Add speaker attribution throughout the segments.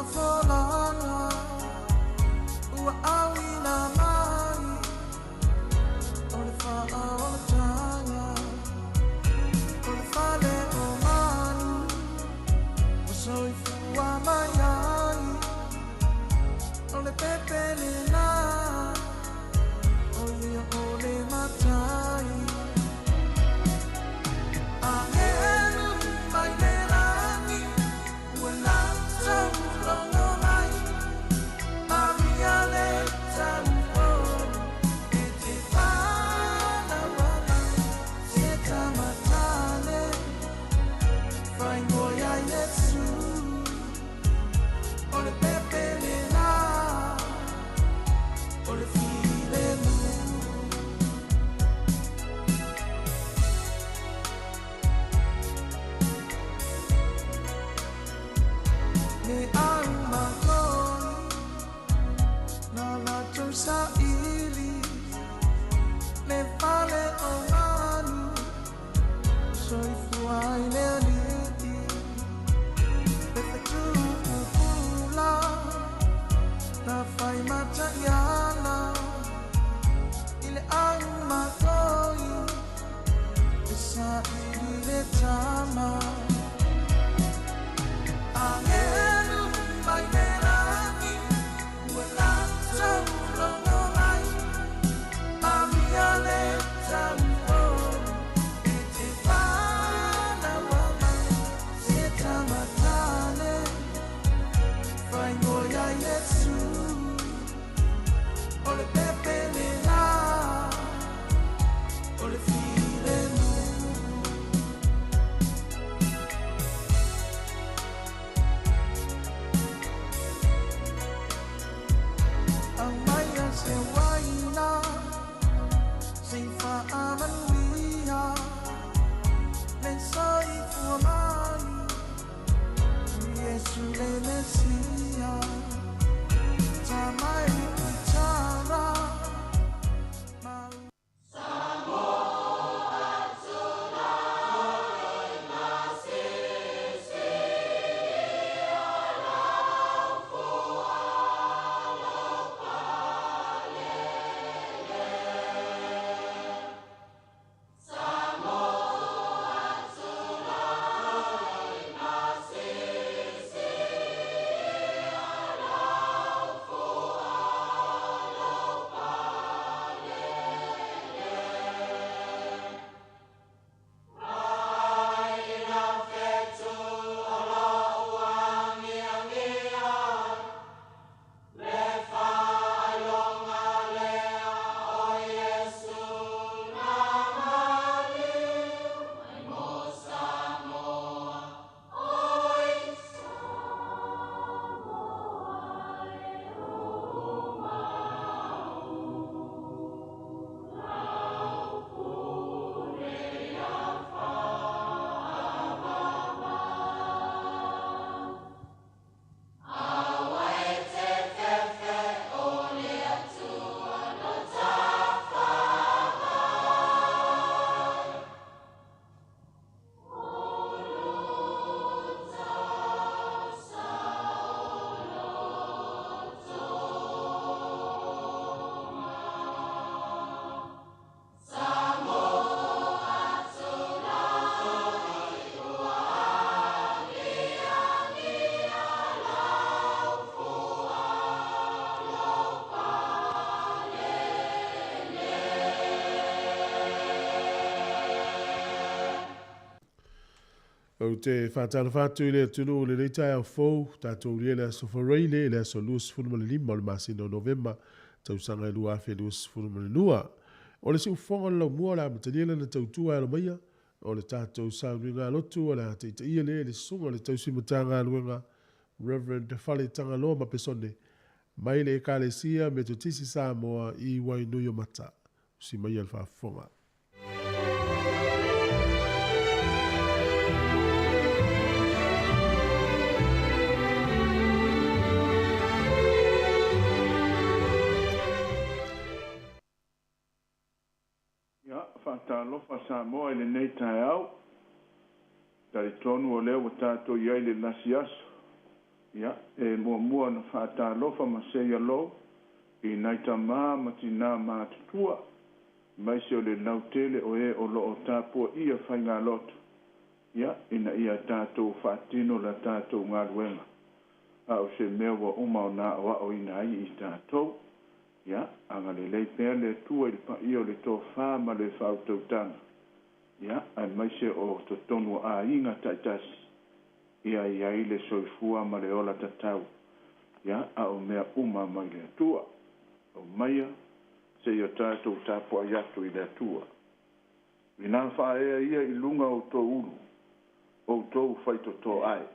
Speaker 1: folanga Ua awina mai O le whaaolataga O le fale o manu O soifua mai ai O le pepele na O ia o le matai Angelu mai le lagi Ua latou logo mai Maria le tauo E te whānaua mai Se tamatane Whaingo ia Yesu O le pepele na O le filemu Me au makoi Na latou saili Le fale o manu Soifua ai le alii Le fetuupula Na fai mataiala I le au makoi E saili le tama Angelu mai le lagi Ua latou logo mai Maria le tauo E te whānaua mai Se tamatane Whaingo ia Yesu O le pepele la O le filemu Au mai a se waina Se whaamanuia Le soifua mai Yesu le Mesia Tamai i tara Mau
Speaker 2: Ou te whātalofa atu i le atunuu i lenei taeao fou, tatou ulia le aso Faraile, le aso 25 o le masina o Novema, tausaga e 2022. O le siufofoga o le laumua o le a amatalia lana tautua e alo maia, o le tatou sauniga lotu o le a taitaia lea i le susuga o le tausi Matagaluega Reverend Fale Tagaloa Mapesone mai le Ekalesia Metotisi Samoa i Wainuiomata. Usi maia le faafofoga.
Speaker 3: Ia, faatalofa Samoa i lenei taeao. Talitonu o lea ua tatou i ai i le lasi aso. Ia, e muamua ona faatalofa ma seialou i nai tamā ma tinā matutua, aemaise o le lautele o e o lo o tapuaia faigalotu, ia, ina ia tatou faatino la tatou galuega, a o se mea ua uma ona aoaoina ai i tatou. Ia, agalelei pea le Atua i le paia o le tofa ma le faautautaga, ia, aemaise o totonu o aiga taitasi, ia i ai le soifua ma le ola tatau, ia, a o mea uma mai le Atua. Aumaia seia tatou tapuai atu i le Atua. Inā faaea ia i luga o outou ulu, outou faitotoa ae.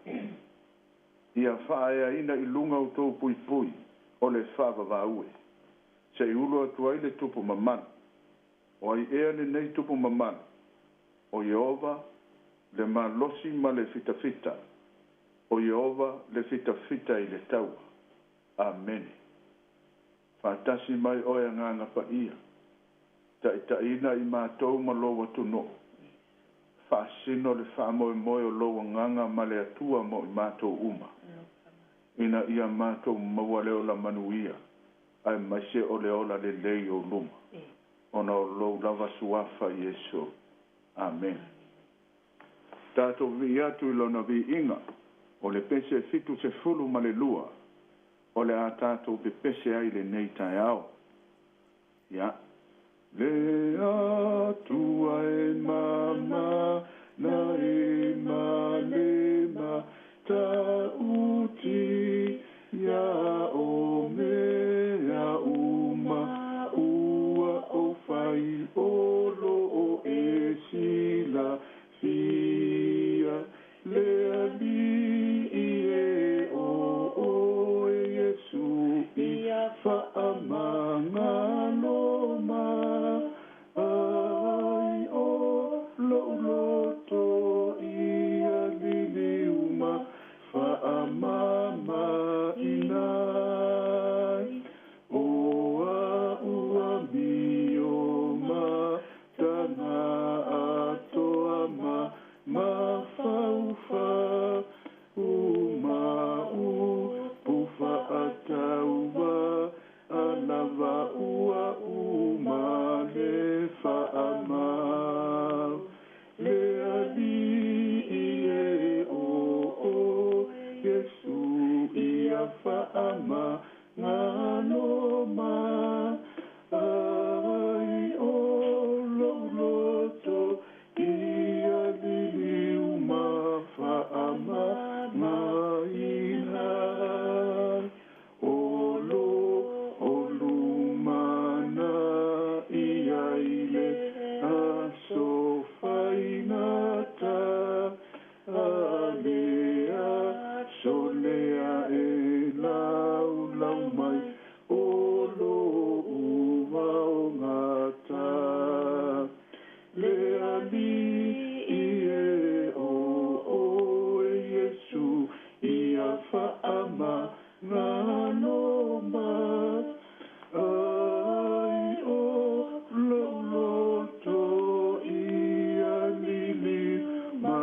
Speaker 3: Ia faaeaina i luga outou puipui o le faavavaue, se i ulu atu ai le tupu mamalu. O ai ea lenei tupu mamalu? O Ieova, le malosi ma le fitafita, o Ieova le fitafita i le taua. Amene. Faatasi mai oe Agaga Paia, taitaiina i matou ma lou atunuu. Faasino le faamoemoe o lou Agaga ma le Atua mo i matou uma, ina ia matou maua le ola manuia, aemaise o le ola lelei o luma, ona o lou lava suafa Iesu. Amene. Tatou vivii atu i lona viiga, o le pese 72, o le a tatou pepese ai lenei taeao. Ia. Le Atua e mama na e malema tauti ia o mea uma ua o fai o lo o e sila fia le ali i e o oe Iesu ia faamagalo ma ai o lou loto ia liliuma faamama inai o a ua mio ma tana atoa ma mafaufa uma u pufa ataua alava ua uma le faamau le ali i e o o Iesu ia faamagalo ma ai o lou loto ia liliuma faamamaina o lo o lumana ia i le aso faigata alea solea e laulau mai o lo uaogata le ali i e o oe Iesu ia faamagalo ma ai o lou loto ia lili ma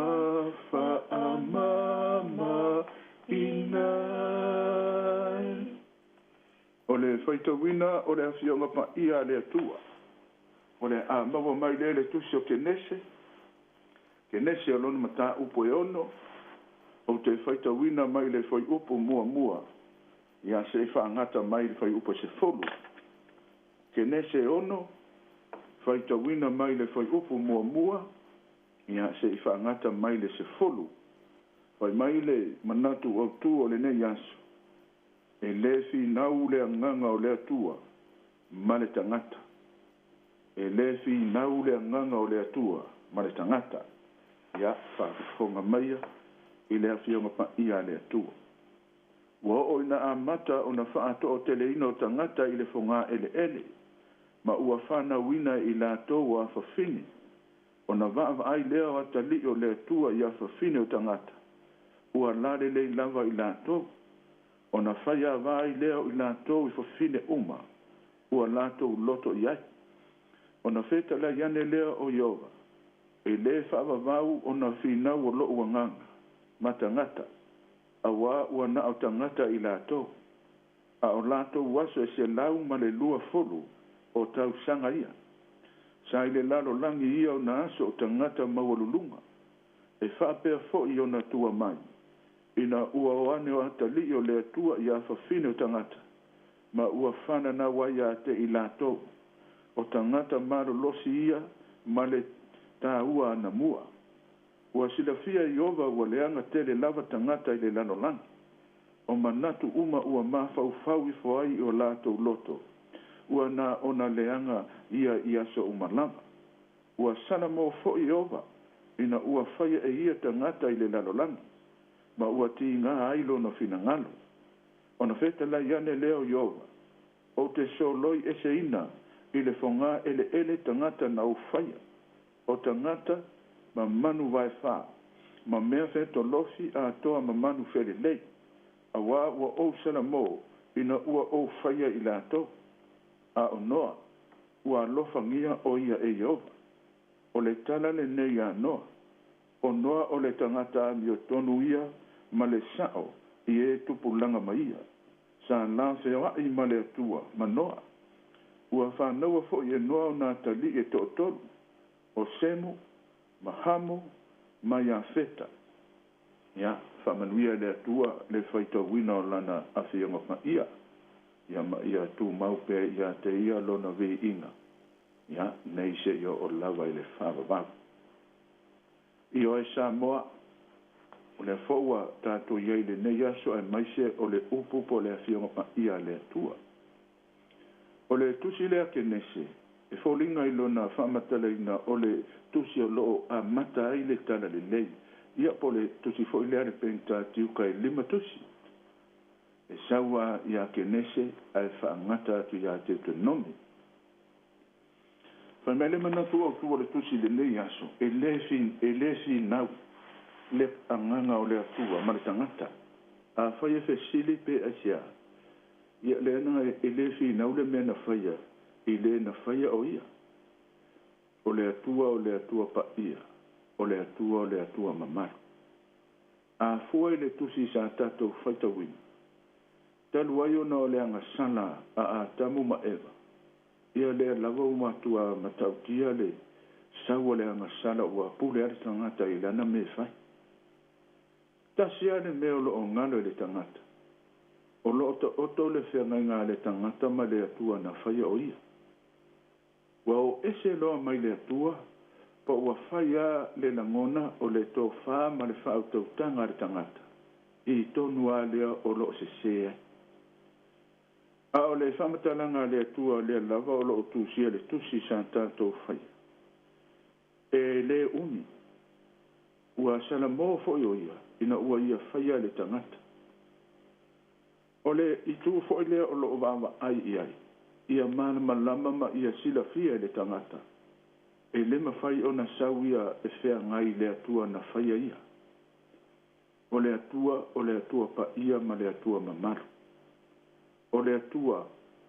Speaker 3: faamama inai. O le faitauina o le afioga paia a le Atua. O le a maua mai lea le tusi o Kenese, Kenese o lona mataupu e 6, ou te faitauina mai le fuaiupu muamua, ia se i faagata mai le fuaiupu e 10. Kenese 6, faitauina mai le fuaiupu muamua, ia se i faagata mai le 10. Fai mai le manatu autu o lenei aso, e le finau le agaga o le Atua ma le tagata. E le finau le agaga o le Atua ma le tagata. Ia, faafofoga maia i le afioga paia a le Atua. Ua oo ina amata ona faatooteleina o tagata i le foga eleele, ma ua fanauina i latou o afafine, ona vaavaai lea o atalii o le Atua i afafine o tagata, ua lalelei lava i latou, ona fai ava ai lea o i latou i fafine uma, ua latou loto i ai. Ona fetalai ane lea o Ieova, e le faavavau ona finau o lou agaga, ma tagata, Auā ua na o tagata i latou, a o latou aso e 120 o tausaga ia. Sa i le lalolagi ia ona aso o tagata maualuluga, e faapea foi ona tua mai, ina ua o ane o atalii o le Atua i afafine o tagata, ma ua fananau ai ia te i latou, o tagata malolosi ia ma le tāua anamua. Ua silafia e Ieova ua leaga tele lava tagata i le lalolagi, o manatu uma ua mafaufau ifo ai i o latou loto, ua na ona leaga ia i aso uma lava. Ua salamo foi Ieova ina ua faia e ia tagata i le lalolagi, ma ua tiga ai lona finagalo. Ona fetalai ane lea o Ieova, Ou te soloi eseina i le fogā eleele tagata na ou faia, o tagata ma manu vaefā, ma mea feetolofi atoa ma manu felelei, auā ua ou salamō ina ua ou faia i latou. A o Noa, ua alofagia o ia e Ieova. O le tala lenei a Noa, O Noa o le tagata amiotonu ia ma le sa'o i e tupulaga ma ia, sa lafeoa'i ma le Atua ma Noa. Ua fanaua foi e Noa ona atalii e toatolu, o Semu, ma Hamo, ma Iafeta. Ia, faamanuia e le Atua le faitauina o Lana Afioga Paia, ia ma ia tumau pea ia te Ia Lona viiga, ia, nei seia oo lava i le faavavau. Ioe Samoa, o lea foi ua tatou i ai i lenei aso aemaise o le upu po o le Afioga Paia a le Atua. O le tusi lea a Kenese, e foliga i lona faamatalaina o le tusi o lo o amata ai le Talalelei, ia po o le tusi foi lea a le Penitatiuka e lima tusi. E sau a ia Kenese ae faagata atu ia Teutonomi. Fai mai le manatu autu o le tusi i lenei aso, e le e le finau le agaga o le Atua ma le tagata. Afai e fesili pe aisea, ia lea na e le finau le mea na faia i le na faia o ia. O le Atua o le Atua paia, o le Atua o le Atua mamalu. A fua i le tusi sa tatou faitauina, talu ai ona o le agasala a Atamu ma Eva, ia lea lava ua matua matautia le sau o le agasala ua pule ai le tagata i lana mea e fai. Tasi lava le mea o lo o galo i le tagata, o lo o taoto le feagaiga a le tagata ma le Atua na faia o ia. Ua o ese loa mai le Atua, po ua fai a le lagona o le tofa ma le faautautaga a le tagata, i tonu a lea o lo o sesē ai. A o le faamatalaga a le Atua lea lava o lo o tusia i le tusi sa tatou faia, e lē umi, ua salamō foi o ia ina ua ia faia le tagata. O le itu foi lea o lo o vaavaai i ai, ia malamalama ma ia silafia e le tagata, e le mafai ona sau ia e feagai i le Atua na faia ia. O le Atua o le Atua paia ma le Atua mamalu. O le Atua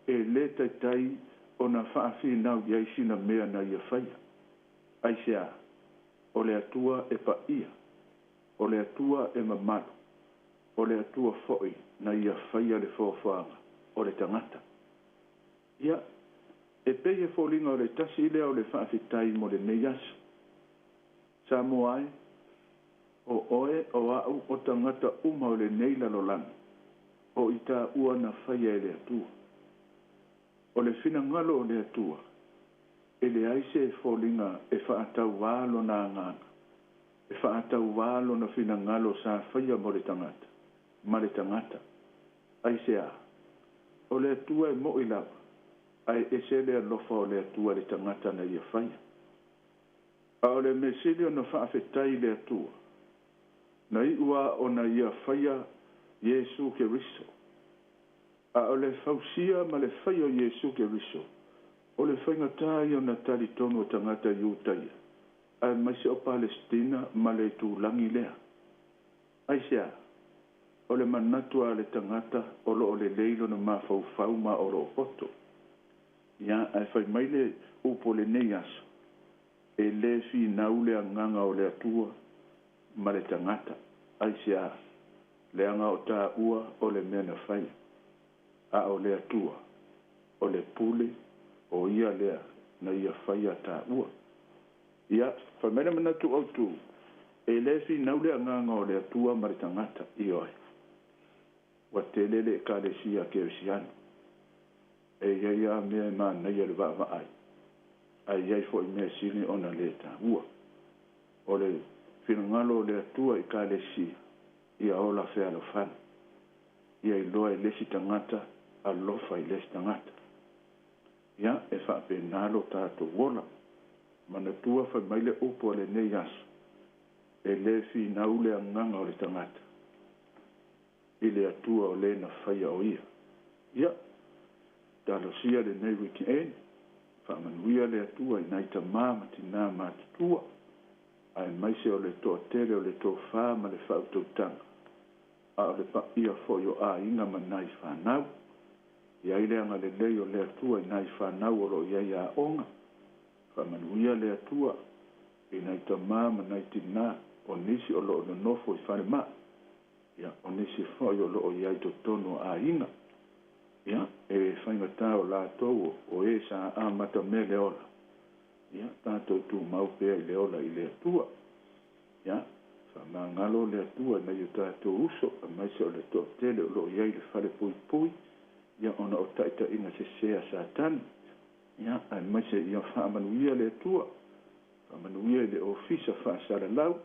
Speaker 3: e le taitai ona faafinau i ai sina mea na Ia faia. Aisea? O le Atua e paia. O le Atua e mamalu. O le Atua foi na Ia faia le foafoaga o le tagata. Ia, e pei e foliga o le tasi lea o le faafetai mo lenei aso. Samoa e, o oe, o a'u, o tagata uma o lenei lalolagi, o i tāua na faia e le Atua. O le finagalo o le Atua, e leai se foliga e faatauvā lona agaga, e faatauvā lona finagalo sa faia mo le tagata, ma le tagata. Aisea? O le Atua e moʻi lava, ae ese le alofa o le Atua i le tagata na Ia faia. A o le mea sili ona faafetai i le Atua, na iu a ona Ia faia Iesu Keriso. A o le fausia ma le faia o Iesu Keriso, o le faigata ia ona talitonu o tagata Iutaia, aemaise o Palesitina ma le itulagi lea. Aisea? O le manatu a le tagata o lo o lelei lona mafaufau ma o lo o poto. Ia, ae fai mai le upu o lenei aso, E le finau le agaga o le Atua ma le tagata. Aisea? Leaga o tāua o le mea na faia, a o le Atua, o le pule, o Ia lea na Ia faia tāua. Ia, fai mai le manatu autu, e le finau le agaga o le Atua ma le tagata, ioe. Ua tele le Ekalesia Kerisiano. E i ai lava mea e manaia le vaavaai, ae i ai foi mea sili ona le taua. O le finagalo o le Atua i Ekalesia, ia ola fealofani. Ia iloa e le isi tagata alofa i le isi tagata. Ia, e faapena lo tatou ola. Manatua fai mai le upu a lenei aso, e le finau le agaga o le tagata i le Atua o le na faia o ia. Ia, talosia lenei weekend, faamanuia le Atua i nai tamā ma tinā matutua, aemaise o le toatele o le tofa ma le faautautaga, a o le paia foi o aiga ma nai fanau. I ai le agalelei o le Atua i nai fanau o lo o i ai aoga, faamanuia le Atua i nai tamā ma nai tinā o nisi o lo o nonofo i falemai, ia, o nisi foi o lo o i ai totonu o aiga. Ia, e faigata o latou o e sa amata mea le ola, ia, tatou tumau pea i le ola i le Atua. Ia, faamagalo le Atua i nai o tatou uso, aemaise o le toatele o lo o i ai i le falepuipui, ia, ona o taitaiga sese a Satani. Ia, aemaise ia faamanuia le Atua, faamanuia i le ofisa faasalalau,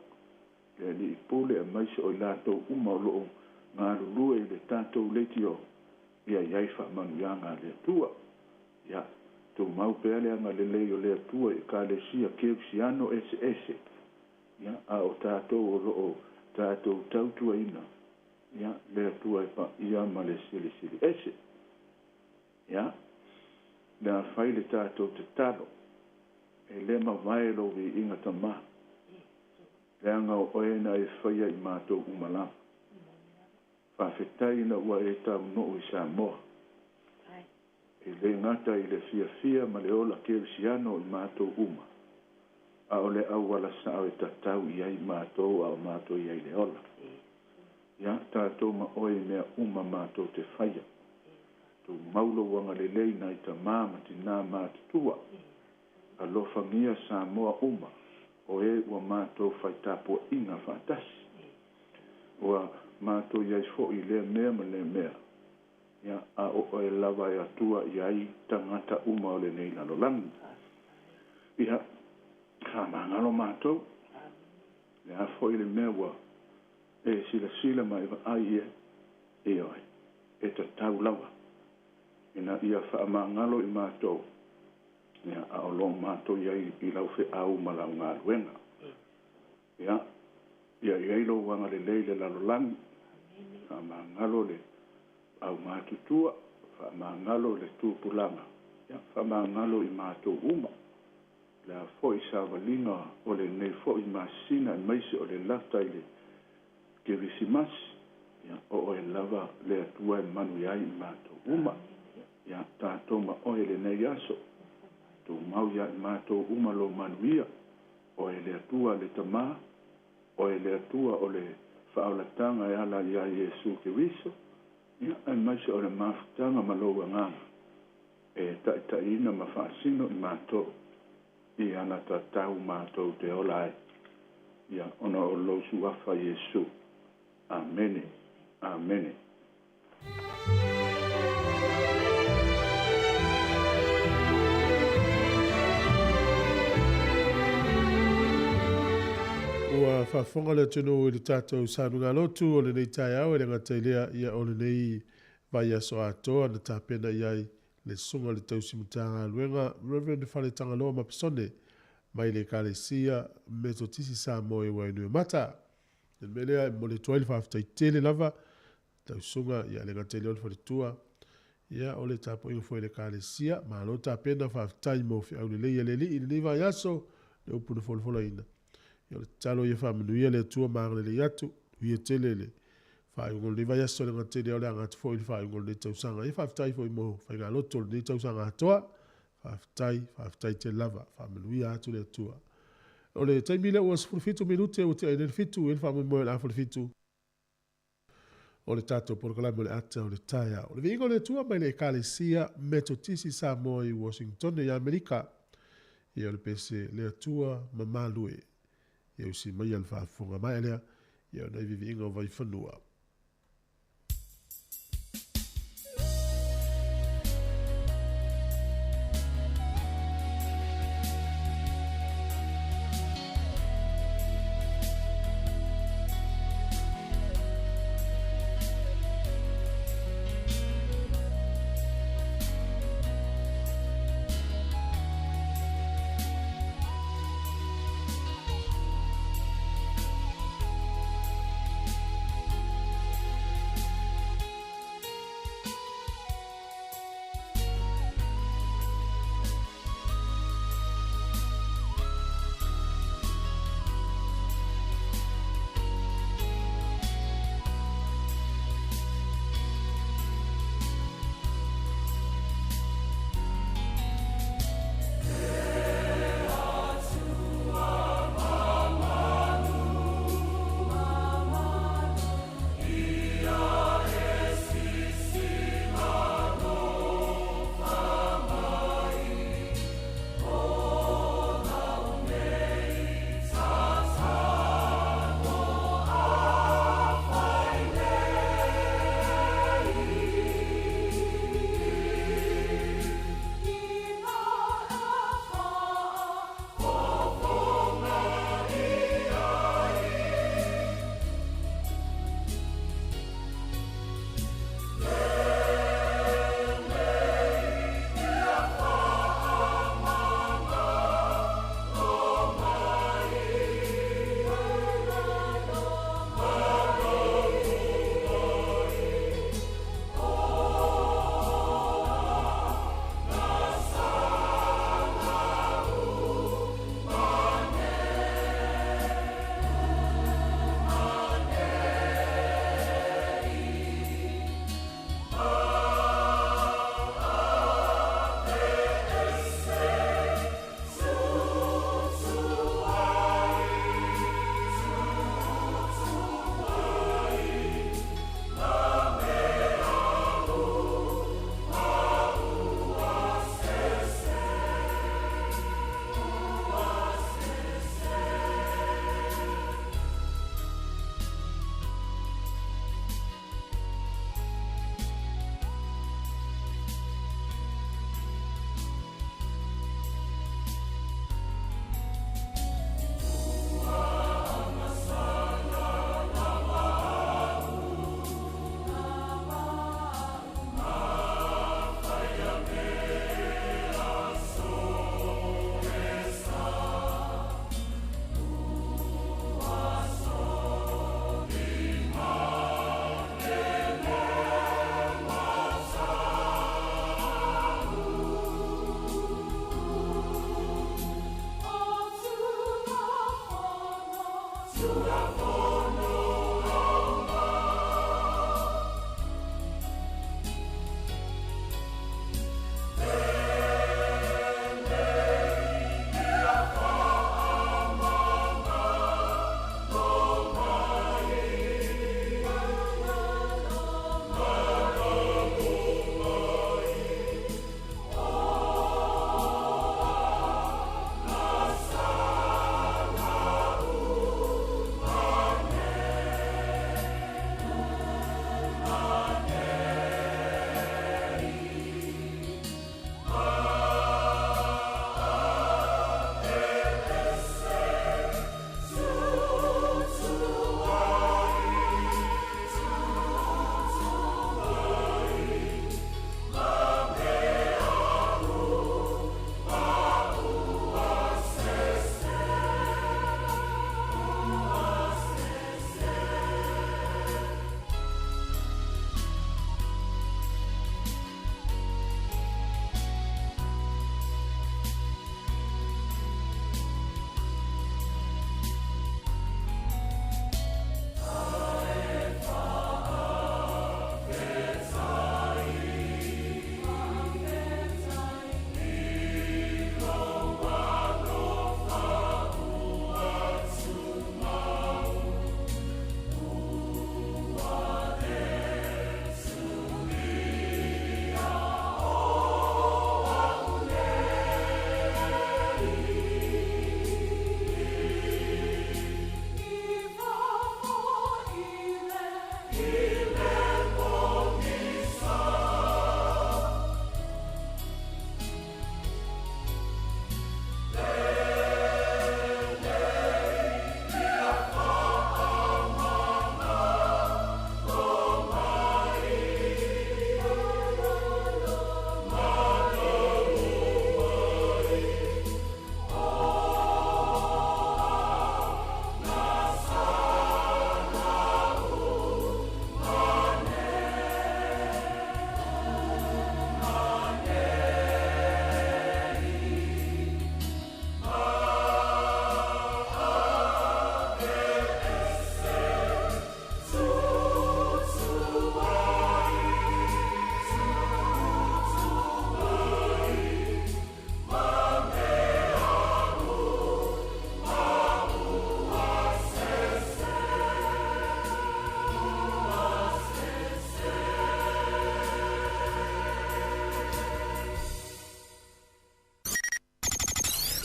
Speaker 3: le alii pule, aemaise o i latou uma o lo o galulue i le tatou leitio, ia i ai faamanuiaga a le Atua. Ia, tumau pea le agalelei o le Atua i Ekalesia Kerisiano eseese, ia, a o tatou o lo o tatou tautuaina, ia, le Atua e paia ma le Silisili Ese. Ia, le a fai le tatou tatalo, e le mavae lou viiga Tamā, leaga o oe na e faia i matou uma lava. Faafetai ina ua e taunuu i Samoa. E le gata i le fiafia ma le ola kerisiano i matou uma, a o le auala sao e tatau i ai matou a o matou i ai i le ola. Ia, tatou ma oe i mea uma matou te faia. Tumau lou agalelei nai tamā ma tinā matutua. Alofagia Samoa uma, o e ua matou fai tapuaiga faatasi. Ua matou i ai foi i lea mea ma lea mea, ia, a o oe lava e Atua i ai tagata uma o lenei lalolagi. Ia, faamagalo matou, le a foi le mea ua e silasila ma e vaai i ai, ioe, e tatau lava ina ia faamagalo i matou, ia, a o lo matou i ai i lau feau ma lau galuega. Ia, ia i ai lou agalelei i le lalolagi, faamagalo le aumatutua, faamagalo le tupulaga, ia, faamagalo i matou uma. Le a foi savaliga o lenei foi masina aemaise o le lata i le Kerisimasi, ia, o oe lava le Atua e manuia ai i matou uma. Ia, tatou ma oe i lenei aso, tumau ia i matou uma lou manuia, Oe le Atua le Tama, Oe le Atua o le faaolataga e ala ia Iesu Keriso, ia, aemaise o le mafutaga ma lou Agaga, e taitaiina ma faasino i matou i ana tatau matou te ola ai, ia, ona o lou Suafa Iesu. Amene. Amene.
Speaker 2: Ua faafofoga le atunuu i le tatou sanuga-lotu o lenei taeao e le gata i lea ia o lenei vaiaso atoa na tapena i ai le Susuga o le Tausi Matagaluega Rev. Faletagaloa Mapesone mai le Ekalesia Metotisi Samoa i Wainuiomata. O le mea lea e momoli atu ai le faafetai tele lava tausuga ia le gata i lea o le faletua ia o le tapuaiga foi a le Ekalesia. Malo tapena, faafetai mo feau lelei a le Alii i lenei vaiaso, le upu na folafolaina. Ia o le tatalo ia faamanuia le Atua ma agalelei atu, manuia tele le faaiuga o lenei vaiaso, le gata i lea o le aga atu foi i le faaiuga o lenei tausaga. Ia faafetai foi mo faigalotu o lenei tausaga atoa. Faafetai, faafetai tele lava. Faamanuia atu le Atua. O le taimi lea ua 17 minute ua tea ai nei le 7, e i ai le faamoemoe o le a fale 7. o le tatou polokalame o le ata o le taeao. O le viiga o le Atua mai le Ekalesia Metotisi Samoa i Washington i Amerika. Ia o le pese le Atua mamalu e. Ia usi maia le faafofoga mai lea ia o nai viviiga o Vaifanua.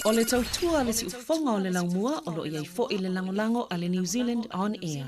Speaker 4: O le tautua a le siufofoga o le laumua o lo o i ai foi le lagolago a le New Zealand On Air.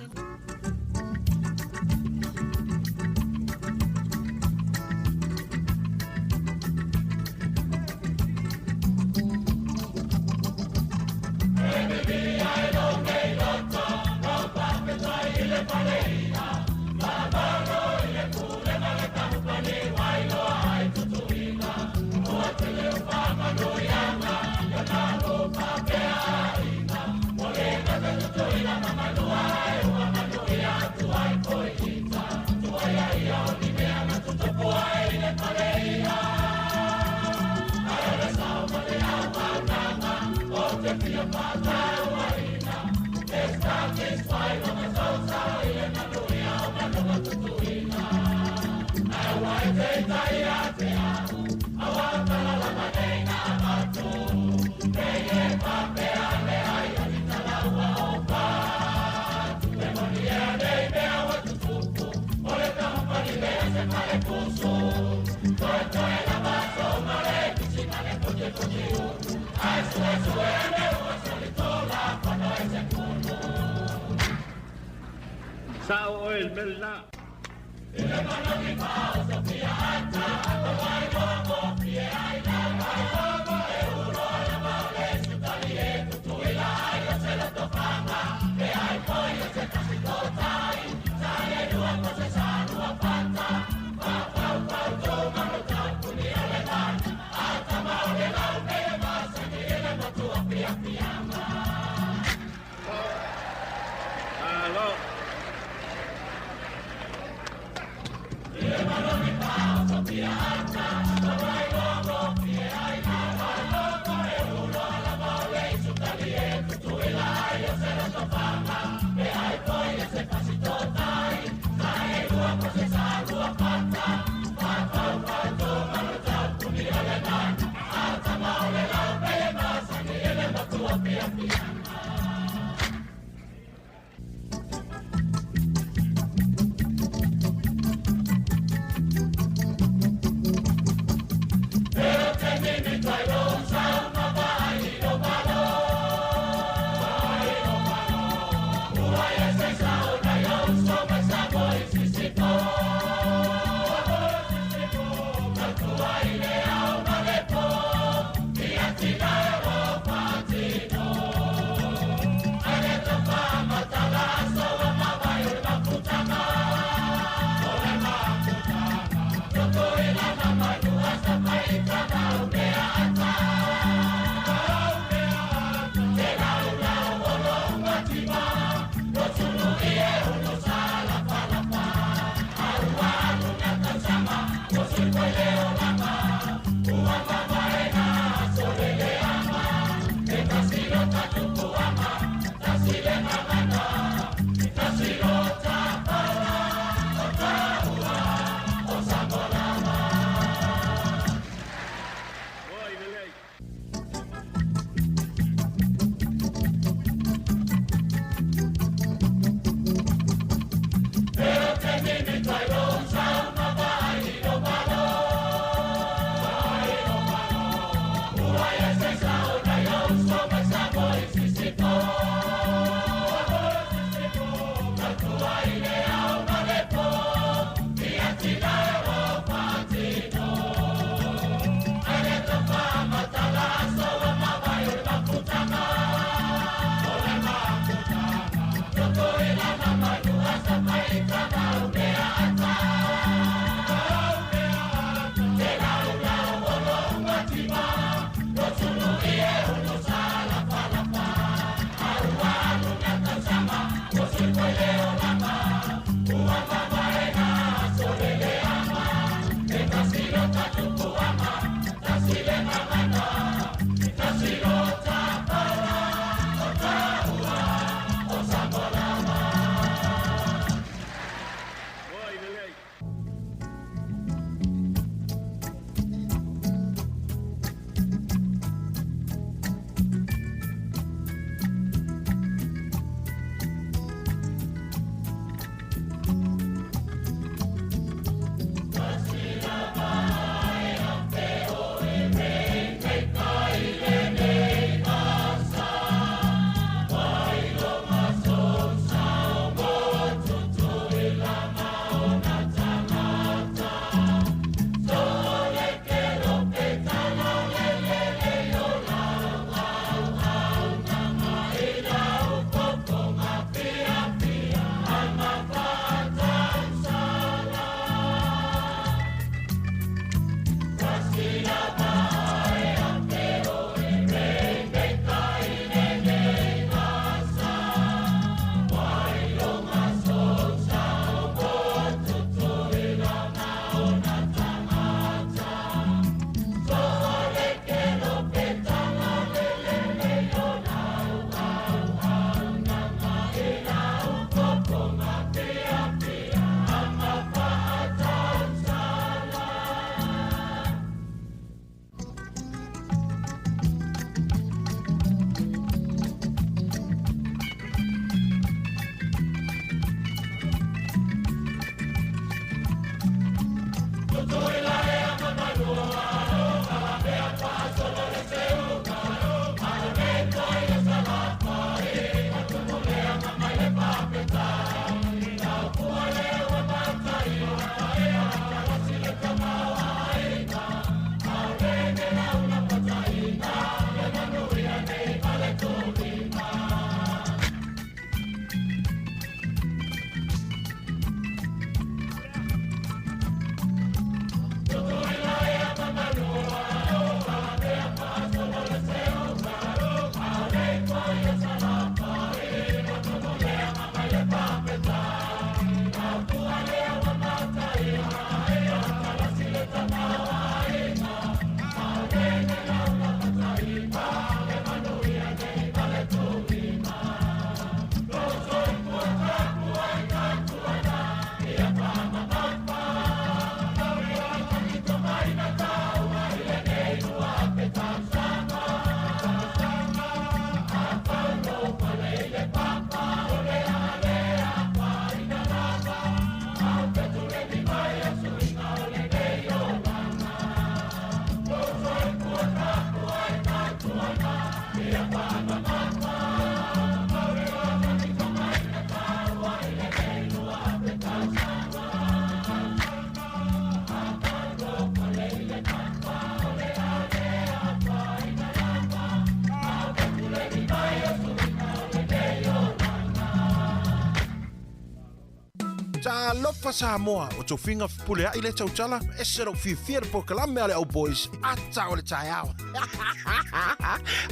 Speaker 5: Talofa Samoa, o tofiga fepuleai lea tautala, ese lou fiafia i le polokalame a le Au Boys, ata o le taeao.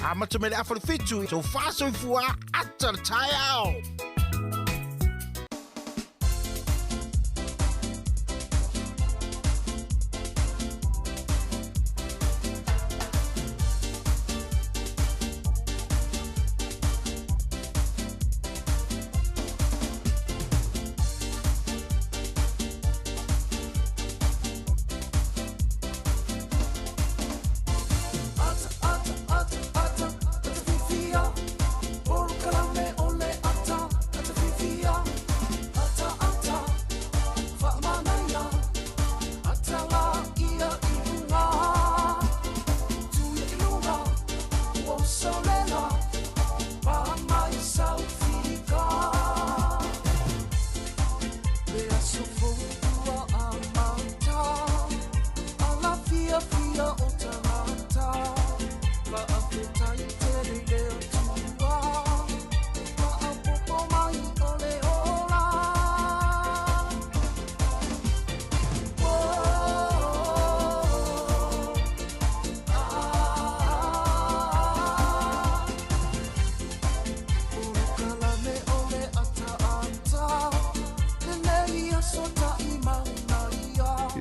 Speaker 5: Amata mai le afa le fitu, tofa soifua, ata o le taeao.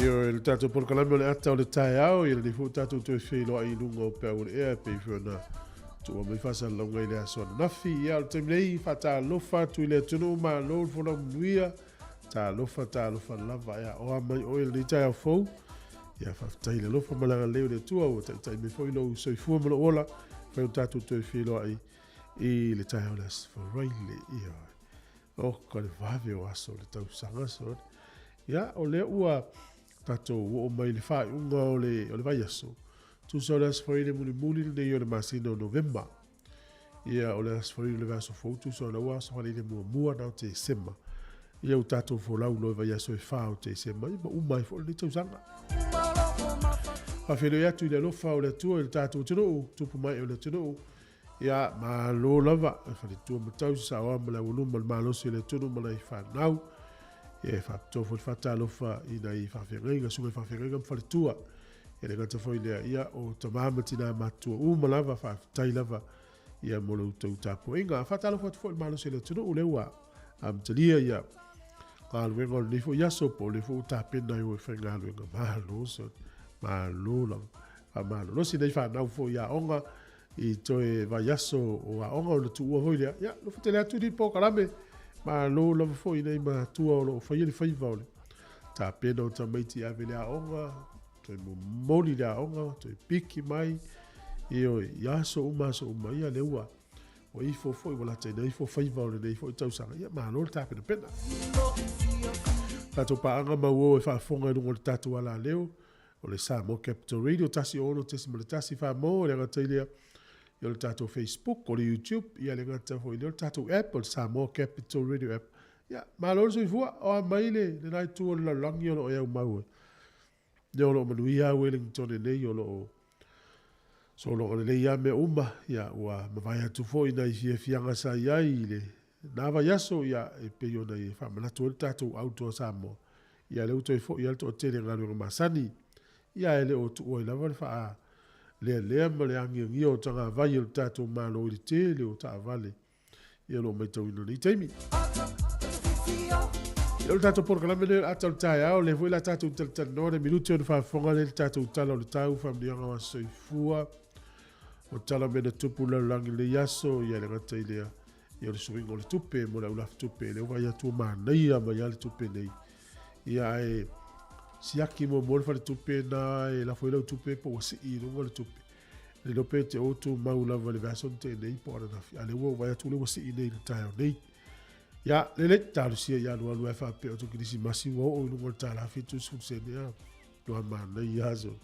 Speaker 2: Ioe, le tatou polokalame o le ata o le taeao, ia lenei foi tatou toe feiloai i luga o peau o le ea e pei foi ona tuua mai faasalalauga i le aso ananafi. Ia, o le taimi nei, faatalofa atu i le atunuu, malo le folau manuia, talofa, talofa lava, ia oa mai oe i lenei taeao fou. Ia, faafetai i le alofa ma le agalelei o le Atua ua taitai mai foi lou soifua ma lou ola, fai o tatou toe feiloai i le taeao o le Aso Faraile. Ioe. Oh, ka le vave o aso o le tausaga so. Ia, o lea ua tatou oo mai i le faaiuga o le, o le vaiaso. Tusa o le Aso Faraile mulimuli lenei o le masina o Novema. Ia, o le Aso Faraile o le vaiaso fou, tusa o le ua Aso Faraile muamua na o Tesema. Ia, ua tatou folau loa i vaiaso e whā o Tesema, ia ma uma ai foi lenei tausaga. Faafeiloai atu i le alofa o le Atua i le tatou atunuu, tupu mai o le atunuu, Ia, malo lava, e faletua ma tausi saoa ma le aualuma le malosi o le atunuu ma nai fanau. Ia, e faapitoa foi le faatalofa i nai faafeagaiga, susuga i faafeagaiga ma faletua. Ia le gata foi lea, ia, o tama ma tina matutua uma lava, faafetai lava ia mo le outou tapuaiga. Faatalofa atu foi i le malosi o le atunuu lea ua amatalia ia galuega o lenei foi aso, po o lea foi ua tapena ai o e faigaluega. Malo, malo lava. Faamalolosi nai fanau foi i aoga, i toe vaiaso o aoga ona tuua foi lea, ia, nofo tele atu ni polokalame, malo lava foi nei matua o lo o faia le faiva o le tapena o tamaiti e ave i le aoga, toe momoli le aoga, toe piki mai, ioe, i aso uma aso uma, ia lea ua ua ifo foi, ua lataina ifo faiva o lenei foi tausaga, ia malo le tapenapena. Tatou paaga ma uo e faafofoga i luga o le tatou alaleo, o le Samoa Capital Radio 106.1 Samoa, le gata i lea, ia o le tatou Facebook, o le YouTube, ia le gata foi i lea, o le tatou app, o le Samoa Capital Radio app. Ia, malo le soifua, o a mai le lena itu o le lalolagi o lo o e aumau e. Ia o lo o manuia a Wellington nei o lo o sologa lelei lava mea uma, ia ua mavae atu foi nai fiafiaga sa i ai i le na vaiaso, ia e pei ona e faamanatu ai le tatou Outdoor Samoa, ia lea ua toe foi lava le toatele i galuega masani, ia e le o tuua ai lava le faalealea ma le agiagia o tagavai o le tatou Malo i le tele o taavale. Ia o lo o matauina i lenei taimi. Ia o le tatou polokalame lenei o le ata o le taeao, lea foi la tatou talatalanoa le minute ona faafofoga lea i le tatou tala o le tau, faamanuiaga o aso soifua, o tala o mea na tupu i le lalolagi i lenei aso, ia le gata i lea, ia o le suiga o le tupe mo le au lafutupe, lea ua vaai atu ua manaia mai lava le tupe nei. Ia ae siaki muamua le faletupe na e lafo ai lau tupe po ua sii i luga le tupe. Le iloa pe te o tumau lava i le vaiaso na tea nei po o ananafi, a o lea ua ou vaai atu o lea ua sii nei i le taeao nei. Ia, lelei, talosia ia alualu ae faapea o Kerisimasi ua oo i luga o le $1.70 sene a. Matua manaia lava sole.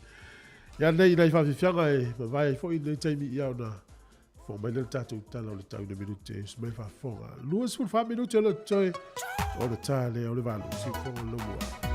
Speaker 2: Ia nei nai faafiafiaga e mavae ai foi lenei taimi ia ona fofoga mai lea le tatou tala o le tau i le minute e usu mai le faafofoga. 24 minute o lo o totoe o le ta lea o le 8, siufofoga o le laumua.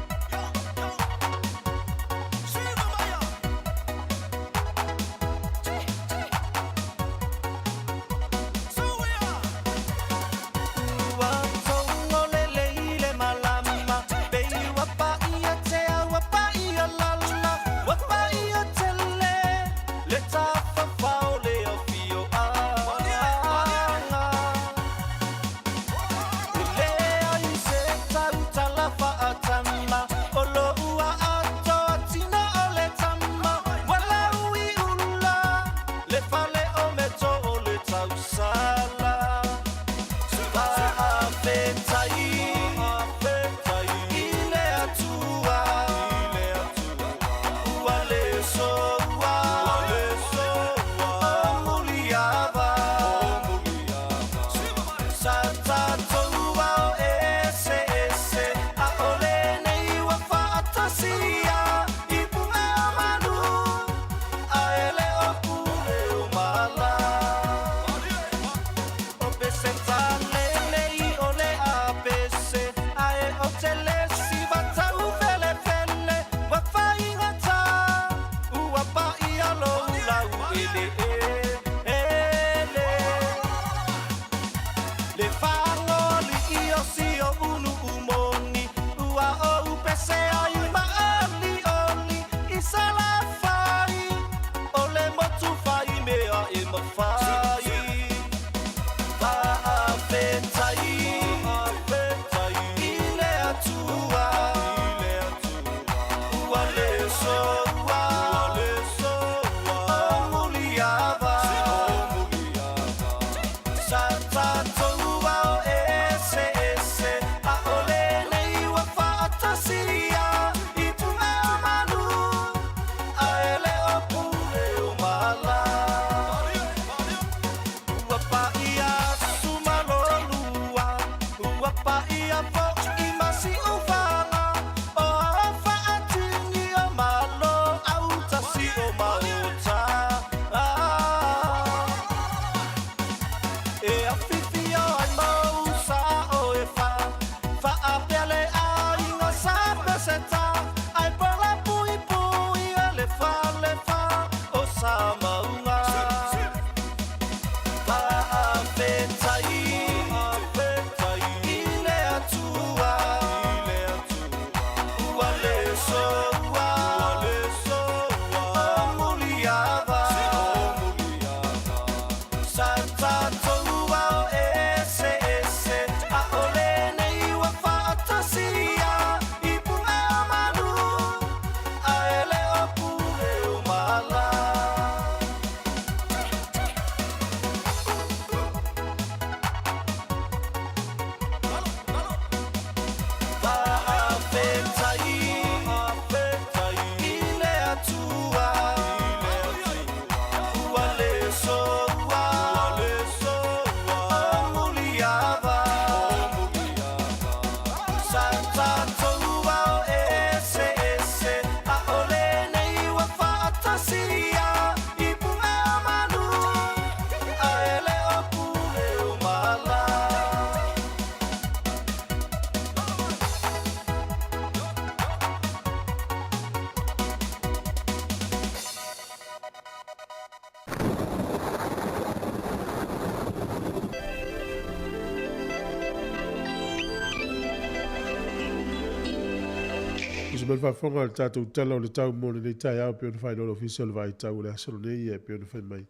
Speaker 2: Tausi mai le faafofoga i le tatou Tala o le Tau mo lenei taeao e pei ona faailoa e le Ofisa o le Vaai Tau o le aso lenei e pei ona fai mai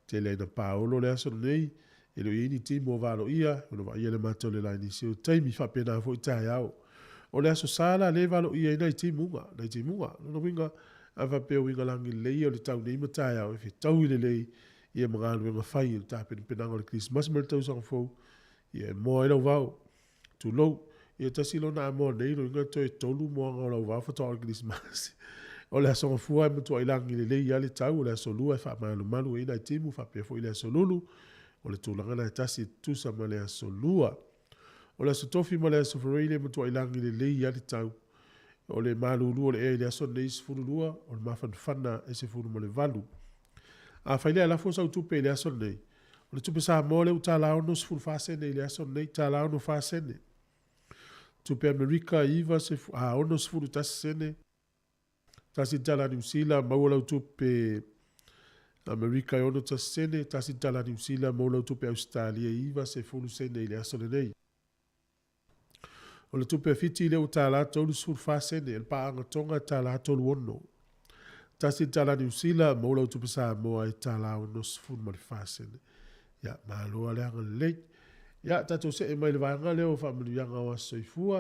Speaker 2: tele ai na paolo le aso lenei e le o i ai ni timu o valoia ona vaaia le mata o le la i nisi o taimi faapena foi taeao. O le aso Sa la lea e valoia ai nai timuga, nai timuga. Lona uiga, a faapea o uiga lagi lelei ia o le tau nei ma taeao e fetaui lelei ia ma galuega fai o le tapenapenaga o le Kerisimasi ma le tausaga fou, ia e moa ai lau vao. Tulou. Ia tasi lona a moa nei, lona uiga toe tolu moaga o lau vao faatoa oo i le Kerisimasi. O le Aso Gafua e matuai lagi lelei lava le tau, o le Aso Lua e faamalumalu ai nai timu faapea foi le Aso Lulu, o le tulaga lena e tasi e tutusa ma le Aso Lua. O le Aso Tofi ma le Aso Faraile e matuai lagi lelei lava le tau. O le malulu o le ea i le aso lenei 12, o le mafanafana e 18. Afai lea lafo sau tupe i le aso lenei, o le tupe Samoa lea ua tala 64 sene i le aso lenei, tala 64 sene. Tupe Amerika 9 61 sene. Tasi le tala Niu Sila, maua lau tupe Amerika e 61 sene, tasi le tala Niu Sila, maua lau tupe Ausetalia e 90 sene i le aso lenei. O le tupe a Fiti lea ua tala 34 sene, o le paaga Tonga e tala 36. Tasi le tala Niu Sila, maua lau tupe Samoa e tala 64 sene. Ia, malo lava le agalelei. Ia, tatou see mai le vaega lea o faamanuiaga o aso soifua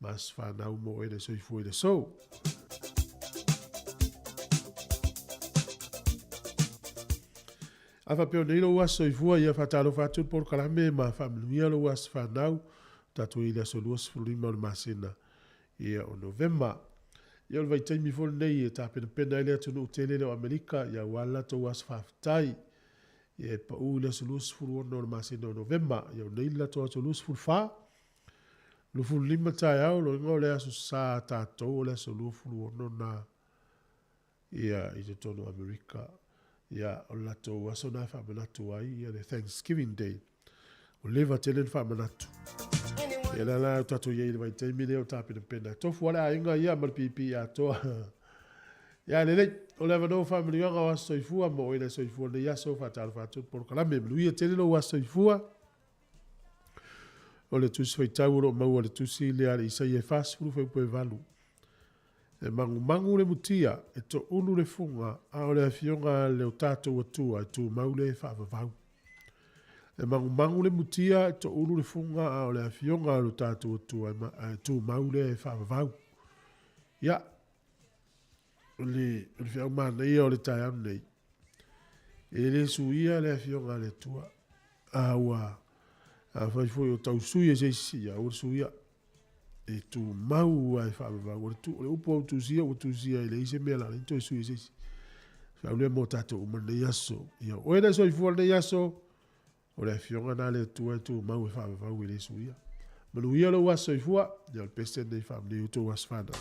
Speaker 2: ma aso fanau mo oe le soifua i le aso. A faapea o nei lou aso soifua, ia faatalofa atu le polokalame ma faamanuia lou aso fanau, tatou i le aso 25 o le masina ia o Novema. Ia o le vaitaimi foi lenei e tapenapena ai le atunuu tele lea o Amerika ia aua le latou aso faafetai. Ia e pau i le aso 26 o le masina o Novema. Ia o nei le latou aso 24. 25 taeao, loiga o le aso Sa tatou o le aso 26 na ia i totonu o Amerika. Ia o le latou aso na e faamanatu ai ia le Thanksgiving Day. Ua leva tele ona faamanatu. Ia la la tatou i ai i le vaitaimi lea o tapenapena. Tofu lava le aiga ia ma le piipii atoa. Ia lelei, o le avanoa o faamanuiaga o aso soifua mo oe le soifua lenei aso, faatalofa atu le polokalame. Manuia tele lou aso soifua. O le tusi faitau o lo o maua i le tusi lea a le Isaia e 40 fuaiupu e 8. E magumagu le mutia, e toulu le fuga, a o le afioga a le o tatou Atua e tumau le faavavau. E magumagu le mutia, e toulu le fuga, a o le afioga a lo tatou Atua e tumau le faavavau. Ia, o le feau manaia o le taeao lenei, e le suia le afioga a le Atua. A ua, afai foi o tau sui e se isi, ia aua le suia. E tumau lava e faavavau. O le, o le upu ua tusia, ua tusia e leai se mea la toe sui e se isi. Feau lea mo tatou uma lenei aso. Ia, oe le soifua lenei aso, o le afioga na le Atua e tumau e faavavau e le suia. Manuia lou aso soifua, ia o le pese lenei faamanuia outou aso fanau.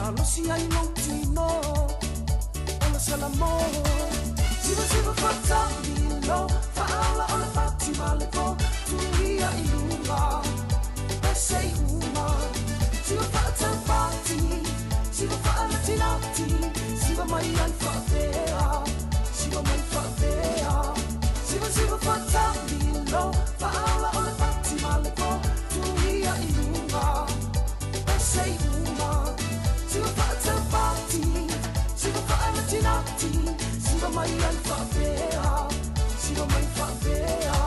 Speaker 1: malosi ai lou tino o le salamo. Siva siva faatamilo faaola o le fati ma le po tuia i luga pese i uma. Siva faataupati siva faalatilati siva mai ai faapea siva mai faapea. Siva siva faatamilo faaola o le fati ma le po tuia i luga pese i uma. Siva faataupati siva faalatilati siva mai ai faapea siva mai faapea.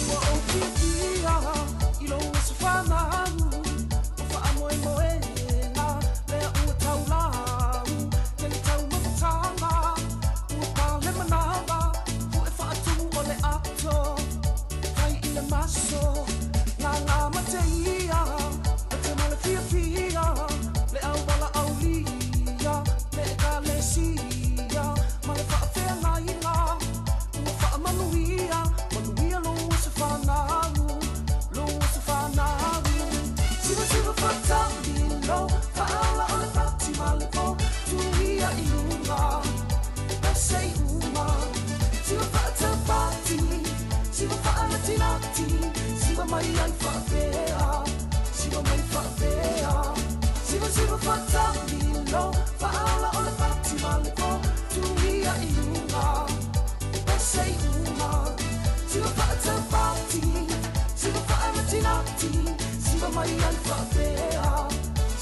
Speaker 1: Ua ou fiafia i lou aso fanau o faamoemoega lea ua taulau tele taumafataga ua pale manava puʻe faatumu o le ato fai i le maso gagā mateia mate ma le fiafia le auala aulia le ekalesia ma le faafeagaiga ua faamanuia manuia lou aso fanau lou aso fanau. Siva siva faatamilo faaola o le fati ma le po tuia i luga pese i uma. Siva faataupati siva faalatilati siva mai ai faapea siva mai faapea. Siva siva faatamilo faaola o le fati ma le po tuia i luga pese i uma. Siva faataupati siva faalatilati siva mai ai faapea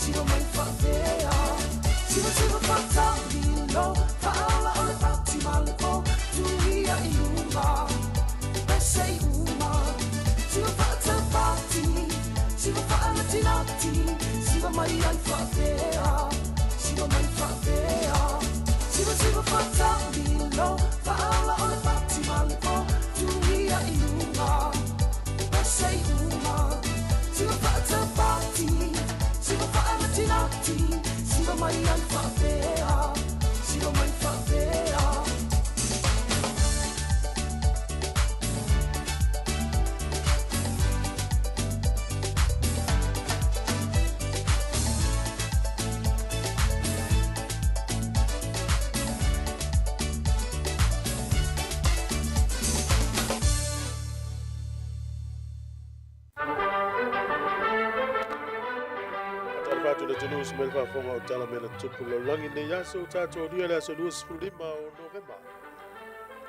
Speaker 1: siva mai faapea. Siva siva faatamilo faaola o le fati ma le po tuia i luga pese i uma. Siva faataupati siva faalatilati siva mai ai faapea siva mai faapea. Siva siva faatamilo faaola o le fati ma le po tuia i luga pese i uma. Siva faataupati siva faalatilati siva mai ai faapea siva mai faapea.
Speaker 2: Talofa atu le atunuu se mai le faafofoga o tala mai le tupu lalolagi nei aso tatou alia le aso 25 o Novema.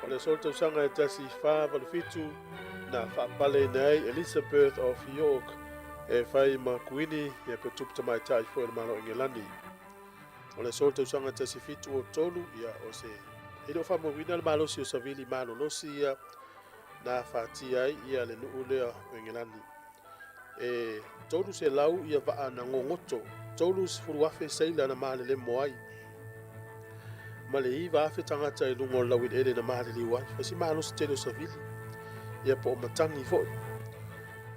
Speaker 2: O le aso le tausaga e 1487 na faapaleina ai Elizabeth of York e fai ma kuini ia pe tupu tamaitai foi o le Malo o Engelani. O le aso le tausaga e 1703 ia o se e le o faamauina le malosi o savili malolosi ia na fatia ai ia le nuu lea o Engelani. E 300 ia vaa na gogoto, 30,000 seila na malelemo ai. Ma le 9,000 tagata i luga o le laueleele na maliliu ai. Fai si malosi tele o savili. Ia po o matagi foi.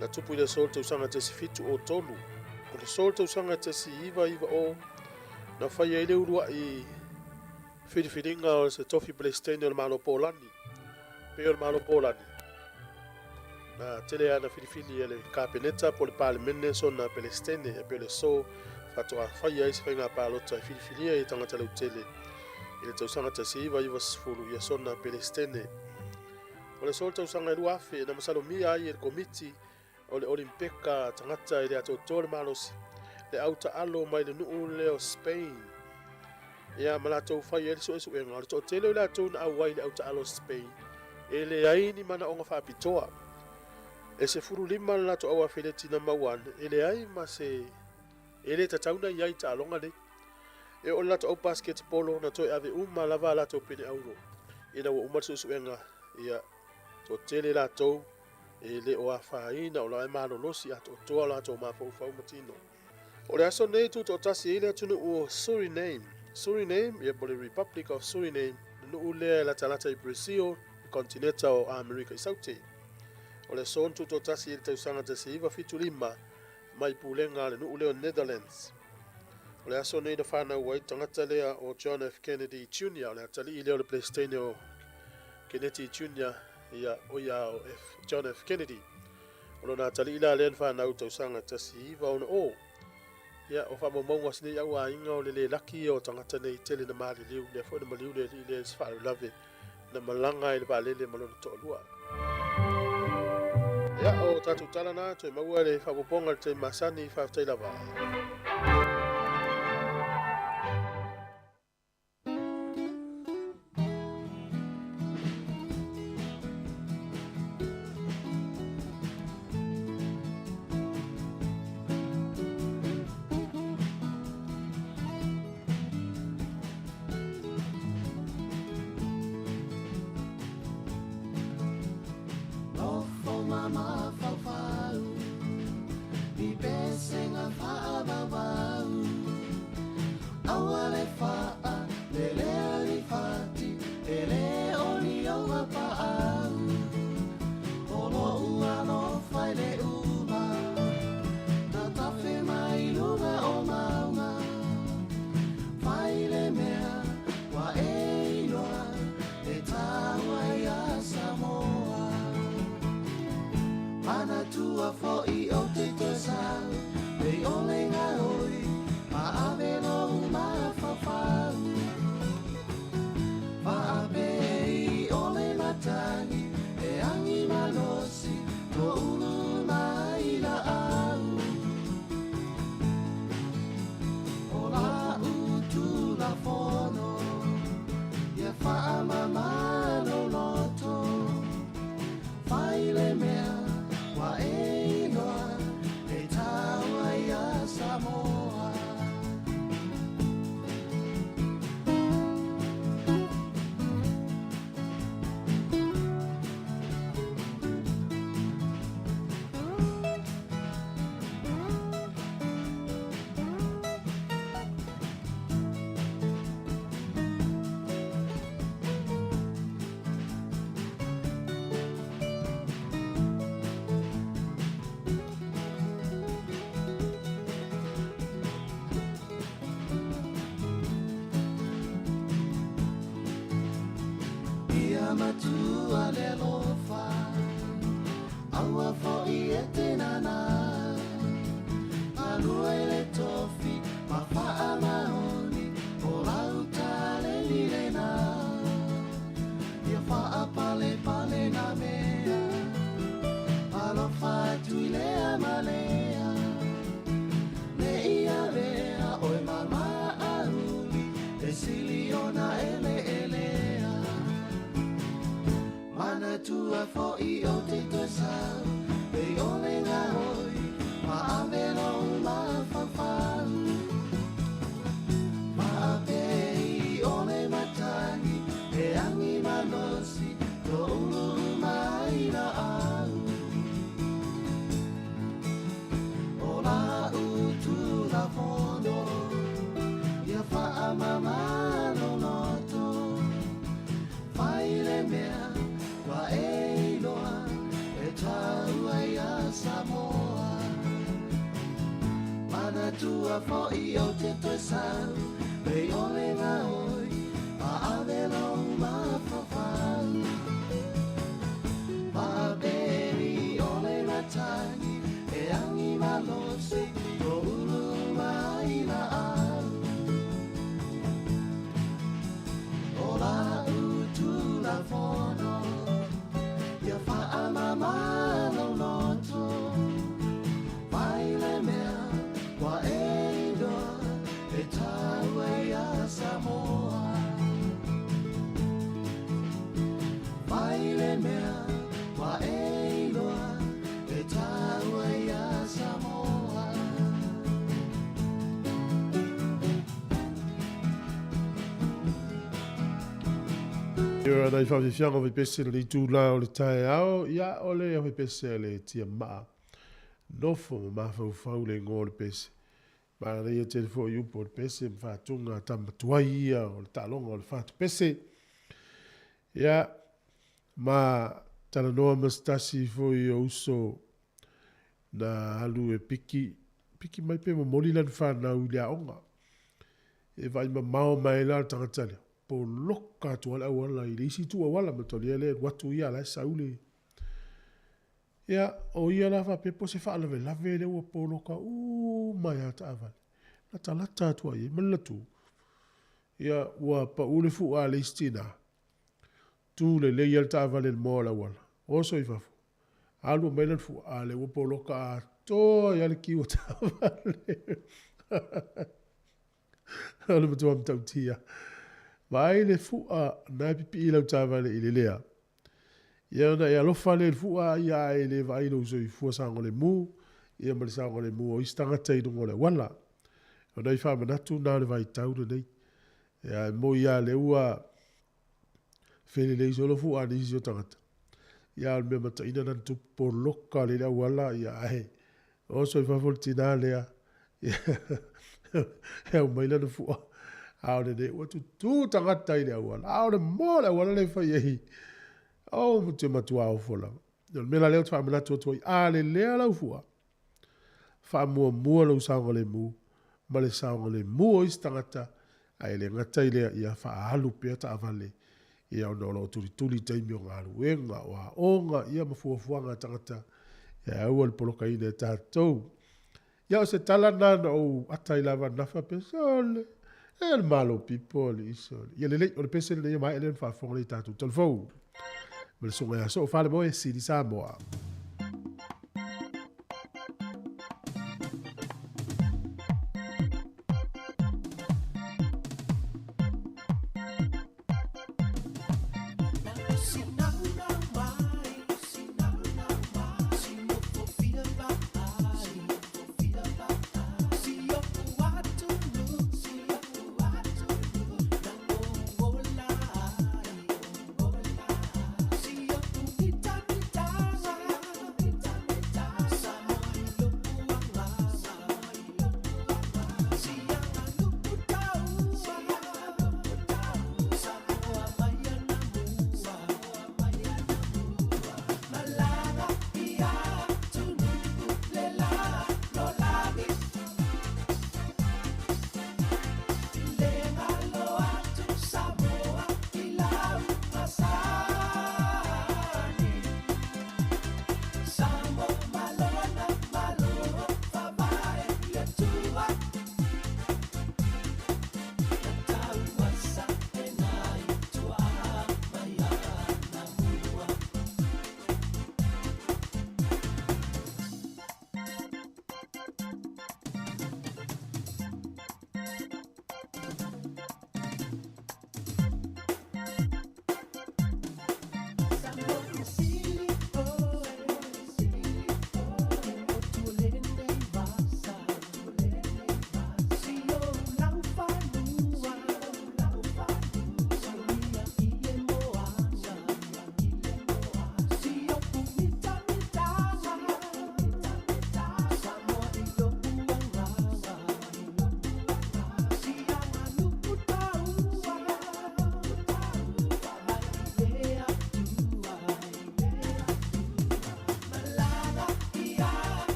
Speaker 2: Na tupu i le aso o le tausaga 1703. O le aso o le tausaga 1990 na fai ai le uluai filifiliga o se tofi Peresetene o le Malo Polani. Pei o le Malo Polani, na tele lava na filifili e le Kapeneta po o le Palemene sona Peresetene e pei o le aso faatoa faia ai se faiga palota e filifilia ai e tagata lautele i le tausaga 1990 ia sona Peresetene. O le aso o le tausaga e 2000 na masalomia ai e le Komiti o le Olimpeka tagata i le atoatoa le malosi le au taalo mai le nuu lea o Spain. Ia ma latou fai ai le suesuega o le toatele o i latou na auai i le au taalo o Spain e leai ni manaoga faapitoa. E 15 le latou au afeleti na maua ane e leai ma se e le tatau na i ai i taaloga nei. E oo i le latou au basketball na toe ave uma lava a latou pene auro ina ua uma le suesuega ia toatele latou e le o afaina o la e malolosi atoatoa o latou mafaufau ma tino. O le aso nei tutoatasi ai le atunuu o Suriname. Suriname, ia po o le Republic of Suriname, le nuu lea e latalata i Brazil, le kontineta o Amerika i Saute. O le aso na tutoatasi ai i le tausaga 1975, mai pulega a le nuu lea o Netherlands. O le aso nei na fanau ai tagata lea o John F. Kennedy Jr. O le atalii lea o le Peresetene o Keneti Jr. Ia, o ia o F, John F. Kennedy. O lona atalii la lea na fanau tausaga 1960. Ia, o faamaumauga a si nei au aiga o le le laki ia o tagata nei tele na maliliu, lea foi na maliu le alii lea i se faalavelave na malaga ai le vaalele ma lona toalua. Ia, o tatou tala na, toe maua le faaopoopoga i le taimi masani, faafetai lava.
Speaker 1: Nofo ma mafaufau i pesega faabaubau Aua le faa lelea ni fati e le o ni ou paau O lo'u alofa i le uma tatafe mai luga o mauga Fai le mea ua e iloa e taua iā Samoa Manatua fo'i ou te toe sau Pei o le gaoi ma ave lou mafaufau Faapei o le matagi e agi malosi Toulu mai laau O la'u Tulafono ia faamama lou loto Fai le mea ua e iloa e taua iā Samoa. Ia matua le alofa, aua fo'i e te nānā. Galue i le tofi ma faamaoni, o lau taleni lena. Ia faapalepale nā mea, alofa atu i lea ma lea. Ne i avea oe ma maʻauli, e sili ona eleelea. Manatua fo'i ou te toe sau, pei o le gaoi, ma ave lou mafaufau. Faapei o le matagi, e agi malosi, toulu uma ai laau. O la'u Tulafono, ia faamama lou loto. Fai le mea ua e iloa e taua iā Samoa. Manatua fo'i ou te toe sau, pei o le gaoi, ma ave lou mafaufau. Faapei o le matagi e agi malosi, toulu uma ai laau. O la'u Tulafono, ia faamama lou loto. Fai le mea ua e iloa e taua iā Samoa. Fai le mea ua e iloa e taua iā Samoa.
Speaker 2: Ia nai faafiafiaga o faipese i lenei itula o le taeao, ia o le faipese a le Tiamaa, nofo ma mafaufau le igoa o le pese. Manaia tele foi upu o le pese ma faatuga a tama tuai ia o le taaloga o le fatu pese. Ia, ma talanoa ma se tasi foi o uso na alu e piki Piki mai pe momoli lana fanau i le aoga. E vaai mamao mai ai la le tagata lea, poloka atu lava le auala i le isi itu auala, mataulia lea e alu atu ia a o la e sau le... Ia, o ia la faapea po o se faalavelave lea ua poloka uma ai lava taavale. Latalata atu lava i ai ma le latu, ia ua pau le fua a le isi tina, tu lelei lava le taavale i le moa o le auala, oso i fafo, alu aumai lana fua, a lea ua poloka atoa ai lava le kiu a taavale. O le matua matautia. Vaai le fua na e pipii i lau taavale i le lea. Ia ona e alofa lea i le fua ia ae le vaai i lou soifua saogalemu ia ma le saogalemu o isi tagata i luga o le auala. O nai faamanatu na o le vaitau lenei. Ia e moi lava o lea ua felelei solo fua a nisi o tagata. Ia a o le mea mataina lena na tupu, poloka lelei le auala ia ae oso i fafo le tina lea e aumai lana fua, a o lenei ua tutu tagata i le auala, a o le moa o le auala lea e fai ai. Oh, ou te matua ofo lava. O le mea la lea ou te faamanatu atu ai, a lelea lau fua, faamuamua lou saogalemu ma le saogalemu o isi tagata, ae le gata i lea, ia faaalu pea taavale, ia ona o lo o tulituli i taimi o galuega, o aoga, ia ma fuafuaga a tagata, ia aua le polokaina e tatou. Ia o se tala lena na ou ata ai lava ananafi faapea, sole, e le Malo pipo alii sole. Ia lelei, o le pese lenei e maea lea ona faafofoga lea i tatou talafou. Ma le susuga ia Soo Falemoe, Sini Samoa.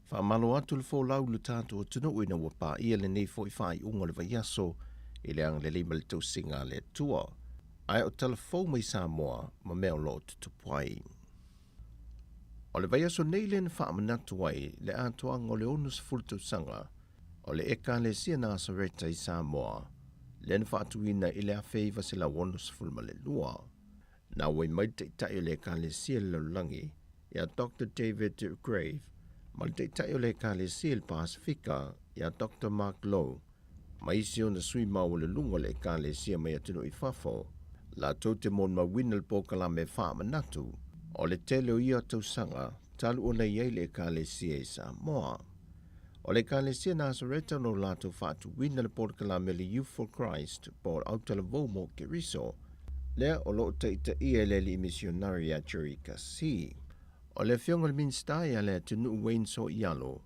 Speaker 6: Faamalo atu le folau i lo tatou atunuu ina ua paia lenei foi faaiuga o le vaiaso i le agalelei ma le tausiga a le Atua. Ae o tala fou mai Samoa ma mea o lo o tutupu ai. O le vaiaso nei lea na faamanatu ai le atoaga o le 60 tausaga o le Ekalesia Nasareta i Samoa, lea na faatuina i le 1962. Na auai mai le Taitai o le Ekalesia i le Lalolagi, ia Doctor David Grave, ma le Taitai o le Ekalesia i le Pasefika ia Doctor Mark Lowe ma isi ona sui maualuluga o le Ekalesia mai atunuu i fafo, latou te molimauina le polokalame faamanatu o le tele o ia tausaga talu ona i ai le Ekalesia i Samoa. O le Ekalesia Nasareta o lo latou faatuina le polokalame le Youth for Christ po o le Autalavou mo Keriso, lea o lo o taitaia e le alii misionari ia Jerry Kasi. O le afioga i le Minisita ia Leatinuu Wayne Soialo,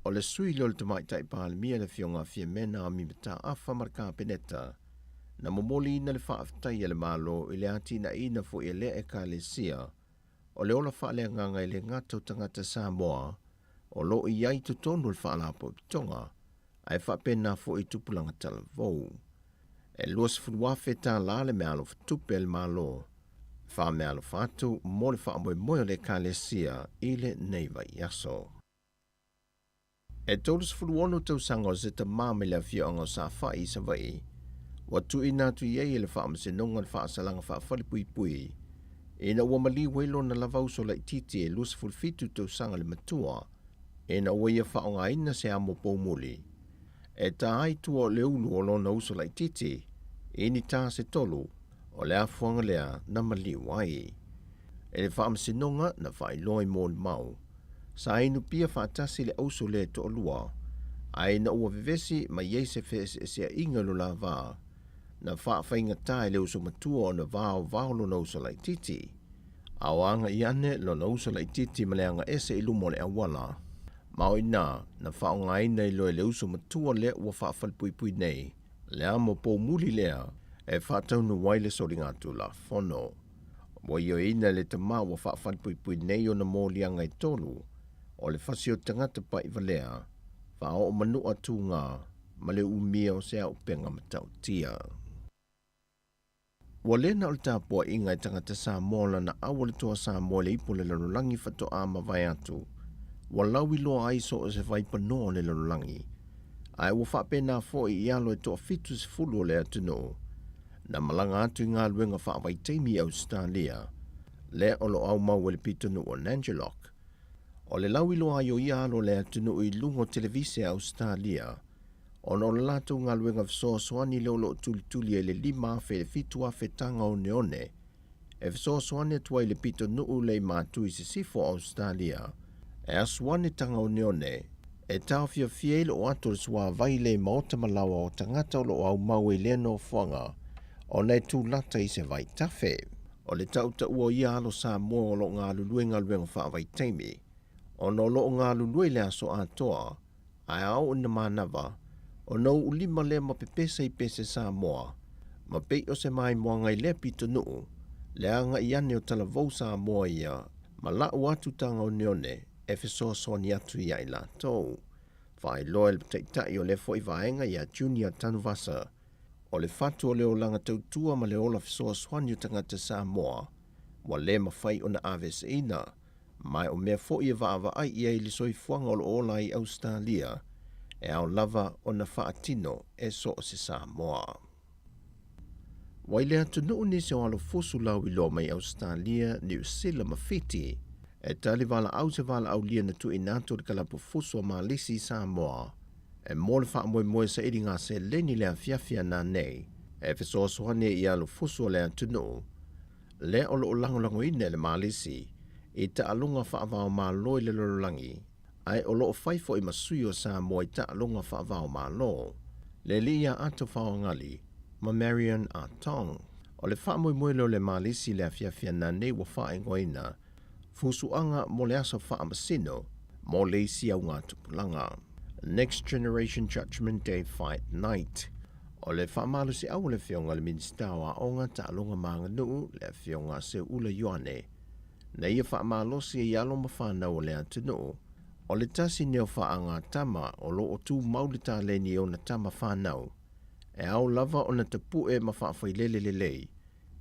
Speaker 6: o le sui lea o le Tamaitai Palemia le afioga a Fiamena Ami Mataafa ma le Kapeneta, na momoliina le faafetai a le Malo i le atinaeina foi e lea Ekalesia o le ola faaleagaga e le gata o tagata Samoa o lo o i ai i totonu o le Faalapotopotoga, ae faapena foi i tupulaga talavou. E $20,000 le meaalofa tupe a le Malo faameaalofa atu mo le faamoemoe o le Ekalesia i lenei vaiaso. E 36 tausaga o se tamā mai le afioaga o Safai i Savaii, ua tuuina atu i ai e le Faamasinoga le faasalaga faafalepuipui ina ua maliu ai lona lava uso laitiiti e 27 tausaga le matua ina ua ia faaaogaina se amo poumuli e ta ai tua o le ulu o lona uso laitiiti i ni ta se tolu o le afuaga lea na maliu ai. E le Faamasinoga na faailoa i molimau, sa inu pia faatasi le auso lea e toalua, ae ina ua vevesi mai ai se feeseeseaiga i lo la va, na faafaigata e le uso matua ona vaovao lona uso laitiiti. A o agai ane lona uso laitiiti ma le agaese i luma o le auala, ma o i ina na faaaogaina ai loa e le uso matua lea ua faafalepuipui nei le amo poumuli lea e faataunuu ai le soligatulafono. Ua ioeina e le tamā ua faafalepuipui nei ona moliaga e tolu o le fasi o tagata paʻivalea, faaoo manuʻa tugā ma le umia o se auupega matautia. Ua le na o le tapuaiga e tagata Samoa lana aua le toa Samoa i le ipu o le lalolagi faatoa mavae atu, ua lauiloa ai so o se vaipanoa o le lalolagi, ae ua faapena foi i alo e toafitusefulu o le atunuu na malaga atu i galuega faavaitaimi i Ausetalia, lea o lo o aumau ai le pitonuu o Nangiloc. O le lauiloa ai o ia alo o le atunuu i luga o televise a Ausetalia, ona o le latou galuega fesoasoani lea o lo o tulituli ai le 5,000 i le 7,000 taga oneone e fesoasoani atu ai i le pitonuu lea i Matu i sisifo o Ausetalia e asu ane taga oneone e taofiofia ai le oo atu o le suavai lea i maota ma laoa o tagata o lo o aumau ai lea nofoaga ona e tulata i se vaitafe. O le tautaua o ia alo Samoa o lo o galulue i galuega faavaitaimi ona o lo o galulue i le aso atoa ae a oo ina manava, ona uulima lea ma pepesa i pese Samoa, ma pei o se maimoaga i lea pitonuu, le agai ane o talavou Samoa ia ma lau atu taga oneone e fesoasoani atu ia i latou. Faailoa e le taitai o lea foi vaega ia Junior Tanuvasa, o le fatu o le olaga tautua ma le ola fesoasoani o tagata Samoa, ua le mafai ona aveeseina, ma o mea foi e vaavaai i ai le soifuaga o lo o ola ai i Ausetalia, e ao lava ona faatino e so o se Samoa. Ua i le atunuu nisi o alofusu lauiloa mai Ausetalia, Niu Sila ma Fiti, e tali valaau se valaaulia na tuuina atu e le kalapu fusu a Malisi i Samoa, e mo le faamoemoe sailiga seleni le afiafi a nanei, e fesoasoani ai i alofusu o le atunuu, lea o lo o lagolagoina e le Malisi i taaloga faava-o-Malo i le lalolagi, ae o lo o fai foi ma sui o Samoa i taaloga faava-o-Malo, le alii ia Ato Faoagali ma Marion Atong. O le faamoemoe lea o le Malisi i le afiafi ananei ua faaigoaina Fusuaga mo le Aso Faamasino mo le isi augatupulaga, Next Generation Judgment Day Fight Night. O le faamalosiau o le Afioga i le Minisita o Aoga, Taaloga ma Aganuu, le Afioga a Seuula Ioane, na ia faamalosi ai alo ma fanau o le atunuu, o le tasi nei o faagatama o lo o tumau le taleni i ona tama fanau, e ao lava ona tapue ma faafailele lelei,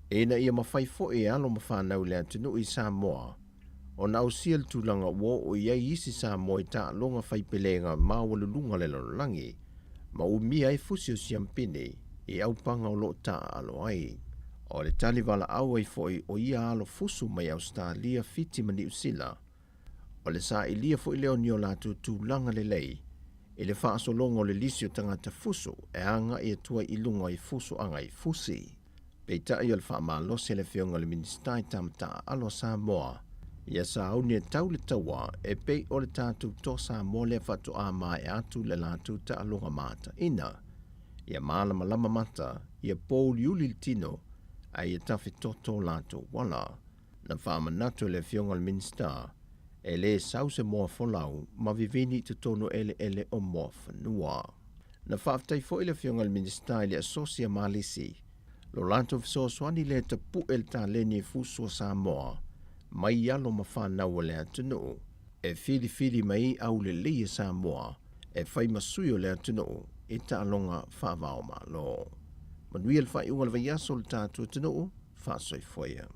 Speaker 6: ina ia mafai foi e alo ma fanau i le atunuu i Samoa ona ausia le tulaga ua oo i ai isi Samoa i taaloga faipelega maualuluga o le lalolagi ma umia ai fusi o siampini i aupaga o lo o taaalo ai. O le tali valaau ai foi o ia alo fusu mai Ausetalia, Fiti ma Niu Sila. O le saʻilia foʻi lea o ni o latou tulaga lelei i le faasologa o le lisi o tagata fusu e agaʻi atu ai i luga i fusoaga i fusi. Peitai o le faamalosi a le Afioga i le Minisita i Tamataaalo a Samoa ia sauni e tau le taua e pei o le tatou Toa Samoa lea faatoa maea atu le latou taaloga mataina. Ia malamalama mata, ia pouliuli le tino, ae ia tafetoto latou ala. Na faamanatu e le Afioga i le Minisita, e lē sau se moa folau ma vivini i totonu o eleele o Moafanua. Na faafetai foi le Afioga i le Minisita i le Asosi a Malisi, lo latou fesoasoani lea e tapuʻe le taleni e fusu a Samoa mai alo ma fanau a le atunuu e filifili mai ai aulelei e Samoa e fai ma sui o le atunuu i taaloga faava-o-Malo. Manuia le faaiuga o le vaiaso o le tatou atunuu, faasoifua ia.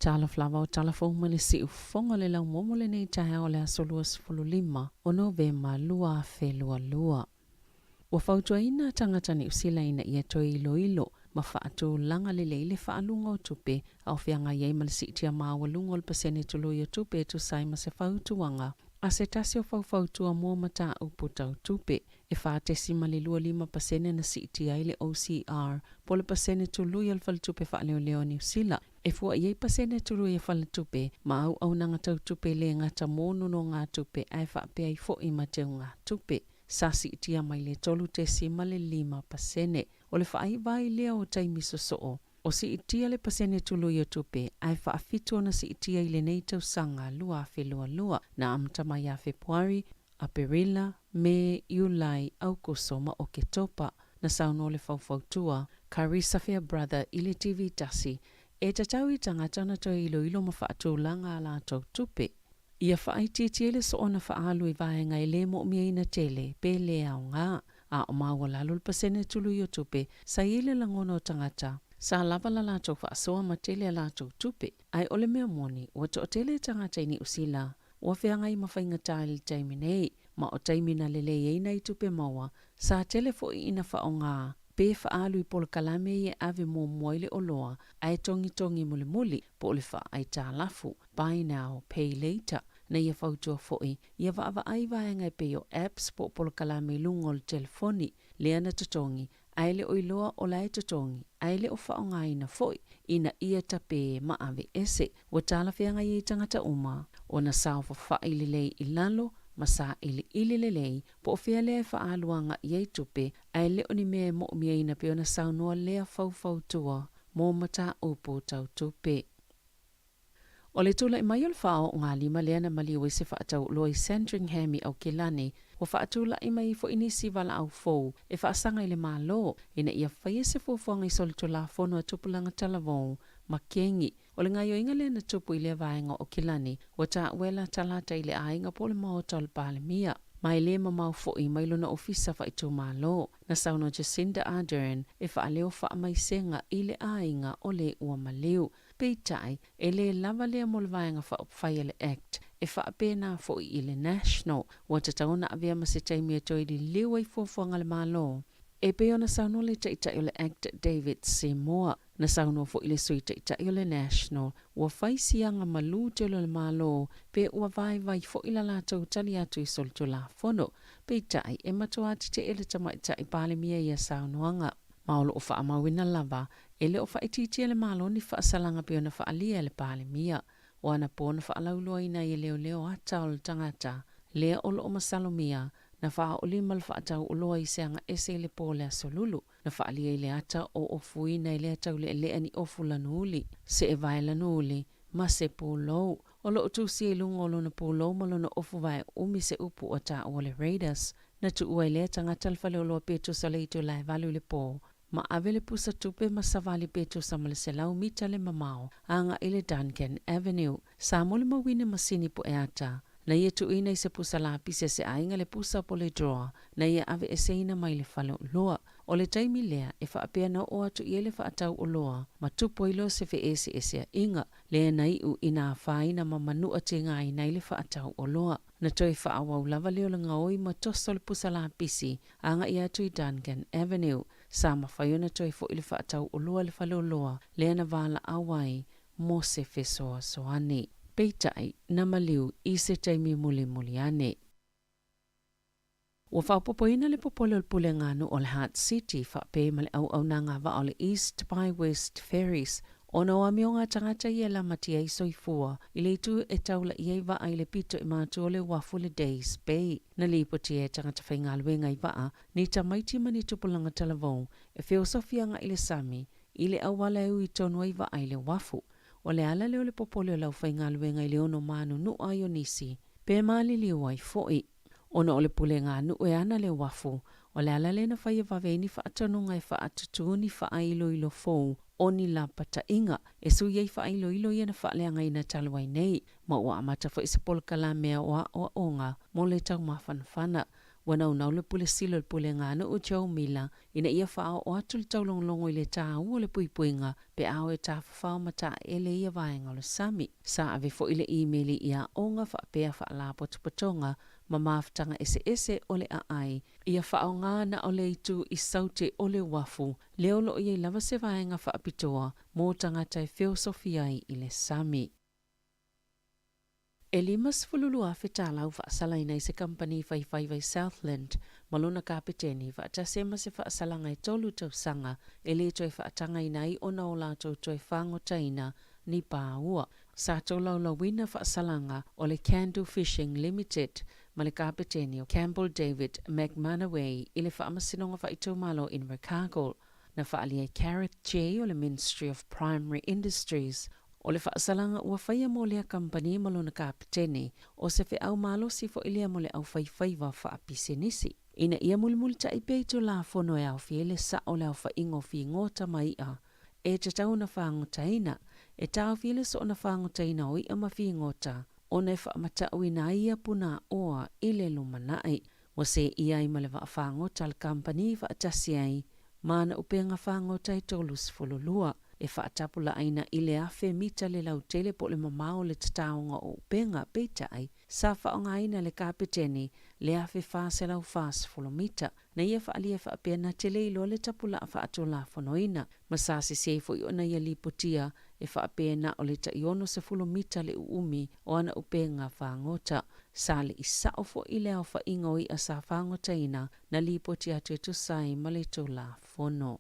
Speaker 4: Talofa lava o tala fou mai le siufofoga o le laumua mo lenei taeao o le aso 25 o Novema 2022. Ua fautuaina tagata Niu Sila ina ia toe iloilo ma faatulaga lelei le faaaluga o tupe a o feagai ai ma le siitia maualuga o le pasene tului o tupe e tusa ai ma se fautuaga a se tasi o faufautua mo mataupu tau tupe. E 4.25 pasene na siitia ai le OCR po o le pasene tului a le Faletupe Faaleoleo a Niu Sila e fua i ai pasene tului a faletupe ma auaunaga tau tupe le gata mo nonogatupe ae faapea ai foʻi ma teugatupe. Sa siitia mai le 3.5%. O le faaiva ai lea o taimi sosoo, o siitia le pasene tului o tupe ae faafitu ona siitia i lenei tausaga 2022 na amata mai ia Fepuari, Aperila, Me, Iulai, Aukuso ma Oketopa. Na saunoa le faufautua, Carissa Fairbrother i le TV tasi, e tatau i tagata ona toe iloilo ma faatulaga a latou tupe. Ia faaitiitia le soona faaalu i vaega e le moomia tele pe le aoga, a o maualalo le pasene tului o tupe sa i ai le lagona o tagata sa lava la latou faasoa ma tele a latou tupe. Ae o le mea moni, ua toatele tagata i Niu Sila ua feagai ma faigata i le taimi nei, ma o taimi na lelei ai nai tupe maua, sa tele foʻi ina faaaoga pe faaalu i polokalame ia e ave muamua i le oloa ae togitogi mulimuli po o le faaaitalafu, buy now, pay later. Na ia fautua foʻi ia vaavaai vaega e pei o apps po o polokalame i luga o le telefoni lea na totogi ae le o iloa o la e totogi ae le o faaaogaina foʻi ina ia tape ma ave ese. Ua talafeagai ai tagata uma ona saofafaʻi lelei i lalo ma saʻiliʻili lelei po o fea lea e faaalu agaʻi ai tupe ae le o ni mea e moomia pei ona saunoa lea faufautua mo mataupu tau tupe. O le tulaʻi mai o le faaoogalima lea na maliu ai se faatauoloa i Sandringham i Aukilani, ua faatulaʻi mai foʻi nisi valaau fou e faasaga i le Malo ina ia faia se fuafuaga i solitulafono a tupulaga talavou ma kegi. O le gaoioiga lea na tupu i lea vaega o Aukilani ua taua e latalata i le aiga po o le maota o le Palemia. Ma e le mamao foʻi mai lona ofisa faaitumalo. Na saunoa Jacinda Ardern e faaleo faamaisega i le aiga o le ua maliu. Peitai, e lē lava lea mo le vaega faaupufai a le ACT e faapena foʻi i le National. Ua tatau ona avea ma se taimi e toe liliu ai fuafuaga a le Malo. E pei ona saunoa le Taitai o le ACT David Seymour. Na saunoa foʻi le Sui Taitai o le National ua fai siaga malū tele o le Malo pe ua vaivai foʻi la latou tali atu i solitulafono. Peitai, e matuā teteʻe le Tamaitai Palemia i ia saunoaga. Ma o loo faamauina lava e le o faaitiitia e le Malo ni faasalaga pei ona faaalia e le Palemia. O anapo na faalauiloaina ai e leoleo ata o le tagata lea o loo masalomia na faaoolima le faatauoloa i se agaese i le po o le aso Lulu. Na faaalia i le ata o ofuina i lea taulealea ni ofu lanuuli, se evae lanuuli, ma se pulou. O loo tusia i luga o lona pulou ma lona ofu vae umi se upu ua taua le Raiders. Na tuua ai lea tagata le faleoloa pe tusa o le itula e 8 i le po ma ave le pusa tupe ma savali pe tusa ma le 100 mita le mamao agaʻi i le Duncan Avenue. Sa molimauina masini puʻe ata. Na ia tuuina i se pusa lapisi a se aiga le pusa po le drawer na ia aveeseina mai le faleoloa. O le taimi lea e faapea na oo atu i ai le faatau oloa ma tupu ai loa se feeseeseaiga lea na iu ina afaina ma manua tigaina ai le faatau oloa. Na toe faaauau lava lea o le gaoi ma toso le pusa lapisi agai atu i Duncan Avenue. Sa mafai ona toe foi le faatau oloa i le faleoloa lea na valaau ai mo se fesoasoani. Peitai, na maliu i se taimi mulimuli ane. Ua faaopoopoina le popole o le Pulega Nuu o le Heart City faapea ma le auaunaga vaa o le East by West Ferries ona o amioga a tagata ia e lamatia ai soifua i le itu e taula'i ai vaa i le pito i matua o le uafu i le Days Bay. Na lipotia e tagata faigaluega i vaa ni tamaiti ma ni tupulaga talavou e feosofi agai i le sami i le auala e ui tonu ai vaa i le uafu. O le ala lea o le popole o le aufaigaluega i le ono manunua ai o nisi pe maliliu ai foi. Ona o le pulega a nuu e ana le uafu, o le ala lea na fai e vave ai ni faatonuga e faatutū ni faailoilo fou o ni lapataiga e sui ai faailoilo ia na faaleagaina talu ai nei, ma ua amata foi se polokalame o aoaoga mo le taumafanafana. Ua naunau le Pule Sili o le Pulega a Nuu Joe Mila ina ia faaoo atu le taulogologo i le tāua o le puipuiga pe a o e tafafao ma taeele ia vaega o le sami. Sa ave foi le imeli i aoga faapea faalapotopotoga ma mafutaga eseese o le aai ia faaaoga na o le itu i Saute o le uafu lea o lo o i ai lava se vaega faapitoa mo tagata e feosofi ai i le sami. E 52,000 tala ua faasalaina i se kamupani faifaiva i Southland ma lona kapeteni faatasi ai ma se faasalaga e tolu tausaga e le toe faatagaina ai ona o latou toe fagotaina ni pāua. Sa tolaulauina faasalaga o le Candle Fishing Limited ma le kapeteni o Campbell David McManaway i le Faamasinoga Faaitumalo Invercargill. Na faaalia e Gareth Jay o le Ministry of Primary Industries o le faasalaga ua faia mo lea kamupani ma lona kapeteni, o se feau malosi foi lea mo le aufaifaiva faapisinisi. Ina ia mulimulitai pea i Tulafono e aofia ai le sao o le aofaiga o figota ma i'a e tatau ona fagotaina, e taofi ai le soona fagotaina o i'a ma figota ona e faamatauina ai ia punāoa i le lumanai. Ua seia ai ma le vaa fagota a le kamupani faatasi ai ma ana upega fagota e 32, e faatapulaaina i le 1,000 mita le lautele po o le mamao o le tataoga o upega, peitai, sa faaaogaina e le kapeteni le 1,440 mita. Na ia faaalia faapea na te le iloa le tapulaa faatulafonoina, ma sa sese foi ona ia lipotia e faapea na o le tai 60 mita le uumi o ana upega fagota. Sa le i sao foi le aofaiga o i'a sa fagotaina na lipoti atu e tusa ai ma le Tulafono.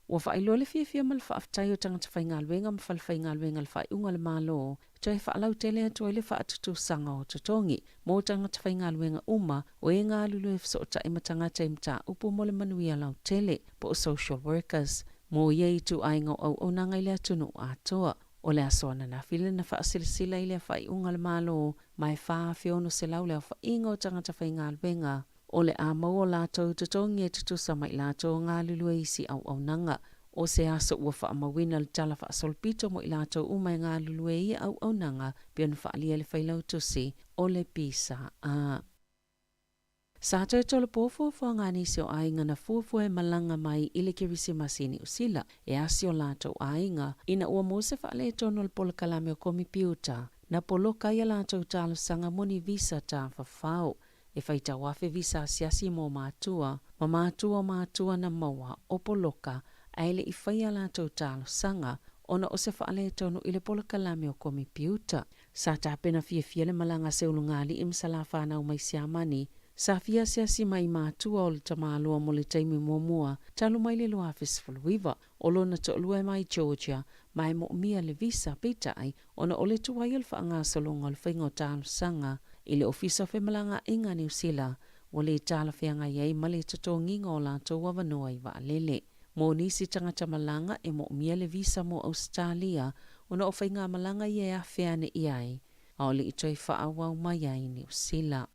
Speaker 4: Ua faailoa le fiafia ma le faafetai o tagata faigaluega ma falefaigaluega i le faaiuga a le Malo e toe faalautele atu ai le faatutusaga o totogi mo tagata faigaluega uma o e galulue fesootai ma tagata i mataupu mo le manuia lautele po o social workers mo ia ituaiga o auaunaga i le atunuu atoa. O le aso ananafi lea na faasilasila ai lea faaiuga a le Malo ma e 4,600 le aofaiga o tagata faigaluega o le a maua o latou totogi e tutusa ma i latou o galulue i isi auaunaga. O se aso ua faamauina le tala faasolopito mo i latou uma e galulue i ia auaunaga pei ona faaalia e le Failautusi o le PSA. Sa toe tolopo fuafuaga a nisi o aiga na fuafua e malaga mai i le Kerisimasi i Niu Sila e asi o latou aiga ina ua maua se faaletonu o le polokalame o komipiuta na poloka ai a latou talosaga mo ni visa tafafao e faitau afe visa asiasi mo matua ma matua o matua na maua o poloka ae le i faia a latou talosaga ona o se faaletonu i le polokalame o komipiuta. Sa tapena fiafia le malaga a Seulugalii ma Salafanau mai Siamani. Sa fia asiasi mai i matua o le tamaloa mo le taimi muamua talu mai le 2019. O lona toalua e mai Georgia ma e moomia le visa, peitai, ona o le tuai o le faagasologa o le faiga o talosaga i le Ofisa o Femalagaaiga a Niu Sila, ua le talafeagai ai ma le totogiga o latou avanoa i vaalele. Mo nisi tagata malaga e moomia le visa mo Ausetalia ona o faigamalaga ia e afe ane i ai, a o le i toe faaauau mai ai i Niu Sila.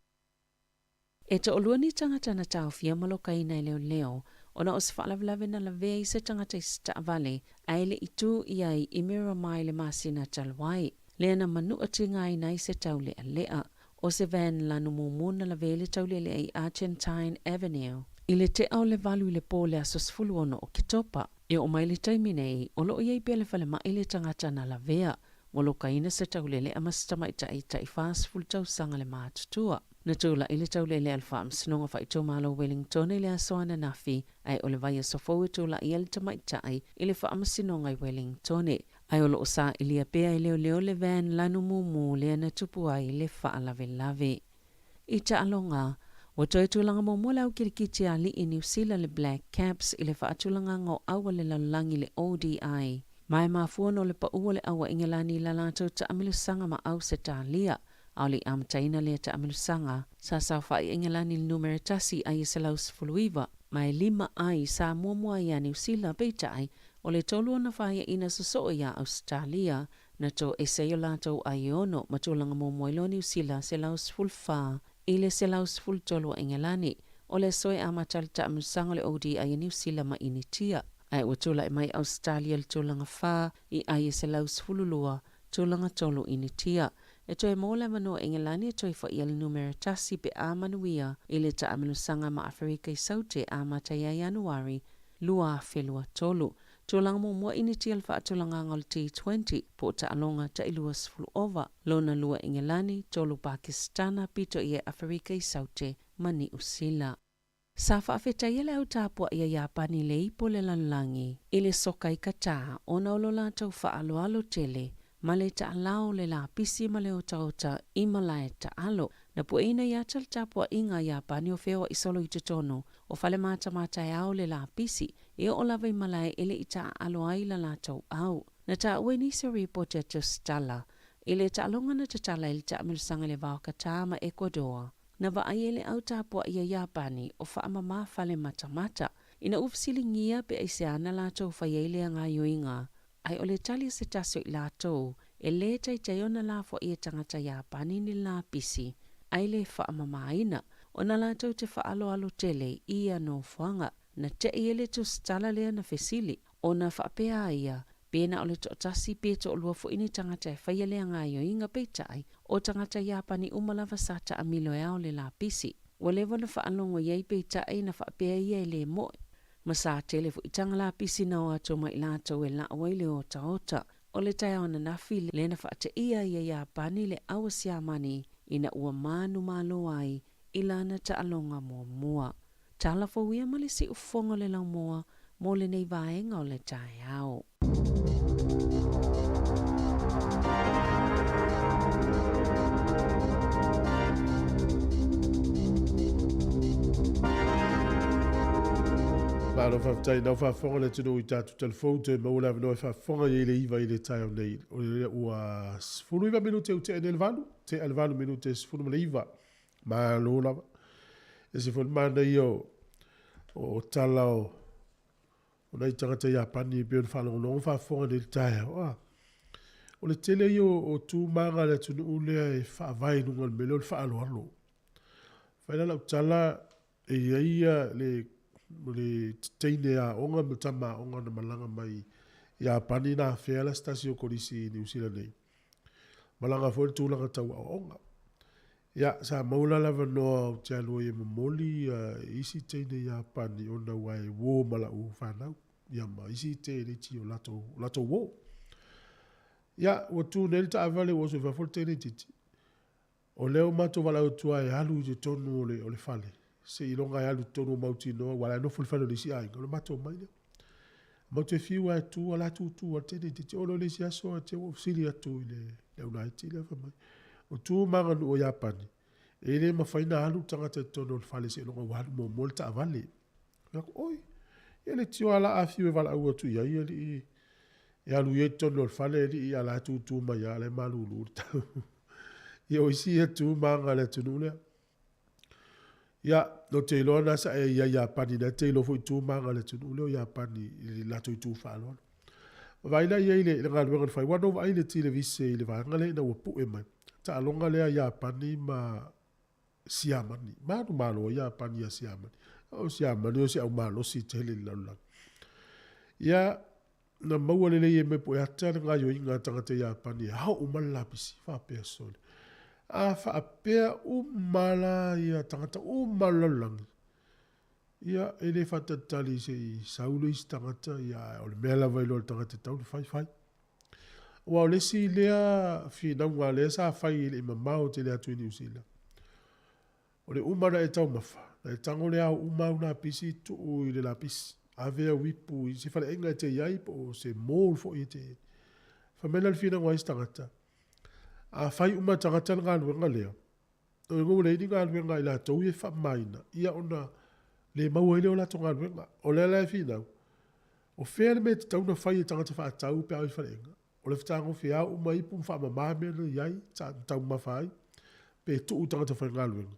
Speaker 4: E toalua ni tagata na taofia ma lokaina e leoleo ona o se faalavelave na lavea i se tagata i se taavale ae le i tu i ai i Miramar i le masina talu ai, lea na manua tigaina ai se taulealea. O se van lanu mumu na lavea i le taulealea i Argentine Avenue. I le te'a o le 8 i le po o le aso 16 Oketopa. E oo mai le taimi nei, o lo o i ai pea le falemai le tagata na lavea. Ua lokaina se taulele'a ma se tamaitai tai 40 tausaga le matutua. Na tula'i le taulele'a i le Faamasinoga Faaitumalo o Wellingtone i le aso ananafi, ae o le vaiaso fou e tula'i ai le tamaitai i le Faamasinoga i Wellingtone. Ae o lo o sailia pea e leoleo le van lanu mumu lea na tupu ai le faalavelave. I taaloga, ua toe tulaga muamua le au kirikiti a alii Niu Sila le Black Caps i le faatulagaga o aua le lalolagi le ODI. Ma e mafua ona o le pau o le au a Ingelani i la latou taamilosaga ma Ausetalia. A o le i amataina lea taamilosaga, sa saofai a Ingelani i le numera tasi ai e 119, ma e lima ai sa muamua ai ia Niu Sila, peitai, o le tolu ona faiaina sosoo iā Ausetalia, na toese ai o latou ai e ono ma tulaga muamua ai loa Niu Sila 114 i le 113 a Ingelani. O le aso e amata le taamilosaga o le ODI a Niu Sila ma Initia. Ae ua tulai mai Ausetalia i le tulaga fa i ai e 112, tulaga tolu Initia. E toe maua le avanoa Ingelani e toe faia le numera tasi pe a manuia i le taamilosaga ma Aferika i Saute amata ia Ianuari 2023. Tulaga muamua Initia le faatulagaga o le T20 po o taaloga tai 20 ova, lona lua Ingelani, tolu Pakisitana, pito i ai Aferika i Saute ma Niu Sila. Sa faafetaia le au tapuai a Iapani i le ipu o le lalolagi i le soka i Katā ona o lo latou faaaloalo tele ma le taalao o le lapisi ma le otaota i malae taalo. Na pueina i ata le tapuaiga a Iapani o feoai solo i totonu o fale matamataeao le lapisi e oo lava i malae e le i taaalo ai la latou au. Na taua i nisi o ripoti a Tusitala i le taaloga na tatala ai le taamilosaga i le va o Katā ma Ekuadoa. Na vaai ai le au tapuai a Iapani o faamama fale matamata. Ina ua fesiligia pe aisea na latou fai ai lea gaoioiga, ae o le tali a se tasi o i latou, e lē taitai ona lafoai e tagata Iapani ni lapisi, ae le faamamaina, ona latou te faaaloalo tele i ia nofoaga. Na te'i ai le tusitala lea na fesili, ona faapea a ia, Pe na o le toatasi pe toalua foi ni tagata e faia lea gaoioiga, peitai, o tagata Iapani uma lava sa taamilo e ao le lapisi. Ua leva ona faalogo i ai peitai na faapea ia e le moe. Ma sa tele foi taga lapisi na o atu ma i latou e lau ai le otaota. O le taeao ananafi lea na faateia ai e Iapani le au a Siamani ina ua manumalo ai i lana taaloga muamua. Tala fou ia ma le siufofoga o le laumua mo lenei vaega o le taeao.
Speaker 2: Malo faafetai nau faafofoga le atunuu i tatou talafou toe maua le avanoa e faafofoga i ai le iva i le taeao nei. O le ua 19 minute ua tea nei le valu, tea le valu minute 19. Malo lava. E se foi le manaia o, o tala o, o nai tagata Iapani e pei ona faalogologo faafofoga nei i le taeao. Ah, o le tele ia o, o tu ma aga a le atunuu lea e faavae i luga o le mea lea o le faaaloalo. Fai la lau tala, e i ai ia le, le teine aoga ma tama aoga na malaga mai Iapani na afea la se tasi o kolisi i Niu Sila nei. Malaga foi le tulaga tau aoaoga. Ia, sa maua la le avanoa ou te alu ai e momoli isi teine Iapani ona ua e uō ma lau fanau, ia ma isi teineiti o latou, o latou uō. Ia, ua tu nei le taavale ua oso i fafo le teineitiiti. O lea ua matou valaau atu lava e alu i totonu o le, o le fale, seiloga e alu i totonu o mautinoa, aua o la e nofo i le fale o le isi aiga, ona matou omai lea. Matou te fiu lava e tu, a o la e tutu lava le teineitiiti. Oo loa i le isi aso ae te i ua ou fesili atu i le au laiti lea fai mai, o tu ma aganuu a Iapani, e le mafai ona alu le tagata i totonu o le fale seiloga ua alu muamua le taavale. Fai atu, oi, ia leitioa lava la a fiu e valaau atu i ai alii e alu ia i totonu o le fale alii a o la e tutu mai lava, o la e malulu le tau. Ia o isi ia tu ma aga a le atunuu lea. Ia, ou te iloa na sa e i ai Iapani, na te iloa foi tu ma aga a le atunuu lea o Iapani i le latou itu faaaloalo. Vaai la i ai le, le galuega na fai, aua na ou vaai i le televise i le vaega lea ina ua pue mai, taaloga lea a Iapani ma Siamani. Manumalo ai Iapani ia Siamani. O Siamani o se au malosi tele i le lalolagi. Ia, na maua lelei e mai Pueata le gaoioiga a tagata Iapani e ao uma le lapisi, faapea sole. A faapea uma la ia tagata uma o le lalolagi. Ia, e le faatalitali se i sau le isi tagata, ia, ae o le mea lava e iloa e le tagata e tatau ona fai, fai. Aua o le isi lea finauga lea sa fai e le i mamao tele atu i Niu Sila, o le uma ona e taumafa, ona e tago lea ao uma au lapisi tuu i le lapisi, ave au ipu i se faleaiga e te i ai po o se mall foi e te i ai. Fai mai la le finauga a isi tagata, a fai uma e tagata le galuega lea, Lona uiga ua leai ni galuega a i latou ia e faamamaina, ia ona le maua ai lea o latou galuega. O lea la e finau, o fea le mea e tatau ona fai e tagata faatau pe a o i faleaiga? O le fetagofi e ao uma ipu ma faamama mea na i ai, na taumamafa ai, pe tuu i tagata faigaluega?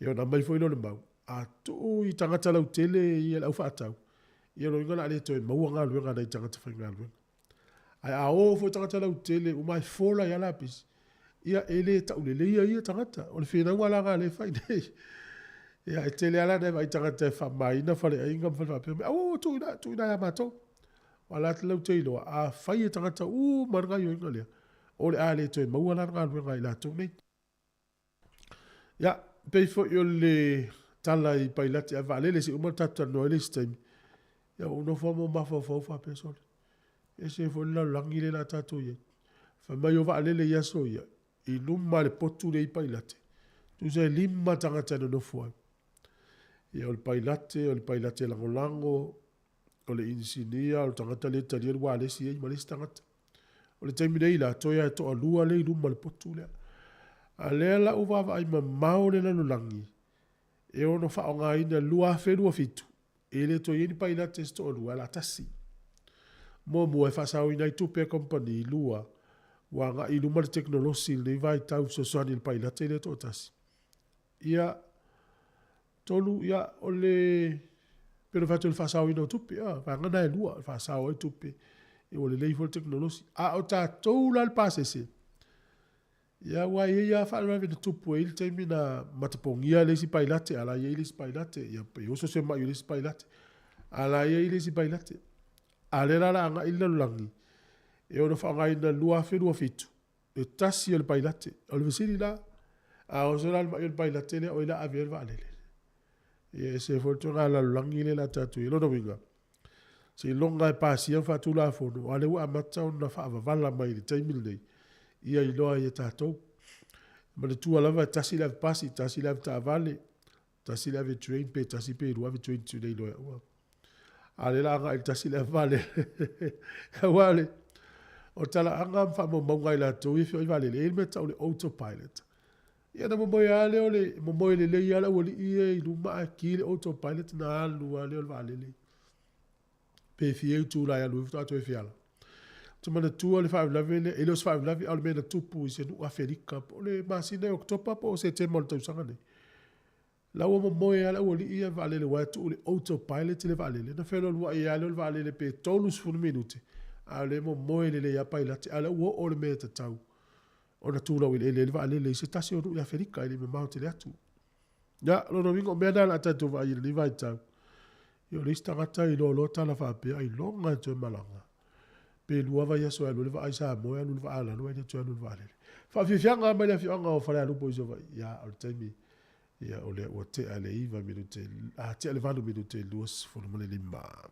Speaker 2: Ia ona aumai foi lea o le mau, a tuu i tagata lautele ia le au faatau, ia lona uiga o le a le toe maua galuega a nai tagata faigaluega. Ae a o foi tagata lautele uma ae fola ai lava lapisi, ia e le tauleleia ia tagata. O le finauga la lena o lea e fai nei. Ia e tele lava la ina e vaai i tagata e faamamaina faleaiga ma fale faapea, fai mai, aua aua tuu i ina, tuu i ina ia matou. Aua o la e latou te iloa, a fai e tagata uma le gaoioiga lea, o le a le toe maua la le galuega a i latou nei. Ia, pei foi o le tala i Pailate ave vaalele se i uma ona tatou talanoa ai le isi taimi, ia ua ou nofo lava ma ou mafaufau faapea, sole, e ese foi le lalolagi lea o le a tatou i ai. Fai mai o vaalele i aso ia, i luma le potu lea e i ai Pailate, tusa e 5 tagata e nonofo ai. Ia o le Pailate, o le Pailate lagolago, o le inisinia, o le tagata lea e talia le ualesi i ai ma le isi tagata. O le taimi nei la, toe lava e toalua lea e i luma o le potu lea. A o lea la ua vaavaai mamao le lalolagi, e ono faaaogaina i le 2027, e le toe i ai ni pailate se toalua, ae o le a tasi. Muamua, e faasaoina ai tupe a kamupani, lua, ua agai i luma le tekonolosi i lenei vaitau e fesoasoani i le pailate lea e toatasi. Ia, 3, ia, o le, pei ona fai atu o le faasaoina o tupe, o vaega na e lua, e faasao ai tupe, ia ua lelei foi le tekonolosi. A o tatou la le pasese, ia aua e i ai lava faalavelave na tupu e i ai le taimi na matapogia le isi pailate, a o la e i ai le isi pailate, ia pe oso se mai o le isi pailate, a o la e i ai le isi pailate. A o lea la o le a agai le lalolagi e ono faaaogaina i le 2027, le tasi o le pailate. O le fesili la, a oso la le mai o le pailate lea, o ai o le a ave i ai le vaalele? Ia e ese foi le tulaga lalolagi lea o le a tatou i ai. O lona uiga, seiloga lava e pasia ma faatulafono, aua o lea ua amata ona faavavala mai i le taimi lenei, ia iloa ai e tatou. Manatua lava e tasi le ave pasi, tasi le avetaavale, tasi le ave train pe tasi pe lua ave train te le iloa e au a. A o lea o le a agai i le tasi le ave vaalele. Aua o le o talaaga ma faamaumauga a i latou ia e feoai vaalele, e i ai le mea e tau o le autopilot. Ia ona momoe lava lea o le momoe lelei lava le aualii ia i luma ae ki le autopilot ona alu lava lea o le vaalele. Pe fia itula e alu ai faatoa toe feala. Ou te manatua le faalavelave lea, e le o se faalavelave a o le mea na tupu i se nuu Afelika po o le masina o Oketopa po o Setema o le tausaga nei. La ua momoe lava le aualii ia i le vaalele aua e tuu i le autopilot le vaalele, ona fealualuai lava lea o le vaalele pe 30 minute, a o lea e momoe lelei lava pailate, a o lea ua oo i le mea e tatau ona tu laueleele ai le vaalele i se tasi o nuu i Afelika e le i mamao tele atu. Ia, o lona uiga o mea na o le a tatou vaai i lenei vaitau. Ia o le isi tagata e iloa loa tala faapea, ailoga e toe malaga. Pe lua vaiaso e alu ai le vaa i Samoa e alu i le vaa a lalo ae le toe alu i le vaalele. Faafiafiaga mai le afioaga o Falealupo i Savaii. Ia, o le taimi, ia o lea ua tea le 9 minute, a tea le 8 minute i le 25.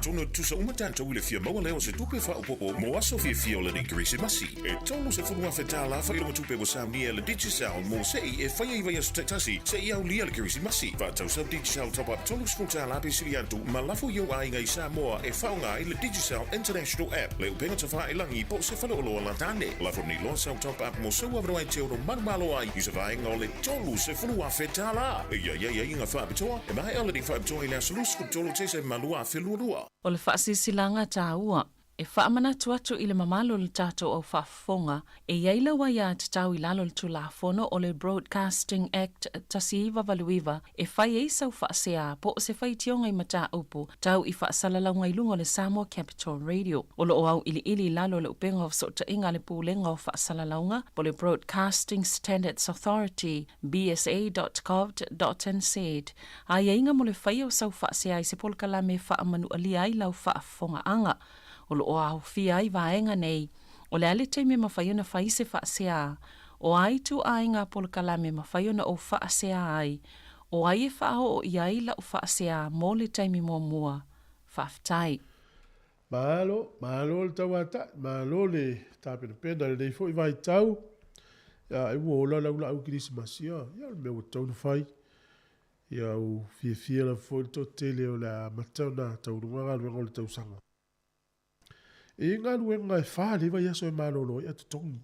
Speaker 7: Atonu e tutusa uma tatou i le fia maua lea o se tupe faaopoopo mo aso fiafia o lenei Kerisimasi. E $30,000 faailoga-tupe ua saunia e le Digicel mo se'i e fai ai vaiaso taitasi seia aulia le Kerisimasi. Faatau sau Digicel Top Up $30 pe sili atu ma lafo i ou aiga i Samoa e faaaoga ai le Digicel International App, le upega tafailagai po o se faleoloa lata ane. Lafo nei loa sau Top Up mo sou avanoa e te ono manumalo ai i se vaega o le $30,000. E i ai aiaiga faapitoa, e maea lenei faapitoa i le aso 23 Tesema 2022.
Speaker 4: O le faasilasilaga taua e faamanatu atu i le mamalu o le tatou au faafofoga, e i ai lau aiatatau i lalo o le Tulafono o le Broadcasting Act 1989 e fai ai sau faasea po o se faitioga i mataupu tau i faasalalauga i luga o le Samoa Capital Radio. O lo o auiliili i lalo o le upega o fesootaiga a le Pulega o Faasalalauga po o le Broadcasting Standards Authority, bsa.govt.nz, aiaiga mo le faia o sau faasea i se polokalame e faamanualia ai lau faafofogaaga. O lo o aofia ai vaega nei, o le a le taimi e mafai ona fai se faasea, o a ituaiga polokalame e mafai ona ou faasea ai, o ai e faaoo i ai lau faasea mo le taimi muamua. Faafetai.
Speaker 2: Malo, malo le tauatai, malo le tapenapena i lenei foi vaitau. Ia, ai ua ola lau laau Kerisimasi, ia, ia o le mea ua tatau ona fai. Ia ua fiafia lava foi le toatele o le a amata ona taualuga galuega o le tausaga. E i ai galuega e fa le vaiaso e malolo ai ae totogi.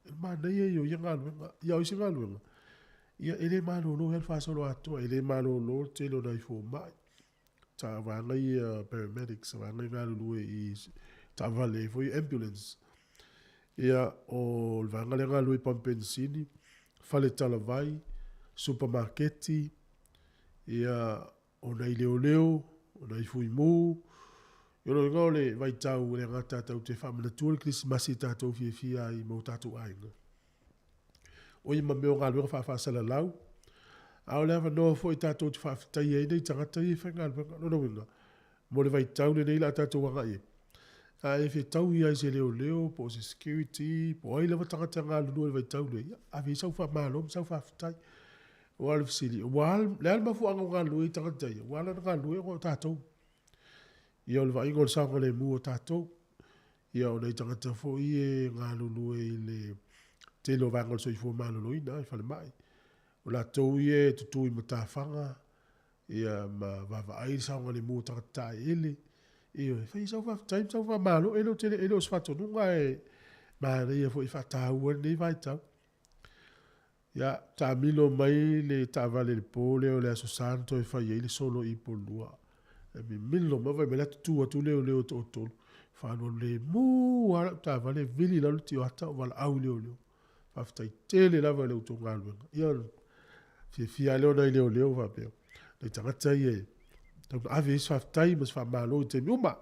Speaker 2: O le manaia ia o ia galuega. Ia o isi galuega, ia e le malolo ai le faasoloatoa, e le malolo le tele o nai fomai, vaega ia paramedics, vaega ia galulue i taavale foi ambulance. Ia o le vaega lea galulue i pamu penisini, fale talavai, supamaketi, ia o nai leoleo, o nai fuimu. Ia o lona uiga o le vaitau le gata tatou te faamanatua le Kerisimasi e tatou fiafia ai ma o tatou aiga. O ia ma mea o galuega faafaasalalau, a o le avanoa foi tatou te faafetaia ai nei tagata ia e faigaluega. Lona uiga, mo le vaitau lenei la tatou agai ai, a e fetaui lava i se leoleo po o se security po o ai lava tagata e galulue i le vaitau lenei, ia ave i ai sau faamalo ma sau faafetai. Aua o le fesili, ua le a le mafuaaga ua galulue ai tagata ia? Ua ala ona galulue ona o tatou. Ia o le vaaiga o le saogalemu o tatou. Ia o nai tagata foi e galulue i le tele o vaega o le soifua maloloina i falemai. O latou ia e tutu i matafaga ia ma vaavaai le saogalemu o tagata taeele. Ioe, fai sau faafetai ma sau faamalo, e le o tele, e le o se faatonuga ae manaia foi e faataua ai lenei vaitau. Ia, taamilo mai le taavale i le po lea o le Aso Sa na toe fai ai le solo i Upolua. E mimilo mai vaai mai la tutu atu leoleo e toatolu. Faalualu lemu lava lau taavale vili i lalo le tioata o valaau i leoleo. Faafetai tele lava i la outou galuega. Ia, fiafia lava lea o nai leoleo faapea. Nai tagata ia e tau na ave ai se faafetai ma se faamalo i taimi uma.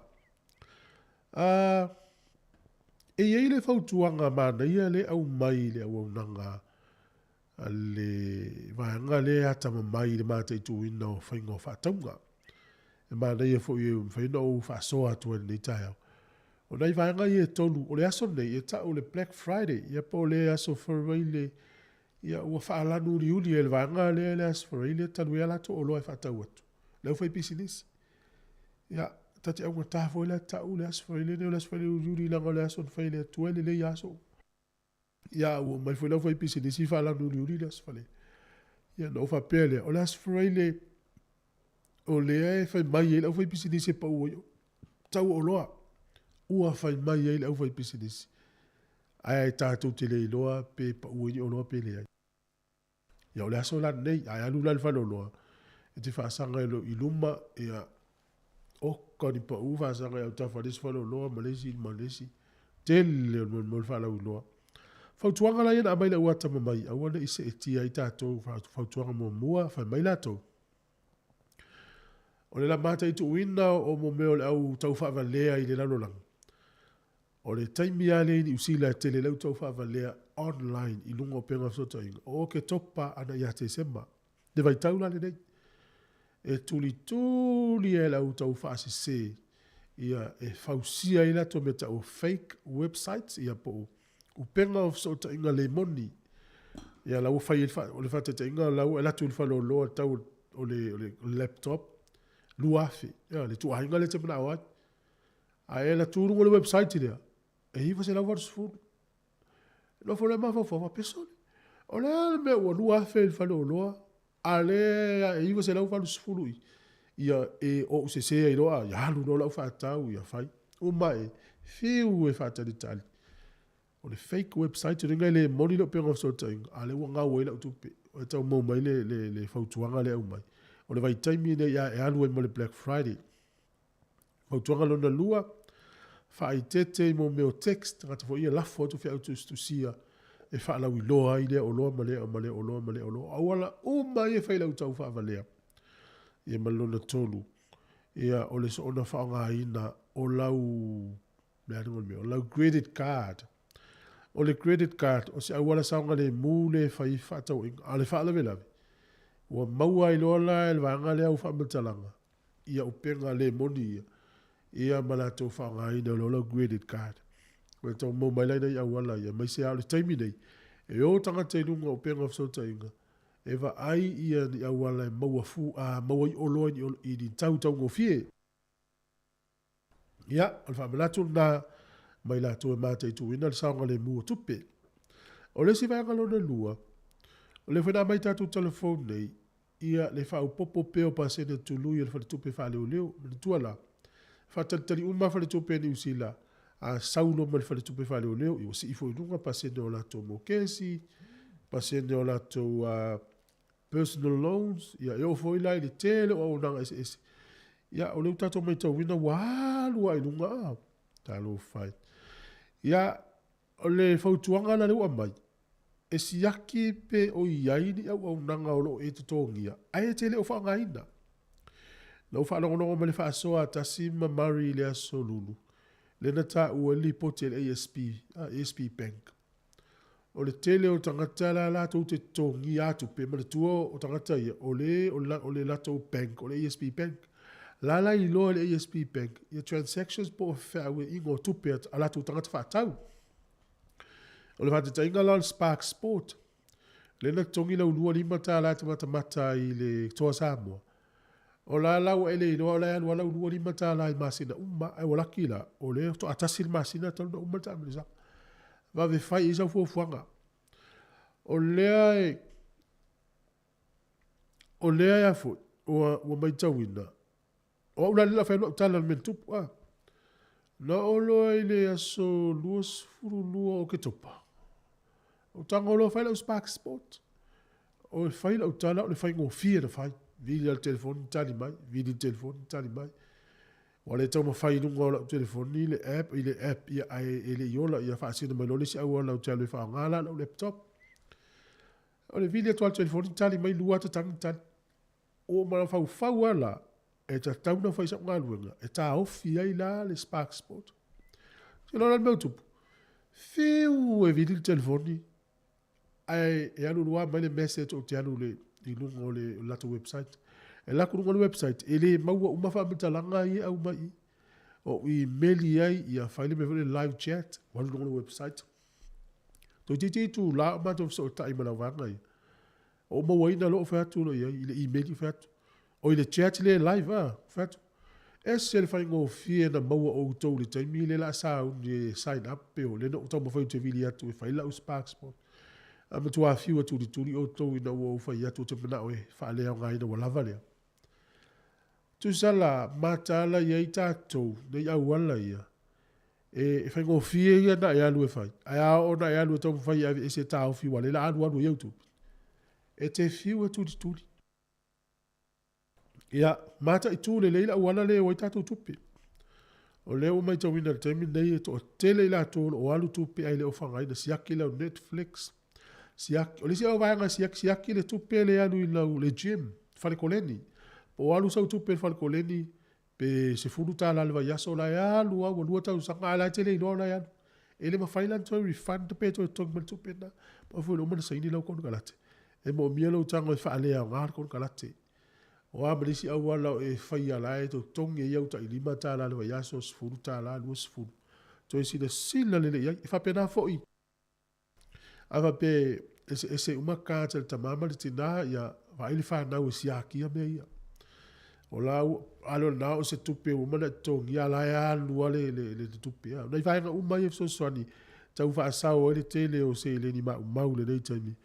Speaker 2: E i ai le fautuaga manaia lea e aumai i le auaunaga a le vaega lea e atamamai i le mataituina o faiga o faatauga. E manaia foi e mafai ona ou faasoa atu ai i lenei taeao. O nai vaega ia e tolu, o le aso lenei e tau le Black Friday, ia po o le aso Faraile, ia ua faalanu uliuli e le vaega lea le aso Faraile talu ai a latou oloa e faatau atu, le aufaipisinisi. Ia, ta te augata foi la tau le Aso Faraile lenei o le Aso Faraile uliuli leaga o le aso na fai e le Atua e lelei aso uma. Ia, ua omai foi le aufaipisinisi faalanu uliuli le Aso Faraile. Ia, ona ou faapea lea, o le Aso Faraile o lea e fai mai ai le aufaipisinisi e pau ai tau o oloa. Ua fai mai ai le aufaipisinisi, ae tatou te le iloa pe pau ai ni oloa pe leai. Ia o le aso la lenei, a e alu la i le faleoloa, e te faasaga i lou i luma, ia, oka ni pau faasaga i autafa o le isi faleoloa ma le isi ma le isi. Tele o le mea o le faalauiloa. Fautuaga la ia na aumai i le auatamamai, aua ne i seetia ai tatou. Fautuaga muamua, fai mai latou, o le mataituina o mo mea o le au taufaavalea i le lalolagi, O le taimi lava lea i Niu Sila e tele ai le au taufaavalea online i luga o upega o fesootaiga, o Oketopa ana ia Tesema. Le vaitau la lenei, e tulituli ai le au taufaasese ia e fausia ai latou mea tau o fake websites ia po o upega o fesootaiga le moni. Ia la ua fai ai o le faataitaiga la ua alu atu i le faleoloa le tau o le laptop 2000. Ia le ituaiga lea e te manao ai. Ae e alu atu i luga o le website lea, e $980. Nofo loa mafaufau faapea, sole, o le a le mea ua $2,000 i le faleoloa, a o lea e $980 i i, ia e ou sese ai loa, ia alu loa lau faatau ia fai. Uma ae, fiu e faatalitali. O le fake website, lona uiga e le moni le upega o fesootaiga, a o lea ua gau ai lau tupe. E tau maua mai le, le, le fautuaga lea e aumai. O le vaitaimi lenei e alu ai ma le Black Friday. Fautuaga lona lua, faaeteete i mo mea o text, tagata foi ia lafo atu feau tusitusia e faalauiloa ai lea oloa ma lea ma lea oloa ma lea oloa. O auala uma ia e fai lau tau faavalea. Ia ma le lona tolu, ia o le soona faaaogaina o lau le a le mea, o lau credit card. O le credit card, o se auala saogalemu lea e fai ai fefaatauaiga. A o le faalavelave, ua maua ai loa la e le vaega lea au faamatalaga, ia upega le moni ia, ia ma latou faaaogaina loa lau credit card. Ua tau maua mai la nai auala ia, aemaise lava o le taimi nei, e o tagata i luga o upega o fesootaiga, e vaai ia ni auala e maua fu, a maua ai oloa i ni tau taugofie. Ia, o le faamanatu lena mai latou e mataituina le saogalemu o tupe. O le isi vaega lona lua, o lea foi na aumai tatou telefoni nei, ia le faaopoopo pea o pasene tului a le Faletupe Faaleoleo. Manatua la, faatalitali uma lava faletupe a Niu Sila, a sau loa ma le Faletupe Faaleoleo, ia ua sii foi i luga pasene o latou mokesi, pasene o latou personal loans, ia e oo foi la i le tele o auaunaga eseese. Ia, o lea ua tatou matauina ua alu lava i luga, a, talofa e. Ia, o le fautuaga la lea ua aumai, e siaki pe o i ai ni auaunaga o lo o e totogia ae e te le o faaaogaina. Na ou faalogologo mai i le faasoa a Tasi ma Murray i le aso Lulu, lea na taua ai le lipoti a le ASB, ASB Bank. O le tele o tagata la latou te totogia tupe, manatua o tagata ia, o le, o le latou bank, o le ASB Bank. La la iloa e le ASB Bank ia transactions po o fefaauaiga o tupe a latou tagata faatau. O le faataitaiga la o le Spark Sport, lea na totogi lau $25 e te matamata ai i le Toa Samoa. O la la ua e le iloa o la e alu lava lau $25 i masina uma, ae ua laki la, o lea faatoa tasi le masina talu ona uma le taamilosaga. Vave fai i ai sau fuafuaga. O lea e, o lea e a foi, ua, ua matauina, o au la lea o le a fai atu lau tala i le mea na tupu, a. Na oo loa i le aso 22 o Oketopa, ou tago loa fai lau Spark Sport. O le fai lau tala o le faigofie ona fai. Vili lava le telefoni tali mai, vili le telefoni tali mai. Ua le taumafai i luga o lau telefoni le app, i le app ia ae e le i ola ia faasino mai loa le isi auala ou te alu e faaaoga la lau laptop. O le vili atu lava o le telefoni tali mai, lua lava tatagi tali. Ua ou mafaufau lava la, e tatau ona fai sau galuega e taofi ai la le Spark Sport. Ou te iloa la le mea ua tupu, fiu e vili le telefoni ae e alu alu lava mai le message ou te alu i luga o le latou website. E alu atu i luga o le website, e le maua uma faamatalaga ia e aumai i i. Ou imeli ai, ia fai le mea foi lea live chat, ua alu i luga o le website. Toeitiiti itula o matou fesootai ma le auvaega ia. Ou mauaina loa ou fai atu loa i ai i le email ou fai atu, oi le chat lea e live a, ou fai atu, ese le faigofie na maua outou i le taimi lea la a sauni e sign up pe o lea na ou taumafai ou te vili atu e fai lau Sparksport. A matua fiu e tulituli outou ina ua ou fai atu ou te manao e faaleaogaina ua lava lea. Tusa la, mataala i ai tatou nei auala ia, e faigofie ia ona e alu e fai, ae a oo ona e alu e taumafai e aveese e taofi aua o lea o le a alualu ai au tupe, e te fiu e tulituli. Ia, mataitu lelei le auala lea e o ai tatou tupe. O lea ua matauina i le taimi lenei e toatele i latou o lo o alu tupe ae le o faaaogaina. Siaki lau Netflix, siaki, o le isi vaega e siaki, siaki le tupe lea e alu i lau le gym, fale koleni. Po o alu sau tupe i le fale koleni pe $10 i le vaiaso, o la e alu lava ua 2 tausaga ae o la e te le iloa o la e alu. E le mafai la ona toe refund pe toe totogi mai le tupe lena. Aua foi o lea ua uma ona saini lau konekarate. E moomia lou tago e faaleaoga le konekarate. O a ma le isi auala o e faia la e totogi ai au tai $5 i le vaiaso, $10, 20. Toe silasila lelei i ai. E faapena foi, a faapea e eseese uma cards a le tama ma le tina, ia vaai le fanau e siakia mea ia. O la a le o lena o se tupe ua uma ona e totogia a o la e alu lava le tupe. O nai vaega uma ia e fesoasoani tau faasao ai le tele o seleni maumau i lenei taimi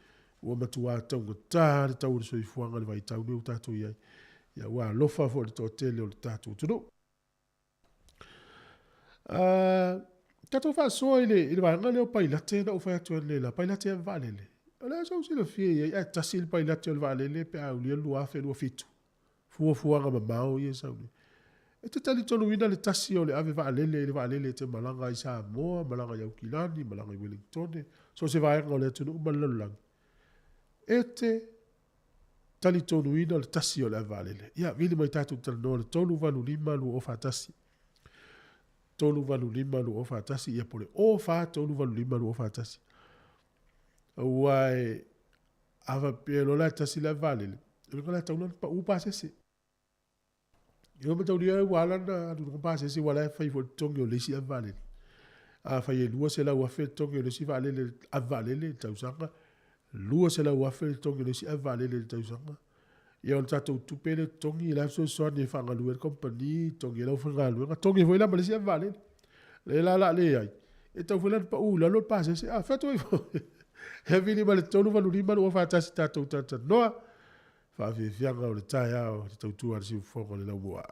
Speaker 2: ua matua taugata le tau o le soifuaga i le vaitau lenei ua tatou i ai. Ia ua alofa foi i le toatele o le tatou atunuu. Tatou faasoa i le vaega lea o pailate na ou fai atu ai analeila, pailate ave vaalele. O le a sou silafia i ai ae tasi le pailate o le vaalele pe a aulia le 2027? Fuafuaga mamao ia e sau nei. E te talitonuina le tasi o le ave vaalele i le vaalele e te malaga ai i Samoa, malaga i Aukilani, malaga i Ueligitone, so o se vaega o le atunuu ma le lalolagi? E te talitonuina le tasi o le ave vaalele? Ia, vili mai tatou talanoa i le 385 2041. 385 2041, ia po o le 04 385 2041. Aua e, a faapea loa la e tasi le ave vaalele, o lona uiga o le a tatau la ona pau pasese. Ia mataulia ua ala ona alu i luga pasese aua o la e fai foi le totogi o le isi ave vaalele. Afai e $200,000 le totogi o le isi vaalele, ave vaalele i le tausaga, $200,000 le totogi o le isi ave vaalele i le tausaga. Ia o le tatou tupe lea e totogi, o la e fesoasoani e faagalue ai le kamupani, totogi ai le aufaigaluega, totogi ai foi la ma le isi ave vaalele. Lea la o le a leai, e tatau foi la ona pau i lalo le pasese. A fai atu ai foi, e vili mai le 385 241 tatou talatalanoa. Faafiafiaga o le taeao i le tautua a le siufofoga o le laumua.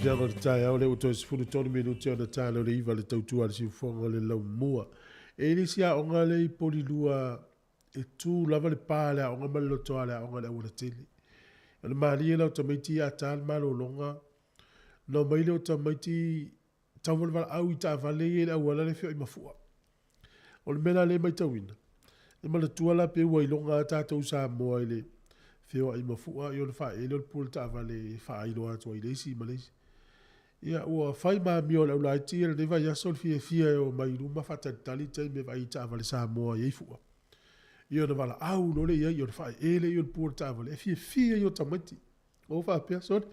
Speaker 2: Amataga o le taeao lea ua toe 13 minute ona ta lea o le 9 le tautua a le siufofoga o le laumua. E i le isi aoga lea i Polilua e tu lava le pa a le aoga ma le lotoa a le aoga i le auala tele. O le malie la o tamaiti ia a ta le malologa, ona omai lea o tamaiti tauvalevaleau i taavale ia i le auala lea e feoai ma fua. O le mea la lea e matauina, e manatua la pe ua iloga lava tatou i Samoa i le feoai ma fua ia ona faaee lea o le pu o le taavale e faailoa atu ai i le isi ma le isi. Ia ua fai ma amio a le aulaiti ia lenei vaiaso le fiafia e omai i luma faatalitali taimi e vaai i taavale Samoa e i ai fua. Ia ona valaau loa lea i ai, ia ona faaee lea o le pu o le taavale, e fiafia ia o tamaiti. Ua ou faapea, sole,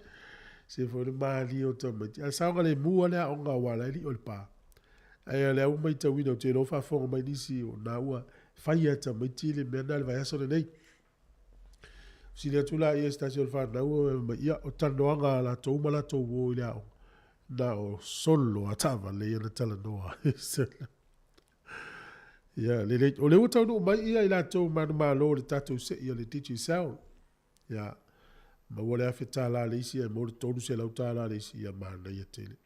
Speaker 2: se foi le malie o tamaiti. Ae saogalemu lava le aoga aua o la e lio le pa. Ae o lea ua matauina, ou te iloa ua faafofoga mai nisi o na ua fai lava e tamaiti le mea lena i le vaiaso lenei. Fesili atu laia i se tasi o le fanau, fai mai, ia, o talanoaga a latou ma latou uo i le aoga, na o solo lava taavale ia na talanoa ai. Ia, lelei. O lea ua taunuu mai ia i latou manumalo i le tatou sei o le Digicel. Ia, maua le $1,000 a le isi ae maua le $300 a le isi, ia manaia tele.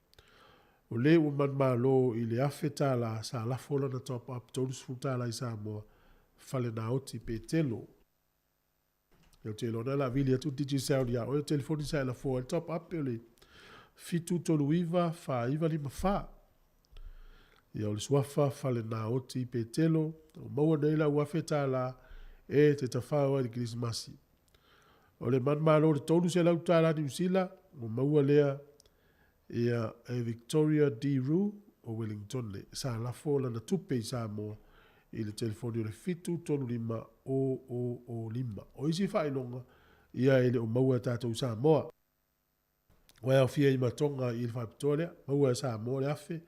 Speaker 2: O le ua manumalo i le $1,000 sa lafo lana top up $30 i Samoa, Falenaoti Petelo. Ia ou te iloa o le a vili atu le Digicel ia oe, o le telefoni sa e lafoa ai le top up o le 739 4954. Ia o le suafa Falenaoti Petelo, ua maua nei lau $1,000 e te tafao ai i le Kerisimasi. O le manumalo o le $300 Niu Sila, ua maua lea ia e Victoria D. Rue o Wellingtone. Sa lafo lana tupe i Samoa i le telefoni o le 735 0005. O isi faailoga, ia e le o maua e tatou i Samoa. Ua e aofia i matoga i le faapitoa lea, maua e Samoa le 1,000,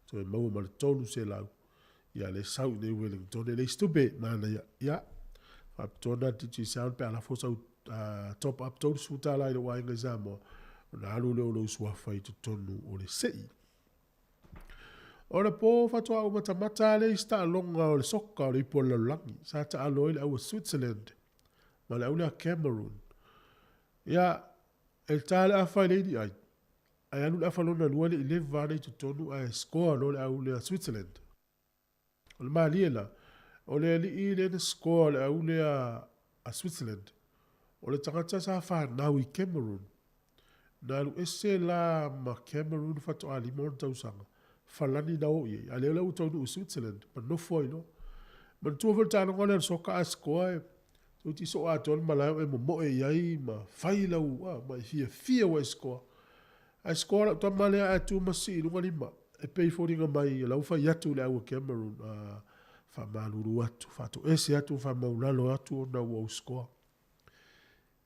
Speaker 2: toe maua ma le 300. Ia le sau i nei Wellington e leai se tupe, manaia. Ia, faapitoa na Digicel pe a lafo sau top up $30 i lou aiga i Samoa, ona alu lea o lou suafa i totonu o le sei. O le po faatoa ou matamata lea i se taaloga o le soka o le ipu o le lalolagi, sa taalo ai le au a Switzerland ma le au lea a Cameroon. Ia, e ta le afa i le ili ai, ae alu le afa lona lua e le i leva ana i totonu ae score loa le au lea Switzerland. O le malie la, o le alii lea na score le au lea a Switzerland, o le tagata sa fanau i Cameroon. Na alu ese la ma Cameroon faatoa 5 ona tausaga, falani na o i ai, a lea la ua taunuu i Switzerland, ma nofo ai loa. Manatua foi le taaloga lea o le soka a score e toeitiiti soo atoa le malae o e momoe i ai ma fai lau, a, ma e fiafia ua e score. Ae score lau tama lea ae tu ma sii i luga lima. E pei foliga mai o la ua fai atu le au a Cameroon, a, faamalulu atu, faatoese atu, faamaulalo atu ona ua ou score.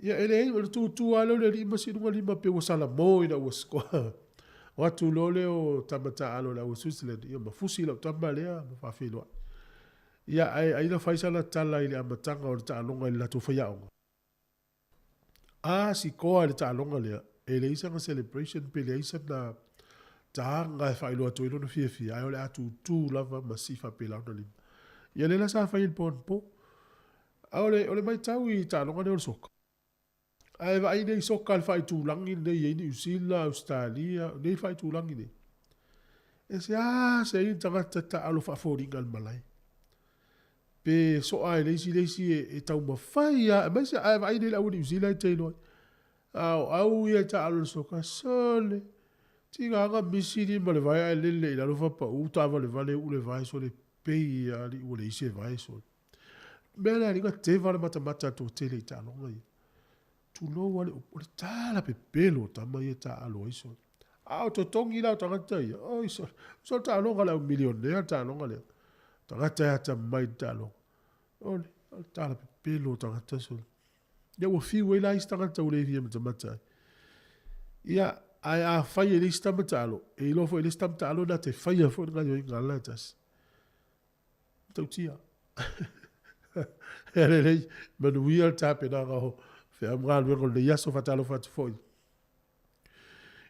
Speaker 2: Ia, e leai, o le tūtū lava lea o le alii ma sii i luga lima pei ua salamo ina ua score. O atu loa lea o tama taaalo a le au a Switzerland, ia ma fusi lau tama lea ma faafeiloai. Ia, ae ai na fai sana tala i le amataga o le taaloga i le latou faiaoga. A sikoa i le taaloga lea, e leai sana celebration pe leai sana taga e faailoa atu ai lona fiafia, ae o le a tūtū lava ma sii faapela ona lima. Ia lea la sa fai i le po anapo. A o le, o le matau i taaloga nei o le soka, a e vaai nei soka a le faaitulagi lenei e i ai Niu Sila, Ausetalia, nei faaitulagi nei, e seasea ai ni tagata taaalo faafoliga i le malae. Pe soa ai le isi le isi e, e taumafai lava, aemaise a e vaai nei le au a Niu Sila e te iloa ai. A o au ia e taaalo i le soka, sole, tigaga misi lima o le vae ae lele i lalo faapau taavalevale uu le vae sole pei alii ua leai se vae sole. Mea lea alii na teva le matamata a le toatele i taaloga ia. Tulou lava le upu, o le tala pepelo o tama ia e taaalo ai sole. A o totogi la o tagata ia, oi sole, sole taaloga a le au milionea le taaloga lea. Tagata e atamamai i le taaloga. O le, o le tala pepelo o tagata sole. Ia ua fiu ai la isi tagata ua le fia matamata ai. Ia, ae afai e leai se tama taalo, e iloa foi e le isi tama taalo na te faia foi le gaoioiga a le la e tasi. Matautia. Ea lelei, manuia le tapenaga o feau ma galuega o lenei aso. Faatalofa atu foi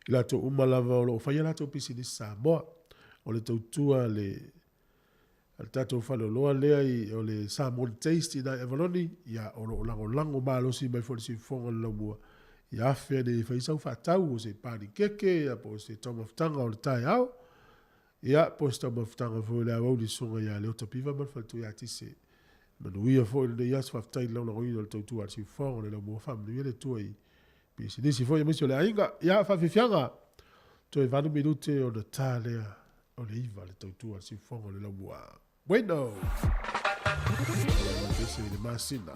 Speaker 2: i latou uma lava o lo o faia latou pisinisi Samoa. O le tautua a le a le tatou faleoloa lea i, o le Samoan Taste i ina i Avaloni, ia, o lo o lagolago malosi mai foi le siufofoga o le laumua. Ia afea nei e fai sau faatau o se panikeke ia po o se taumafataga o le taeao. Ia po o se taumafataga foi o le aoauli susuga ia Leota Piva ma le faletua ia Tise. Manuia foi lenei aso, faafetai i le laulagoina o le tautua a le siufofoga o le laumua faamanuia le Atua i pisinisi foi aemaise o le aiga. Ia faafiafiaga, toe 8 minute ona ta lea o le 9 le tautua a le siufofoga o le laumua. Bueno! Ia, le masina.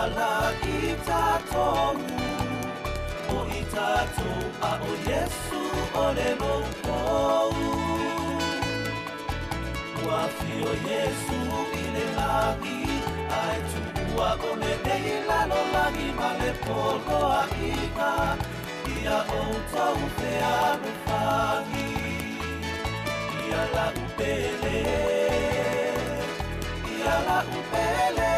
Speaker 1: ala i tatou O i tatou a o Iesu o le loukou Ua afio Iesu i le lagi Ae tuua o lenei lalolagi ma le poloaiga Ia outou fealofani Ia la'u pele Ia la'u pele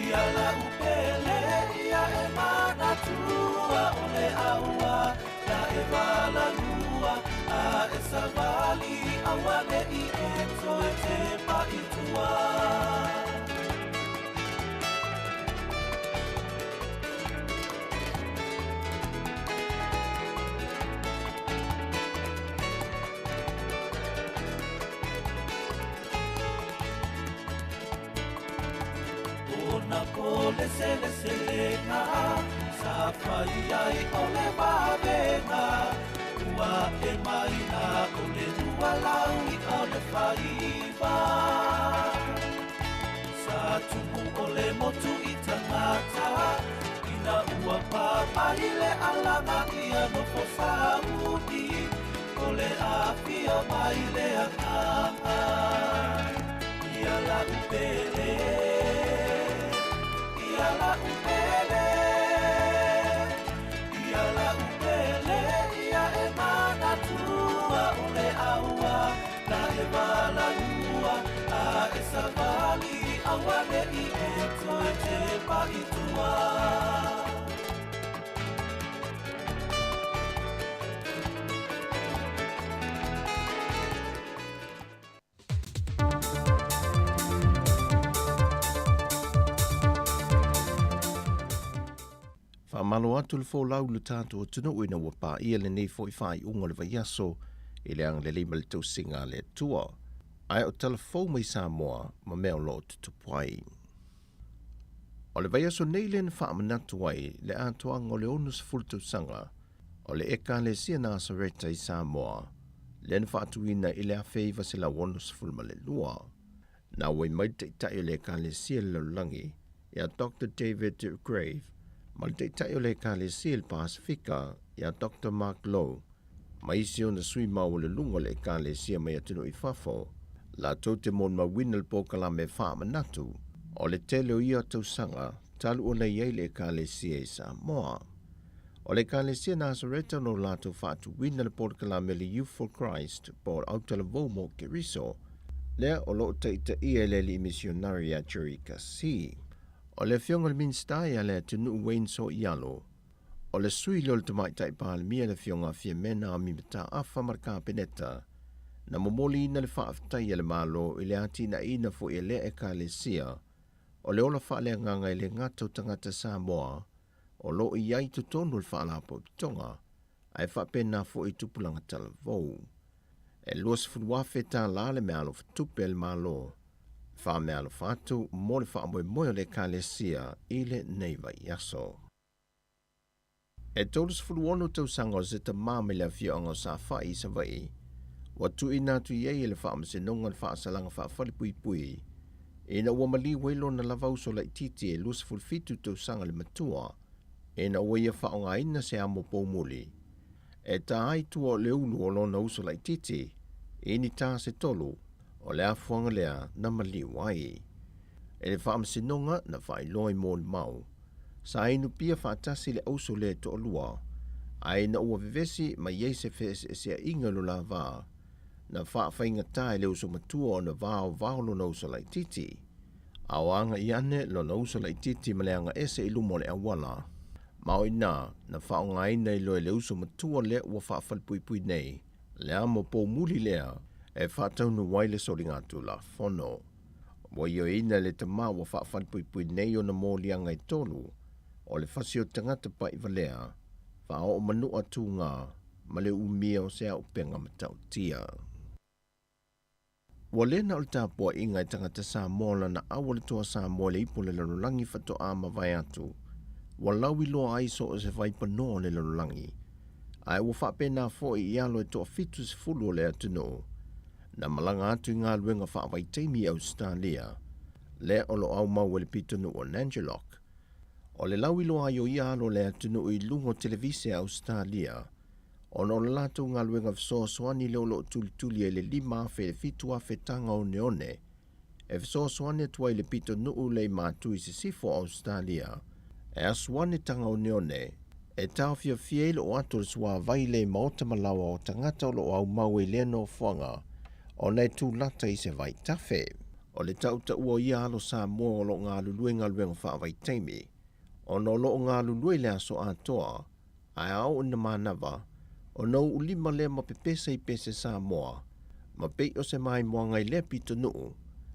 Speaker 1: Ia la'u pele Ia e manatua o le aua Na e valalua A e savali Auane'i e toe tepa i tua. Ona po le seleselega sa fai ai o le vavega ua e mai na o le lua lau o le faiva sa tumu o le motu i tagata ina ua papai le alaga ia nofo sauni o le afio mai le agaga ia la'u pele ia la'u pele ia la'u pele ia e manatua o le aua na e valalua a e savali auane'i e toe tepa i tua.
Speaker 6: Faamalo atu le folau i lo tatou atunuu ina ua paia lenei foi faaiuga o le vaiaso i le agalelei ma le tausiga a le Atua. Ae o tala fou mai Samoa ma mea o lo o tutupu ai. O le vaiaso nei lea na faamanatu ai le atoaga o le 60 tausaga o le Ekalesia Nasareta i Samoa lea na faatuina i le 1962. Na auai mai le Taitai o le Ekalesia i le Lalolagi ia Doctor David Grave ma le Taitai o le Ekalesia i le Pasefika ia Doctor Mark Lowe ma isi ona sui maualuluga o le Ekalesia mai atunuu i fafo, latou te molimauina le polokalame faamanatu o le tele o ia tausaga talu ona i ai le Ekalesia i Samoa. O le Ekalesia Nasareta o lo latou faatuina le polokalame le Youth for Christ po o le Autalavou mo Keriso, lea o lo o taitaia e le alii misionari ia Jerry Kasi. O le afioga i le Minisita ia Leatunuu Wayne Soialo, o le sui lea o le Tamaitai Palemia le afioga a Fiamena Ami Mataafa ma le Kapeneta, na momoliina le faafetai a le Malo i le atinaeina foi e lea Ekalesia o le ola faaleagaga e le gata o tagata Samoa o lo o i ai i totonu o le Faalapotopotoga ae faapena foi i tupulaga talavou. E $20,000 tālā le meaalofa tupe a le Malo faameaalofa atu mo le faamoemoe o le Ekalesia i lenei vaiaso. E 36 tausaga o se tamā mai le afioaga o Safai i Savaii, ua tuuina atu i ai e le Faamasinoga le faasalaga faafalepuipui ina ua maliu ai lona lava uso laitiiti e 27 tausaga le matua ina ua ia faaaogaina se amo poumuli e tā ai tua o le ulu o lona uso laitiiti i ni tā se tolu o le afuaga lea na maliu ai. E le Faamasinoga na faailoa i molimau, sa inu pia faatasi le auso lea e toalua, ae ina ua vevesi mai ai se feeseeseaiga i lo la va, na faafaigata e le uso matua ona vaovao lona uso laitiiti. A o agai ane lona uso laitiiti ma le aga ese i luma o le auala, ma o i ina na faaaogaina ai loa e le uso matua lea ua faafalepuipui nei le amo poumuli lea e faataunuu ai le soligatulafono. Ua ioeina e le tamā ua faafalepuipui nei ona moliaga e tolu o le fasi o tagata pa'ivalea, faaoo manu'a tugā ma le umia o se auupega matautia. Ua le na o le tapua'iga e tagata Samoa lana aua le Toa Samoa i le ipu o le lalolagi faatoā mavae atu, ua lauiloa ai so o se vaipanoa o le lalolagi, ae ua faapena foi i alo e toafitusefulu o le atunuu na malaga atu i galuega faavaitaimi i Ausetalia. Lea o lo'o aumau ai le pitonuu o Nangiloc. O le lauiloa ai o ia alo o le atunuu i luga o televise a Ausetalia, ona o le latou galuega fesoasoani lea o lo o tulituli ai le 5,000 i le 7,000 taga oneone e fesoasoani atu ai i le pitonuu lea i matu i sisifo o Ausetalia, e asu ane taga oneone e taofiofia ai le oo atu o le suavai lea i maota ma laoa o tagata o lo o aumau ai i lea nofoaga ona e tulata i se vaitafe. O le tautaua o ia alo Samoa o lo o galulue i galuega faavaitaimi, ona o lo o galulue i le aso atoa, ae a oo ina manava, ona uulima lea ma pepesa i pese Samoa, ma pei o se maimoaga i lea pitonuu,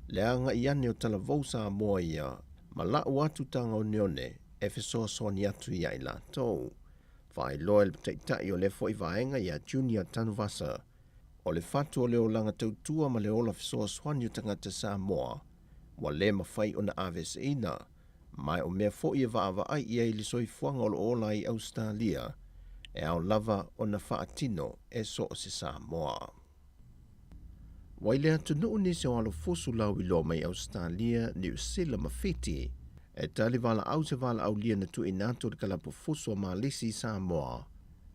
Speaker 6: le agai ane o talavou Samoa ia ma lau atu taga oneone e fesoasoani atu iā i latou. Faailoa e le taitai o lea foi vaega ia Junior Tanuvasa, o le fatu o le olaga tautua ma le ola fesoasoani o tagata Samoa ua le mafai ona aveeseina, ma o mea foi e vaavaai i ai i le soifuaga o lo o ola ai i Ausetalia, e ao lava ona faatino e so o se Samoa. Ua i le atunuu nisi o alofusu lauiloa mai Ausetalia, Niu Sila ma Fiti, e tali valaau se valaaulia na tuuina atu e le kalapu fusu a Malisi i Samoa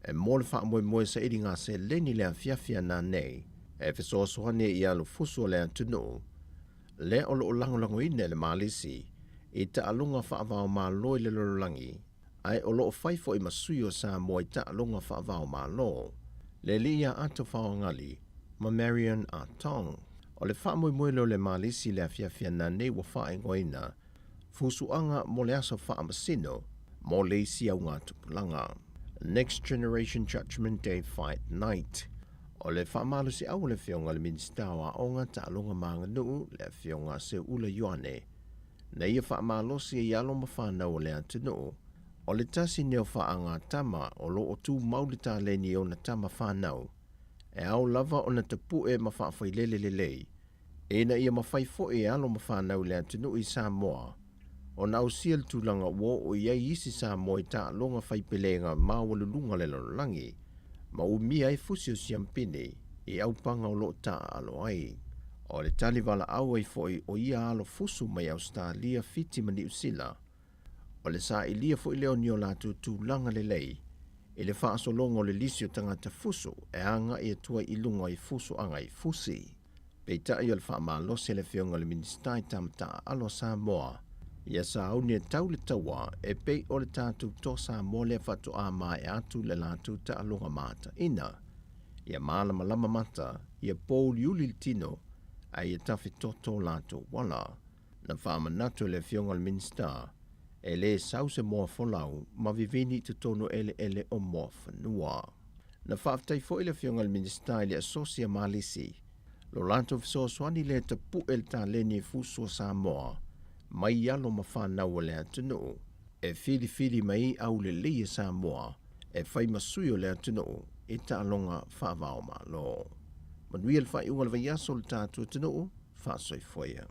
Speaker 6: e mo le faamoemoe sailiga seleni i le afiafi a nanei e fesoasoani ai i alofusu o le atunuu lea o lo o lagolagoina e le Malisi i taaloga faava-o-Malo i le lalolagi, ae o lo o fai foi ma sui o Samoa i taaloga faava-o-Malo, le alii ia Ato Faoagali ma Marion Atong. O le faamoemoe lea o le Malisi i le afiafi a nanei ua faaigoaina Fusuaga mo le Aso Faamasino mo le isi augatupulaga, Next Generation Judgment Day Fight Night. O le faamalosiau o le Afioga i le Minisita o Aoga, Taaloga ma Aganuu, le Afioga Seuula Ioane, na ia faamalosi ai alo ma fanau o le atunuu, o le tasi nei o faagatama o lo o tumau le taleni i ona tama fanau, e ao lava ona tapue ma faafailele lelei, ina ia mafai foi e alo ma fanau i le atunuu i Samoa ona ausia le tulaga ua oo i ai isi Samoa i taaloga faipelega maualuluga o le lalolagi, ma umia ai fusi o siampini i aupaga o lo o taaalo ai. O le tali valaau ai foi o ia alo fusu mai Ausetalia, Fiti ma Niu Sila, o le sailia foi lea o ni o latou tulaga lelei i le faasologa o le lisi o tagata fusu e agai atu ai i luga i fusuaga i fusi. Peitai o le faamalosi a le Afioga i le Minisita i Tama Taaalo a Samoa, ia sauni e tau le taua e pei o le tatou Toa Samoa lea faatoa maea atu le latou taaloga mataina. Ia malamalama mata, ia pouliuli le tino, ae ia tafetoto latou uala. Na faamanatu e le Afioga i le Minisita, e lē sau se moa folau ma vivini i totonu o eleele o Moafanua. Na faafetai foi le Afioga i le Minisita i le Asosi a Malisi, lo latou fesoasoani lea e tapue le taleni e fusua Samoa mai alo ma fanau o le atunuu, e filifili mai ai aulelei e Samoa e fai ma sui o le atunuu i taaloga faava-o-Malo. Manuia le faaiuga o le vaiaso o le tatou atunuu, faasoifua ia.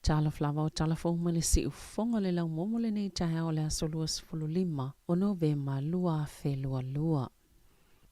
Speaker 4: Talofa lava o tala fou mai le siufofoga o le laumomo lenei taeao o le aso 25 o Novema 2022.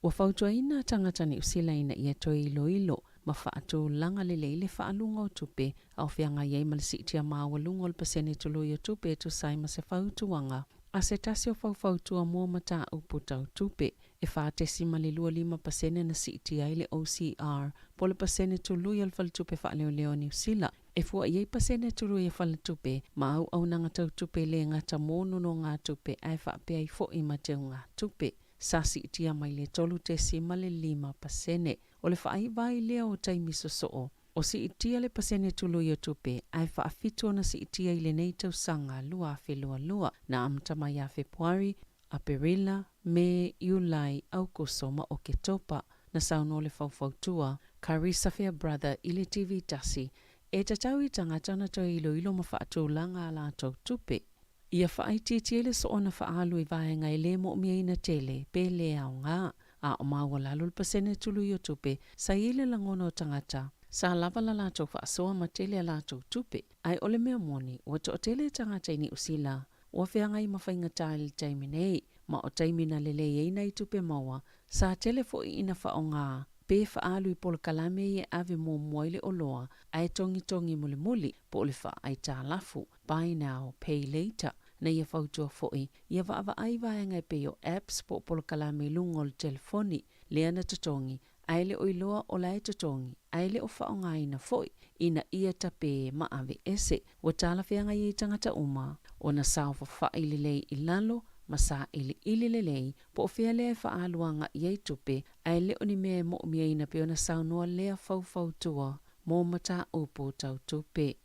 Speaker 4: Ua fautuaina tagata Niu Sila ina ia toe iloilo ma faatulaga lelei le faaaluga o tupe a o feagai ai ma le siitia maualuga o le pasene tului o tupe e tusa ai ma se fautuaga a se tasi o faufautua mo mataupu tau tupe. E 4.25% na siitia ai le OCR po o le pasene tului o le Faletupe Faaleoleo o Niu Sila, e fua i ai pasene tului a faletupe ma auaunaga tau tupe le gata mo nonogatupe ae faapea ai foi ma teugatupe. Sa siitia mai le 3.5%. O le faaiva ai lea o taimi sosoo, o siitia le pasene tului o tupe ae faafitu ona siitia i lenei tausaga 2022 na amata mai ia Fepuari, Aperila, Me, Iulai, Aukuso ma Oketopa. Na saunoa le faufautua, Carissa Fairbrother i le TV tasi, e tatau i tagata ona toe iloilo ma faatulaga a latou tupe. Ia faaitiitia le soona faaalu i vaega e le moomia ina tele pe le aoga. a o maualalo le pasene tului o tupe sa i ai le lagona o tagata sa lava la latou faasoa ma tele a latou tupe. Ae o le mea moni, ua toatele tagata i Niu Sila ua feagai ma faigata i le taimi nei, ma o taimi na lelei ai nai tupe maua, sa tele foi ina faaaoga pe faaalu i polokalame ia e ave muamua i le oloa ae togitogi mulimuli po o le faaaitalafu, buy now, pay later. Na ia fautua foi ia vaavaai vaega e pei o apps po o polokalame i luga o le telefoni lea na totogi ae le o iloa o la e totogi ae le o faaaogaina foi ina ia tape ma aveese. Ua talafeagai ai tagata uma ona saofafai lelei i lalo ma sailiili lelei po o fea lea e faaalu agai i ai tupe ae le o ni mea e moomia pei ona saunoa lea faufautua mo mataupu tau tupe.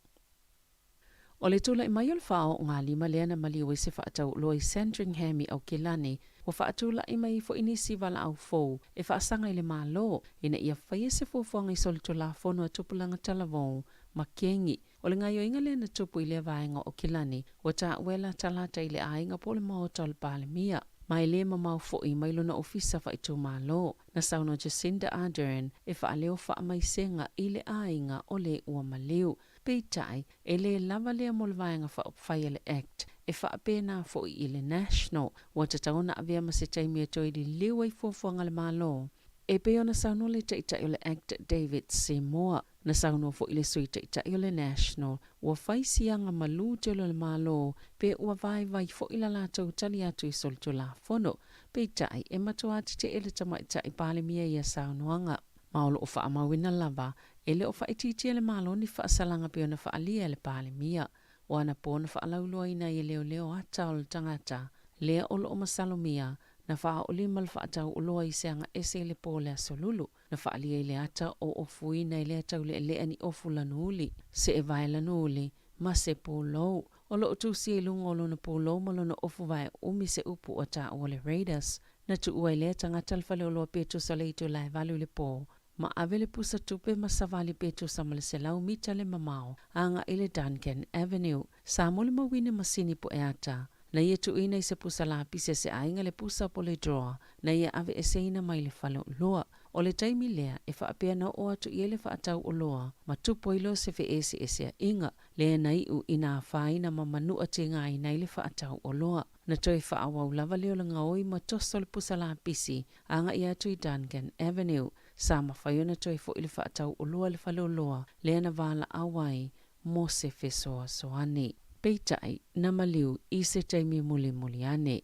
Speaker 4: O le tula'i mai o le faaoogalima lea na maliu ai se faatauoloa i Sandringham i Aukilani, ua faatula'i mai ai fo'i nisi valaau fou e faasaga i le Malo ina ia faia se fuafuaga i solitulafono a tupulaga talavou ma kegi. O le gaoioiga lea na tupu i lea vaega o Aukilani ua taua e latalata i le aiga po o le maota o le Palemia, ma e lē mamao fo'i mai lona ofisa faaitumalo. Na saunoa Jacinda Ardern e faaleo faamaisega i le aiga o le ua maliu. Peitai, e lē lava lea mo le Vaega Faaupufai a le act, e faapena fo'i i le National, ua tatau ona avea ma se taimi e toe liliu ai fuafuaga a le Malo. E pei ona saunoa le Taitai o le act David Seymour, na saunoa fo'i le Sui Taitai o le National, ua fai siaga malū tele o le Malo pe ua vaivai fo'i la latou tali atu i solitulafono. Peitai, e matuā tetee le Tamaitai Palemia i ia saunoaga, ma o loo faamauina lava e le o faaitiitia e le Malo ni faasalaga pei ona faaalia e le Palemia. O anapo na faalauiloaina ai e leoleo ata o le tagata lea o loo masalomia na faaoolima le faatauoloa i se agaese i le po o le Aso Lulu, na faaalia i le ata o ofuina i lea taulealea ni ofu lanu-uli, seevae lanu-uli, ma se pulou. O loo tusia i luga o lona pulou ma lona ofu vaeumi se upu ua taua o le Raiders. Na tuua ai lea tagata le faleoloa pe tusa o le itula e 8 i le po, ma ave le pusa tupe ma savali pe tusa ma le 100 mita le mamao agai i le Duncan Avenue. Sa molimauina masini pueata na ia tuuina i se pusa lapisi a se aiga le pusa po o le drawer na ia aveeseina mai le faleoloa. O le taimi lea e faapea na oo atu i ai le faatauoloa ma tupu ai loa se feeseeseaiga lea na iu ina afaina ma manua tigaina ai le faatauoloa. Na toe faaauau lava lea o le gaoi ma toso le pusa lapisi agai atu i Duncan Avenue. Sa mafai ona toe fo'i le faatauoloa i le faleoloa lea na valaau ai mo se fesoasoani. Peitai, na maliu i se taimi mulimuli ane.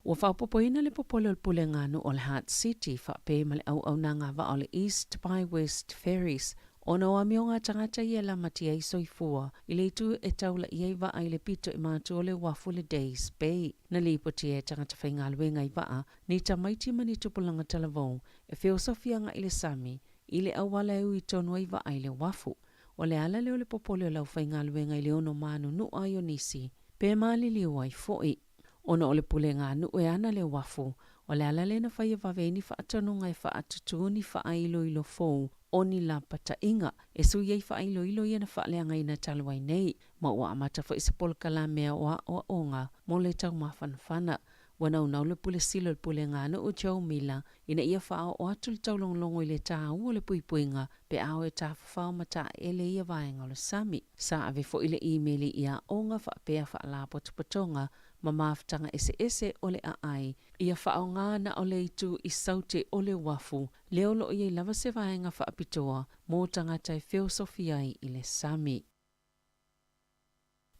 Speaker 4: Ua faaopoopoina le popole o le Pulega a Nuu o le Heart City faapea ma le auaunaga vaa o le East by West Ferries ona o amioga a tagata ia e lamatia ai soifua i le itu e taula'i ai vaa i le pito i matu o le uafu i le Days Bay. Na lipotia e tagata faigaluega i vaa ni tamaiti ma ni tupulaga talavou e feosofi agai i le sami i le auala e ui tonu ai vaa i le uafu. O le ala lea o le popole o le aufaigaluega i le ono manunua ai o nisi pe maliliu ai fo'i. Ona o le pulega a nuu e ana le uafu, o le ala lea na faia vave ai ni faatonuga e faatutū ni faailoilo fou o ni lapataiga e sui ai faailoilo ia na faaleagaina talu ai nei, ma ua amata foi se polokalame o aoaoga mo le taumafanafana. Ua naunau le Pule Sili o le Pulega a Nuu Joe Mila ina ia faaoo atu le taulogologo i le tāua o le puipuiga pe a o e tafafao ma taeele ia vaega o le sami. Sa ave foi le imeli i aoga faapea faalapotopotoga ma mafutaga eseese o le aai ia faaaoga na o le itu i saute o le uafu lea o loo i ai lava se vaega faapitoa mo tagata e feosofi ai i le sami.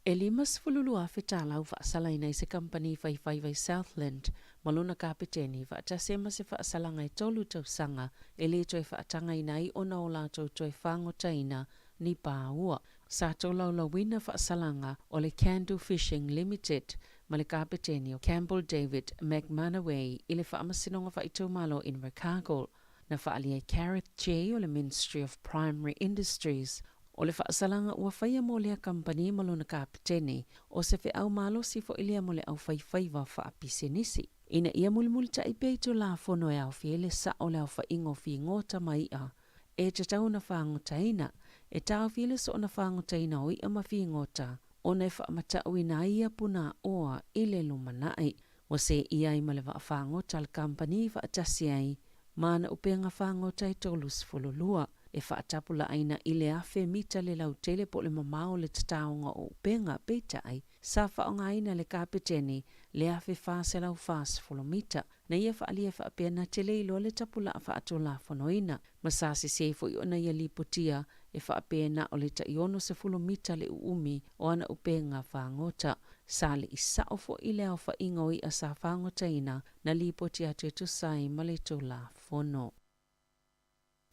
Speaker 4: E 52,000 tala ua faasalaina i se kamupani faifaiva i Southland ma lona kapeteni faatasi ai ma se faasalaga e tolu tausaga e lē toe faatagaina ai ona o latou toe fagotaina ni pāua. Sa tolaulauina faasalaga o le Candle Fishing Limited ma le kapeteni o Campbell David McManaway i le Faamasinoga Faaitumalo Invercargill. Na faaalia e Gareth Jay o le Ministry of Primary Industries O le faasalaga ua faia mo lea kamupani ma lona kapetene, o se feau malosi foi lea mo le aufaifaiva faapisenisi, ina ia mulimulitaʻi pea i Tulafono e aofia ai le saʻo o le aofaiga o figota ma iʻa e tatau ona fagotaina, e taofia ai le soona fagotaina o iʻa ma figota ona e faamataʻuina ai ia punāʻoa i le lumanai. Ua seʻia ai ma le vaafagota a le kamupani faatasi ai ma ana upega fagota e 32 e faatapulaaina i le 1,000 mita le lautele po o le mamao o le tataoga o upega. Peitai, sa faaaogaina e le kapeteni le 1,440 mita na ia faaalia faapea na te le iloa le tapulaa faatulafonoina, ma sa sesē foi ona ia lipotia e faapea na o le tai 60 mita le uumi o ana upega fagota. Sa leʻi saʻo foi le aofaiga o iʻa sa fagotaina na lipoti atu e tusa ai ma le Tulafono.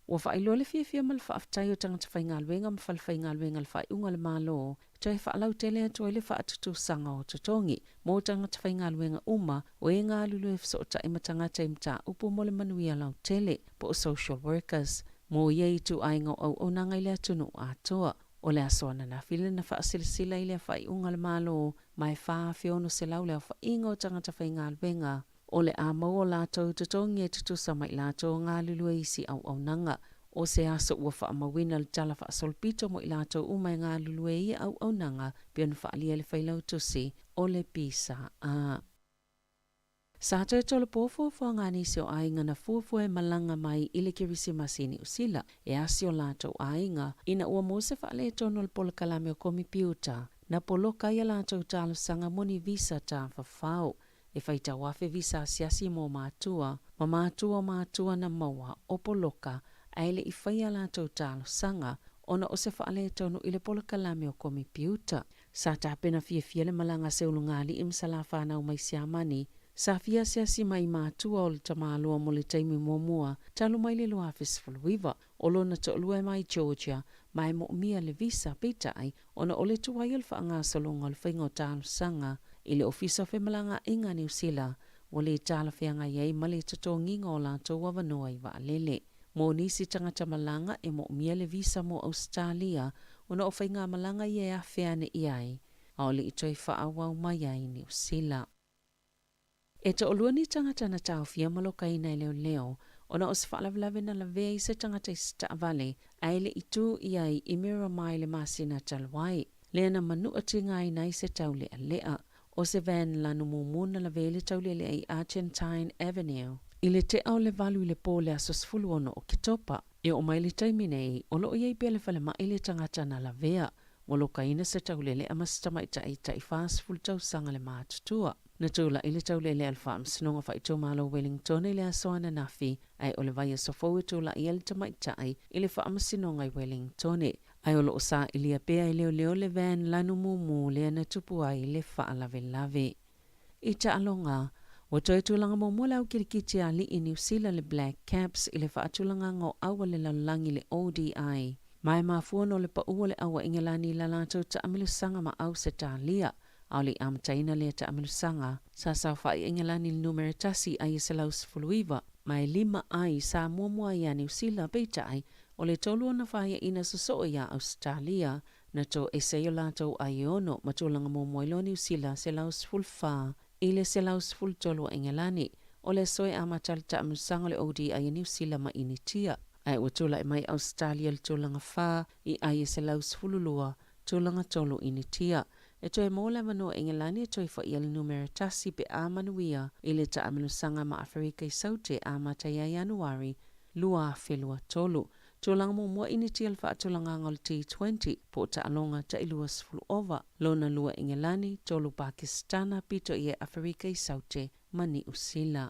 Speaker 4: Ua faailoa le fiafia ma le faafetai o tagata faigaluega ma falefaigaluega i le faaiuga a le Malo e toe faalautele atu ai le faatutusaga o totogi mo tagata faigaluega uma o e galulue fesootai ma tagata i mataupu mo le manuia lautele po o social workers mo ia ituaiga o auaunaga i le atunuu atoa. O le aso ananafi lea na faasilasila ai lea faaiuga a le Malo ma e 4,600 le aofaiga o tagata faigaluega o le a maua o latou totogi e tutusa ma i latou o galulue i isi auaunaga. O se aso ua faamauina le tala faasolopito mo i latou uma e galulue i ia auaunaga pei ona faaalia e le Failautusi o le PSA. Sa toe tolopo fuafuaga a nisi o aiga na fuafua e malaga mai i le Kerisimasi i Niu Sila e asi o latou aiga ina ua maua se faaletonu o le polokalame o komipiuta na poloka ai a latou talosaga mo ni visa tafafao. E faitau afe visa asiasi mo matua ma matua o matua na maua o poloka ae le i faia a latou talosaga ona o se faaletonu i le polokalame o komipiuta. Sa tapena fiafia le malaga a Seulugalii ma Salafānau mai Siamani. Sa fia asiasi mai i matua o le tamaloa mo le taimi muamua talu mai le 2019. O lona toalua e mai Georgia ma e moomia le visa, peitai, ona o le tuai o le faagasologa o le faiga o talosaga i le Ofisa o Femalagaaiga a Niu Sila, ua le talafeagai ai ma le totogiga o latou avanoa i vaalele. Mo nisi tagata malaga e moomia le visa mo Ausetalia ona o faigamalaga ia e afe ane i ai, a o le i toe faaauau mai ai i Niu Sila. E toalua ni tagata na taofia ma lokaina e leoleo ona o se faalavelave na lavea i se tagata i se taavale ae le i tu i ai i Miramar i le masina talu ai, lea na manua tigaina ai se taulealea. O se van lanu mumu na lavea i le taulealea i Argentine Avenue i le tea o le 8 i le po o le aso 16 o Oketopa. E oo mai le taimi nei, o lo o i ai pea le falemai le tagata na lavea. Ua lokaina se taulealea ma se tamaitai tai 40 tausaga le matutua. Na tulai le taulealea i le Faamasinoga Faaitumalo o Wellington i le aso ananafi, ae o le vaiaso fou e tulai ai le tamaitai i le Faamasinoga i Wellington. Ae o lo o sailia pea e leoleo le van lanu mumu lea na tupu ai le faalavelave. I taaloga, ua toe tulaga muamua le au kilikiti a alii Niu Sila le Black Caps i le faatulagaga o au a le lalolagi le ODI. Ma e mafua ona o le pau o le au a Ingelani i la latou taamilosaga ma Ausetalia. A o le i amataina lea taamilosaga, sa saofai a Ingelani i le numera tasi ai e 119, ma e lima ai sa muamua ai ia Niu Sila, peitai, o le tolu ona faiaina sosoo iā Ausetalia, na toese ai o latou ai e ono ma tulaga muamua ai loa Niu Sila 114 i le 113 a Ingelani. O le aso e amata le taamilosaga o le ODI a Niu Sila ma Initia. Ae ua tulai mai Ausetalia i le tulaga fa i ai e 112, tulaga tolu Initia. E toe maua le avanoa Ingelani e toe faia le numera tasi pe a manuia i le taamilosaga ma Aferika i Saute amata ia Ianuari 2023. Tulaga muamua Initia le faatulagaga o le T20 po o taaloga tai 20 ova, lona lua Ingelani, tolu Pakisitana, pito i e Aferika i Saute ma Niu Sila.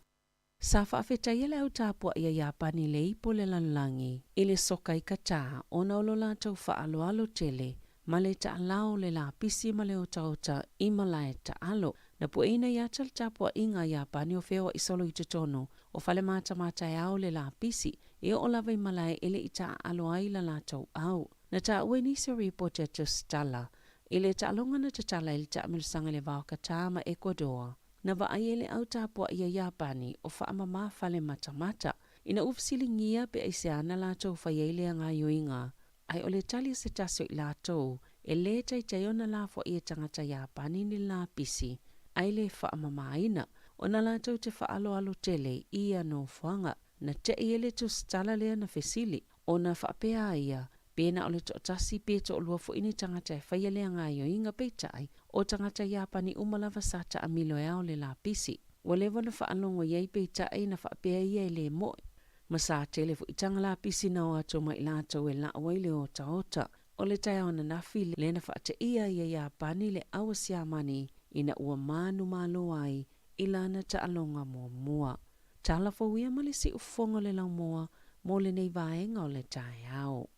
Speaker 4: Sa faafetaia le au tapuai a Iapani i le ipu o le lalolagi i le soka i Katā ona o lo latou faaaloalo tele ma le taalao o le lapisi ma le otaota i malae taalo. Na pueina i ata le tapuaiga a Iapani o feoai solo i totonu o fale matamata o le lapisi e oo lava i malae e le i taaalo ai la latou au. Na taua i nisi o ripoti a tusitala i le taaloga na tatala ai le taamilosaga i le va o Katā ma Ekuadoa. Na vaai ai le au tapuai a Iapani o faamamā fale matamata ina ua fesiligia pe aisea na latou fai ai lea gaoioiga, ae o le tali a se tasi o i latou, e lē taitai ona lafoai e tagata Iapani ni lapisi ae le faamamāina, ona latou te faaaloalo tele i ia nofoaga. Na te'i ai le tusitala lea na fesili, ona faapea a ia, pe na o le toatasi pe toalua foi ni tagata e faia lea gaoioiga, peitai, o tagata Iapani uma lava sa taamilo e ao le lapisi. Ua leva ona faalogo i ai peitai na faapea ia e le mo'i. Ma sa tele foi taga lapisi na o atu ma i latou e la'u ai le otaota. O le taeao ananafi lea na faateia ai e Iapani le au a Siamani ina ua manumalo ai i lana taaloga muamua. Tala fou ia ma le siufofoga o le laumua mo lenei vaega o le taeao.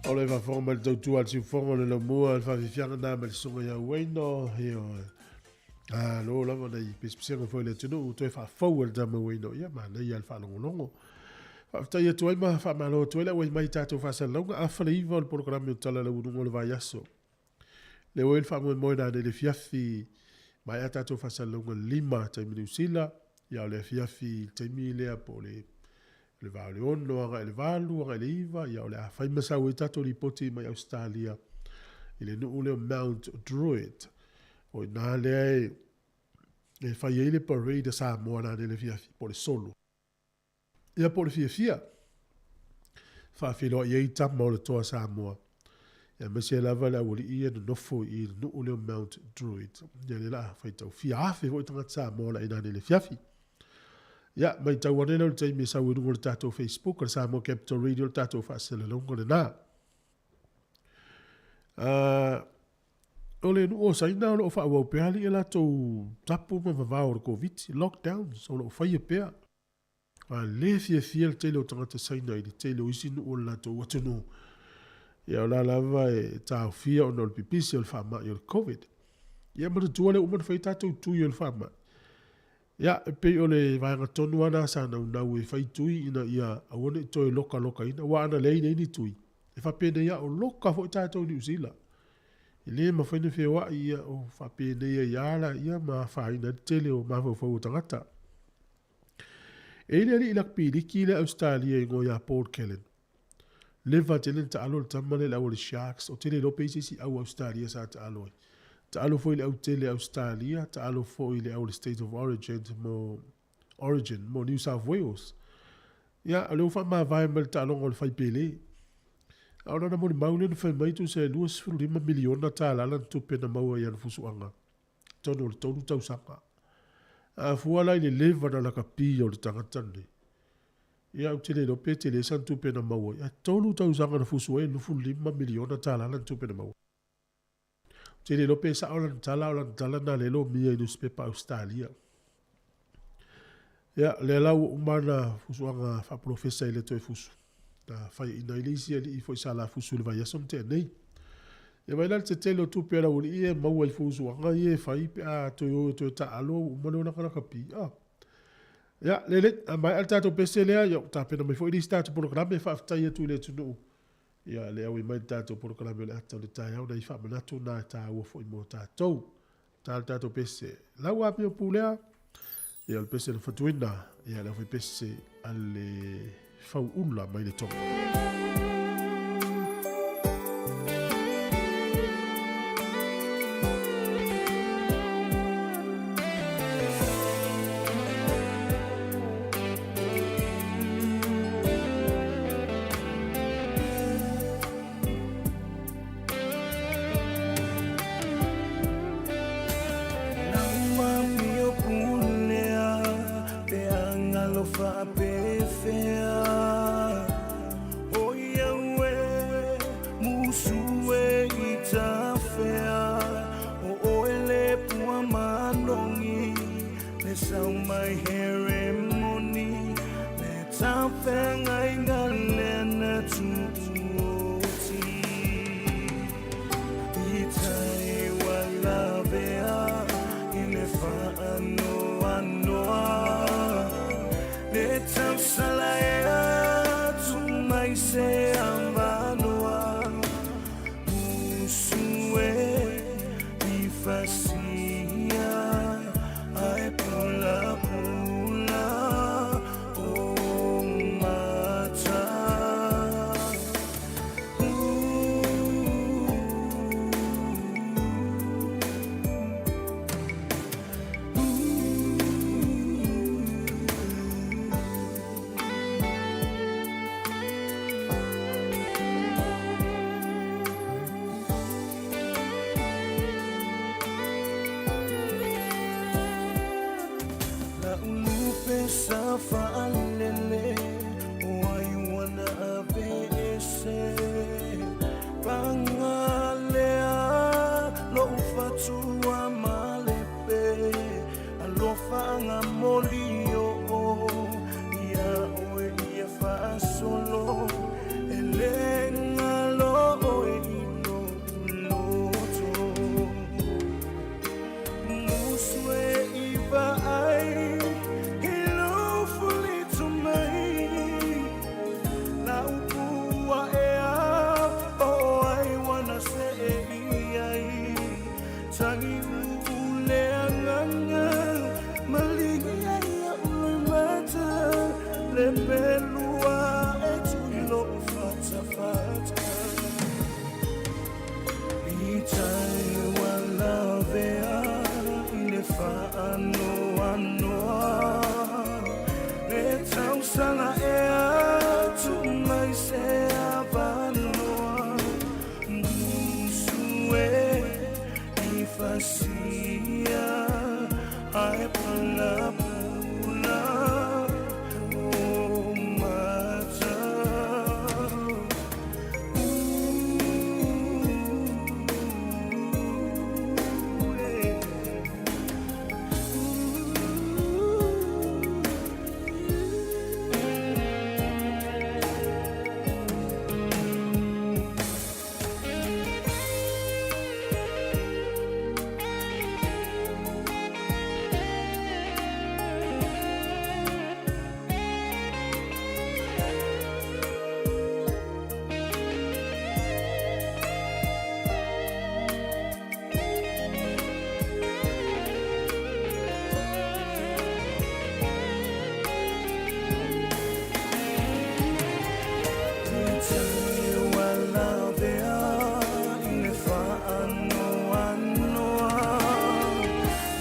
Speaker 2: O le faafofoga mai le tautua a le siufofoga o le laumua, le faafiafiaga na ma le susuga ia Uaino. Ioe. Malo lava nai pisipisiga foi i le atunuu toe faafou e le tamauaina o ia manaia le faalogologo. Faafetai atu ai ma faamalo atu ai le auai mai i tatou faasalalauga 8:30 o le polokalame o Tala Laualuga o le Vaiaso. Lea ua i ai le faamoemoe nanei le afiafi maea tatou faasalalauga 5 taimi Niu Sila, ia o le afiafi i le taimi lea po o le le va o le 6 agai i le 8 agai i le 9, ia o le a fai ma sau ai tatou lipoti mai Ausetalia i le nuu lea o Mount Druitt. O i ina lea e fai ai le parade a Samoa nanei le afiafi, po o le solo. Ia po o le fiafia, faafeiloai ai tama o le toa Samoa. Ia aemaise lava le aualii ia nonofo i le nuu lea o Mount Druitt. Ia lea la a faitau fia afe foi tagata Samoa la i nanei le afiafi. Ia, matau ane lea o le taimi e sau i luga o le tatou Facebook, o le Samoa Capital Radio, le tatou faasalalauga lena. O le nuu o Saina o lo o faaauau pea alii a latou tapu ma vavao o le Koviti, lockdowns, o lo o faia pea. A le fiafia le tele o tagata Saina i le tele o isi nuu o le latou atunuu. Ia o la lava e taofia ona o le pipisi o le faamai o le Covid. Ia manatua lea ua uma ona fai tatou tui o le faamai. Ia, e pei o le vaega tonu lava lena sa naunau e fai tui ina ia aua ne i toe lokalokaina, aua ana leai nei ni tui, e faapenei lava o loka foi tatou i Niu Sila. E le mafai ona feoai, ia, o faapenei ai lava laia ma afaina ai le tele o mafaufau o tagata. E i ai le alii lakipiliki lea Ausetalia e igoa ia Paul Callan. Leva tele na taalo le tama lea i le au a le Sharks, ou te le iloa pe i ai se isi au Ausetalia sa taalo ai. Taalo foi i le au tele Ausetalia, taalo foi i le au a le State of Origin mo, Origin mo New South Wales. Ia, o lea ua faamavae mai le taaloga o le fai Pele. A o lana molimau lea na fai mai tusa e $25 miliona tala lana tupe na maua i ana fusuaga totonu o le tolu tausaga. A fua la i le leva na lakapi o le tagata lenei, Ia ou te le iloa pe tele sana tupe na maua ai, ae 3 tausaga na fusu ai e $25 miliona tala lana tupe na maua. Ou te le iloa pe sao lana tala, a o lana tala na lea e lomia i nusipepa Ausetalia. Ia, lea la ua uma ana fusuaga faapolofesa e le toe fusu. Na faiaina ai le isi alii foi sa la fusu i le vaiaso na tea nei. Ia vaai la le tetele o tupe a le aualii ia e maua i fusuaga ia e fai pe a toe o e toe taalo ua uma le olaga lakapi. Ah. Ia, lelei, a maea le tatou pese lea, ia, ua tapena mai foi le isi tatou polokalame, faafetai atu i le atunuu. Ia, le auai mai le tatou polokalame o le ata o le taeao, nai faamanatu na e taua foi mo tatou. Ta le tatou pese, lau amio pulea, ia, o le pese na fatuina, ia, le aufai pese a le fauula mai le Tonga.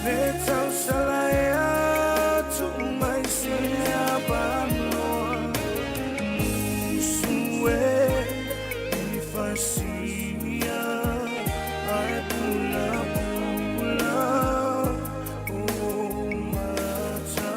Speaker 1: Le tausala ea tuu mai se avanoa Sue i fasia ae pulapula o mata.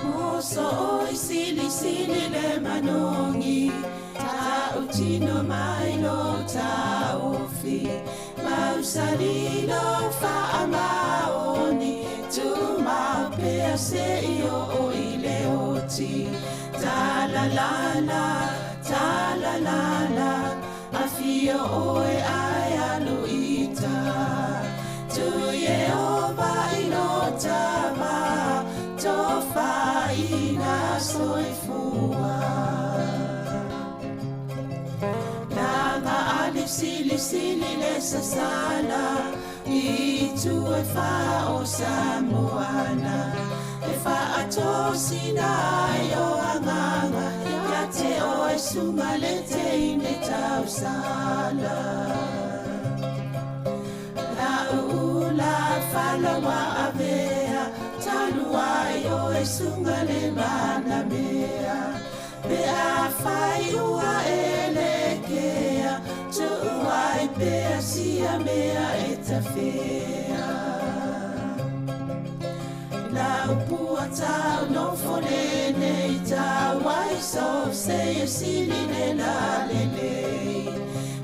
Speaker 1: Muso oi sili sili le manongi Ta utino mai lo ta ofi Mausalilo fa amaoni Tu maupea se i o i le oti Ta la la la, ta la la la Afio oe ai aluita Tu Yehova i lo tava Tofaina soifua Langa ali sili sili le sasala I tu e fa o Samoana E fa atosina i o anganga Ia te o e sunga le te ine tausala La ula falawa avea Talua i o e sunga le manamea Pe a fai ua e le kea Tuuai pea sia mea e tawhea La upua tau no fole nei tau Wai so se e sili le la le lei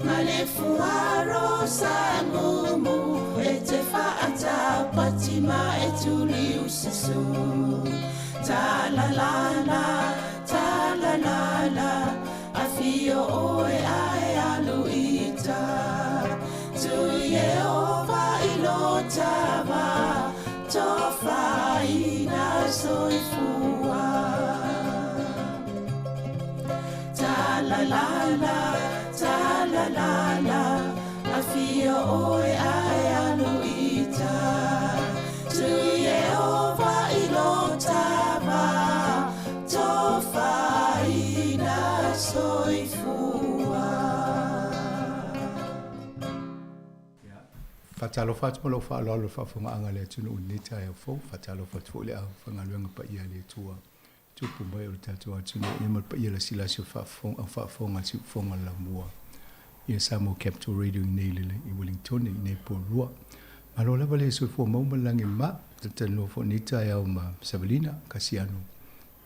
Speaker 1: Ma le fuaro sa mumu E te whaatau patima e tuli usasu Ta la la la, ta la la la Afio oe ae aluita Tu Yehova i lo tava Tofaina soifua Ta la la la, ta la la la Afio oe ae aluita Tu Yehova i lo tava Tofaina soifua.
Speaker 8: Faatalofa atu ma lou faaaloalo i le faafofogaaga a le atunuu i lenei taeao fou. Faatalofa atu foi i le aufaigaluega paia a le Atua. tupu mai o le tatou atunuu, ia ma le paia lasilasi o faafofoga, au faafofoga a le Siufofoga o le Laumua, ia Samoa Capital Radio i nei le i Wellingtone i nei po lua. Malo lava le soifua mau ma le lagi e mama, talatalanoa foi i lenei taeao ma Savalina Kasiano,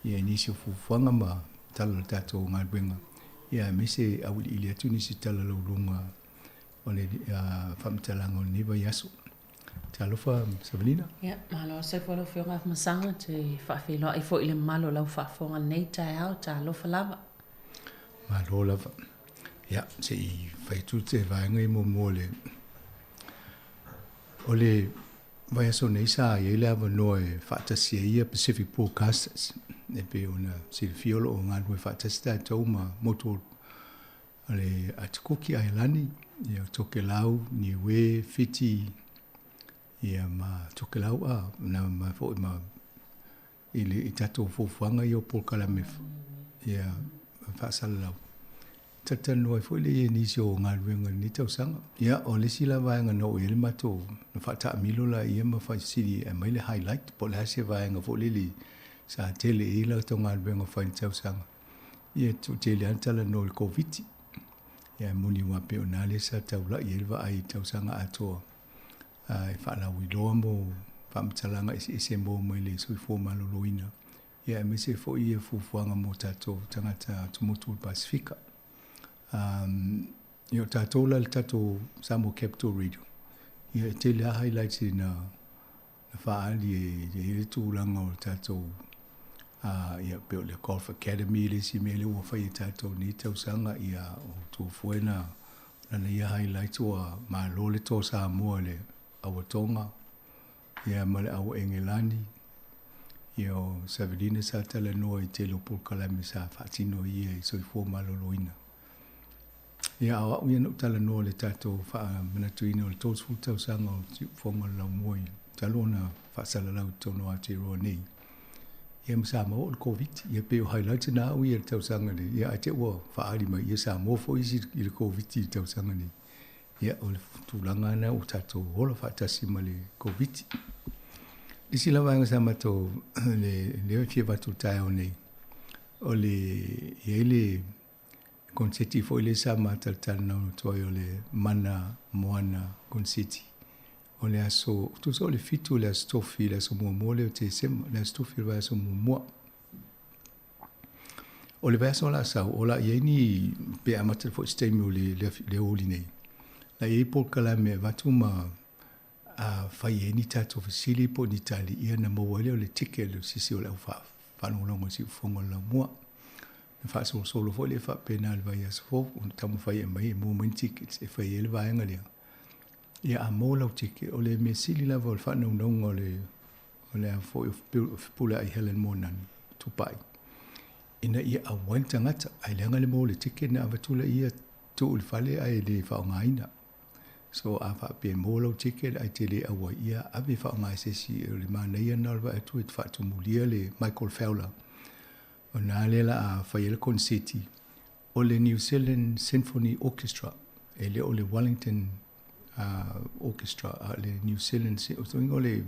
Speaker 8: ia i nisi o fuafuaga ma tala o le tatou galuega, ia aemaise auiliili atu nisi tala lauluga o le faamatalaga o lenei vaiaso. Talofa Savalina.
Speaker 4: Ia, malo soifua lau Afioga Afamasaga, te faafeiloai foi i le mamalu o lau faafofoga i lenei taeao, talofa lava.
Speaker 8: Malo lava. Ia, se i fai atu te vaega i muamua o le o le vaiaso nei sa i ai le avanoa e faatasi ai ia Pacific Broadcasters e pei ona silafia o lo o galulue faatasi tatou ma motu o le Atikuki Ailani, ia o Tokelau, Niue, Fiti, ia ma Tokelau, a, na ma foi ma i le i tatou fuafuaga ia o polokalame ia faasalalau. Talatalanoa ai foi lea i nisi o galuega i lenei tausaga. Ia, o le isi la vaega na oo i ai le matou, na faataamilo laia ma faisili e aumai le highlight po o le a se vaega foi lele sa tele i ai latou galuega fai i le tausaga. Ia, e toatele lava na talanoa i le Koviti. Ia, e moni aua pei o i ina lea sa taulai ai le vaai i le tausaga atoa e faalauiloa mo faamatalaga eseese e maua mai le soifua maloloina, ia aemaise foi ia fuafuaga mo tatou tagata atumotu o le Pasefika. Ia o tatou la le tatou Samoa Capital Radio, ia e tele lava highlights na na faaali e i ai le tulaga o le tatou ia pei o le Golf Academy le isi mea lea ua fai e tatou i lenei tausaga, ia o Tuafoe na lana ia highlights ua malo le Toa Samoa i le Auatoga ia ma le Au Engelani, ia o Savelina sa talanoa i tele o polokalame sa faatino ia i soifua maloloina. Ia a o au ia na ou talanoa i le tatou faamanatuina o le 30 tausaga o Siufofoga o le Laumua i talu ona faasalalau i totonu o Aotearoa nei. Ia ma sa maua o le Koviti. Ia pei o highlights na au ia i le tausaga nei. Ia ae te i ua faaali mai ia sa maua foi isi i le Koviti i le tausaga nei. Ia o le tulaga lena ua tatou ola faatasi ma le Koviti. Le isi la vaega sa matou le lea e fia avatu i le taeao nei, o le i ai le Koneseti foi lea sa ma talatalanoa atu ai o le Mana Moana Koneseti o le aso, tusa o le 7 o le aso Tofi, le aso muamua lea o Tesema, le aso Tofi o le vaiaso muamua. O le vaiaso o le a sau, o le a i ai ni, pe amata foi se taimi o le, le, le aoauli nei, la i ai polokalame e avatu ma a fai ai ni tatou fesili po o ni tali, ia ona maua ai lea o le ticket o se isi o le au faalogologo i siufofoga o le laumua. Na faasolosolo foi lea faapena i le vaiaso fou, ona taumafai e aumai e maua mai ni tickets e fai ai le vaega lea. Ia a maua lau ticket, o le mea sili lava o le faanaunauga o le o le a foi o Fepuleai Helen Moananu Tupai, ina ia auai le tagata, ae leaga le maua o le ticket na avatu laia tuu i le fale ae le faaaogaina. So a faapea e maua lau ticket ae te le auai, ia ave e faaaoga e se isi. O le manaia lena o le vaai atu e faatumulia le Michael Fowler. O lena lea la a fai ai le koneseti o le New Zealand Symphony Orchestra, e le o le Wellington Orchestra, a o le New Zealand, o le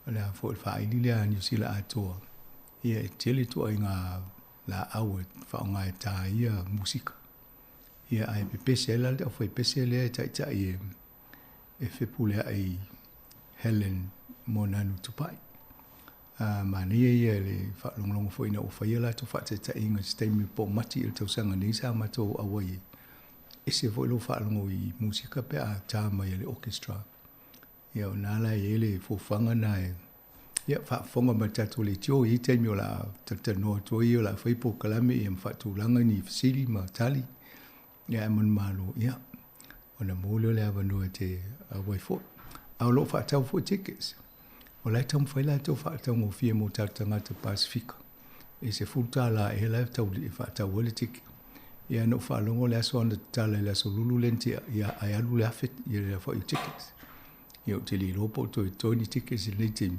Speaker 8: o le a foi le faaili lea a Niu Sila atoa. Ia e tele ituaiga laau e faaaoga e ta ai ia musika. Ia ae pepese ai la le aufaipese lea e taitai e e Fepuleai Helen Moananu Tupai. A manaia ia i le faalogologo foi ina ua faia latou faataitaiga i se taimi po o Mati i le tausaga nei sa matou auai ai. Ese foi lou faalogo i musika pe a ta mai e le orchestra. Ia o na la e i ai le fuafuaga na e ia faafofoga mai le tatou leitio i taimi o le a talatalanoa atu ai o le a fai polokalame ia ma faatulaga ni fesili ma tali ia ae manumalo ia ona maua lea o le avanoa e te auai foi. A o lo o faatau foi tickets. O la e taumafai latou faataugofie mo tatou tagata Pasefika. E $10 ea la e tau e faatau ai le ticket. Ia na ou faalogo le aso ana tatala i le aso Lulu lea na tea, ia ae alu le $1,000 ia le aofai o tickets. Ia ou te le iloa po o toe totoe ni tickets i lenei taimi.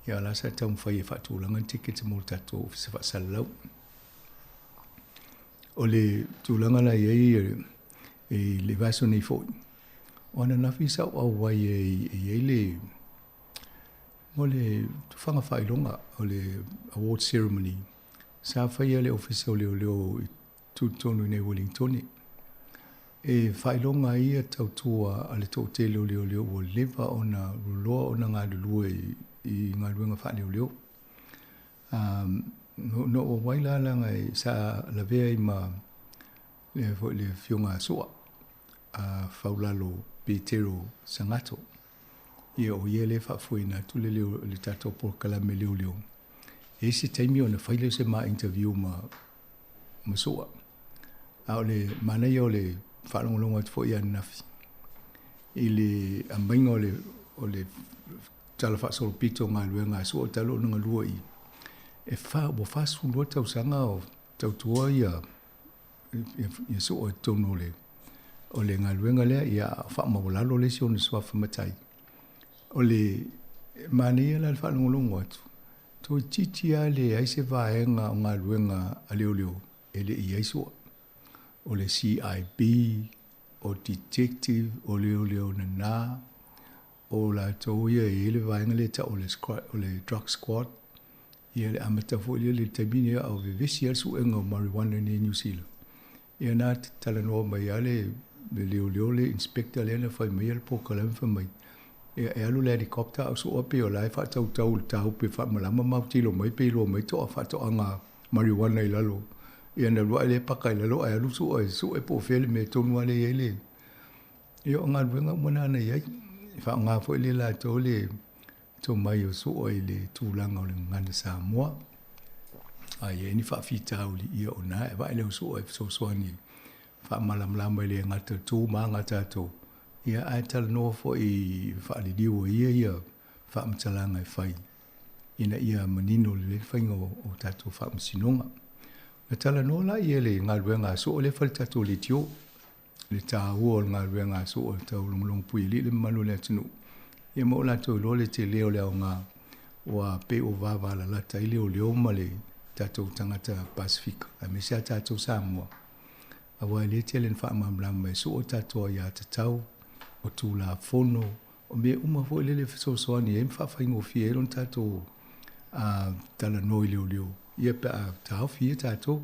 Speaker 8: Ia o la sa taumafai e faatulaga ni tickets mo le tatou ofisa faasalalau. O le tulaga la i ai i le vaiaso nei foi, o ananafi sa ou auai ai e i ai le Mo le tufaga faailoga o le award ceremony sa faia e le Ofisa o Leoleo i tutotonu i nei Wellingtone, e faailoga ai ia tautua a le toatele o leoleo ua leva ona loa ona galulue i galuega faaleoleo. Na ou auai la leaga sa lavea ai ma le foi le afioga a Sua a Faulalo Petero Sagato. Ia o ia lea e faafoeina atu le leo le tatou polokalame leoleo. E i ai se taimi ona fai lea o se ma interview ma Sua. A o le manaia o le faalogologo atu foi ananafi i le aumaiga o le tala faasolopito o galuega a Sua talu ona galue i e fa, ua 42 tausaga o tautua ia Sua i totonu o le galuega lea, ia faamaualalo le isi ona suafa matai. O le manaia la le faalogologo atu, toeitiiti lava leai se vaega o galuega a leoleo e le i ai Sua. O le CIB, o detective, o leoleo nana, o latou ia e i ai le vaega lea e tau o le drug squad. Ia le amata foi lea i le taimi lea a o vevesi lava le suega o marijuana i Niu Sila. Ia na talanoa mai lava le leoleo le inspector lea na fai mai le polokalame fai mai, ia e alu le helicopter a o Sua pei o la e faatautau i le taupe faamalama ma autilo mai pe iloa mai toa faatoaga marijuana i lalo. Ia na alu ae lea paka i lalo ae alu Sua e sue po o fea le mea tonu lava lea e i ai le... Ia o galuega uma na na i ai. E faaaoga foi le latou le tomai o Sua i le tulaga o le gagana Samoa. A i ai ni faafitauli, ia o na e vaai lea o Sua e fesoasoani faamalamalama i le gata tu ma aga tatou. Ia ae talanoa foi faaliliu e ia faamatalaga e fai ina ia manino lelei le faiga o tatou faamasinoga. Na talanoa la ia le galuega a Sua lea e fai i le tatou leitio, le taua o le galuega a Sua tau logologo puialii le mamalu o le atunuu. Ia ma o latou iloa le tele o le aoga ua pei ua vavalalata ai leoleo ma le tatou tagata Pasefika, aemaise a tatou Samoa. Aua e le tele ina faamalamalama e Sua tatou aiatatau, o Tulafono, o mea uma foi lele e fesoasoani ai ma faafaigofie ai lona tatou talanoa i leoleo, ia pe a taofi ia tatou.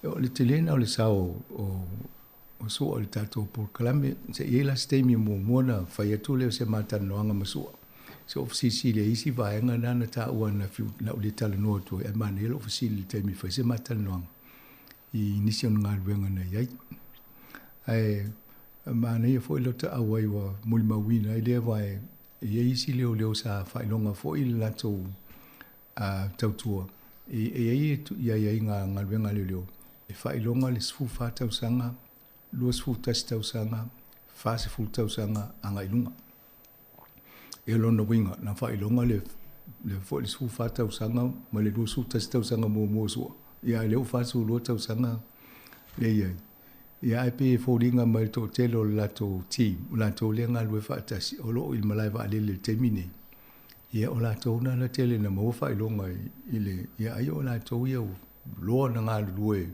Speaker 8: O le tele na o le sao o Sua i le tatou polokalame. Se i ai la se taimi muamua na fai atu lea o se matalanoaga ma Sua. Se o fesili i isi vaega na na taua na fiu na ule talanoa atu ai, ae manaia lou fesili i le taimi e fai se matalanoaga i nisi o galuega na i ai. Ae manaia foi lo taau ai ua mulimauina ai lea vae e i ai isi leoleo sa faailoga foi le latou tautua. E i ai i ai ngā galuega a leoleo e faailoga le 14 tausaga, 21 tausaga, 40 tausaga agai i luga. E lona uiga, na faailoga le foi le 14 tausaga ma le 21 tausaga muamua o Sua. Ia lea ua 42 tausaga le i ai. Ia ae pei e foliga mai le toatele o le latou team, o latou lea galulue faatasi, o loo i le malae vaalele i le taimi nei. Ia o latou na na tele na maua faailoga i le... Ia ai o latou ia loa na galulue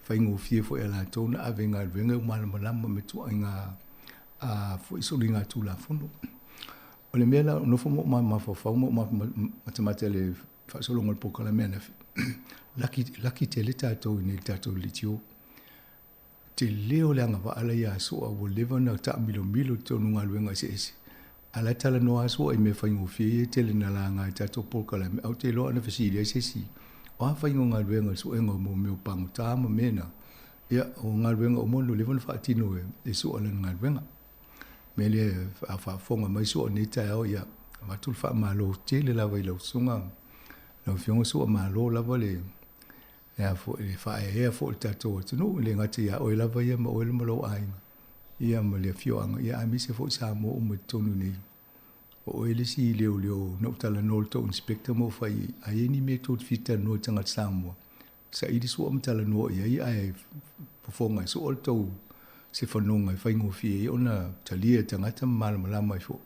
Speaker 8: faigofie foi a latou na ave i galuega ua malamalama ma tuaiga foi soliga Tulafono. O le mea la o nofo ma ou mafaufau ma ou matamata i le faasologa o le polokalame ananafi, laki tele tatou i nei i le tatou leitio. Tele o le agavaa la ia Sua ua leva ona taamilomilo i totonu o galuega eseese. A o la e talanoa lava Sua i mea faigofie ia e tele na laga i tatou polokalame, ae ou te iloa ana fesili ai se isi, o a faiga o galuega i le suega o mea o pagota ma mea na, ia o galuega uma ua leva ona faatino e Sua i lana galuega. Mea lea, a faafofoga mai Sua i lenei taeao, ia avatu le faamalo tele lava i lau susuga, lau Afioga Sua, malo lava le faaeaea foi i le tatou atunuu, e le gata ia oe lava ia ma oe ma lou aiga, ia ma le afioaga, ia aemaise foi Samoa uma i totonu nei. O oe le isi leoleo na ou talanoa i le tou inspector ma ou fai i ai, a i ai ni mea tou te fia talanoa i tagata Samoa, saili Sua ma talanoa i ai, ae fofoga e Sua le tou se fanoga e faigofie ai ona talia e tagata ma malamalama ai foi.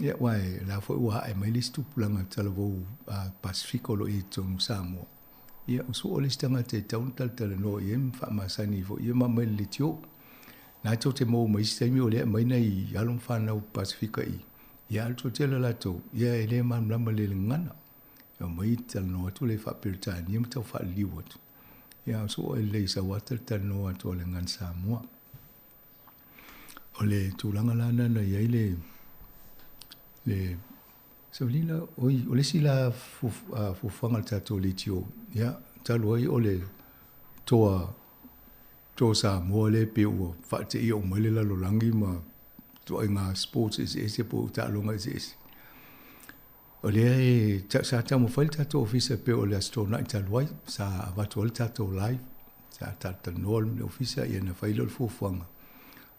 Speaker 8: Ia, aua o la foi ua ae mai le isi tupulaga talavou Pasefika o lo o i ai i totonu o Samoa. Ia, o Sua le isi tagata e tatau ona talatalanoa i ai ma faamasani foi ia ma aumai le leitio. Na tou te maua mai isi taimi o lea e aumai nai alo ma fanau Pasefika i. Ia, a o le toatele o latou, ia e le malamalama i le gagana. E omai talanoa atu le faa-Peretania ma tau faaliliu atu. Ia, a soo e lelei sau lava talatalanoa atu o le gagana Samoa. O le tulaga la lena na i ai le le savaliga, oi, o le isi la fuafuaga a le tatou leitio, ia, talu ai o le toa toa Samoa lea pei ua faateia uma ai le lalolagi ma ituaiga sports eseese po o taaloga eseese. O lea e sa taumafai le tatou ofisa pei o le Aso Toonai talu ai, sa avatu ai le tatou live, sa talatalanoa le ofisa, ia na fai lea o le fuafuaga,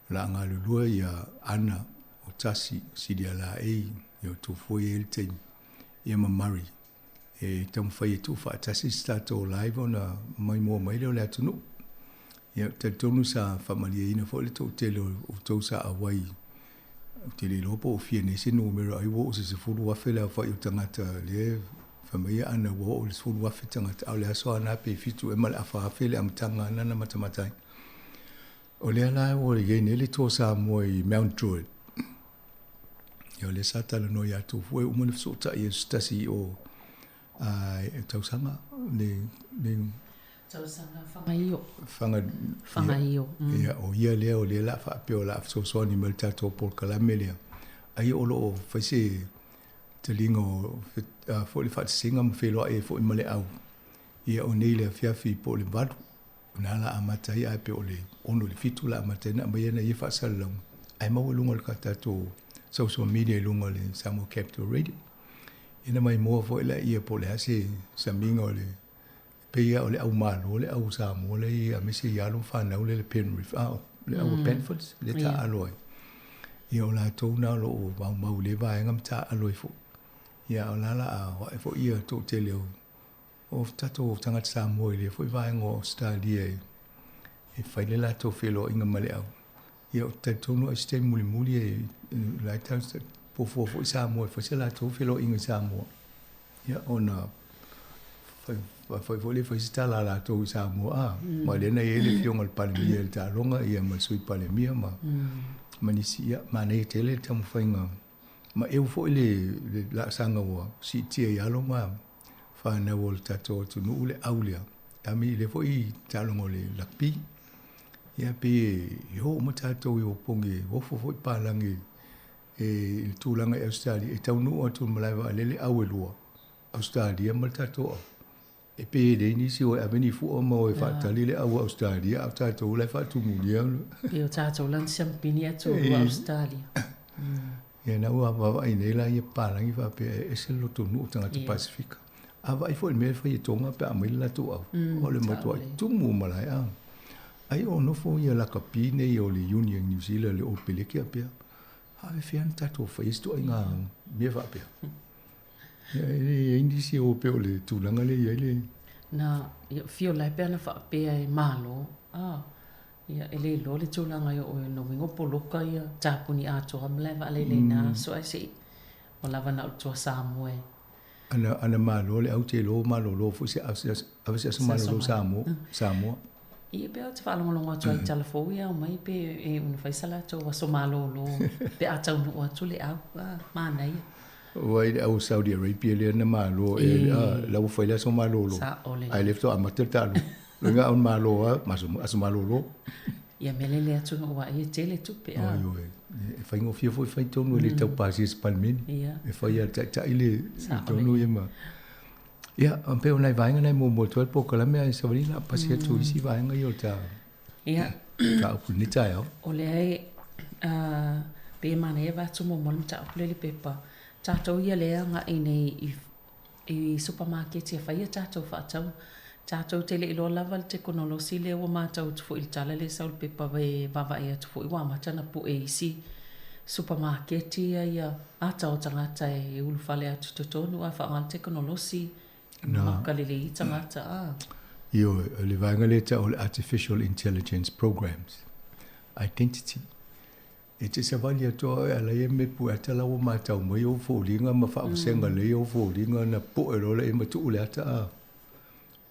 Speaker 8: o le a galulue ia Ana o Tasi, Silialaei, ia o Tufue e i ai le taimi, ia ma Murray, e taumafai e tuufaatasi se tatou live ona maimoa mai lea o le atunuu. Ia, ou te talitonu sa faamalieina foi le toatele o outou sa auai. Ou te le iloa po o fia nei se numera ai ua oo i se 10,000 le aofai o tagata lea fai mai ana ua oo i le 10,000 tagata, a o le aso lava lena pe 7 ea ma le afa afe le amataga lena na matamata ai. O lea la ua i ai nei le Toa Samoa i Mount Druitt. Ia o lea sa talanoa ia Tufue uma ona fesootai i se tasi o a tausaga le le
Speaker 4: Tausaga Fagaio.
Speaker 8: Faga
Speaker 4: Fagaio.
Speaker 8: Ia, o ia lea o lea la faapea o le a fesoasoani mai le tatou polokalame lea. Ai o lo o fai se taliga o foi le faatasiga ma feiloai ai foi ma le au. Ia o nei le afiafi po o le 8. Na la amata ai ae pei o le 6 i le 7 la amata ai ona aumai ana ia faasalalauga ae maua i luga o le tatou social media i luga o le Samoa Capital Radio. Ia na maimoa foi laia po o le a se samiga o le pei lava o le au Malo, le au Samoa lea i aemaise i alo ma fanau lea i le Penrith, a le au Penfords lea e taaalo ai. Ia o latou na o lo o maumau i lea vaega ma taaalo ai foi. Ia a o la o le a o ae foi ia toatele o o tatou tagata Samoa i lea foi vaega o Ausetalia e fai le latou feiloaiga ma le au. Ia ou te talitonu lava i se taimi mulimuli e la e fuafua foi Samoa e fai se latou feiloaiga i Samoa. Ia ona fai fai foi lea fai se tala a latou i Samoa, a, ma lea na i ai le afioga i le Palemia i le taaloga, ia ma le Sui Palemia ma ma nisi. Ia, manaia tele le taumafaiga ma eu foi le laasaga ua siitia i alo ma fanau o le tatou atunuu le au lea. A mi lea foi taaloga o le lakpi. Ia pei e oo uma tatou i Opogi e ofo foi palagi e i le tulaga i Ausetalia e taunuu atu i le malae vaalele au e lua, Ausetalia ma le tatou au. E pei e leai nisi o e ave ni fua ma o e faatali le au a Ausetalia, a o tatou la e faatumulia.
Speaker 4: Pei o tatou la na siamupini atu o Ausetalia.
Speaker 8: Ia na ua vaavaai nei la ia papalagi faapea e ese le lotonuu o tagata Pasefika. A vaai foi i le mea e fai e Tonga pe a aumai le latou au, o le matuai tumu o malae a. Ai o nofo ia lakapi nei o le Union New Zealand le Old Peleke a pea. A e fea na tatou fai ai se ituaiga mea faapea. Ia e leai nisi o pei o le tulaga lea e i ai le.
Speaker 4: Na, ia fio la e pe ana faapea e Malo, a, ia e le iloa le tulaga e oo i ona uiga o poloka ia tapuni atoa malae vaalele i na aso ae se i ua lava na o le toa Samoa e.
Speaker 8: Ana, ana Malo le au te iloa ua malolo foi se ave se aso malolo Samoa, Samoa.
Speaker 4: Ia pei ou te faalogologo atu ai i tala fou ia aumai pe e una fai sa latou aso malolo pe a taunuu atu le au. Ah, manaia.
Speaker 8: Ua i le au Saudi Arabia lea na malo e la ua fai le aso malolo.
Speaker 4: Sao lelei.
Speaker 8: Ae le faatoa amata le taaloga. Loiga au malo lava ma aso malolo.
Speaker 4: Ia mea lele atunuu a ia tele tupe a.
Speaker 8: Oi oi. E faigofie foi fai tonu e le tau pasia se Palemene. E fai lava e le Taitai le tonu ia ma Ia, pei o nai vaega na e muamua atu ai le polokalame ae savali la pasi atu isi vaega ia o le ta
Speaker 4: Ia.
Speaker 8: mataupu i lenei taeao.
Speaker 4: O lea e pei e manaia vaeatu muamua le mataupu lea i le pepa. Tatou ia lea e agai nei i i supamaketi e fai a tatou faatauga. Tatou te le iloa lava le tekonolosi lea ua matau atu foi i le tala lea e sau i le pepa e vaavaai atu foi ua amata ona pue i isi supamaketi ia ia ata o tagata e ulufale atu i totonu ae faaaoga le tekonolosi e maka lelei ai tagata a.
Speaker 8: Ioe, o le vaega lea e tau o le Artificial Intelligence Programs, Identity. E te savali atu a oe ala ia me pue ata la ua matau mai ou foliga ma faavasega lelei ou foliga na poe loa lea ma tuu le ata a.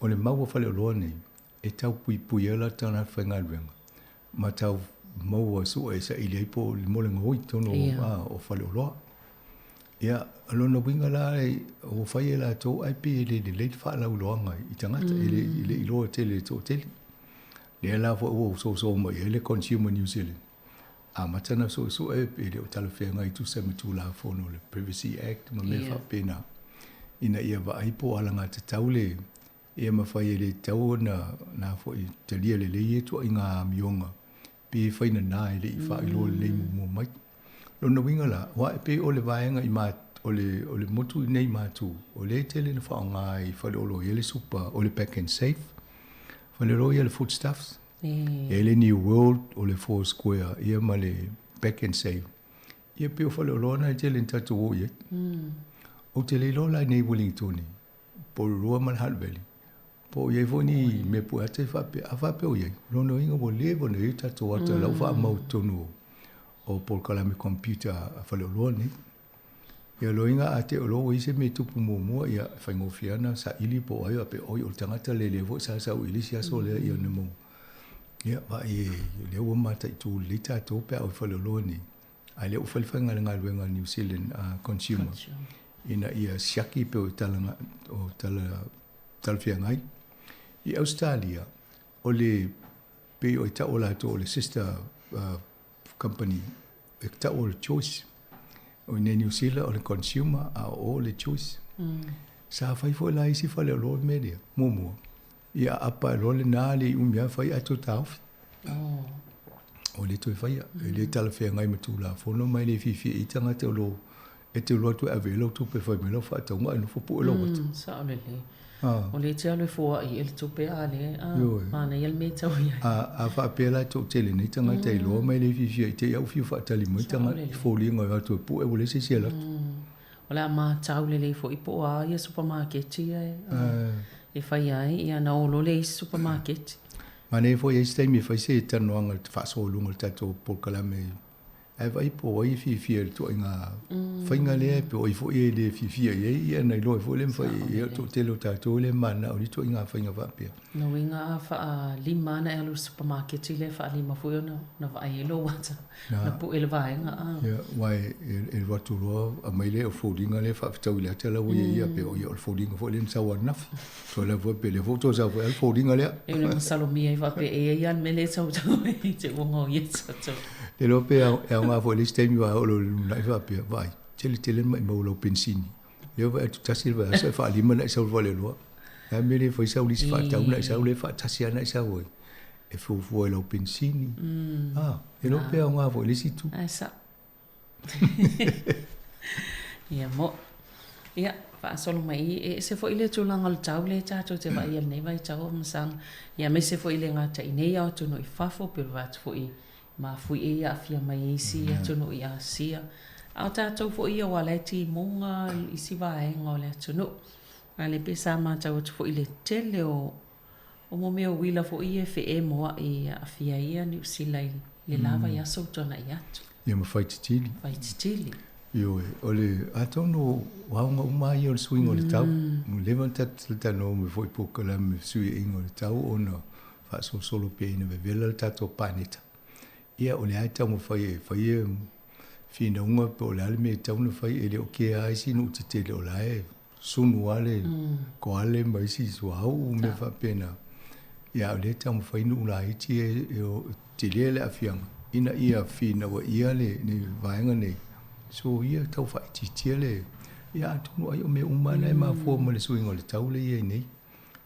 Speaker 8: O le mau a faleoloa nei, e tau puipui ai la tagata faigaluega ma tau maua sue e saili ai po o le molega oi totonu o faleoloa. Ia, o lona uiga la ua fai e latou ae pei e le lelei le faalauiloaga i tagata, e le i iloa tele e le toatele. Lea la foi ua soso mai ai le Consumer New Zealand, amata ona suesue e le o talafeagai e tusa ma Tulafono o le Privacy Act ma mea faapena, ina ia vaai po o alagatatau le ia mafai e le tatau ona na foi talia lelei ia ituaiga amioga pe fai nana e le i faailoa lelei muamua mai. Lona uiga la, aua e pei o le vaega i ma, o le, o le motu i nei matu, o lea e tele na faaaoga i faleoloa e i ai le super, o le Pak'nSave, faleoloa ia le Foodstuffs, e i ai le New World, o le Four Square, ia ma le Pak'nSave. Ia pei o faleoloa na e tele na tatou o i ai. Ou te le iloa la i nei Wellington, Porirua ma le Hutt Valley, po o i ai foi ni mea pue ata e faapea, a faapea o i ai, lona uiga ua leva ona i ai tatou ata o la ua faamau i totonu o polokalame computer a faleoloa nei. Ia lona uiga a te i loa ua i ai se mea e tupu muamua, ia e faigofie lava ona saili po o ai faapea, oi o le tagata lea lea foi sa sau i le isi aso lea ia ona maua. Ia vaai o lea ua mataitu lelei tatou pe a oo i faleoloa nei, a lea ua fai le faiga a le galuega a New Zealand Consumer ina ia siaki pe o tala o tala talafeagai. I Ausetalia, o le pei o e tau o latou o le sister company e tau o le Choice. O i New Zealand o le Consumer a o o le Choice. Sa fai foi la isi faleoloa le mea lea, muamua. Ia aapa loa lena le umi lava fai ae toe taofi. O le toe faia. E le talafeagai ma Tulafono ma e le fiafia i ai tagata o lo o e te alu atu e ave i ai lau tupe e fai mai lau faatauga ae nofo pue lou ata.
Speaker 4: Sao lelei. O lea e te alu e foai i le tupe a lea manaia le mea e tau i ai.
Speaker 8: A faapea la e toatele nei tagata e iloa ma e le fiafia i te i au fiu faatali mai tagata i foliga e o atu e pue ua leai se isi e alu atu.
Speaker 4: O le a matau lelei foi po o a ia supamaketi ia e faia ai, ia ona o loa lea i isi supamaketi.
Speaker 8: Manaia foi e i ai se taimi e fai se talanoaga i le faasoa i luga o le tatou polokalame ae vaai po o ai e fiafia i le ituaiga faiga lea, po o ai foi e le fiafia i ai, ia ona iloa ai foi lea mafai i ai o le toatele o tatou e le mananao i le ituaiga faiga faapea.
Speaker 4: Lona uiga a faalima lava ona e alu i le supamaketi lea, e faalima foi ona vaai ai lou ata, ona pue le vaega.
Speaker 8: Ia, aua e alu atu loa aumai lea o le foliga lea faafetaui i le ata la ua i ai ia, pe o le foliga foi lea na sau ananafi. Toe lava foi pe lea foi ua toe sau foi lava le foliga lea.
Speaker 4: E le masalomia ai faapea e i ai lava le mea lea e tau ai te ua gaoia tatou.
Speaker 8: Le iloa pe aoga foi i le isi taimi aua oo loa i le lumanai faapea, vaai, tele tele le maimau o lau penisini. Lea ua vaai atu tasi le vaiaso ae faalima ona e sau i le faleoloa. O le a le mea e le fai sau lisi faatau ona e sau lea e faatasi lava ona e sau ai e fuafua i lau penisini. A, le iloa pe aoga foi i le isi itu.
Speaker 4: Ae sao. Ia mo. Ia, faasolo mai i, e ese foi le tulaga o le tau lea tatou te vaaia i lenei vaitau o Masaga. Ia, aemaise foi e le gata i nei ao atunuu i fafo, pe o le vaai atu foi i mafuie ia aafia mai e isi atunuu i Asia. A o tatou foi ia aua o la e timuga isi vaega o le atunuu. A lea pei sa matau atu foi i le tele o o mea o uila foi ia e feemoa'i e aafia ai ia Niu Sila i le la vaiaso ua tuana'i atu.
Speaker 8: Ia ma faititili.
Speaker 4: Faititili.
Speaker 8: Ioe, o le, atonu o aoga uma lava ia o le suiga o le tau. Ua leva ona tatou talanoa mai foi i polokalame i le fesuiaiga o le tau ona faasolosolo pea ina vevela le tatou paneta. Ia o lea e taumafai e fai ia finauga po o le a le mea e tatau ona fai, e le o kea lava isi nuu tetele o la e sunu lava le koale ma isi suauu ma mea faapena. Ia a o lea e taumafai nuu laiti ia e tele le aafiaga ina ia finauaia le vaega nei, so ia tau faaitiitia le, ia atonu ai o mea uma lava na e mafua mai le suiga o le tau lea e i ai nei.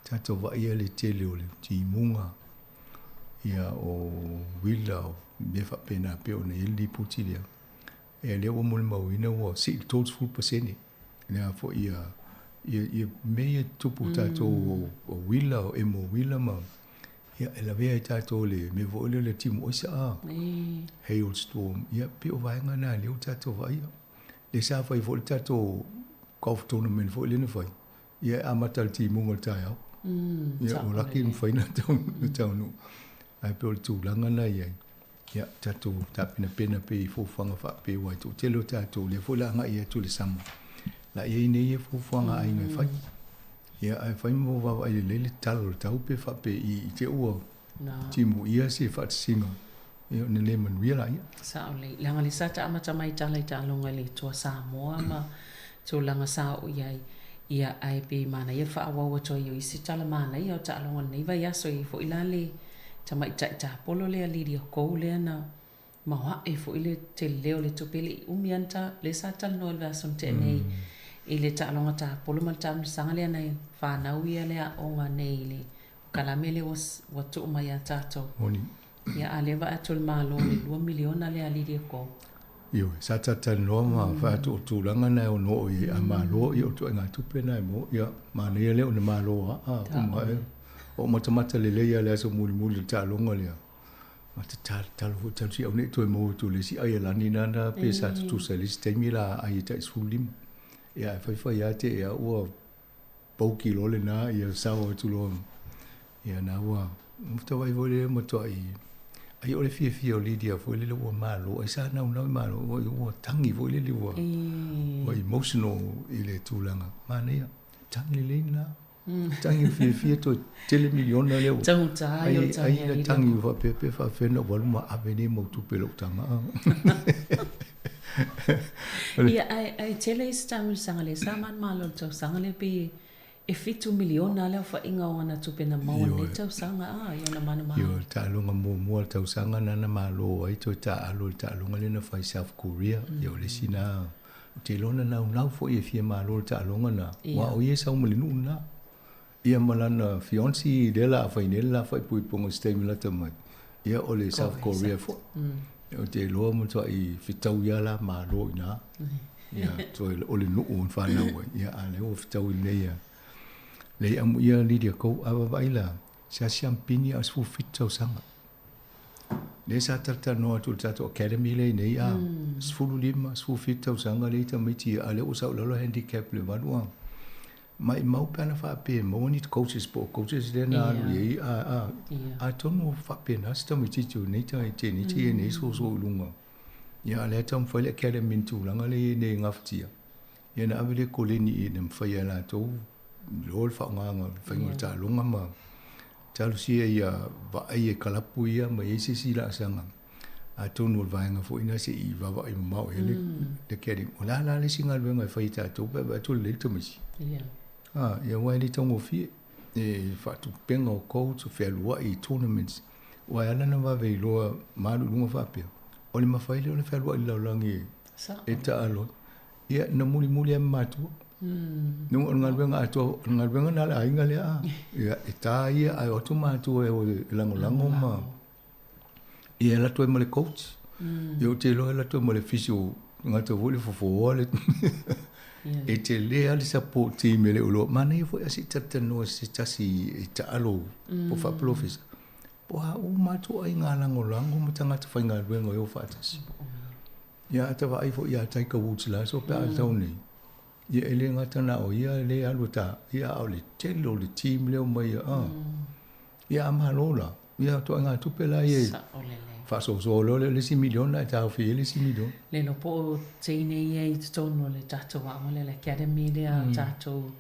Speaker 8: Tatou vaaia le tele o le timuga, ia o uila, o mea faapena e pei ona i ai le lipoti lea. Ia lea ua molimauina ua sii i le 30% lea foi ia ia mea ia tutupu i tatou o uila, o emo uila ma ia e lavea ai tatou i le mea foi lea o le timu oisa a, hailstorm, ia pei o vaega na lea ua tatou vaaia. Lea sa fai foi le tatou golf tournament foi lea na fai, ia e amata i le timuga o le taeao. Ia ua laki le mafai ona taunuu. Ae pei o le tulaga lena e i ai. Ia, tatou tapenapena pea i fuafuaga faapea aua e toatele o tatou lea foi o le a agai atu i le sama, la i ai nei ia fuafuaga a aiga e fai. Ia, ae fai ma vaavaai lelei le tala o le tau pe faapei i te i ua timuia se faatasiga. Ia ona le manuia laia.
Speaker 4: Sao lelei. Leaga le sa taamata mai tala i taaloga i le Atua Samoa ma tulaga sa oo i ai, ia ae pei manaia le faaauau atu ai o isi tala manaia o taaloga o lenei vaiaso. E i ai foi la le tamaitai tapolo lea Lydia Kou lea na maoae foi le tele o le tupe e le i umi lava na lea sa talanoa i le vaiaso na tea nei i le taaloga tapolo ma le taamilosaga lea na fanau ia le aoga nei i le kalame lea ua tuu mai ia tatou.
Speaker 8: Moni.
Speaker 4: Ia a lea vaai atu le Malo i le $2 miliona lea a Lydia Kou.
Speaker 8: Ioe, sa talatalanoa ma fai atu o tulaga na e ono oo i ai, a malo ia o ituaiga tupe na e maua, ia manaia lea ona malo lava a uma ae. O matamata lelei lava i le aso mulimuli o le taaloga lea, ma te talatala foi talu si au nei toe maua atu i le isi Aialani lana pe sa tutusa i le isi taimi la ai e tai 15. Ia ae faifai lava te i lava ua pauki loa lena ia sao atu loa. Ia na ua tauai foi lea matuai ai o le fiafia o Lydia foi lele ua malo ai sa naunau i malo ua tagi foi lele ua ua emotional i le tulaga manaia tagi lelei lena tagi le fiafia toe tele miliona lea ua
Speaker 4: Taugata ai o le tagi
Speaker 8: ai
Speaker 4: a
Speaker 8: na
Speaker 4: Lydia.
Speaker 8: Tagi faapea pe faapefea ona ou alu ma ave nei mau tupe i lou taga.
Speaker 4: Ia ae tele isi taamilosaga lea sa manumalo i le tausaga lea pei e $7 miliona le aofaiga o ana tupe na maua i lenei tausaga a i ona manumalo.
Speaker 8: Ioe, taaloga muamua o le tausaga na na malo ai toe taaalo i le taaloga lea na fai i South Korea. Ia o le isi na, ou te iloa na naunau foi e fia malo i le taaloga na, aua o ia e sau ma le nuu lena. Ia ma lana fiancé lea o le a fai nei le la faaipoipoga i se taimi lata mai, ia o le South Korea foi. Ou te iloa matuai fetaui lava la malo i ina. Ia, toe o le nuu na fanau ai, ia a o lea ua fetaui nei ia. Lei amuia Lydia Kou, a vaavaai la, se siamupini a o le 17 tausaga. Lea sa talatalanoa atu i le tatou academy lea i inei a, 15, 17 tausaga lea i tamaiti ia, a o lea ua sau i lalo handicap i le 8 a. Maimau pe ana faapea e maua ni coaches po o coaches lea na alu i ai a, a, atonu o faapena se tamaitiiti o nei teineiti ia nei soso i luga. Ia a o lea e taumafai le academy i le tulaga lea e i ai nei e gafatia. Ia ona ave lea koleni i ina mafai e latou loa le faaaogaina o le faiga o le taaloga ma talosia ia vaai e kalapu ia ma i ai se isi laasaga. Atonu o le vaega foi lena se i vaavaai mamao i ai le academy. O le a la le isi galuega e fai e tatou pe a vaai atu o lelei le tamaiti? Ia aua e le taugofie e faatupega o coach, o fealuai i tournaments. Aua e ala ona vave iloa ma alu i luga faapea, o le mafai lea ona fealuai i le lalolagi e taalo ai. Ia, na mulimuli lava ma matua. Luga o le galuega atoa, o le galuega lena a le aiga lea a. Ia, e ta ia ae o atu matua e o e lagolago ma ia e alu atu ai ma le coach. Ia ou te iloa e alu atu ai ma le physio, gata foi le fofoa le e tele lava le support team e le o iloa. Manaia foi ae se i talatalanoa i se tasi e taalo po o faapolofesa. Po o a uma atu aiga lagolago ma tagata faigaluega e o faatasi. Ia a ta vaai foi ia Tiger Woods la so pe a tau nei, ia e le gata na o ia le alu e ta, ia a o le tele o le team lea omai ia, a. Ia a malo la, ia ituaiga tupe la ia faasoasoa loa lea o le isi miliona ae taofi ai le isi miliona.
Speaker 4: Le iloa po o teine ia i totonu o le tatou aoga lea, le academy lea a tatou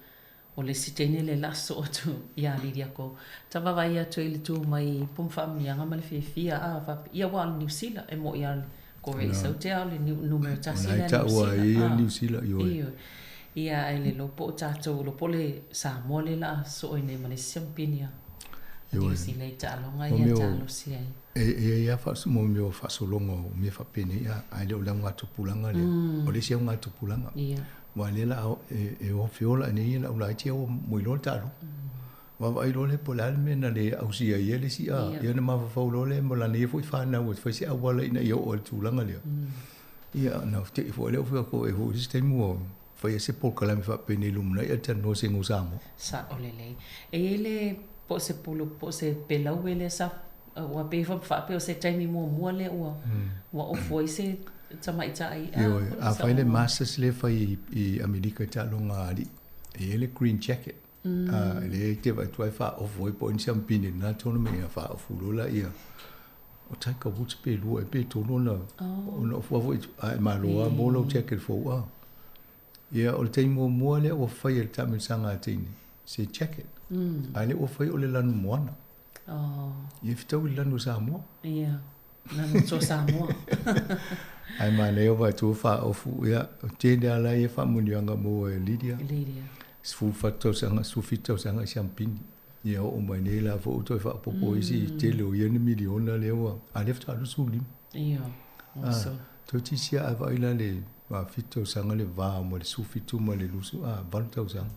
Speaker 4: O le isi teine lea la soo atu ia Lydia Kou. Ta vaavaai atu ai i le tu mai po ma faamanuiaga ma le fiafia a faapea, ia aua o le Niu Sila e moi lava ko e sau te ao le numera tasi lea Niu Sila.
Speaker 8: Ia Niu Sila, ioe.
Speaker 4: Ia ae le iloa po o tatou, iloa po o le Samoa lea la soo ai nei ma le isi siamupini a Niu Sila i taaloga ia talosia ai.
Speaker 8: E i ai lava mo mea o faasologa o mea faapenei, ae le o le augatupulaga lea. O le isi augatupulaga. Aua o lea la e o feola nei lau laiti a ua moe loa le taaloga. Vaavaai loa lea po o le a le mea na le ausia ai e le isi a, ia ona mafaufau loa lea ma lana ia foi fanau e fai se auala ina ia oo i le tulaga lea. Ia ona te i foi lea ua fai atu e foi i se taimi ua fai ai se polokalame faapenei lumanai ae talanoa i se igoa Samoa.
Speaker 4: Sao lelei. E i ai le po o se pulu po o se pelaue lea sa ua pei faapea o se taimi muamua lea ua ua ofu ai se tamaitai a.
Speaker 8: Ioe, a fai le Masters lea e fai i Amerika i taaloga a alii, e i ai le green jacket. A lea e te vaai atu ai faaofu ai po o ai ni siamupini i lena tournament ia faaofu loa laia. O Tiger Woods pe lua ea pe tolu ona ona ofu a foi a e malo lava mo lau jacket fou a. Ia o le taimi muamua lea ua fai e le taamilosaga a teine se jacket. A lea ua fai o le lanu moana. Ia fetaui le lanu o Samoa.
Speaker 4: Na le matua Samoa.
Speaker 8: Ae manaia o vaai faaofu, ia, o tele lava la ia faamanuiaga maua e Lydia.
Speaker 4: Lydia.
Speaker 8: 14 tausaga, 17 tausaga i siampini. Ia oo mai nei la foi ua toe faaopoopo isi tele o ia ni miliona lea ua, a o lea faatoa 25.
Speaker 4: Ioe, oso.
Speaker 8: Toeitiiti lava a vaai la le 7 tausaga le va ma le 17 ma le 20, a, 8 tausaga.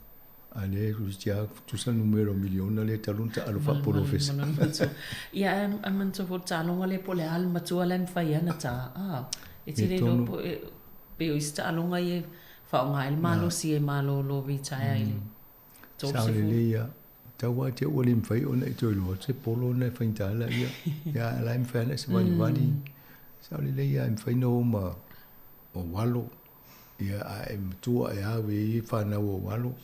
Speaker 8: A lea toeitiiti lava tutusa le numera o miliona lea talu ona taalo faapolofesa.
Speaker 4: Ia, ae manatua foi le taaloga lea po o le a le matua la e mafai ai ona ta, a. E te le iloa po pei o isi taaloga ia e faaaoga ai le malosi e malolo retire i le 30.
Speaker 8: Sao lelei lava. Tau lava te au ua le mafai ona e toe iloa atu se polo ona e faigata laia. Ia a o la e mafai lava ona e savalivali. Sao lelei lava e mafai ona o ma ou alo, ia a e matua e ave i fanau a ou alo,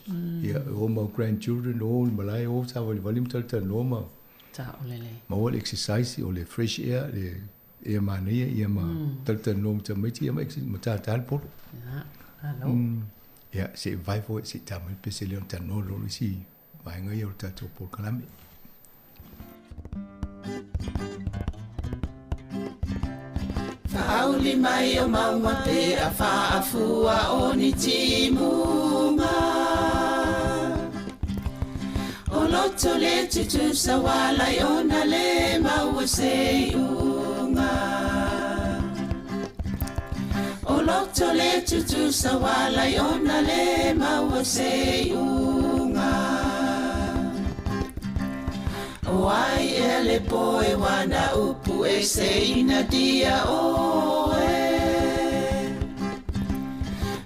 Speaker 8: ia o ma ou grandchildren, o i le malae, o savalivali ma talatalanoa ma maua le exercise, o le fresh air, le ea manaia, ia ma talatalanoa ma tamaiti, ia ma ma tātā le polo.
Speaker 4: Ia, malo.
Speaker 8: Ia, se i vae foi, se i tā mai le pese lea ona talanoa loa le isi vaega ia o le tatou polokalame.
Speaker 1: Faauli mai o mauga pe a faafua o ni timuga O loto le tutusa walai ona le maua se iuga O loto le tutusa walai ona le maua se iuga O ai ea le poe wana upu e se ina dia oe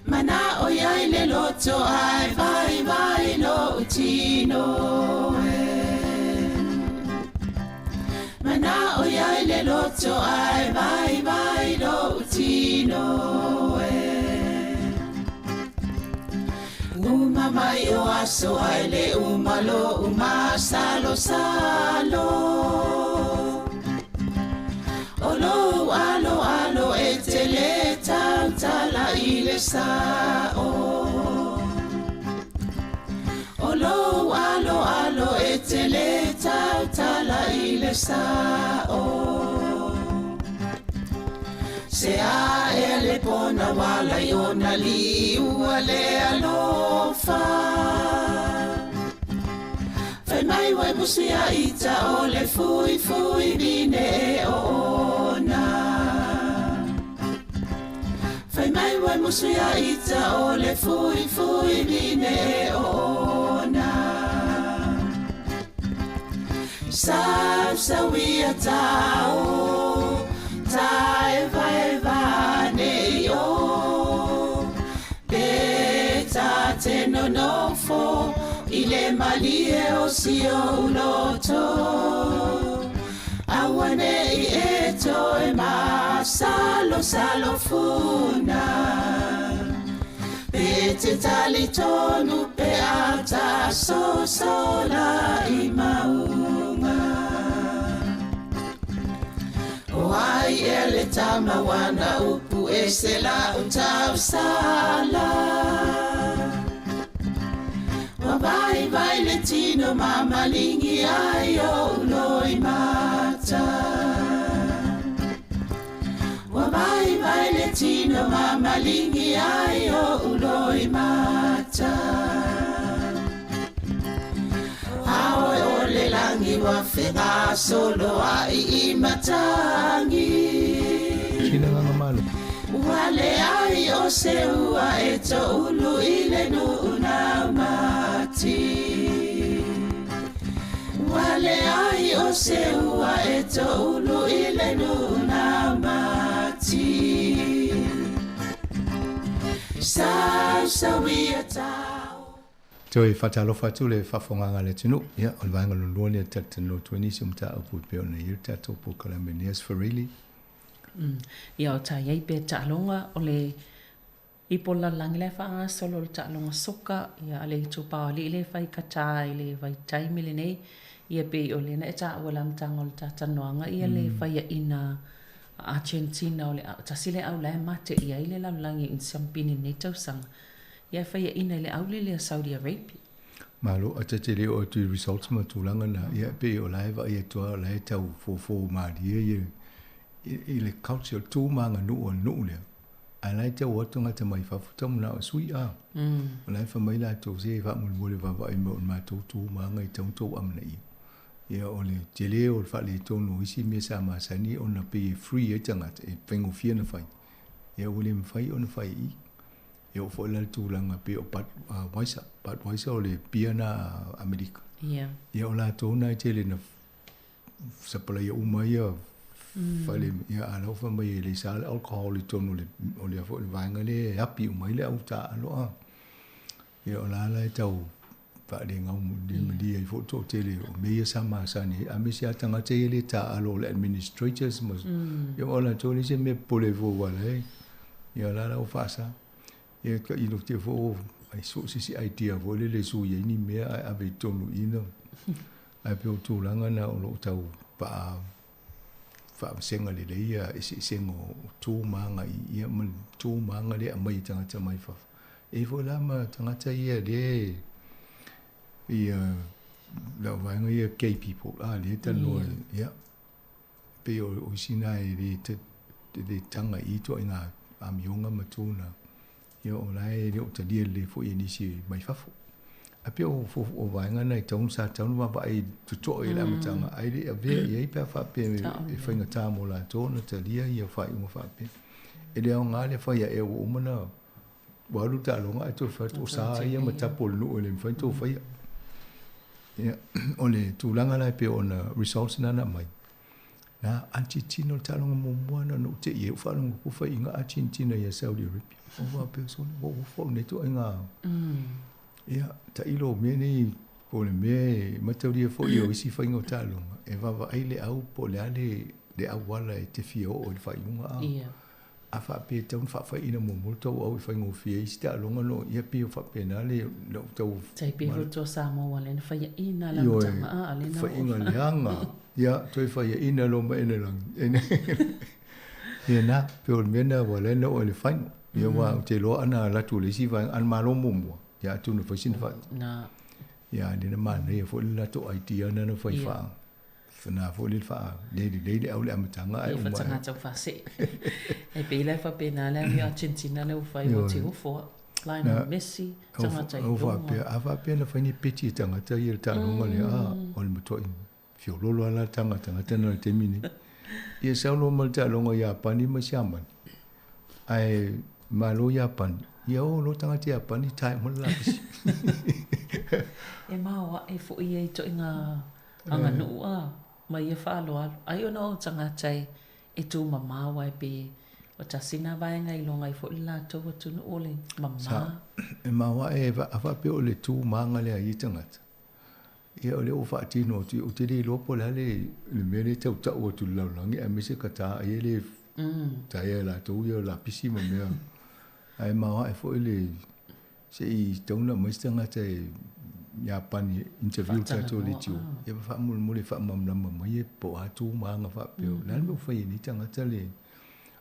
Speaker 1: Mana o iai le loto ai vai vai lo tino e Mana o iai le loto ai vai vai lo tino e Uma mai o aso ai le uma lo uma salo salo O lou alo alo e te le tautala i le sao O lou alo alo e te le tautala i le sao Se a ea le pona wala i ona liua le alofa Fai mai wai musi a ita o le fui fui vine e o ona Fai mai wai musi a ita o le fui fui vine e o ona Sau sauia tao taevaeva nei o Pe ta te nonofo i le malie o si ou loto Aua nei e toe masalosalo funa Pe te talitonu pe a ta sosola i mauga O ai ea le tama wana upu e se la o tausala Ua vai vai le tino ma malingi ai o uloi mata Ua vai vai le tino ma malingi ai o uloi mata Aoe o le lagi ua fegasoloai i matagi
Speaker 8: Sina agaga malo.
Speaker 1: Ua leai o se ua e toulu i le nuu naumati Ua leai o se ua e toulu i le nuu naumati Sausauia tao.
Speaker 8: Toe faatalofa atu le faafofogaaga a le atunuu. Ia, o le vaega lona lua lea e talatalanoa atu ai nisi o mataupu e pei ona i ai le tatou polokalame i lenei aso Farili.
Speaker 4: Ia o ta iai pea taaloga o le ipo lalolagi la e faagasolo le taaloga soka ia a le itupa o alii lea e fai i Qatar i le vaitaimi lenei ia pei o lea na e taua i le amataga o le ta talanoaga ia le faiaina a Argentina o le tasi lea au la e mate i ai le lalolagi i siampini i lenei tausaga ia e faiaina i le aulele a Saudi Arabia.
Speaker 8: Malo, a ta te le oo atu i results ma tulaga na, ia e pei o la e vaai atu lava o la e tau fofo malie ia i le culture tu ma aganuu a le nuu lea, ae la e tau o atu tagata mai fafo tau manao e sui a. O la e fai mai latou, se faamolemole vaavaai mai o le matou tu ma aga e tatau ona outou amanaia. Ia o le tele o le faaletonu o isi mea sa masani ona pei e free ai tagata, e faigofie ona fai, ia ua le mafai ona fai i i. E oo foi la i le tulaga pei o Budweiser, Budweiser o le pia lena a Amerika. Ia o latou lena e tele ina sapalaia uma ia fale, ia a la ua fai mai e le sa le alcohol i totonu o le foi le vaega lea e api uma ai le au taaalo a. Ia o la la e tau faalegaumalimalia ai foi le toatele o mea ia sa masani ai, aemaise lava tagata ia le taaalo o le administrators ma ia o latou le isi mea popole ai fua aua la e ia o la la ua faasa. Ia tailo te foi ua ai so o se isi idea foi lele e sui ai ni mea ae ave i totonu i i na. Ae pei o tulaga na o lo o tau faa faavasega lelei ia eseesega o tu ma aga i ia ma tu ma aga lea e aumai e tagata mai fafo. E i ai foi la ma tagata ia lea ia lau vaega ia gay people a lea e talanoa ia pei o isi na e le taga i ituaiga amioga ma tu na, ia o la e le o talia lelei foi e nisi mai fafo. Ae pei o o vaega na e tatau sa tatau ona vaavaai totoa i le amataga, ae le i avea i ai pe a faapea e faigata mo latou ona talia ia faaiuga faapea. E le aoga le fai ae ua uma ona ua alu le taaloga ae toe fai atu o sa ia ma tapu o le nuu e le mafai ona tou faia. Ia, o le tulaga la e pei ona results na na aumai, na Argentina o le taaloga muamua na ou tei ai, ou faalogo atu faiga Argentina ia Saudi Arabia. Ou faapea sole, ua ou ofo i lenei ituaiga. Ia, tailo mea nei po o le mea e mataulia foi o isi faiga o taaloga, e vaavaai le au po o le a le auala e te fia oo i le faaiuga. A faapea e tatau ona faafaiina muamua le tou au e faigofie ai isi taaloga no ia pei o faapena le lou tau
Speaker 4: Tai pei foi tua Samoa lea na faiaina le amataga a lea na
Speaker 8: faiga leaga ia toe faiaina loa ma ene lagi ia na pei o le mea na ua ala ai ona oo i le final ia aua ou te iloa ana alu atu i le isi vaega ana malo muamua ia atonu e fai sina faa ia lea na manaia foi le latou idea na na fai faa Na foi le faa le lelei le au le amataga ae uma.
Speaker 4: Ia tau faasee. E pei la e faapena le amio Argentina lea ua fai ua te ofo a. Lionel Messi, tagata i
Speaker 8: luga. Faapea, a faapea na fai ni peti e tagata ia le taaloga lea, a, o le matuai fiololo lava la taga tagata na i le taimi nei. Ia sau loa ma le taaloga Iapani ma Siamani. Ae malo Iapani, ia o loa tagata Iapani tae uma le lapisi.
Speaker 4: E maoaʻe foi ia ituaiga aganuu a ma ia faaaloalo. Ai ona o tagata e tumamao ae pe o tasi na vaega i iloga ai foi le latou atunuu o le mama.
Speaker 8: Sa, e maoaʻe a faapea o le tu ma aga lea a ia tagata. Ia o lea ua faatino atu, ou te le iloa po o le a le mea lea e tau tau atu i le lalolagi aemaise ka ta ai e le taea e latou ia lapisi ma mea. Ae maoae foi le se i tatau ona aumai se tagata e Iapani e interview le tatou leitio, ia faamolemole faamalamalama mai e po o a tu ma aga faapea. O le a le mea ua fai e nei tagata le...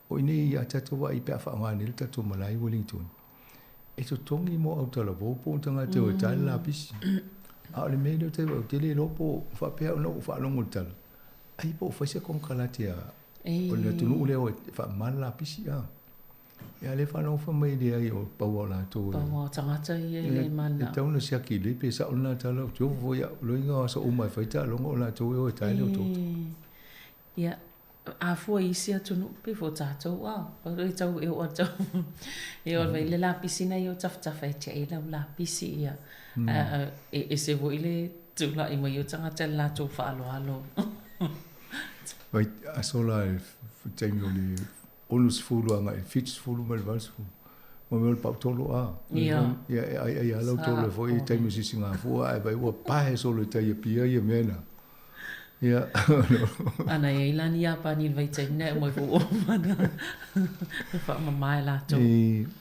Speaker 8: O i nei a tatou vaai pe a faaaoga nei le tatou malae i Wellington, e totogi mo autalavou po o tagata e o e tae le lapisi. A o le mea lea ou te vaai, ou te le iloa po o faapea ona ou faalogo i le tala, ai po o fai se konekarate a o le atunuu lea e faamama le lapisi. A ia lea faalogo fai mai leai o pau o latou.
Speaker 4: Pau o tagata ia e le mana.
Speaker 8: E tatau ona siaki lelei pe sao lena tala, ou te ofo foi au, loiga o aso uma e fai taaloga o latou e o e tae le otaota.
Speaker 4: Ia, a fua i isi atunuu, pei foi o tatou a, e tau e oo atu e oo i le lapisi na i o tafatafa e tiai lau lapisi ia. E ese foi le tulai mai o tagata i le latou faaaloalo.
Speaker 8: Vai aso la i le taimi o le 60 agai i le 70 ma le 80. Ma mea o le pautolo a.
Speaker 4: Ia.
Speaker 8: Ia e aiai lava lau tolo foi i taimi o sisigafua ae vai ua pae solo i tai Apia ia mea na. Ia.
Speaker 4: Ana e ai la ni Iapani i le vaitaimi na e aumai foi ua uma ona faamama e latou.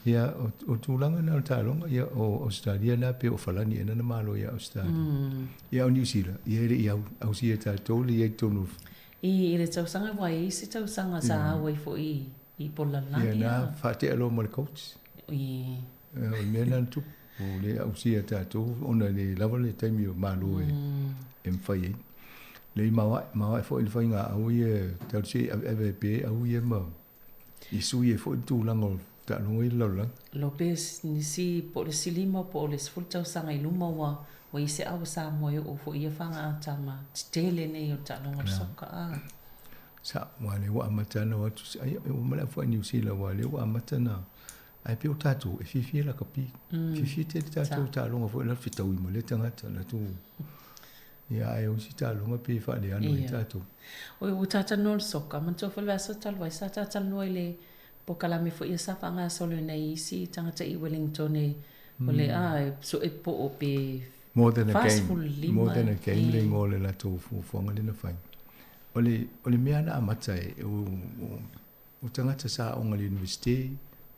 Speaker 8: Ia, o tulaga na o le taaloga, ia o Ausetalia na pei o Falani ea na malo ia Ausetalia. Ia o Niu Sila, ia e le i ausia e tatou le i ai i totonu
Speaker 4: I le tausaga aua e i ai se tausaga sa au ai foi i Polalani.
Speaker 8: Ia na faatea loa ma le coach.
Speaker 4: I.
Speaker 8: O le mea lena na tupu. O lea ausia e tatou ona e le lava le taimi o malo e mafai ai. Lei maoae foi le faigāau ia talu se i aveave ai pea au ia ma i sui ai foi le tulaga o taaloga ia i le lalolagi.
Speaker 4: Lo pe nisi po o le silima po o le 10 tausaga i luma ua ua i ai se au a Samoa e oo foi i ia fagaatama tetele nei o le taaloga o le soka a.
Speaker 8: Sa, aua o lea ua amata ona o atu, ai ua uma le au foi Niu Sila aua o lea ua amata ona, ae pei o tatou e fiafia lakapi, fiafia tele tatou taaloga foi la le fetaui ma lea tagata latou. Ia ae o isi taaloga pei e faaleano ai tatou.
Speaker 4: Oi, ua ta talanoa i le soka, manatua foi le vaiaso talu ai sa ta talanoa i le polokalame foi ia sa faagasolo i nai isi tagata i Wellington e o le a e sue po o pe
Speaker 8: More than a game, more than a game le igoa o le latou fuafuaga lea na fai. O le, o le mea na amata ai, o tagata sa aoga i le Universite,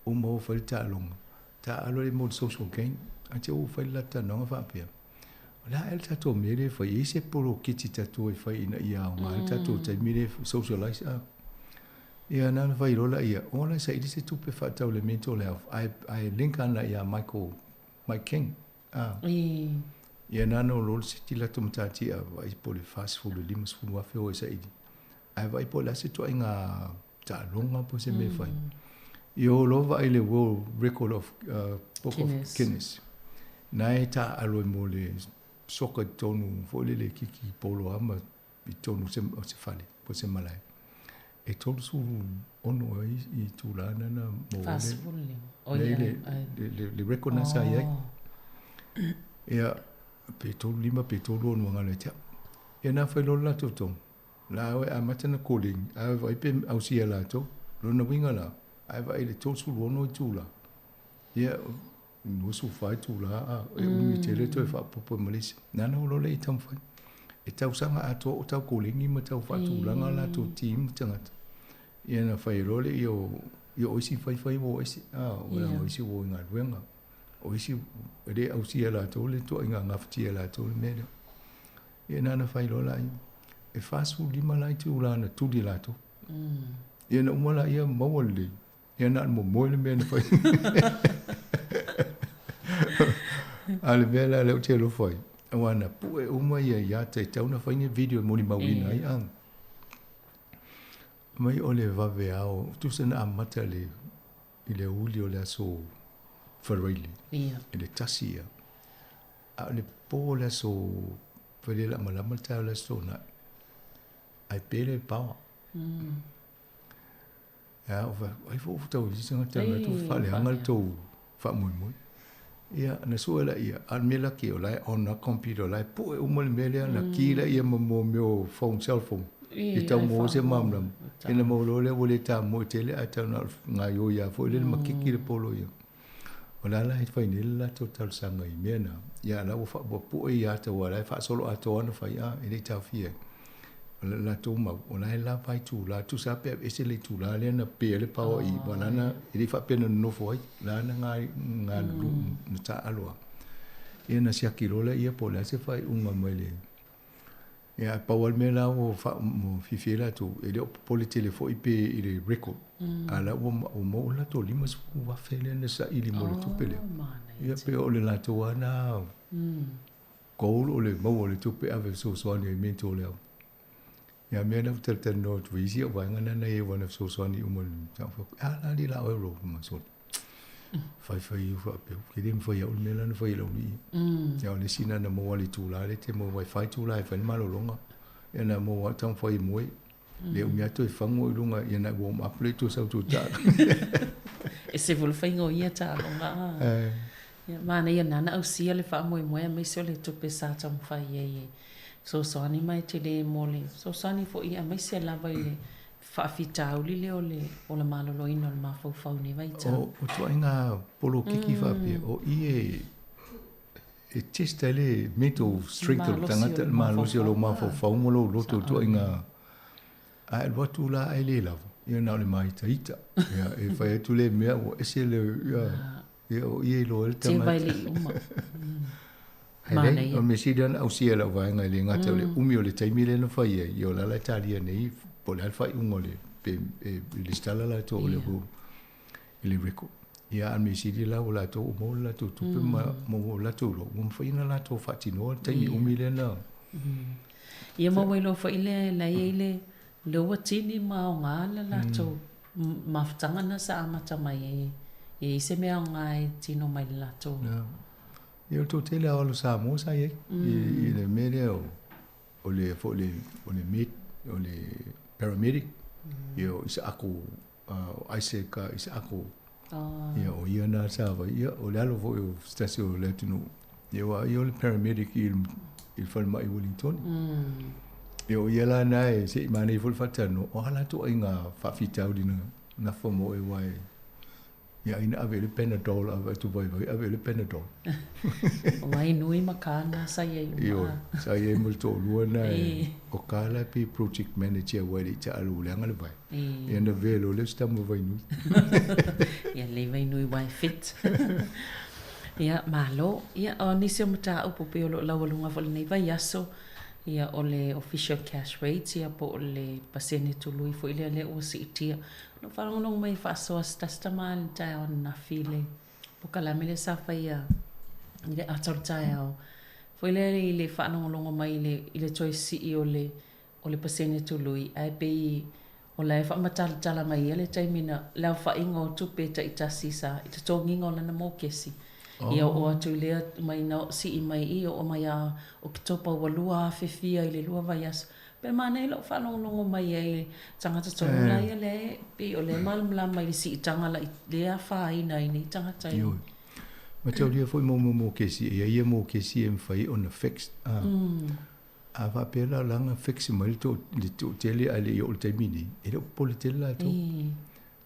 Speaker 8: uma o fai le taaloga, taaalo ai mo le social gain, ae te i ua fai le latou talanoaga faapea, O le a ea le tatou mea lea e fai? E i ai se poloketi tatou e fai ina ia aoga ai le tatou taimi lea e socialize a? Ia na ona fai loa laia, o la e saili se tupe faatatau i le mental health, ae, ae link ana ia Michael, Mike King. A. Ia na ona o loa le siti latou matatia, vaai po o le 40 i le 50 afe o e saili. Ae vaai po o le a se ituaiga taaloga po o se mea e fai. Ia o loa vaai i le World Record of Book of Guinness. Na e taaalo ai mo le soka i totonu foi lele e kiki polo lava ma i totonu o se fale po o se malae. E 36 ai itula na na maua ai le, le, le record na sa i ai. Ia, pe 35 pe 36 galo ia te au. Ia na fai loa le latou tonu. La oe amata na calling, a e vaai pe ausia latou. Lona uiga la, a e vaai i le 36 itula, ia, 24 itula a e umi tele toe faaopoopo ma le isi. Nana o loa lea i taumafai. E tausaga atoa o tau koleni ma tau faatulaga latou team ma tagata. Ia na fai ai loa lea o, ia o isi faifai ua o ese, a, o yeah. isi ua o i galuega. O isi e le ausia e latou le ituaiga gafatia e latou le mea lea. Ia na ona fai loa laia. E 45 la itula na tuli e latou. Ia na uma laia maua lelei. Ia na o le momoe le mea na fai. A o le mea la lea ou te alofa ai, aua na pue uma ia iata e tatau ona fai ni video e molimauina ai a. Mai o le vave ao, tusa na amata le i le aoauli o le aso Faraile, i le 1 ia. A o le po o le aso Falealamalama le taeao o le aso Toonai, ae pe le power. Ia, ou fai atu, ai foi ua tau i se tagata e atu faaleaga le tou faamoemoe. Ia, na sue laia, a o le mea laki o la e on a computer, o la e pue uma le mea lea, na ki laia ma mea o phone, cell phone, i tau maua ai se malamalama. Ia na maua loa lea ua le tamoe tele ae tau na o le gaoioi lava foi lele ma kiki le polo ia. O le a la e fai nei le latou talosaga i mea na, ia la ua ua pue ia ata aua o la e faasoloatoa ona fai, a, e le i taofia ai. O le latou mau, o la e lava a itula, tusa lava pe aveese le itula lea na pe ai le paoa i, aua la na, e le i faapea na nonofo ai, la na galulue, na taaalo lava. Ia na siaki loa lea po o le a se faaiuga mai le Ia, ae pau lava le mea la ua fiafia ai latou, e le o popole tele foi pe i le record, a o la ua maua le latou $50,000 lea na saili mo le tupe lea. Ia pei o le latou lava lena goal o le maua o le tupe e ave e fesoasoani ai i mentor lea. Ia mea na ou talatalanoa atu ai i isi au vaega na na i ai aua na fesoasoani uma i le mataupu. Fai atu, a la alii la oe ro ma sole. Fai fai u faapea, ke le mafai e au le mea la na fai e le aualii ia. Ia o le isi na na maua i le itula lea e te maua ai, e fa itula e fai le malologa. Ia na maua au taumafai e moe. Le umi lava toe fagu au i luga, ia na warm up lea toe sau toe taalo.
Speaker 4: E se foi le faiga o ia taaloga a. Ia, manaia na na ausia le faamoemoe aemaise o le tupe sa taumafai ai e fesoasoani ma e tele mo le fesoasoani foi aemaise lava i le faafitauli lea o le ola maloloina o le mafaufau i lenei vaitau.
Speaker 8: O ituaiga polokiki faapea, o i e test ai le mental strength o le tagata, le malosi o lou mafaufau ma lou loto i ituaiga. A e alu atu la ae le lava, ia na o le māitaita. Ia, e fai atu le mea ua ese le, ia, ia o i e iloa ai le tagata.
Speaker 4: Te vai le i uma.
Speaker 8: Ae leai, o le mea sili lava ona ausia e lau vaega e le gata o le umi o le taimi lea na fai ai, ia o la la e talia nei po o le a le faaiuga o le, pe e resitala latou i le i le record. Ia a o le mea sili la ua latou ua maua le latou tupe ma ua latou iloa ua mafai ona latou faatinoa le taimi umi lea na.
Speaker 4: Ia maua ai loa foi le la e i ai le lea ua tini ma aoga le latou mafutaga lena sa amata mai ai. E i ai se mea aoga e tino mai le latou.
Speaker 8: Ia o le toatele lava o alo Samoa sa i ai i le mea lea o le foi le o le med o le paramedic ia o Isaako o Isaac Isaako ia o ia na sa vai ia o le alo foi o se tasi o le atunuu ia aua ia o le paramedic i le falemai i Wellington. Ia o ia la na e se i manaia foi le faatalanoa o a latou aiga faafitauli na nafa ma oe aua e Ia ai na ave i le Panadol, ave atu vaivai, ave i le Panadol.
Speaker 4: O ai nui ma kāna sa i ai uma.
Speaker 8: Ioe, sa i ai ma le toalua na e, o Carla e pei project manager aua e le i taalu leaga le vai. Ia na velo lea o se tama vai nui.
Speaker 4: Ia lei vai nui uae fit. Ia, malo. Ia, o nisi o mataupu pei o lo o laualuga foi i lenei vaiaso, ia o le official cash rate, ia po o le pasene tului foi lea lea ua siitia. Na ou faalogologo mai e faasoa se tasi tama i le taeao ananafi i le polokalame lea sa faia i le ata o le taeao foi lea i le faalogologo mai i le i le toe sii o le o le pasene tului ae pei o la e faamatalatala mai ia le taimi na le aofaiga o tupe taitasi sa i totogiga o lana mokesi ia oo atu i lea mai na sii mai i oo mai a Oketopa ua 2000 fia i le lua vaiaso. Pe manaia lou faalogologo mai ai i tagata tonu la ia lea e pei o lea e malamalama i le siitaga la lea e afaina ai nei tagata i.
Speaker 8: Ioe. Mataulia foi mo mo kesi e ia mo kesi e mafai ona fix a. A faapea la laga fix mai le to le toatele ae le i oo i le taimi nei, e le o popole tele latou.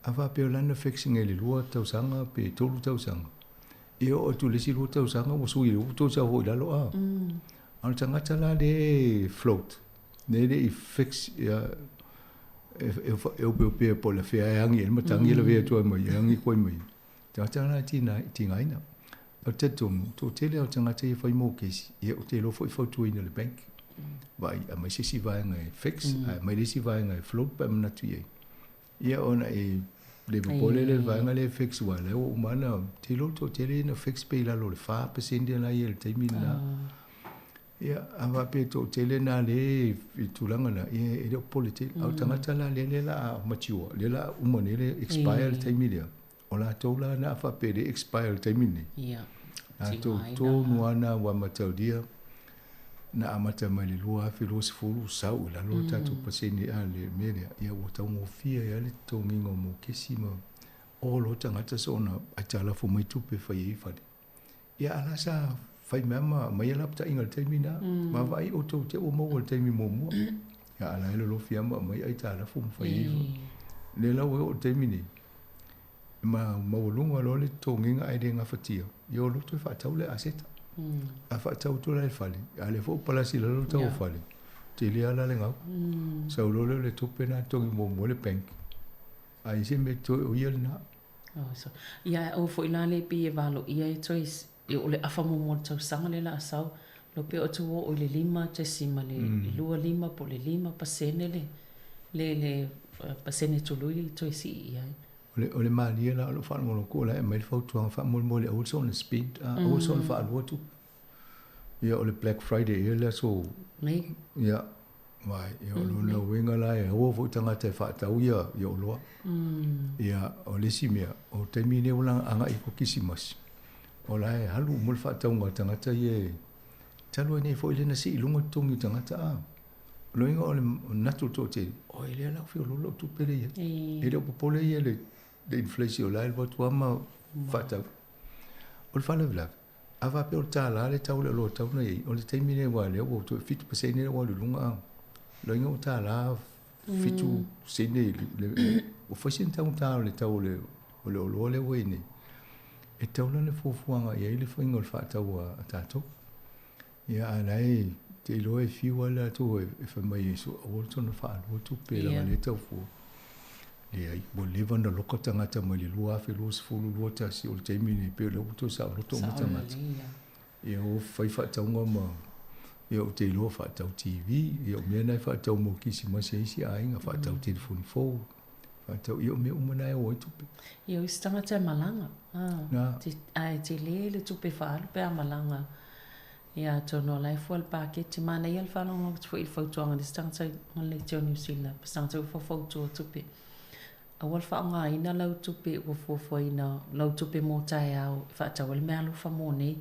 Speaker 8: A faapea o lana fixing i le 2 tausaga pe 3 tausaga, e oo atu i le isi 2 tausaga ua sui ua toe sau foi i lalo a. A o le tagata la lea e float, lea e le i fix ia e opeopea po o le fea e agi ai le matagi e lavea atu ai ma ia, e agi atu ai ma ia. Tagata la e tigaina. Ou te talitonu, toatele lava o tagata ia e fai mokesi, ia ou te iloa foi e fautuaina e le bank. Vaai, aumai se isi vaega e fix, ae aumai le isi vaega e float pe a manatu i ai. Ia ona e le popole lea i le vaega lea e fix aua o lea ua uma ona, ou te iloa o le toatele na fix pei i lalo o le 4% la e i ai i le taimi lena. Ia a faapea e toatele na lea i le tulaga lena, ia e le o popole tele. A o tagata la lea o le a mature, lea o le a uma nei le expire le taimi lea, o latou la na a faapea e le expire i le taimi lenei, latou tonu lava na ua mataulia na amata mai le 2020 sau i lalo le tatou pasene a le mea lea, ia ua taugofie ai lava le totogiga o mokesi ma o loa tagata soona aitalafu mai tupe e fai ai fale. Ia a la sa fai mai ma aumai lapataiga i le taimi lena, vaavaai outou te ua maua i le taimi muamua. Ia a la e lolofi lava ma aumai aitalafu ma fai ai fale. Lea la ua oo i le taimi nei, ma maualuga loa le totogiga ae le gafatia, ia o loa toe faatau le aseta. A faatau atu la i le fale, a lea foi ua palasi i lalo le tau o fale, tele lava la le gau. Sau loa lea o le tupe lena totogi muamua le bank, a i ai se mea totoe o ia lena.
Speaker 4: Ia ae aua foi la le pei e valoia e toe o le afa muamua o le tausaga lea o le a sau, lo pe o atu oo i le 5.25 po o le 5% le le le pasene tului i toe sii i ai.
Speaker 8: O le malie la o lou faalogologo o la e aumai le fautuaga faamolemole aua le soona spend, aua le soona faalua tupe. Ia o le Black Friday ea le aso
Speaker 4: Nei.
Speaker 8: Ia, vai, ia o lona uiga la e aua foi tagata e faatau ia ia oloa. Ia o le isi mea, o le taimi lenei ua agai i Kisimasi, o la e alu uma le faatauga a tagata ia e talu ai nei foi lea na sii i luga totogi o tagata a. O lona uiga o le manatu o le toatele, oi lea la ua fia oloolo lau tupe lea i ai. E le o popole ia i le inflation o la e alu atu lava ma faatau. O le faalavelave, a faapea o le $1 le tau o le oloa e tatau ona i ai, o le taimi lenei aua o lea ua toe 7% lea ua alu i luga, o lona uiga ua $1.07 ua fai sina taugata o le tau o le oloa lea ua i ai nei. E tatau la ona fuafuaga i ai le faiga o le faatau a tatou. Ia a la e te iloa e fiu lava latou e fai mai e aua le soona faalua tupe leaga lea e tau fua. Leai, ua leva ona loka tagata mai le 2020, 21 o le taimi lenei pei o lea ua toe saoloto uma tagata. Ia ua fai faatauga ma ia ou te iloa faatau TV, ia o mea na e faatau mo Kerisimasi a isi aiga, faatau telefoni fou, faatau, ia o mea uma na e o ai tupe.
Speaker 4: Ia o isi tagata e malaga, ae tele le tupe faaalu pe a malaga. Ia atonu o la e fua le paketi. Manaia le faalogo atu foi i le fautuaga a le isi tagata i le Leitio o Niu Sila, se tagata ua faufautua tupe. Aua le faaaogaina lau tupe ua fuafuaina, lau tupe mo taeao e faatau ai le meaalofa mo nei.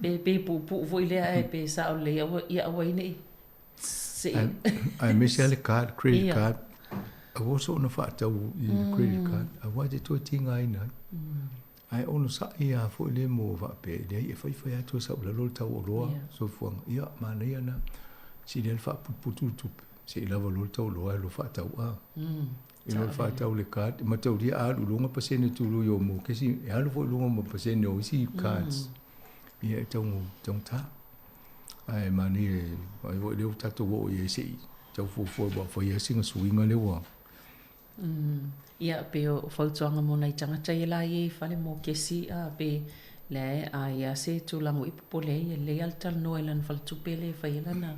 Speaker 4: Pe, pe puupuu foi lea ae pe sao lelei, aua, ia aua ai ne i se i.
Speaker 8: Aemaise lava le card, credit card. Aua soona faatau i le credit card, aua e te toe tigaina ai. Ae onosai lava foi lea mo faapea, e leai e fai fai lava toe sau i lalo le tau o oloa, soifuaga, ia manaia lena. Sili lava le faaputuputu le tupe, se i lava loa le tau oloa e alu e faatau a. I lo le faatau i le card, e mataulia a alu i luga pasene tului o mokesi, e alu foi i luga ma pasene o isi cards. Ia e taugata. Ae manaia, ai foi lea ua tatou oo i ai se i tau fuafua aua fai lava sina suiga lea ua.
Speaker 4: Ia, pei o fautuaga mo nai tagata ia la ia i fale mokesi a pe leai a i ai se tulaga ua i popole ai, e lelei lava le talanoa i lana faletupe lea e fai ai lana,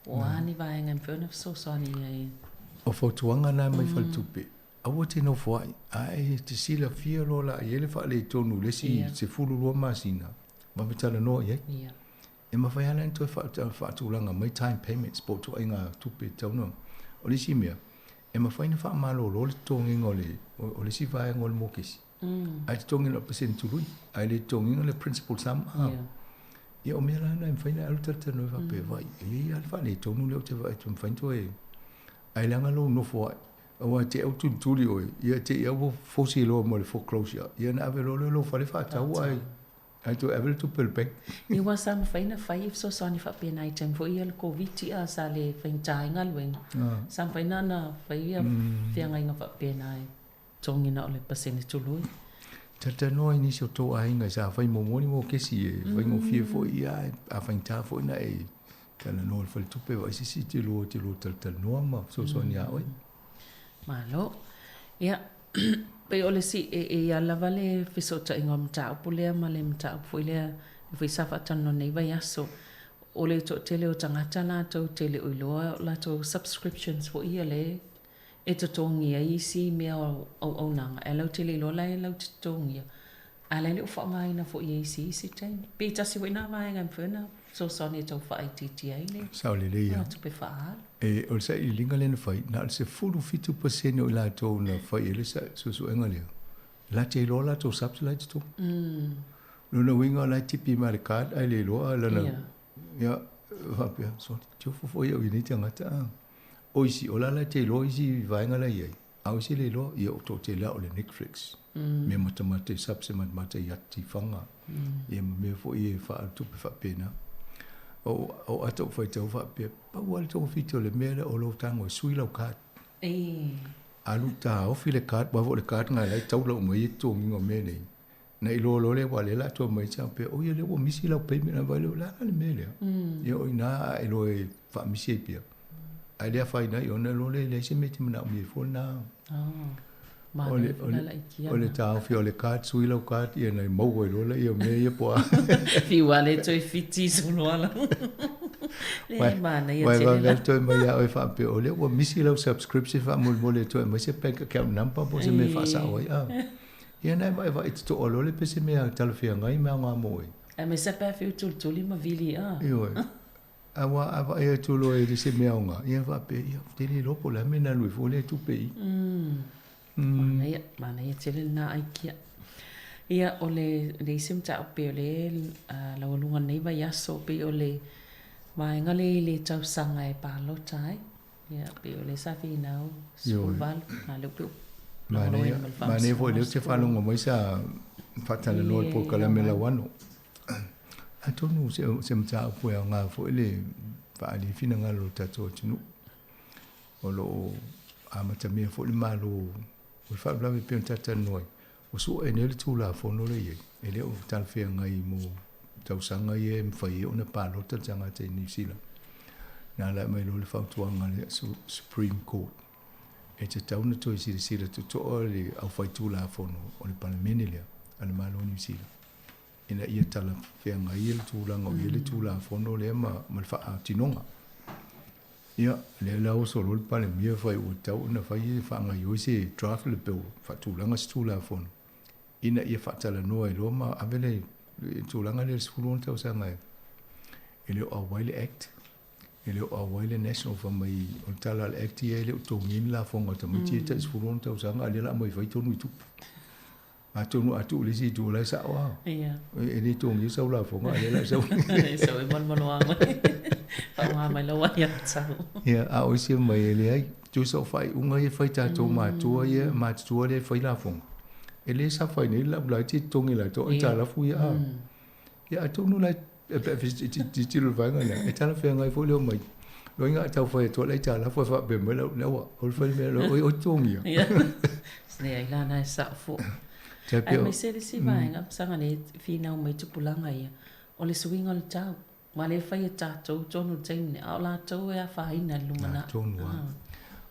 Speaker 4: po o a ni vaega e mafai ona fesoasoani i ai.
Speaker 8: O fautuaga na mai faletupe, aua te nofo ai, ae te silafia loa la i ai le faaletonu i le isi 12 masina, vave talanoa i ai. E mafai lava la ona toe faatulaga mai time payments po o ituaiga tupe e tatau ona. O le isi mea, e mafai ona faamalolo le totogiina o le o le isi vaega o le mokesi, ae totogi na o le pasene tului, ae le totogiina le principal sum. Ia o mea la na e mafai ona e alu talatalanoa faapea, vaai, e i ai lava le faaletonu lea ou te vaai atu e mafai ona toe. Ae leaga lou nofo ai, aua e te i lava ua tulituli oe, ia te i lava ua fosi loa ma le foreclosure, ia ona ave loa lea o lou fale faatau ae Ae toe ave le tupe i le bank.
Speaker 4: Ia aua sa mafai ona fai fesoasoani faapena i taimi foi ia o le Koviti a sa le faigata ai galuega. Sa mafai ona fai ia feagaiga faapena e totogi na o le pasene tului.
Speaker 8: Talatalanoa i nisi o tou aiga sa fai muamua ni mokesi e faigofie foi ia a faigata foi ona e talanoa i le faletupe vaai se isi te lua talatalanoa ma fesoasoani ia oe.
Speaker 4: Malo. Ia Pei o le si, e, e ia lava le fesootaiga o le mataupu lea ma le mataupu foi lea lea foi sa faatalanoa nei vaiaso. O le toatele o tagata latou te le o iloa o latou subscriptions foi ia lea e totogi ai isi mea o auaunaga, ae latou te le iloa la e latou te totogia, ae la e le o faaaogaina foi e isi i isi taimi. Pe tasi foi lena vaega e mafai ona fesoasoani e tau faaitiitia ai le
Speaker 8: Sao lelei lava.
Speaker 4: tupe faaalu.
Speaker 8: E, o le sailiiliga lea na fai, na o le 17% o i latou na fai ai le suesuega lea, la te iloa latou subs la e i totonu. Lona uiga o la e tipi mai le card ae le iloa lana, ia, faapea, sole, tiofo foi au i nei tagata a. O isi, o la la te iloa isi vaega la e i ai, a o isi e le iloa, ia o toatele lava o le Netflix, mea matamata i subs e matamata i ati fanga, ia ma mea foi e faatupe faapena. O, o ata ou faitau faapea, pau lava le togafiti o le mea lea o lou tago e sui lau card. Alu taofi le card, aua foi o le card lena la e taula uma ai totogiga o mea nei. Na iloa loa lea, aua o lea o le a toe aumai sa faapea, oi o lea ua misi lau payment. Ona vaai lea, o le a la le mea lea? Ia o i ina a e iloa e faamisi ai pea. Ae le afaina ai ona iloa lea e leai se mea e te manaomia ai fua lena. O le, o le, o le taofi o le card, sui lau card, ia na maua ai loa lea o mea ia po o a.
Speaker 4: Fiu lava le toe fiti solo ala. Le manaia
Speaker 8: tele. Vai vave toe mai ia oe faapea, o lea ua misi lau subscription faamolemole e toe aumai se bank account number po o se mea e faasao ai. Ia na e vaevae totoa loa le pe se mea talafeagai ma aoga mo oe.
Speaker 4: Aemaise pe a fiu tulituli ma vili a.
Speaker 8: Ioe. Aua a vaai atu loa e le se mea aoga, ia faapea, ia, ou te le iloa po o le a le mea na alu ai fua lea tupe i i.
Speaker 4: Manaia, manaia tele lena aikia. Ia, o le, le isi mataupu pei o le laualuga o lenei vaiaso, pei o le vaega lea i le tausaga e palota ai. Ia, pei o lea sa finau, 18, a lea pei
Speaker 8: Manaia, manaia foi lea ou te faalogo mai sa faatalanoa i le polokalame Lauano. Atonu se, se mataupu e aoga foi le faaali ai finagalo o le tatou atunuu. O lo o amatamea foi le Malo, o le faalavelave pei ona talatalanoa ai, ua sue nei le Tulafono lea e i ai, e le o talafeagai mo tausaga ia e mafai ai ona palota le tagata i Niu Sila. Na ala mai loa le fautuaga a le Supreme Court, e tatau ona toe silasila totoa le aufaitulafono o le Palemene lea a le Malo o Niu Sila, ina ia talafeagai le tulaga o i ai le Tulafono lea ma le faatinoga. Ia, lea la oso loa le Palemia fai ua tatau ona fai e faagaoioi se draft o le bill, faatulaga se Tulafono ina ia faatalanoa ai loa ma ave le tulaga lea i le 16 tausaga e. E le o auai le Act, e le o auai le National fai mai o le tala a le Act ia e le o totogiina ni lafoga a tamaiti ia e tai 16 tausaga a o lea o le a aumai e fai tonu i tupe. Atonu a tuu i le isi itu o la e sao lava.
Speaker 4: Ia.
Speaker 8: E le totogia sau lafoga a o lea o le a sau.
Speaker 4: E sau e malumaluā mai. Faaaoga mai lau aiatatau.
Speaker 8: Ia, a o isi mai e leai. Tusa o faaiuga ia e fai e tatou matua ia, matutua lea e fai lafoga, e le safa ai nei le laumalaiti e totogi e latou aitalafu ia. Ia atonu la pe a tilotilo i le vaega lea, e talafeagai foi le omai. Loiga a tau fai atu le aitalafu ae faapea mai lau aua, o le fai le mea lea oe totogia.
Speaker 4: Ia, leai la na e sao foi. Aemaise le isi vaega saga le finau mai tupulaga ia, o le suiga o le tau. Aua o lea e fai e tatou tonu i le taimi lenei, a o latou e afaina i le lumanai.
Speaker 8: Tonu lava.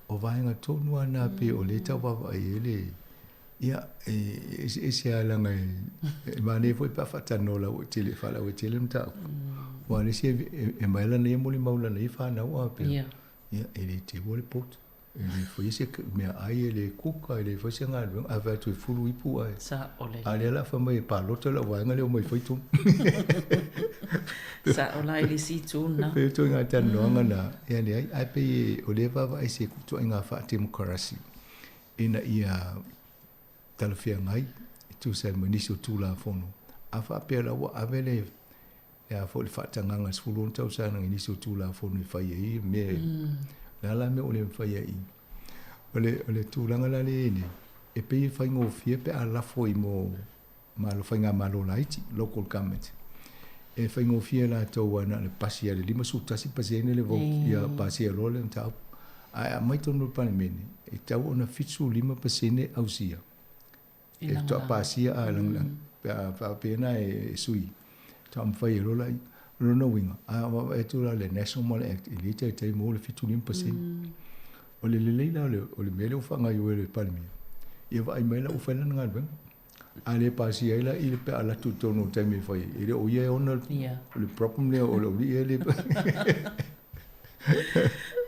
Speaker 8: O vaega tonu lava na pei o lea e tau vaavaai i ai le Ia, e eseese lava leaga e manaia foi pe a faatalanoa lauaitele, faalauaitele le mataupu. Aua o le isi e aumai lana ia molimau i lana ia fanau a pea, ia, e le teua le poto, e le faia se meaai, e le kuka, e le faia se galuega, a fai atu e fulu ipu ae, a o lea o le a fai mai e palota lau vaega lea e omai e fai tonu.
Speaker 4: Sao la i le isi itu lena.
Speaker 8: E pei o ituaiga talanoaga na, ia leai, ae pei o lea e vaavaai i se ituaiga faatemokarasi ina ia talafeagai e tusa ai ma nisi o Tulafono. A faapea la ua ave le le a foi le faatagaga 16 tausaga i nisi o Tulafono e fai ai mea mm. Le a la mea ua le mafai ai. O le, o le tulaga la lea e i ai nei, e pei e faigofie pe a lafo i mo malo faigamalo laiti, local government. E faigofie latou aua na o le pasi lava i le 51% le vote, ia pasia loa le mataupu. Ae a aumai totonu o le Palemene, e tatau ona 75% ausia e faatoa pasia a lagolago pe a faapea na e sui faatoa mafai ai loa la o lona uiga a vaavaai atu la i le National ma le Act e le taitai maua le 75%. O le lelei la o le mea lea ua faagaoioi e le Palemia ia vaai mai la ua fai lana galuega. A le pasia ai la i le pe a alu atu i totonu o le taimi e fai ai, e le o ia e ona le problem lea o le aualii ia e le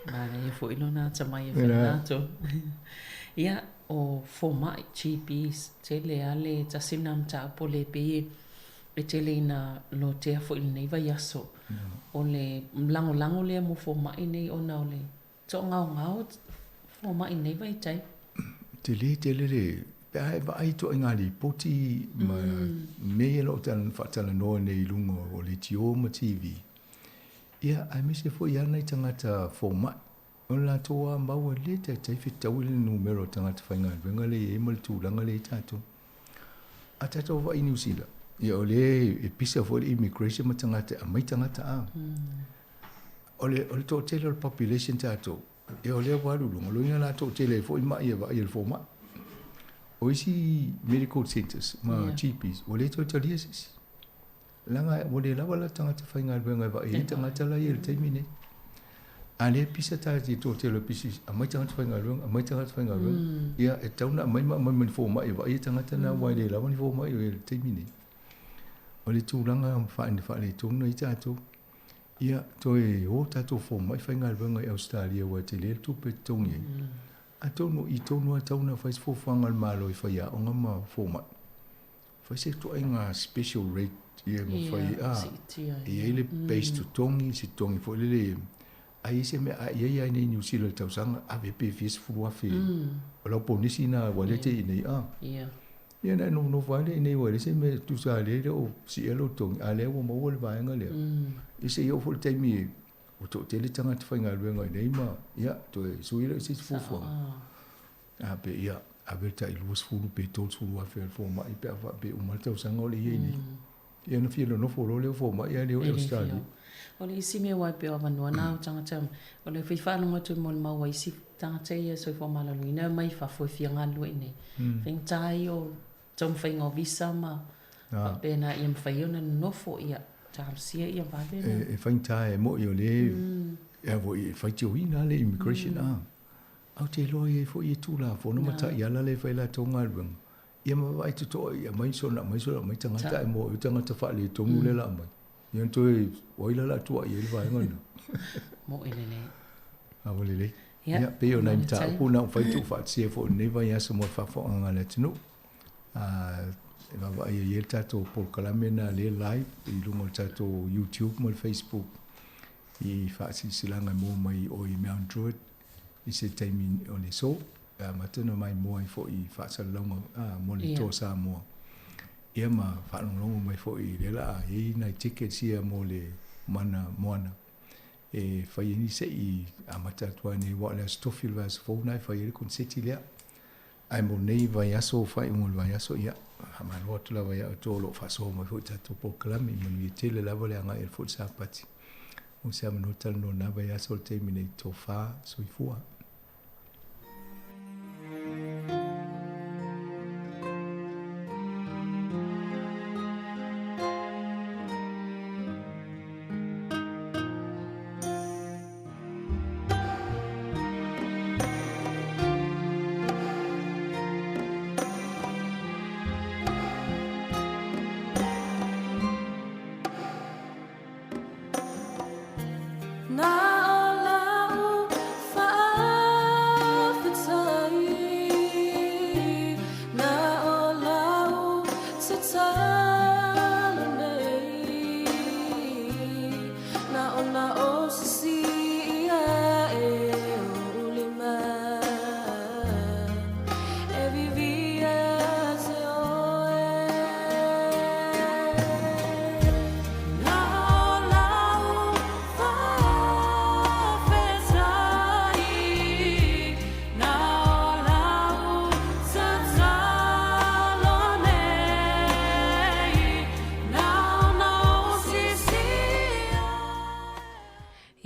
Speaker 4: Manaia foi lona atamai e fai latou. Ia, o fomai, GPs, tele lava le tasi lena mataupu o lea e pei e tele ina lotea foi i lenei vaiaso. O le lagolago lea mo fomai nei ona o le Toagaogao fomai i lenei vaitaimi.
Speaker 8: Tele tele le pe a e vaai ituaiga lipoti ma mea ia o lo o faatalanoa nei i luga o leitio ma TV, ia aemaise foi lava nai tagata fomai. O le latou lava mau e le taitai fetaui le numera o tagata faigaluega lea e i ai ma le tulaga lea e i ai tatou. A tatou vaai i Niu Sila, ia o lea e pisa foi le immigration ma tagata e aumai tagata a. O le, o le toatele o le population tatou, ia o lea ua alu i luga, loiga la toatele ai foi mai e vaai e le fomai. O isi medical centres ma yeah. GPs, ua le toe talia se isi. Leaga ua le lava la tagata faigaluega e vaai ai tagata la ia i le taimi nei. A lea pisa ta te toatele o pisi, aumai tagata faigaluega, aumai tagata faigaluega. Ia, e tatau ona aumai ma aumai ma ni fomai e vaai ai tagata na, aua e le lava ni fomai o i ai i le taimi nei. O le tulaga faaletonu na i ai tatou. Ia, toe o tatou fomai faigaluega i Ausetalia aua e tele le tupe e totogi ai. Atonu o i tonu lava e tatau ona fai se fuafuaga a le Malo i faiaoga ma fomai. Fai se ituaiga special rate ia e mafai ai, a, e i ai le base totogi, se totogi foi lele, a i ai se mea, a i ai lava i inei i Niu Sila i le tausaga, ave pe fia sefulu afe, o lau ponisi lena ua le te i inei, a. Ia ona e nofonofo lava lea i inei aua e leai se mea e tusa lea e le o siia lou totogi, a o lea ua maua le vaega lea. Ia se i oo foi i le taimi ua toatele tagata faigaluega i inei ma, ia, toe sui lea i se isi fuafuaga. A pe ia, ave le tai 20 pe 30 afe a le fomai pe a faapea e uma le tausaga o le i ai nei. Ia ona fia nonofo loa lea o fomai ae le o i Ausetalia.
Speaker 4: O le isi mea aua e pei o avanoa na o tagata, o le fia faalogo atu i molimau a isi tagata ia e soifua maloloina e omai i fafo e fia galulue i inei. Faigata ia o taumafaiga o visa ma faapena ia mafai ona nonofo ia talosia ia vave
Speaker 8: na. E faigata e moi o lea e faitioina le immigration a. Ae ou te iloa e i ai foi ia Tulafono ma taiala lea e fai ai latou galuega, ia ma vaai totoa ia aumai sona aumai sona aumai tagata ae moa i tagata faaletonu lea la aumai. Ia ona toe o ai la o le a tuuai ai le vaega lena.
Speaker 4: Moe lelei.
Speaker 8: A ua lelei. Ia, pei o nai mataupu na ua mafai ona tuufaatasia foi i lenei vaiaso mo le faafofogaaga a le atunuu. E vaavaai ai le tatou polokalame na lea live i luga o le tatou YouTube ma le Facebook i faasilasilaga e maua mai o i Mount Druitt i se taimi o le aso. E amata ona maimoa ai foi i faasalalauga mo le Toa Samoa. Ia ma faalogologo mai foi i lea la i ai nai tickets ia mo le mana moana e fai ai ni se'i amata atu ai nei aua o le Aso Tofi o le vaiaso fou lena e fai ai le koneseti lea. Ae mo lenei vaiaso, faaiuga o le vaiaso, ia, faamalo atu lava ia outou o lo o faasoa mai foi i tatou polokalame. Manuia tele lava le agai foi le Sapati. Mo se avanoa talanoa i lena vaiaso o le taimi nei, tofa soifua.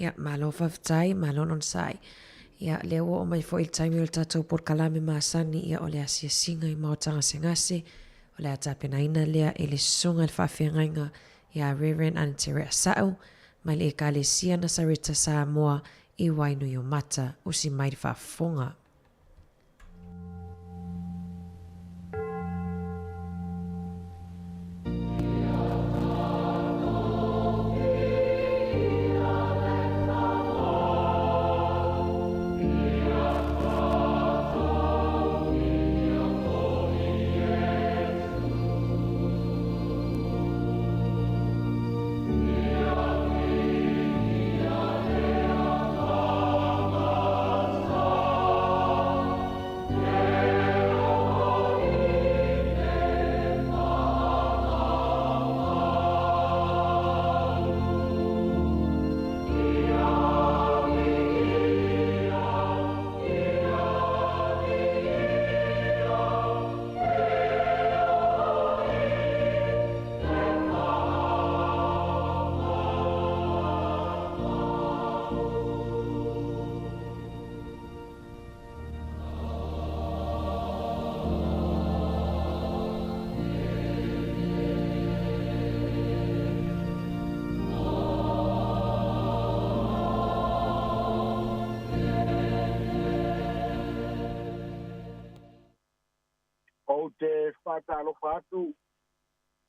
Speaker 9: Ia, malo faafetai, malo onosai. Ia, lea ua oo mai foi i le taimi o le tatou polokalame masani, ia o le asiasiga i maota gasegase, o le a tapenaina lea e le Susuga i le Faafeagaiga ia Rev. Anitere Asau, mai le Ekalesia Nasareta Samoa i Wainuiomata, usi mai le faafofoga.
Speaker 3: Ou te faatalofa atu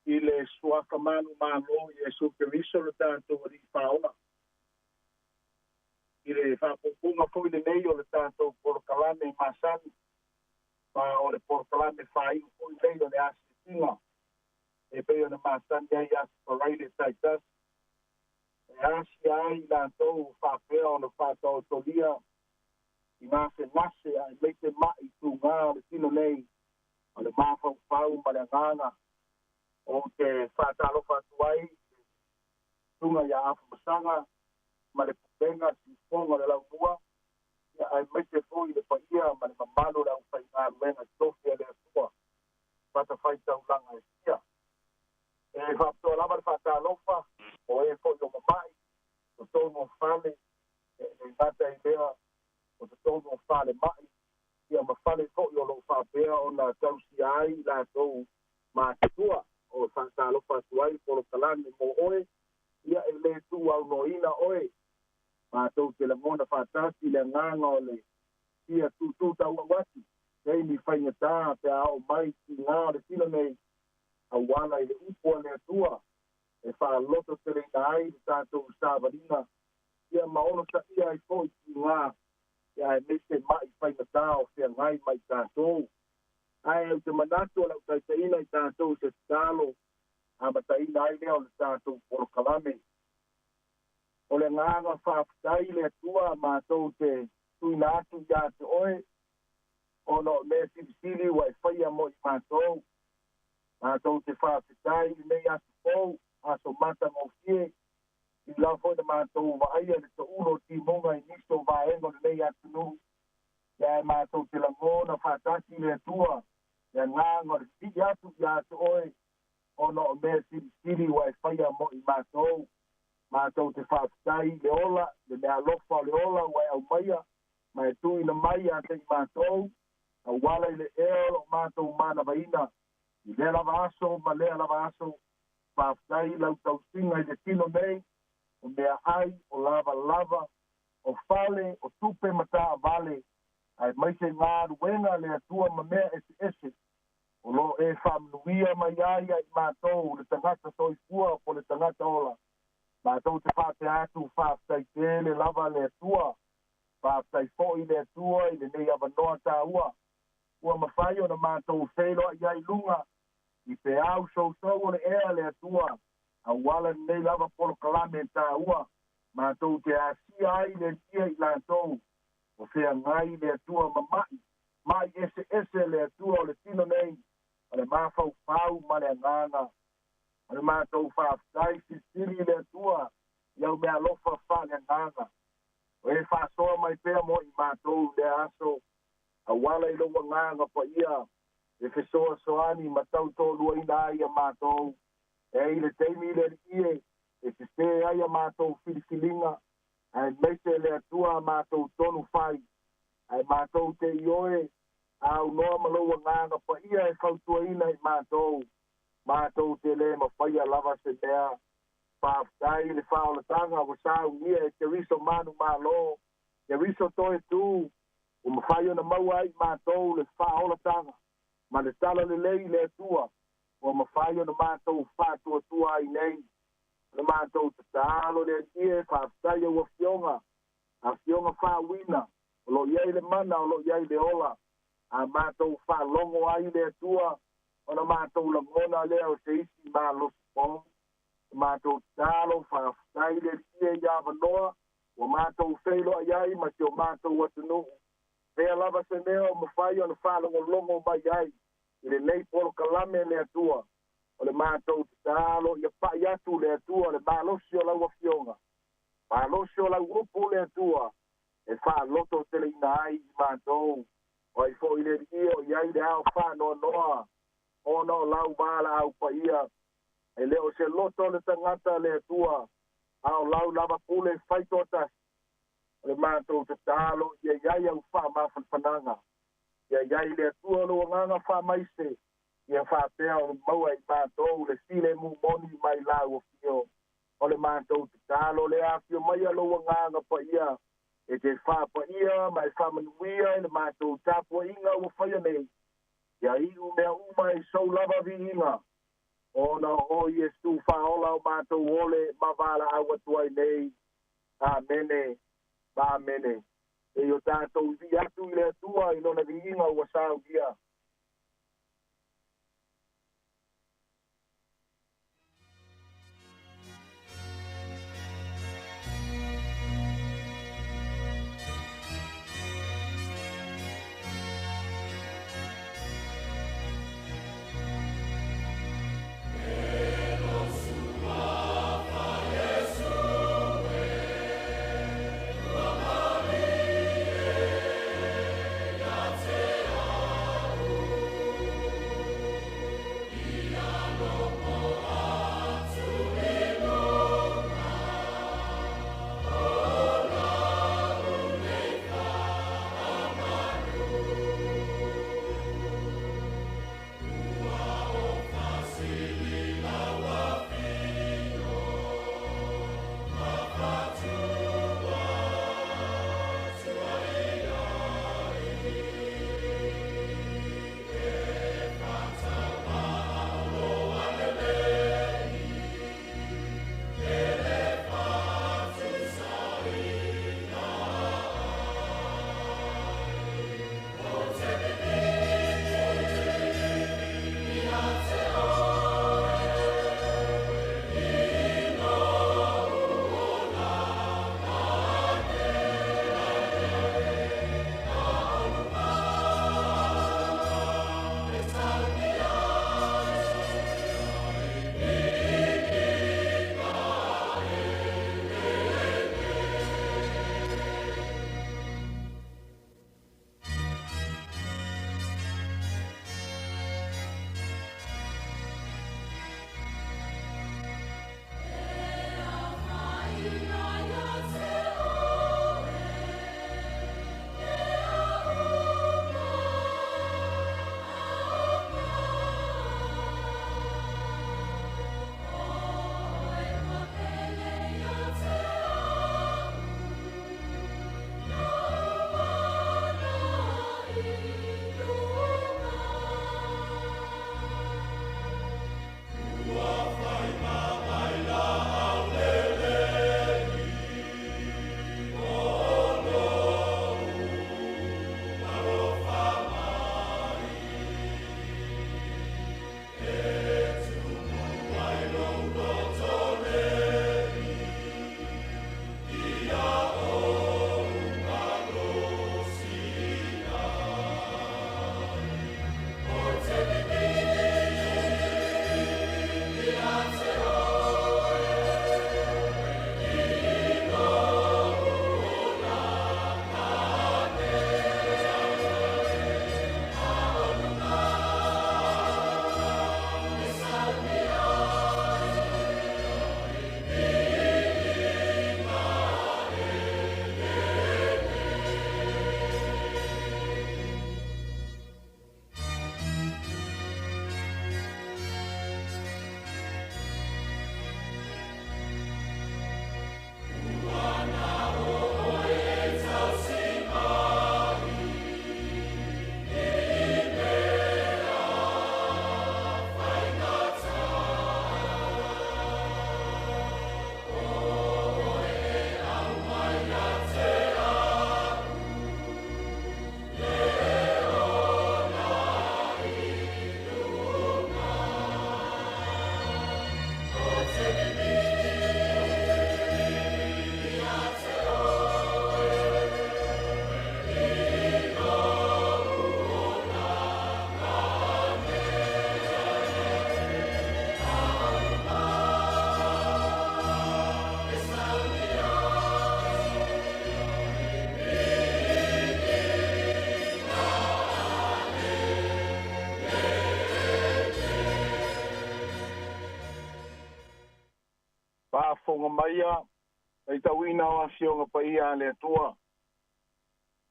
Speaker 3: i le suafa manumalo o Iesu Keriso lo tatou Alii Faaola, i le faapuupuuga foi lenei o le tatou polokalame masani, ma o le polokalame faaiu foi lenei o le asiasiga e pei ona masani ai Aso Faraile taitasi, e asia ai i latou ua faapea ona faataotolia i gasegase aemaise ma'i tugā o le tino nei, o le mafaufau ma le agaga. Ou te faatalofa atu ai i le susuga ia Afamasaga ma le pulega siufofoga o le Laumua, ia aemaise foi le paia ma le mamalu o le aufaigaluega tofi a le Atua fatafaitaulaga e fia. E faapitoa lava le faatalofa o e foi o mama'i totonu o fale, e le gata i lea o totonu o falemai, ia ma fale foi o lo o faapea ona tausia ai i latou matutua. O faatalofa atu ai le polokalame mo oe, ia e le tuuaunoaina oe. Matou te lagona faatasi le agaga o le fia tūtū tauau atu, taimi faigata pe a oo mai tigā o le tino nei, auala i le upu a le Atua e faalototeleina ai le tatou savaliga, ia ma onosaia ai foi tigā, ia aemaise ma'i faigata o feagai ma i tatou.
Speaker 10: Ae ou te manatu o le au taitaiina i tatou i se tatalo amataina ai lea o le tatou polokalame. O le agaga faafetai i le Atua matou te tuuina atu ia te oe, ona o mea silisili ua e faia mo i matou. Matou te faafetai i lenei aso fou, aso matagofie, i la foi na matou vaaia le to'ulo o timoga i nisi o vaega o lenei atunuu, ia ae matou te lagona faatasi i le Atua le agaga o le sii atu ia te oe, ona o mea silisili ua e faia mo i matou. Matou te faafetai i le ola, le meaalofa o le ola ua e aumaia ma e tuuina mai ia te i matou, auala i le ea o loo matou manavaina i lea lava aso ma lea lava aso. Faafetai i lau tausiga i le tino nei, o meaai, o lavalava, o fale, o tupe ma taavale, aemaise galuega a le Atua ma mea eseese o loo e faamanuia mai ai ia i matou le tagata soifua po le tagata ola. Matou te faapea atu, faafetai tele lava le Atua. Faafetai foi le Atua i lenei avanoa taua ua mafai ona matou feiloai ai i luga i peau sousou o le ea le Atua, auala lenei lava polokalame taua matou te asia ai le Alii i latou o feagai le Atua ma ma'i, ma'i eseese le Atua o le tino nei, o le mafaufau ma le agaga. O le matou faafetai silisili i le Atua i au meaalofa faaleagaga o e faasoa mai pea mo i matou i lea aso, auala i lou agaga paia e fesoasoani ma tautoaluaina ai ia matou. E i le taimi le Alii e, e sesē ai a matou filifiliga, aemaise le Atua a matou tonu fai, ae matou te ioe a aunoa ma lou agaga paia e fautuaina i matou, matou te lē mafaia lava se mea. Faafetai i le faaolataga ua saunia e Keriso manumalo, Keriso toe tū, ua mafai ona maua ai i matou le faaolataga ma le talalelei i le Atua ua mafai ona matou faatuatua ai nei. O le matou tatalo le Alii e, faafetai au afioga, afioga faauina, o loo i ai le mana, o loo i ai le ola, a matou faalogo ai le Atua, ona matou lagona lea o se isi malosi fou. O matou tatalo, faafetai le Alii i avanoa ua matou feiloai ai ma si o matou atunuu, fea lava se mea o mafai ona faalogologo mai ai i lenei polokalame le Atua. O le matou tatalo ia pa'i atu le Atua le malosi o lau afioga, malosi o lau upu le Atua e faalototeleina ai i matou. O ai foi le Alii o i ai le ao faanoanoa ona o lau valaau paia, e le o se loto o le tagata le Atua, a o lau lava pule faitoatasi. O le matou tatalo ia i ai au faamafanafanaga, ia i ai le Atua lou agaga faamaise, ia faapea ona maua i matou le filemu moni mai lau afio. O le matou tatalo lea, afio maia lou agaga paia e te faapaia ma e faamanuia i le matou tapuaiga ua faia nei, ia iu mea uma i sou lava viiga, ona o Iesu faaola o matou ole ma valaau atu ai nei. Amene, amene. E o tatou vii atu i le Atua i lona viiga ua saunia. Faafofoga maia, faitauina o afioga paia a le Atua,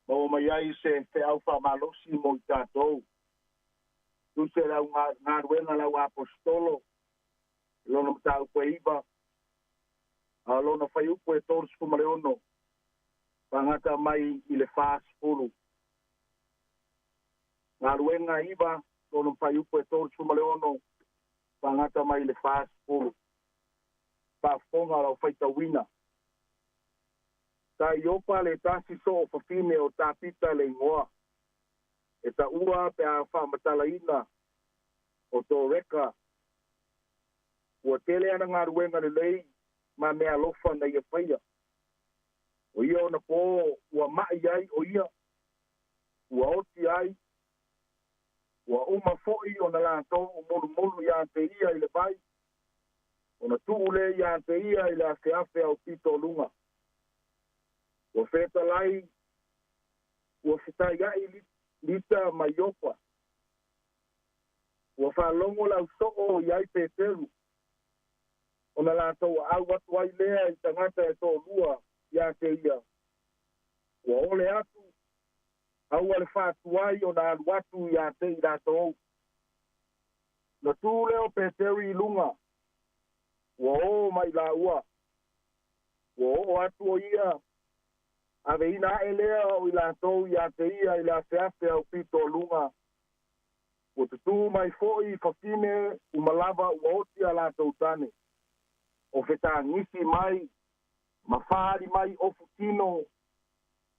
Speaker 10: maua mai ai se feau faamalosi mo i tatou. Tusi le au galuega le au aposetolo, lona mataupu e 9, a lona fuaiupu e 36, faagata mai i le 40. Galuega 9, lona fuaiupu e 36, faagata mai i le 40. Faafofoga lau faitauina. Sa Iopa le tasi soo fafine o Tapita le igoa. E taua pe a faamatalaina o Toreka. Ua tele ana galuega lelei ma mea alofa na ia faia. O ia ona pō ua mai ai o ia, ua oti ai, ua uma foi ona latou mulumulu ia te ia i le vai, ona tuu le ia te ia i le afeafe au pito o luga. Ua fetalai, ua fetaiai Lita ma Iopa. Ua faalogo le ausoo i ai Peteru, ona latou aau atu ai lea i tagata e toalua ia te ia. Ua ole atu, aua le faatuai ona alu atu ia te i latou. Na tu lea o Peteru i luga, ua o mai laua. Ua oo atu o ia, aveina ae lea o i latou ia te ia i le afeafe au pito o luga. Ua tutū mai foi fafine umalava ua oti a latou tane. O fetagisi mai, ma faali mai ofu tino,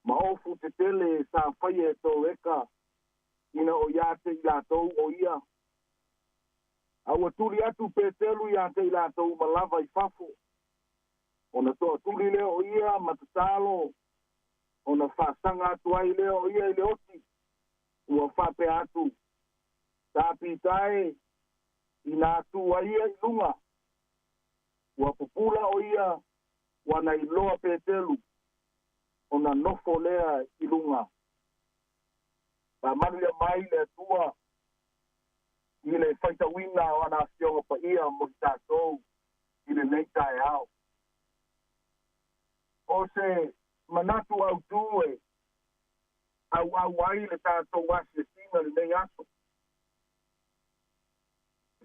Speaker 10: ma ofu tetele sa faia e Toreka, ina o ia te i latou o ia. A ua tuli atu Peteru ia te i latou malava i fafo. Ona toatuli lea o ia ma tatalo, ona faasaga atu ai lea o ia i le oti. Ua faapea atu, Tapita e, ina atu ai ia i luga. Ua pupula o ia, ua na iloa Peteru, ona nofo lea i luga. Faamanuia mai le Atua i le faitauina o ana afioga paia mo i tatou i lenei taeao. O se manatu autū e auau ai le tatou asiasiga lenei aso.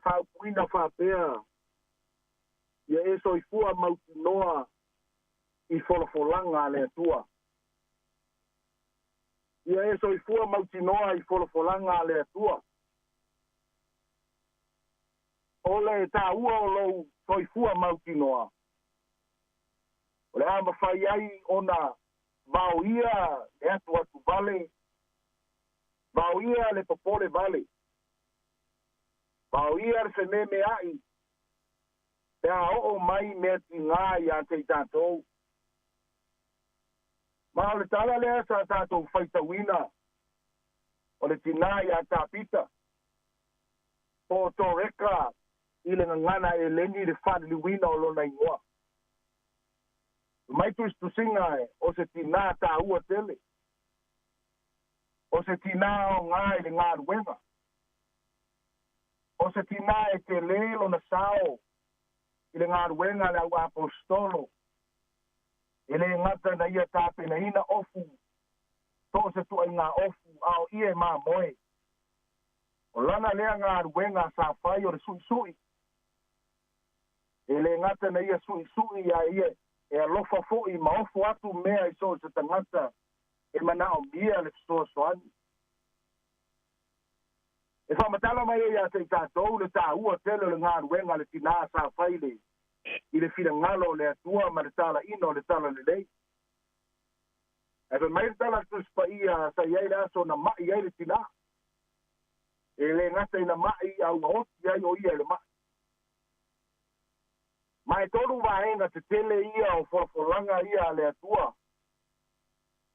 Speaker 10: Faaupuina faapea, ia e soifua mautinoa i folafolaga a le Atua. Ia e soifua mautinoa i folafolaga a le Atua. O le taua o lou soifua mautinoa. O le a mafai ai ona vaoia le atu atu vale, vaoia le popole vale, vaoia le fememe ai, pe a oo mai mea tigā ia te i tatou. Ma o le tala lea sa tatou faitauina, o le tinā ia Tapita, po o Toreka i le gagana eleni le faaliliuina o lona igoa. Mai tusitusiga e o se tinā tāua tele. O se tinā aogā i le galuega. O se tinā e telē lona sao i le galuega a le au aposetolo. E lē gata na ia tapenaina ofu, so o se tuaigā ofu, a o ia e mamoe. O lana lea galuega sa fai o le suisui. E lē gata na ia suisui a ia e alofa foi ma ofo atu mea i so o se tagata e manaomia le fesoasoani. E faamatala mai ai ia te i tatou le taua tele o le galuega a le tinā sa fai le i le finagalo o le Atua ma le talaina o le talalelei. Ae fai mai le tala a le Tusi Paia sa i ai le aso na mai ai le tinā. E lē gata ina mai a ua oti ai o ia i le mai. Ma e tolu vaega tetele ia o folafolaga ia a le Atua.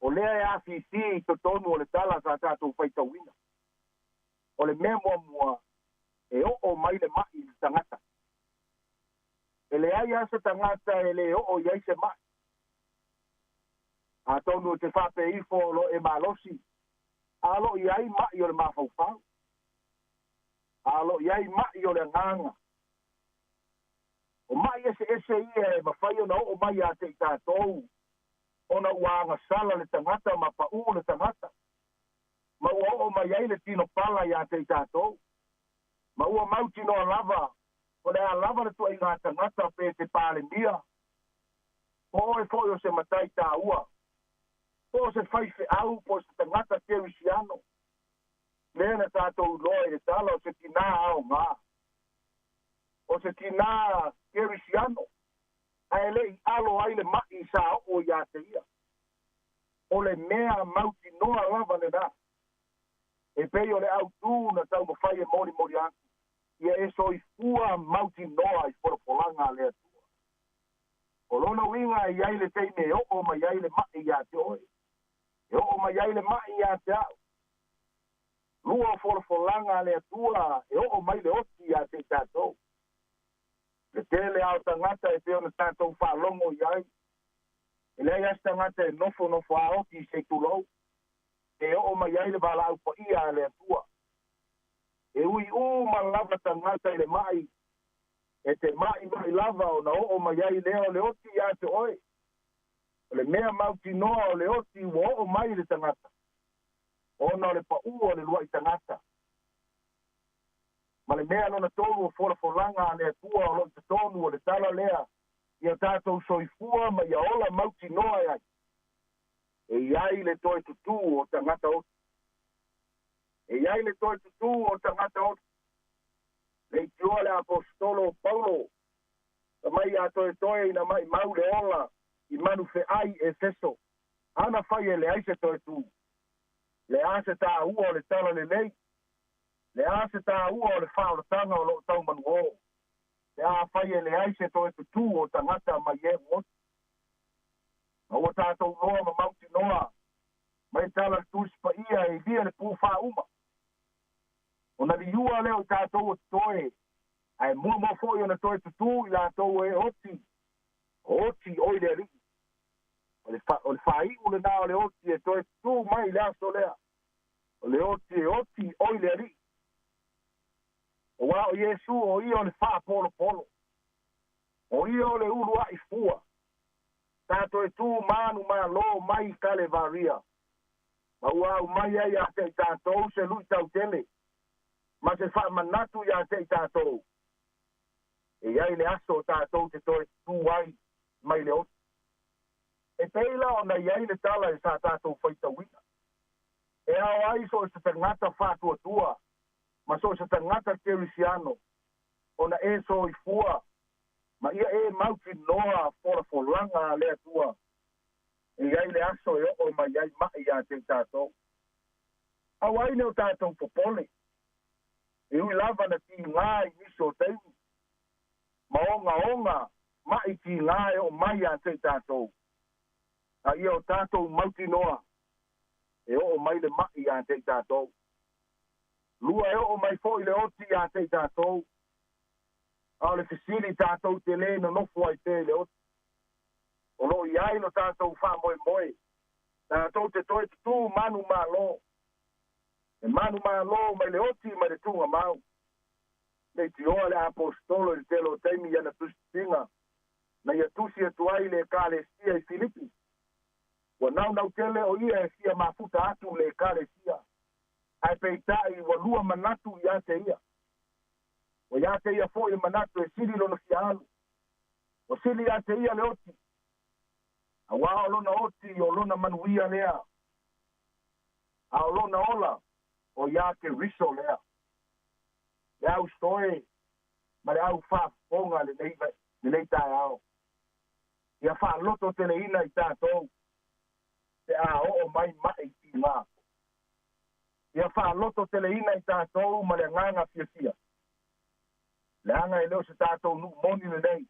Speaker 10: O lea e afisi i totonu o le tala sa tatou faitauina. O le mea muamua, e oo mai le mai i le tagata. E leai lava se tagata e le oo i ai se mai. Atonu e te faapea ifo o lo o e malosi, a o lo o i ai mai o le mafaufau. A o lo o i ai mai o le agaga. O ma'i eseese ia e mafai ona oo mai iā te i tatou ona ua agasala le tagata ma pa'ū le tagata ma ua oo mai ai le tino pala iā te i tatou ma ua mautinoa lava o le a lava le tuaigā tagata pe te palemia po oe fo'i o se matai tāua po o se faifeau po o se tagata kerisiano lea na tatou iloa i le tala o se tinā aogā o se tinā kerisiano ae le'i alo ai le ma'i sa oo iā te ia. O le mea mautinoa lava lenā e pei o le autū na taumafai e molimoli atu ia e soifua mautinoa i folafolaga a le Atua. O lona uiga e iai le taimi e oo mai ai le ma'i iā te oe, e oo mai ai le ma'i iā te a'u. Lua o folafolaga a le Atua e oo mai le oti iā te i tatou. Le tele a o tagata e pei ona tatou faalogo i ai, e leai a se tagata e nofonofo aoti i se itulou e oo mai ai le valaau paia a le Atua. E ui uma lava tagata i le ma'i, e te ma'ima'i lava ona oo mai ai lea o le oti iā te oe. O le mea mautinoa o le oti ua oo mai i le tagata, ona o le pa'ū o le lua'i tagata. Ma le mea lona tolu o folafolaga a le Atua o lo'o i totonu o le tala lea ia tatou soifua ma ia ola mautinoa e ai, e i ai le toe tutū o tagata oti. E i ai le toe tutū o tagata oti. Leitioa le aposetolo o Paulo fai mai a toetoe ina maʻimau le ola i manufeʻai Efeso, ana fai e leai se toe tū. Le a se tāua o le tala lelei? Le a se tāua o le faaolataga o loo tau manuō pe afai e leai se toe tutū o tagata mai e oti? Ma ua tatou loa ma mautinoa mai tala le Tusi Paia e ilia le pūfā uma. Ona liua lea o i tatou o totoe, ae muamua fo'i ona toe tutū i latou e oti, o oti oi le Alii. O le, fa, o le faai'u lenā o le oti e toe tutū mai i le aso lea. O le oti e oti oi le Alii. Auā o Iesu o ia o le faapolopolo. O ia o le ulua'i fua. Sa toe tū manu mālō mai i Kalevaria. Ma ua aumai ai iā te i tatou se luʻitau tele ma se faamanatu iā te i tatou. E i ai le aso o tatou te toe tutū ai mai le oti. E pei la ona i ai le tala e sa tatou faitauina. E ao ai so o se tagata faatuatua ma so o se tagata kerisiano ona e soifua ma ia e mautinoa folafolaga a le Atua e i ai le aso e oo mai ai ma'i iā te i tatou. Aua ai ne o tatou popole, e ui lava na tigā i nisi o taimi, ma ogaoga ma'i tigā e oo mai iā te i tatou, a ia o tatou mautinoa e oo mai le ma'i iā te i tatou. Lua e oo mai fo'i le oti iā te i tatou, a o le fesili tatou te lē nonofo ai pea i le oti. O loo i ai lo tatou faamoemoe, tatou te toe tutū manu mālō, e manu mālō mai le oti mai le tugamau. Leitioa le aposetolo i le tele o taimi i ana tusitusiga na ia tusi atu ai le Ekalesia i Filipi. Ua naunau tele o ia e fia mafuta atu le Ekalesia, ae peita'i ua lua manatu iā te ia. Ua iā te ia fo'i le manatu e sili lona fia alu. Ua sili iā te ia le oti, auā o lona oti o lona manuia lea, a o lona ola o iā Keriso lea. Le au soe ma le au faafofoga lenei, lenei taeao. Ia faalototeleina i tatou pe a oo mai ma'i tigā. Ia faalototeleina i tatou ma le agaga fiafia, leaga e le o se tatou nuu moni lenei.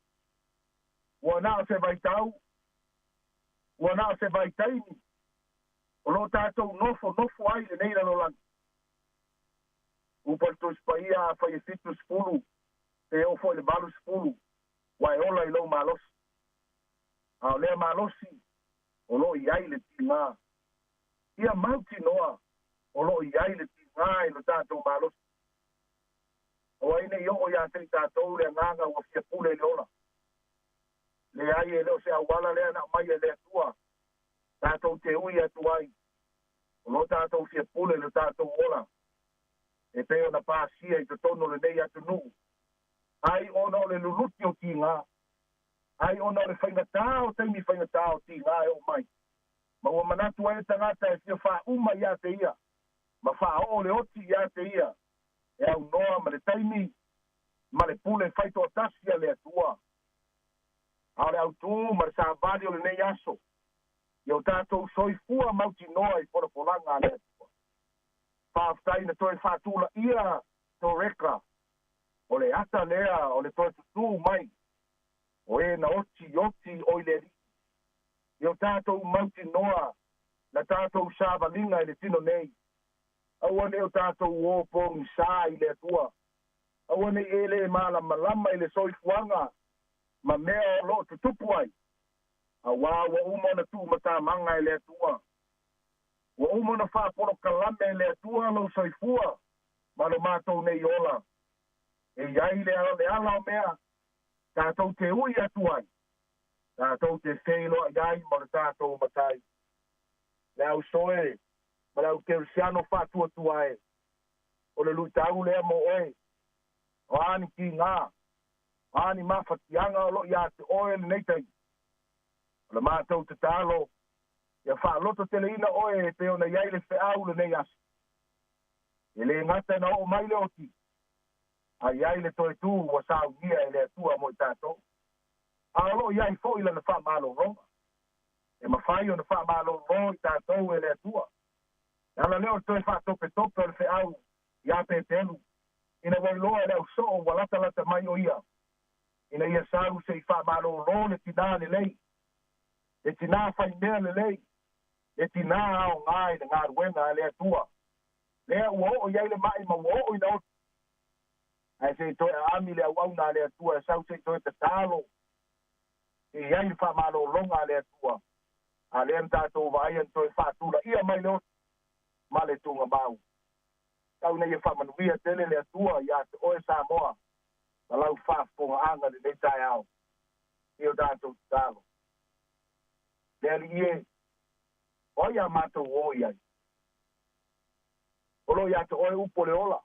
Speaker 10: Ua na o se vaitau, ua na o se vaitaimi o loo tatou nofonofo ai lenei lalolagi. Upu a le Tusi Paia, afai e 70 pe oo foi i le 80, ua e ola i lou malosi. A o lea malosi o loo i ai le tigā. Ia mautinoa o loo i ai le tigā i lo tatou malosi. Aua ai ne i oo iā te i tatou le agaga ua fia pule i le ola. Leai, e le o se auala lea na aumai e le Atua tatou te ui atu ai. O lo tatou fia pule le tatou ola e pei ona pasia i totonu o lenei atunuu, ai ona o le luluti o tiga, ai ona o le faigatā o taimi faigatā o tiga e oo mai, ma ua manatu ai le tagata e fia faauma iā te ia ma faaoo le oti iā te ia e aunoa ma le taimi ma le pule faitoatasi a le Atua. A o le autū ma le savali o lenei aso, ia o tatou soifua mautinoa i folafolaga a le Atua. Faafetai na toe faatulaia toreka o le ata lea o le toe tutū mai o e na oti oti o i le Alii. Ia o tatou mautinoa na tatou savaliga i le tino nei. Aua ne i o tatou o pogisā i le Atua. Aua ne i e lē malamalama i le soifuaga ma mea o loo tutupu ai, auā ua uma ona tuumatamaga e le Atua. Ua uma ona faapolokalame e le Atua lou soifua ma lo matou nei ola. E i ai le le ala o mea tatou te ui atu ai, tatou te feiloai ai ma le tatou Matai. Le au soe ma le au kerisiano faatuatua e, o le luitau lea mo oe. O a ni tigā, o a ni mafatiaga o loo iā te oe lenei taimi, o le matou tatalo ia faalototeleina oe e pei ona i ai le feau lenei aso. E lē gata na oo mai le oti, a i ai le toe tū ua saunia e le Atua mo i tatou, a o loo i ai foʻi lana faamalologa e mafai ona faamalōlō i tatou e le Atua. E ala lea o le toe faatopetope o le feau iā Petelu, ina ua iloa e le ausoo ua latalata mai o ia, ina ia sau se i faamalōlō le tinā lelei, le tinā faimea lelei, le tinā aogā i le galuega a le Atua, lea ua oo i ai le maʻi ma ua oo ina oti, ae se i toe aami le auauna a le Atua e sau se i toe tatalo e i ai le faamalōloga a le Atua. A lea na tatou vaaia na toe faatulaia mai le oti ma le tugamau. Tau ina ia faamanuia tele le Atua iā te oe Samoa ma lau faafofogaaga i lenei taeao. I o tatou tatalo. Le Alii e, o ai a matou o i ai? O loo iā te oe upu o le ola.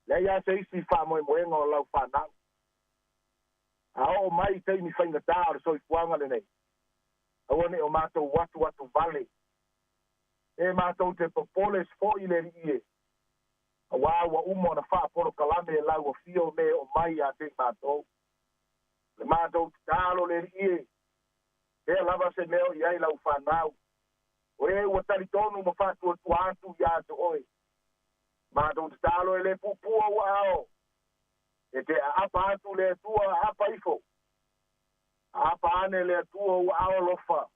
Speaker 10: Leai lava se isi faamoemoega o lau fanau. A oo mai i taimi faigatā o le soifuaga lenei, aua ne i o matou atuatu vale. E matou te popole foʻi le Alii e, auā ua uma ona faapolokalame e lau afio me e oo mai iā te i matou. O le matou tatalo le Alii e, fea lava se mea o i ai lau fanau, o e ua talitonu ma faatuatua atu iā te oe. Matou tatalo e lē puupuu ua ao, e te aapa atu le Atua aapa ifo. Aapa ane le Atua ua ao alofa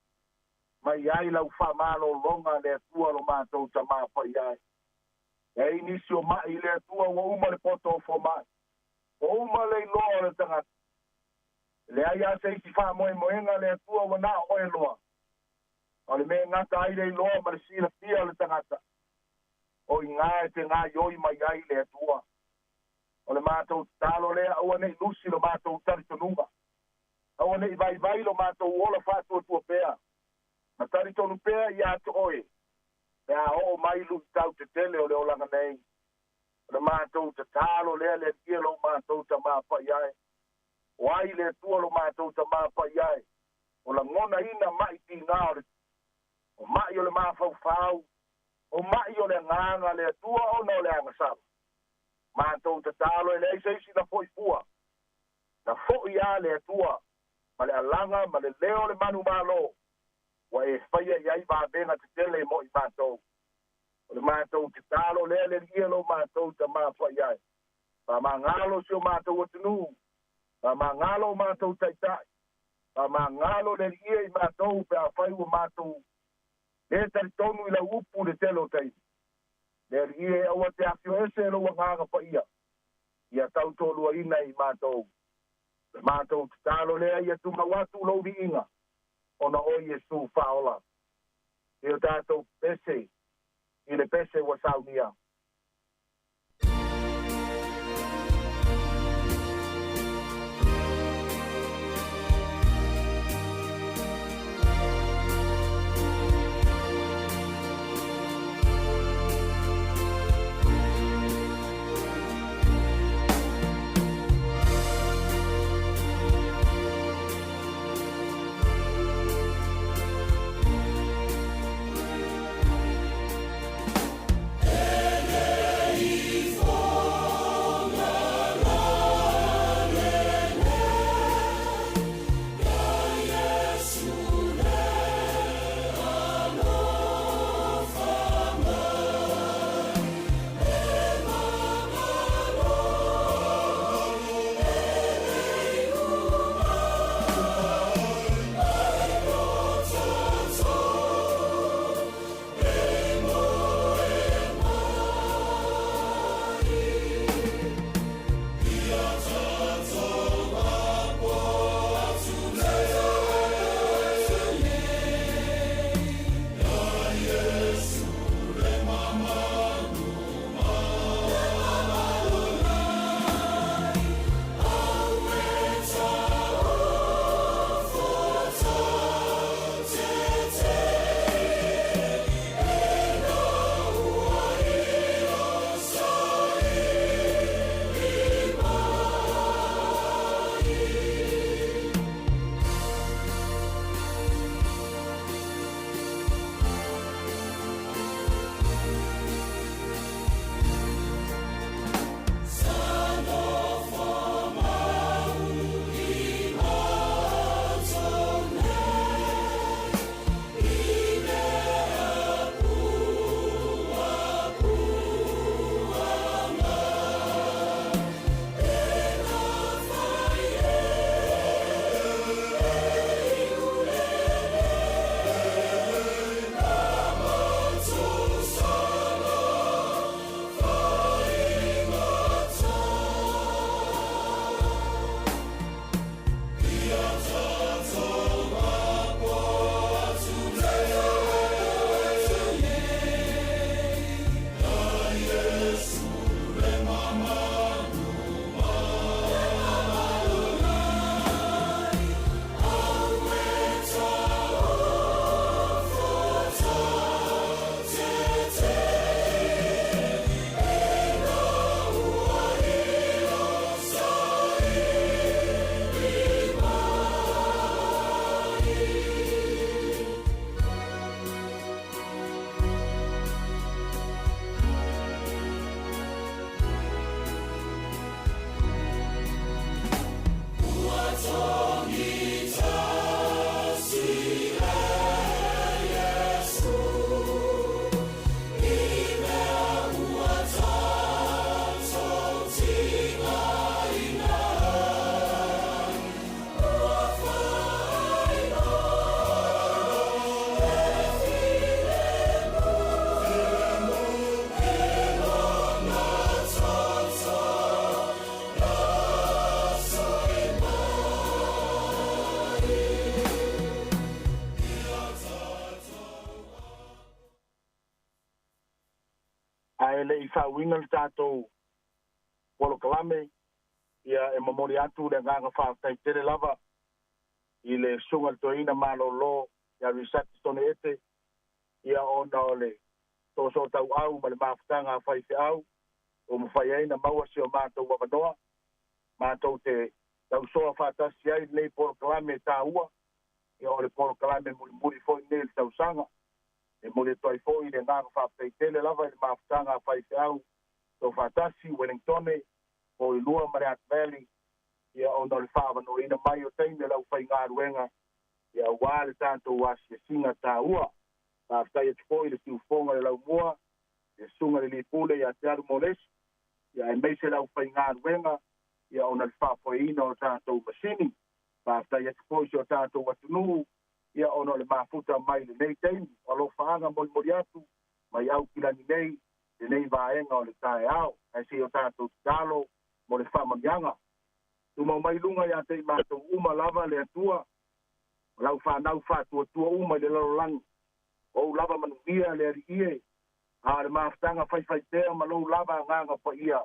Speaker 10: mai ai lau faamalōloga le Atua lo matou Tamā Paia e. E ai nisi o maʻi i le Atua ua uma le poto o fomaʻi, ua uma le iloa o le tagata. E leai lava se isi faamoemoega le Atua ua na o oe loa. A o le mea e gata ai le iloa ma le silafia o le tagata, o iga e te gaioi mai ai le Atua. O le matou tatalo lea, aua ne i lusi lo matou talitonuga, aua ne i vaivai lo matou ola faatuatua pea, ma talitonu pea iā te oe, pe a oo mai luitau tetele o le olaga nei. O le matou tatalo lea le Alii e lo matou Tamā Paia e. O ai le Atua lo matou Tamā Paia e, o lagonaina maʻi tigā o le o maʻi o le mafaufau, o maʻi o le agaga le Atua ona o le agasala. Matou tatalo e leai se isi na foʻi fua, na foʻi lava le Atua ma le alaga ma le leo o le manumalo ua e faia i ai vavega tetele mo i matou. O le matou tatalo lea le Alii e lo matou Tamā Paia e. Faamagalo si o matou atunuu, faamagalo o matou taitai, faamagalo le Alii e i matou pe afai ua matou lē talitonu i lau upu i le tele o taimi. Le Alii e, aua te afio ese e lou Agaga Paia ia tautoaluaina i matou. O le matou tatalo lea ia tumau atu lou viiga ona o Iesu Faaola i o tatou pese i le pese ua saunia. Ae le'i faauiga le tatou polokalame, ia e momoli atu le agaga faafetai tele lava i le susuga i le toeaina malōlō ia Risati Stone Ete, ia ona o le soosoo tauau ma le mafutaga a faifeau ua mafai ai na maua si o matou avanoa matou te tausoa faatasi ai lenei polokalame taua, ia o le polokalame mulimuli foi nei le tausaga. E momoli atu ai foi le agaga faafetai tele lava i le mafutaga a faifeau taufaatasi Wellingtone o i lua ma le Hutt Valley, ia ona o le faaavanoaina mai o taimi o le aufaigaluega, ia auā le tatou asiasiga taua. Faafetai atu foi le siufoga le laumua le susuga le lipule ia te alu molesi, ia aemaise le aufaigaluega, ia ona le faafoeina o tatou masini. Faafetai atu foi si o tatou atunuu, ia ona o le mafuta mai lenei taimi. O alofaaga molimoli atu mai Aukilani nei lenei vaega o le taeao, ae seia o tatou tatalo mo le faamanuiaga. Tumau mai luga ia te i matou uma lava le Atua, o lau fanau faatuatua uma i le lalolagi. O ou lava manuia le Alii e, a o le mafutaga faifaipea ma lou lava agaga paia,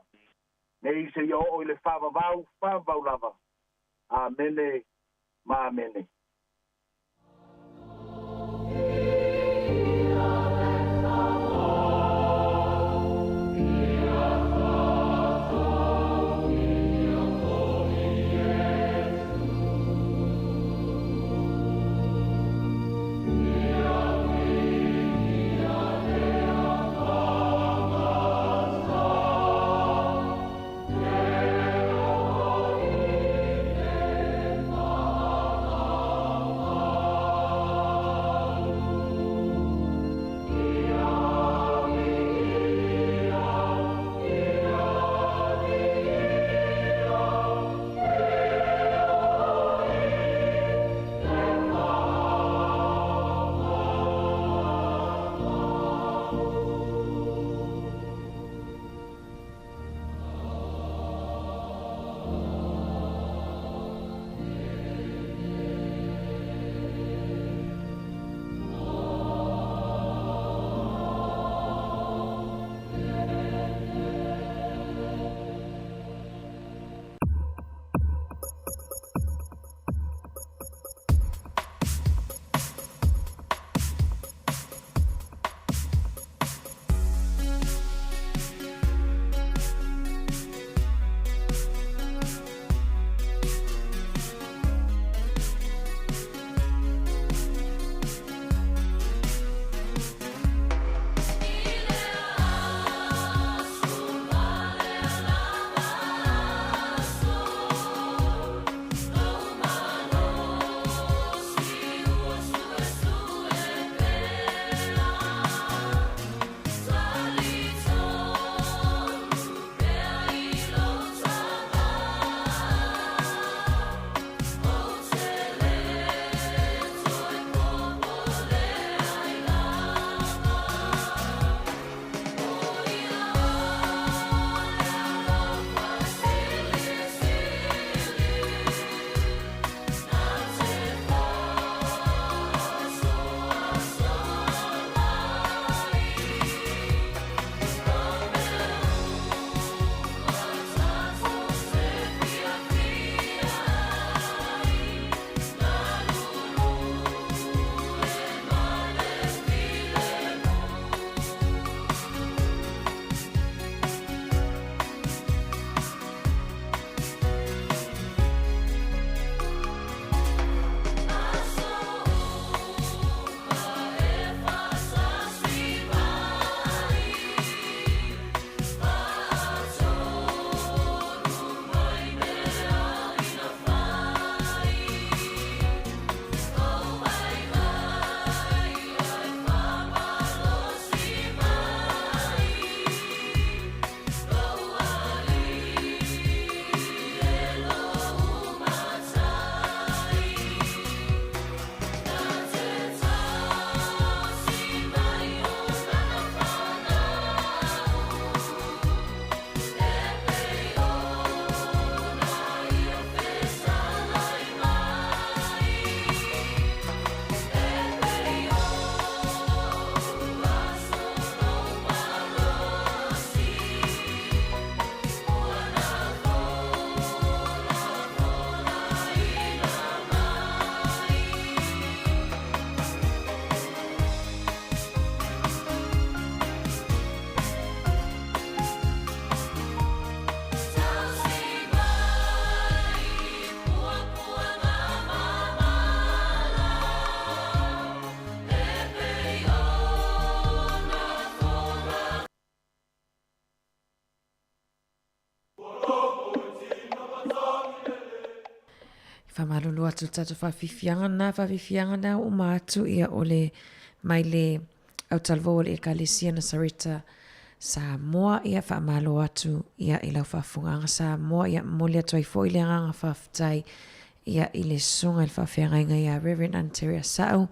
Speaker 10: nei seia oo i le faavavau, faavavau lava. Amene ma amene.
Speaker 9: Faamalulu atu i le tatou faafiafiaga lena, faafiafiaga lena ua uma atu ia o le mai le autalavou o le Ekalesia Nasareta Samoa. Ia faamalo atu ia i lau faafofogaaga Samoa. Ia momoli atu ai foi le agaga faafetai ia i le Susuga i le Faafeagaiga ia Reverend Anteria Sa'u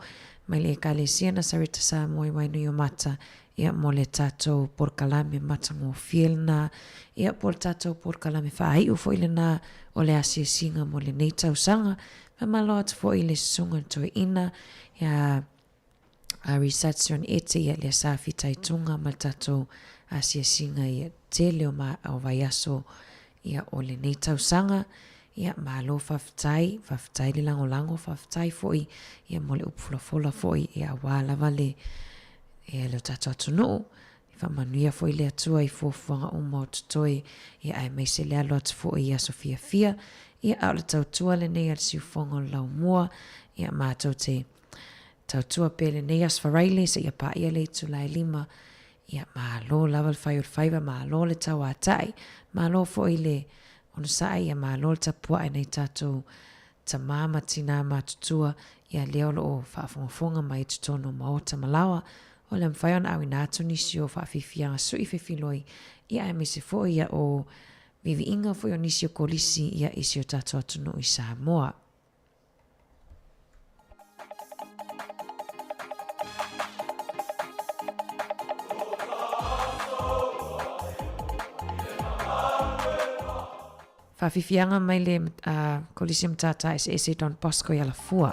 Speaker 9: mai le Ekalesia Nasareta Samoa i Wainuiomata ia mo le tatou polokalame matagofie lena, ia po o le tatou polokalame faaiu foi lena o le asiasiga mo lenei tausaga. Faamalo atu foi i le Susuga i le Toeaina ia Resurrection Ete ia lea sa fitaituga ma le tatou asiasiga ia tele o, ma, o vaiaso ia o lenei tausaga. Ia malo faafetai, faafetai le lagolago, faafetai foi ia mo le upu folafola foi ia aua lava le ia le tatou atunuu. E faamanuia foi le Atua i fuafuaga uma o totoe, ia aemaise le alo atu foi i aso fiafia. Ia a o le tautua lenei a le siufofoga o le laumua, ia matou te tautua pea i lenei Aso Faraile seia paia le itula e 5. Ia malo lava le fai o le faiva, malo le tauatai, malo foi le onosai, ia malo le tapuai nai tatou tamā ma tinā matutua, ia lea o lo o faafogafoga mai i totonu o maota ma laoa, o le a mafai ona auina atu nisi o faafiafiaga sui fefiloi, ia aemaise foi ia o viiviiga foi o nisi o kolisi ia i si o tatou atunuu i Samoa. Faafiafiaga mai le Kolisi o Matata Eseese Don Bosco i Alafua.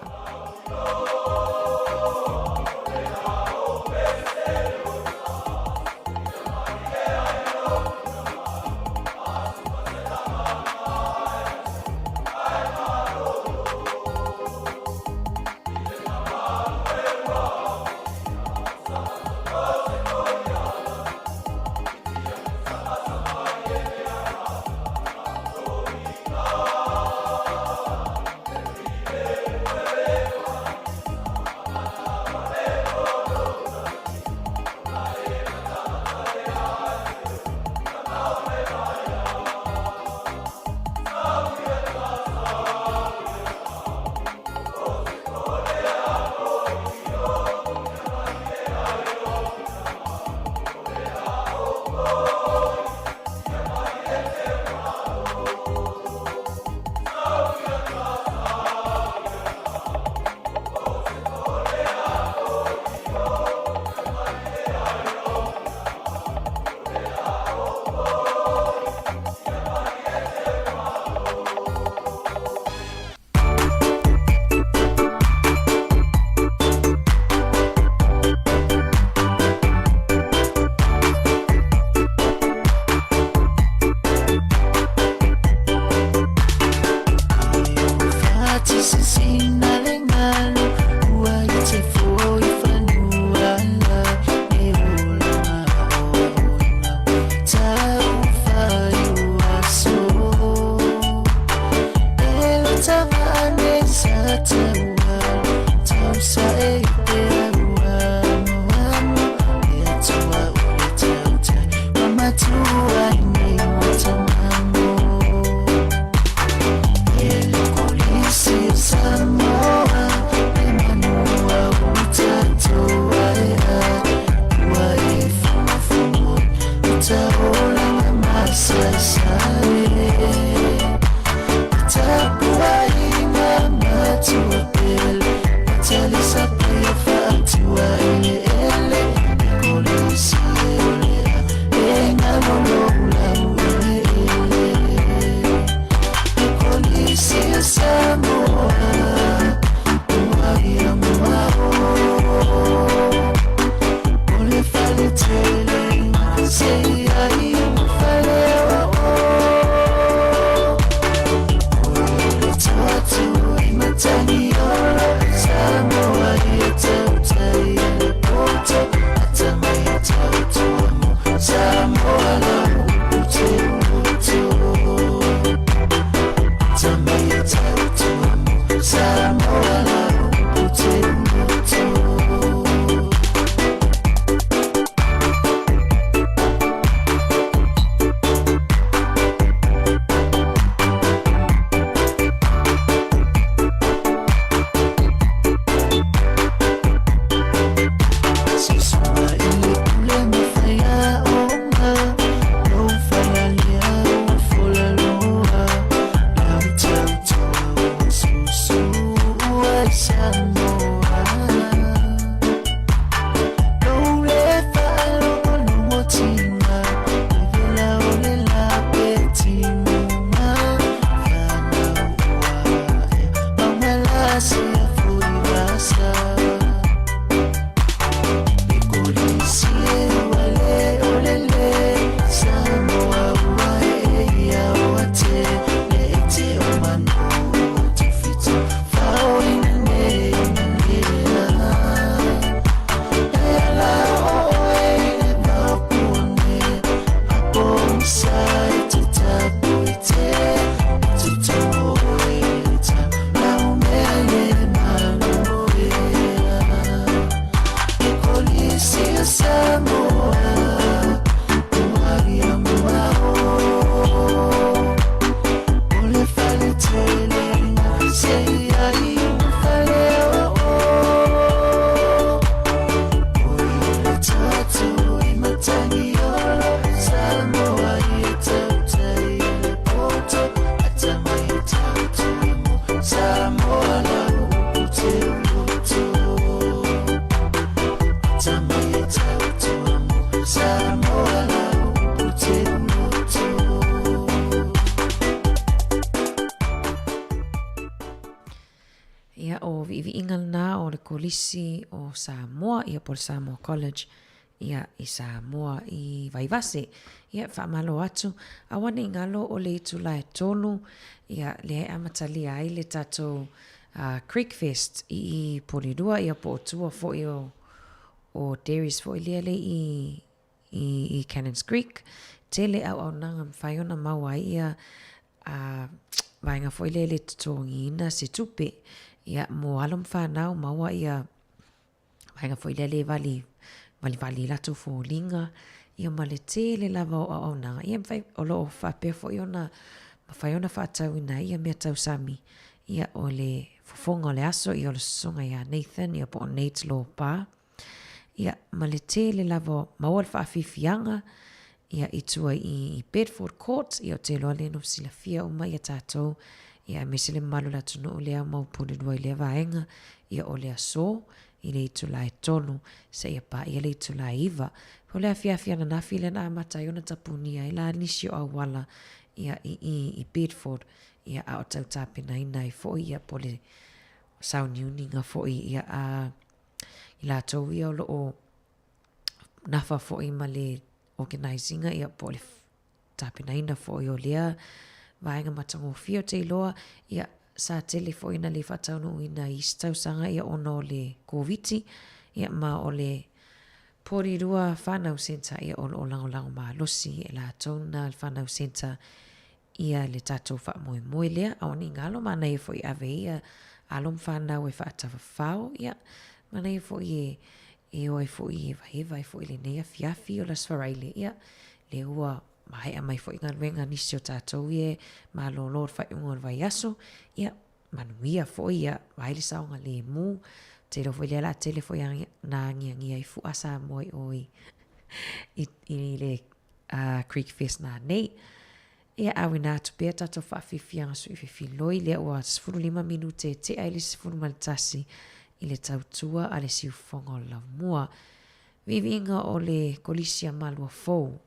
Speaker 9: Kolisi o Samoa, ia po o le Samoa College, ia, i Samoa i Vaivase. Ia, faamalo atu. Aua ne i galo o le itula e tolu, ia, lea e amatalia ai le tatou uh, Creek Fest i i Porirua, ia po o tua foi o, o Dairies foi lea le i, i, i Cannons Creek. Tele auaunaga mafai ona maua ai ia a vaega foi lea e le totogiina se tupe. Ia, mo alo ma whanau, maua ia vaega foi lea le vali, valivali i latou foliga, ia ma le tele lava o auaunaga, ia mafai, o lo o faapea foi ona mafai ona faatauina ai ia mea tausami, ia o le fofoga o le aso, ia o le sosoga ia Nathan, ia po o Nate Lopa, ia ma le tele lava o maua le faafiafiaga, ia i tua i Bedford Court, ia ou te iloa lea na silafia uma ia tatou, ia aemaise le mamalu o le atunuu lea mau Porirua i lea vaega, ia o le aso i le itula e 3 seia paia le itula e 9. O le afiafi ananafi lea na amata ai ona tapunia ai la nisi o auala ia i i i Bedford, ia a o tau tapenaina ai foi ia po o le sauniuniga foi ia a i latou ia o lo o nafa foi ma le organise-ina ia po o le tapenaina foi o lea vaega matagofie. Ou te iloa ia sa tele foi ina le faataunuuina i isi tausaga ia ona o le Koviti ia ma o le Porirua Whanau Centre ia o lo o lagolago malosi e latou na le Whanau Centre ia le tatou faamoemoe lea. Aua ne i galo, manaia foi e ave ai ia alo ma fanau e faatafafao, ia, manaia foi e, e o ai foi e evaeva ai foi i lenei afiafi o le Aso Faraile, ia, lea ua maea mai foi galuega a nisi o tatou ia e malolo i le faaiuga o le vaiaso, ia, manuia foi, ia, vaai le saogalemu. Ou te iloa foi lea o le a tele foi na agiagi ai fua Samoa i o i, i, i le Creek Fest nanei. Ia auina atu pea tatou faafiafiaga suifefiloi lea ua 15 minute e tea i le 11 i le tautua a le siufofoga o le laumua. Viiviiga o le Kolisi a Malua Fou.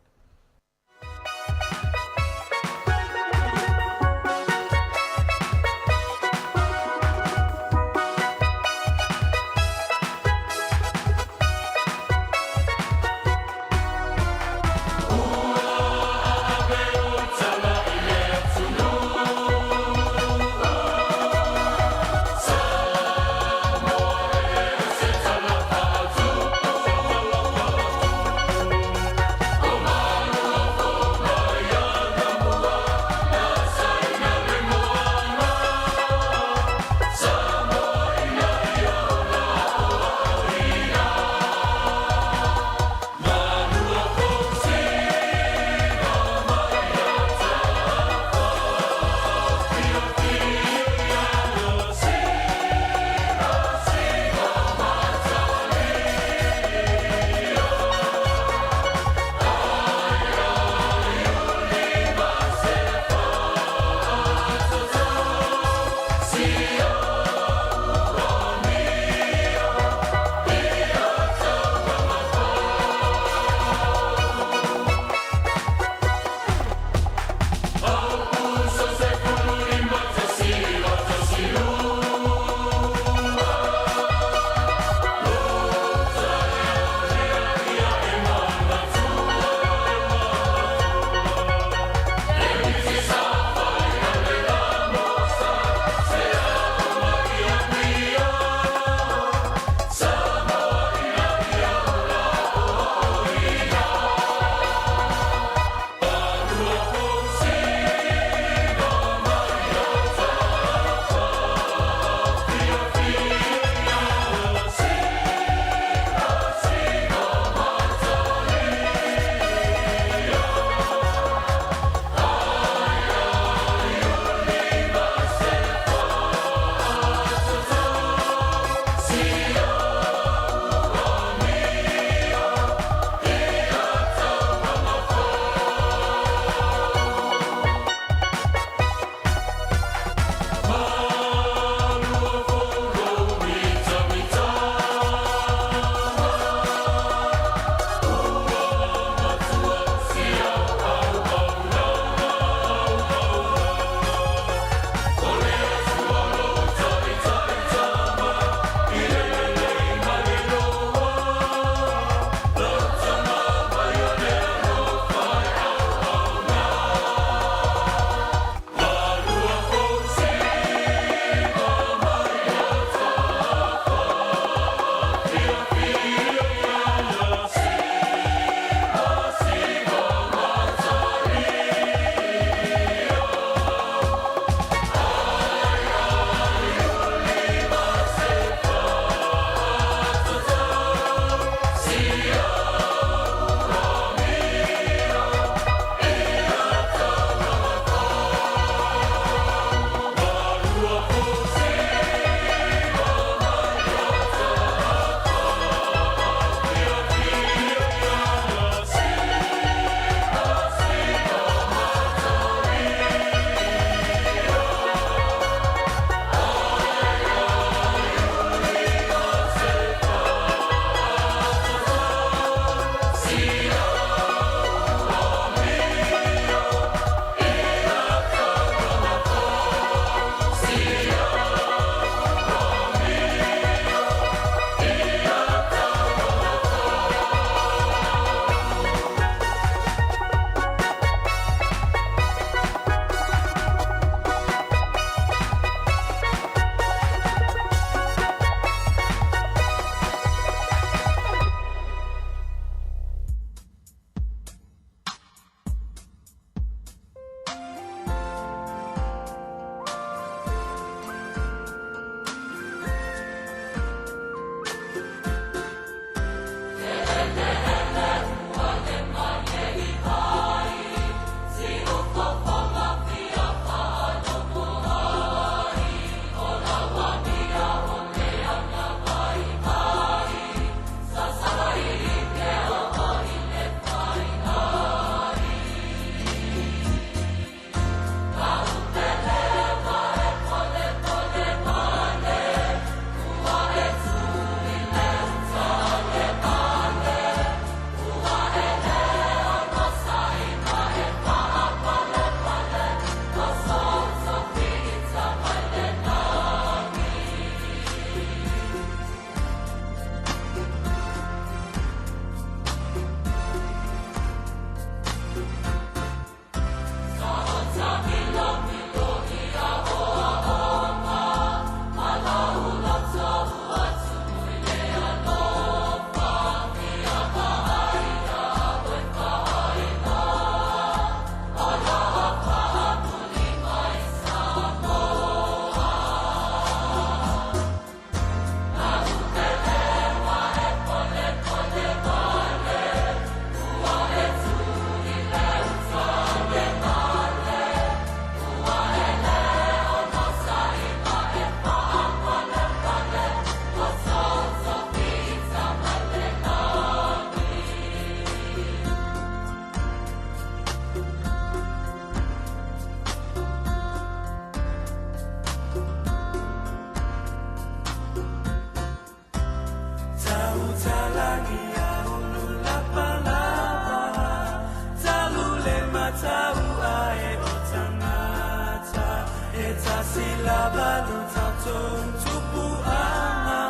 Speaker 1: Tasi lava lo tatou tupuaga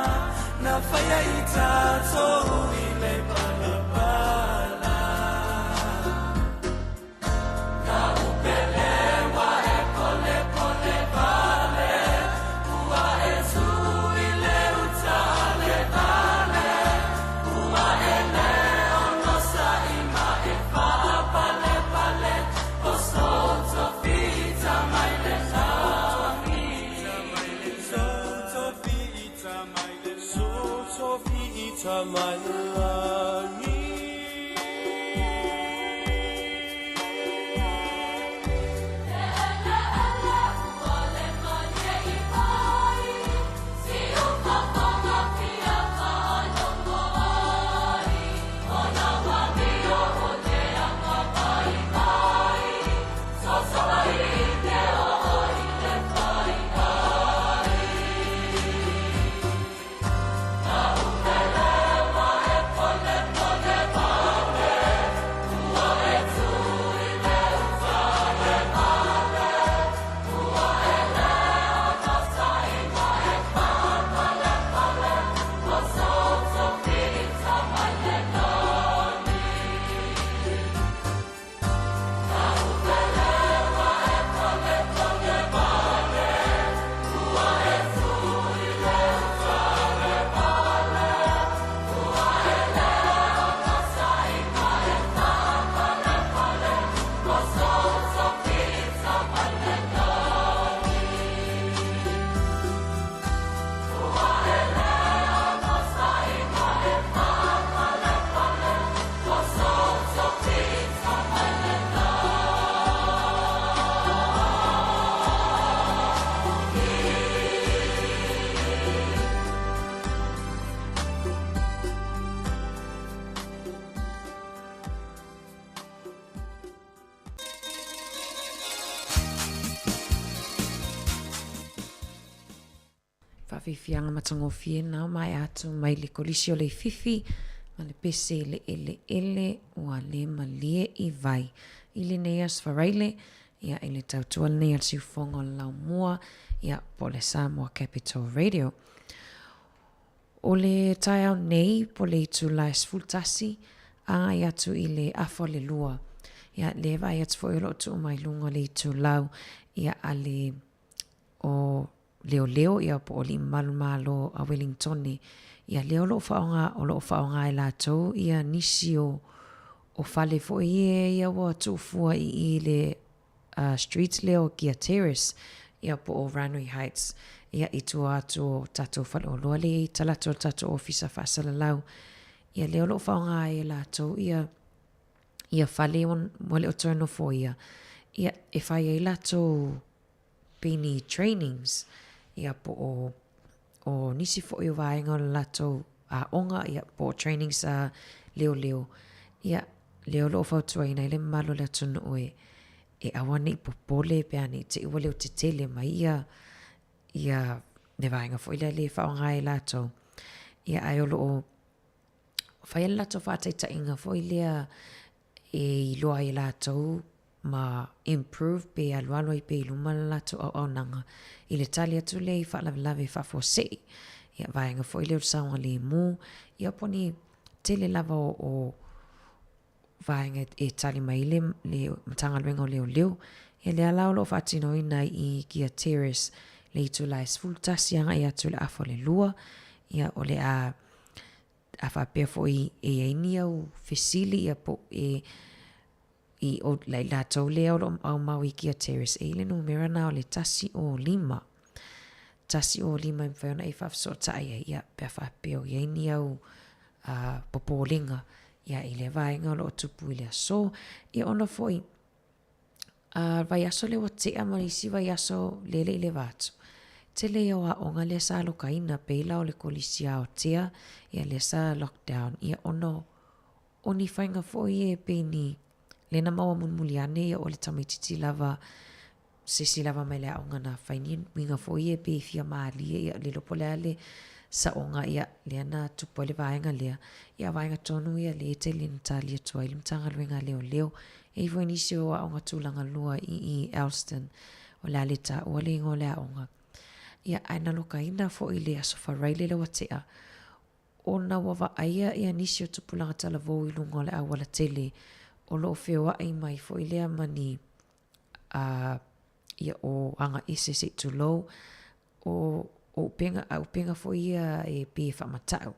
Speaker 1: na faia i tatou i le palapala. Na upelewa e polepole vale, ua e tu i le uta le vale, ua e le onosai ma e faapalepale, o sou tofita mai le lagi. Sou tofita mai le lagi.
Speaker 9: Faafiafiaga matagofie na maea atu mai le Kolisi o Leififi ma le pese i le eleele ua le malie i vai. I lenei aso Faraile, ia i le tautua lenei a le siufofoga o le Laumua, ia po o le Samoa Capital Radio. O le taeao nei po o le itula e 11 agai atu i le afa o le lua. Ia lea e vaai atu foi o lo o tuu mai luga o le itulau ia a le o leoleo ia po o alii mamalu malo a Welingtone, ia lea o lo o faaaoga o lo o faaaoga e latou ia nisi o o fale foi ia ia ua tuufua i i le uh, street lea o Gia Terrace ia po o Ranui Heights ia i tua atu o tatou faleoloa lea i talaatu o le tatou ofisa faasalalau. Ia lea o lo o faaaoga ai e latou ia ia fale ua le o toe nofoia ia e fai ai latou pei ni trainings ia po o o nisi foi o vaega o le latou aoga ia po o trainings a leoleo ia lea o lo o fautuaina ai le mamalu o le atunuu e e aua ne i popole pe a ne i te i ua leo tetele mai ia ia le vaega foi lea le faaaoga ai e latou. Ia ae o lo o fai le latou faataitaiga foi lea e iloa ai e latou ma improve pe alualu ai pea i luma le latou auaunaga i le tali atu lea i faalavelave faafuasei. Ia vaega foi lea o le saogalemu, ia po o ni tele lava o, o vaega e tali mai ai le, le Matagaluega o Leoleo. Ia lea la o lo o faatinoina i Kia Terrace le itula e 11 agai atu i le afa o le lua. Ia o le a a faapea foi e i ai ni au fesili ia po e i o lai latou lea o lo o aumau i Kia Terrace e i le numera na o le 105. 105 e mafai ona e faafesootai ai ia pe a faapea o i ai ni au uh, popolega ia i lea vaega o lo o tupu i le aso. Ia ona foi A vaiaso lea ua tea ma isi vaiaso lele i le va atu. Tele ia o aoga lea sa alokaina pei la o le kolisi Aotea ia lea sa lockdown ia ona o ni faiga foi e pei ni lea na maua mulimuli ane ia o le tamaititi lava se isi lava mai le aoga na fai ni uiga foi e pei e fia malie ia le iloa po o le a le saoga ia lea na tupu ai le vaega lea. Ia vaega tonu ia lea e tele ina tali atu ai le Matagaluega a Leoleo E i ai foi nisi o aoga tulaga lua i i Elston. O le a le taua le igoa o le aoga. Ia, ae na lokaina foi i le Aso Faraile lea ua tea, ona ua vaaia ia nisi o tupulaga talavou i luga o le auala tele o lo o feoai mai foi lea ma ni a ia o aga ese se i tulou, o o upega a upega foi ia e pei e faamatau.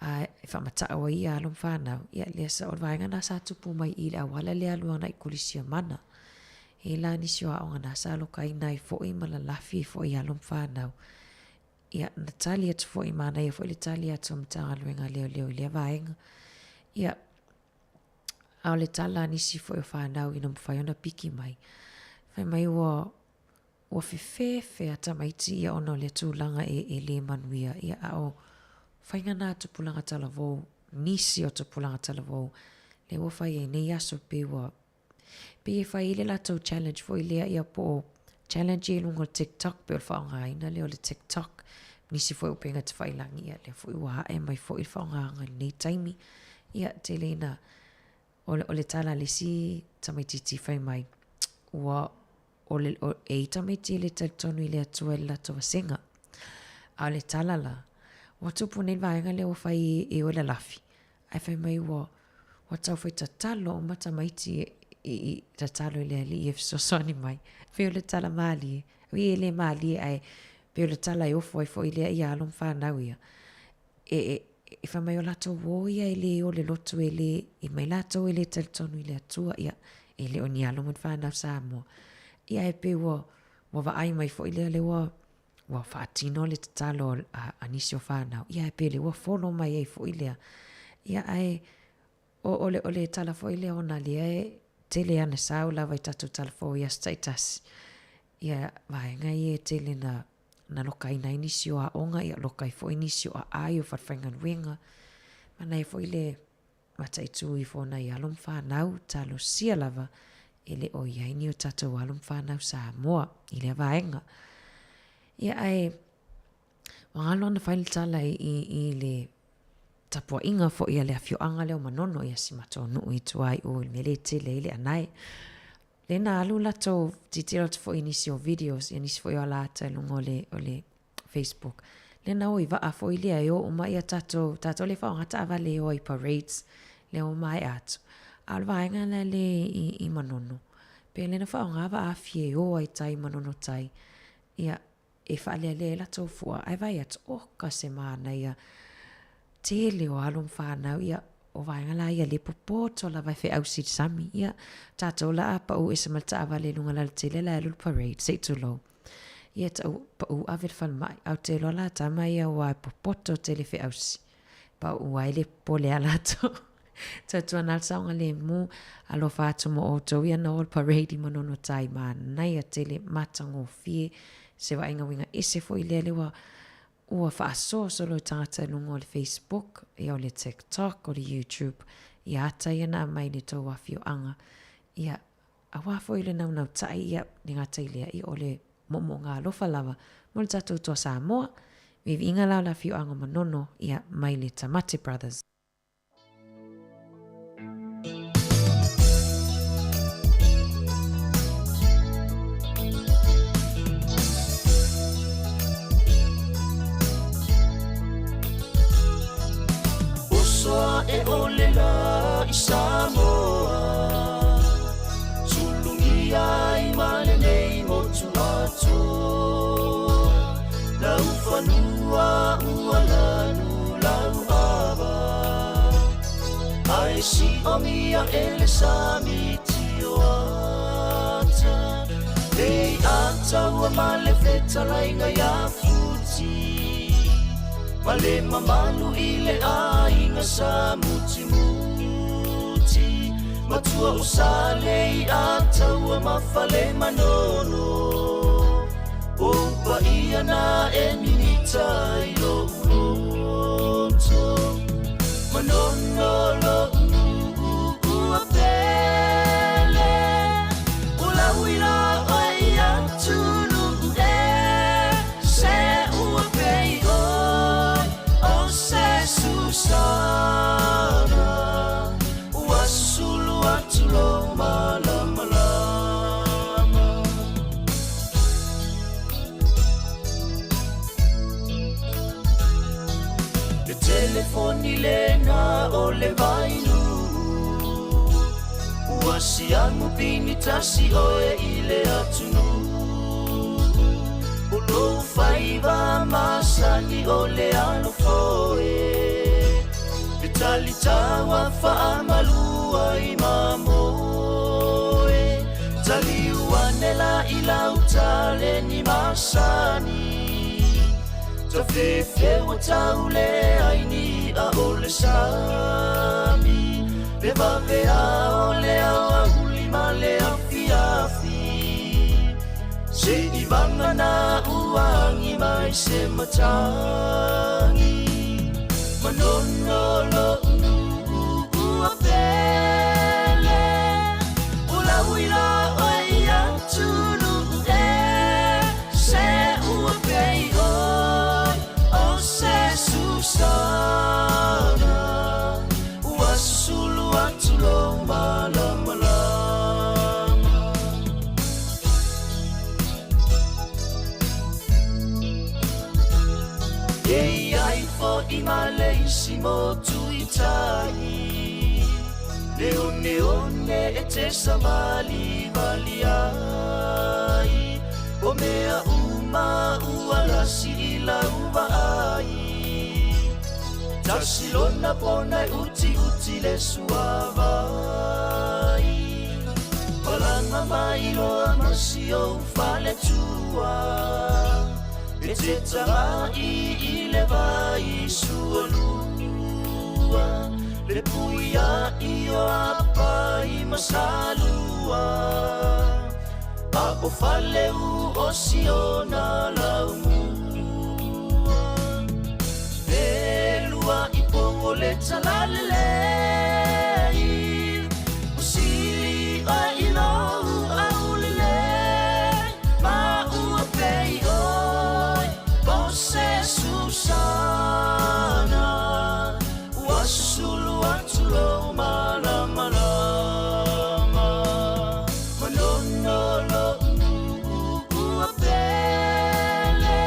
Speaker 9: A e faamatau ai ia alo ma fanau, ia lea sa o le vaega lena sa tupu mai i le auala lea alu agai i Kolisi o Mana. E i ai la nisi o aoga na sa alokaina ai foi ma lalafi ai foi i alo ma fanau. Ia, na tali atu foi, manaia foi le tali atu a Matagaluega a Leoleo i lea vaega. Ia, a o le tala a nisi foi o fanau ina mafai ona piki mai, fai mai ua ua fefefe a tamaiti ia ona o lea tulaga e, e le manuia. Ia, a o faiga na a tupulaga talavou, nisi o tupulaga talavou, lea ua fai ai nei aso pei ua Pei e fai ai le latou challenge foi lea ia po o challenge ia i luga o le TikTok pei o le faaaogaina lea o le TikTok nisi foi o upega tafailagi ia lea foi ua ae mai foi le faaaogaina i lenei taimi. Ia tele ina o le, o le tala a le isi tamaitiiti fai mai ua o le, o, e i tamaiti e le talitonu i le Atua i le latou vasega. A o le tala la, ua tupu nei le vaega lea ua fai e oe lalafi, Ae fai mai ua, ua tau fai tatalo uma tamaiti i, i, tatalo i le Alii e fesoasoani mai. Pei o le tala malie, ui e le malie ae pei o le tala e ofo ai foi lea ia alo ma fanau ia. E, e, e fai mai o latou uō ia e le o le lotu e le, e mai latou e le talitonu i le Atua, ia, e le o ni alo ma ni fanau Samoa. Ia ae pei ua, ua vaai mai foi lea lea ua, ua faatino le tatalo a, a nisi o fanau, ia ae pei o lea ua folo mai ai foi lea. Ia ae o, o, le, o le tala foi lea ona lea e tele ana sau lava i tatou tala fou i aso taitasi. Ia vaega ia e tele na, na lokaina ai nisi o aoga, ia loka ai foi nisi o aai o falefaigaluega. Manaia foi le mataitu ifo o nai alo ma fanau, talosia lava e le o i ai ni o tatou alo ma fanau Samoa i lea vaega. Ia ae ua galo ona fai le tala i, i, i le tapuaiga foi a le afioaga lea o Manono, ia si matou nuu i tua i o i le mea lea e tele ai le anae. Lea na alu latou tilotilo atu foi i nisi o videos, ia nisi foi o alaata i luga o le, o le Facebook. Lea na o i vaa foi lea e o uma ia tatou, tatou le faaaoga taavale e o ai i parades, lea ua maea atu. A o le vaega lea le i, i Manono, pe lea na faaaoga vaafi e o ai tai Manono tai, ia, e faalealea ai latou fua, ae vaai atu, oka se manaia tele o alo ma fanau, ia, o vaega la ia le popoto lava e feausi i le sami. Ia, tatou la a pau ese ma le taavale i luga o le alatele la e alu le parade, se i tulou. Ia tau pau ave le falemai. Ae ou te iloa la tama ia ua popoto tele feausi. Pau ai le popole a latou. Tautuana le saogalemu, alofa atu mo outou ia na o le parade i Manono Tai, manaia tele, matagofie, se vaaiga uiga ese foi lea lea ua ua faasoa solo i tagata i luga o le Facebook, ia o le TikTok, o le YouTube, ia ata ia na aumai i le tou afioaga. Ia, Aua foi le naunautai ia le gata i lea, ia o le moomooga alofa lava mo le tatou toa Samoa. Viiviiga la o le afioaga o Manono ia mai le Tamate Brothers.
Speaker 1: Uso aʻe o le lā i Samoa Sulugia ai ma lenei motu atoa Lau fanua ua lanu lau ava Ae siomia e le sami tio ata Lei ata ua ma le fetalaiga ia Futi Ma le mamalu i le aiga sa mutimuti Matua o Sale i Ataua ma Falemanono O paia na e minita i lou loto Manono lou nuu ua pele O lau ila oe i atunuu e Se ua pei oe o se susana Ua sulu atu lou malamalama. lena o le vainu Ua siamu pini tasi oe i le atunu O lou faiva masani o le alofoe E talitaua faamalua i mamoe Taliuane la i lauta le ni masani Tafefeua taule ai ni a o le sami Le vavea o le aoauli ma le afiafi Se i vagana uagi mai se matagi Manono lo'u ua pele O lauila oe i atunuu e Se ua pei oe o se susana Ua susulu atu lou malamalama E iai fo'i ma le isi motu i tai Le oneone e te savalivali ai O mea uma ua lasi i lau vaai Tasi lona pona e utiuti le suavai Palaga mai loa ma si ou faletua E te taga'i i le vai sualua Le puia'i o apai ma salua A o faleu o siona laumua E lua i pou o le talalelei O sili oe i lou aulelei Ma ua pei oe o se susana Ua susulu atu lou malamalama Manono lo'u ua pele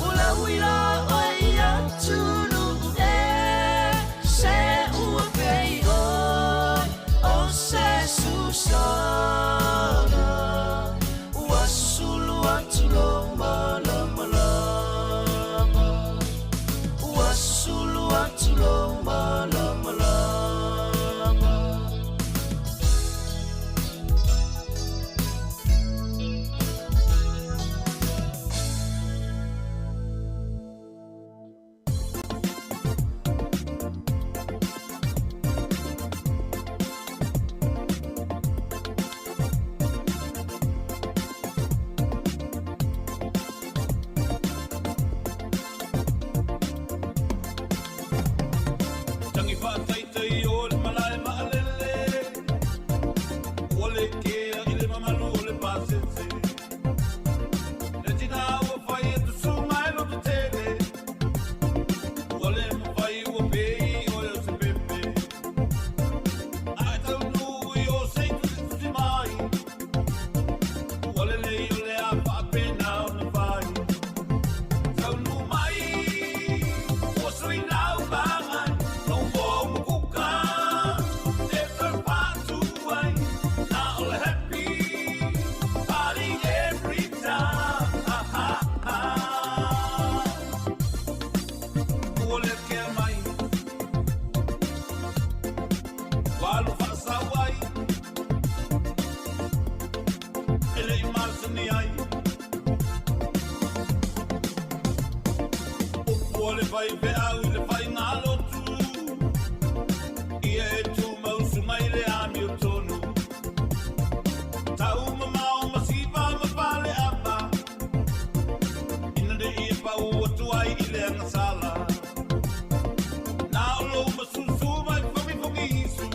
Speaker 1: O lauila oe i atunuu e Se ua pei oe o se susana Ua susulu atu lou malamalama Ua susulu atu lou malamalama
Speaker 11: Tangi faataitai o le malae maalele Ua le kea i le mamalu o le pasese Le tina ua fai e tusuga e loto tele Ua le mafai ua pei oe o se pepe Ae taunuu i o se i tusitusi mai Ua lelei o le a faapena ona fai Taunuu mai ua sui lau vagai Lou uo mukuka e toe faatu ai Na o le happy party every time Ua le kea mai Ua alu faasau ai E le'i masani ai Upu o le faifeau i le faigalotu Ia e tumausu mai le amiotonu Tau mamao ma siva ma fale ava Ina ne i e pau atu ai i le agasala Na o lou masusu mai fogifogiisu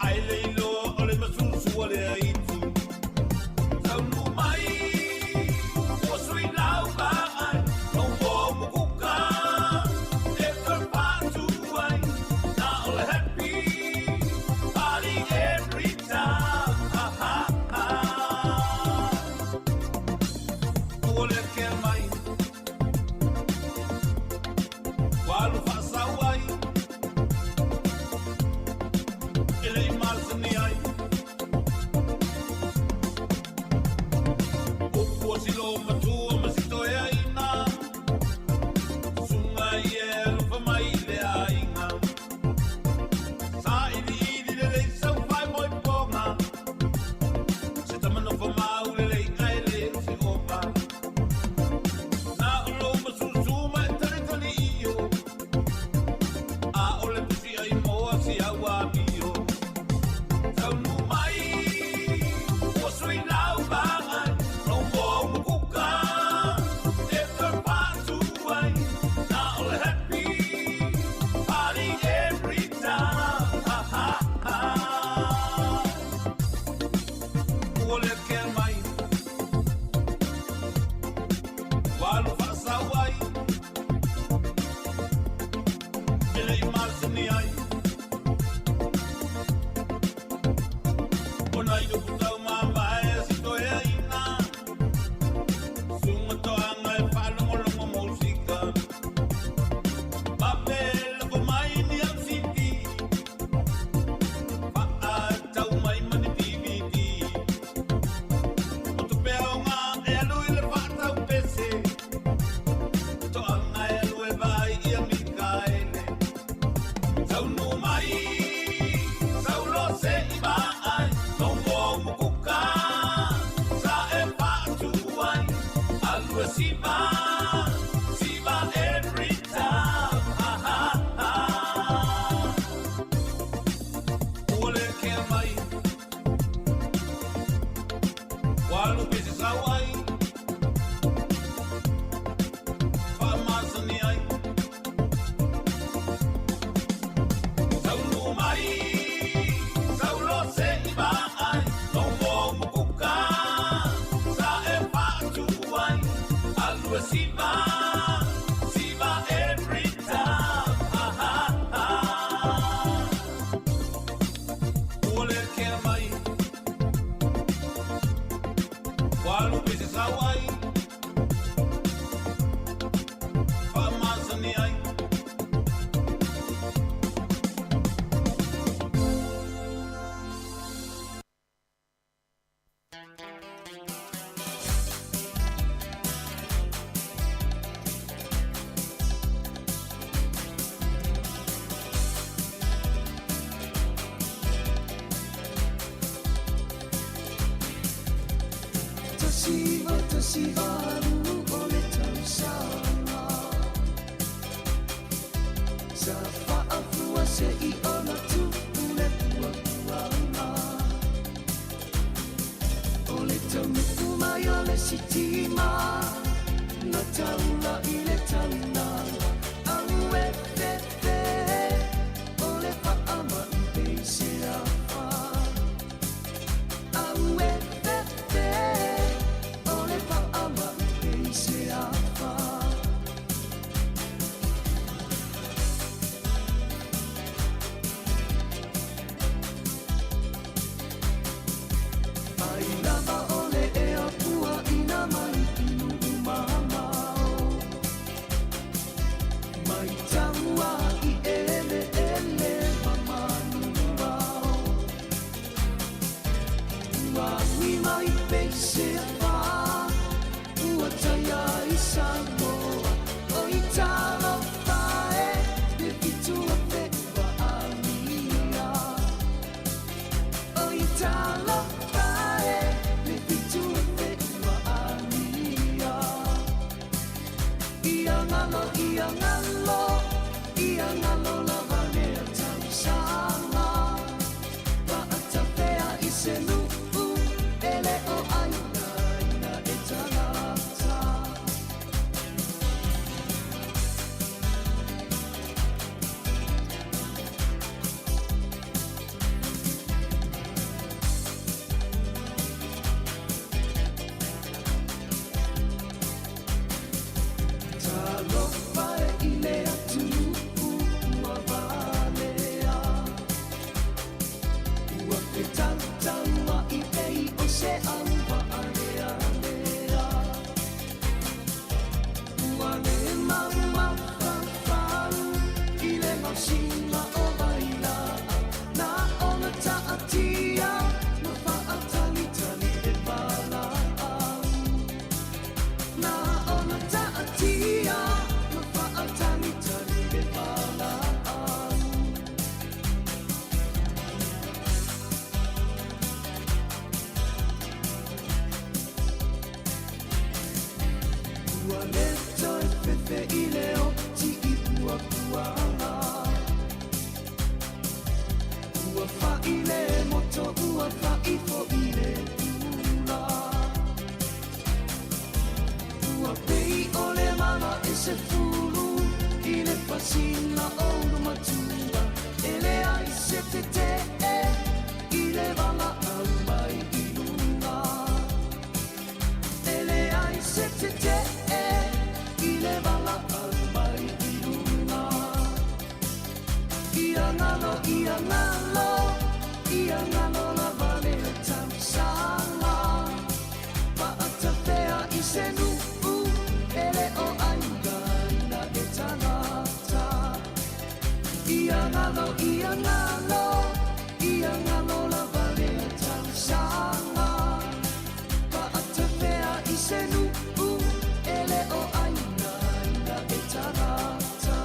Speaker 11: Ai le iloa o le masusu o le aitu Taunuu mai ua sui lau vaai Lou uo mukuka E le i malasani ai. Upu o silo matua ma si toeaina. Sunga i e alofa mai i le aiga. Sa iliili lelei sau faimoipoga. Se tama nofo mau lelei ae le o se opa. Na o lou masusu ma e talitali io. A o le pusi ai moa si au amio. Taunu mai, ua sui lau vaai, lou moa ua kuka, e toe patu ai. Na o le happy party every time. Ha, ha, ha. Ua le kea mai, ua alu faasau ai, e le i malasani ai. O nai upu taumamae a si toeaina. Suga toaga e faalogologo musika. Vave lafo mai ni au CD. Faatau mai ma ni DVD. O tupe aoga e alu i le faatau pese. Toaga e alu e vaai ia Mikaele. Taunuu mai, saulo se i vaai, lou moa ua kuka, sa e faatu ai. Alu e siva, siva every time. Ha, ha, ha. Ua le kea mai, ua alu pese sau ai, faamasani ai. Taunuu mai, saulo se i vaai, lou moa ua kuka, sa e faatu ai. Alu e siva, siva every time. Ha, ha, ha. Ua le kea mai, ua alu pese sau ai, faamasani ai.
Speaker 1: Tasiva, tasiva, alu o le tausaga. Sa faafua se i ona tupu le puapuaga. O le taunuu mai o le sitima, na taula i le taulaga. Au e fefe, o le faamai peiseafa. Au e fefe, o le faamai peiseafa. Ai lava o le ea puaina mai i nuu mamao. Mai taua i eleele ma manuvao. Ua agi mai peiseafa, ua taia i Samoa. Oi talofa e, le 7,000 ua amia. Oi talofa e, le 7,000 ua amia. Ia ngalo, ia ngalo, ia ngalo lava lea tausaga. Paatafea i se nuu, e le o silasila o le matua e leai se tetee i le valaau mai i luga. E leai se tetee i le valaau mai i luga. Ia galo, ia galo, ia galo lava le tausaga. Paatafea i se nuu e le o aiga e tagata. Ia galo, ia galo, ia galo lava le tausaga. Paatafea i se nuu e le o aiga e tagata.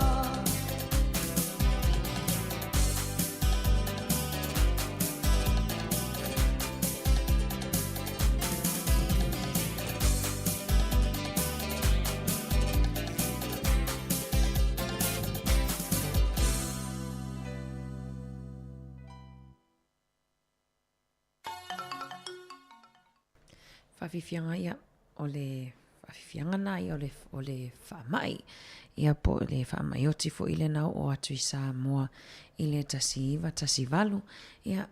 Speaker 9: Faafiafiaga ia o le faafiafiaga na ia o le o le faamai ia po o le faamai oti foi lea na oo atu i Samoa i le 1918 ia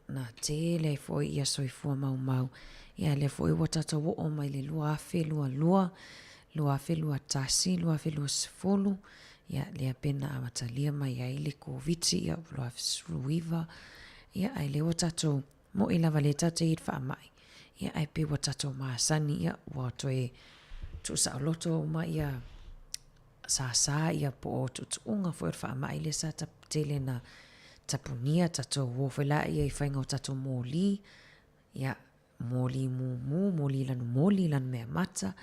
Speaker 9: na tele ai foi ia soifua maumau ia lea foi ua tatou oo mai le 2022 2021 2020 ia lea pe na amatalia mai ai le Koviti ia 2019 ia ae lea ua tatou mo'i lava lea tatou te i le faamai ia ae pei ua tatou masani ia ua toe tuusaoloto uma ia sasa ia po o tuutuuga foi o le faamai lea sa tele na tapunia tatou o foi laia i faiga o tatou moli ia moli mumu, moli lanu moli, lanu mea mata,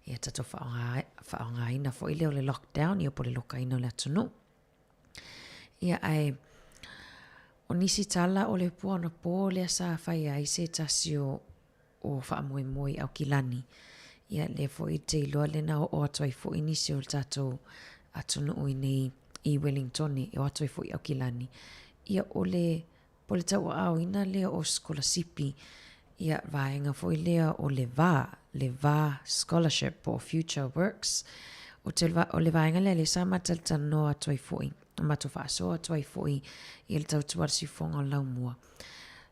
Speaker 9: ia tatou faaaogaina foi lea o le lockdown ia po o le lokaina o le atunuu. Ia ae o nisi tala o le pua anapo lea sa fai ai se tasi o o faamoemoe i Aukilani. Ia lea foi te iloa lea na oo atu ai foi nisi o le tatou atunuu i nei i Wellingtone e o atu ai foi i Aukilani. Ia o le Po o le tauaaoina lea o sikolasipi, ia vaega foi lea o le va, le va scholarship po o Future Works. O te, o le vaega lea lea sa matalatalanoa atu ai foi, matou faasoa atu ai foi i le tautua a le siufofoga o le laumua.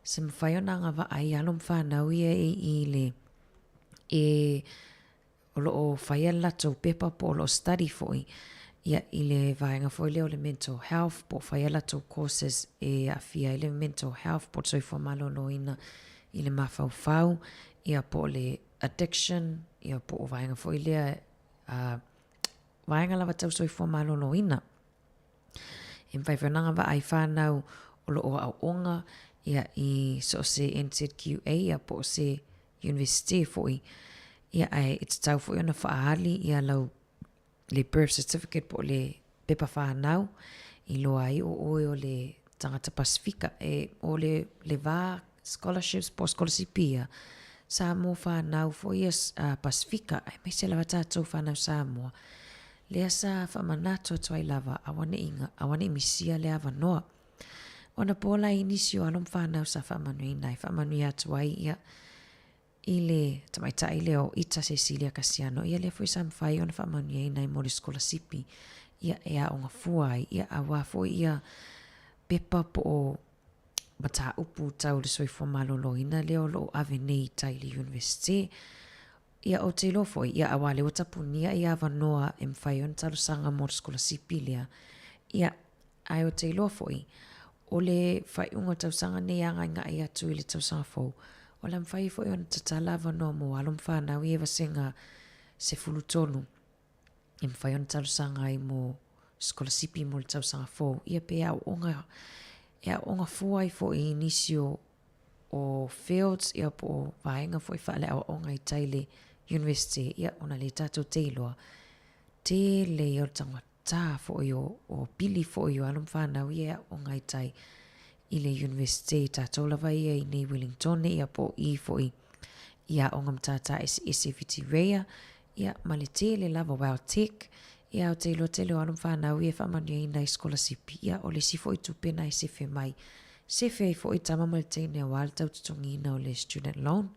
Speaker 9: Se mafai ona agavaa ai alo ma fanau ia e i le e o lo o faia le latou pepa po o lo o study foi ia i le vaega foi lea o le mental health po o faia latou courses e aafia ai le mental health po o le soifua maloloina i le mafaufau ia po o le addiction ia po o vaega foi lea uh, vaega lava tau soifua maloloina. E mafai foi ona agavaa ai whānau o lo o aoaoga ia i so o se NZQA ia po o se University foi ia ae e tatau foi ona faaali ia lau le birth certificate po o le pepa whānau i loa ai o oe o le tagata Pasifika. E, o le, le va scholarships po o scholarship ia sa mo whānau foi ia uh, Pasifika aemaise lava tātou whānau Samoa. Lea sa faamanatu atu ai lava auaneʻi auaneʻi misia le avanoa. Ona po la i nisi o alo ma fanau sa faamanuiaina ai, faamanuia atu ai ia i le tamaitai lea o Ita Cecilia Kasiano, ia lea foi sa mafai ona faamanuiaina ai mo le sikolasipi ia e aoga fua ai, ia auā foi ia pepa po o mataupu tau le soifua maloloina lea o lo o ave nei i tai i le University. Ia, ou te iloa foi, ia, auā lea ua tapunia ia avanoa e mafai ai ona talosaga mo le sikolasipi lea. Ia, ae ou te iloa foi, o le faaiuga o le tausaga nei e agaigai atu i le tausaga fou, o le a mafai ai foi ona tatala avanoa mo alo ma fanau ia i vasega 13 e mafai ona talosaga ai mo sikolasipi mo le tausaga fou. Ia, pe aooga, e aooga fua ai foi i nisi o o fields ia po o vaega foi faaleaoaoga i tai le university ia ona le tatou te iloa tele ia o le tagatā foi o, o pili foi o alo ma fanau ia e aoga i tai i le university i tatou lava ia i nei Wellingtone ia po o i foi i aoga matata eseese Whitireia ia ma le tele lava Wow Tech ia o te iloa tele o alo ma fanau ia e faamanuiaina i sikolasipi ia o le isi foi tupe na e sefe mai Sefe ai foi tama ma le teine aua le tau totogiina o le student loan.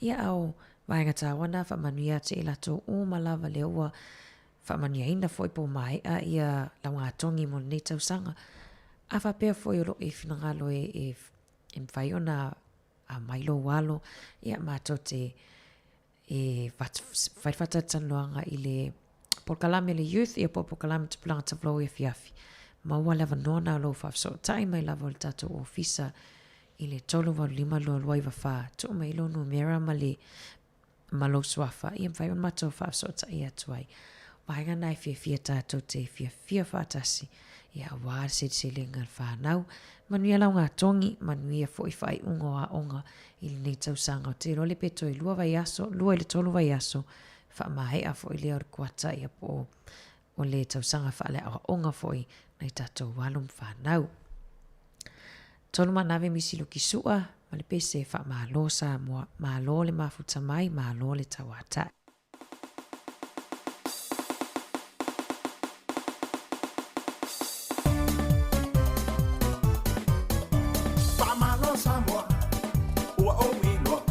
Speaker 9: Ia a o vaega taua na faamanuia atu i latou uma lava lea ua faamanuiaina foi po o maea ia laugatogi mo lenei tausaga. A faapea foi o lo o e finagalo e, e, e mafai ona aumai lou alo, ia matou te e fai le faatalatalanoaga i le polokalame a le youth ia po o polokalame tupulaga tavalou i afiafi. Maua le avanoa na o lou faafesootai mai lava o le tatou ofisa i le 385 294. Tuu mai lou numera ma le ma lou suafa ia mafai ona matou faafesootai atu ai. Vaega na e fiafia tatou te fiafia faatasi ia aua le seleselega a le fanau. Manuia laugatogi, manuia foi faaiuga o aoga i lenei tausaga. Ou te iloa le pe toe lua vaiaso, lua i le tolu vaiaso, faamaea foi lea o le kuata ia po o o le tausaga faaleaoaoga foi nai tatou alo ma fanau. Tolu manave misi luki sua ma le pese faamalo Samoa, malo le mafuta mai, malo le tauatai.
Speaker 5: Faamalo Samoa, ua ou iloa,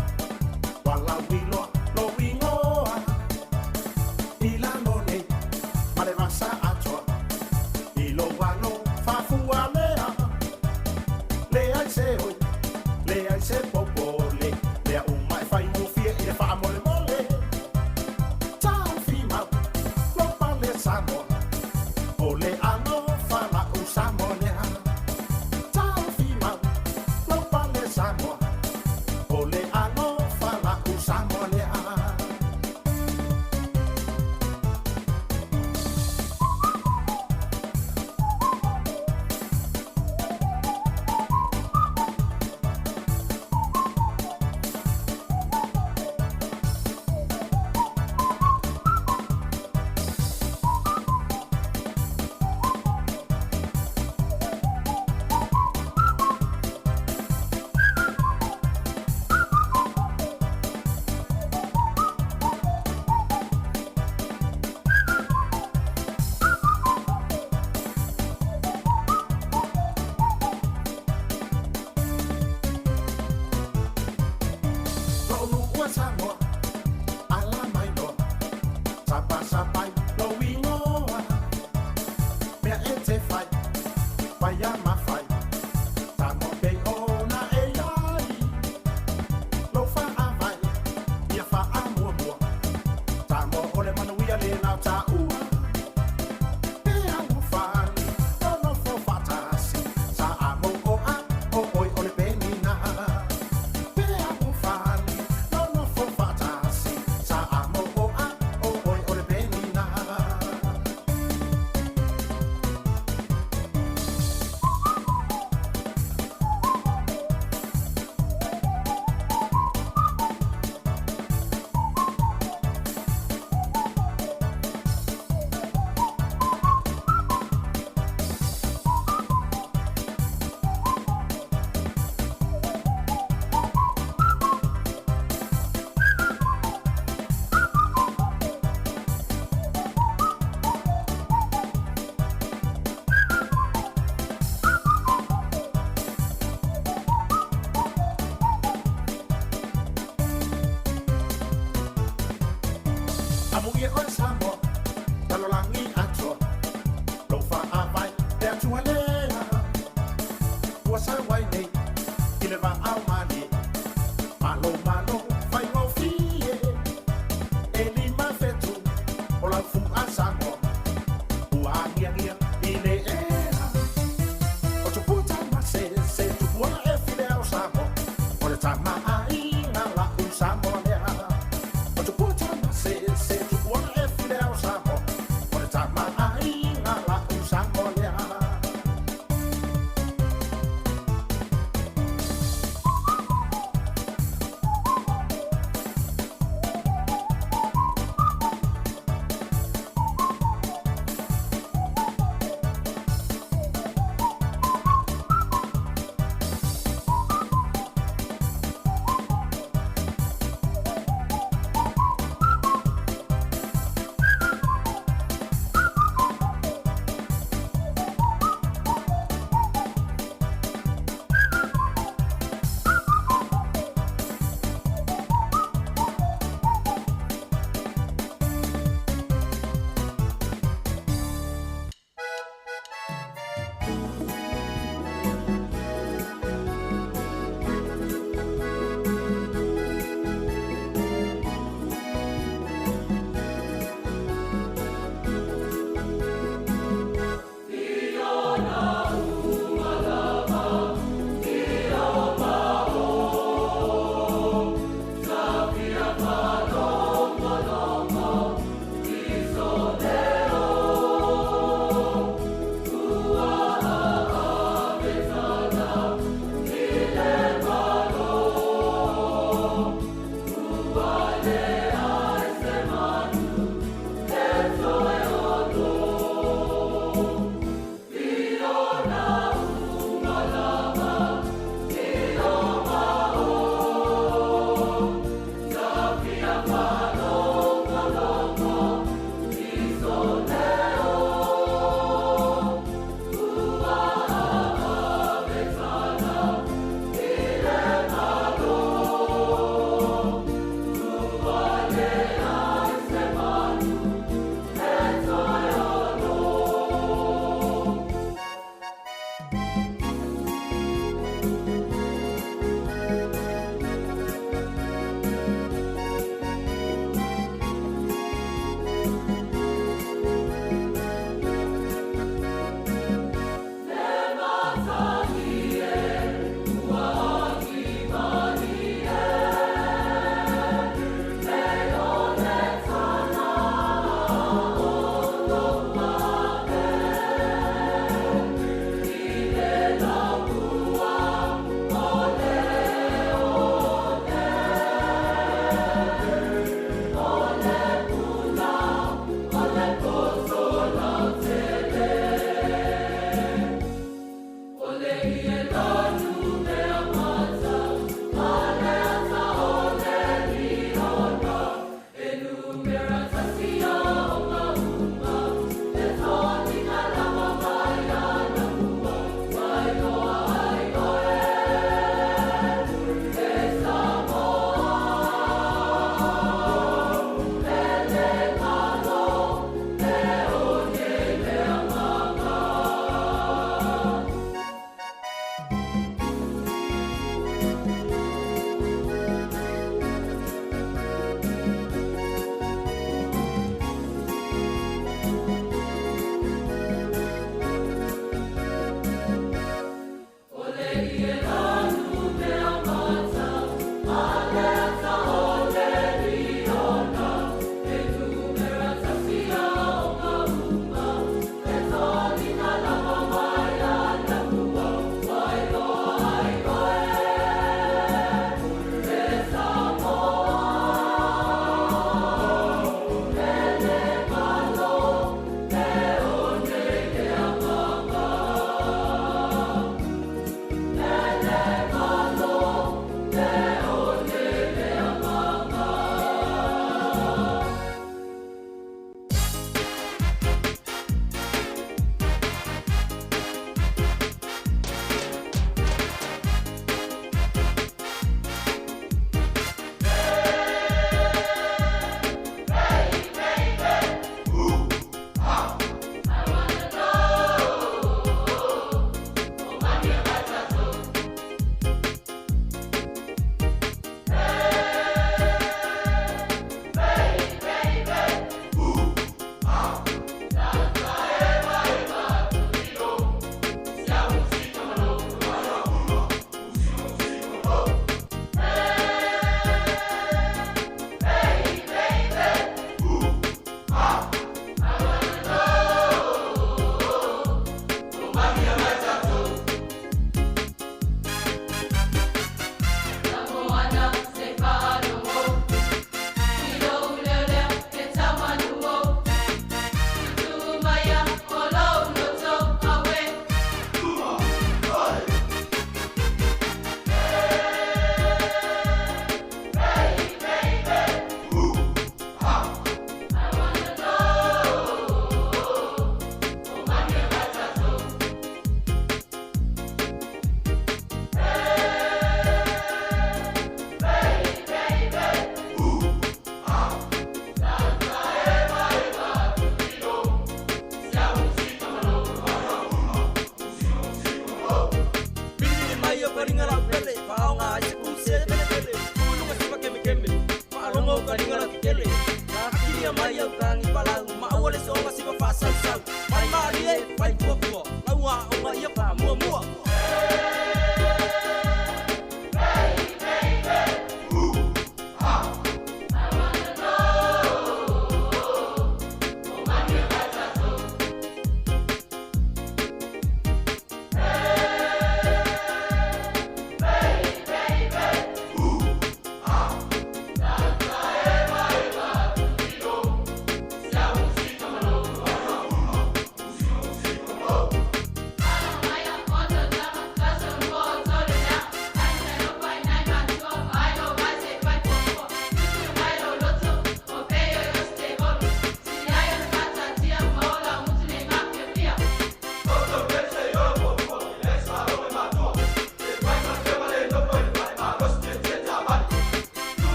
Speaker 5: ua lauiloa lou igoa. I lalo nei ma le vasa atoa, i lou alo faafualea. Leai se oi, leai se popole, mea uma e faigofie i le faamolemole. Taofi mau, lou pale Samoa, o le alofa la'u Samoa lea. Taofi mau, lou pale Samoa, o le alofa la'u Samoa lea. Lou nuu e Samoa, ala mai loa, sapasapai lou igoa. Mea e te fai, faia ma fai, Samoa pei ona e i ai. Lou faavae, ia faamuamua, Samoa o le manuia le lau taua. E alofani, nonofo faatasi, Samoa, o oe o le penina. E alofani, nonofo faatasi, Samoa, o oe o le penina. Amuia oe Samoa, lalolagi atoa, lou faavae le Atua lea. Ua sau ai nei i le vaao malie, malo malo faigofie. E 5 fetu o lau fua Samoa, ua agiagia i le ea. O tupua tamasese, tupua e file o Samoa, o le tamaaiga la'u Samoa lea. O tupua tamasese, tupua e file o Samoa, o le tamaaiga la'u Samoa lea.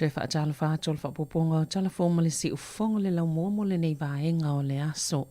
Speaker 4: Toe faatalofa atu o le faaopoopoga o Tala Fou ma le Siufofoga o le Laumua mo lenei vaega o le aso.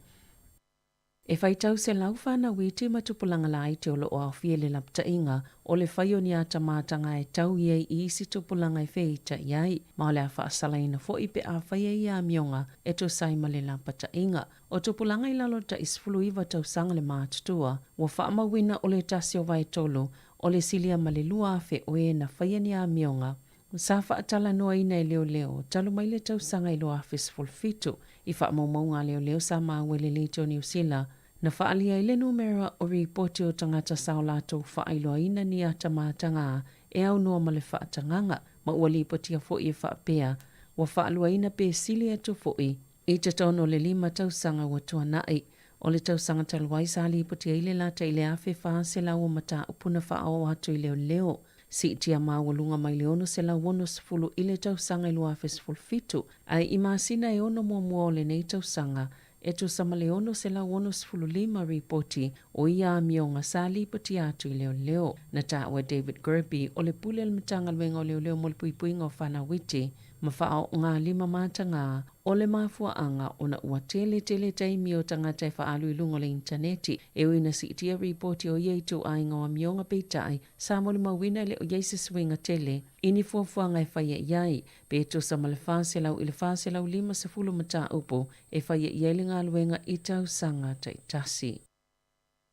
Speaker 4: E faitau 100 fanau iti ma tupulaga laiti o lo o aofia i le lapataiga o le fai o ni atamātaga e tau i ai i isi tupulaga e feita'i ai, ma o le a faasalaina foi pe a faia ia amioga e tusa ai ma le lapataiga. O tupulaga i lalo o le ta'i 19 tausaga le matutua, ua faamauina o le tasi o vaetolu o le silia ma le 2,000 o e na faia ni amioga sa faatalanoaina e leoleo talu mai le tausaga i 2017. I faamaumauga a leoleo sa maua i le Leitio Niu Sila, na faaalia ai le numera o ripoti o tagata sa o latou faailoaina ni atamātaga e aunoa ma le faatagaga, ma ua lipotia foi e faapea ua faaluaina pe sili atu foi i totonu o le 5 tausaga ua tuanai. O le tausaga talu ai sa lipoti ai le lata i le 1,400 o mataupu na faaoo atu i leoleo, siitia maualuga mai le 660 i le tausaga i 2017, ae i masina e ono muamua o lenei tausaga, e tusa ma le 665 ripoti o ia amioga sa lipotia atu i leoleo. Na taua e David Gerby o le Pule o le Matagaluega o Leoleo mo le Puipuiga o Fanau Iti ma faaoogālima matagā o le mafuaaga ona ua tele tele taimi o tagata e faaalu i luga o le initaneti e ui ina siitia ripoti o ia ituaiga o amioga peitai sa molimauina e le o i ai se suiga tele i ni fuafuaga e faia i ai pe tusa ma le 400 i le 450 mataupu e faia i ai le galuega i tausaga taitasi.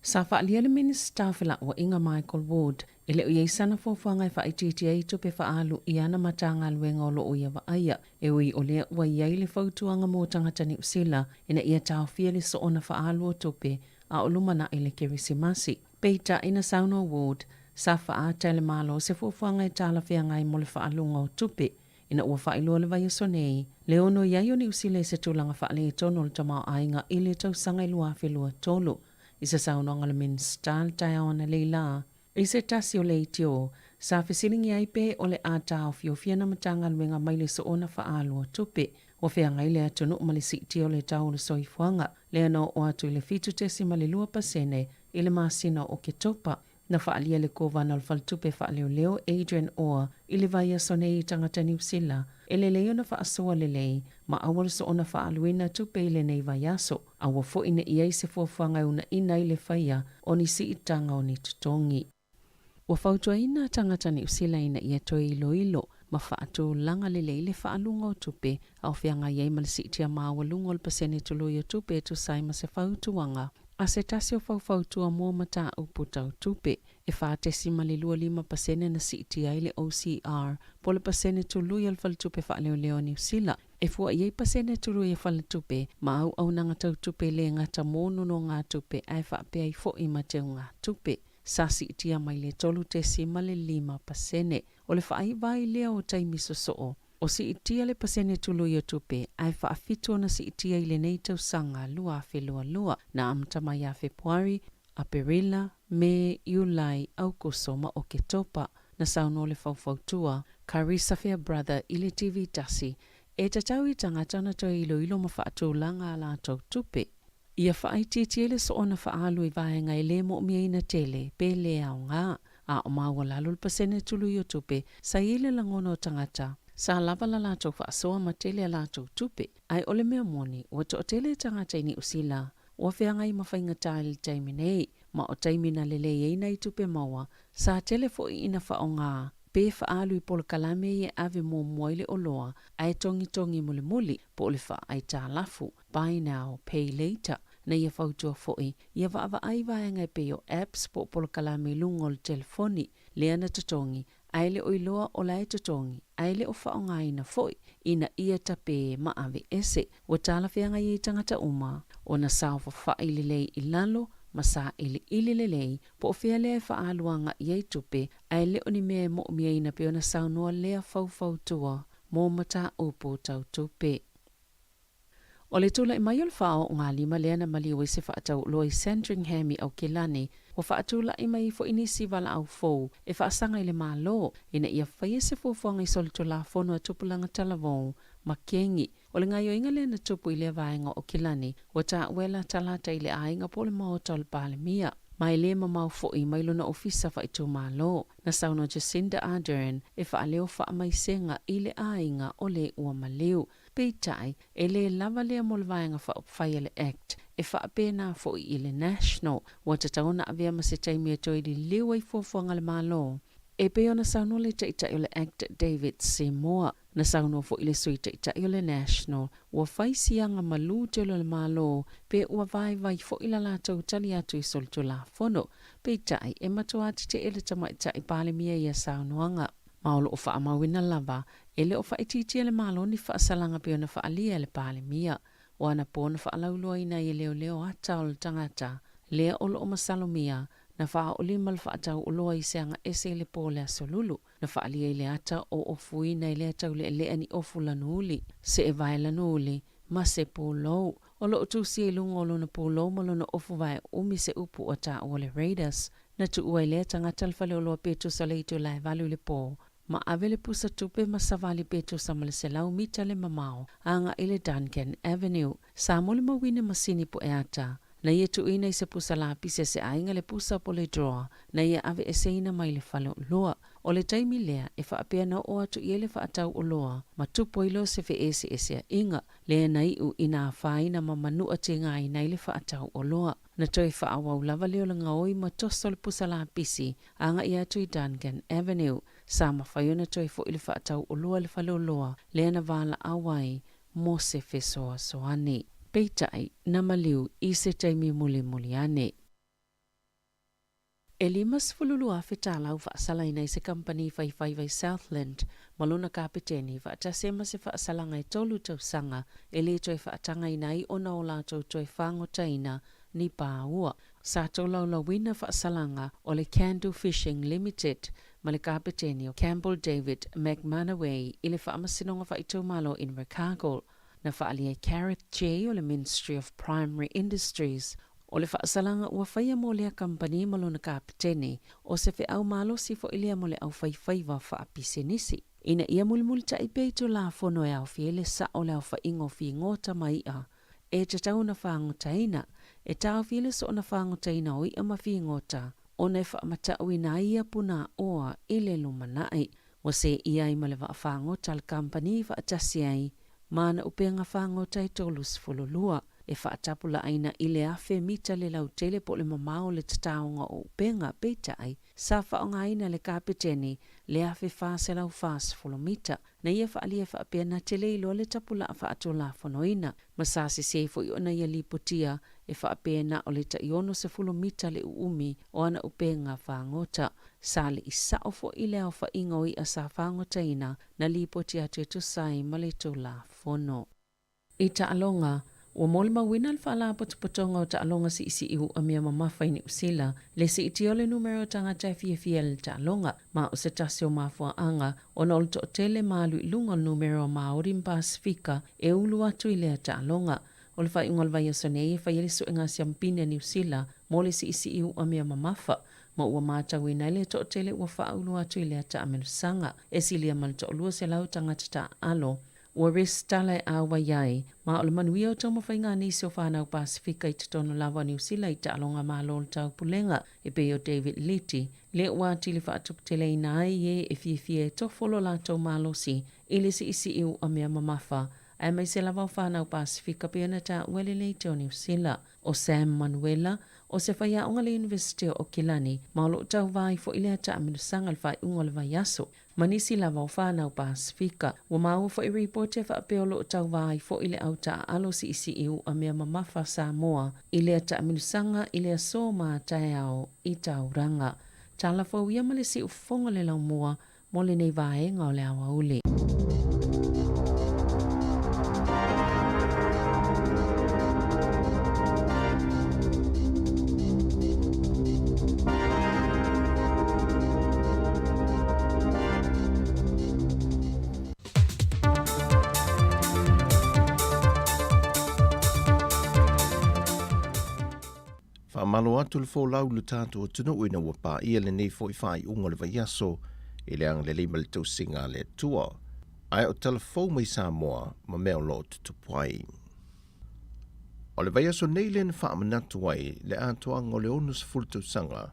Speaker 4: Sa faaalia e le Minisita o Felauaiga Michael Ward e le o i ai sana fuafuaga e faaitiitia ai tupe faaalu i ana Matagaluega o lo o ia vaaia, e ui o lea ua i ai le fautuaga mo tagata Niu Sila ina ia taofia le soona faaalu o tupe a o lumanai le Kerisimasi. Peitai na saunoa Ward, sa faaata e le Malo se fuafuaga e talafeagai mo le faaluga o tupe ina ua faailoa le vaiaso nei, le ono i ai o Niu Sila i se tulaga faaletonu o le tamaoaiga i le tausaga e 2023. I se saunoaga a le Minisita i le taeao analeila, i se tasi o leitio, sa fesiligia ai pe o le a taofiofia ana Matagaluega mai le soona faaalua tupe. Ua feagai le atunuu ma le siitia o le tau o le soifuaga, lea na oo atu i le 7.2% i le masina o Oketopa. Na faaalia le Kovana o le Faletupe Faaleoleo Adrian Orr i le vaiaso nei i tagata Niu Sila e lelei ona faasoa lelei ma aua le soona faaaluina tupe i lenei vaiaso, aua foi ne i ai se fuafuaga e uunaina ai le faia o ni siitaga o ni totogi. Ua fautuaina tagata Niu Sila ina ia toe iloilo ma faatulaga lelei le faaluga o tupe a o feagai ai ma le siitia maualuga o le pasene tului o tupe e tusa ai ma se fautuaga a se tasi o faufautua mo mataupu tau tupe. E 4.25% na siitia ai le OCR po o le pasene tului a le Faletupe Faaleoleo a Niu Sila. E fua i ai pasene tului a faletupe ma auaunaga tau tupe le gata mo nonogatupe ae faapea ai foi ma teugatupe. Sa siitia mai le 3.5%. O le faaiva ai lea o taimi sosoo, o siitia le pasene tului o tupe ae faafitu ona siitia i lenei tausaga 2022 na amata mai ia Fepuari, Aperila, Me, Iulai, Aukuso ma Oketopa. Na saunoa le faufautua, Carissa Fairbrother i le TV tasi, e tatau i tagata ona toe iloilo ma faatulaga a latou tupe. Ia faaitiitia le soona faaalu i vaega e le moomiaina tele pe le aoga, a o maualalo le pasene tului o tupe sa i ai le lagona o tagata sa lava la latou faasoa ma tele a latou tupe. Ae o le mea moni, ua toatele tagata i Niu Sila ua feagai ma faigata i le taimi nei, ma o taimi na lelei ai nai tupe maua, sa tele foi ina faaaoga pe faaalu i polokalame ia e ave muamua i le oloa ae togitogi mulimuli po o le faaaitalafu, buy now, pay later. Na ia fautua foi, ia vaavaai vaega e pei o apps po o polokalame i luga o le telefoni, lea na totogi, ae le o iloa o la e totogi, ae le o faaaogaina foi, ina ia tape ma aveese. Ua talafeagai ai tagata uma ona saofafai lelei i lalo ma sailiili lelei po o fea lea e faaalu agai ai tupe, ae le o ni mea e moomiaina pei ona saunoa lea faufautua mo mataupu tau tupe. O le tulai mai o le faaoogalima lea na maliu ai se faatauoloa i Sandringham i Aokelani, ua faatulai mai ai foi nisi valaau fou e faasaga i le Malo ina ia faia se fuafuaga i solitulafono a tupulaga talavou ma kegi. O le gaoioiga lea na tupu i lea vaega o Aokelani, ua taua e latalata i le aiga po o le maota o le Palemia. Ma e lē mamao foʻi mai lona ofisa faaitumālō. Na saunoa Jacinda Ardern e faaleo faamaisega i le aiga o le ua maliu. Peitai, e lē lava lea mo le Vaega Faaupufai a le Act e faapena foʻi i le National. Ua tatau ona avea ma se taimi e toe liliu ai fuafuaga a le Malo. E pei ona saunoa le Taitai o le Act David Seymour, na saunoa foʻi le Sui Taitai o le National, ua fai siaga malū tele o le Malo pe ua vaivai foʻi la latou tali atu i solitulafono. Peitai, e matuā tetee le Tamaitai Palemia i ia saunoaga. Ma o loo faamauina lava, e le o faaitiitia e le Malo ni faasalaga pei ona faaalia e le Palemia. O ana po na faalauiloaina ai e leoleo ata o le tagata lea o loo masalomia na faaoolima le faatau oloa i se aga ese i le po o le Aso Lulu. Na faaalia i le ata o ofuina i lea taulealea ni ofu lanu-uli, se evae lanu-uli, ma se pulou. O loo tusia i luga o lona pulou ma lona ofu vae umi se upu ua taua le Raiders. Na tuua ai lea tagata le faleoloa pe tusa le itula e 8 i le po, ma ave le pusa tupe ma savali pe tusa ma le 100 mita le mamao agai i le Duncan Avenue. Sa molimauina masini pueata na ia tuuina i se pusa lapisi a se aiga le pusa po le drawer na ia aveeseina mai le faleoloa. O le taimi lea e faapea na oo atu i ai le faatau oloa ma tupu ai loa se feeseeseaiga lea na iu ina afaina ma manua tigaina ai le faatau oloa. Na toe faaauau lava lea o le gaoi ma toso le pusa lapisi agai atu i Duncan Avenue. Sa mafai ona toe foʻi le faatau oloa i le faleoloa lea na valaau ai mo se fesoasoani. Peitai, na maliu i se taimi mulimuli ane. E $52,000 tālā ua faasalaina i se kamupani faifaiva i Southland ma lona kapeteni faatasi ai ma se faasalaga e tolu tausaga e lē toe faatagaina ai ona o latou toe fagotaina ni pāua. Sa tolaulauina faasalaga o le Can-Do Fishing Limited ma le kapeteni o Campbell David McManaway i le Faamasinoga Faaitumalo Invercargill. Na faaalia e Gareth Jay o le Ministry of Primary Industries o le faasalaga ua faia mo lea kamupani ma lona kapeteni, o se feau malosi foʻi lea mo le aufaifaiva faapisinisi, ina ia mulimulitaʻi pea i Tulafono e aofia ai le saʻo o le aofaiga o figota ma iʻa e tatau ona fagotaina, e taofia le soona fagotaina o iʻa ma figota ona e faamataʻuina ai ia punāʻoa i le lumanaʻi. Ua seʻia ai ma le vaafagota a le kamupani i faatasi ai ma ana upega fagota e 32, e faatapulaaina i le 1,000 mita le lautele po o le mamao o le tataoga o upega, peitai, sa faaaogaina le kapeteni le 1,440 mita. Na ia faaalia faapea na tele iloa le tapulaa faatulafonoina, ma sa sese foʻi ona ia lipotia e faapea na o le tai 60 mita le uumi o ana upega fagota. Sa leʻi saʻo foʻi le aofaiga o iʻa sa fagotaina na lipoti atu e tusa ai ma le Tulafono. I taaloga, ua molimauina le Faalapotopotoga o Taaloga Siisii Uamea Mamafa i Niu Sila le siitia o le numera o tagata e fiafia i le taaloga, ma o se tasi o mafuaaga ona o le toatele ma alu i luga o le numera o Māori ma Pasefika e ulu atu i lea taaloga. O le faaiuga o le vaiaso nei e fai ai le suega siampine a Niu Sila mo le siisii uamea mamafa, ma ua matauina ai le toatele ua faaulu atu i lea taamelusaga. E silia ma le 200 tagata taaalo ua resitala e auai ai, ma o le manuia o taumafaiga a nisi o fanau Pasefika i totonu lava o Niu Sila i taaloga Malo o le Taupulega e pei o David Liti, lea ua atili faatuputeleina ai e e fiafia e tofo lo latou malosi i le siisii uamea mamafa aemaise lava o fanau Pasefika pei ona taua e le Leitio o Niu Sila. O Sam Manuela, o se faiaoga le Iunivesite o Okilani, ma o loo tauvā ai foʻi lea taamilosaga i le faaiuga o le vaiaso, ma nisi lava o fanau Pasefika. Ua maua foʻi ripoti e faapea o loo tauvā ai foʻi le au taaalo siisii uamea mamafa Samoa i lea taamilosaga i le aso ma taeao i Tauranga. Tala fou ia ma le siufofoga o le laumua mo lenei vaega o le aoauli.
Speaker 6: Faamalo atu le folau i lo tatou atunuu ina ua paia lenei foi faaiuga o le vaiaso i le agalelei ma le tausiga a le Atua. Ae o tala fou mai Samoa ma mea o lo o tutupu ai. O le vaiaso nei lea na faamanatu ai le atoaga o le 60 tausaga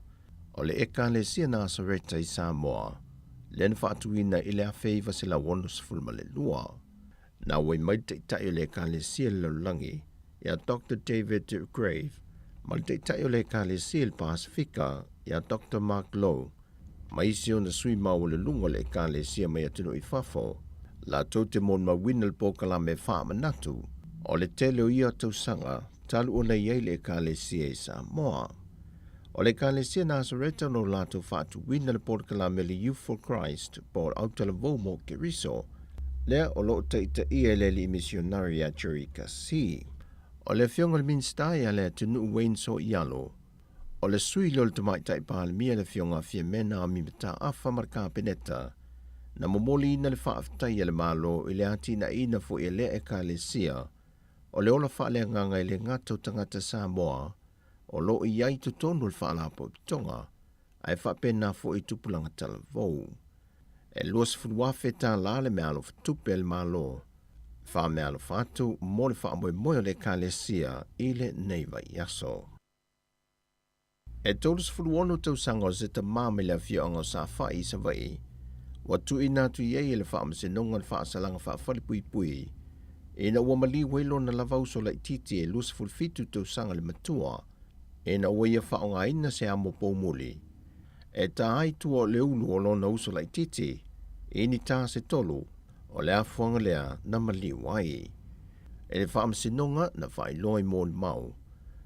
Speaker 6: o le Ekalesia Nasareta i Samoa, lea na faatuina i le 1962. Na auai mai le Taitai o le Ekalesia i le lalolagi, ia Doctor David Grave, ma le Taitai o le Ekalesia i le Pasefika, ia Doctor Mark Lowe, ma isi ona sui maualuluga o le Ekalesia mai atunuu i fafo, latou te molimauina le polokalame faamanatu o le tele o ia tausaga talu ona i ai le Ekalesia i Samoa. O le Ekalesia Nasareta o latou faatuina le polokalame le Youth for Christ po o Autalavou mo Keriso, lea o lo o taitaia e le alii misionari ia Jerry Kasi. O le afioga i le Minisita ia Leatinuu Wayne Soialo, o le sui lea o le Tamaitai Palemia le afioga a Fiamena Ami Mataafa ma le Kapeneta, na momoliina le faafetai a le Malo i le atinaeina foi e lea Ekalesia o le ola faaleagaga i le gata o tagata Samoa o lo o i ai i totonu o le Faalapotopotoga, ae faapena foi i tupulaga talavou. E $20,000 le meaalofa tupe a le Malo, faameaalofa atu mo le faamoemoe o le Ekalesia i lenei vaiaso. E 36 tausaga o se tamā mai le afioaga o Safai i Savaii, ua tuuina atu i ai e le Faamasinoga le faasalaga faafalepuipui ina ua maliu ai lona lava uso laitiiti e 27 tausaga le matua ina ua ia faaaogaina se amo poumuli e tā ai tua o le ulu o lona uso laitiiti i ni tā se tolu o le afuaga lea na maliu ai. E le Faamasinoga na faailoa i molimau,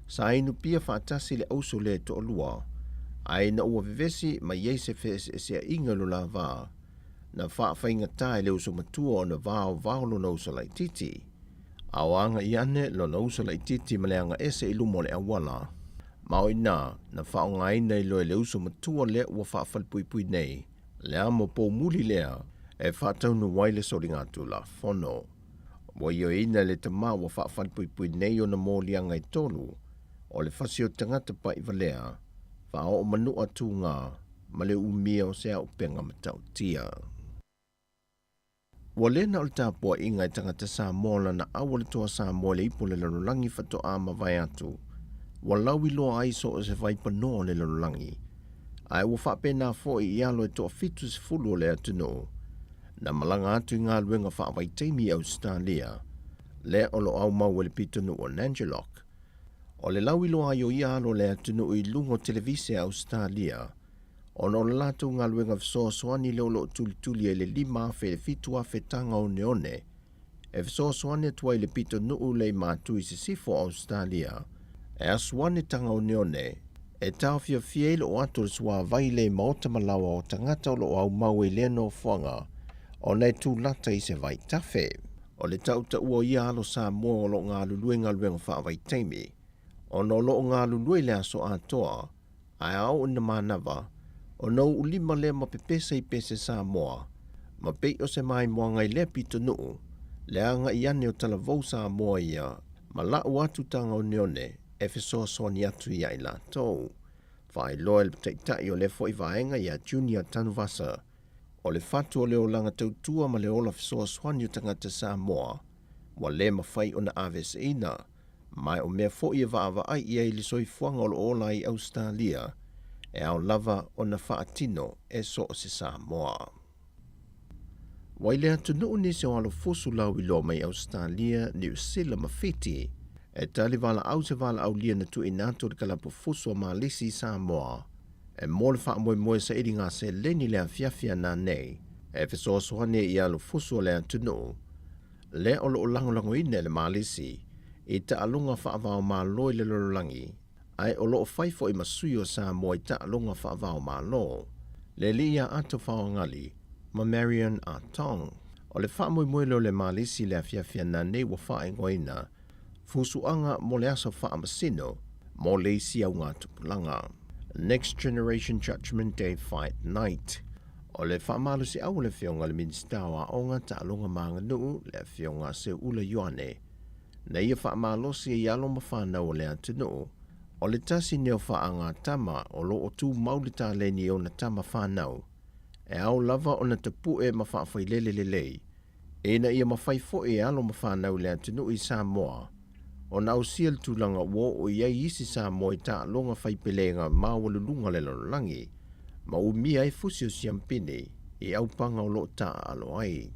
Speaker 6: sa inu pia faatasi le auso lea e toalua, a ina ua vevesi mai ai se feeseeseaiga i lo la va, na faafaigata e le uso matua ona vaovao lona uso laitiiti. A o agai ane lona uso laitiiti ma le aga ese i luma o le auala, ma o i ina na faaaogaina ai loa e le uso matua lea ua faafalepuipui nei le amo poumuli lea e faataunuu ai le soligatulafono. Ua ioeina e le tamā ua faafalepuipui nei ona moliaga e tolu o le fasi o tagata paʻivalea, faaoo manua tugā ma le umia o se auupega matautia. Ua le na o le tapuaiga e tagata Samoa lana aua le Toa Samoa i le ipu o le lalolagi faatoa mavae atu, ua lauiloa ai so o se vaipanoa o le lalolagi, ae ua faapena foi i alo e toafitusefulu o le atunuu na malaga atu i galuega faavaitaimi i Ausetalia, lea o lo o aumau e le pitonuu o Nangiloc. O le lauiloa ai o ia alo o le atunuu i luga o televise a Ausetalia, ona o le latou galuega fesoasoani lea o lo o tulituli ai le 5,000 i le 7,000 taga oneone e fesoasoani atu ai i le pitonuu lea i Matu i sisifo o Ausetalia, e asu ane taga oneone e taofiofia ai le oo atu o le suavai lea i maota ma laoa o tagata o lo o aumau ai lea nofoaga ona e tulata i se vaitafe. O le tautaua o ia alo Samoa o lo o galulue i galuega faavaitaimi, ona o lo o galulue i le aso atoa, ae a oo ina manava, ona uulima lea ma pepesa i pese Samoa, ma pei o se maimoaga i lea pitonuu, le agai ane o talavou Samoa ia ma lau atu taga oneone e fesoasoani atu ia i latou. Faailoa e le Taitai o lea foi vaega ia Junior Tanuvasa, o le fatu o le olaga tautua ma le ola fesoasoani o tagata Samoa, ua le mafai ona aveeseina, ma o mea foi e vaavaai i ai i le soifuaga o lo o ola ai i Ausetalia, e ao lava ona faatino e so o se Samoa. Ua i le atunuu nisi o alofusu lauiloa mai Ausetalia, Niu Sila ma Fiti, e tali valaau se valaaulia na tuuina atu e le kalapu fusu a Malisi i Samoa, e mo le faamoemoe sailiga seleni i le afiafi a nanei, e fesoasoani ai i alofusu o le atunuu, lea o lo o lagolagoina e le Malisi i taaloga faava-o-Malo i le lalolagi, ae o lo o fai foi ma sui o Samoa i taaloga faava-o-Malo, le alii ia Ato Faoagali ma Marion Atong. O le faamoemoe lea o le Malisi i le afiafi a nanei ua faaigoaina Fusuaga mo le Aso Faamasino mo le isi augatupulaga, Next Generation Judgment Day Fight Night. O le faamalosiau o le Afioga i le Minisita o Aoga, Taaloga ma Aganuu, le Afioga a Seuula Ioane, na ia faamalosi ai alo ma fanau o le atunuu, o le tasi nei o faagatama o lo o tumau le taleni i ona tama fanau, e ao lava ona tapue ma faafailele lelei, ina ia mafai foi e alo ma fanau i le atunuu i Samoa ona ausia le tulaga ua oo i ai isi Samoa i taaloga faipelega maualuluga o le lalolagi ma umia ai fusi o siampine i aupaga o lo o taaalo ai.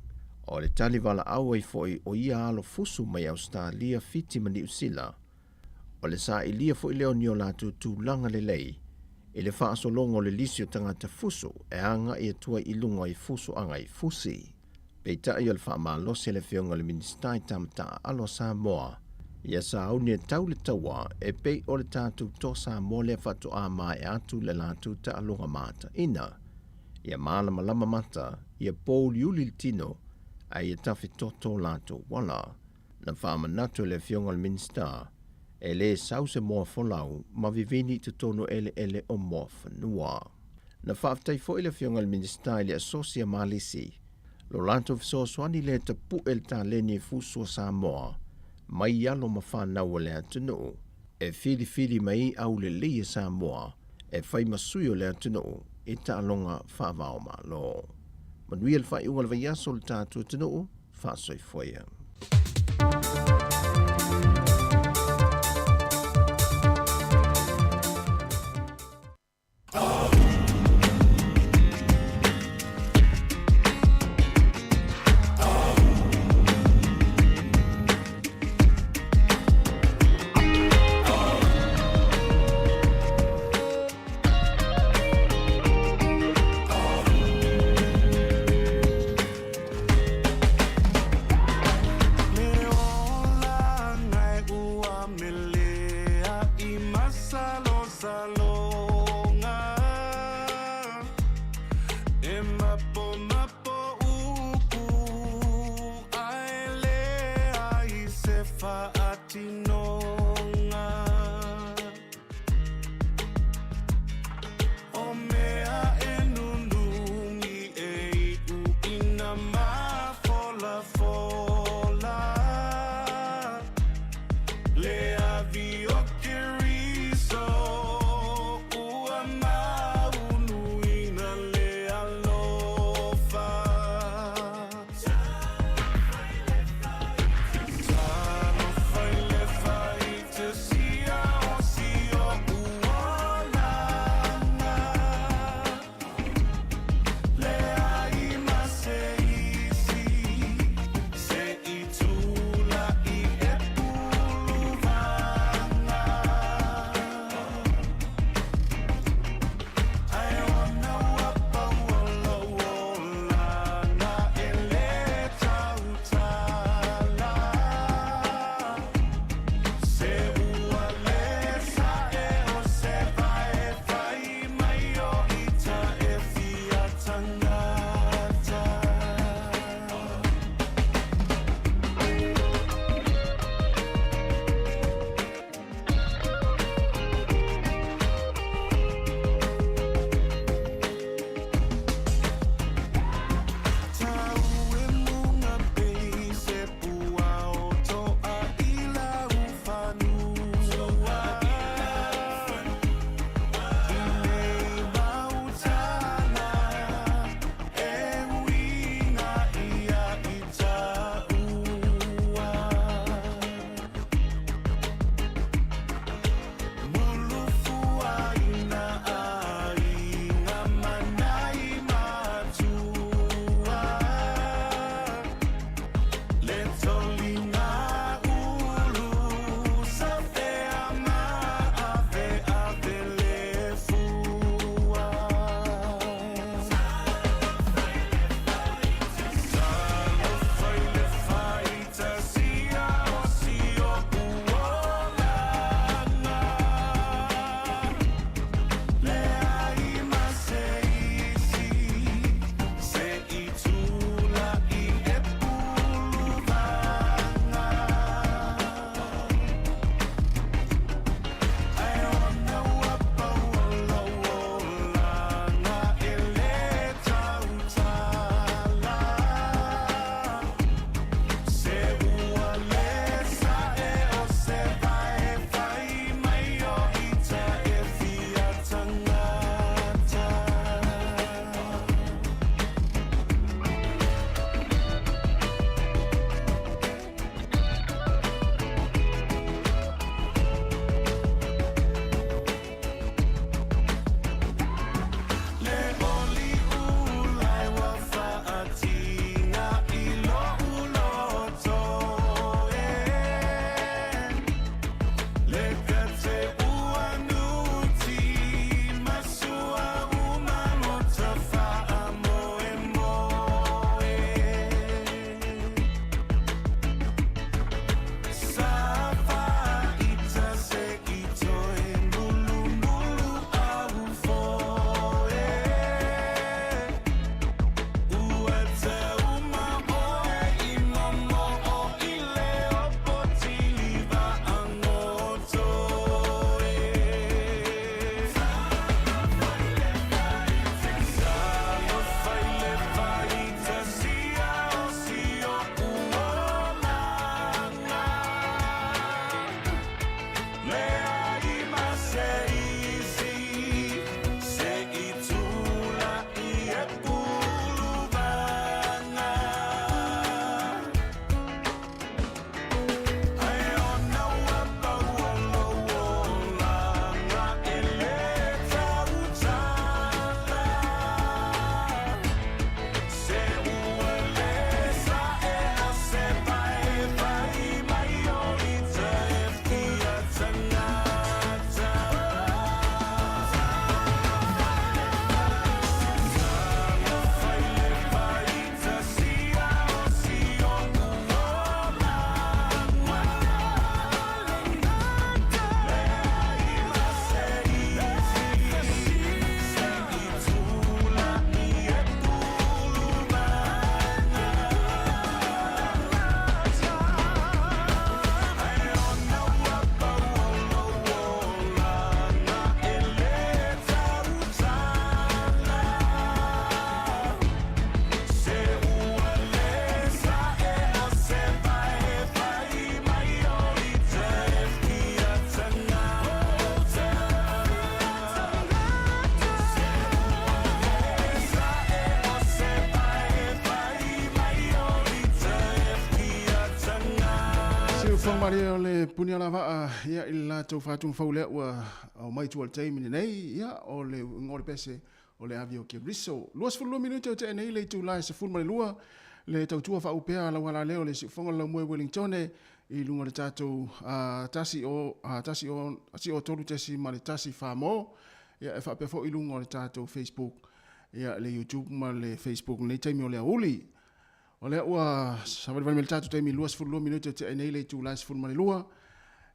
Speaker 6: O le tali valaau ai foi o ia alo fusu mai Ausetalia, Fiti ma Niusila, o le sailia foi lea o ni o latou tulaga lelei i le faasologa o le lisi o tagata fusu e agai atu ai i luga i fusu agai fusi. Peitai o le faamalosi a le Afioga i le Minisita i tama taaalo a Samoa, ia sauni e tau le taua e pei o le tatou Toa Samoa lea faatoa maea atu le latou taaloga mataina. Ia malamalama mata, ia pouliuli le tino, ae ia tafetoto latou ala. Na faamanatu e le Afioga i le Minisita, e lē sau se moa folau ma vivini i totonu eleele o Moafanua. Na faafetai foi le Afioga i le Minisita i le Asosi a Malisi, lo latou fesoasoani lea e tapu'e le taleni e fusu a Samoa mai alo ma fanau a le atunuu e filifili mai ai aulelei e Samoa e fai ma sui o le atunuu i taaloga faava-o-Malo. Manuia le faaiuga o le vaiaso o le tatou atunuu, faasoifua ia.
Speaker 11: Le olaga e ua melea i masalosaloga E mapomapo upu ae leai se faatinoga O mea e nunumi e iu ina mafolafola Le avi o Keriso ua maunuina le alofa Talofa i le
Speaker 2: Siufoga malie o le puni o lavaa ia i le latou faatugafau lea ua aumai tua i le taimi lenei, ia o le uiga o le pese o le ave o Keriso. 22 minute o tea nei le itula e 12 le tautua faaupea a laualaleo o le Siufoga o le Laumua i Wellingtone i luga o le tatou 1 o 1 o 1 o 3 tesi ma le 1 fa mo, ia e faapea foi i luga o le tatou Facebook, ia le YouTube ma le Facebook i lenei taimi o le aoauli. O lea ua savalivali mai le tatou taimi 22 minute o tea nei le itula e 12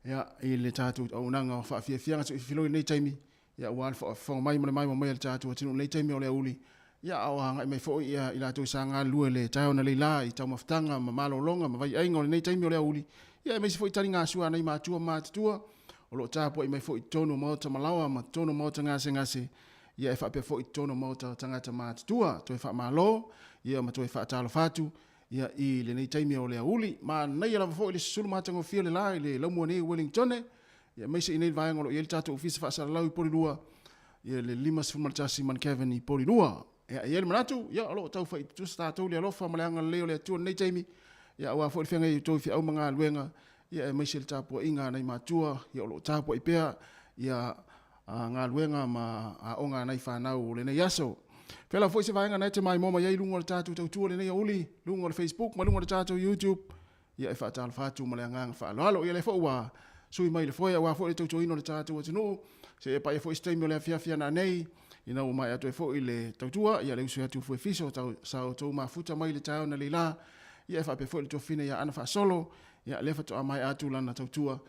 Speaker 2: ia i le tatou auaunaga o faafiafiaga tuifiloi i lenei taimi, ia aua le faafofoga mai ma le maimoa mai a le tatou atunuu i lenei taimi o le aoauli, ia a o agai mai foi ia i latou sa galulue le taeao na leila i taumafataga ma malologa ma vaiaiga o lenei taimi o le aoauli, ia aemaise foi taligasua a nai matua ma matutua o lo o tapuai mai foi i totonu o maota malaoa ma totonu o maota gasegase, ia e faapea foi i totonu o maota o tagata matutua. Toe faamalo ia ma toe faatalofa atu ia i lenei taimi o le aoauli. Manaia lava foi le susulu matagofie o le la i le laumua nei o Wellingtone, ia aemaise i nei vaega o lo o i ai le tatou ofisa faasalalau i Polilua, ia le 51 Manukevin i Polilua. Ia, e i ai le manatu, ia, o lo o taufai tutusa tatou i le alofa ma le agalelei o le Atua i lenei taimi, ia aua foi le feagai ai o outou i feau ma galuega, ia aemaise le tapuaiga a nai matua, ia o lo o tapuai pea ia galuega ma aoga a nai fanau o lenei aso. Fela foi se vaega na e te maimoa mai ai i luga o le tatou tautua i lenei aoauli, luga o le Facebook ma luga o le tatou YouTube, ia e faatalofa atu ma le agaga faaaloalo. Ia lea foi ua sui mai le foe aua foi le tautuaina o le tatou atunuu, seia paia foi se taimi o le afiafi ana nei, ina ua maea atu ai foi le tautua, ia le uso atu Fuefiso tau, sa outou mafuta mai le taeao na leila, ia e faapea foi le tuafafine ia Ana Faasolo, ia lea faatoa maea atu lana tautua,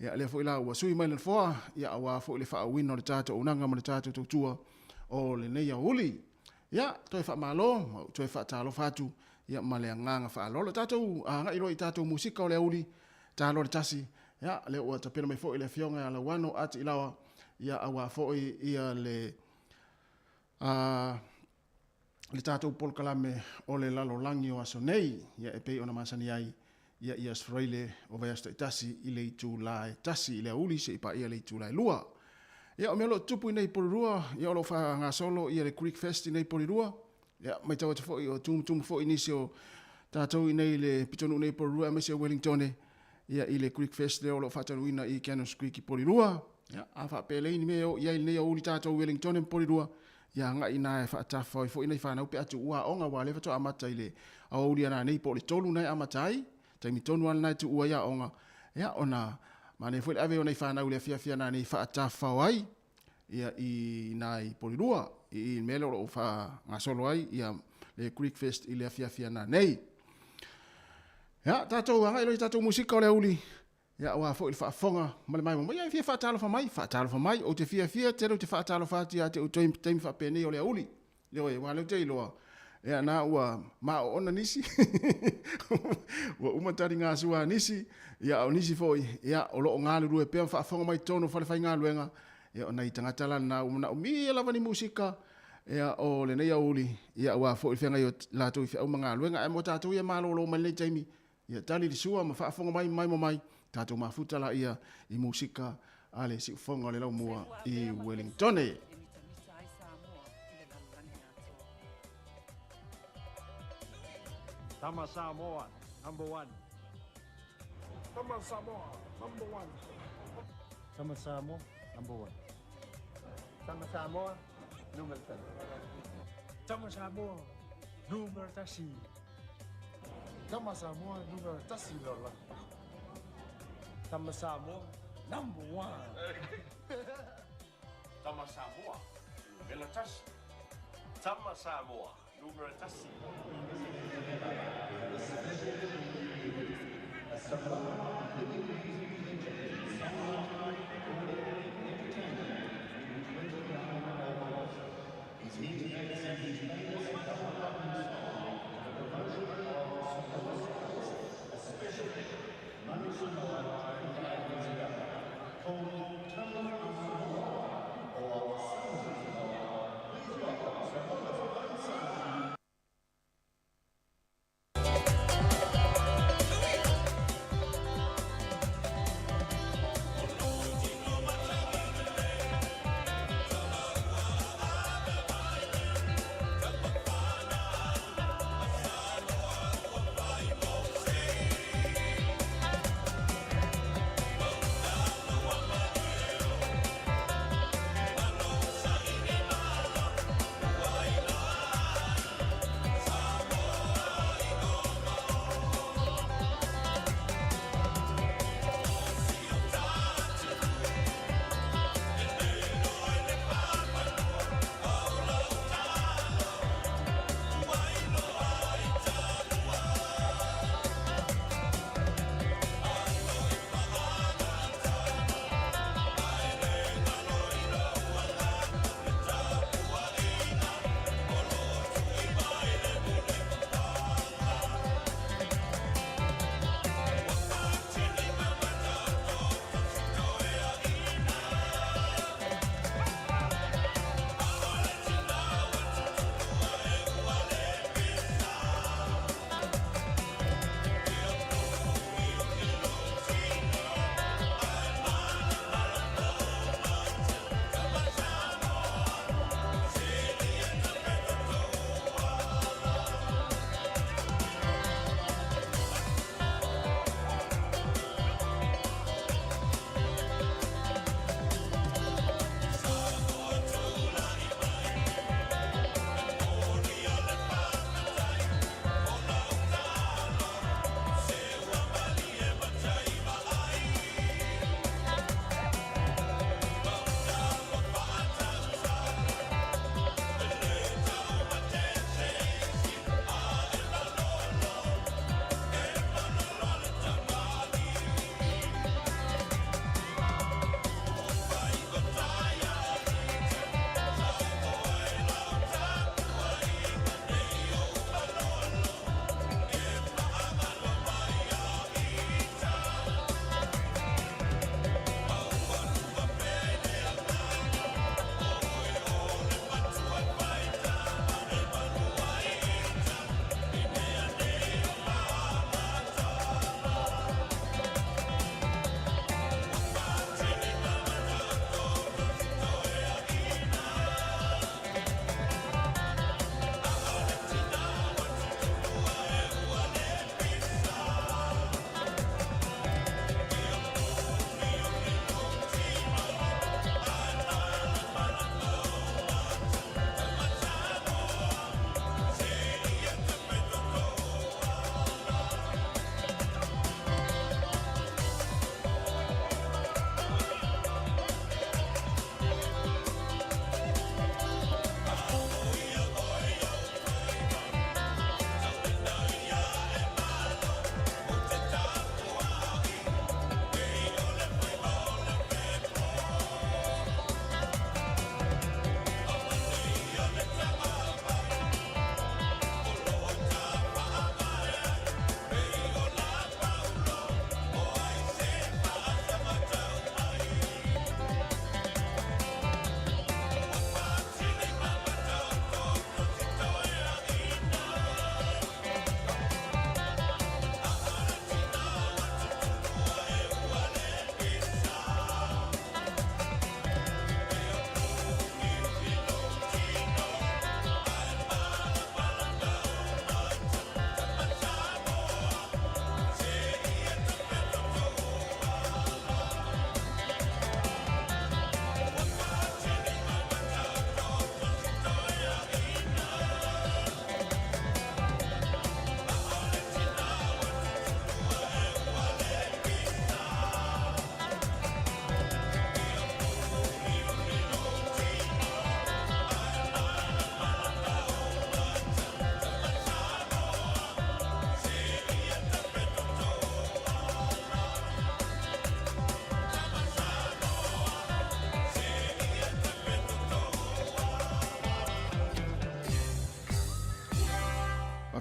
Speaker 2: ia lea foi la ua sui mai le nofoa, ia aua foi le faaauauina o le tatou auaunaga ma le tatou tautua o lenei aoauli. Ia, toe faamalo ma ou toe faatalofa atu ia ma le agaga faaaloalo. Tatou agai loa i tatou musika o le aoauli, ta loa le tasi, ia lea ua tapena mai foi le afioga ia Lauano Ati Ilaoa, ia aua foi ia le le tatou polokalame o le lalolagi o aso nei, ia e pei ona masani ai ia i Aso Faraile o vaiaso taitasi i le itula e 1 i le aoauli seia paia le itula e 2. Ia o mea o lo o tutupu i nei Porirua, ia o lo o faagasolo ia le Greek Fest i nei Porirua. Ia matau atu foi o tumutumu foi nisi o tatou i nei le pitonuu nei Porirua aemaise o Wellingtone ia i le Greek Fest lea o lo o faataunuuina i Cannons Creek i Porirua. Ia a faapea e leai ni mea e oo i ai lenei aoauli tatou Wellingtone ma Porirua, ia agai ina e faatafafao ai foi nai fanau pe a tuua aoga aua o lea faatoa amata i le aoauli a nanei po o le 3 na e amata ai, taimi tonu lava lena e tuua ai aoga, ia ona manaia foi le ave o nai fanau i le afiafi a nanei e faatafafao ai ia i nai Porirua i le mea lea o lo o faagasolo ai ia le Greek Fest i le afiafi a nanei. Ia, tatou agai loa i tatou musika o le aoauli. Ia, aua foi le faafofoga ma le maimoa mai. Ia, e fia faatalofa mai, faatalofa mai. Ou te fiafia tele ou te faatalofa atu ia te outou i taimi faapenei o le aoauli. Ioe, aua o lea ou te iloa, ia na ua maoona nisi, ua uma taligasua a nisi, ia a o nisi foi, ia o lo o galulue pea ma faafofoga mai totonu o falefaigaluega, ia o nai tagata la na ua manaomia lava ni musika, ia o lenei aoauli, ia aua foi le feagai o latou i feau ma galuega. Ae mo tatou ia malolo mai lenei taimi, ia tali le sua ma faafofoga mai ma maimoa mai, tatou mafuta laia i musika a le siufofoga o le laumua i Wellingtone.
Speaker 12: Tama Samoa, number one.
Speaker 13: Tama Samoa, number one.
Speaker 12: Tama Samoa, number one.
Speaker 14: Tama Samoa, numero tasi.
Speaker 13: Tama Samoa, numero tasi. Tama Samoa, numero tasi lola.
Speaker 12: Tama Samoa, number one.
Speaker 7: Tama Samoa, numero tasi.
Speaker 15: Tama Samoa, numero tasi.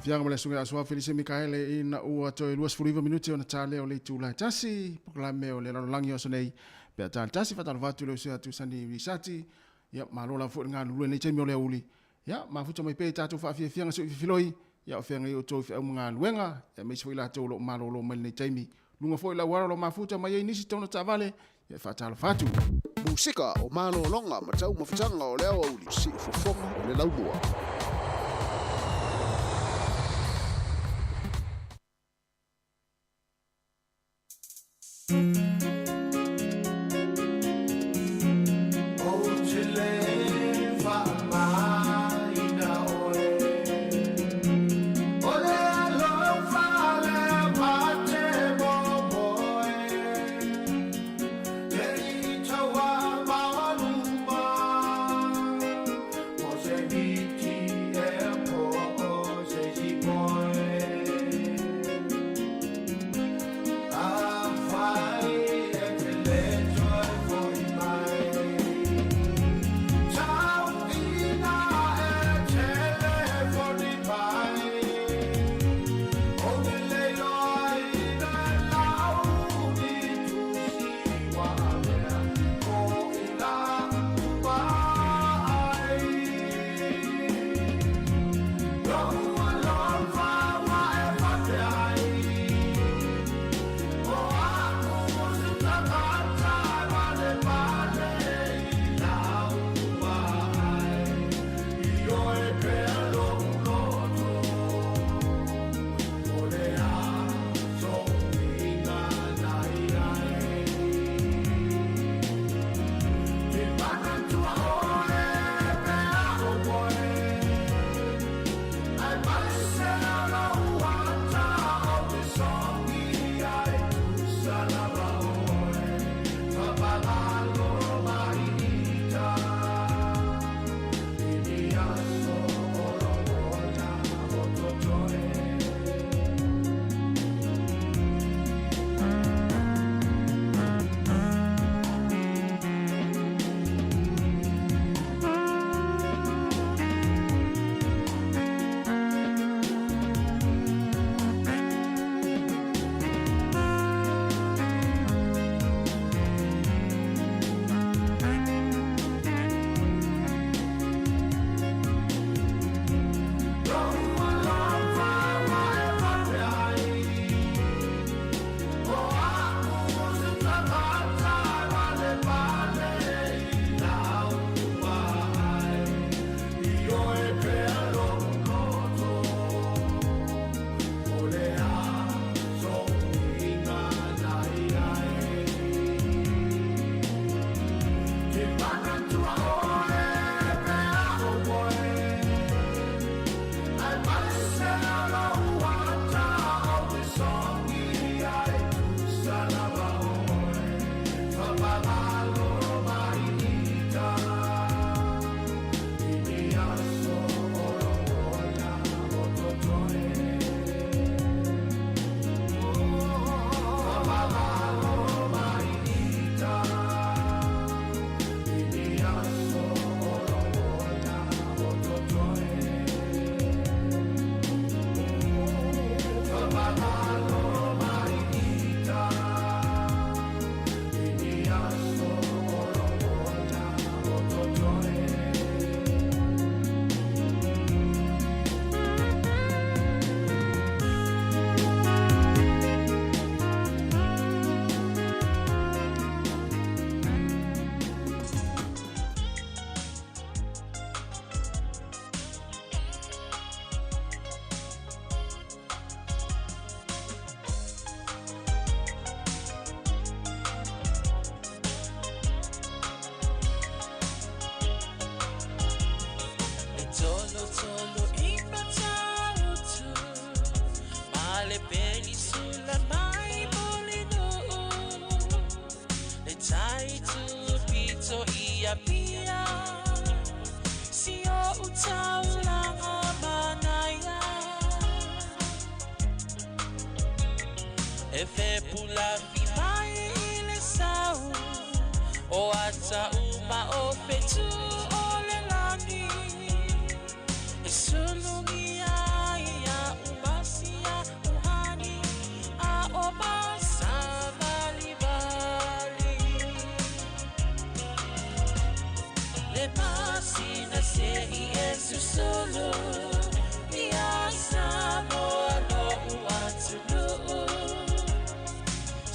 Speaker 16: Afioaga ma le Susuga ia Suafa Felise Mikaele ina ua toe 29 minute ona ta lea o le itula e tasi, polokalame o le lalolagi o aso nei pe a ta le tasi. Faatalofa atu i le uso ia Tusani Risati, ia malo lava foi le galulue i lenei taimi o le aoauli. Ia mafuta mai pea i tatou faafiafiaga sui fifiloi, ia o feagai outou i feau ma galuega, aemaise foi i latou o lo o malolo mai lenei taimi. Luga foi o le auala o lo o mafuta mai ai nisi tona taavale, ia e faatalofa atu.
Speaker 7: Musika o malologa ma taumafataga o le aoauli, siufofoga o le laumua.
Speaker 1: Ou te le faaaogaina oe, o le alofa lea ma te momoe, te i taua maualuma, o se miti e po o se isi moe. Afai e te le toe foi mai, tau ina e telefoni mai, ou te le iloa ina lau ni tusi ua avea ko i la vaai. Lou alofa ua e faapea ai, o aku se tagata e valepale i lau vaai. Ioe pea lou loto, o le a so'u uiga na i ai. Te manatua oe pe a ou moe, aemaise o lou ata ou te sogi ai, tusa lava oe, faamalalo mai ita. I ni aso o lou ola o totoe. Lou alofa ua e faapea ai, o aku se tagata e valepale i lau vaai. Ioe pea lou loto, o le a so'u uiga na i ai. Te manatua oe pe a ou moe, aemaise o lou ata ou te sogi ai, tusa lava oe, faamalalo mai ita. I ni aso o lou ola o totoe. Faamalalo mai ita. I ni aso o lou ola o totoe. Faamalalo mai ita. I ni aso o lou ola o totoe.
Speaker 17: E tolo tolo i Matautu, ma le penisula mai Mulinuu, le tai tupito i Apia, si o utaulanga manaia. E fepulafi mai i le sau, o ata uma o fetu o le lagi, e sulugia ai au Le masina se i e susulu Ia Samoa lo'u atunuu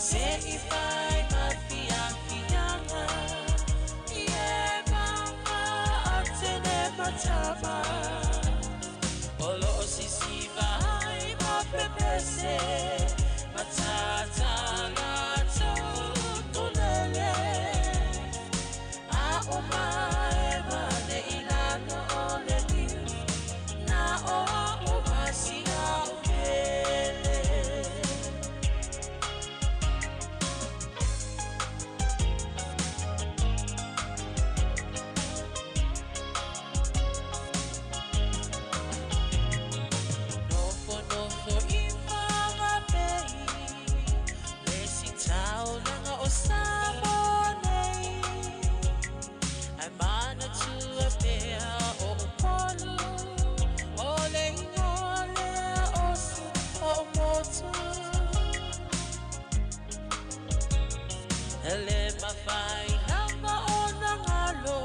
Speaker 17: Se i fai ma fiafiaga I e maga atene matama O loo sisiva ai ma pepese Matata latou ukulele A o mae mane i lalo o le liu Na o a'u ma si a'u pele. Nofonofo i Whanganui, le sitaulaga o Samoa nei. Ae manatua pea o Upolu, o le igoa lea o si o'u motu. E le mafai lava ona galo,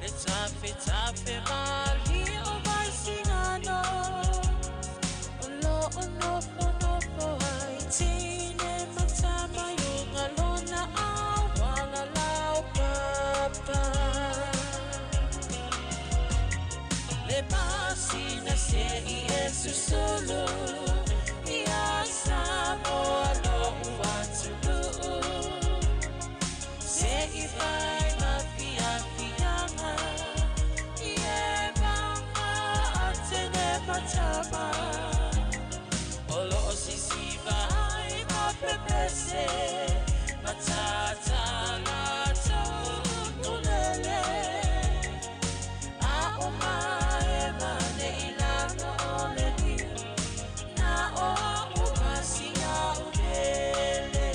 Speaker 17: le tafetafe malie o Vaisigano. O loo nofonofo ai teine ma tama i luga lona auala laupapa. Le masina se i e susulu Ia Samoa lo'u atunuu Se i fai ma fiafiaga I e maga atene matama O loo sisiva ai ma pepese Matata latou ukulele A o mae mane i lalo o le liu Na o a'u ma si a'u pele.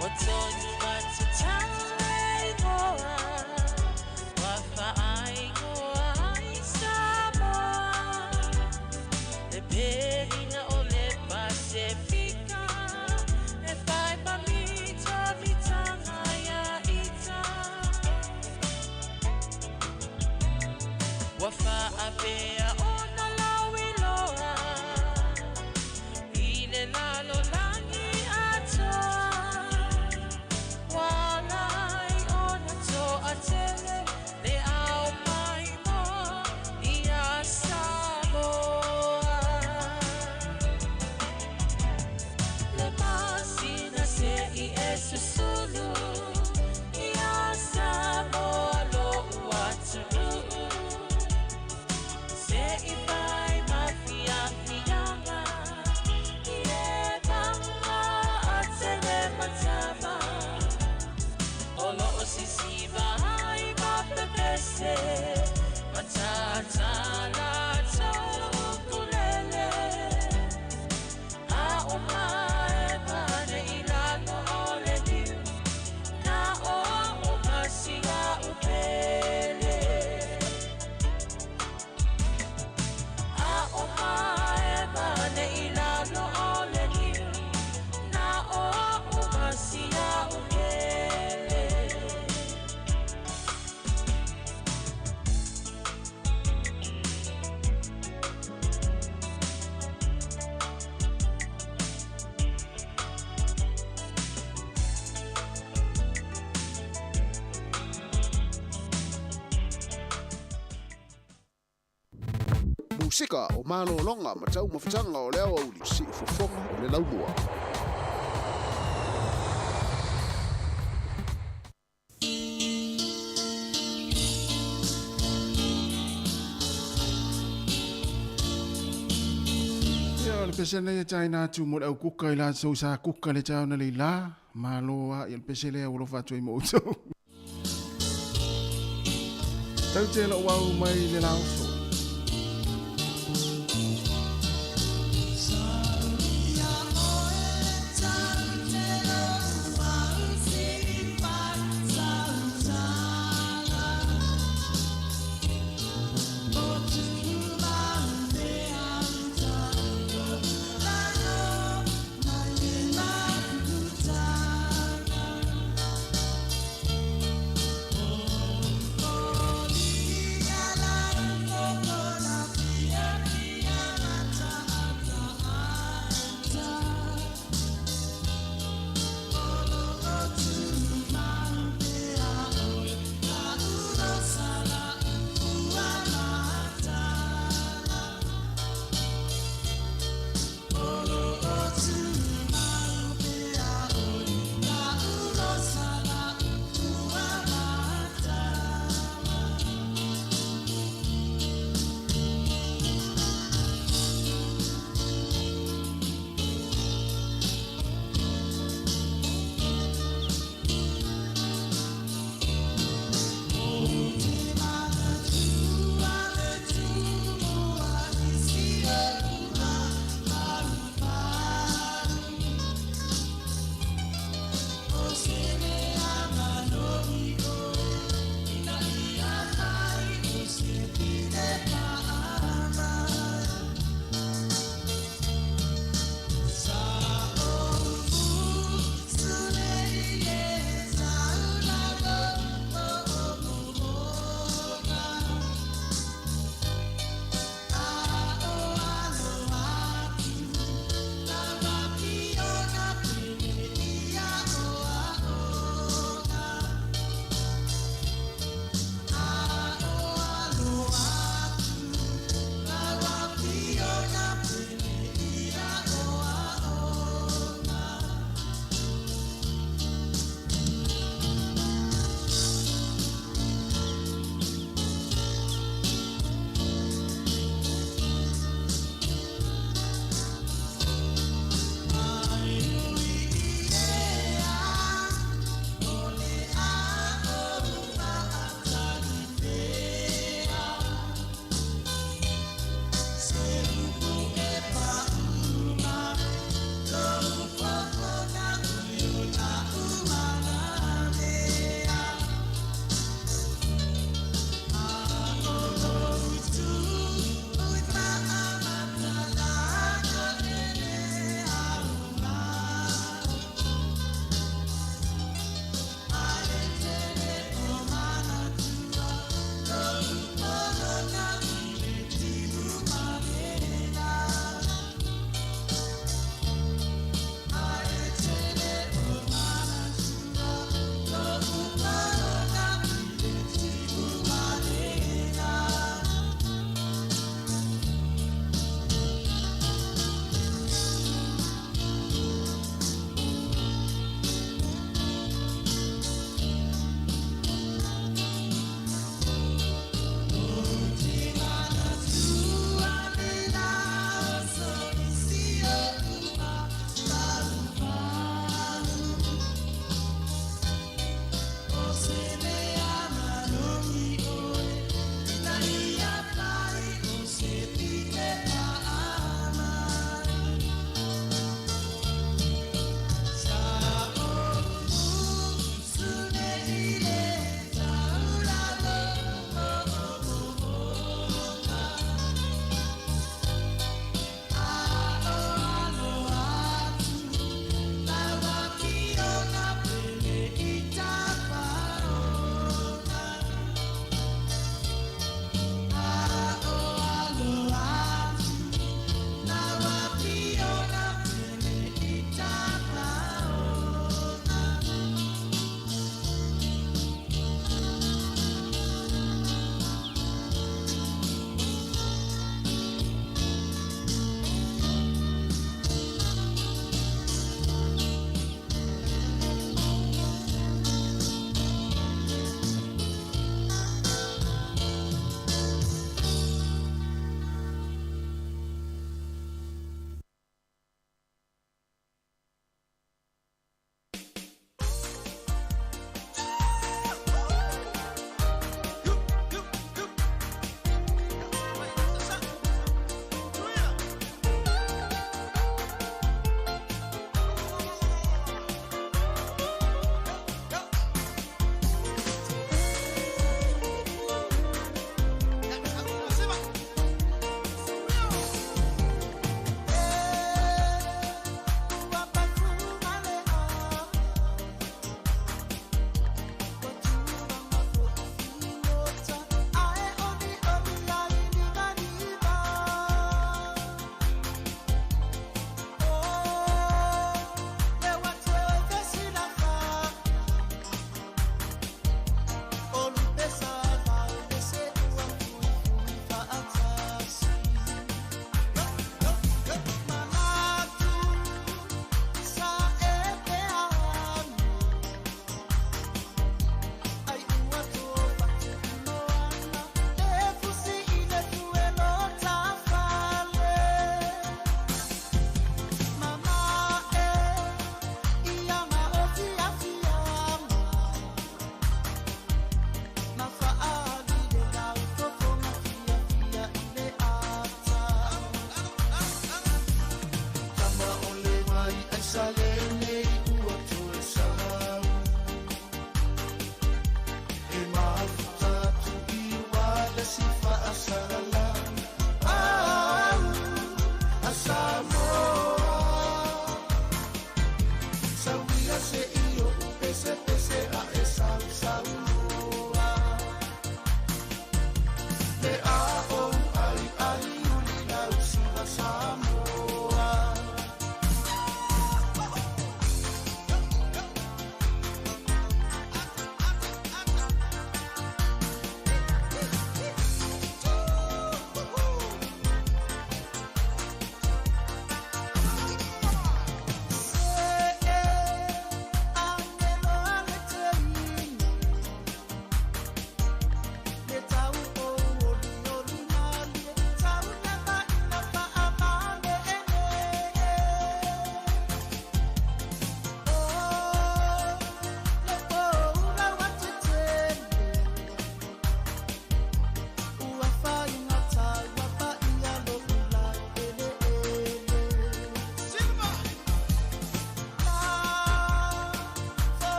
Speaker 17: Ua tonu atu tau le igoa Ua faaigoa ai Samoa Le pelina o le Pasefika E fai ma mitamitaga ia ita Ua faapea ona lauiloa I le lalolagi atoa Ua ala ai ona toatele Le ao maimoa ia Samoa Le masina se i e susulu Ia Samoa lo'u atunuu Se i fai ma fiafiaga I e maga atene matama O loo sisiva ai ma pepese Matata latou ukulele A o mae mane i lalo o le liu Na o a'u ma si a'u pele A o mae mane i lalo o le liu Na o a'u ma si a'u pele.
Speaker 16: Musika o malologa ma taumafataga o le aoauli siufofoga o le laumua. Ia o le pese nei e taina atu mo le au kuka i latou sa kuka le taeao analeila, malo a, ia o le pese lea ua alofa atu ai mo outou. Tau te lou au mai le laoso.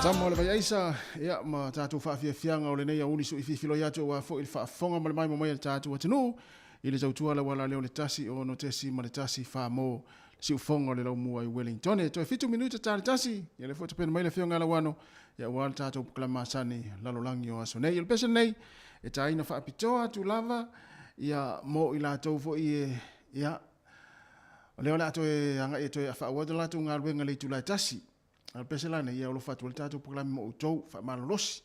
Speaker 16: Tama o le Vaiaisa, ia ma tatou faafiafiaga o lenei aoauli suifiifiloi atu aua foi le faafofoga ma le maimoa mai a le tatou atunuu i le tautua lauala lea o le 1 6.1 fa mo siufoga o le laumua i Wellington. Toe 7 minute ta le tasi, ia le foi tapena mai le afioga Lauano, ia aua le tatou polokalame masani lalolagi o aso nei. O le pese nei, e taina faapitoa atu lava, ia mo i latou foi e, ia, o lea o le a toe agai e toe faaauau le latou galuega i le itula e 1. A o le pese la nei, ia alofa atu ai le tatou polokalame mo outou, faamalolosi.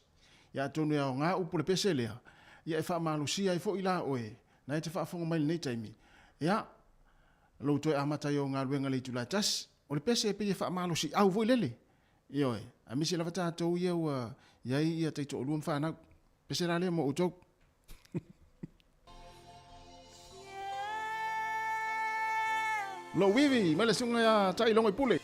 Speaker 16: Ia atonu e aoga upu o le pese lea, ia e faamalosia ai foi la oe, na e te faafofoga mai i lenei taimi, ia, lou toe amata ai o galuega i le itula e 1. O le pese e pei e faamalosiau foi lele. Ioe, aemaise lava tatou ia ua i ai ia taitoalua ma fanau. Pese la lea mo outou. Lou ivi mai le susuga ia Tailogo i Pule.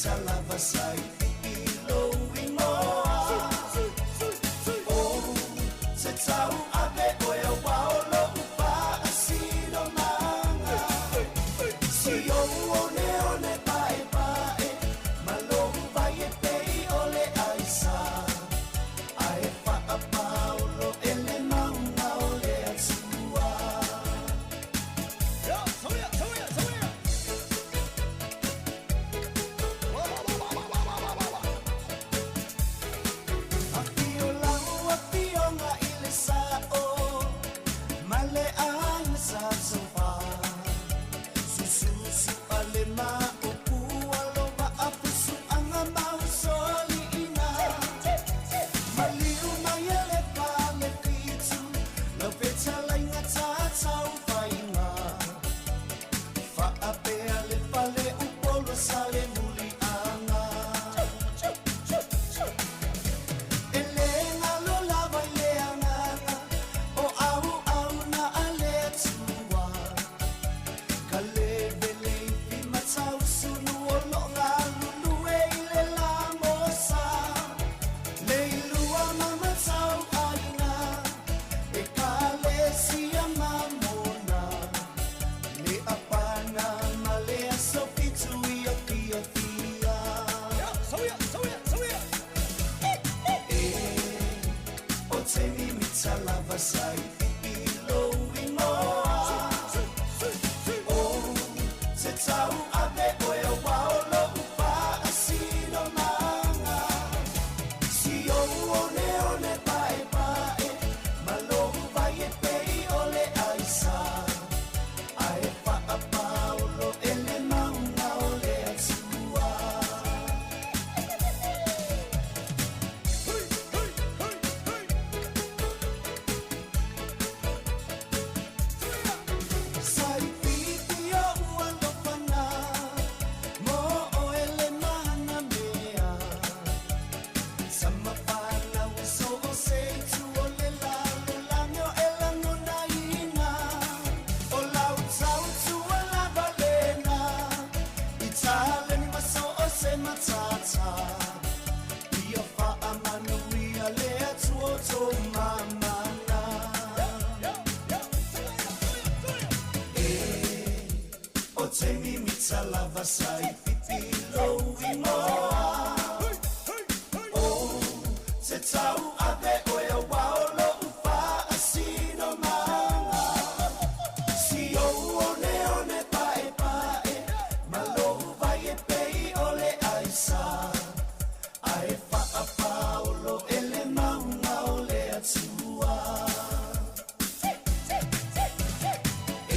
Speaker 1: mimita lava sa i pipi lou inoa. O te tau ave oe aua o lo'u fa'asinomaga. Si ou oneone pa'epa'e ma lou vai e pei o le aisa. Ae fa'apaolo e le mauga o le Atua. Afio lau afioga i le sa'o ma le aiga sa Sofā. Sususu ale maʻupu alo vaafusuʻaga mausoliʻina. Maliu mai e le pale fitu lau fetalaiga tatau faiga. Faapea le fale upolu sa le muliaga. E lē galo lava i le agaga o auauna a le Atua. Ka levele ifi matausunu o loo galulue i le lamosa. Le ilua ma matau aiga e kalesia mamona. Le apana ma le aso fitu i afiafia. E o te mimita lava sa i pipi lou inoa. O te tau ave oe aua o lo'u fa'asinomaga. Si ou oneone pa'epa'e ma lou vai e pei o le aisa. Ae fa'apaolo e le mauga o le Atua. Sa i pipi o'u alofana mo oe le mana mea. Sama whanau e so o se itu o le lalolagi o e lagonaina. O lau tautua lava lena i taleni ma so o se matata. Ia faamanuia le Atua o tou mamana. E o te mimita lava sa i pipi lou inoa. O te tau ave oe aua o lo'u fa'asinomaga. Si ou oneone pa'epa'e ma lou vai e pei o le aisa. Ae fa'apaolo e le mauga o le Atua. E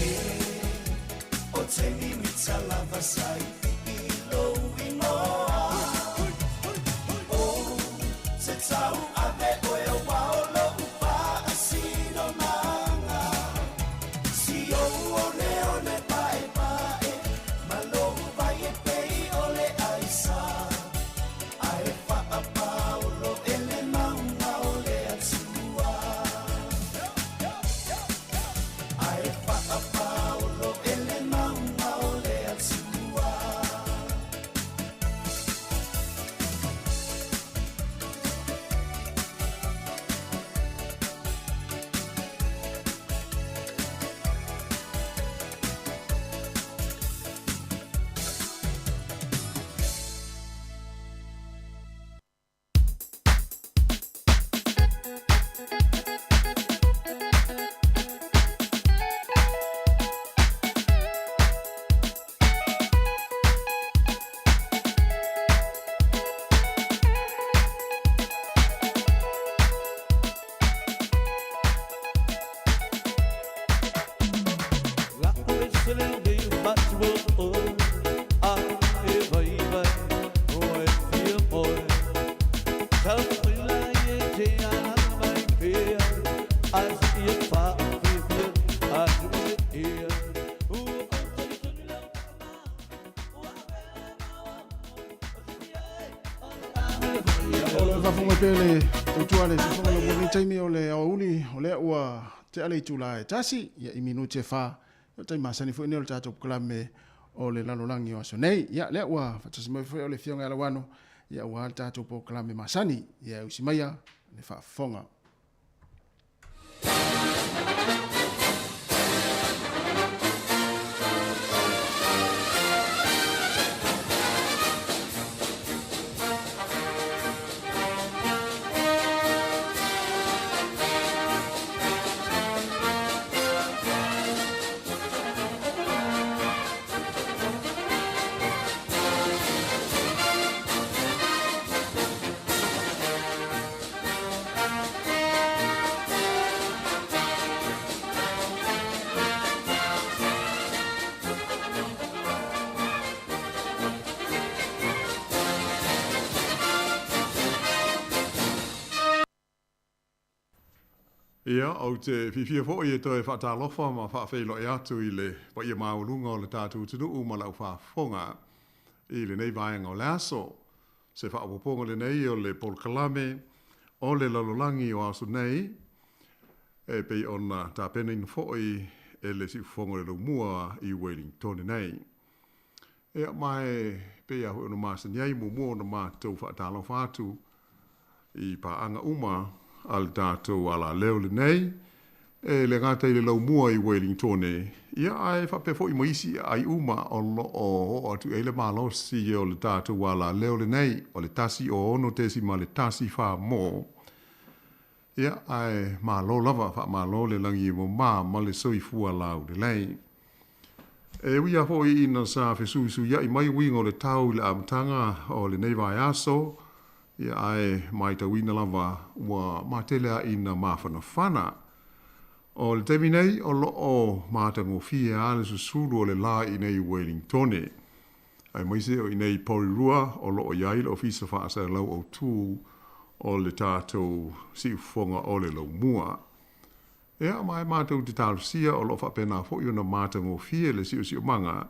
Speaker 1: o te mimita lava sa i pipi lou inoa. O te tau ave oe aua o lo'u fa'asinomaga. Si ou oneone pa'epa'e ma lou vai e pei o le aisa. Ae fa'apaolo e le mauga o le Atua. Ae fa'apaolo e le mauga o le Atua.
Speaker 16: O le faafofoga pea le tautua le siufoga lau lenei taimi o le aoauli o lea ua tea le itula e tasi ia i minute e fa. O le taimi masani foi lenei o le tatou polokalame o le lalolagi o aso nei. Ia, lea ua faatasi mai foi o le Afioga ia Lauano, ia aua le tatou polokalame masani. Ia e usi maia le faafofoga.
Speaker 18: Ia, ou te fiafia foi e toe faatalofa ma faafeiloai atu i le paia maualuga o le tatou atunuu ma lau faafofoga i lenei vaega o le aso. Se faaopoopoga lenei o le polokalame o le lalolagi o aso nei, e pei ona tapenaina foi e le siufofoga o le laumua i Wellingtone nei. Ia, ma e pei lava foi ona masani ai, muamua ona matou faatalofa atu i paaga uma a le tatou alaleo lenei, e le gata i le laumua i Wellingtone, ia ae faapea foi ma isi aai uma o lo o oo atu i ai le malosi o le tatou alaleo lenei, o le 106.14 mo. Ia, ae malo lava, faamalo le lagi e mama ma le soifua laulelei. E ui lava foi ina sa fesuisuia'i mai uiga o le tau i le amataga o lenei vaiaso, ia ae maitauina lava ua matele a ina mafanafana. O le taimi nei o lo o matagofie lava le susulu o le la i inei i Wellingtone, aemaise o inei i Porirua o lo o i ai le Ofisa Faasalalau Autu o le tatou siufofoga o le laumua. Ia, ma e matou te talosia o lo o faapena foi ona matagofie le siosiomaga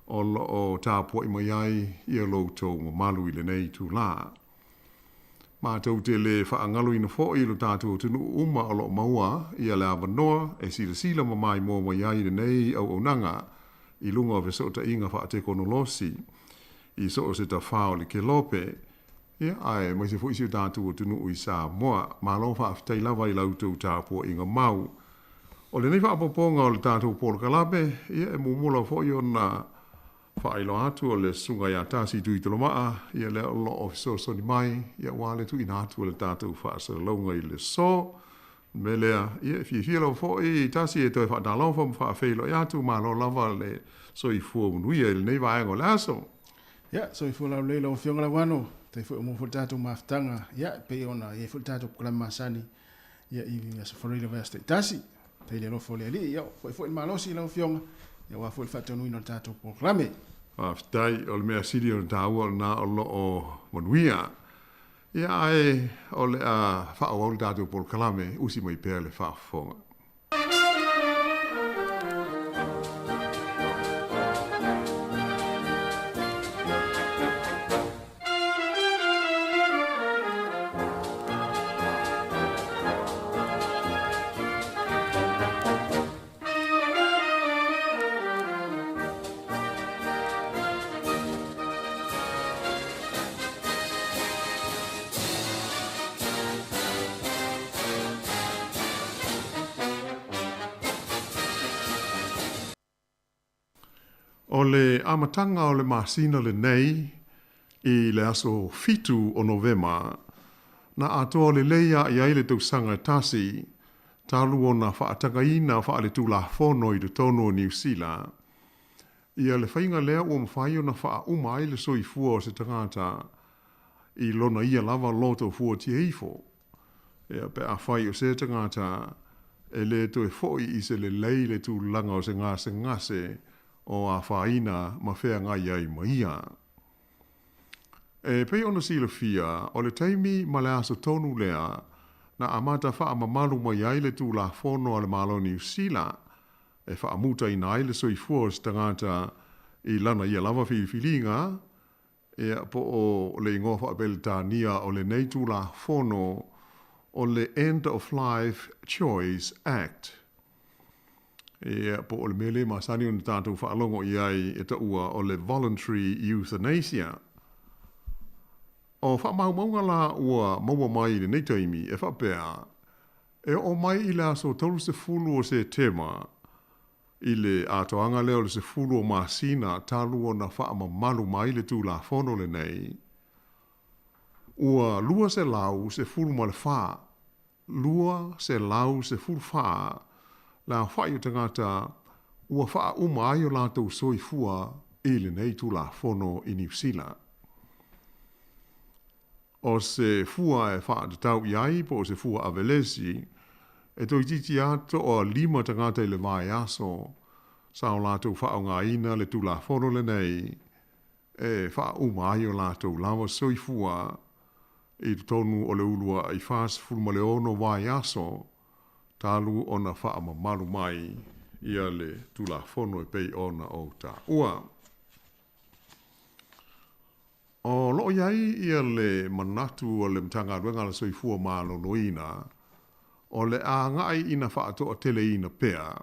Speaker 18: o lo o tapuai mai ai ia lo outou mamalu i lenei itulā. Matou te le faagaloina foi lo tatou atunuu uma o lo o maua ia le avanoa e silasila ma maimoa mai ai i lenei auaunaga i luga o fesootaiga faatekonolosi i so o se tafā o le kelope, Ia, aemaise foi si o tatou atunuu i Samoa. Malo faafetai lava i la outou tapuaiga mau. O lenei faaopoopoga o le tatou polokalame, ia, e muamua lava foi ona faailoa atu o le Susuga ia Tasi Tuitolomaa, ia lea o lo o fesoasoani mai, ia aua le tuuina atu o le tatou faasalalauga i le aso. O le mea lea, ia, e fiafia lava foi Tasi e toe faatalofa ma faafeiloai atu, malo lava le soifua manuia i lenei vaega o le aso.
Speaker 16: Ia, soifua laulelei lau Afioga Lauano, faafetai foi mo foi le tatou mafutaga, ia, e pei ona i ai foi le tatou polokalame masani, ia, i Aso Faraile o vaiaso taitasi. Faafetai i le alofa o le Alii, ia, foi foi le malosi i lau Afioga, ia, aua foi le faataunuuina o le tatou polokalame.
Speaker 18: Faafetai, o le mea sili ona taua o lena o lo o manuia. Ia, ae o le a faaauau le tatou polokalame, usi mai pea le faafofoga. O le amataga o le masina lenei, i le aso 7 o Novema, na atoa lelei a i ai le tausaga e tasi talu ona faatagaina faaletulafono i totonu o Niu Sila. Ia le faiga lea ua mafai ona faauma ai le soifua o se tagata i lona ia lava loto fuatia ifo. Ia, pe afai o se tagata e lē toe foʻi i se lelei le tulaga o se gasegase o afaina ma feagai ai ma ia. E pei ona silafia, o le taimi ma le aso tonu lea na amata faamamalu mai ai le Tulafono a le Malo Niu Sila e faamutaina ai le soifua o se tagata i lana ia lava filifiliga, Ia, po o le igoa faa-Peretania o lenei Tulafono o le End of Life Choice Act. Ia, po o le mea lea e masani ona tatou faalogo i ai e taua o le voluntary euthanasia. O faamaumauga la ua maua mai i lenei taimi e faapea, e oo mai i le aso 30 o Setema, i le atoaga lea o le 10 o masina talu ona faamamalu mai le Tulafono lenei, ua 214, 214 le aofai o tagata ua faauma ai o latou soifua i lenei Tulafono i Niu Sila. O se fua e faatatau i ai po o se fua avelesi, e toeitiiti lava toalima tagata i le vaiaso sa o latou faaaogaina le Tulafono lenei e faauma ai o latou lava soifua i totonu o le uluai 46 vaiaso talu ona faamamalu mai ia le Tulafono e pei ona ou taua. O lo o i ai ia le manatu o le Matagaluega a le Soifua Maloloina o le a agai ina faatoateleina pea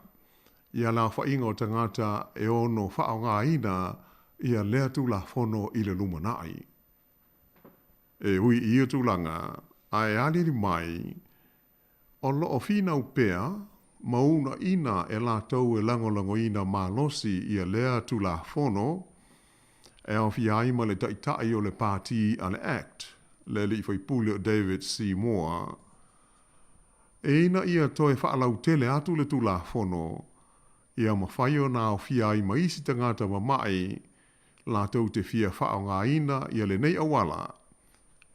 Speaker 18: ia le aofaiga o tagata e ono faaaogaina ia lea Tulafono i le lumanai. E ui i ia tulaga, ae aliali mai, o lo o finau pea ma uunaina e latou e lagolagoina malosi ia lea Tulafono e aofia ai ma le Taitai o le Pati a le act, le alii faipule o David Seymour, ina ia toe faalautele atu le Tulafono ia mafai ona aofia ai ma isi tagata mama'i latou te fia faaaogaina ia lenei auala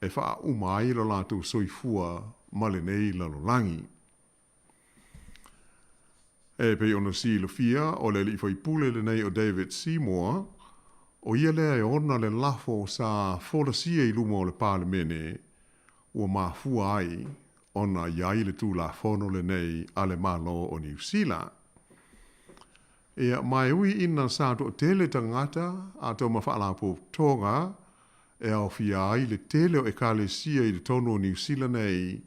Speaker 18: e faauma ai lo latou soifua ma lenei lalolagi. E pei ona silafia, o le alii faipule lenei o David Seymour, o ia lea e ona le lafo sa folasia i luma o le Palemene ua mafua ai ona i ai le Tulafono lenei a le Malo o Niu Sila. Ia, ma e ui ina sa toatele tagata atoa ma faalapotopotoga e aofia ai le tele o ekalesia i totonu o Niu Sila nei,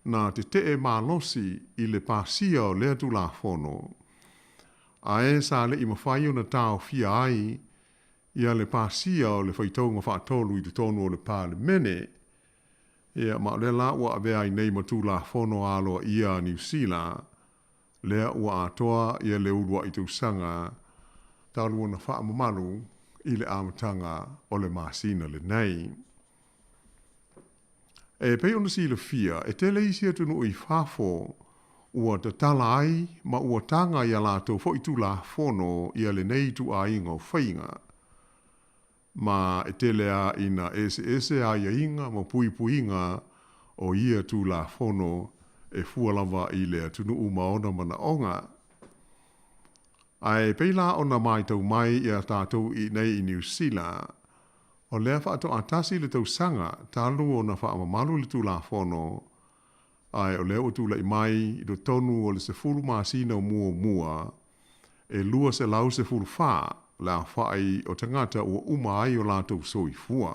Speaker 18: na tetee malosi i le pasia o lea Tulafono, ae sa le i mafai ona taofia ai ia le pasia o le faitauga faatolu i totonu o le Palemene. Ia, ma o lea la ua avea ai nei ma Tulafono aloaia a Niu Sila, lea ua atoa ia le uluai tausaga talu ona faamamalu i le amataga o le masina lenei. E pei ona silafia, e tele isi atunuu i fafo ua tatala ai ma ua taga i a latou foi Tulafono ia lenei ituaiga o faiga. Ma e tele lava ina eseese aiaiga ma puipuiga o ia Tulafono e fua lava i le atunuu ma ona manaoga. Ae pei la ona matau mai iā tatou i inei i Niu Sila, o lea faatoa tasi le tausaga talu ona faamamalu le Tulafono, ae o lea ua tulai mai i totonu o le 10 masina o muamua, e 214 le aofai o tagata ua uma ai o latou soifua.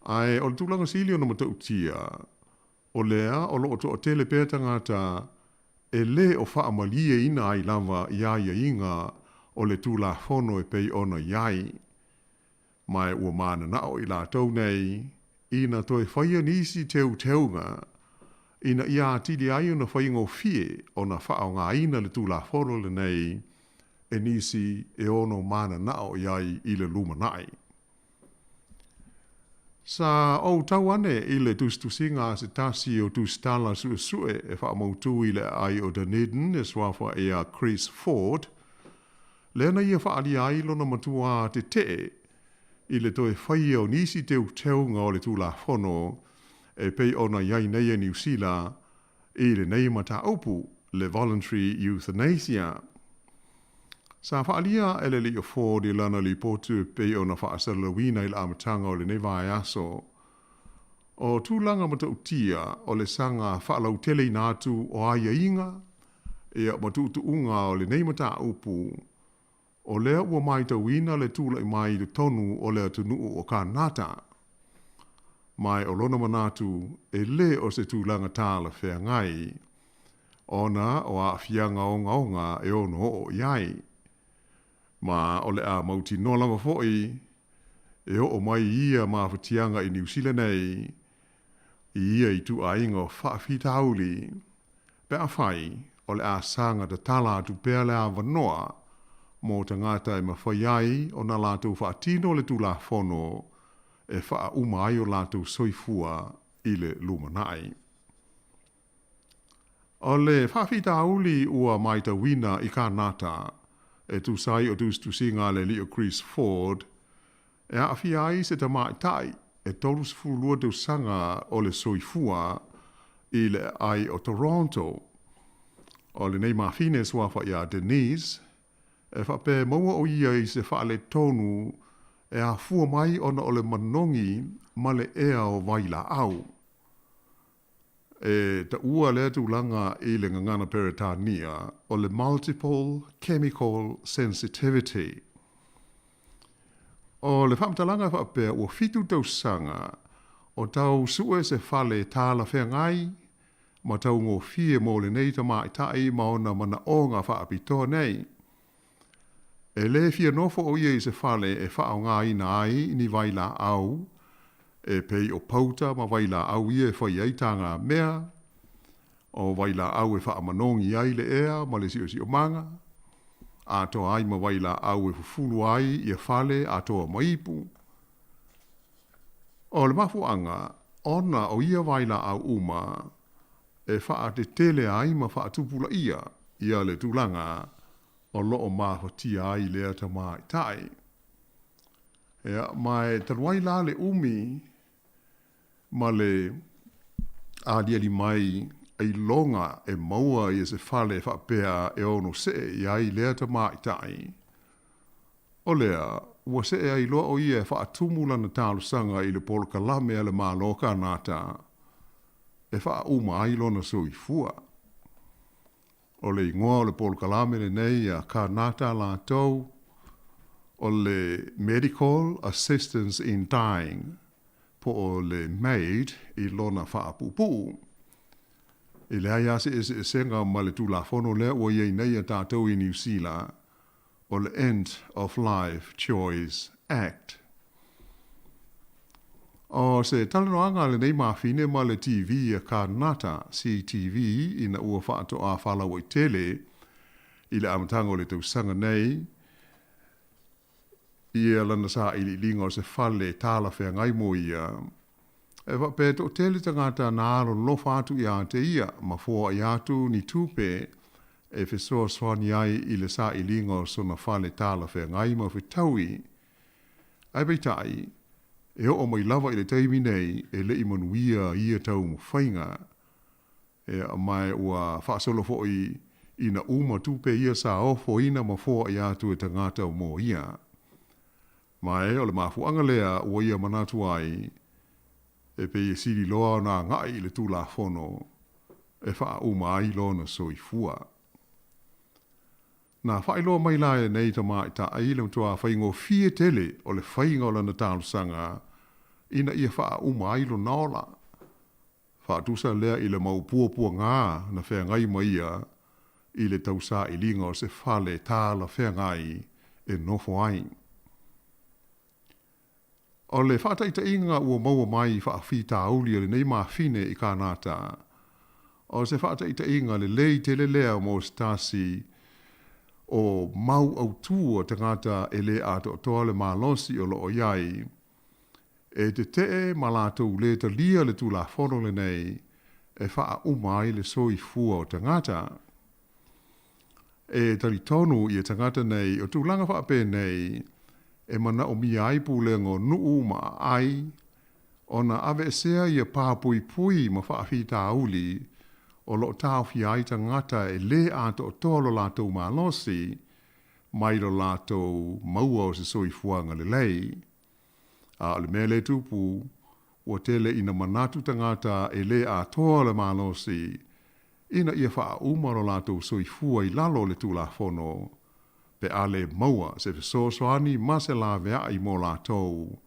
Speaker 18: Ae o le tulaga sili ona matautia, o lea o lo o toatele pea tagata e lē o faamalieina ai lava i aiaiga o le Tulafono e pei ona i ai. Ma ua mananao i latou nei ina toe faia nisi teuteuga ina ia atili ai ona faigofie ona faaaogaina le Tulafono lenei e nisi e ono mananao i ai i le lumanai. Sa ou tau ane i le tusitusiga a se tasi o tusitala suesue e faamautū i le aai o Dunedin e suafa ia Chris Ford, lea na ia faaalia ai lona matuā tetee i le toe faia o nisi teuteuga o le Tulafono e pei ona i ai nei a Niu Sila i lenei mataupu, le voluntary euthanasia. Sa faaalia e le alii o Ford i lana lipoti e pei ona faasalalauina i le amataga o lenei vaiaso, o tulaga matautia o le saga faalauteleina atu o aiaiga ia ma tuutuuga o lenei mataupu, o lea ua matauina le tulai mai i totonu o le atunuu o Kanata. Ma o lona manatu e lē o se tulaga talafeagai. ona o aafiaga ogaoga e ono oo i ai. Ma o le a mautinoa lava foi e oo mai ia mafatiaga i Niu Sila nei i ia ituaiga o faafitauli pe afai o le a saga tatala atu pea le avanoa mo tagata e mafai ai ona latou faatino le Tulafono e faauma ai o latou soifua i le lumanai. O le faafitauli ua matauina i Kanata e tusa ai o tusitusiga a le alii o Chris Ford e aafia ai se tamaitai e 32 tausaga o le soifua i le aai o Toronto. O lenei mafine suafa ia Denise e faapea e maua o ia i se faaletonu e afua mai ona o le manogi ma le ea o vailaau. E taua lea tulaga i le gagana Peretania o le multiple chemical sensitivity. O le faamatalaga e faapea ua 7 tausaga o tau sue se fale talafeagai ma taugofie mo lenei tamaitai ma ona manaoga faapitoa nei. E lē fia nofo o ia i se fale e faaaogaina ai ni vailaau e pei o pauta ma vailaau ia e fai ai tagamea, o vailaau e faamanogi ai le ea ma le siosiomaga, atoa ai ma vailaau e fufulu ai ia fale atoa ma ipu. O le mafuaaga ona o ia vailaau uma e faatetele ai ma faatupulaia ia le tulaga o lo o mafatia ai lea tamaitai. Ia, ma e talu ai la le umi ma le aliali mai ailoga e maua ia se fale faapea e ono see i ai lea tamaitai, o lea ua see ai loa o ia e faatumu lana talosaga i le polokalame a le Malo Kanata e faauma ai lona soifua. O le igoa o le polokalame lenei a Kanata latou o le Medical Assistance in Dying, po o le MAID i lona faapuupuu. E leai lava se eseesega ma le Tulafono lea ua i ai nei a tatou i Niu Sila, o le End of Life Choice Act. O se talanoaga a lenei mafine ma le TV a Kanata, CTV, ina ua faatoa faalauaitele i le amataga o le tausaga nei, ia lana sailiiliga o se fale talafeagai mo ia, e faapea e toatele tagata na alolofa atu ia te ia ma foai atu ni tupe e fesoasoani ai i le sailiga o sona fale talafeagai ma fetaui. Ae peitai, e oo mai lava i le taimi nei e le i manuia ia taumafaiga. Ea, ma ua faasolo foi ina uma tupe ia sa ofoina ma foai atu e tagata mo ia. Ma e o le mafuaaga lea ua ia manatu ai, e pei e sili loa ona agai i le Tulafono e faauma ai lona soifua. Na faailoa mai la e nei tamaitai le matuā faigofie tele o le faiga o lana talosaga ina ia faauma ai lona ola. Faatusa lea i le mau puapuaga na feagai ma ia i le tausailiga o se fale talafeagai e nofo ai. O le faataitaiga ua maua mai faafitauli a lenei mafine i Kanata, o se faataitaiga lelei tele lea mo se tasi o mau autū a tagata e lē atoatoa le malosi o lo o i ai, e tetee ma latou lē talia le Tulafono lenei e faauma ai le soifua o tagata. E talitonu ia tagata nei o tulaga faapenei e manaomia ai pulega o nuu ma aai ona aveesea ia papuipui ma faafitauli o lo o taofia ai tagata e lē atoatoa lo latou malosi mai lo latou maua o se soifuaga lelei. A o le mea lea e tupu, ua tele ina manatu tagata e lē atoa le malosi ina ia faauma lo latou soifua i lalo o le Tulafono, pe a lē maua se fesoasoani ma se laveai mo latou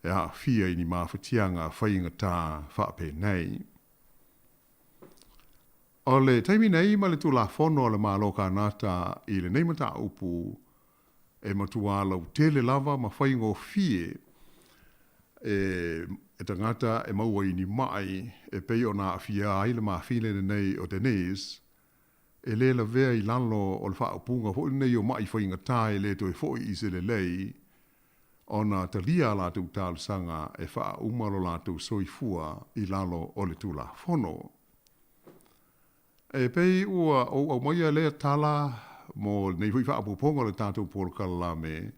Speaker 18: e aafia i ni mafatiaga faigata faapenei. O le taimi nei ma le Tulafono a le Malo Kanata i lenei mataupu, e matua lautele lava ma faigofie e tagata e maua i ni maʻi e pei ona aafia ai le mafine lenei o Denise, e le lavea i lalo o le faaupuga foi lenei o maʻi faigata e le toe foi i se lelei, ona talia a latou talosaga e faauma lo latou soifua i lalo o le Tulafono. E pei ua ou aumaia lea tala mo lenei foi faaopoopoga o le tatou polokalame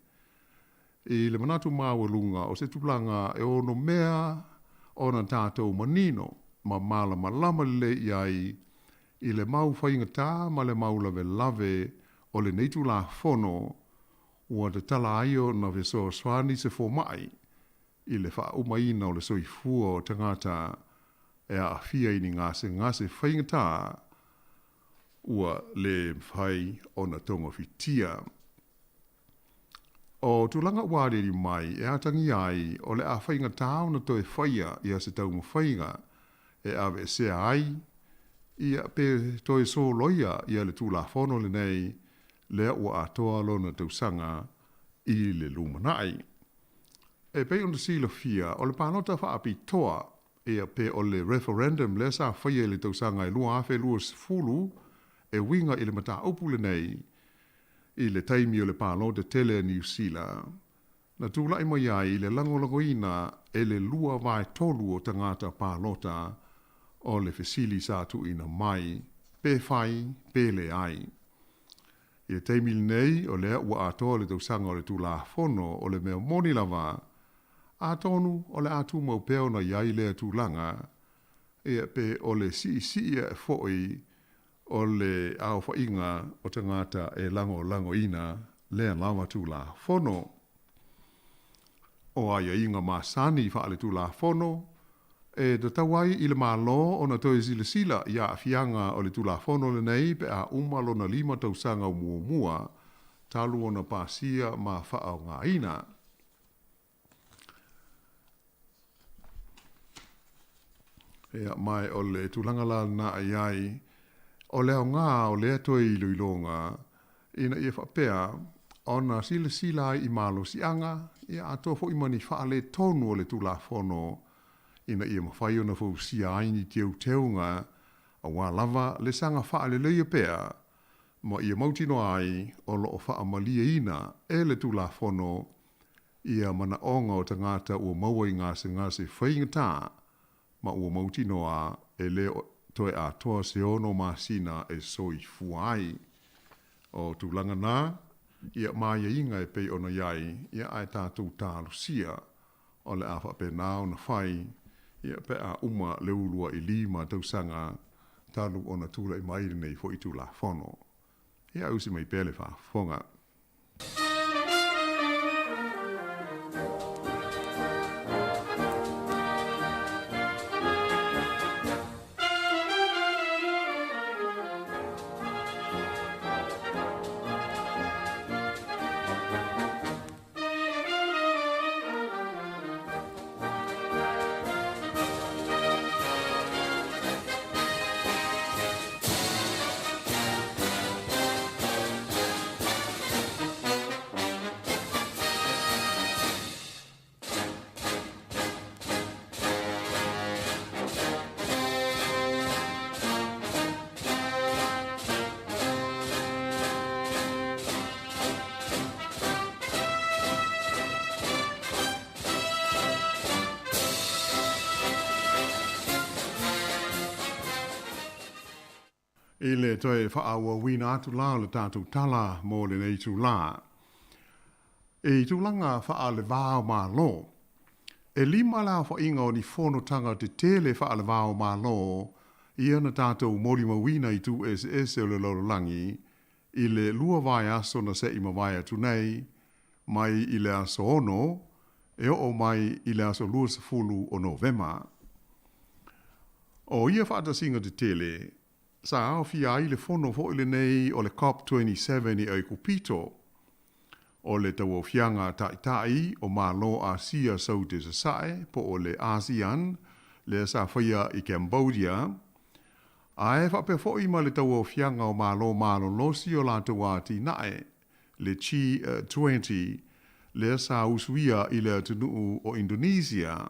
Speaker 18: i le manatu maualuga o se tulaga e ono mea ona tatou manino ma malamalama lelei i ai i le mau faigata ma le mau lavelave o lenei Tulafono ua tatala ai ona fesoasoani se fomai i le faaumaina o le soifua o tagata e aafia i ni gasegase faigata ua le mafai ona togafitia. O tulaga ua aliali mai e atagia ai o le a faigata ona toe faia ia se taumafaiga e aveesea ai ia pe toe soloia ia le Tulafono lenei lea ua atoa lona tausaga i le lumanai. E pei ona silafia, o le palota faapitoa, ia pe o le referendum lea sa faia i le tausaga e 2020 e uiga i le mataupu lenei i le taimi o le palota tele a Niu Sila, na tulai mai ai le lagolagoina e le 2/3 o tagata palota o le fesili sa tuuina mai, pe fai pe leai. I le taimi lenei, o lea ua atoa le tausaga o le Tulafono, o le mea moni lava, atonu o le a tumau pea ona i ai lea tulaga, ia, pe o le siisii ae foi o le aofaiga o tagata e lagolagoina lea lava Tulafono. O aiaiga masani faale-Tulafono e tatau ai i le Malo ona toe silasila i aafiaga o le Tulafono lenei pe a uma lona 5 tausaga o muamua talu ona pasia ma faaaogaina. Ia, ma o le tulaga la lena e i ai, o le aoga o lea toe iloiloga, ina ia faapea ona silasila ai i malosiaga, ia atoa foi ma ni faaletonu o le Tulafono ina ia mafai ona fausia ai ni teuteuga aua lava le saga faaleleia pea ma ia mautinoa ai o lo o faamalieina e le Tulafono ia manaoga o tagata ua maua i gasegase faigata ma ua mautinoa e le toe atoa se 6 masina e soifua ai. O tulaga na, ia ma aiaiga e pei ona i ai, ia ae tatou talosia o le a faapena ona fai, ia pe a uma le uluai 5 tausaga talu ona tulai mai lenei foi Tulafono. Ia ausi mai pea le faafofoga. I le toe faaauauina atu la o le tatou tala mo lenei itulā. I tulaga faale-va o Malo, e 5 le aofaiga o ni fonotaga tetele faale-va o Malo ia na tatou molimauina i itu eseese o le lalolagi i le 2 vaiaso na seʻi mavae atu nei, mai i le aso 6 e oo mai i le aso 20 o Novema. O ia faatasiga tetele, sa aofia ai le fono foi lenei o le COP27 i Aikupito, o le tauaofiaga taitai o Malo Asia Saute Sasae po o le ASEAN lea sa faia i Cambodia, Ae faapea foi ma le tauaofiaga o Malo malolosi o latou atinae, le G20, lea sa usuia i le atunuu o Indonesia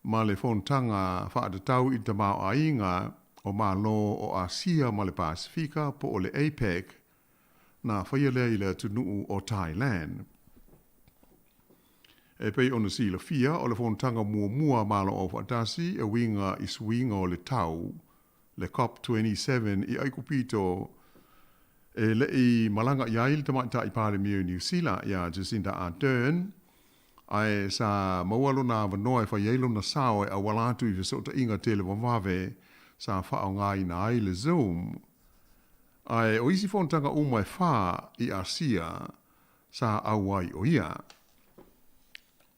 Speaker 18: ma le fonotaga faatatau i le tamaoaiga o Malo o Asia ma le Pasefika po o le APEC, na faia lea i le atunuu o Thailand. E pei ona silafia, o le fonotaga muamua a Malo Aufaatasi e uiga i suiga o le tau, le COP 27 i Aikupito, e le i malaga i ai le Tamaitai Palemia o Niu Sila ia Jacinda Ardern, ae sa maua lona avanoa e fai ai lona sao e auala atu i fesootaiga televavave sa faaaogaina ai le Zoom. Ae o isi fonotaga uma e fa i Asia sa auai o ia.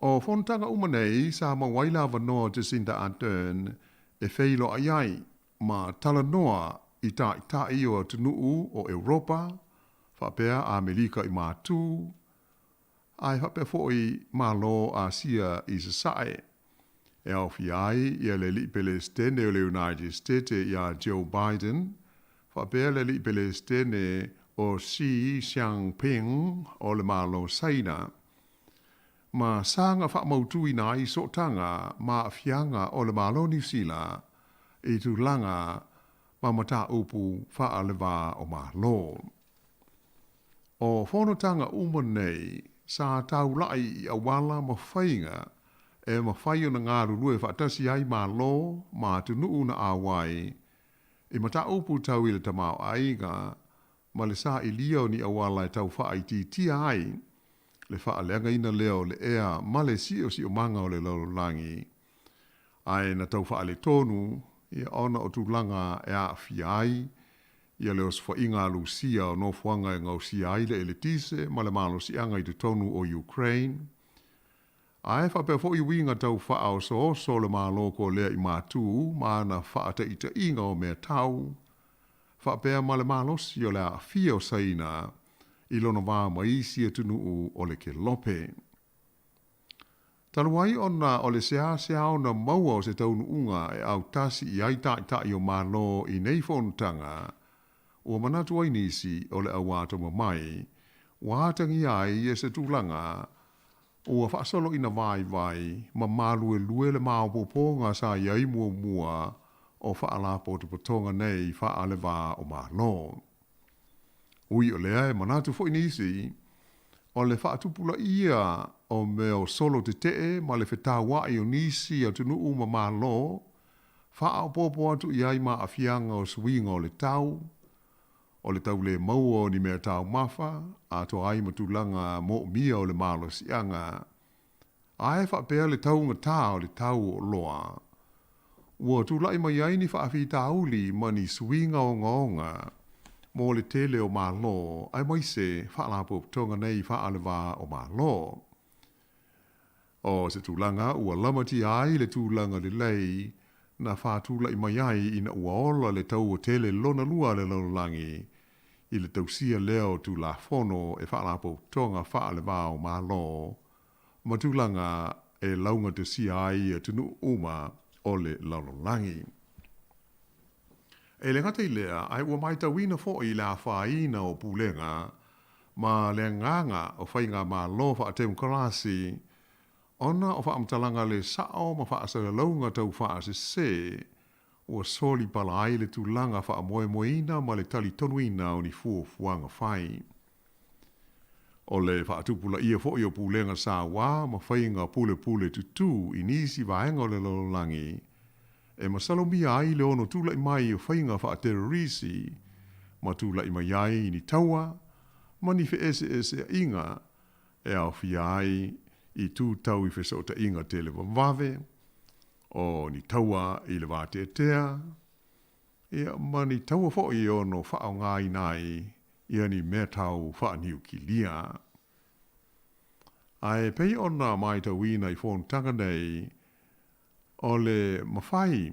Speaker 18: O fonotaga uma nei sa maua ai le avanoa o Jacinda Ardern e feiloai ai ma talanoa i taitai o atunuu o Europa faapea Amerika i Matu, ae faapea foi Malo Asia i Sasae, e aofia ai ia le Alii Pelesitene o le United Stete ia Joe Biden, faapea le Alii Pelesitene o Xi Xiangping o le Malo Saina, ma saga faamautuina ai sootaga ma aafiaga o le Malo Niu Sila i tulaga ma mataupu faale-va o Malo. O fonotaga uma nei sa taulai i auala ma faiga e mafai ona galulue faatasi ai Malo ma atunuu na auai i mataupu tau i le tamaoaiga ma le sailia o ni auala e tau faaitiitia ai le faaleagaina lea o le ea ma le siosiomaga o le lalolagi, ae na tau faaletonu ia ona o tulaga e aafia ai ia le osofaiga a Lusia o nofoaga e gaosia ai le eletise ma le malosiaga i totonu o Ukraine, ae faapea foi uiga tau faaosooso o le Malo Kolea i Matu ma ana faataitaiga o mea tau, faapea ma le malosi o le aafia o Saina i lona va ma isi atunuu o le Kelope. Talu ai ona o le seasea ona maua o se taunuuga e autasi i ai taitai o Malo i nei fonotaga, ua manatu ai nisi o le auatomamai ua atagia ai ia se tulaga ua faasoloina vaivai ma maluelue le maopoopoga sa i ai muamua o faalapotopotoga nei faale-va o Malo. Ui o lea e manatu foi nisi, o le faatupulaia o mea o solo tetee ma le fetauai o nisi atunuu ma Malo, faaopoopo atu i ai ma aafiaga o suiga o le tau, o le tau le maua o ni mea taumafa, atoa ai ma tulaga moomia o le malosiaga, ae faapea le taugatā o le tau o oloa. Ua tulai mai ai ni faafitauli ma ni suiga ogaoga mo le tele o Malo aemaise Faalapotopotoga nei faale-va o Malo. O se tulaga ua lamatia ai le tulaga lelei na faatulai mai ai ina ua ola le taua tele lona lua a le lalolagi i le tausia lea o Tulafono e Faalapotopotoga faale-va o Malo ma tulaga e laugatasia ai atunuu uma o le lalolagi. E le gata i lea, ae ua matauina foi le afaina o pulega ma le agaga o faigamalo faatemokarasi ona o faamatalaga le sao ma faasalalauga tau faasese ua solipala ai le tulaga faamoemoeina ma le talitonuina o ni fuafuaga fai. O le faatupulaia foi o pulega sauā ma faiga pulepule tutū i nisi vaega o le lalolagi e masalomia ai le ono tulai mai o faiga faaterorisi ma tulai mai ai ni taua ma ni feeseeseaiga e aofia ai i tū tau i fesootaiga televavave, o ni taua i le vateatea, ia, ma ni taua foi e ono faaaogaina ai ia ni mea tau faaniukilia. Ae pei ona matauina i fonotaga nei, o le mafai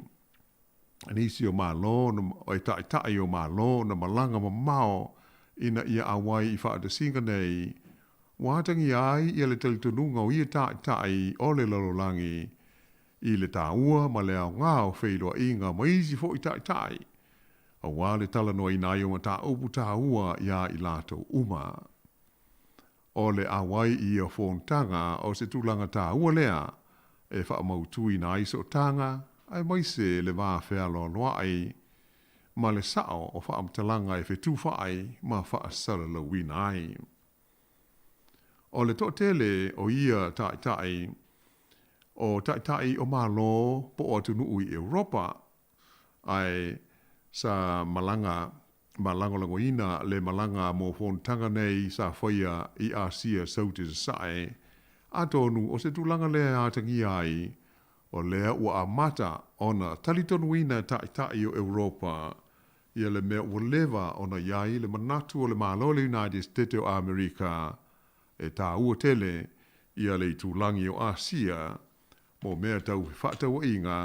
Speaker 18: nisi o Malo e taitai o Malo na malaga mamao ina ia auai i faatasiga nei, ua atagia ai ia le talitonuga o ia taitai o le lalolagi i le taua ma le aoga o feiloaiga ma isi foi taitai. Auā le talanoaina ai o mataupu tāua iā i latou uma. O le ʻauai i ia fonotaga o se tulaga tāua lea e faamautuina ai sootaga aemaise le va fealoaloaʻi ma le sao o faamatalaga e fetufaai ma faasalalauina ai. O le toatele o ia taitai, o taitai o Malo po o atunuu i Europa, ae sa malaga ma lagolagoina le malaga mo fonotaga nei sa faia i Asia Saute Sasae, atonu o se tulaga lea e atagia ai o lea ua amata ona talitonuina e taitai o Europa ia le mea ua leva ona i ai le manatu o le Malo o le United Setete o Amerika e tāua tele ia le itulagi o Asia mo mea tau fefaatauaiga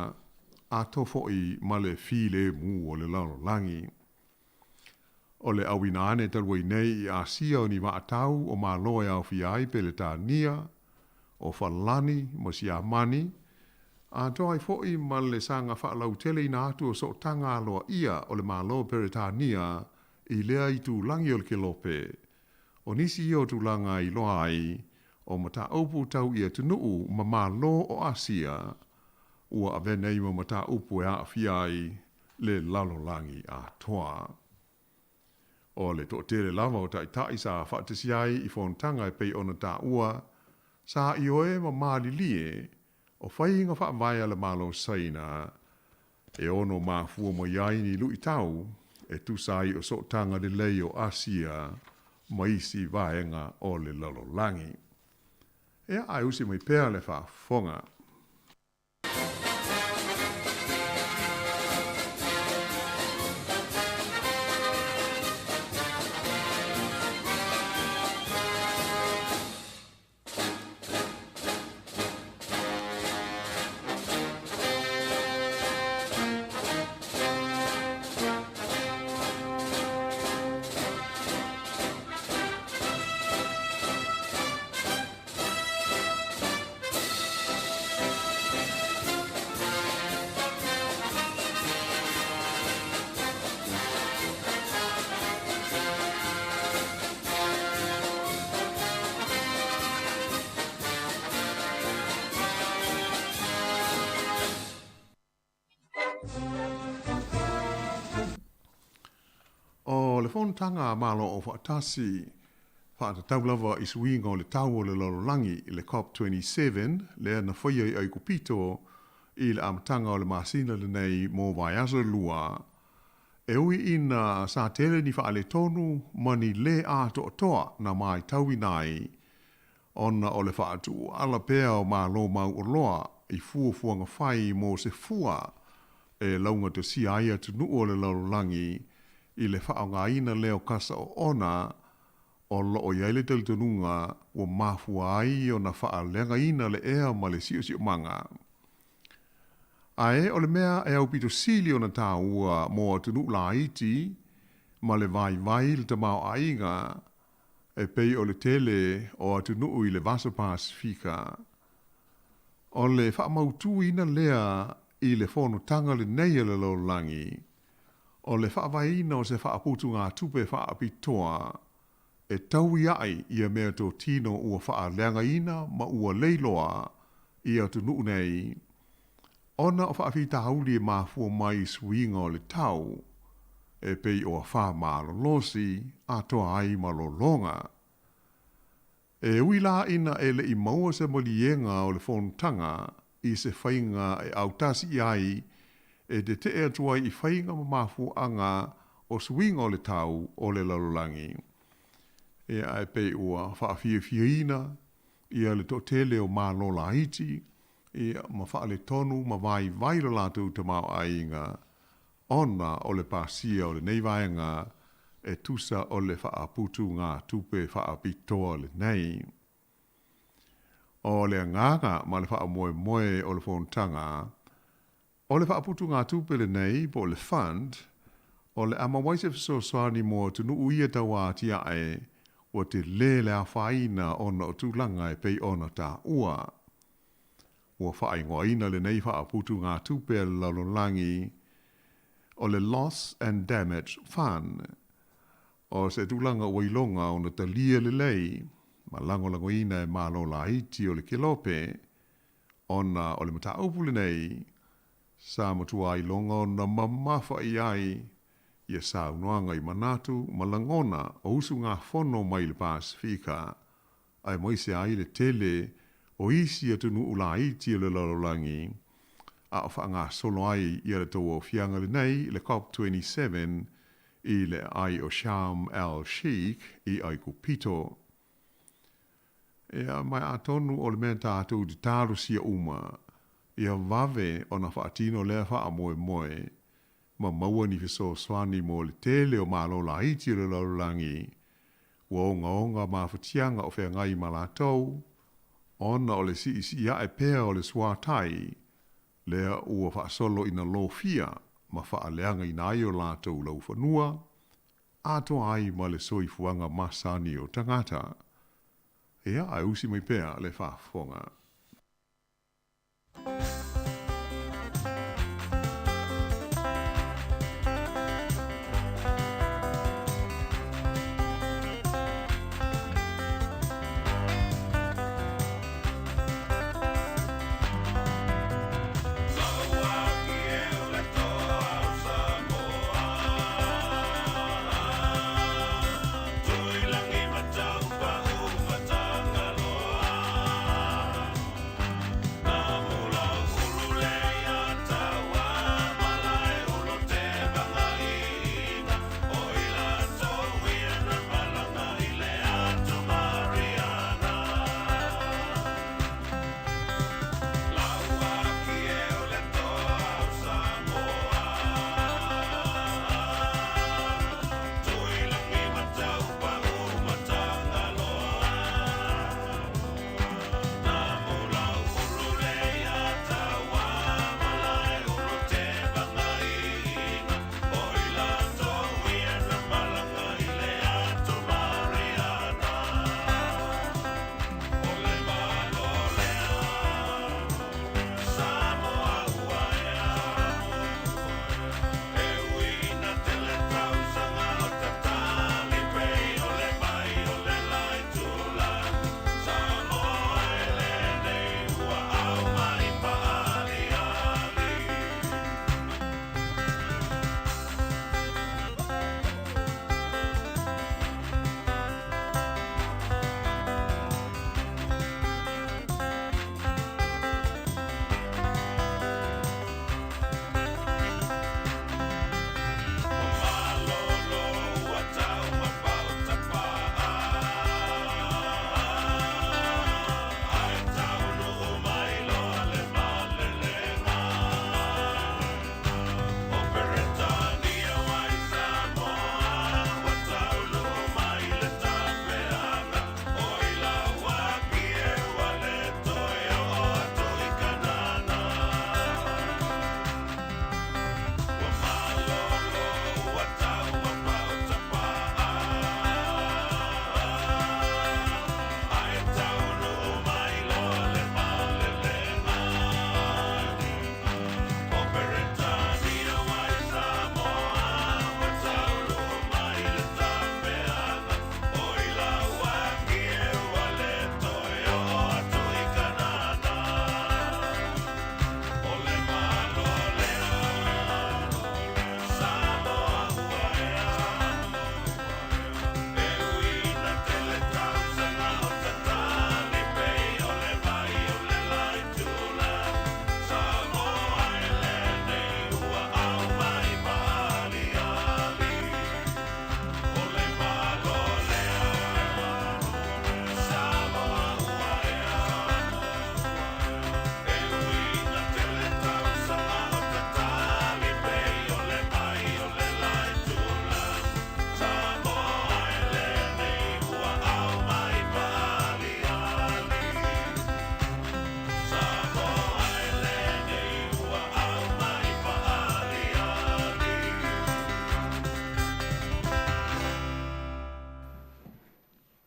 Speaker 18: atoa foʻi ma le filemu o le lalolagi. O le ʻauina ane talu ai nei i ʻĀsia o ni vaatau o Malo e aofia ai Peletania, o Falani ma Siamani, atoa ai foʻi ma le saga faalauteleina atu o sootaga aloaia o le Malo o Peretania i lea itulagi o le Kelope. O nisi ia o tulaga e iloa ai o mataupu tau i atunuu ma Malo o ʻĀsia ua avea nei ma mataupu e aafia ai le lalolagi atoa. O le toatele lava o taitai sa faatasi ai i fonotaga e pei ona taua, sa ioe ma malilie o faiga faavae a le Malo Saina e ono mafua mai ai ni luitau e tusa ai o sootaga lelei o ʻĀsia ma isi vaega o le lalolagi. Ea ae usi mai pea le faafofoga. O le Fonotaga a Malo Aufaatasi, faatatau lava i suiga o le tau o le lalolagi i le COP 27 lea na faia i Aikupito i le amataga o le masina lenei mo vaiaso e lua, E ui ina sa tele ni faaletonu ma ni lē ātoatoa na māitauina ai, ona o le faatuuala pea o Malo mauoloa i fuafuaga fai mo se fua e laugatasia ai atunuu o le lalolagi i le faaaogaina lea o kasa oona o loo i ai le talitonuga ua mafua ai ona faaleagaina le ea ma le siosiomaga. Ae o le mea e aupito sili ona tāua mō atunuu laiti ma le vaivai le tamaoaiga e pei o le tele o atunuu i le Vasa Pasifika. O le faamautuina lea i le fonotaga lenei a le lalolagi, o le faavaeina o se faaputugatupe faapitoa e taui ai ia mea totino ua faaleagaina ma ua leiloa i atunuu nei, ona o faafitauli e mafua mai i suiga o le tau, e pei o afa malolosi atoa ai ma lologa. E ui la ina e le i maua se maliega o le fonotaga i se faiga e autasi i ai e tetee atu ai i faiga ma mafuaaga o suiga o le tau o le lalolagi. Ia, ae pei ua faafiafiaina ia le toatele o Malo laiti, ia, ma faaletonu ma vaivai lo latou tamaoaiga ona o le pasia o lenei vaega e tusa o le faaputugatupe faapitoa lenei. O le agaga ma le faamoemoe o le fonotaga, o le faaputugatupe lenei po o le fund, o le a maua ai se fesoasoani mo atunuu ia tauatiae ua tele le afaina ona o tulaga e pei ona taua. Ua faaigoaina lenei faaputugatupe a le lalolagi. o le Loss and Damage Fund. O se tulaga ua iloga ona talia lelei ma lagolagoina e Malo laiti o le Kelope, ona o le mataupu lenei sa matua iloga ona mamafa i ai ia saunoaga i manatu ma lagona o usugafono mai le Pasefika, aemaise ai le tele o isi atunuu laiti o le lalolagi, a o faagasolo ai ia le tauaofiaga lenei, le COP27, i le aai o Sharm El Sheikh i Aikupito. Ia, ma atonu o le mea tatou te talosia uma, ia vave ona faatino lea faamoemoe, ma maua ni fesoasoani mo le tele o Malo laiti o le lalolagi ua ogaoga mafatiaga o feagai ma latou, ona o le siisii ae pea o le suatai, lea ua faasolo ina lofia ma faaleagaina ai o latou laufanua, atoa ai ma le soifuaga masani o tagata. Ia, ae usi mai pea le faafofoga.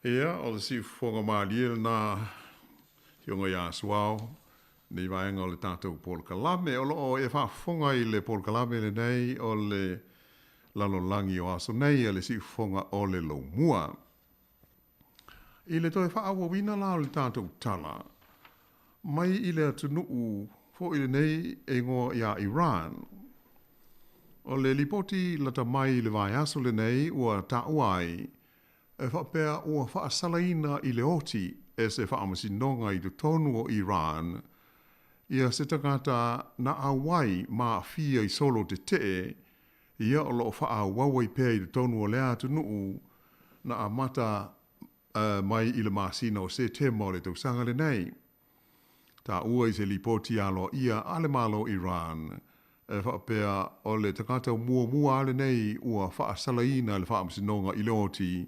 Speaker 18: Ia, o le siufofoga malie lenā Afioga ia Suao, Nei vaega o le tatou polokalame. O loo e faafofoga i le polokalame lenei o le lalolagi o aso nei a le siufofoga o le Laumua. I le toe faaauauina la o le tatou tala mai i le atunuu foʻi lenei e igoa iā Iran. O le lipoti lata mai i le vaiaso lenei ua taua ai e faapea ua faasalaina i le oti e se faamasinoga i totonu o Iran ia se tagata na auai ma aafia i solo tetee ia o loo faaauau ai pea i totonu o lea atunuu na amata mai i le masina o Setema o le tausaga lenei. Taua i se lipoti aloaia a le Malo Iran e faapea o le tagata muamua a lenei ua faasalaina e le faamasinoga i le oti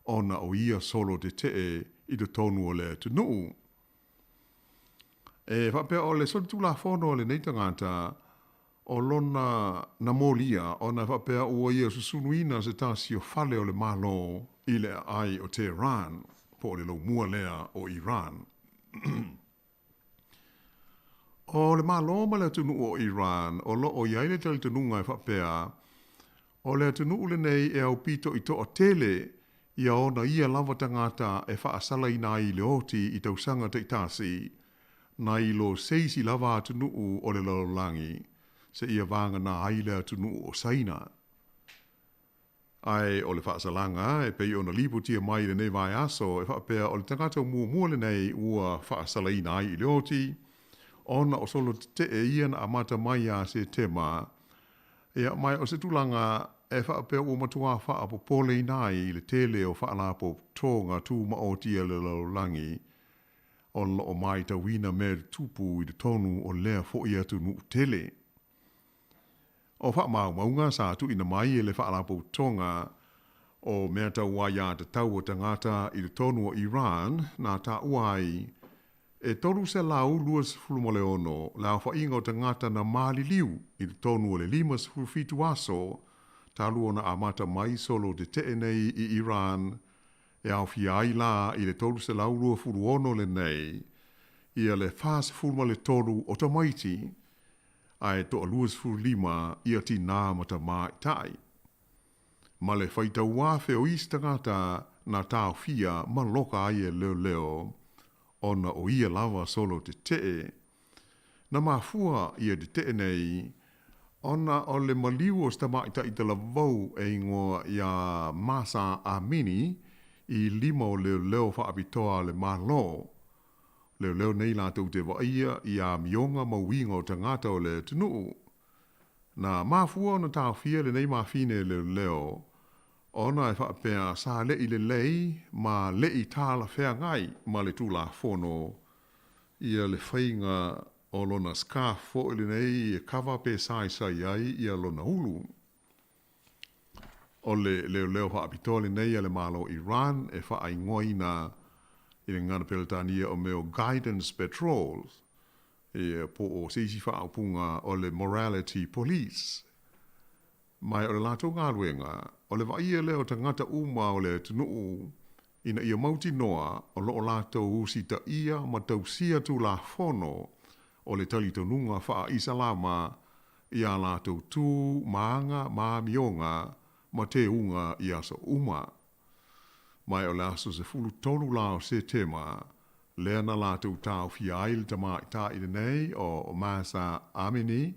Speaker 18: ona o ia solo tetee i totonu o le atunuu. E faapea o le solitulafono a lenei tagata o lona na molia ona e faapea ua ia susunuina se tasi o fale o le Malo i le aai o Tehran, po o le laumua lea o Iran. O le Malo ma le atunuu o Iran o loo i ai le talitonuga e faapea o le atunuu lenei e aupito i toatele ia ona ia lava tagata e faasalaina ai i le oti i tausaga taitasi nai lo se isi lava atunuu o le lalolagi seia vagana ai le atunuu o Saina. Ae o le faasalaga e pei ona lipotia mai i lenei vaiaso e faapea o le tagata muamua lenei ua faasalaina ai i le oti ona o solo tetee ia na amata mai ia Setema ia mai o se tulaga e faapea ua matuā faapopoleina ai i le tele o faalapotopotoga tumaoti a le lalolagi o loo matauina mea tutupu i totonu o lea foʻi atunuu tele. O faamaumauga sa tuuina mai e le Faalapotopotoga o Mea Tau Aiā Tatau o Tagata i totonu o Iran na taua ai e 326 le aofaiga o tagata na maliliu i totonu o le 57 aso talu ona amata mai solo tetee nei i Iran e aofia ai la i le 326 lenei ia le 43 o tamaiti ae toa 25 ia tinā ma tamaitai. Ma le faitau afe o isi tagata na taofia ma loka ai e leoleo ona o ia lava solo tetee. Na mafua ia tetee nei ona o le maliu o se tamaitai talavou e igoa iā Mahsa Amini i lima o leoleo faapitoa a le Malo. Leoleo nei latou te vaaia i amioga ma uiga o tagata o le atunuu. Na mafua ona taofia lenei mafine e leoleo ona e faapea sa leʻi lelei ma leʻi talafeagai ma le Tulafono ia le faiga o lona scarf foʻi lenei e kava pe saisai ai ia lona ulu. O le leoleo faapitoa lenei a le Malo Iran e faaigoaina i le gagana Peretania o mea o Guidance Patrols, ia po o se isi faaupuga o le Morality Police. Ma o le latou galuega, o le vaaia lea o tagata uma o le atunuu ina ia mautinoa o loo latou usitaia ma tausia Tulafono o le talitonuga faa-Isalama i a latou tu ma aga ma amioga ma teuga i aso uma. Ma o le aso 13 la o Setema lea na latou taofia ai le tamaitai lenei o Mahsa Amini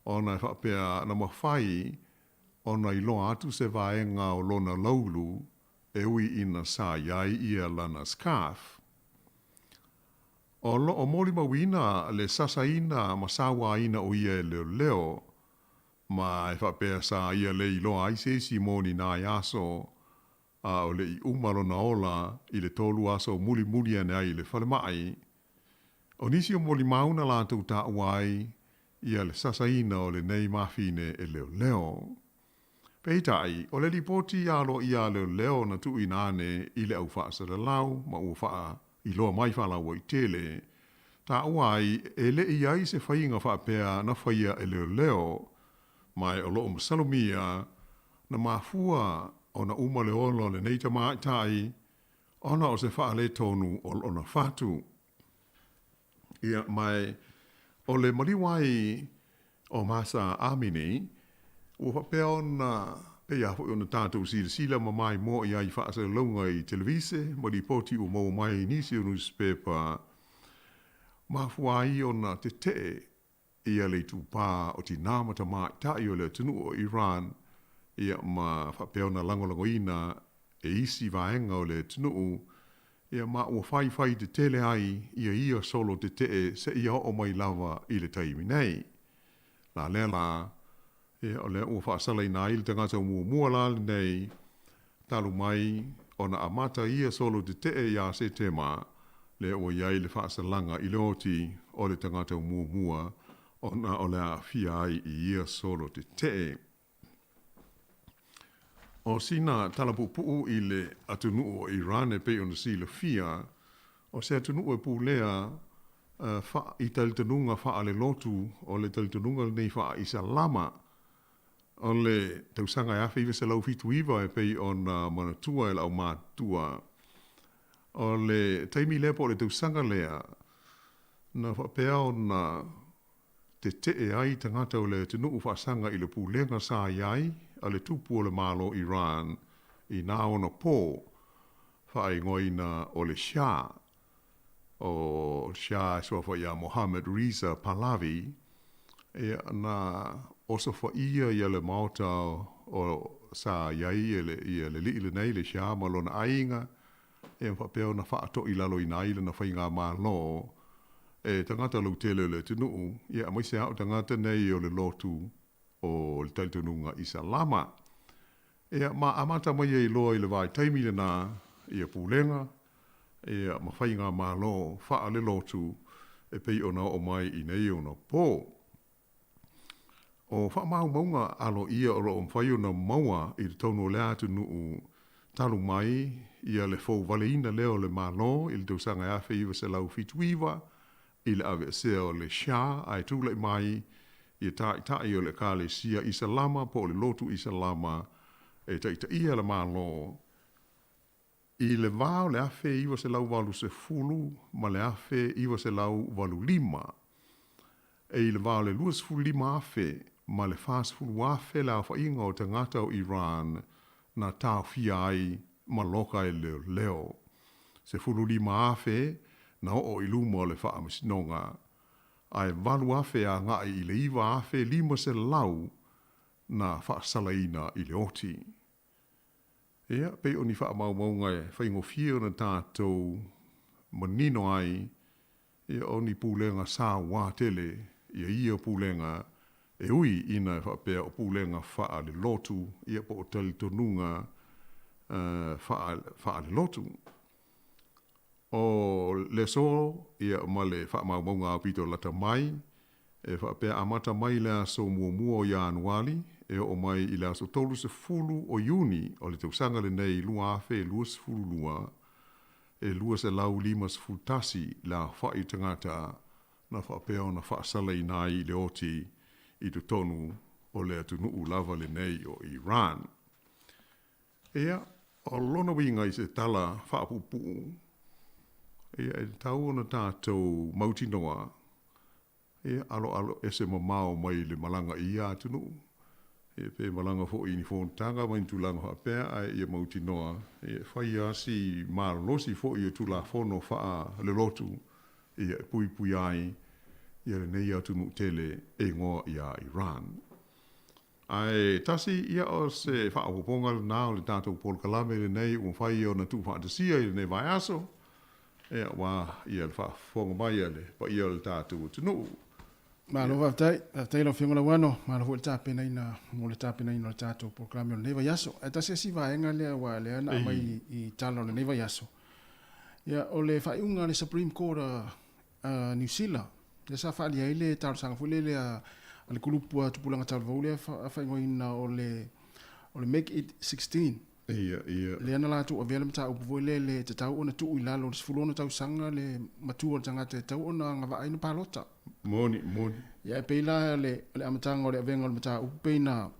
Speaker 18: ona e faapea na mafai ona iloa atu se vaega o lona laulu e ui ina sa i ai ia lana scarf. O loo molimauina le sasaina ma sauaina o ia e leoleo ma e faapea sa ia le iloa ai se isi mo ni nai aso a o leʻi uma lona ola i le 3 aso mulimuli ane ai i le falemai. O nisi o molimau na latou taua ai ia le sasaina o lenei mafine e leoleo. Peitai, o le lipoti aloaia a leoleo na tuuina ane i le au faasalalau ma ua faailoa mai faalauaitele, taua ai e leʻi ai se faiga faapea na faia e leoleo, ma o loo masalomia na mafua ona uma le ola o lenei tamaitai ona o se faaletonu o lona fatu. Ia, ma O le maliu ai o Mahsa Amini, ua faapea ona pei lava foi ona tatou silasila ma maimoa i ai i faasalalauga i televise ma lipoti ua maua mai i nisi o nusipepa, mafua ai ona tetee ia le itupā o tinā ma tamaitai o le atunuu o Iran, ia ma faapea ona lagolagoina e isi vaega o le atunuu, ia ma ua faifai tetele ai ia ia solo tetee seia oo mai lava i le taimi nei. La lea la, ia o lea ua faasalaina ai le tagata muamua la lenei talu mai ona amata ia solo tetee ia Setema, lea ua i ai le faasalaga i le oti o le tagata muamua ona o le aafia ai i ia solo tetee. O sina tala puupuu i le atunuu o Iran e pei ona silafia, o se atunuu e pulea i talitonuga faalelotu, o le talitonuga lenei faa-Isalama. O le tausaga e 1979 e pei ona manatua e le aumatutua, o le taimi lea po o le tausaga lea, na faapea ona tetee ai tagata o le atunuu faasaga i le pulega sa i ai a le tupu o le Malo Iran i nā ona pō, faaigoaina o le Shah. O Shah e suafa ia Mohammad Reza Pahlavi, ia, na osofaia ia le maota o sa i ai le, ia le alii lenei, le Shah ma lona aiga, ia ma faapea ona faatoilaloina ai lana faigamalo e tagata lautele o le atunuu, ia aemaise lava o tagata nei o le lotu o le talitonuga Isalama. Ia ma amata mai ai loa i le vaitaimi lena ia pulega ia ma faigamalo faalelotu e pei ona oo mai i nei ona pō. O faamaumauga aloaia o lo o mafai ona maua i totonu o lea atunuu talu mai ia le fouvaleina lea o le Malo i le tausaga e 1979 i le aveesea o le Shah ae tulai mai ia taitai o le Ekalesia Isalama po o le Lotu Isalama e taitaia le Malo i le va o le 1980 ma le 1985, e i le va o le 25,000 ma le 40,000 le aofaiga o tagata o Iran na taofia ai ma loka e leoleo. 15,000 na oo i luma o le faamasinoga, ae 8,000 agai i le 9,500 na faasalaina i le oti. Ia, pei o ni faamaumauga e faigofie ona tatou manino ai, ia, o ni pulega sauā tele ia ia pulega e ui ina e faapea o pulega faalelotu, ia, po o talitonuga faalelotu. O le aso, ia, ma le faamaumauga aupito lata mai, e faapea amata mai le aso muamua o Ianuali e oo mai i le aso 30 o Iuni o le tausaga lenei 2022, e 251 le aofai o tagata na faapea ona faasalaina ai i le oti i totonu o le atunuu lava lenei o Iran. Ia, o lona uiga i se tala faapuupuu, ia, e tatau ona tatou mautinoa, ia, aloalo ese mamao mai le malaga i ia atunuu, ia, pe malaga foi i ni fonotaga ma ni tulaga faapea, ae ia mautinoa, ia, e fai lava si malolosi foi o Tulafono faalelotu, ia, e puipuia ai ia lenei atunuu tele e igoa ia Iran. Ae tasi ia o se faaopoopoga lena o le tatou polokalame lenei ua mafai ona tuufaatasia i lenei vaiaso, ia, aua ia le faafofoga mai a le paia o le tatou atunuu.
Speaker 16: Malo faafetai, faafetai lau Afioga Lauano, malo foi le tapenaina mo le tapenaina o le tatou polokalame o lenei vaiaso. Ae tasi isi vaega lea aua lea na aumai i tala o lenei vaiaso, ia o le faaiuga a le Supreme Court a Niu Sila, lea sa faaalia ai le talosaga foi lele a le kulupu a Tupulaga Talavou lea faaigoaina o le o le Make It 16.
Speaker 18: Ia, ia.
Speaker 16: Lea na latou avea le mataupu foi lele e tatau ona tuu i lalo o le 16 tausaga le matua o le tagata e tatau ona agavaa ai ona palota.
Speaker 18: Moni, moni.
Speaker 16: Ia, e pei la le, le amataga o le avega o le mataupu pei na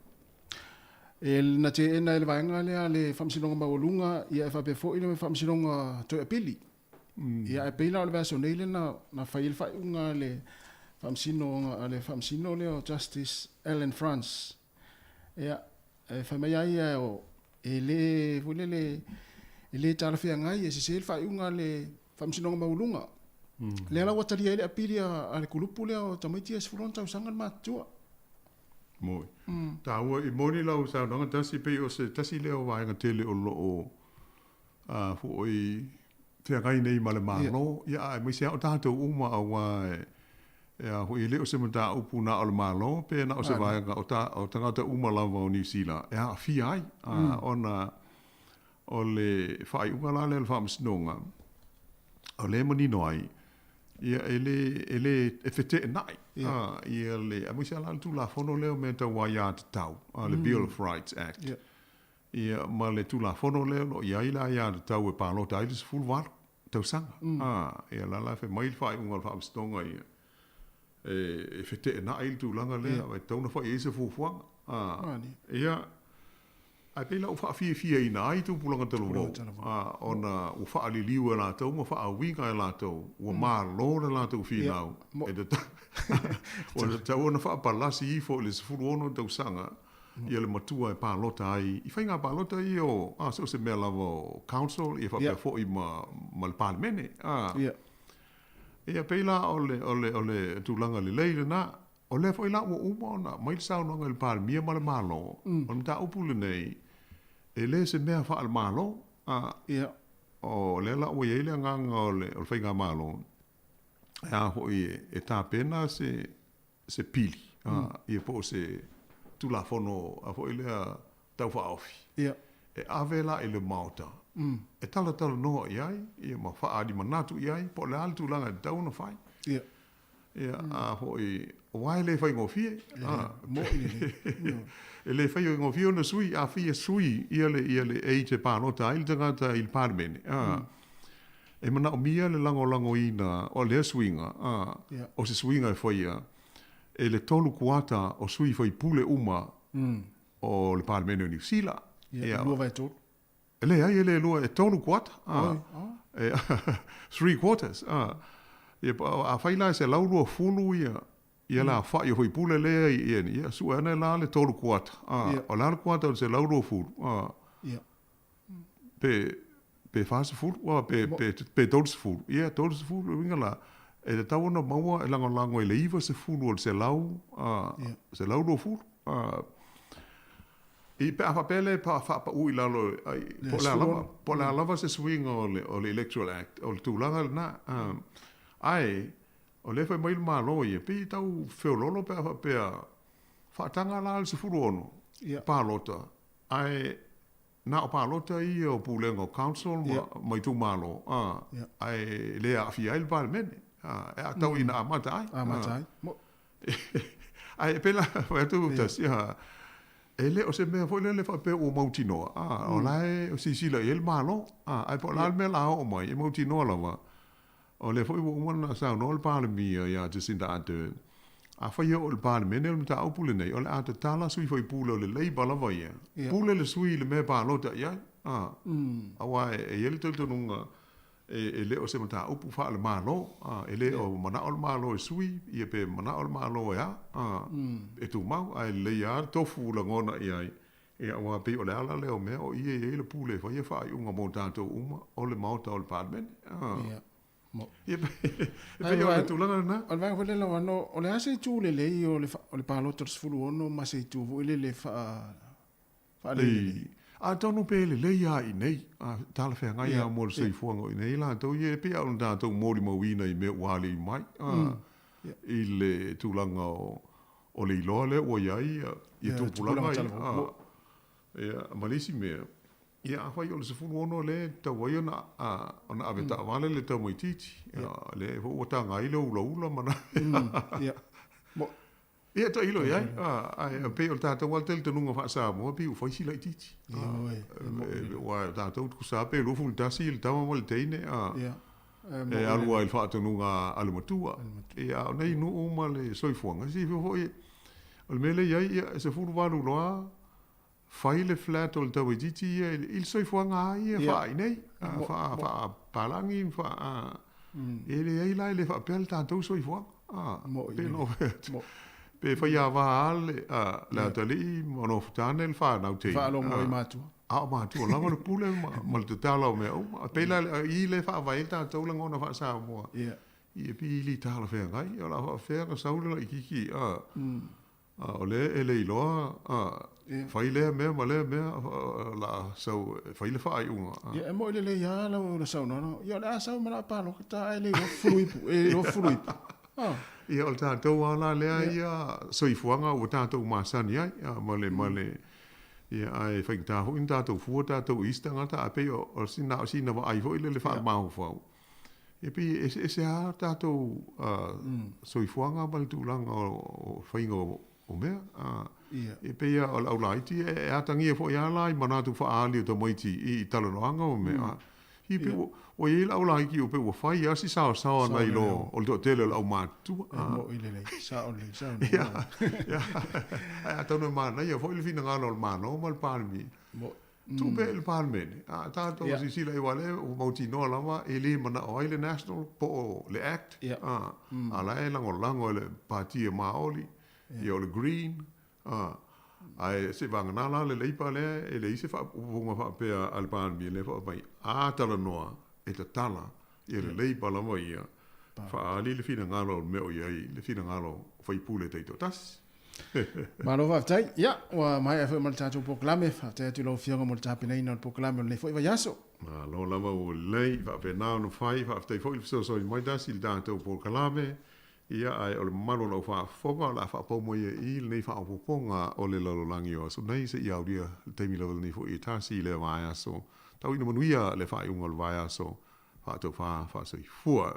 Speaker 16: e na teena e le vaega lea le Faamasinoga Maualuga, ia e faapea foi le Faamasinoga Toe Apili. Ia, ae pei la o le vaiaso nei lea na fai ai le faaiuga a le Faamasinoga a le Faamasino lea o Justice Allan Frantz. Ia, e fai mai a ia o e le foi lele e le talafeagai e sese le faaiuga a le Faamasinoga Maualuga. Lea la ua talia ai le apili a le kulupu lea o tamaiti ia e 16 tausaga le matutua.
Speaker 18: Moi. Taua i moni lau saunoaga tasi pei o se tasi lea o vaega tele o lo o a foi feagai nei ma le Malo, ia aemaise lava o tatou uma aua e a foi e le o se mataupu na o le Malo pe na o se vaega o ta o tagata uma lava o Niu Sila e aafia ai, ona o le faaiuga la lea o le Faamasinoga o lea e manino ai ia e le e le e feteenai ia le aemaise lava la le Tulafono lea o mea tau aiatatau, le Bill of Rights Act. Ia, ma le Tulafono lea o lo o i ai le aiatatau e palota ai le 18 tausaga. A, ia la la e fai mai le faaiuga o le Faamasinoga ia, e feteenai le tulaga lea, e tatau ona fai i ai se fuafuaga. A, ia, ae pei la ua faafiafiaina ai tupulaga talavou, a, ona ua faaliliu e latou ma faauiga e latou, ua malo le latou finau, e ua tatau ona faapalasi ifo i le 16 tausaga ia le matua e palota ai i faiga palota ia o a so o se mea lava o council ia faapea foi ma ma le Palemene a ia pei la o le o le o le tulaga lelei lena. O lea foi la ua uma ona aumai le saunoaga i le Palemia ma le Malo, o le mataupu lenei e le se mea faale-Malo a o lea la ua i ai le agaga o le o le faigamalo e a foi e tapena se se pili, ia po o se Tulafono a foi lea Tau Faaofi, e ave la i le Maota e talatalanoa i ai, ia ma faaali manatu i ai, po o le a le tulaga e tatau ona fai. Ia, a foi, aua e le faigofie. E le faigofie ona sui, a fia sui ia le, ia le age e palota ai le tagata i le Palemene, E manaomia le lagolagoina o lea suiga, a, o se suiga e faia e le tolu kuata o sui faipule uma o le Palemene o Niu Sila.
Speaker 16: Ia, lua vae tolu.
Speaker 18: E leai, e le lua, e tolu kuata. A, e, three quarters. A, ia, afai la e 120 ia, ia le aofai o faipule lea i, ia, sue ane la le tolu kuata. A, o le a le kuata o le 120? A, pe pe 40 ua pe pe pe 30 ia 30 le uiga la e tatau ona maua e lagolago i le 90 o le 100 a 120 a i pe a faapea le faapau i lalo ai po o le a lava po o le a lava se suiga o le o le Electoral Act o le tulaga lena ae o lea e fai mai le Malo ia pei e tau feololo pe a faapea faataga la le 16 palota ae Na o palota ia o pulega o council ma, ma itumalo, a, ae le aafia ai le Palemene. A, e atau ina amata ai.
Speaker 16: Amata ai.
Speaker 18: Ae pei la fai atu tasi, a, e le o se mea foi lele faapea ua mautinoa, a, o la e silasila i ai le Malo, a, ae po o le a le mea o le a oo mai, e mautinoa lava. O lea foi ua uma ona saunoa le Palemia ia Jacinda Ardern, afai e oo i le Palemene o le mataupu lenei, o le a tatala sui faipule o le Labour lava ia, pule le sui i le mea e palota i ai, a, aua e i ai le talitonuga e le o se mataupu faale-Malo, a, e le o manao le Malo e sui, ia pe manao le Malo e a, a, e tumau, ae lelei lava le tofu lagona i ai, Ia, aua pei o le ala lea o mea o i e i ai le pule e faia faaiuga mo tatou uma o le Maota o le Palemene.
Speaker 16: Ia, mo.
Speaker 18: Ia, e pei o le tulaga lena.
Speaker 16: O le vaega foi lea lau Afioga, o le a se itu lelei o le, o le palota o le 16 ma se itu foi lele faalelelei?
Speaker 18: Atonu pe lelei lava i inei, a talafeagai lava mo le soifuaga o i inei latou ia, e pei lava ona tatou molimauina i mea ua aliali mai, i le tulaga o O le iloa lea ua i ai ia tupulaga ia, ia, ma le isi mea, ia afai o le 16 lea e tatau ai ona ona ave taavale le tamaitiiti, lea foi ua taga ai le ulaula ma na. Ia tailo i ai, ae pei o le tatou lava talitonuga faa-Samoa pei ua fai si laitiiti. Aua o tatou tusa lava pe 21 le tama ma le teine, e alu ai i le faatonuga a le matua. Ia, a o nei nuu ma le soifuaga, silafia foi, o le mea lea e i ai, ia, e 18 loa fai le flat o le tamaitiiti ia i le soifuaga lava ia faa-inei, faa-palagi ma faa-. E leai la, e le faapea le tatou soifuaga. A, pe no pe fai a va ale le atalii ma nofotane le fanau teine.
Speaker 16: Faalogo i matua.
Speaker 18: A o matua lava le pule ma le tatala o mea uma. Pe la i le faavae ai tatou lagona faa-Samoa. Ia pili talafeagai, o le a faafefea ona sau le laitiiti, a, a o lea e le iloa, a, fai lea mea ma lea mea, o le a sau e fai le faaiuga.
Speaker 16: Ia, e moni lelei lava lau saunoaga, ia o le a sau ma le a palota ta ae le iloa fufulu ipu, e le iloa fufulu ipu.
Speaker 18: Ia, o le tatou lava la lea ia soifuaga ua tatou masani ai, ma le, ma le, ia, ae faigata foi ona tatou fua tatou i isi tagata, ae pei o sina, o sina vaai foi lele faalemafaufau. E pei e eseese lava tatou soifuaga ma le tulaga o faiga o mea. E pei lava o le aulaiti e atagia foi lava la i manatu faaali o tamaiti i talanoaga ma mea. I pei ua i ai le aulaiti ua pei ua fai lava si saosaoa nai lo o le toatele o le aumatutua.
Speaker 16: E moni lelei, sao lelei, sao lelei.
Speaker 18: Ae atonu e manaia foi le finagalo o le Malo ma le Palemia. Tuu pea i le Palemene, a tatou silasila i aua o lea ua mautinoa lava e le manao ai le National po o le Act, a, a la e lagolago e le Pati a Maoli, ia o le Green, a, ae seivagana la le Labour lea e leai se faaupuga faapea a le Palemia lea faapea mai, a talanoa e tatala ia le Labour lava ia, faaali le finagalo o le mea o i ai le finagalo o sui usufono taitoatasi.
Speaker 16: Malo faafetai. Ia, ua maea foi ma le tatou polokalame. Faafetai atu i lau Afioga mo le tapenaina o le polokalame o lenei foi vaiaso.
Speaker 18: Malo lava ua lelei, faapena ona fai. Faafetai foi le fesoasoani mai Tasi i le tatou polokalame. Ia, ae o le mamalu o lau faafofoga o le a faapau mai ai i i lenei faaopoopoga o le lalolagi o aso nei seia aulia le taimi lava lenei foi e Tasi i lea vaiaso. Tau ina manuia le faaiuga o le vaiaso. Faataufa faasoifua.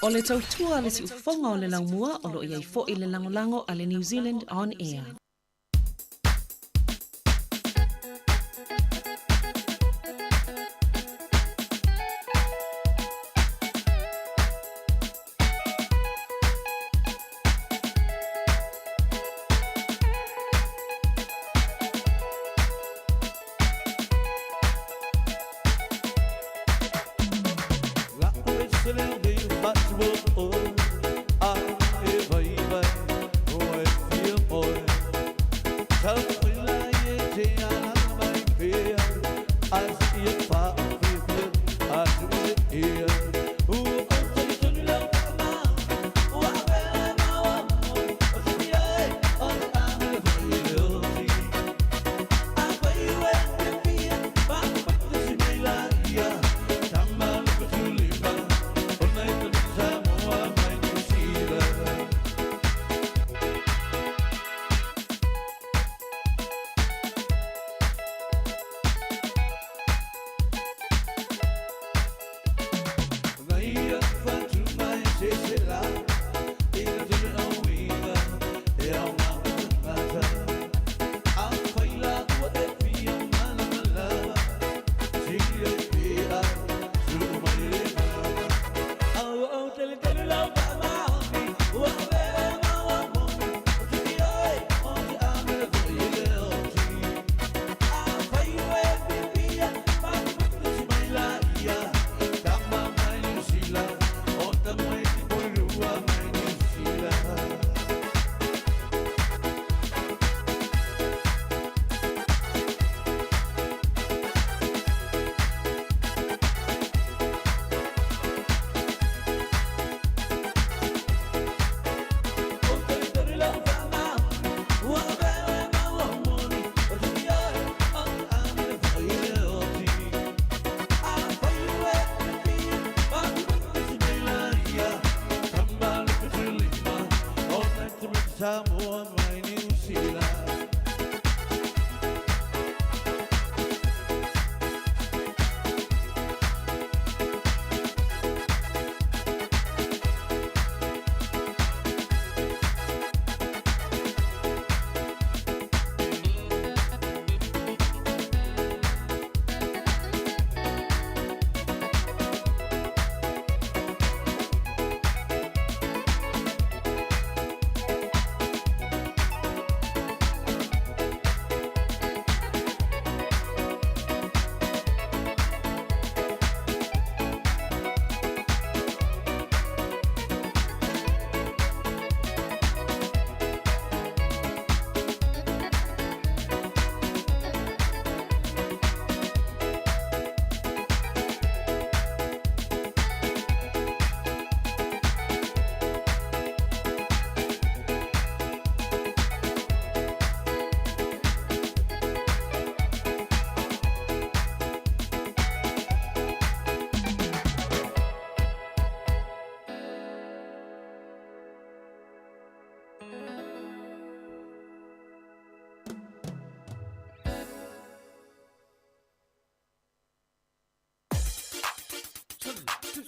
Speaker 4: O le tautua a le siufofoga o le laumua o lo o i ai foi le lagolago a le New Zealand On Air.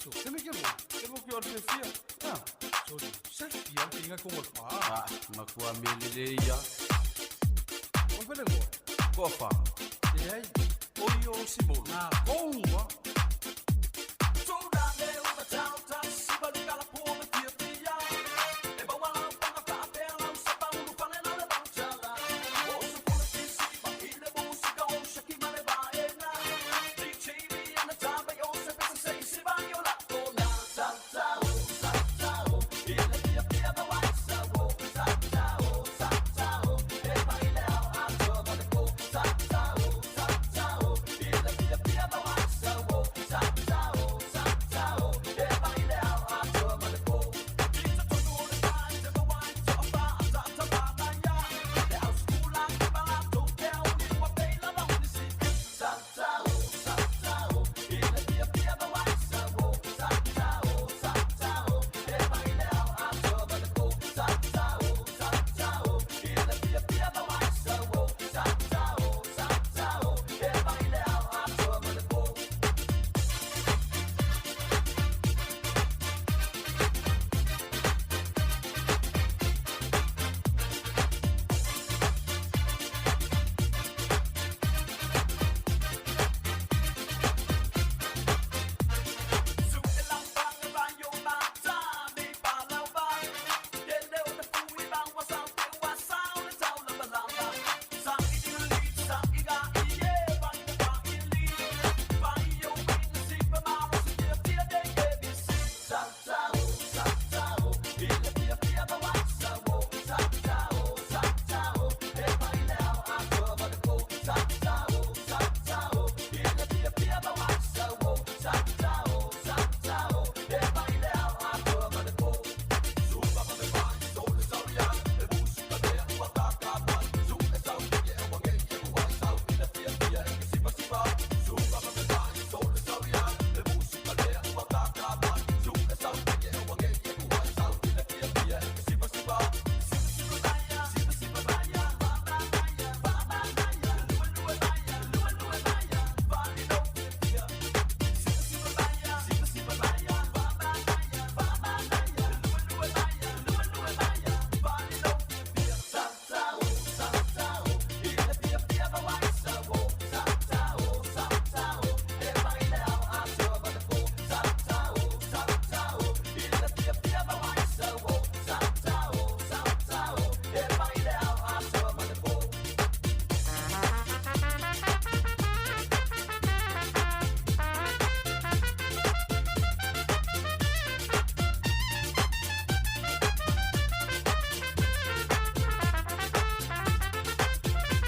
Speaker 12: So, se me ke lo. Se mo ke o le fia. Ha. So, se fia ke inga ko pa.
Speaker 19: Ah, makua melele ia.
Speaker 12: O fele ko.
Speaker 19: Kofa.
Speaker 12: Te hei.
Speaker 19: O io si mo.
Speaker 12: Na konga.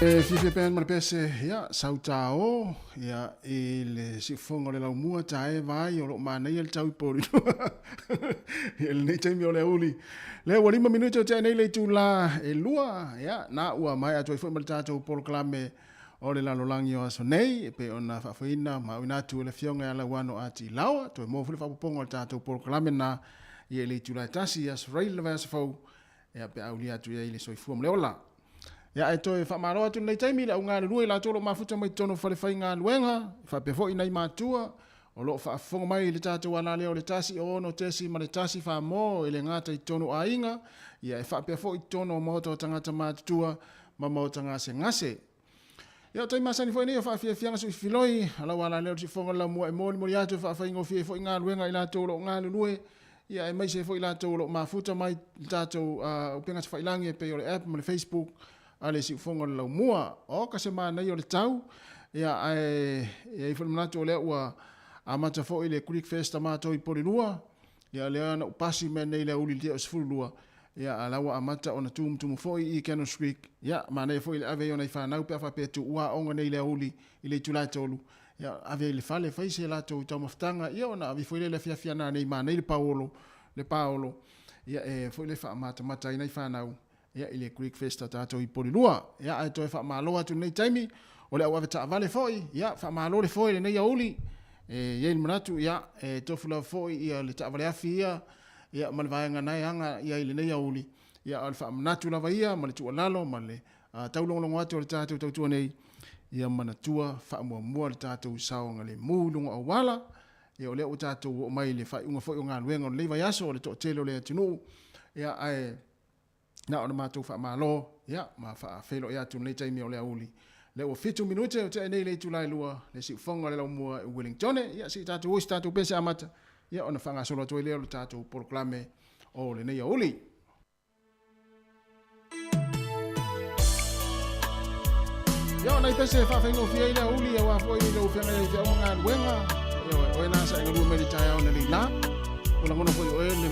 Speaker 12: E fiafia pea ma le pese, ia, sautao, ia, i le siufoga o le laumua tae vai o loo manaia le tau i Porirua. Ia, lenei taimi o le auli. Lea ua 5 minute o tea nei le itulā e 2, ia, na ua maea atu ai foi ma le tatou polokalame o le lalolagi o aso nei, e pei ona faafoeina ma auina atu e le Afioga ia Lauano Ati Laoa, toe maua foi le faaopoopoga o le tatou polokalame na, ia, i le itulā e 1 i Aso Faraile le vaiaso fou, ia, pe a aulia atu i ai le soifua ma le ola. Ia, ae toe faamalo atu i lenei taimi i le au galulue i latou o lo o mafuta mai totonu o falefaigaluega, faapea foi nai matua o lo o faafofoga mai i le tatou alalea o le 1 6 ma le 1 Famo e le gata i totonu o aiga, ia e faapea foi i totonu o maota o tagata matutua ma maota gasegase. Ia, o taimi masani foi nei o faafiafiaga suifiloi, a lau alalea o le siufofoga o le laumua e molimoli atu e faafaigofie ai foi galuega i latou o lo o galulue, ia aemaise ai foi latou o lo o mafuta mai i le tatou upega tafailagi e pei o le app ma le Facebook a le Siufofoga o le Laumua. Oka se manaia o le tau, ia ae e i ai foi le manatu o lea ua amata foi le Greek Fest a matou i Porirua, ia lea na ou pasi mai nei le aoauli i le tea o 12, ia a la ua amata ona tumutumu foi i Cannons Creek, ia manaia foi le ave ai o nai fanau pe a faapea e tuua aoga nei i le aoauli i le itula e 3, Ia, ave i le fale, fai se latou taumafataga, ia ona ave foi lea i le afiafi ana nei manai le paolo, le paolo, ia e foi le faamatamata ai nai fanau, ia i le Greek Fest a tatou i Porirua. Ia ae toe faamalo atu i lenei taimi, o le au ave taavale foi, ia faamalo le foe i lenei aoauli, e i ai le manatu, ia e tofu lava foi ia le taavale afi ia, ia ma le vaega na e aga i ai i lenei aoauli, ia a o le faamanatu lava ia ma le tuualalo ma le taulogologo atu o le tatou tautua nei, ia manatua faamuamua le tatou saogalemu i luga o auala,
Speaker 16: Ia o lea ua tatou oo mai i le faaiuga foi o galuega o lenei vaiaso o le toatele o le atunuu. Ia ae na ona matou faamalo ia ma faafeiloai atu i lenei taimi o le aoauli. Lea ua 7 minute o tea nei le itula e 2 le siufofoga o le laumua i Wellingtone. Ia se i tatou o i se tatou pese amata ia ona faagasolo atu ai lea o le tatou polokalame o lenei aoauli. Ia o nai pese e faafaigofie ai le aoauli aua foi lou feagai ai i feau ma galuega. Ioe, oe na sa e galue mai le taeao nei la. Ua lagona foi oe le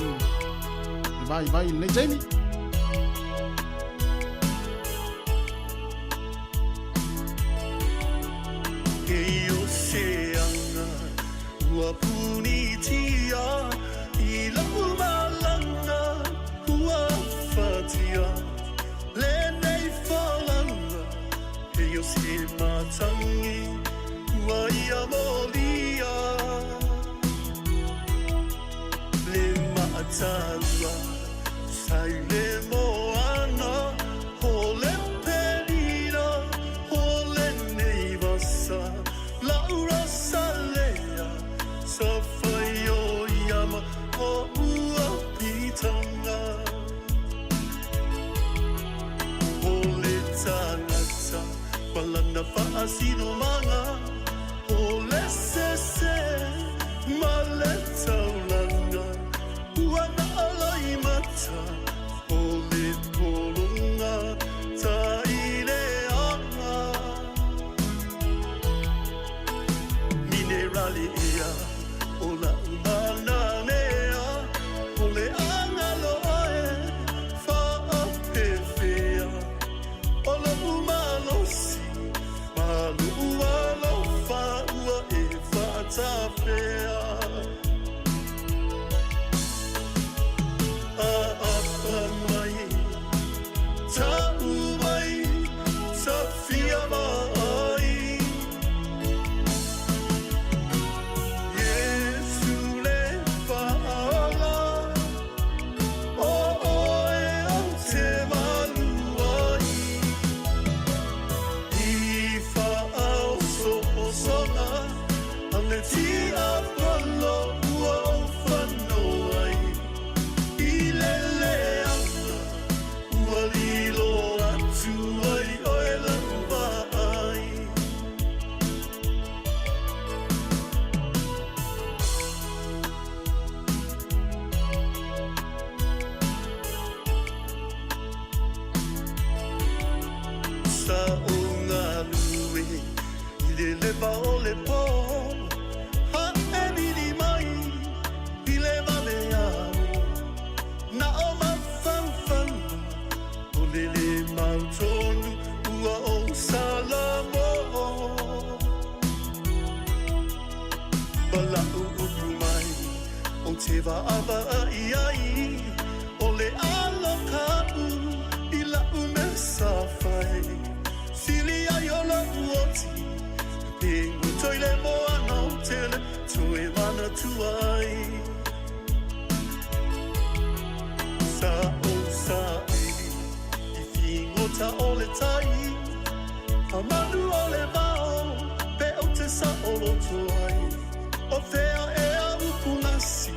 Speaker 16: vaivai i lenei taimi.
Speaker 20: E o se anga ua punitia i lau malanga ua fatia lenei folanga e o se matangi ua ia molia le maatalua sai le moana o le perina o lenei vasa laura salea sa fai o iama o ua pitanga o le tagata malana faasinomanga o le sese ma le taulaga ua na alaimata o le pologa taileaga minerale ea o lau mananea o le agaloa e faapefea o lou malosi ma lou alofa ua e faatafea aapa mai ta'u mai tafia vaai Iesu le faaala o oe ou te malu ai i faaosoosoga a le tiapolo ua ou fanoai i le leaga ua lilo atu ai oe lau vaai. Sa o galue i le leva o le pō haʻemili mai i le valeao na o mafaufauga o le lē mautonu ua ou salamo ma la'u upu mai o te vaavaai ai o le aloka'u i la'u mea sa fai sili ai o la'u oti pe gutoi le moana o tele toe manatua ai sa o saʻili i figota o le tai a manu o le vao pe ou te saʻoloto ai o fea ea upugasi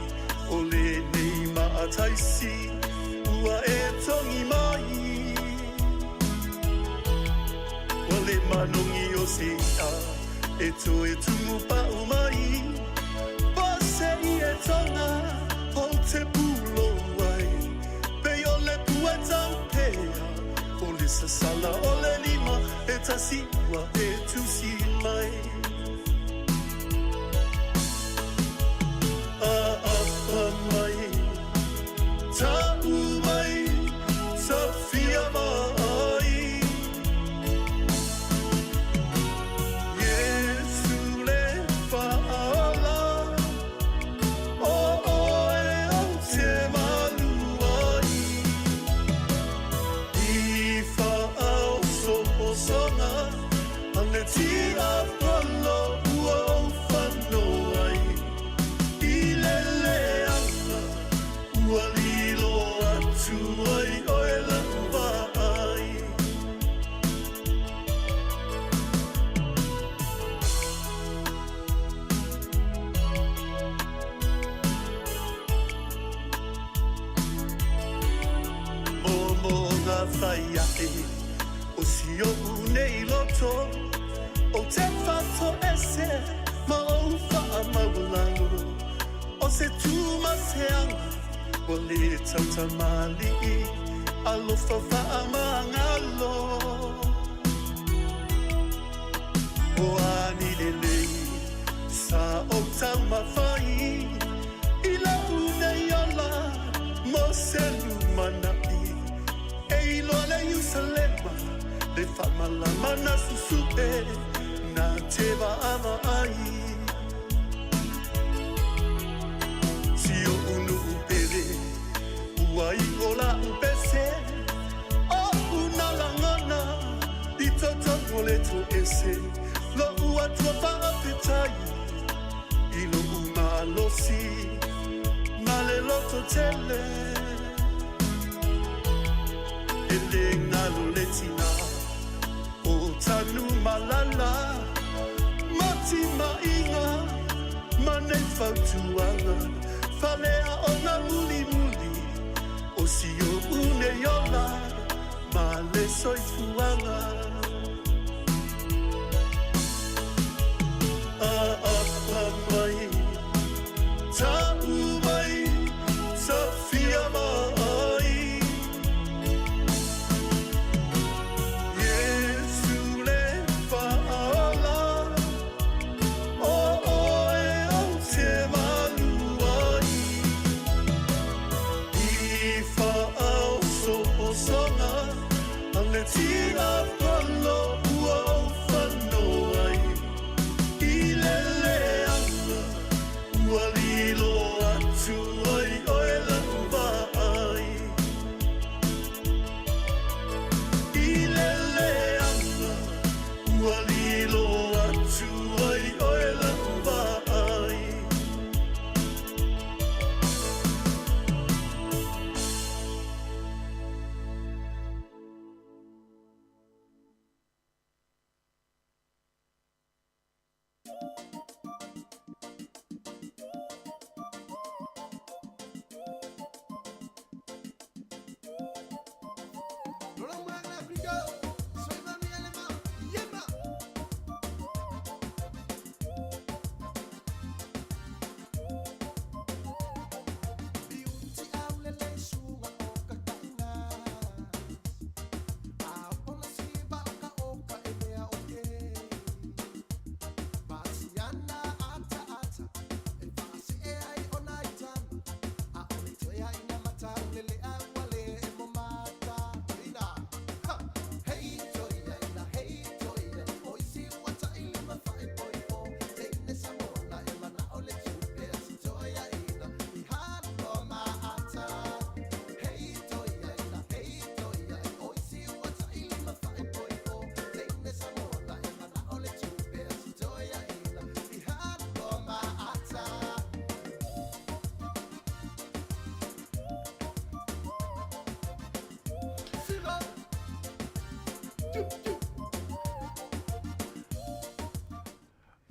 Speaker 20: o lenei maataisi ua e togi mai ua le manogi o se iʻa e toe tumupa'u mai pasei e toga ou te pulou ai pei o le pua taupea o le sasala o le lima e tasi ua e tusi mai aapa mai ta'u mai tafia vaai Iesu le faaala o oe ou te malu ai i faaosoosoga a le tiapolo ua ou fanoai i le leaga ua lilo atu ai oe lau vaai. taumafai aʻe o si oʻu nei loto Ou te fa'atoʻese ma ou fa'amaualalo O se tumaseaga ua lē tautamāliʻi Alofa fa'amagalo O a ni lelei sa ou taumafai I la'u nei ola mo se lumana'i E iloa le Iusalema le fa'amalama na susu'e na te va'avaai Si oʻu nu'u pele ua igo la'u pese Oʻu na lagona i totonu o le toʻese Lo'u atua fa'afetai i lo'u malosi ma le loto tele E lē galo le tinā o tanu malala Ma timaiga ma nei fautuaga Faleaoga mulimuli o si oʻu nei ola ma le soifuaga Aapa mai ta'u mai sa fia vaai Iesu le faaola o oe ou te malu ai I faaosoosoga a le tiapolo ua ou fanoai I le leaga ua lilo atu ai oe la'u vaai I le leaga ua lilo atu ai oe la'u vaai.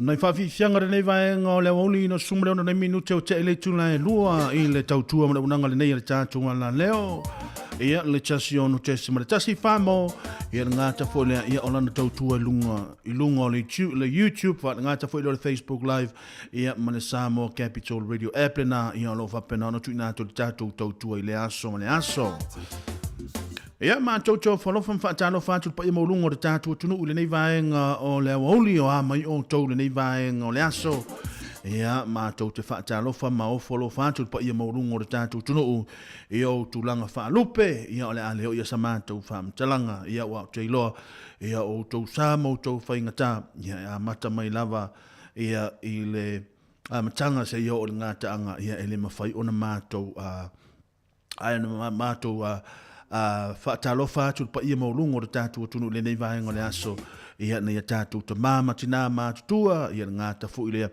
Speaker 16: Nai faafiafiaga lenei vaega o le aoauli ina susu ma le ono nei minute o te'e le itula e lua i le tautua ma le auaunaga lenei a le tatou alaleo. Ia le tasi ono tesi ma le tasi famo ia le gata foi lea ia o lana tautua i luga i luga o le, le YouTube fa le gata foi lea o le Facebook Live ia ma le Samoa Capital Radio app lena ia o lo o faapena ona tuuina atu le tatou tautua i le aso ma le aso. Ia, matou te ofo alofa ma faatalofa atu i le paia maualuga o le tatou atunuu i lenei vaega o le aoauli o a mai outou i lenei vaega o le aso. Ia, matou te faatalofa ma ofo alofa atu i le paia maualuga o le tatou atunuu i ou tulaga faalupe. Ia, o le a le oo ia sa matou faamatalaga. Ia, ua ou te iloa, ia, o outou sa ma outou faigata, ia, e amata mai lava, ia, i le amataga seia oo i le gataaga, ia, e le mafai ona matou, a, Ae na matou faatalofa atu i le paia maualuga o le tatou atunuu i lenei vaega o le aso, ia nai a tatou tama ma tinā matutua, ia le gata foi lea,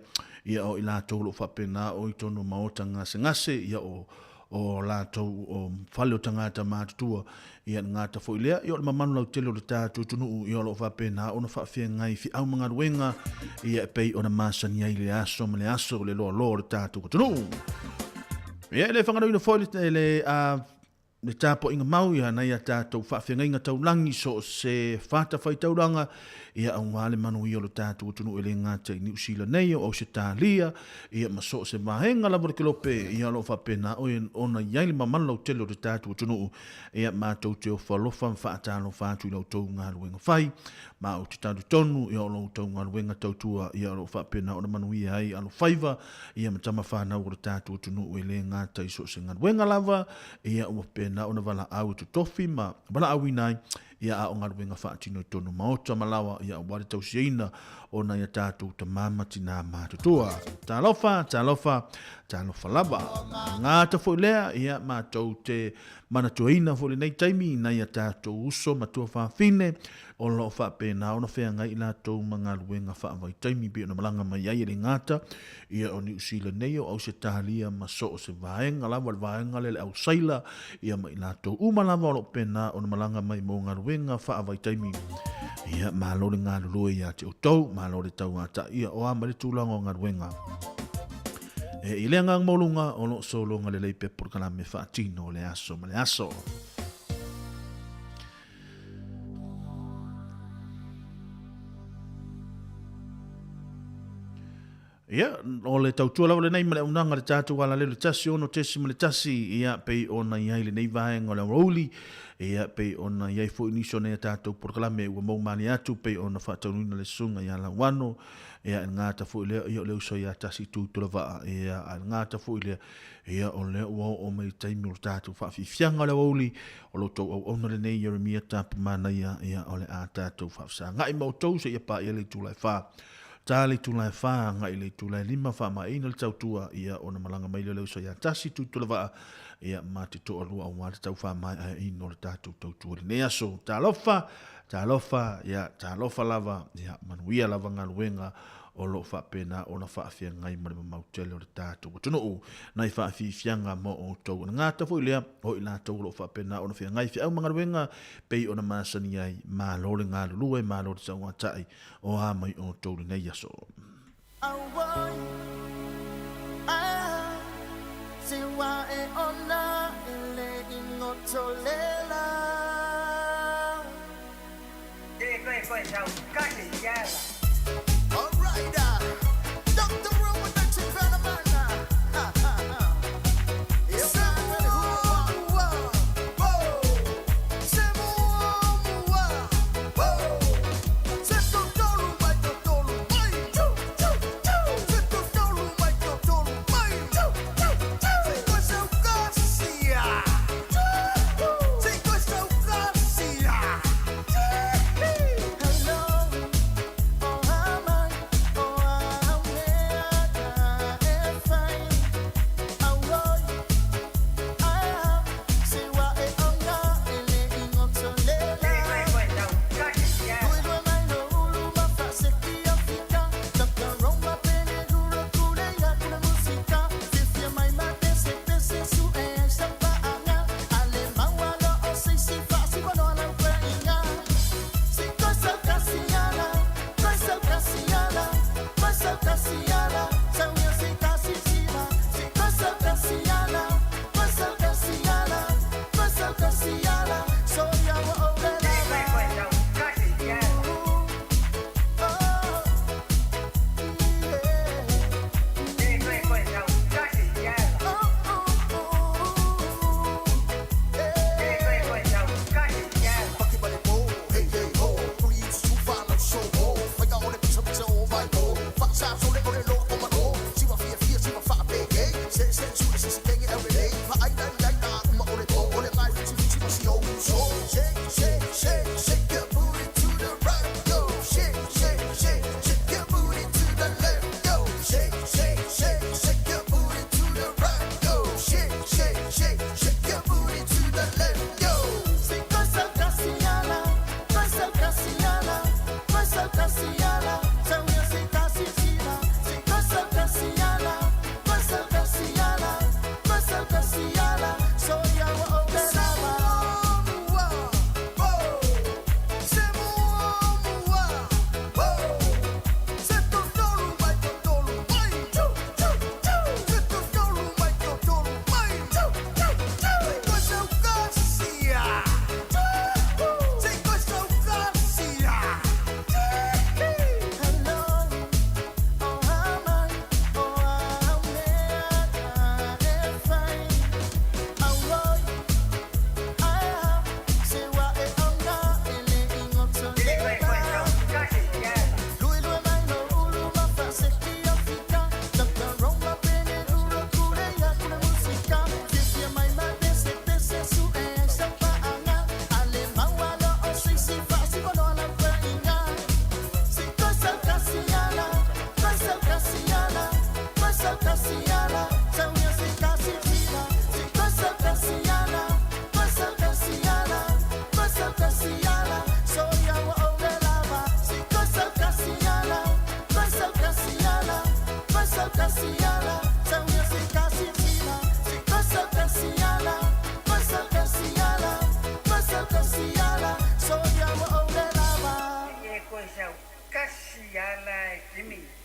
Speaker 16: ia o i latou o lo o faapena o i totonu o maota gasegase, ia o o latou o fale o tagata matutua, ia le gata foi lea, ia o le mamalu lautele o le tatou atunuu, ia o lo o faapena ona faafeagai feau ma galuega, ia e pei ona masani ai le aso ma le aso le loaloa o le tatou atunuu. Ia, e le faagaloina foi le, le a,
Speaker 21: le tapuaiga mau ia nai a tatou faafeagaiga taulagi so o se fatafaitaulaga ia aua le manuia o le tatou atunuu e le gata i Niu Sila nei o Ausetalia ia ma so o se vaega lava o le kelope ia o lo o faapena ona i ai le mamalu lautele o le tatou atunuu ia matou te ofo alofa ma faatalofa atu i la outou galuega fai ma ou te talitonu ia o lo outou galuega tautua ia o lo o faapena ona manuia ai alofaiva ia ma tama fanau o le tatou atunuu e le gata i so o se galuega lava ia ua faapena ona valaau e totofi ma valaauina ai ia a o galuega faatino i tonu maota ma laoa ia aua le tausiaina o nai a tatou tama ma tinā matutua. Talofa, talofa, talofa lava. Gata foi lea, ia matou te manatuaina foi lenei taimi i nai a tatou uso ma tuafafine o lo o faapena ona feagai i latou ma galuega faavaitaimi pei ona malaga mai ai e le gata ia o Niu Sila nei, o Ausetalia ma so o se vaega lava, le vaega lea le au saila, ia ma i latou uma lava o lo o pena ona malaga mai mo galuega faavaitaimi. Ia, malo le galulue ia te outou, malo le tauataia o a mai le tulaga o galuega. E i le agaga maualuga o lo o sologa lelei pea polokalame faatino o le aso ma le aso. Ia, o le tautua lava lenei ma le auaunaga a le tatou alalelo 16.1, ia, pei ona i ai lenei vaega o le aoauli, ia, pei ona i ai foi nisi o nei a tatou polokalame ua maumalie atu, pei ona faataunuina le susuga ia Lauano, ia, e le gata foi lea, ia, o le uso ia Tasi Tutulavaa, ia, a e le gata foi lea, ia, o lea ua oo mai i le taimi o le tatou faafiafiaga o le aoauli, o lo outou auauna lenei Ieremia Tapumanaia, ia, o le a tatou faafesagai ma outou seia paia le itula e 4. Ta le itula e 4 agai i le itula e 5 faamaeaina le tautua, ia, ona malaga mai lea o le uso ia Tasi Tutulavaa, ia, ma te toalua aua le tau faamaeaina o le tatou tautua i lenei aso. Talofa, talofa, ia, talofa lava, ia, manuia lava galuega o lo o faapena ona faafeagai ma le mamau tele o le tatou atunuu. Nai faafiafiaga mo outou. O le gata foi lea o i latou o lo o faapena ona feagai feau ma galuega pei ona masani ai. Malo le galulue, malo le tauatai o a mai outou lenei aso.
Speaker 8: Siala e Jimmy.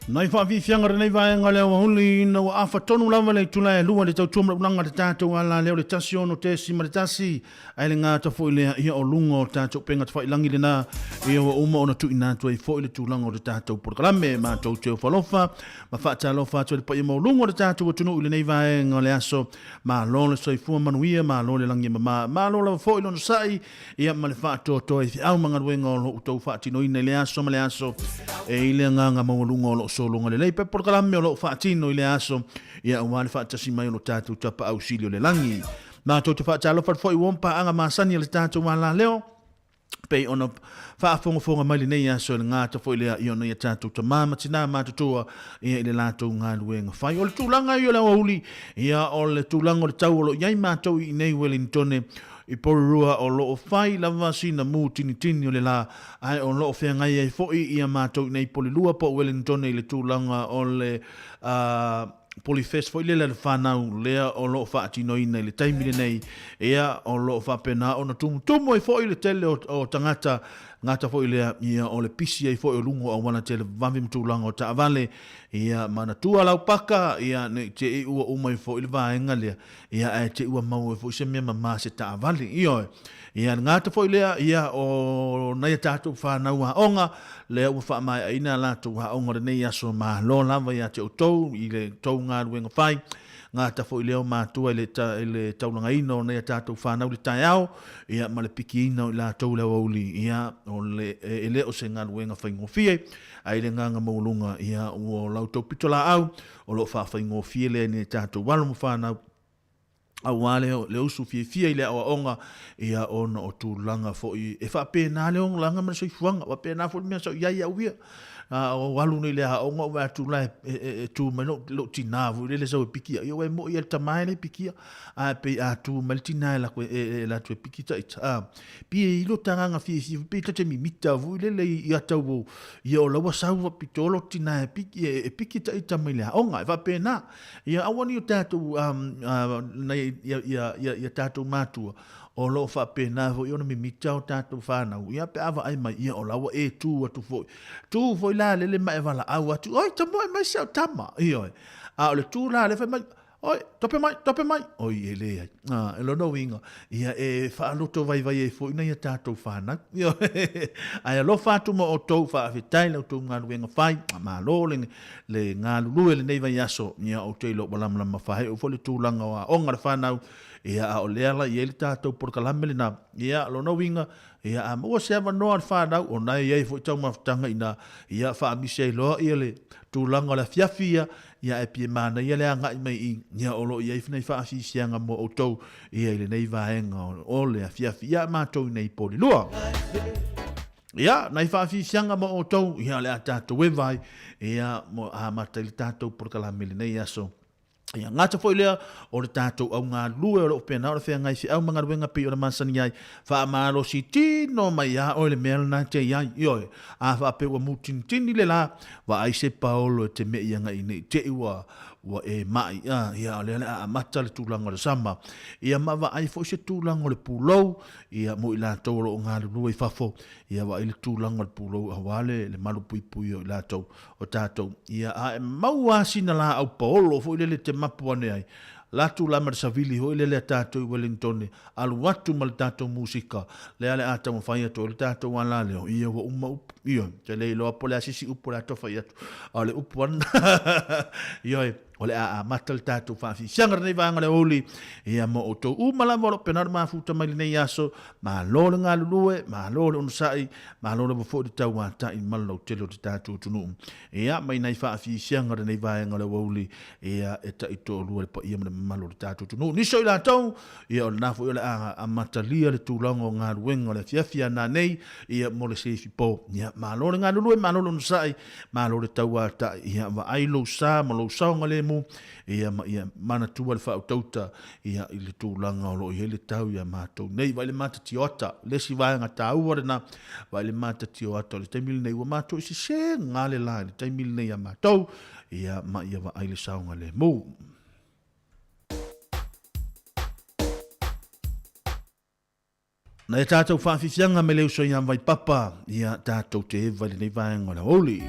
Speaker 21: Nai faafiafiaga o lenei vaega o le aoauli ina ua afa tonu lava le itula e lua i le tautua ma le ulaga a le tatou ala lea o le 16.1 ae le gata foi lea ia o luga o tatou upega tafailagi lena ia ua uma ona tuuina atu ai foi le tulaga o le tatou polokalame. Matou te ofo alofa ma faatalofa atu i le paia maualuga o le tatou atunuu i lenei vaega o le aso. Malo le soifua manuia, malo le lagi e mama, malo lava foi le onosai ia ma le faatoatoa i feau ma galuega o lo o outou faatinoina i le aso ma le aso. E i le agaga maualuga o lo o sologa lelei pea polokalame o lo o faatino i le aso, ia aua le faatasi mai o lo tatou Tapaau Sili o le lagi. Matou te faatalofa atu foi ua paaga masani a le tatou alaleo, pei ona faafogafoga mai lenei aso i le gata foi lea i ona ia tatou tamā ma tinā matutua ia i le latou galuega fai. O le tulaga ia o le aoauli, ia o le tulaga o le tau o lo o i ai matou i inei Wellingtone i Porirua o lo o fai lava sina mū tinitini o le lā, ae o lo o feagai ai foi ia matou i inei Porirua po o Wellingtone i le tulaga o le Polyfest foi lele a le fanau lea o lo o faatinoina i le taimi lenei, ia, o lo o faapena ona tumutumu ai foi le tele o tagata, gata foi lea, ia, o le pisi ai foi o luga o auala tele vave ma tulaga o taavale, ia, manatua lau paka, ia, ne i te i ua uma ai foi le vaega lea, ia, ae te i ua maua ai foi se mea mama se taavale, ioe. Ia, le gata foi lea, ia, o nai a tatou fanau aoga, lea ua faamaeaina a latou aoga o lenei aso, malo lava ia te outou i le tou galuega fai, gata foi lea o matua i le, i le taulagaina o nai a tatou fanau i le taeao, ia, ma le pikiina o i latou i le aoauli, ia, o le, e le o se galuega faigofie, ae i le agaga maualuga, ia, ua la outou pitolaau, o lo o faafaigofie lea i nai a tatou alo ma fanau, aua le, le usu fiafia i le aoaoga, ia ona o tulaga foi e faapena le olaga ma le soifuaga, faapena foi le mea sa i ai au ia. A o alu nei i le aoga ou vaai atu la e, e, e, e tu mai lou, lou tinā foi lele sau e pikia. Ia ua e moi e le tama e le pikia. A pei a tu mai le tinā e lako e, e, e latu e piki ta ita. A, pi e ilo tagaga fiafia, pei ta te mimita foi lele i ata ua, ia o laua sau wa pito lo tinā e piki, e, e piki ta ita mai le aoga. E faapena. Ia aua ne i o tatou, nai, ia, ia, ia, ia tatou matua, o lo o faapena foi ona mimita o tatou fanau, ia pe a vaai mai, ia o la ua e tū atu foi. Tū foi la lele ma e valaau atu, oi, tamoe mai si au tama, ioe. A o le tū la le fai mai, oi, tope mai, tope mai, oi, e leai. A, e lona uiga, ia e faaloto vaivai ai foi nai a tatou fanau. Ioe. Ae alofa atu ma outou, faafetai la outou galuega fai, malo le, le galulue lenei vaiaso, ia ou te iloa ua lamalama faaiu foi le tulaga o aoga a le fanau, ia a o lea la i ai le tatou polokalame lena, ia lona uiga, ia a maua se avanoa a le fanau, ona e i ai foi taumafataga i ina, ia faamisi ai loa ia le tulaga o le afiafi ia, ia ae pei e manaia le agai mai i, ia o lo o i ai nai faafiafiaga mo outou, ia i lenei vaega o le afiafi, ia matou i nei Polilua. Ia, nai faafiafiaga mo outou, ia o le a tatou eva ai, ia, mo amata i le tatou polokalame i lenei aso. Ia, gata foi lea o le tatou au galulue o lo o pena o le feagai feau ma galuega pei ona masani ai. Faamalosi tino mai iā oe le mea lena e te i ai. Ioe, a faapea ua mutinitini le la, vaai se paolo e te me'i agai nei te i ua, ua e ma'i. A, ia, o lea o le a amata le tulaga o le sama. Ia, ma vaai foi se tulaga o le pulou, Ia, mo i latou o lo o galulue i fafo, ia vaai le tulaga o le pulou aua le, le malupuipuia o i latou, o tatou. Ia, a e maua lava sina laau paolo foi lele e te mapu ane ai, latu la ma le savili foi lele a tatou i Wellingtone, alu atu ma le tatou musika, lea le a taumafai atu ai le tatou alaleo, ia ua uma upu. Ioe, ou te le iloa po o le a se isi upu o le a toe fai atu, a o le upu lava lena. Ioe. O le a amata le tatou faafiafiaga lenei vaega o le aoauli, ia ma outou uma lava o lo o pena le mafuta mai lenei aso, malo le galulue, malo le onosai, malo lava foi le tauatai ma le lautele o le tatou atunuu. Ia, mai nai faafiafiaga lenei vaega o le aoauli, ia e taitoalua le paia ma le mamalu o le tatou atunuu. Nisi o i latou, ia o lena foi o le a amatalia le tulaga o galuega o le afiafi a nanei, ia mo le seifi po. Ia, malo le galulue, malo le onosai, Malo le tauatai, ia vaai lou sa ma lou saogalemu, ia ma ia manatua le faautauta, ia i le tulaga o lo o i ai le tau iā matou nei. Vaai le matatioata, le isi vaega taua lena, vaai le matatioata o le taimi lenei, ua matou i sesega le la i le taimi lenei iā matou, ia ma ia vaai le saogalemu. Nai a tātou whawhiwhianga me le uso i a Waipapa, ia tātou te ewa i lenei vaega o le aoauli.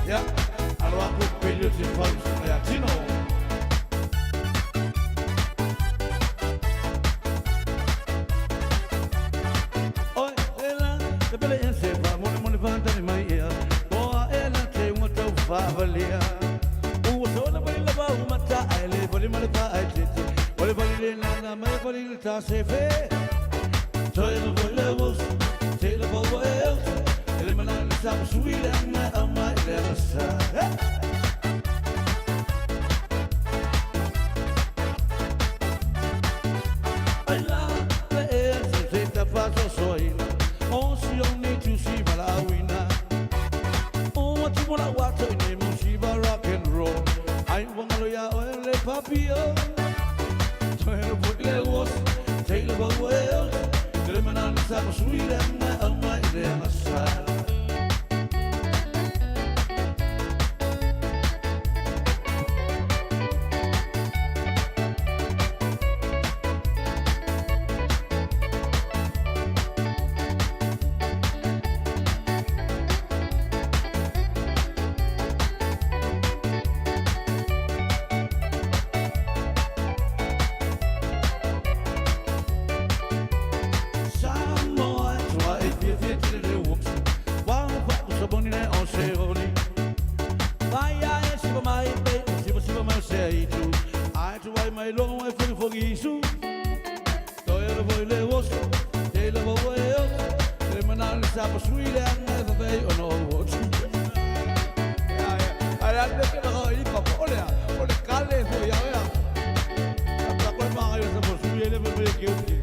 Speaker 11: Ia, alo aku peli o te fau ia tino. Oi, ela, te pele e se fa, mone mone fa tani mai ia. Oa ela te unga tau whaavalia. Ua sona wali lava umata ai le wali male pa ai tete. Wali wali le nana mai wali le ta se fe. Toi le voi le wos, te le vau e el. Ele mana le sa sui le anga au mai le anga sa. Ai la, le e se se ta fa so soina. O si o ni tu si malawina. O wa tu mola wa to ni mo si ba rock and roll. Ai wangalo ya o le papio. Toi le voi le wos, te le vau e el. Ele mana le sa sui le anga au mai le anga sa. Samoa, tua e fia fia tele le uopsi. Wau fa tu saboni le o se oli. Vai a e siva mai pe, o siva siva mai o se ai tu. Ai tu ai mai longo e fogi fogi isu. Toi le voi le oso, te le vau e o. Te mana le sa pa sui le anga e vavei o no o tu. Ia, ia, ai a le ke la i pa o le a, o le kale fo ia ia. A pa ko ma ai sa pa sui le vavei ke o ki.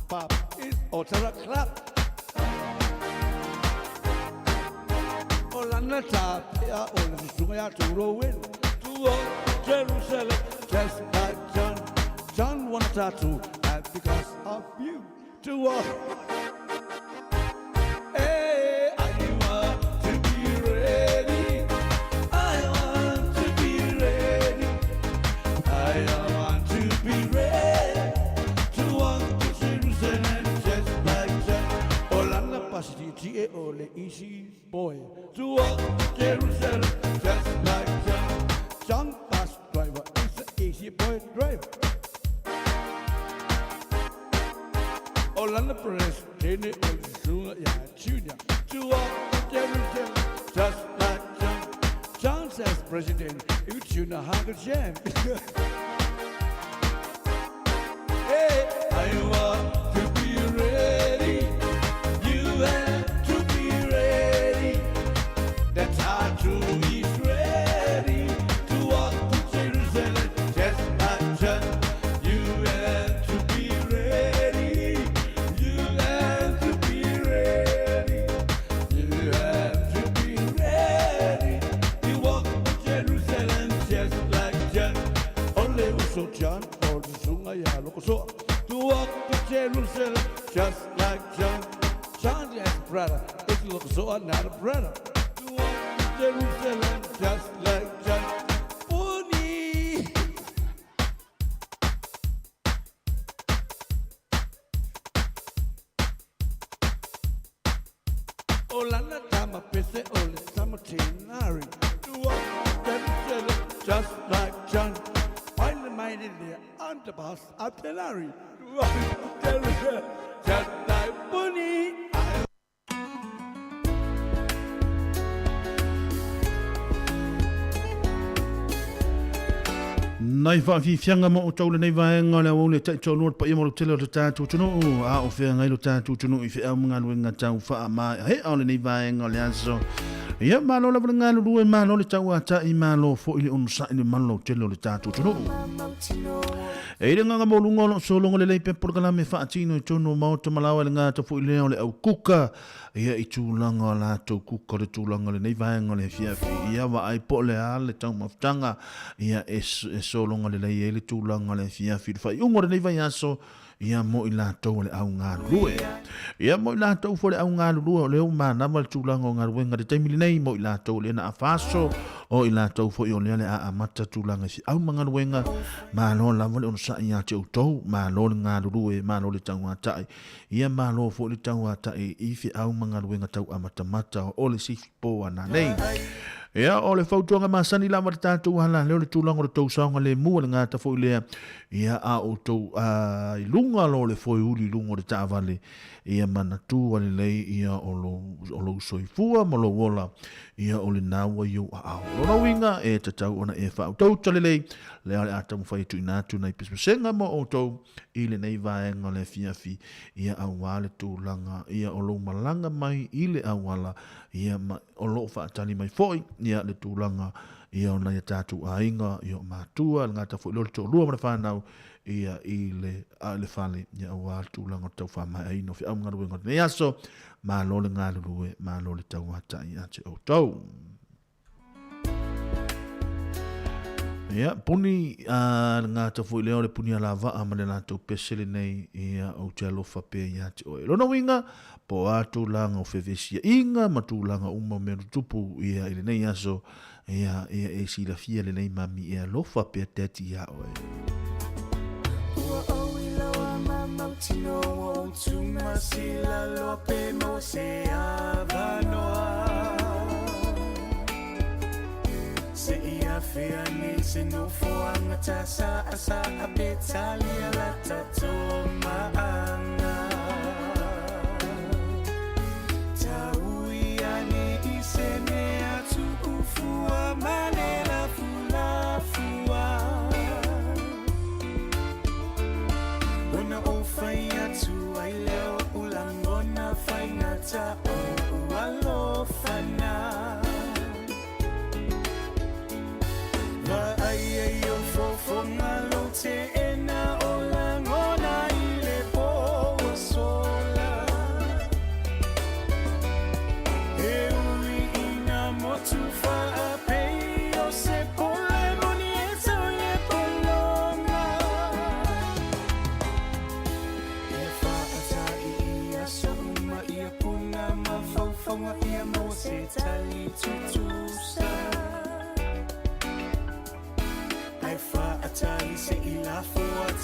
Speaker 11: Pop is Otara clap. O lana ta pea o le susunga ya turo win. To walk Jerusalem just like John. John won a tattoo and because of you. To walk. Hey, I want to be ready. I want to be ready. I want to be ready to walk to Jerusalem just like John. O lana pasi ti e o le easy boy. To walk to Jerusalem just like John. John bus driver is the easy boy driver. Orlando Perez, Jenny Ozuna, yeah, Junior. To walk to Jerusalem just like John. John says, President, you tune a hunger jam. Hey, I want to be ready. You have to be ready. The tattoo is ready to walk to Jerusalem just like John. You have to be ready. You have to be ready. You have to be ready. You walk to Jerusalem just like John. Only so John or the Sunga ya loko so. To walk to Jerusalem just like John. John yes brother, it's look so not a brother. To walk to Jerusalem just like John. Puni. Olana tama pese ole tama tenari. To walk to Jerusalem just like John. Finally minded there on the bus of Tenari. To walk to Jerusalem just like Puni.
Speaker 21: Nai whaafifianga mo o taule nei vaenga le au le tai tolu pa ia mo tele o te tātou tunu a o whea ngai lo tātou tunu i whea mga luenga tau wha ma he au le nei vaenga le aso. Ia malo la vale ngalo lue malo le tau ata i malo fo ili onu sa ili malo tele o le tātou tunu. E ile nganga mo lunga lo solongo le lei pe polokalame whaatino i tonu mau te malawa le ngā tafu i leo le au kuka. Ia i tūlanga la tau kuka le tūlanga le nei vaenga le fiafi. Ia wa ai po le a le tau mafutanga. Ia e solonga le lei e le tūlanga le fiafi. Le whai ungo le nei vai aso. Ia mo i la tau le au ngā lue. Ia mo i la tau fo le au ngā lue o le au mānama le tūlanga o ngā luenga le taimili nei mo i la tau le na afaso o i la tau fo i o lea le a amata tūlanga si au mga luenga malo lava le ono sa ia te utou malo le ngā lue malo le tau ngā tai. Ia malo fo le tau ngā tai i fi au mga luenga tau amatamata o le sifi po ana nei. Ia o le fautuanga masani lava le tātou hala leo le tūlanga o le tau saonga le mua le ngā tafo i lea. Ia a o tau i lunga lo le foi uli lunga o le taavale. Ia manatu ale lei ia o lo soifua ma lo ola. Ia o le naua i o a au. Lona winga e tatau ona e whaau tau tale lei. Lea le atamu whai tu ina atu nei pespesenga mo o tau i le nei vaenga le fiafi. Ia aua le tūlanga. Ia o lo malanga mai i le awala. Ia ma, o lo whaatali mai foi. Ia le tūlanga. Ia o nai tātou ainga. Ia o mātua. Le ngāta foi lolo tō lua mana whānau. Ia i le, a le fale. Ia aua le tūlanga o tau whamai aino. Fi au ngā nei aso. Malo le ngā lulue. Malo le tau atai a te o tau. Ia, puni a ngā tafo i leo le puni a la waa ma le lātou pesele nei ia o te alofa pe ia te oe. Lona winga, po a tūlanga o fevesia inga ma tūlanga uma me tupu ia i le nei aso ia ia e silafia le nei mami e alofa pe te ati ia oe.
Speaker 17: Ua oi loa mamautino o tumasila loa pe mo se avanoa. Se ia fea ni se nofo angata sa asa a petalia la tato maanga. Tau ia ni i se mea tuufua manela fulafua. Ona o whai atu ai leo ulangona whai ngata o ualofana. Va ai ai o fofonga lo te ena o langona i le po o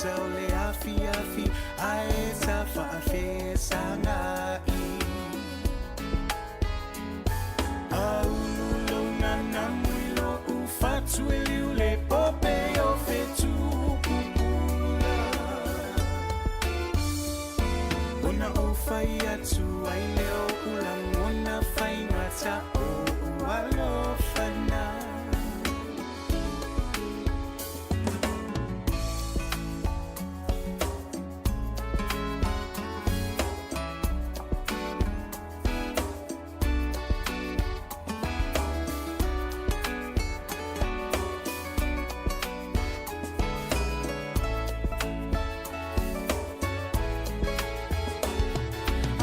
Speaker 1: mata o le afiafi ae sa faafesagaʻi. Aulu lou nanamu i loʻu fatu e liu le pope o fetukupula. Ona ou fai atu ai lea o ulagona faigata o ualofana.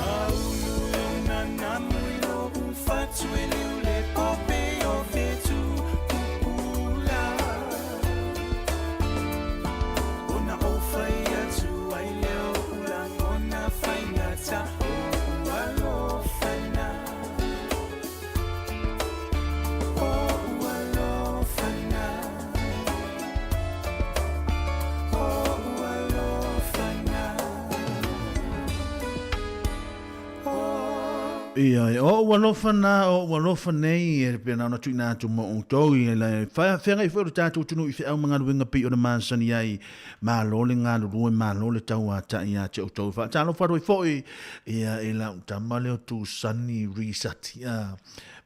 Speaker 1: Aulu lou nanamu i loʻu fatu e liu le pope o fetukupula. Ona ou fai atu ai lea o ulagona faigata o ualofana. O ualofana. O ualofana.
Speaker 21: Ia, o ou alofa na, o ou alofa nei, e pena ona tuuina atu mo outou, ia le feagai foi o le tatou atunuu i feau ma galuega pei ona masani ai, malo le galulue, malo le tauataʻi ia te outou. Faatalofa atu ai foi, ia, i lau tama lea o Tusani Risati, a,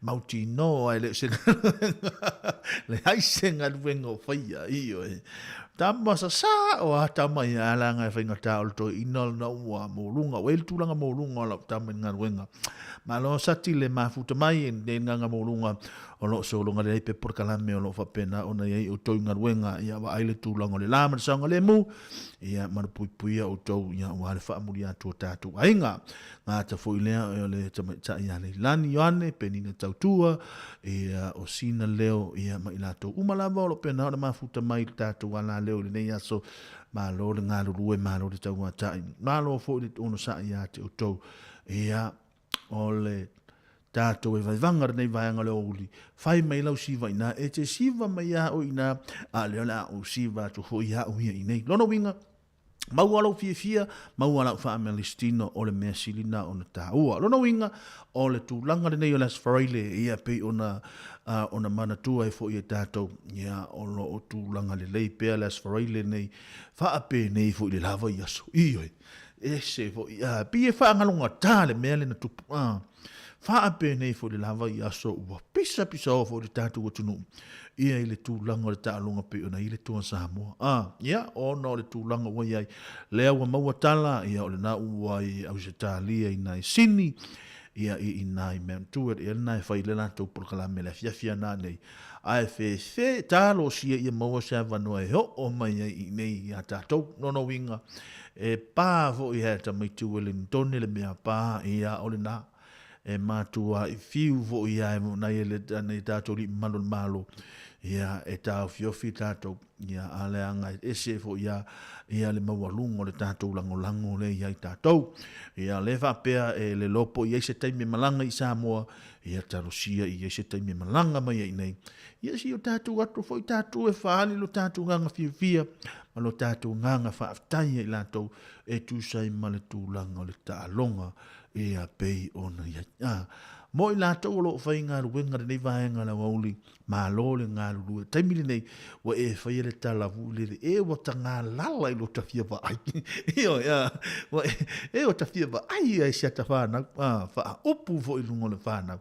Speaker 21: mautinoa e le o se galuega, leai se galuega o faia, ioe. Tama sasā o a tama ia alanga e faigata o le toeaina lena ua moluga, ua i ai le tulaga moluga o lau tama i le galuega. Malo sati le mafuta mai e lenei gaga moluga o lo o sologa lelei pe polokalame o lo o faapena ona i ai outou i galuega, ia vaai le tulaga o le la ma le saogalemu, ia malupuipuia outou ia aua le faamuli atu o tatou aiga. Gata foi lea o le tamaitai ia Leilani Ioane, Penina Tautua, ia o Sina Leo, ia ma i latou uma lava o lo o pena ona mafuta mai i le tatou alaleo i lenei aso. Malo le galulue, malo le tauataʻi, malo foi le onosai ia te outou. Ia, o le tatou e vaivaga lenei vaega o le aoauli, fai mai lau siva i ina, e te siva mai ia oe i ina, a lea o le a ou siva atu foi ia au ia i inei. Lona uiga, Maua lou fiafia, maua lau faamelistino o le mea sili na ona taua. Lona uiga, o le tulaga lenei o le Aso Faraile, ia pei ona, uh, ona manatua ai foi e tatou, ia, o lo o tulaga lelei pea le Aso Faraile nei, faapenei foi le lava i aso. Ioe, ese foi, uh, pei e faagalogatā le mea lea na tupu. Uh, Faapenei foi le lava i aso ua pisapisao foi le tatou atunuu ia i le tulaga o le taaloga pei ona i le Toa Samoa. A, ia, ona o le tulaga ua i ai, lea ua maua tala, ia o lena ua i Ausetalia i nai Sini, ia i ina i Mount Druitt, ia lena e fai le latou polokalame le afiafi ana nei. Ae fefe, talosia ia maua se avanoa e oo mai ai i inei ia tatou. Lona uiga, e pā foi he tamaiti Wellingtone le mea pā, ia o lena. E matua i fiu foi ia e nai e le nei tatou alii mamalu o le Malo, ia e taofiofi tatou, ia a leaga e ese foi ia ia le maualuga o le tatou lagolago lea i ai tatou. Ia le faapea e le lopo i ai se taimi e malaga i Samoa, ia talosia i ai se taimi e malaga mai ai nei. Ia si o tatou atu foi tatou e faaali lo tatou agaga fiafia ma lo tatou agaga faafetai ia i latou e tusa ai ma le tulaga o le taaloga ia pei ona i ai. A, mo i latou o lo o faigaluega lenei vaega o le aoauli, malo le galulue. Taimi lenei, ua e faia le tala vuilele, e ua tagalala i lo ta fia vaai. Ioe, a, ua e, e ua ta fia vaai ai si ata whanau, a, whaaupu foi i lunga o le whanau.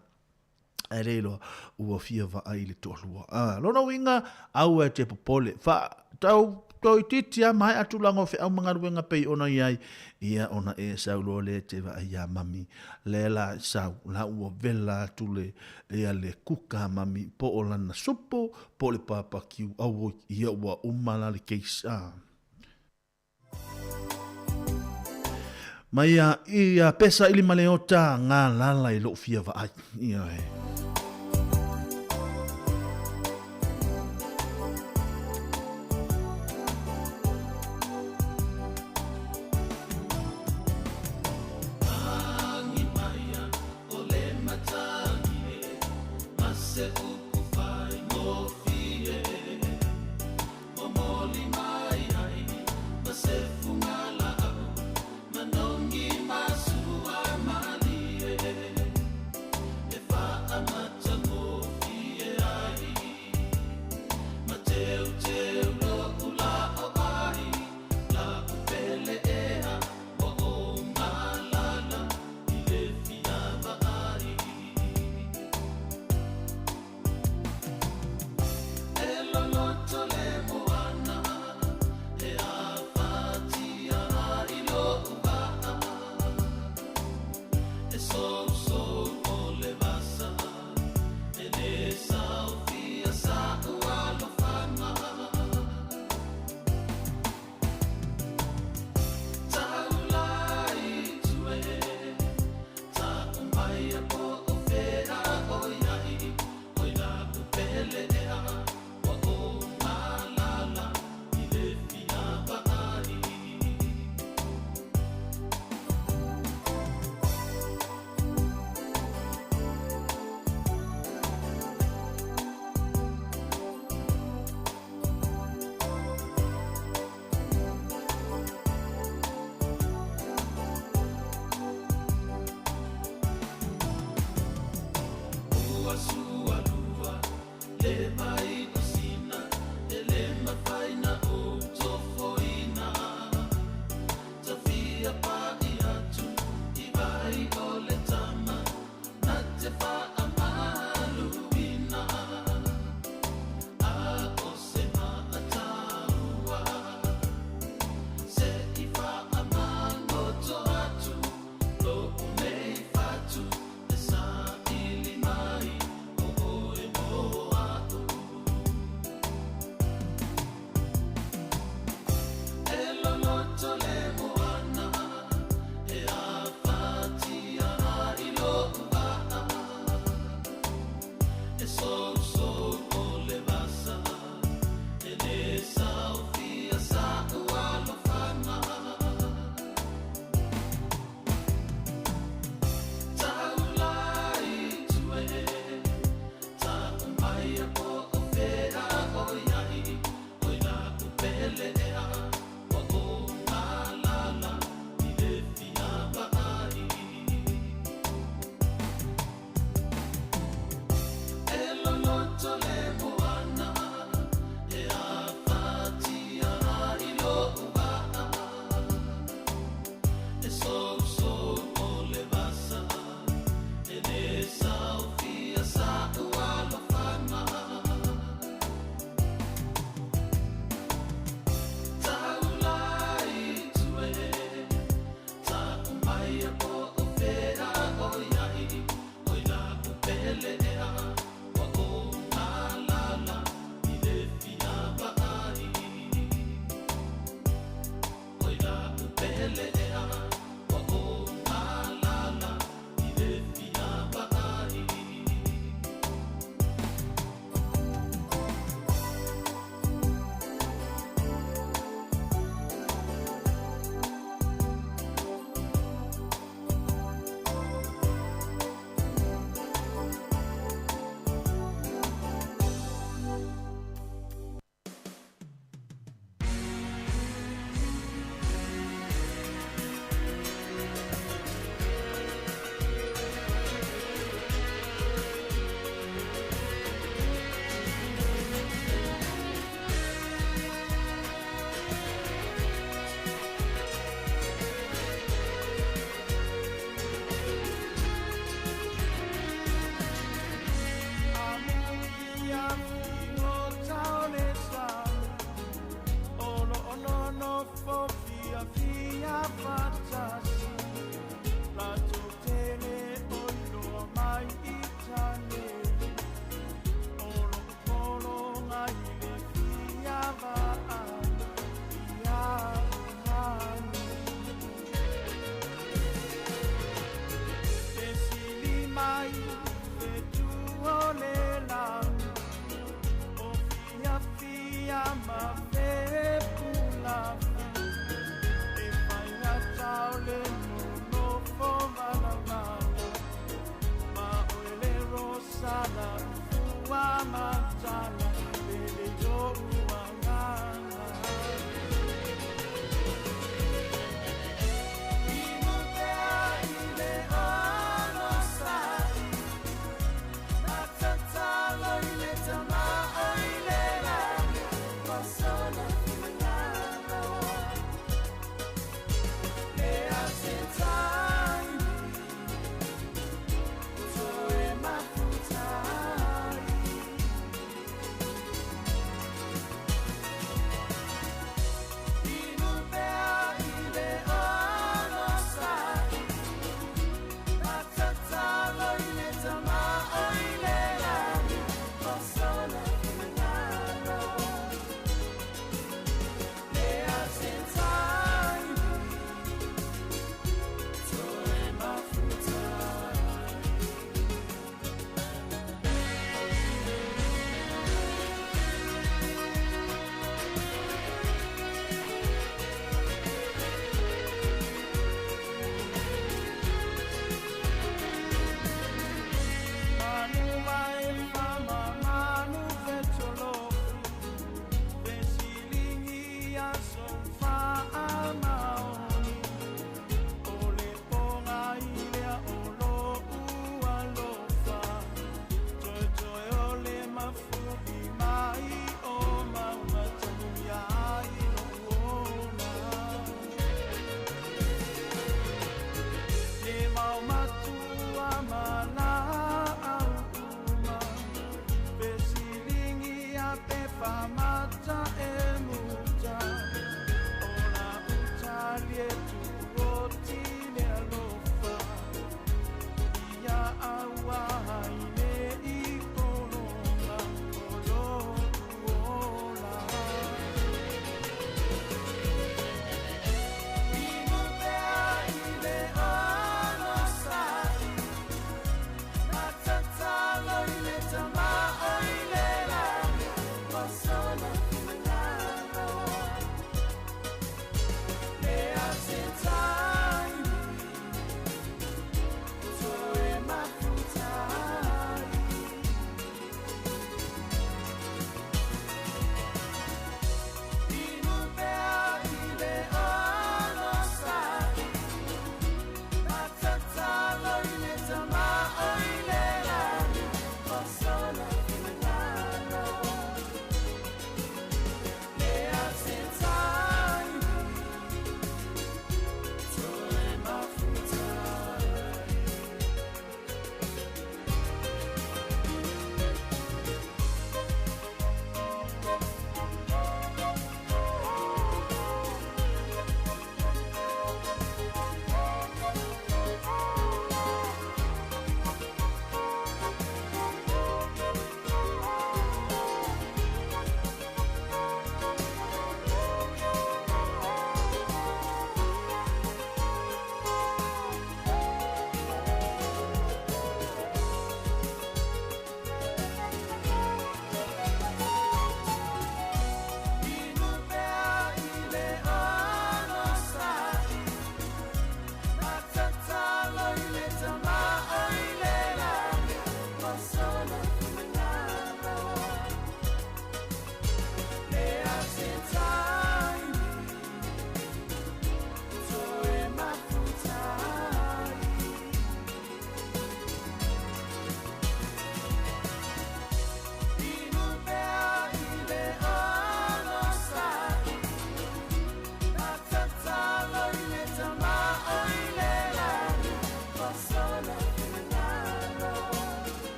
Speaker 21: Ae le iloa, ua fia vaai i le toalua. A, lona uiga, aua e te popole. Wha, tau, toitiiti a maea tulaga o feau ma galuega pei ona i ai, ia ona e sau loa lea e te vaai iā mami. Lea la e sau, la ua vela atu le, ia le kuka a mami, po o lana supo, po o le pāpakiu, auoi, ia ua uma la le case. A. Mai a i a Pesa ili Maleota ngā lala i lou fia vaai. Ia e.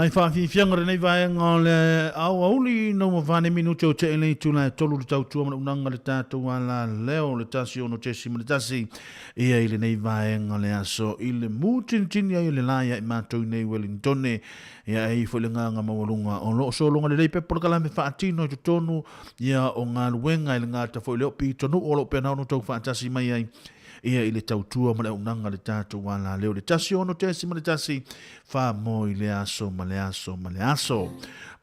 Speaker 21: Nai faafiafiaga o lenei vaega o le aoauli ina ua 4 minute o te'e le itula e 3 le tautua ma le unaga le tatou alaleo le 106.1 ia i lenei vaega o le aso i le mutinitini ai o le la ia i matou nei Wellingtone ia e i foi le gaga maualuga o loo sologa lelei pe polokalame faatino i totonu ia o galuega i le gata foi le o pitonuu o loo pena ono tau faatasi mai ai ia i le tautua ma le auaunaga a le tatou alaleo le 106.1 wha i le aso ma le aso ma le aso.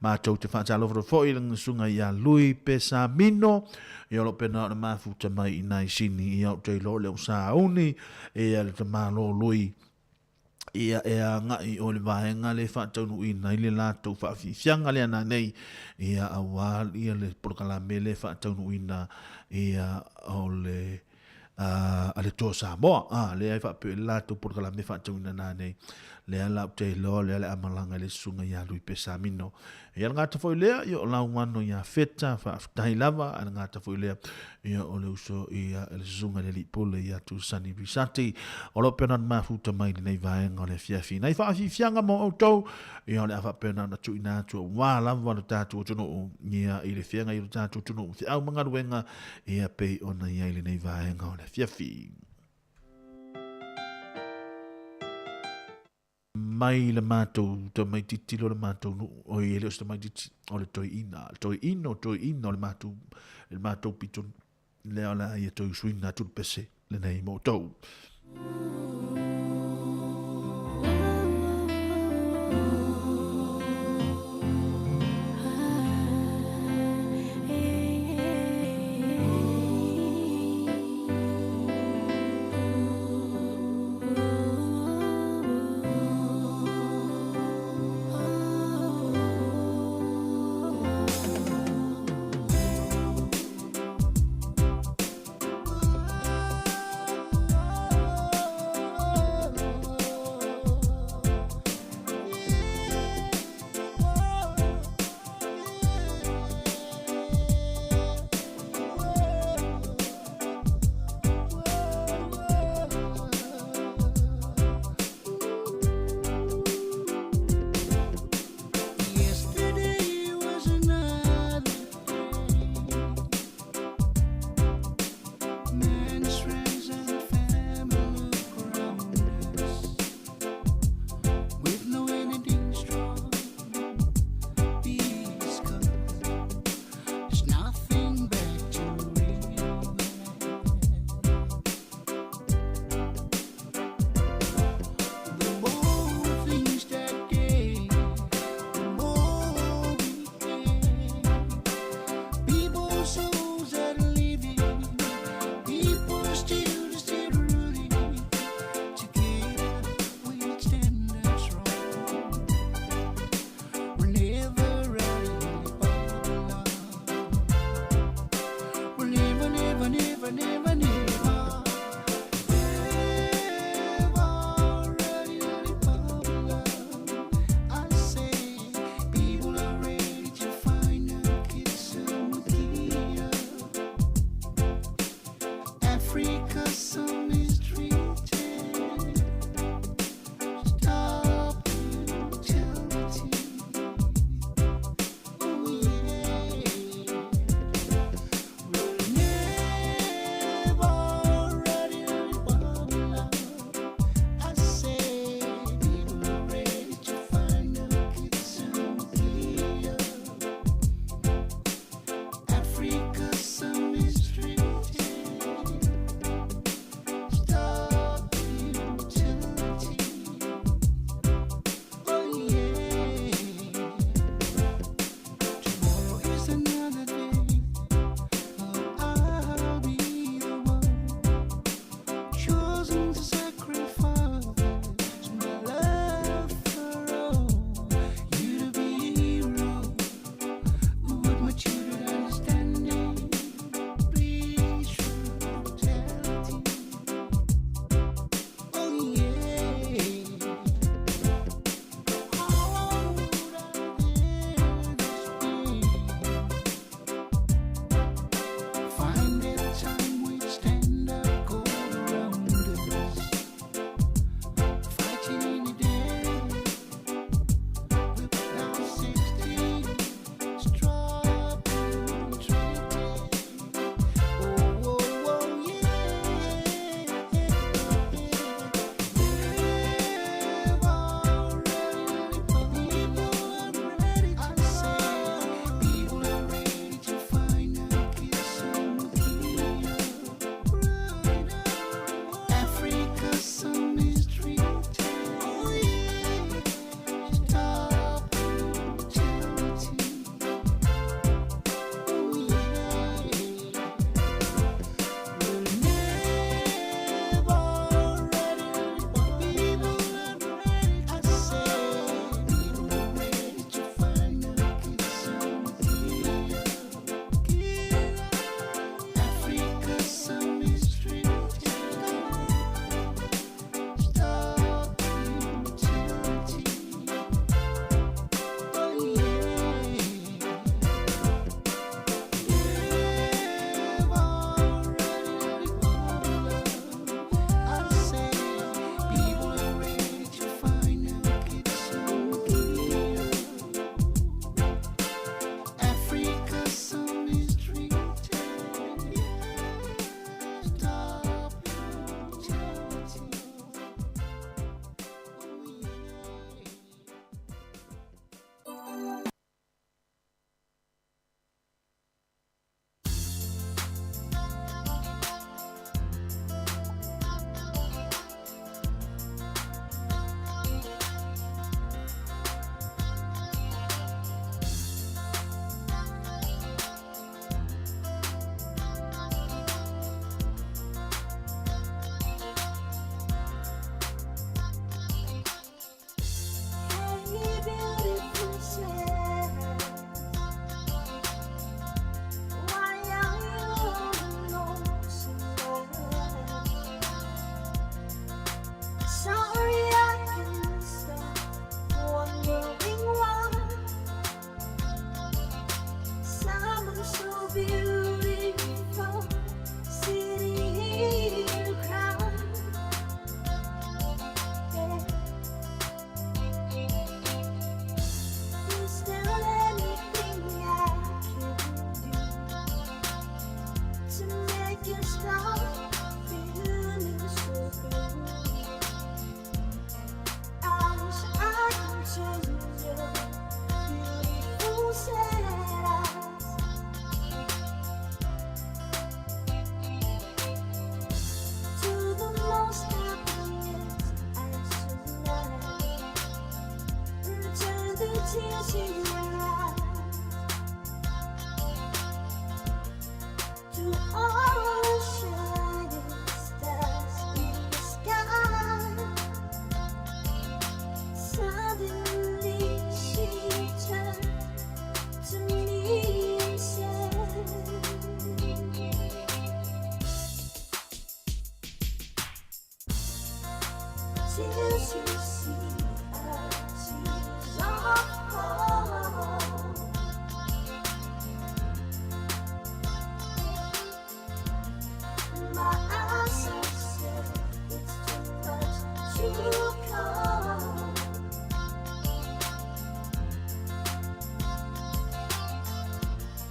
Speaker 21: Mātou te whaatalofaro foi i le ngasunga ia Lui Pesamino, ia lo pena o le mafuta mai i nai sini i au te ilo le o sauni, e le te malo Lui ia e agai o le vaega le faataunuuina i le latou faafiafiaga lea nanei ia auā ia le polokalame le faataunuuina ia o le a le Toa Samoa. A, lea e faapea i le latou polokalame faatauina nanei. Lea la ou te iloa lea le amalaga i le susuga ia Lui Pesamino. Ia le gata foi lea, ia o lauano ia Feta, faafetai lava, a le gata foi lea, ia o le uso ia le susuga i le alii pule ia Tusani Risati. O lo pena mafuta mai lenei vaega o le afiafi. Nai faafiafiaga mo outou, ia o le a faapena ona tuuina atu auā lava le tatou atunuu, ia i le feagai o le tatou atunuu, feau ma galuega, ia pei ona i ai lenei vaega o le afiafi. Mai le matou tamaitiiti le matou nuu, oi e le o se tamaitiiti, o le toeaina, toeaina, toeaina o le matou, le matou pito lea o le a ia toe usuina atu le pese lenei mo outou.
Speaker 8: Yesterday was another day. Man's friends and family look around us with no anything strong. Because there's nothing back to bring back. The more things that day, the more we gain. People souls that are living, people still still ruling. Together we stand as strong. We're never ready for love. We're never, never, never, never, never, never ready for love. I say people are ready to find a kiss and clear. Africa so mistreated. Stop brutality. Oh yeah. We're never ready for love. I say people are ready to find a kiss and clear. Africa so mistreated.
Speaker 3: can't stop feeling so blue. I wish I could tell you your beautiful sad eyes. To the most happiest eyes tonight. Turn the tears in your eyes to all the shining stars in the sky. Suddenly she turned to me and said, Tears you see are tears of gold. My eyes are set, it's too much to call.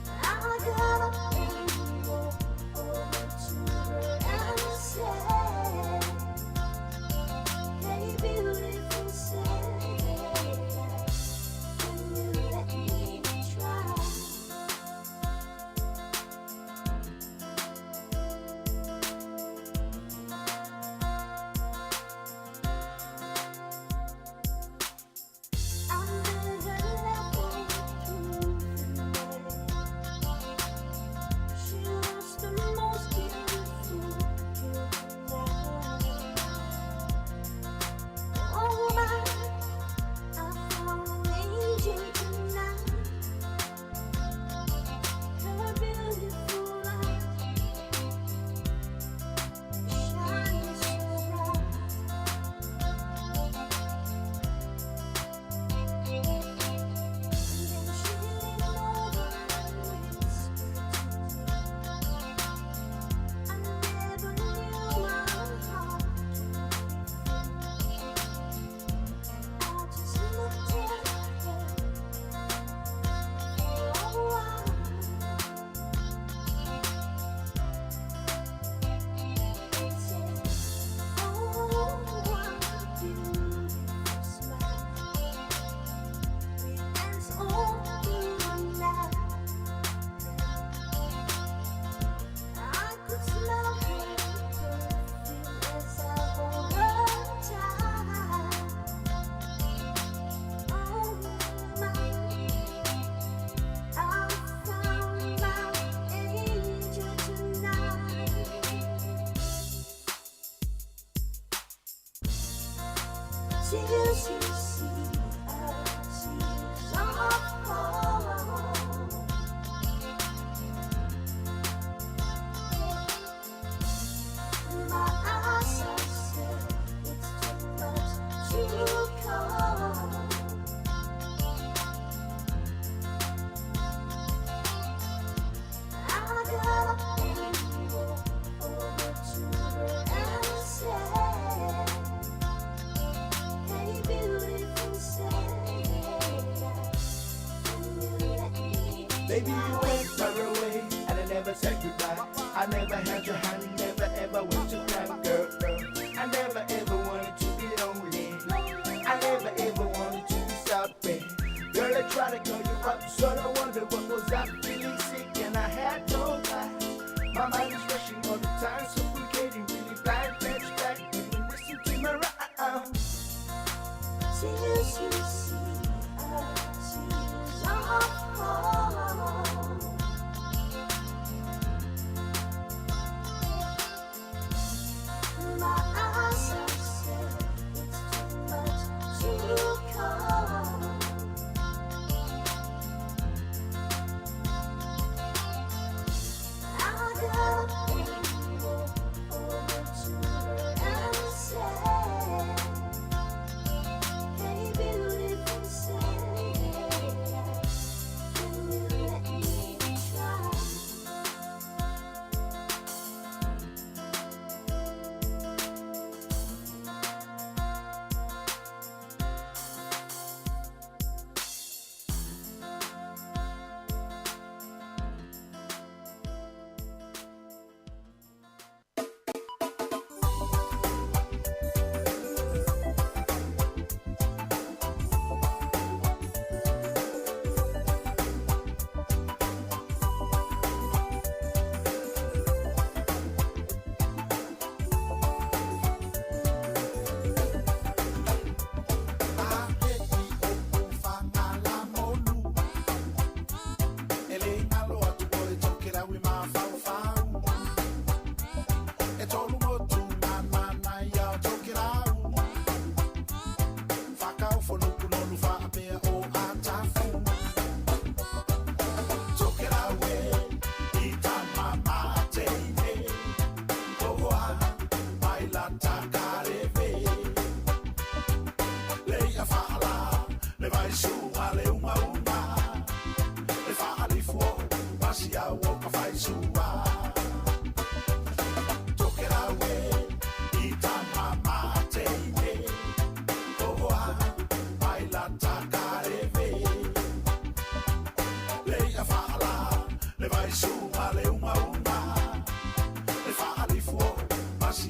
Speaker 3: I got up and walked over to her and said, Hey, beautiful said, can you let me try? I met her halfway through the night. She was the most beautiful girl tonight. Oh my, I found an angel tonight. Her beautiful eyes shine so bright. And then she leaned over and whispered to me, I never knew my heart could be free. I just looked at her for a while and said, Oh, what a beautiful smile. We danced all through the night. I could smell her perfume as I hold her tight. Oh my, I found my angel tonight. Tears you see are tears of gold. My eyes are set, it's too much to call. I got up and walked over to her and said, Hey, beautiful said, can you let me
Speaker 22: Baby, you
Speaker 3: try?
Speaker 22: went far away, and I never said goodbye. I never held your hand, never ever went to cry, girl. I never ever wanted to be lonely. I never ever wanted to be sorry. Girl, I tried to call you up, so I wonder what was I feeling sick, and I had no time. My mind is rushing all the time, suffocating, really blind, flashback, reminiscing to my round.
Speaker 3: Tears you see are tears of gold. My eyes are set, it's too much to call. I got up and walked over to her and said, Hey, beautiful said, can you let me try?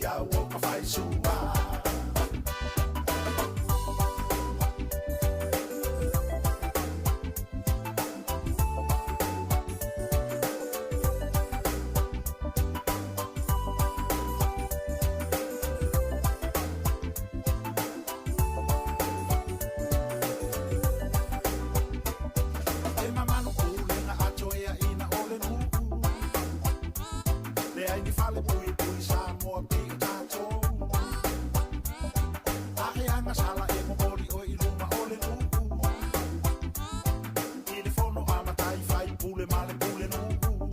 Speaker 5: au o ka faisua. E mamanu pulenga atoea ina o le nu'u. Leai ni fale pui pui Samoa pi o tatou. Ahe anga sala e momoli oe i luma o le nu'u. I le fono a matai fai pule ma le pule nu'u.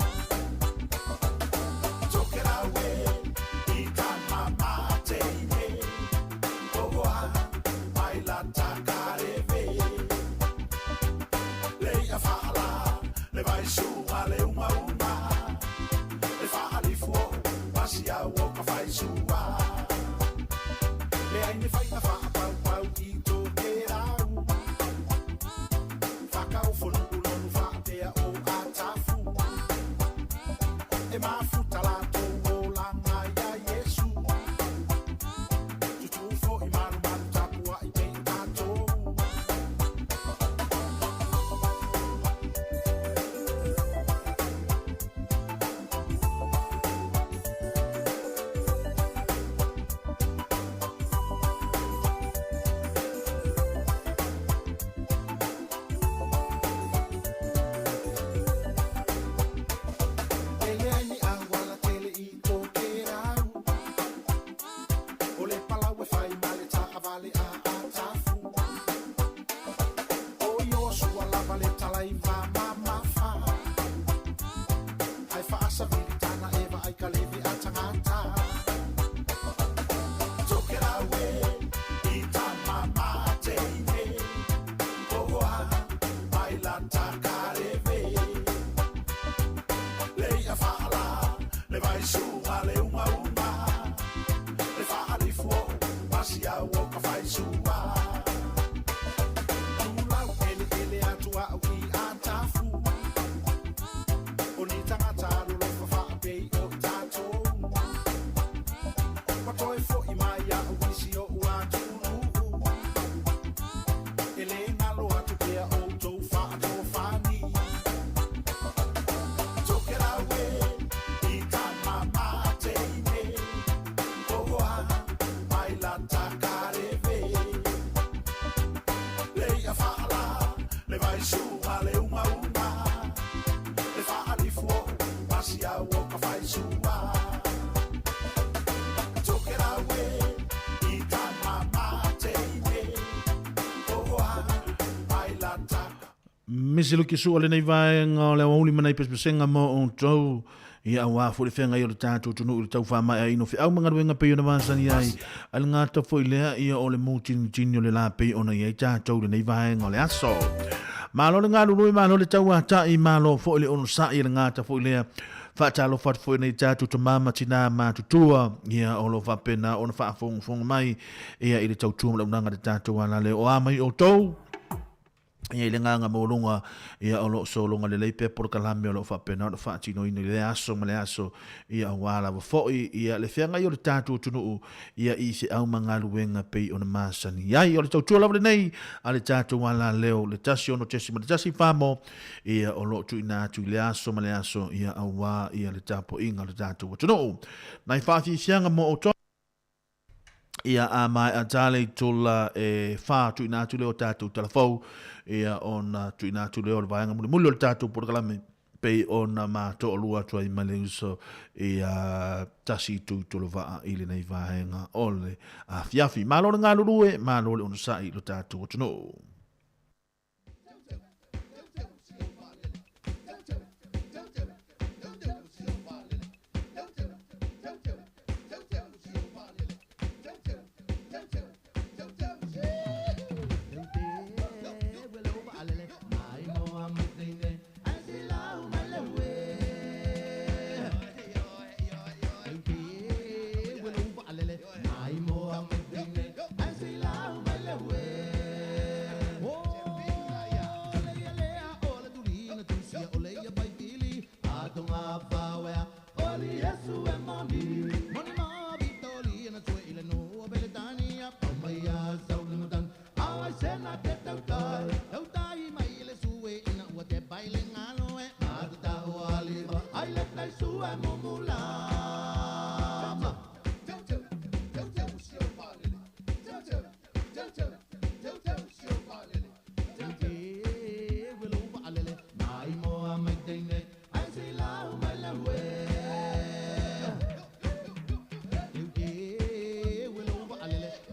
Speaker 5: Tokelau e i tama teine. Ohoa mai la takareve. Lei a faala, le vaisuga le umauma. Le faalifu o pasi au o ka faisua. Le ai ni faina faapaupau i Tokelau. Whakaofonuu lonu faatea o atafu. E mafuta latou olaga ia Iesu. Tutū fo'i malumalu tapua'i pei o tatou. E leai ni auala tele i Tokelau. O le palau e fai ma le taavale a atafu. O Iosua lava le talaiva mamafa. Ai faasavili tana e vaai ka leve a tagata. Tokelau e i tama mateine. Ohoa mai la takareve. Lei a faala, le vaisuga le umauma. Le faalifu o pasi au o ka faisua. Tulau ele ele atu au i atafu. O ni tagata alolofa faapei o tatou. Ua toe fo'i mai a'u isi o'u atunu'u. E lē galo atu pea outou faatofani. Tokelau e i tama mateine. Ohoa mai la takareve. Lei a faala, le vaisuga le umauma. Le faalifu o pasi au o ka faisua. Tokelau e i tama mateine. Ohoa mai la taka.
Speaker 21: Misi luki sua lenei vaega o le aoauli ma nai pesepesega mo outou ia auā foi le feagai o le tatou atunuu i le taufaamaeaina o feau ma galuega pei ona masani ai a le gata foi lea ia o le mutinitini o le lā pei ona i ai tatou i lenei vaega o le aso. Malo le galulue, malo le tauata'i, malo foi le onosa'i a le gata foi lea. Faatalofa atu foi nei tatou tamā ma tinā matutua ia o lo o faapena ona faafogafoga mai ia i le tautua ma le auaunaga a le tatou alale o a mai outou. Ia i le agaga maualuga, ia o lo o sologa lelei pea polokalame o lo o faapena ona faatinoina i lea aso ma le aso, ia aua lava foi ia le feagai o le tatou atunuu ia i feau ma galuega pei ona masani ai. O le tautua lava lenei a le tatou alaleo le 16.1 famo, ia o lo o tuuina atu i le aso ma le aso, ia aua ia le tapuaiga o le tatou atunuu. Nai faafiafiaga mo outou. Ia, a maea tale i tula e whā tuina atu lea o tātou talafou, ia ona tuina atu lea o le vaega mulimuli o le tātou polokalame, pei ona mato'olua atu ai ma le uso ia tasi i Tuitolovaa i lenei vaega o le afiafi. Malo le galulue, malo le onosai i lo tātou atunuu.
Speaker 9: e mumulama. Mai moa mai teine, ai se lau mai la ue.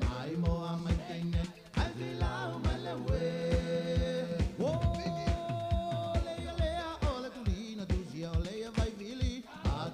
Speaker 9: Mai moa mai teine, ai se lau mai la ue. O lea lea o le tulina tusia o lea vai vili. A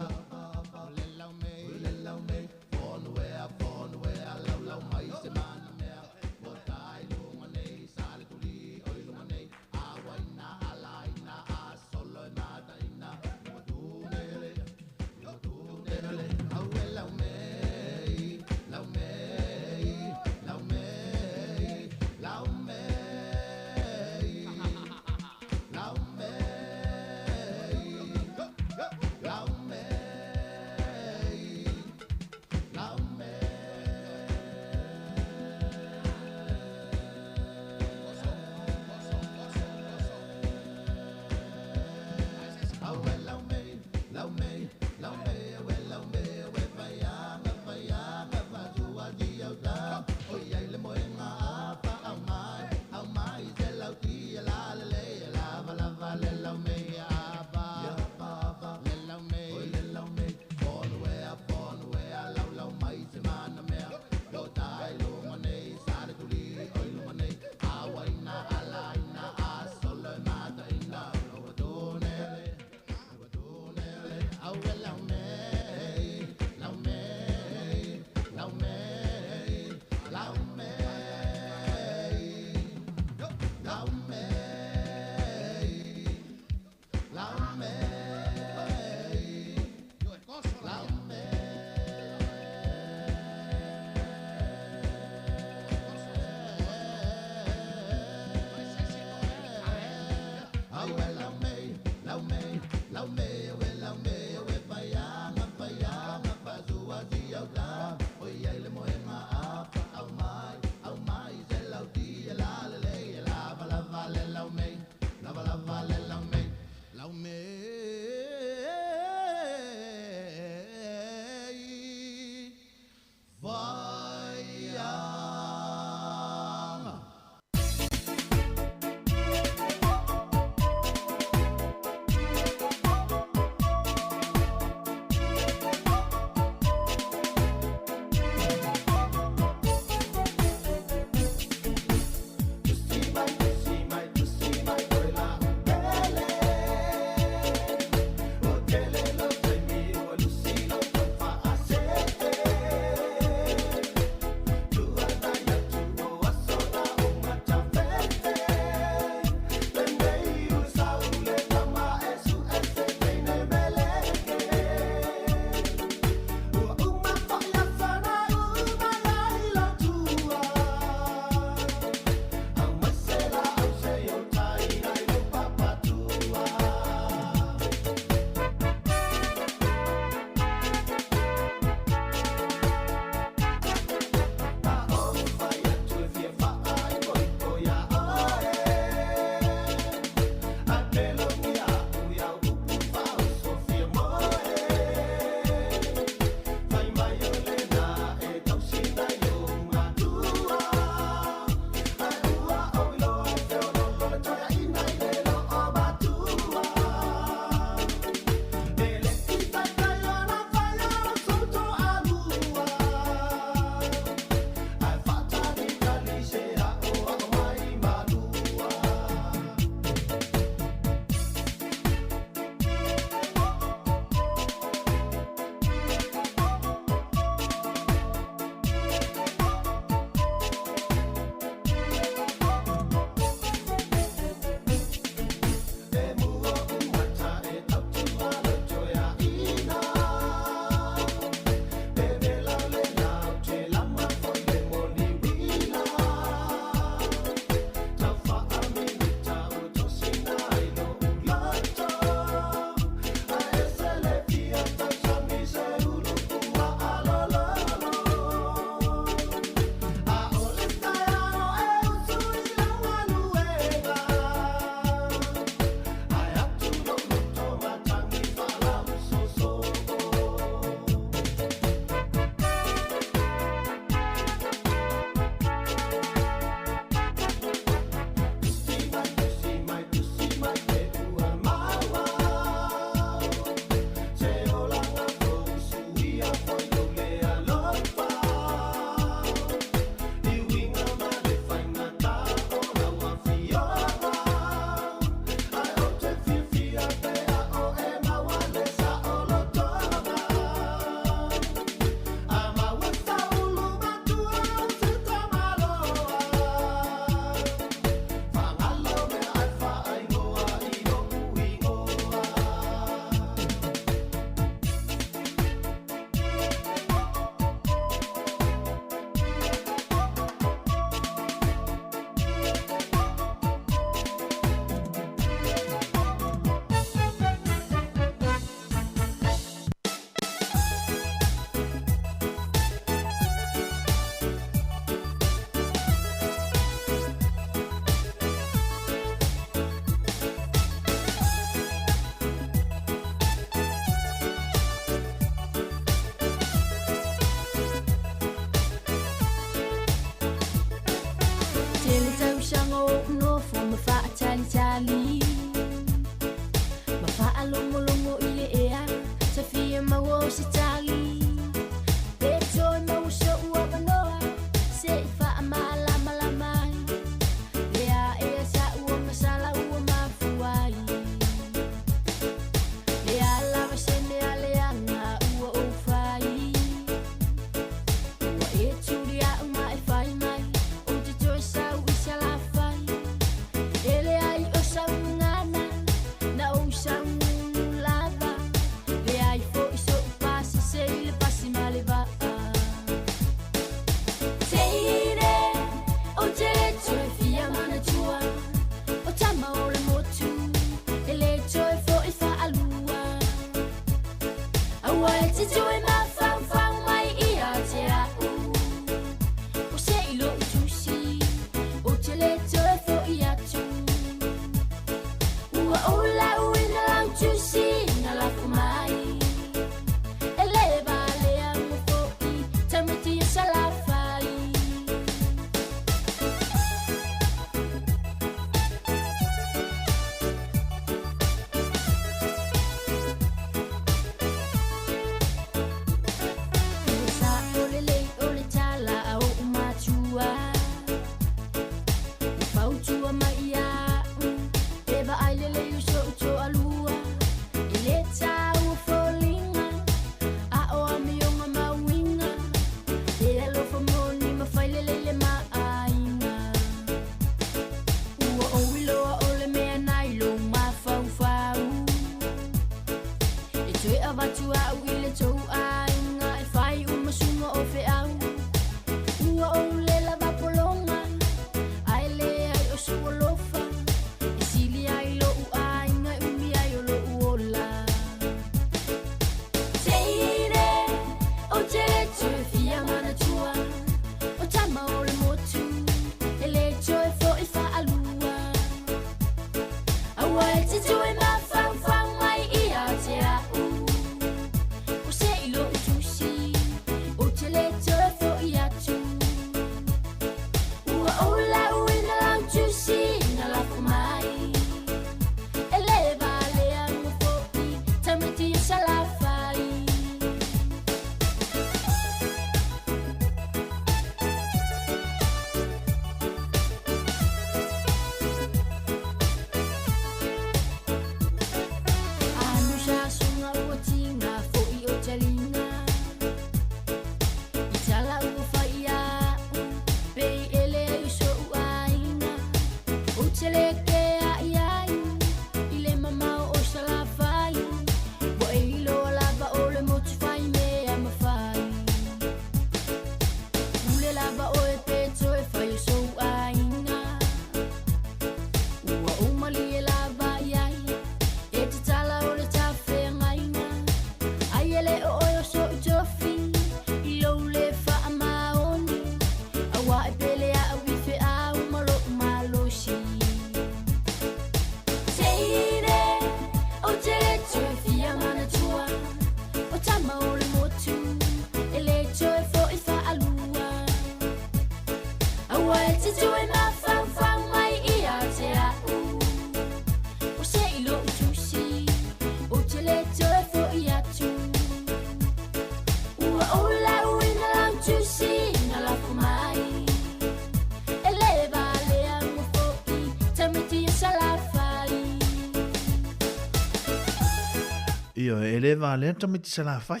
Speaker 21: le valea tamaiti Salafai.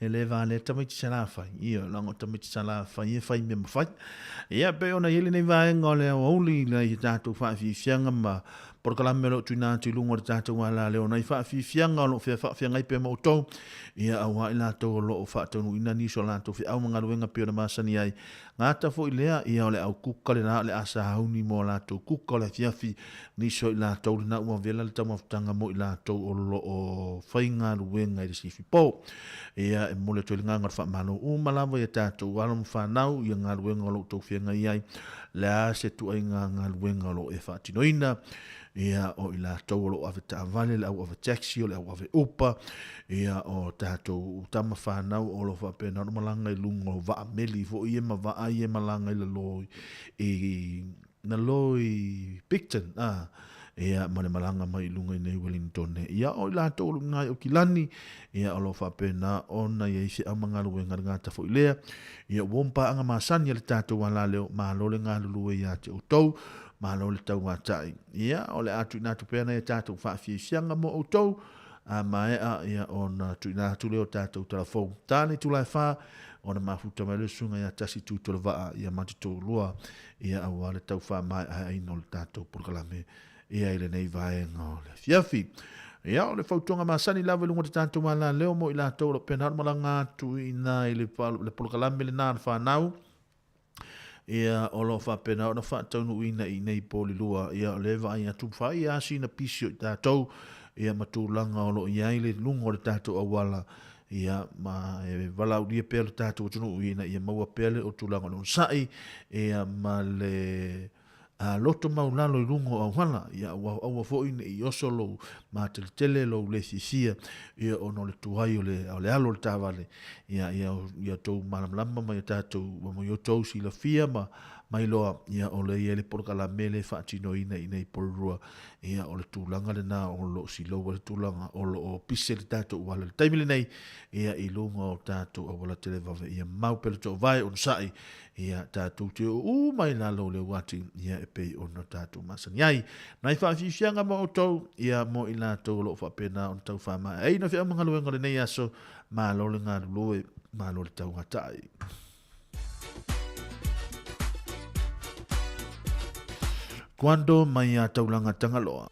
Speaker 21: E le valea tamaiti Salafai. Ioe, leaga o tamaiti Salafai e fai mea mafai. Ia, pei ona i ai lenei vaega o le aoauli i nai tatou faafiafiaga ma polokalame o lo o tuuina atu i luga o le tatou alaleo, nai faafiafiaga o lo o faafeagai pea ma outou, ia aua i latou o lo o faataunuuina nisi o latou feau ma galuega pei ona masani ai. Gata foi lea, ia o le au kuka lena o le a sauni mo a latou kuka o le afiafi, nisi o i latou lena ua vela le taumafataga mo i latou o lo o faigaluega i le sifi po. Ia, e momoli atu ai le agaga o le faamalo uma lava i a tatou alo ma fanau i galuega o lo o outou feagai ai, le a se tuaiga galuega o lo o e faatinoina. Ia, o i latou o lo o ave taavale, le au ave taxi, o le au ave upa, ia, o tatou tama fanau o lo o faapena ona malaga i luga o vaa meli foi ia ma vaa ia e malaga i lalo i, lalo i Picton, a, ia, ma le malaga mai i luga i nei Wellington. Ia, o i latou o lo o i Aukilani, ia, o lo o faapena ona i ai feau ma galuega le gata foi lea. Ia, ua um paaga masani a le tatou alaleo, malo le galulue ia te outou. Malo le tauatai. Ia, o le a tuuina atu pea nai a tatou faafiafiaga mo outou, a maea, ia, ona tuuina atu lea o tatou talafou. Ta le itula e fa, ona mafuta mai le susuga ia Tasi Tuitolovaa, ia ma te toalua, ia, aua le tau faamaeaina o le tatou polokalame, ia, i lenei vaega o le afiafi. Ia, o le fautuaga masani lava i luga o le tatou alaleo mo i latou o lo o pena malaga atu i ina i le polokalame lena a le fanau, Ia, o lo o faapena ona faataunuuina i nei polilua, ia, o lea e vaai atu fai lava sina pisi o i tatou, ia, ma tulaga o lo o i ai le luga o le tatou auala, ia, ma e valaaulia pea le tatou atunuu ina ia maua pea le o tulaga o le onosai, ia, ma le a loto maulalo i luga o auala, ia aua, aua foi ne i oso lou mateletele, lou le fiafia, ia ona o le tuai o le, o le alo o le taavale, ia, ia, ia outou malamalama ma ia tatou, ma ia outou silafia ma mailoa, ia o lea e i ai le polokalame lea e faatinoina i inei i Porirua, ia o le tulaga lena o lo o silou ai le tulaga o lo o pise le tatou auala i le taimi lenei, ia i luga o tatou auala televave, ia mau pea le toovae, onosai, Ia, tatou te oo uma i lalo o le uati, ia, e pei ona tatou masani ai. Nai faafiafiaga mo outou, ia, mo i latou o lo o faapena ona tau faamaeaina feau ma galuega o lenei aso, malo le galulue, malo le tauatai. Quando mai a Taulanga Tangaloa.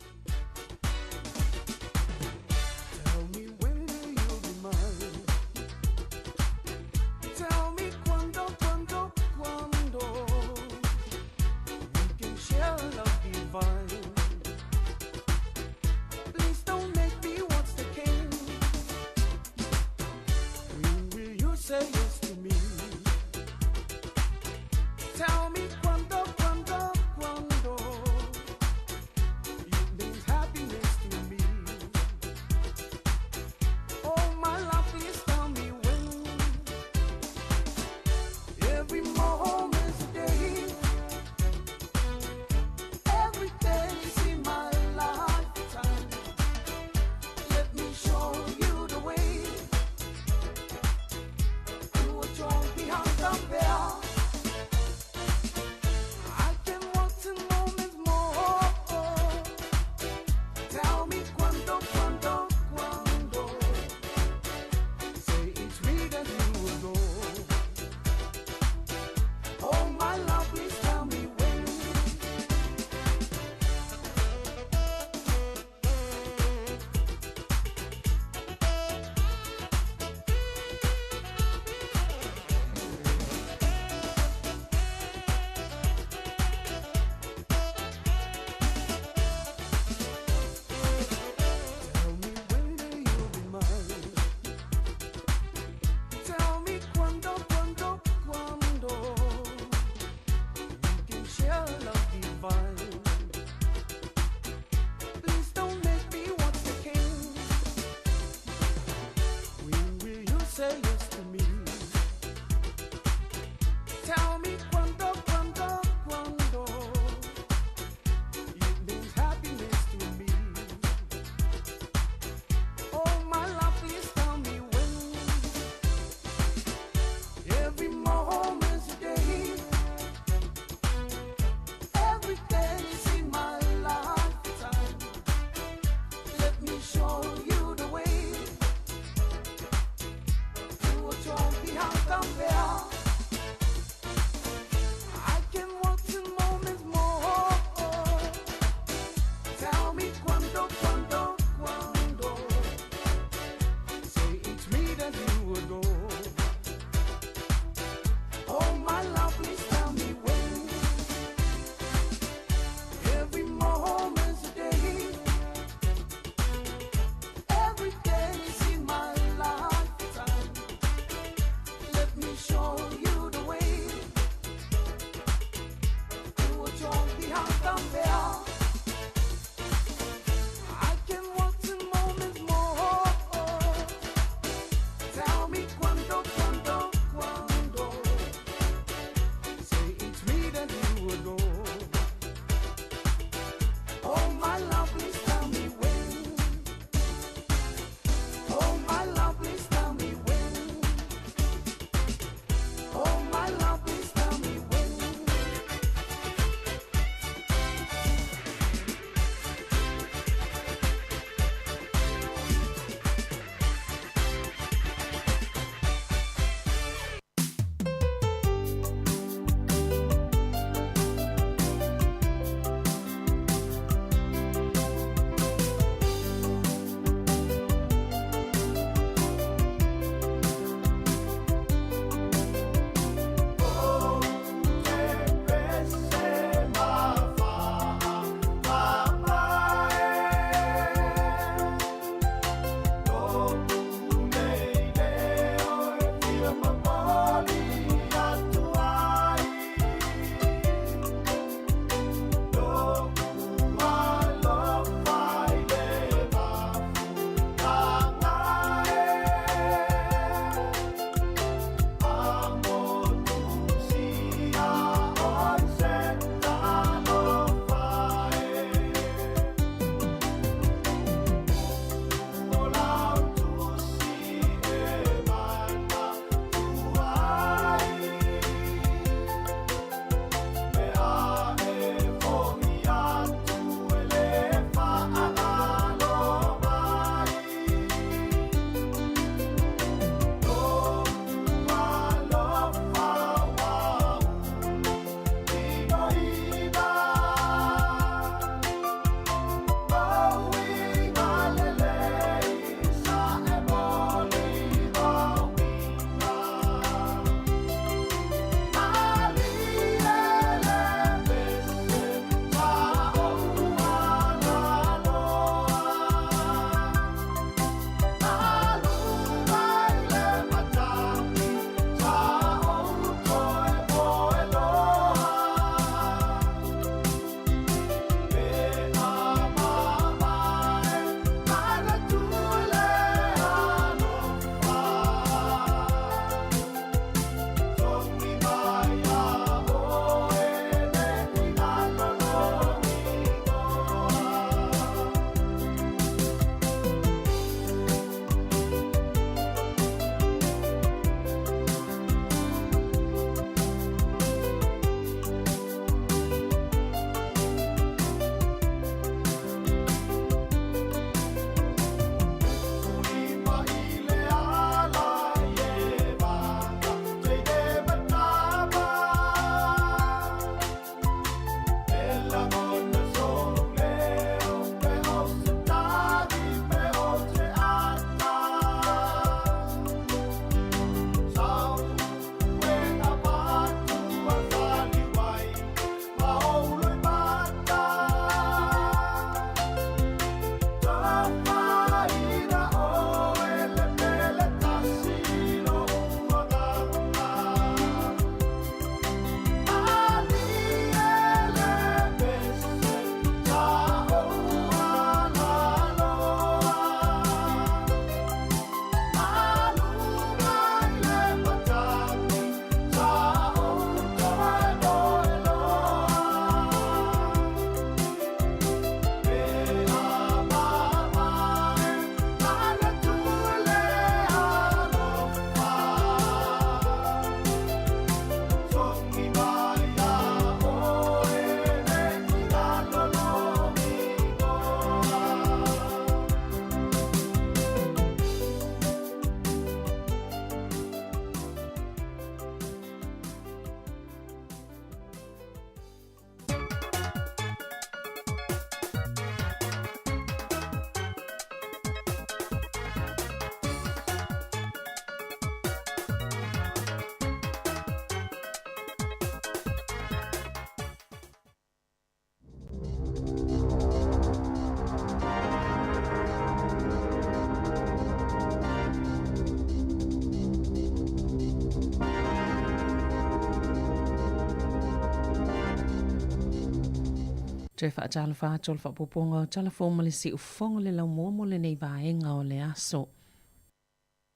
Speaker 4: Toe faatalofa atu o le faapuapuaga o Tala Fou ma le Siufofoga o le Laumua mo lenei vaega o le aso.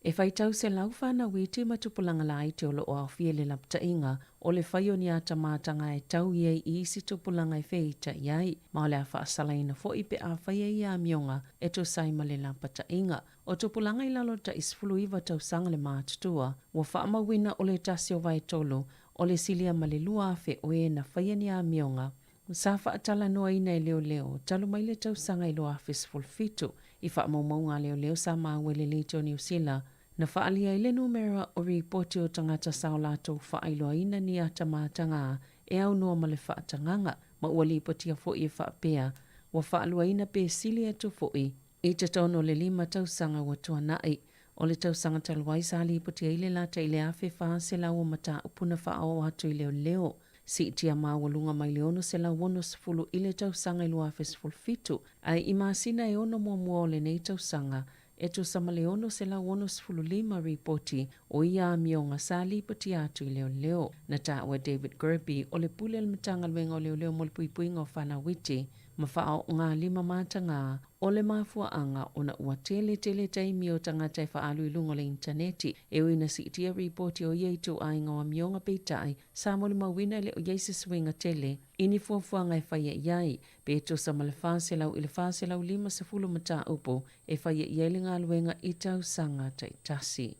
Speaker 4: E faitau 100 fanau iti ma tupulaga laiti o loo aofia i le lapataiga o le fai o ni atamātaga e tau i ai i isi tupulaga e feita'i ai, ma o le a faasalaina fo'i pe afai ai ia amioga e tusa ai ma le lapataiga. O tupulaga i lalo o le tai 19 tausaga le matutua, ua faamauina o le tasi o vaetolu o le silia ma le 2,000 o e na faia ni amioga sa faatalanoaina e leoleo talu mai le tausaga i 2017. I faamaumauga a leoleo sa maua i le Leitio Niu Sila, na faaalia ai le numera o ripoti o tagata sa o latou faailoaina ni atamātaga e aunoa ma le faatagaga, ma ua lipotia fo'i e faapea ua faaluaina pe sili atu fo'i i totonu o le 5 tausaga ua tuana'i. O le tausaga talu ai sa lipotia ai le lata i le 1,400 o mataupu na faaoo atu i leoleo, siitia maualuga mai le 660 i le tausaga i 2017, ae i masina e 6 muamua o lenei tausaga e tusa ma le 665 ripoti o ia amioga sa lipotia atu i leoleo. Na taua e David Kirby, o le pule o le Matagaluega o Leoleo mo le Puipuiga o Fanau Iti ma Faaoogalima Matagā, o le mafuaaga ona ua tele tele taimi o tagata e faaalu i luga o le initaneti. E ui ina siitia ripoti o ia ituaiga o amioga, peitai sa molimauina e le o i ai se suiga tele i ni fuafuaga e faia i ai, pe tusa ma le 400 i le 450 mataupu e faia i ai le galuega i tausaga taitasi.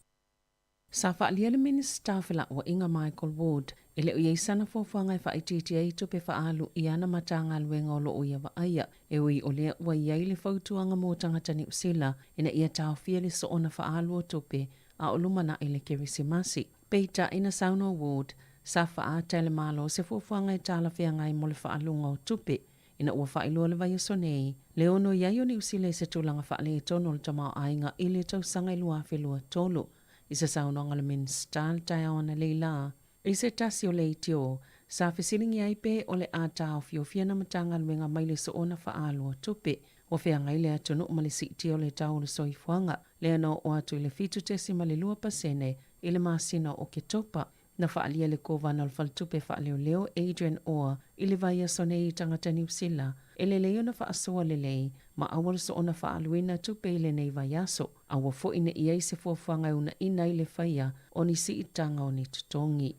Speaker 4: Sa faaalia e le Minisita o Felauaiga Michael Ward e le o i ai sana fuafuaga e faaitiitia ai tupe faaalu i ana Matagaluega o loo ia vaaia, e ui o lea ua i ai le fautuaga mo tagata Niu Sila ina ia taofia le soona faaalu o tupe a o lumanai le Kerisimasi. Peitai na saunoa Ward, sa faaata e le Malo se fuafuaga e talafeagai mo le faaluga o tupe, ina ua faailoa le vaiaso nei le ono i ai o Niu Sila i se tulaga faaletonu o le tamaoaiga i le tausaga i 2023. I se saunoaga a le Minisita le taeao analeila i se tasi o leitio, sa fesiligia ai pe o le a taofiofia ana Matagaluega mai le soona faaalu o tupe. Ua feagai le atunuu ma le siitia o le tau o le soifuaga, lea na oo atu i le 7.2% i le masina o Oketopa. Na faaalia e le Kovana o le Faletupe Faaleoleo Adrian Orr i le vaiaso nei i tagata Niu Sila e lelei ona faasoa lelei ma aua le soona faaaluina tupe i lenei vaiaso, a ua fo'i ne i ai se fuafuaga e uunaina ai le faia o ni siitaga o ni totogi.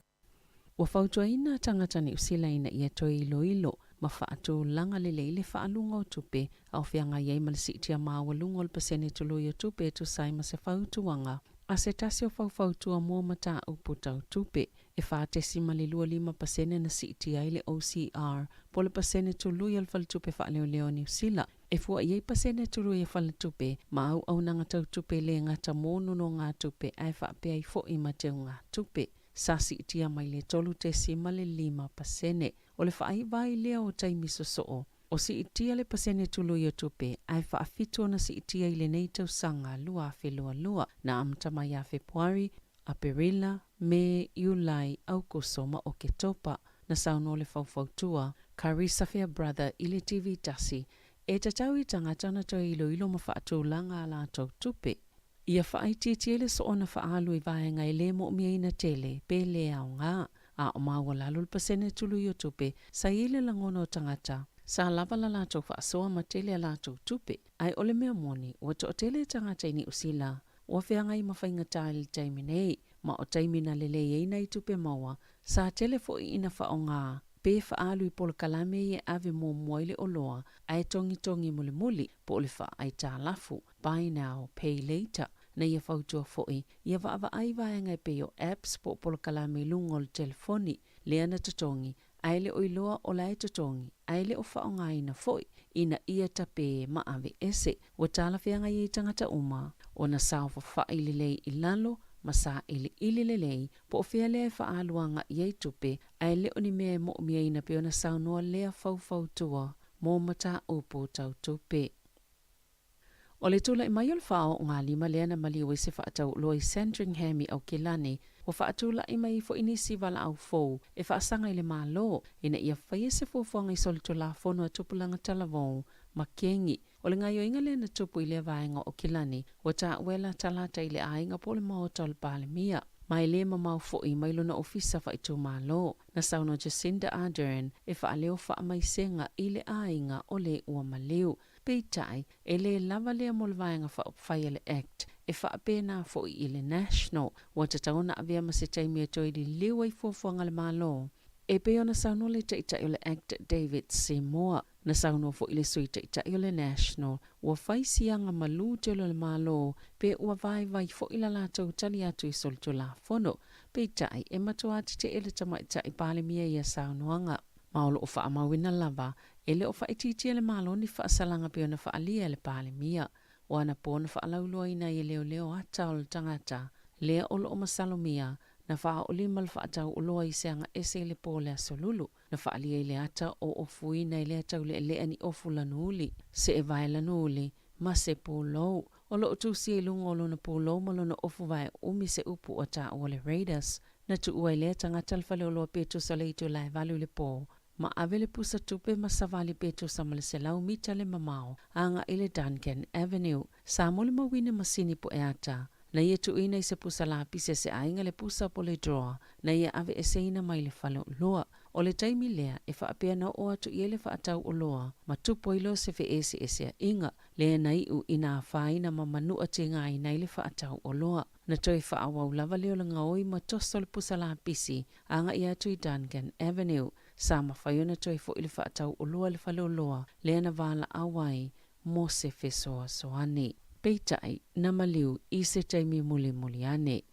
Speaker 4: Ua fautuaina tagata Niu Sila ina ia toe iloilo ma faatulaga lelei le faaluga o tupe a o feagai ai ma le siitia maualuga o le pasene tului o tupe e tusa ai ma se fautuaga a se tasi o faufautua mo mataupu tau tupe. E 4.25% na siitia ai le OCR, po o le pasene tului a le Faletupe Faaleoleo o Niu Sila, e fua i ai pasene tului a faletupe ma auaunaga tau tupe e le gata mo nonogatupe ae faapea ai fo'i ma teugatupe. Sa siitia mai le 3.5%. O le faaiva ai lea o taimi sosoo o siitia le pasene tului o tupe, ae faafitu ona siitia i lenei tausaga 2022, na amata mai ia Fepuari, Aperila, Me, Iulai, Aukuso ma Oketopa. Na saunoa le faufautua Carissa Fairbrother i le TV tasi, e tatau i tagata ona toe iloilo ma faatulaga a latou tupe. Ia faaitiitia le soona faaalu i vaega e lē moomiaina tele pe lē aogā, a o maualalo le pasene tului o tupe, sa i ai le lagona o tagata sa lava la latou faasoa ma tele a latou tupe. Ae o le mea moni, ua toatele tagata i Niu Sila ua feagai ma faigata i le taimi nei, ma o taimi na lelei ai nai tupe maua, sa tele fo'i ina faaaogā pe faaalu i polokalame ia e ave muamua i le oloa ae togitogi mulimuli, po o le faaaitalafu, buy now pay later. Na ia fautua fo'i ia vaavaai vaega e pei o apps po o polokalame i luga o le telefoni lea na totogi ae le o iloa o la e totogi ae le o faaaogaina fo'i, ina ia tapē ma aveese. Ua talafeagai ai tagata uma ona saofafa'i lelei i lalo ma sailiili lelei po o fea lea e faaalu aga'i ai tupe, ae le o ni mea e moomiaina pe ona saunoa lea faufautua mo mataupu tau tupe. O le tula'i mai o le faaoogalima lea na maliu ai se faatauoloa i Sandringham i Aukilani, ua faatula'i mai ai fo'i nisi valaau fou e faasaga i le Malo ina ia faia se fuafuaga i solitulafono a tupulaga talavou ma kegi. O le gaoioiga lea na tupu i lea vaega o Aukilani ua taua e latalata i le aiga po o le maota o le Palemia. Ma e lē mamao foʻi mai lona ofisa faaitumālō. Na saunoa Jacinda Ardern e faaleo faamaisega i le aiga o le ua maliu. Peitai, e lē lava lea mo le Vaega Faaupufai a le Act, e faapena foʻi i le National, ua tatau ona avea ma se taimi e toe liliu ai fuafuaga a le Malo. E pei ona saunoa le Taitai o le Act David Seymour, na saunoa foʻi le Sui Taitai o le National, ua fai siaga malū tele o le Malo pe ua vaivai foʻi la latou tali atu i solitulafono. Peitai, e matuā tetee le Tamaitai Palemia i ia saunoaga. Ma o loo faamauina lava, e le o faaitiitia e le Malo ni faasalaga pei ona faaalia e le Palemia. O anapo na faalauiloaina ai e leoleo ata o le tagata lea o loo masalomia na faaoolima le faatau oloa i se aga ese i le po o le Aso Lulu. Na faaalia i le ata o ofuina i lea tauleelea ni ofu lanu-uli, see vae lanu-uli, ma se pulou. O loo tusia i luga o lona pulou ma lona ofu vae umi se upu ua taua o le Raiders. Na tuua ai lea tagata le faleoloa pe tusa o le itula e 8 i le po, ma ave le pusa tupe ma savali pe tusa ma le 100 mita le mamao agai i le Duncan Avenue. Sa molimauina masini pueata na ia tuuina i se pusa lapisi a se aiga le pusa po le drawer na ia aveeseina mai le faleoloa. O le taimi lea e faapea na oo atu i ai le faatau oloa ma tupu ai loa se feeseeseaiga lea na iu ina afaina ma manua tigaina ai le faatau oloa. Na toe faaauau lava lea o le gaoi ma toso le pusa lapisi agai atu i Duncan Avenue. Sa mafai ona toe foʻi le faatau oloa i le faleoloa lea na valaau ai mo se fesoasoani. Peitai, na maliu i se taimi mulimuli ane.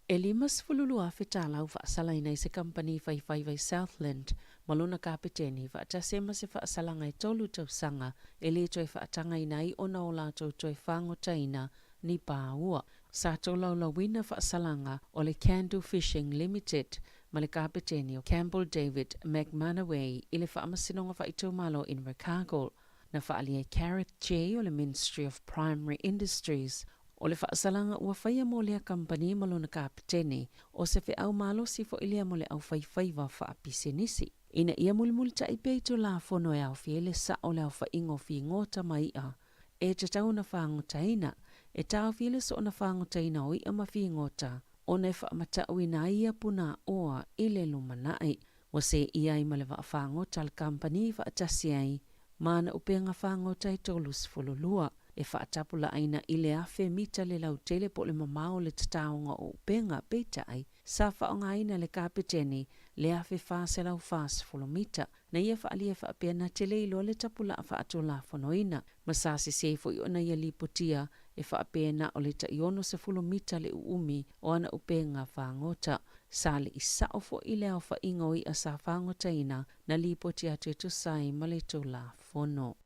Speaker 4: E 52,000 tala ua faasalaina i se kamupani faifaiva i Southland ma lona kapeteni faatasi ai ma se faasalaga e tolu tausaga e lē toe faatagaina ai ona o latou toe fagotaina ni paua. Sa tolaulauina faasalaga o le Can-Do Fishing Limited ma le kapeteni o Campbell David McManaway i le Faamasinoga Faaitumalo Invercargill. Na faaalia e Gareth Jay o le Ministry of Primary Industries o le faasalaga ua faia mo lea kamupani ma lona kapeteni, o se feau malosi foʻi lea mo le aufaifaiva faapisinisi, ina ia mulimulitaʻi pea i Tulafono e aofia ai le saʻo o le aofaiga o figota ma iʻa e tatau ona fagotaina, e taofia ai le soona fagotaina o iʻa ma figota ona e faamataʻuina ai ia punāʻoa i le lumanai. Ua seʻia ai ma le vaa fagota a le kamupani i faatasi ai ma ana upega fagota e 32, e faatapulaaina i le 1,000 mita le lautele po o le mamao o le tataoga o upega, peitai, sa faaaogaina e le kapeteni le 1,440 mita. Na ia faaalia faapea na tele iloa le tapulaa faatulafonoina, ma sa sese foʻi ona ia lipotia e faapea na o le tai 60 mita le uumi o ana upega fagota. Sa leʻi saʻo foʻi le aofaiga o iʻa sa fagotaina na lipoti atu e tusa ai ma le Tulafono.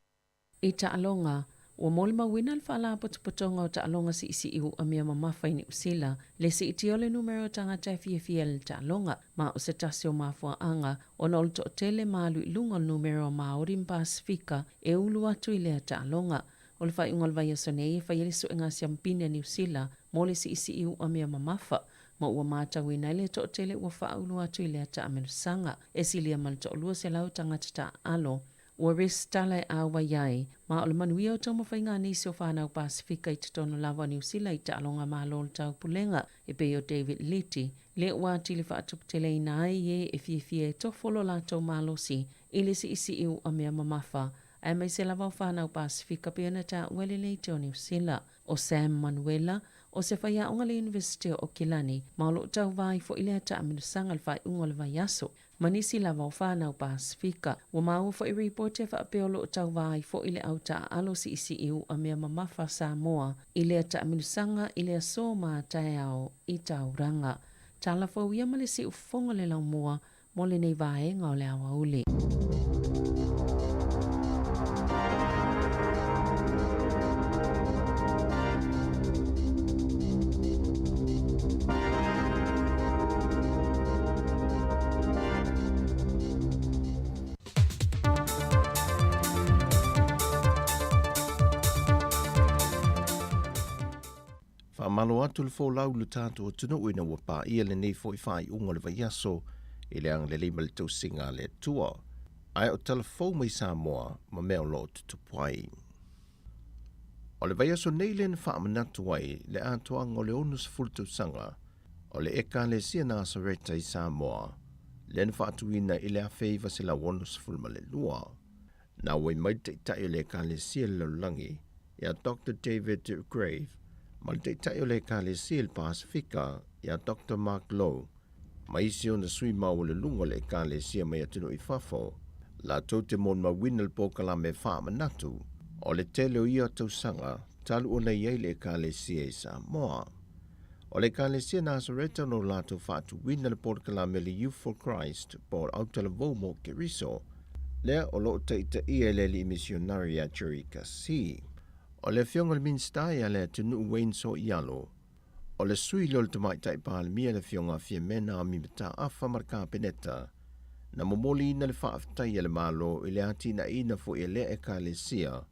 Speaker 4: I taaloga, ua molimauina le Faalapotopotoga o Taaloga Siisii Uamea Mamafa i Niu Sila le siitia o le numera o tagata e fiafia i le taaloga, ma o se tasi o mafuaaga ona o le toatele ma alu i luga o le numera o Māori ma Pasifika e ulu atu i lea taaloga. O le faaiuga o le vaiaso nei e fai ai le suega siampine a Niu Sila mo le siisii uamea mamafa, ma ua matauina ai le toatele ua faaulu atu i lea taamelusaga. E silia ma le 200 tagata taaalo ua resitala e auai ai, ma o le manuia o taumafaiga a nisi o fanau Pasifika i totonu lava o Niu Sila i taaloga malo o le taupulega e pei o David Liti, lea ua atili faatuputeleina ai e e fiafia e tofo lo latou malosi i le siisii uamea mamafa aemaise lava o fanau Pasifika pei ona taua e le Leitio o Niu Sila. O Sam Manuela, o se faiaoga le Iunivesite o Okilani, ma o loo tauvā ai foʻi lea taamilosaga i le faaiuga o le vaiaso, ma nisi lava o fanau Pasifika. Ua maua foʻi ripoti e faapea o loo tauvā ai foʻi le au taaalo siisii uamea mamafa Samoa i lea taamilosaga i le aso ma taeao i Tauranga. Tala fou ia ma le siufofoga o le laumua mo lenei vaega o le aoauli.
Speaker 6: Faamalo atu le folau i lo tatou atunuu ina ua paia lenei foi faaiuga o le vaiaso i le agalelei ma le tausiga a le Atua, ae o tala fou mai Samoa ma mea o lo o tutupu ai. O le vaiaso nei lea na faamanatu ai le atoaga o le 60 tausaga o le Ekalesia Nasareta i Samoa, lea na faatuina i le 1962. Na auai mai le Taitai o le Ekalesia i le lalolagi, ia Doctor David Grave, ma le Taitai o le Ekalesia i le Pasefika, ia Doctor Mark Lowe, ma isi ona sui maualuluga o le Ekalesia mai atunuu i fafo, latou te molimauina le polokalame faamanatu o le tele o ia tausaga talu ona i ai le Ekalesia i Samoa. O le Ekalesia Nasareta na o latou faatuina le polokalame le Youth for Christ po o le Autalavou mo Keriso, lea o lo o taitaia e le alii misionari ia Jerry Kasi. O le Afioga i le Minisita ia Leatinuu Wayne Soialo, O le sui lea o le Tamaitai Palemia le Afioga a Fiamena Ami Mataafa ma le Kapeneta, na momoliina le faafetai a le Malo i le atinaeina foi e lea Ekalesia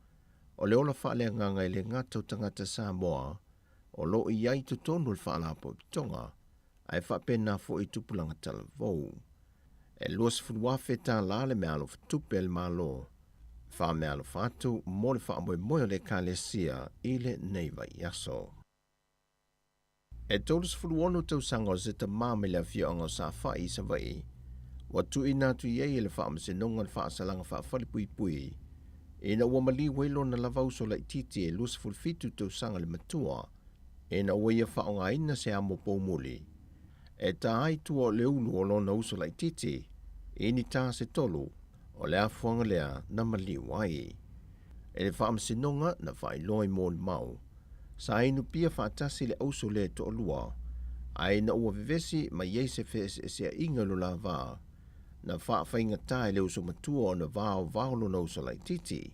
Speaker 6: o le ola faaleagaga e le gata o tagata Samoa o lo o i ai i totonu o le Faalapotopotoga ae faapena foi i tupulaga talavou. E $20,000 tala le meaalofa tupe a le Malo faameaalofa atu mo le faamoemoe o le Ekalesia i lenei vaiaso. E 36 tausaga o se tamā mai le afioaga o Safai i Savaii, ua tuuina atu i ai e le Faamasinoga le faasalaga faafalepuipui ina ua maliu ai lona lava uso laitiiti e 27 tausaga le matua ina ua ia faaaogaina se amo poumuli e tā ai tua o le ulu o lona uso laitiiti i ni tā se tolu o le afuaga lea na maliu ai. E le Faamasinoga na faailoa i molimau, sa inu pia faatasi le auso lea e toalua, ae ina ua vevesi mai ai se feeseeseaiga i lo la va, na faafaigata e le uso matua ona vaovao lona uso laitiiti.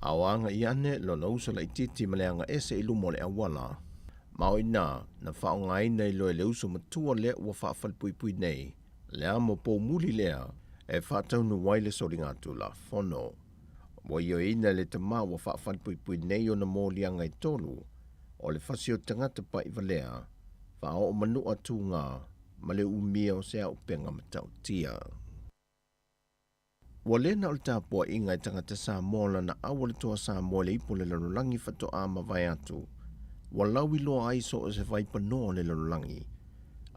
Speaker 6: A o agai ane lona uso laitiiti ma le aga ese i luma o le auala, ma o i ina na faaaogaina ai loa e le uso matua lea ua faafalepuipui nei le amo poumuli lea e faataunuu ai le soligatulafono. Ua ioeina e le tamā ua faafalepuipui nei ona moliaga e tolu o le fasi o tagata paʻivalea, faaoo manua tugā ma le umia o se auupega matautia. Ua le na o le tapuaiga e tagata Samoa lana aua le Toa Samoa i le ipu o le lalolagi faatoa mavae atu, ua lauiloa ai so o se vaipanoa o le lalolagi,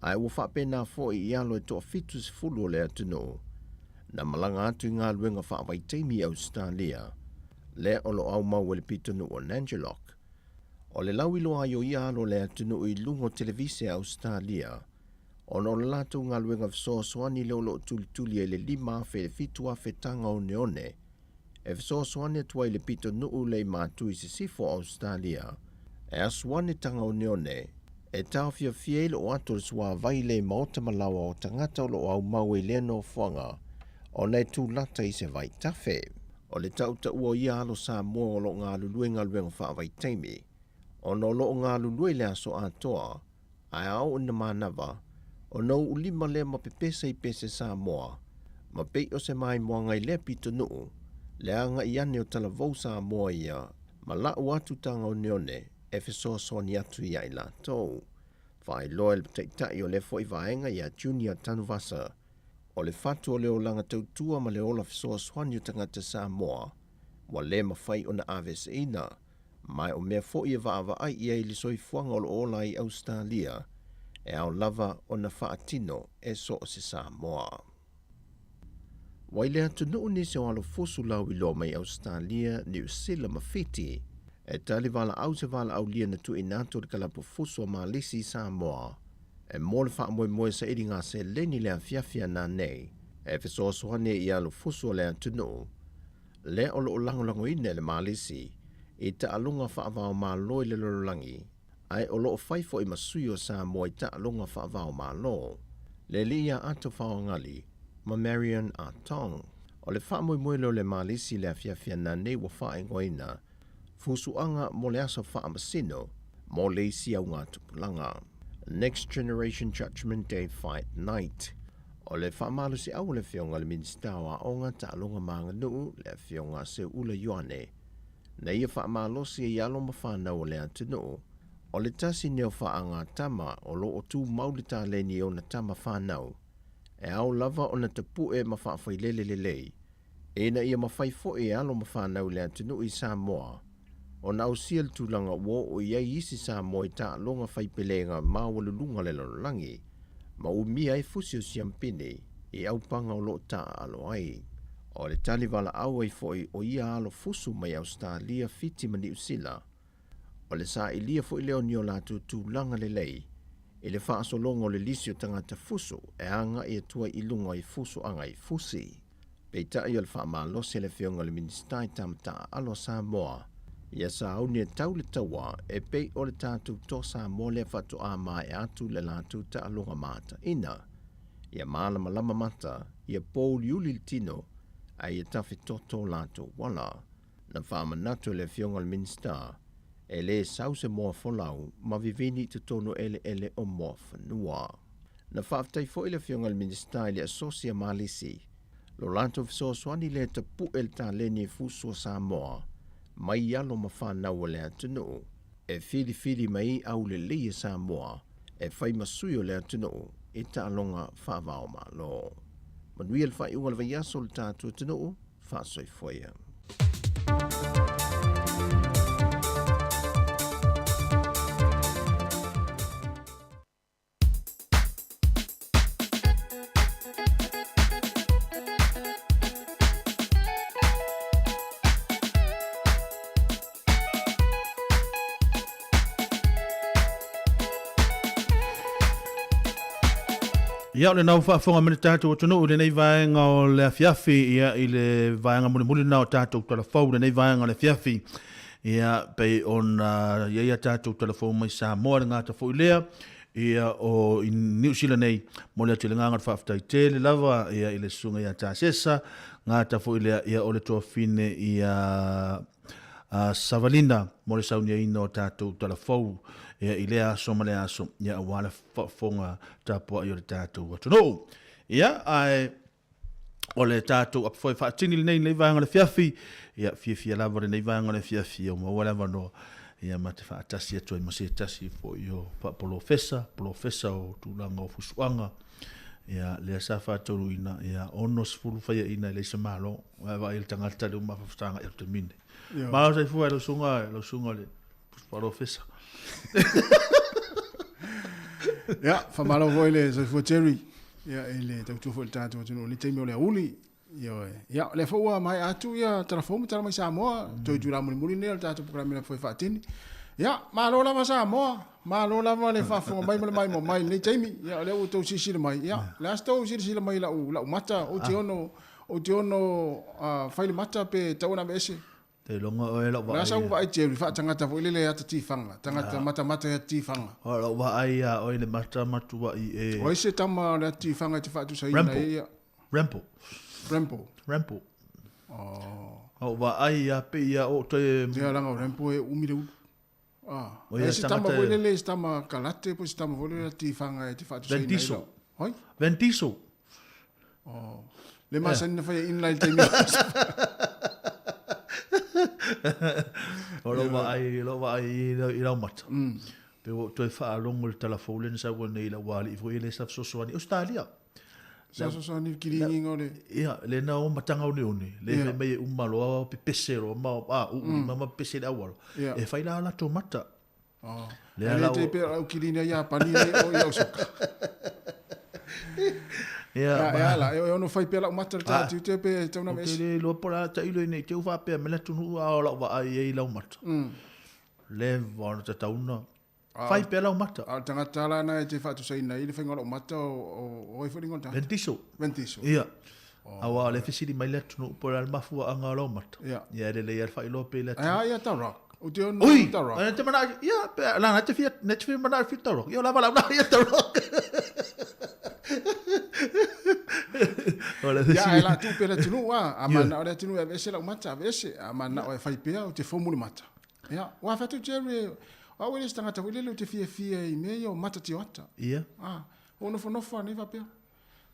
Speaker 6: ae ua faapena foi i alo e toafitusefulu o le atunuu na malaga atu i galuega faavaitaimi i Ausetalia, lea o lo o aumau e le pitonuu o Nangiloc. O le lauiloa ai o ia alo o le atunuu i luga o televise a Ausetalia, ona o le latou galuega fesoasoani lea o lo o tulituli ai le 5,000 i le 7,000 taga oneone e fesoasoani atu ai i le pitonuu lea i Matu i sisifo o Ausetalia, e asu ane taga oneone e taofiofia ai le oo atu o le suavai lea i maota ma laoa o tagata o lo o aumau ai lea nofoaga ona e tulata i se vaitafe. O le tautaua o ia alo Samoa o lo o galulue i galuega faavaitaimi, ona o lo o galulue i le aso atoa, ae a oo ina manava, ona uu lima lea ma pepesa i pese Samoa, ma pei o se maimoaga i lea pitonuu, le agai ane o talavou Samoa ia ma lau atu taga oneone e fesoasoani atu iā i latou. Faailoa e le Taitai o lea foi vaega ia Junior Tanuvasa, o le fatu o le olaga tautua ma le ola fesoasoani o tagata Samoa ua le mafai ona aveeseina, ma o mea foi e vaavaai i ai le soifuaga o lo o ola ai i Ausetalia, e ao lava ona faatino e so o se Samoa. Ua i le atunuu nisi o alofusu lauiloa mai Ausetalia, Niu Sila ma Fiti, e tali valaau se valaaulia na tuuina atu e le kalapu fusu a Malisi i Samoa e mo le faamoemoe sailiga seleni le afiafi a nanei e fesoasoani ai i alofusu o le atunuu lea o lo o lagolagoina e le Malisi i taaloga faava-o-Malo i le lalolagi ae o lo o fai foi ma sui o Samoa i taaloga faava-o-Malo, le alii ia Ato Faoagali ma Marion Atong. O le faamoemoe lea o le Malisi i le afiafi ananei ua faaigoaina Fusuaga mo le Aso Faamasino mo le isi augatupulaga, Next Generation Judgment Day Fight Night. O le faamalosiau o le Afioga i le Minisita o Aoga, Taaloga ma Aganuu, le Afioga Seuula Ioane, na ia faamalosi ai alo ma fanau o le atunuu, o le tasi nei o faagatama o lo o tumau le taleni i ona tama fanau, e ao lava ona tapue ma faafailele lelei, ina ia mafai foi e alo ma fanau i le atunuu i Samoa ona ausia le tulaga ua oo i ai isi Samoa i taaloga faipelega maualuluga o le lalolagi ma umia ai fusi o siampine i aupaga o lo o taaalo ai. O le tali valaau ai foi o ia alo fusu mai Ausetalia, Fiti ma Niusila, o le sailia foi lea o ni o latou tulaga lelei i le faasologa o le lisi o tagata fusu e agai atu ai i luga i fusu agai fusi. Peitai o le faamalosi a le Afioga i le Minisita i tama taaalo a Samoa, ia sauni e tau le taua e pei o le tatou Toa Samoa lea faatoa maea atu le latou taaloga mataina. Ia malamalama mata, ia pouliuli le tino, ae ia tafetoto latou uala. Na faamanatu e le Afioga i le Minisita, e lē sau se moa folau ma vivini i totonu o eleele o Moafanua. Na faafetai foi le Afioga i le Minisita i le Asosi a Malisi, lo latou fesoasoani lea e tapu'e le taleni e fusu a Samoa mai alo ma fanau a le atunuu, e filifili mai ai aulelei e Samoa e fai ma sui o le atunuu i taaloga faava-o-Malo. Manuia le faaiuga o le vaiaso o le tatou atunuu, faasoifua ia.
Speaker 21: Ia, o lena ua faafofoga mai le tatou atunuu i lenei vaega o le afiafi, ia, i le vaega mulimuli lena o tatou talafou i lenei vaega o le afiafi. Ia, pei ona i ai a tatou talafou mai Samoa, le gata foi lea, ia, o i Niu Sila nei, momoli atu i le agaga o le faafetai tele lava, ia, i le susuga ia Tasesa, gata foi lea, ia, o le tuafafine ia Savalina mo le sauniaina o tatou talafou ia, i lea aso ma lea aso, ia, aua le faafofoga tapuai o le tatou atunuu. Ia, ae o le tatou apafoe faatini lenei lenei vaega o le afiafi, ia, fiafia lava lenei vaega o le afiafi ua maua le avanoa ia ma te faatasi atu ai ma se tasi foi o faapolofesa, polofesa o tulaga o fusuaga, ia, lea sa faataunuuina, ia, 60 faiaina e leai se Malo. Ae vaai le tagata le uma fafataga i le taimi nei. Malo soifua i lau susuga, lau susuga i le polofesa.
Speaker 12: Ia, faamalo foi le soifua Jerry. Ia, i le tautua foi i le tatou atunuu i le taimi o le aoauli. Ioe. Ia, o lea foi ua maea atu ia talafou ma tala mai Samoa, toe itula mulimuli lenei o le tatou polokalame le Afoe Faatini. Ia, malo lava Samoa, malo lava le faafofoga mai ma le maimoa mai i lenei taimi. Ia, o lea ua outou silasila mai. Ia, o le a se tou silasila mai i lau mata, ou te ono Ou te ono fai le mata pe tatau ona aveese.
Speaker 21: Te iloga oe lau
Speaker 12: vaai. O le a sau vaai Jerry faatagata foi lele ata tifaga, tagata matamata i ata tifaga.
Speaker 21: O lau vaai ia oe le mata matuai e.
Speaker 12: O ai se tama o le ata tifaga e te faatusaina ai ia?
Speaker 21: Rambo.
Speaker 12: Rambo.
Speaker 21: Rambo.
Speaker 12: Oh.
Speaker 21: Lau vaai ia pe ia o toe.
Speaker 12: Ia leaga o Rambo e umi le ulu. Ah. O ia se tama foi lele se tama kalate po se tama foi lele ata tifaga e te faatusaina ai.
Speaker 21: Vin Diesel.
Speaker 12: Oi?
Speaker 21: Vin Diesel.
Speaker 12: Oh. Le masani na fai in lai taimi.
Speaker 21: O lou vaai, lou vaai i lau mata. Pe ua ou toe faalogo i le tala fou lea na sau ai nei i lau alii foi lea sa fesoasoani. Ausetalia.
Speaker 12: Sa fesoasoani i le kiligiga o le...
Speaker 21: Ia, lea na o mataga oneone, lea fai mai e uma loa pepese loa ma a, uu lima ma pepese i le auala. E fai la latou mata.
Speaker 12: Oh. Lea la te pe au kilini ai Iapani nei o i au soka.
Speaker 21: Ia,
Speaker 12: ia la, e ono fai pea lau mata le tātiu te pe tau na
Speaker 21: mesi. Te le loa pola ta ilo nei te uwha pea me le tunu a o lau wa ai ei lau mata. Le wa ona tatauna. Fai pea lau mata.
Speaker 12: A o tangata la na e te whaatusaina i le whainga lau mata o ai wharinga o
Speaker 21: Vin Diesel.
Speaker 12: Vin Diesel.
Speaker 21: Ia. Aua o le fesili mai le atunuu po o le a le mafuaaga o lau mata.
Speaker 12: Ia.
Speaker 21: Ia e lelei lava le faailoa pea i le
Speaker 12: atunuu. Ae a ia ta Rock. Ou te ono
Speaker 21: Ui!
Speaker 12: ta Rock.
Speaker 21: Ai te mana ia pe la na te fia na te fia mana fi ta Rock. Ia lava la na ia ta Rock. O le
Speaker 12: Ia e la tu pe le atunuu a. A mana o le atunuu e aveese lau mata, aveese. A mana o e fai pea ou te fomu le mata. Ia, ua fai atu Jerry, o au e le se tagata foi lele ou te fiafia i mea ia o mata tioata.
Speaker 21: Ia.
Speaker 12: A, ou nofonofo nei faapea.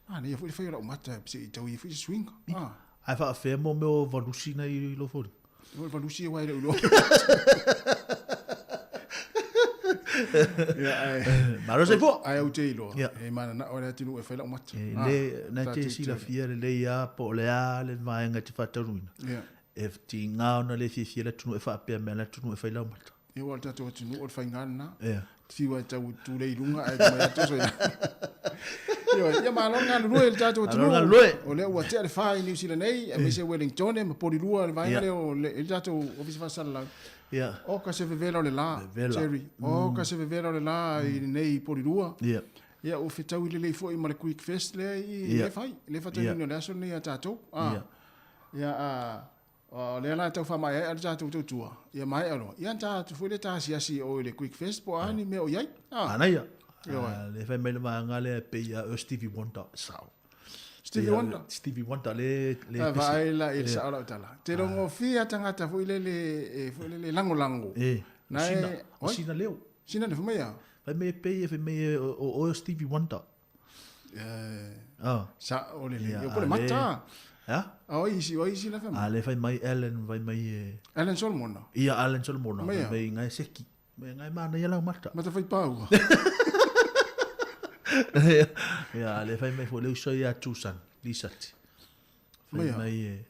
Speaker 12: A, nei foi le fai o lau mata se i tau i foi se suiga.
Speaker 21: A. Ae faafefea mo mea o valusi na i lou foliga?
Speaker 12: O le valusi e uae le uloa. Ia, ae.
Speaker 21: Malo soifua.
Speaker 12: Ae ou te iloa. E mananao le atunuu e fai lau mata.
Speaker 21: E le, na te silafia lelei lava po o le a le vaega e te faataunuuina.
Speaker 12: Ia.
Speaker 21: E tiga ona le fiafia le atunuu e faapea mea le atunuu e fai laumata.
Speaker 12: Ia ua o le tatou atunuu o le faiga lena.
Speaker 21: Ia.
Speaker 12: Fiu ai tau tulei i luga ae mai atu so. Ia, ia malo le galulue i le tatou atunuu.
Speaker 21: Malo le galulue.
Speaker 12: O lea ua tea le fa i Niu Sila nei, aemaise Wellington ma Polilua le vaega lea o le, i le tatou ofisa faasalalau.
Speaker 21: Ia.
Speaker 12: Oka se vevela o le la,
Speaker 21: Vevela.
Speaker 12: Jerry. Oka se vevela o le la i lenei Polilua.
Speaker 21: Ia.
Speaker 12: Ia, ua fetaui lelei foi ma le Quick Fest lea i
Speaker 21: Ia.
Speaker 12: le fai, le faatinoina o le aso lenei ia tatou. Ah.
Speaker 21: Ia.
Speaker 12: Ia, a, o lea la e tau faamaeaea le tatou tautua, ia maea loa. Ia, ta atu foi lea ta asiasi i o i le Quick Fest po o a ni mea o i ai. Ah.
Speaker 21: Manaia.
Speaker 12: Ioe.
Speaker 21: Ah, le fai mai le vaega lea e pei a Stevie Wonder sao.
Speaker 12: Stevie
Speaker 21: Pei a
Speaker 12: Wonder?
Speaker 21: Stevie Wonder le le
Speaker 12: A
Speaker 21: pese.
Speaker 12: vaai la i le
Speaker 21: Ia.
Speaker 12: sao lau tala. Te logofia tagata foi lele e foi lele lagolago.
Speaker 21: E.
Speaker 12: Na
Speaker 21: Sina,
Speaker 12: e,
Speaker 21: o sina leo.
Speaker 12: Sina le fai mai a?
Speaker 21: Fai mai e pei e fai mai e o o Stevie Wonder.
Speaker 12: Eh.
Speaker 21: Ah.
Speaker 12: Sa o le le.
Speaker 21: Ia,
Speaker 12: Ia po le
Speaker 21: a
Speaker 12: mata.
Speaker 21: Ya?
Speaker 12: A o isi o isi la fai mai.
Speaker 21: A le fai mai Ellen fai mai e
Speaker 12: Ellen Solomon.
Speaker 21: Ia Ellen Solomon.
Speaker 12: Mai
Speaker 21: Fai
Speaker 12: a?
Speaker 21: mai ngai seki. Mai ngai mana ia lau mata.
Speaker 12: Mata fai pau.
Speaker 21: Ia le fai mai fo le uso ia Tusan, Lisati. Fai
Speaker 12: Mai a?
Speaker 21: mai e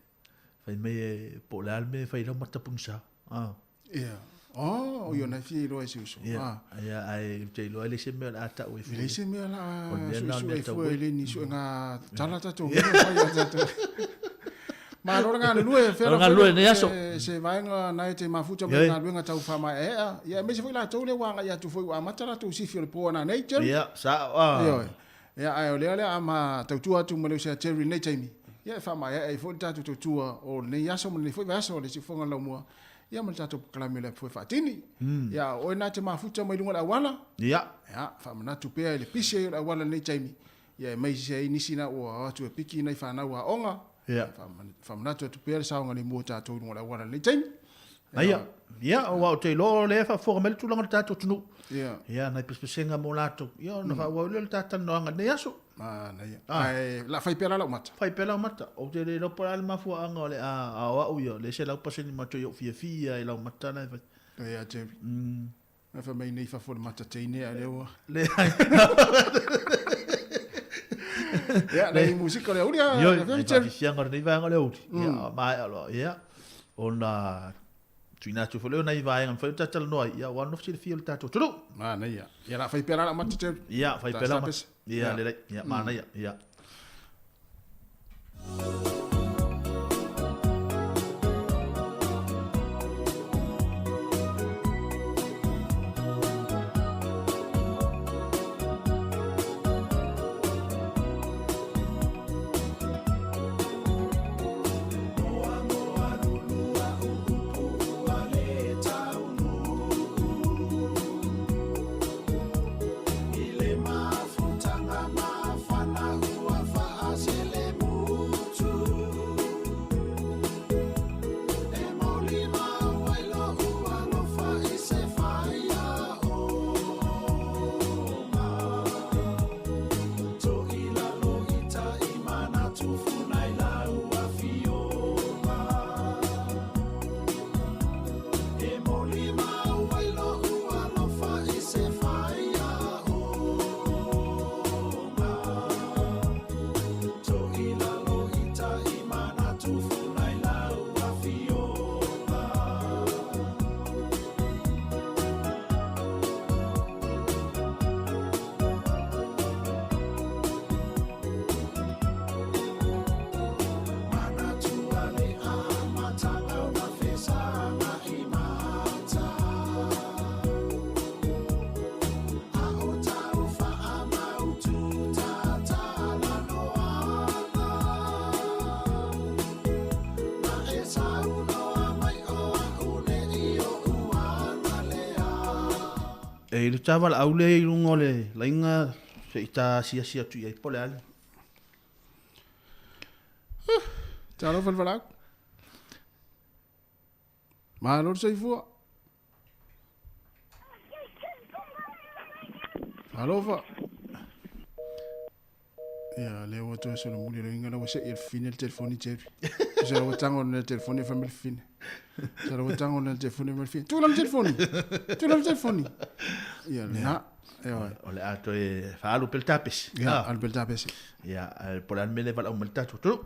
Speaker 21: fai mai e po le alme fai lau mata pungsa. Ah.
Speaker 12: Ia. Oh, o ia na fia iloa e se uso.
Speaker 21: Ia,
Speaker 12: Ah.
Speaker 21: ia ai te iloa le se mea o le a tau e
Speaker 12: E leai se mea la
Speaker 21: O le mea na o le
Speaker 12: suesue
Speaker 21: mea
Speaker 12: ai
Speaker 21: tau
Speaker 12: fua
Speaker 21: e.
Speaker 12: e le ni suega tala tatou mea fai a tatou. Malo le galulue, fea
Speaker 21: Malo le galulue lenei aso.
Speaker 12: se, se vaega na e te mafuta mai
Speaker 21: Ia.
Speaker 12: galuega tau faamaeaea. Ia, aemaise foi latou lea ua agai atu foi ua amata latou sifi o le po ana nei, Jerry.
Speaker 21: Ia, sa ah.
Speaker 12: Ioe. Ia, ae o lea lea ama tautua atu ma le uso ia Jerry lenei taimi. Ia, e faamaeaea ai foi le tatou tautua o lenei aso ma lenei foi vaiaso o le siufoga laumua. Ia, ma le tatou polokalame o le foi faatini. Ia, o oe na te mafuta mai luga o le auala.
Speaker 21: Ia.
Speaker 12: Ia, faamanatu pea i le pisi ai o le auala lenei taimi. Ia, e mai se ai nisi na ua o atu e piki nai whanau a onga.
Speaker 21: Ia.
Speaker 12: Faamanatu atu pea le saoga le mua tatou i luga o le auala lenei taimi.
Speaker 21: Aia. Ia, o au te iloa o le faafofoga mai le tulaga o le tatou atunuu.
Speaker 12: Ia.
Speaker 21: Ia, nai pesepesega mo latou. Ia, ona faaauau lea o le tatalanoaga i lenei aso.
Speaker 12: Manaia. Ae, la fai pea la lau mata.
Speaker 21: Fai pea lau mata. Ou te le iloa po o le a le mafuaaga o le a a o au ia, le 100% ma toe ou fiafia i lau mata na e fai.
Speaker 12: Ia, Jerry. Na fai mai nei fafo le mata teine a lea ua.
Speaker 21: Le
Speaker 12: Ia, nei musika o le auli a.
Speaker 21: Ioe,
Speaker 12: a
Speaker 21: nai
Speaker 12: Jerry.
Speaker 21: faafiafiaga o lenei vaega o le auli. Ia, maea loa. Ia, ona tuuina atu foi lea o nai vaega mafai ona tatalanoa ai. Ia, ua nofo silafia o le tatou atunuu.
Speaker 12: Manaia. Ia, la fai pea la lau mata, Jerry.
Speaker 21: Ia, fai pea lau mata. Ia,
Speaker 12: Ia.
Speaker 21: lelei. Ia, manaia. Ia. E i le tavala au le i luga o le laiga se i ta asiasi atu i ai po o le a le.
Speaker 12: Talofa le valaau. Malo le soifua. Alofa. Ia, lea ua toe solomuli le uiga la ua se'i e le fafine le telefoni Jerry. Se la ua tago le telefoni e fai mai le fafine. Se la ua tago le telefoni e fai mai le fafine. Tuu la le telefoni. Tuu la le telefoni. Ia, lena. Ioe.
Speaker 21: O le a toe faaalu pe le tapesi.
Speaker 12: Ia, alu pe le tapesi.
Speaker 21: Ia, ae po o le a le mea lea e valaau mai le tatou atunuu.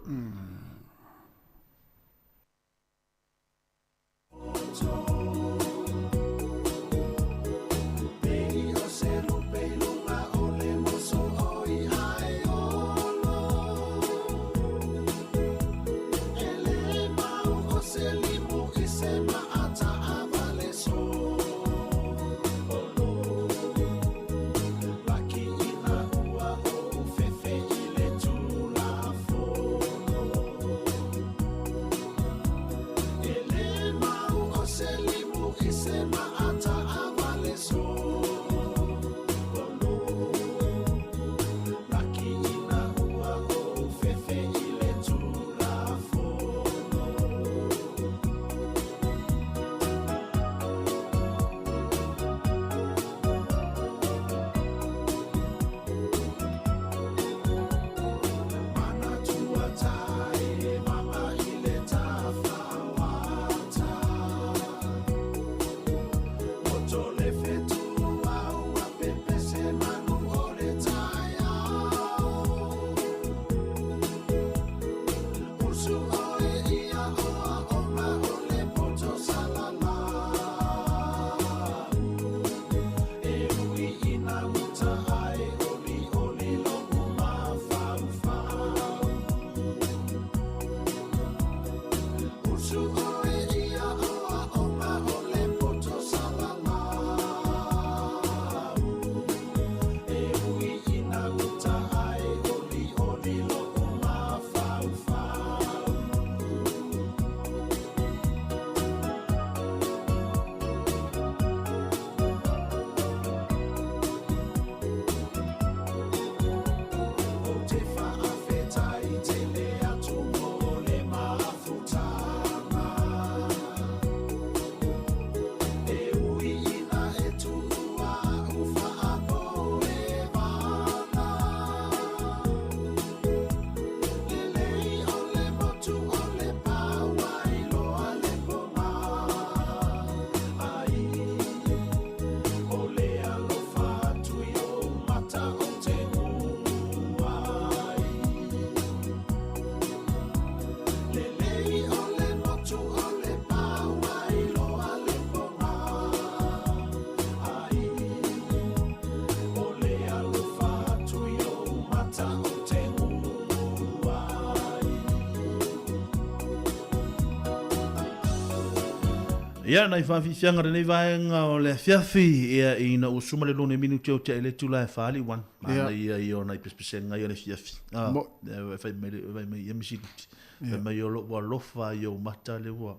Speaker 21: Ia, nai faafiafiaga o lenei vaega o le afiafi, ia, ina ua suma le lone minute o tea i le itula e fa alii wan. Manaia ia o nai pesepesega ia o le afiafi. Ah, e fai mai, fai mai ia Misi Luti. Fai mai o lou alofa i ou mata le ua,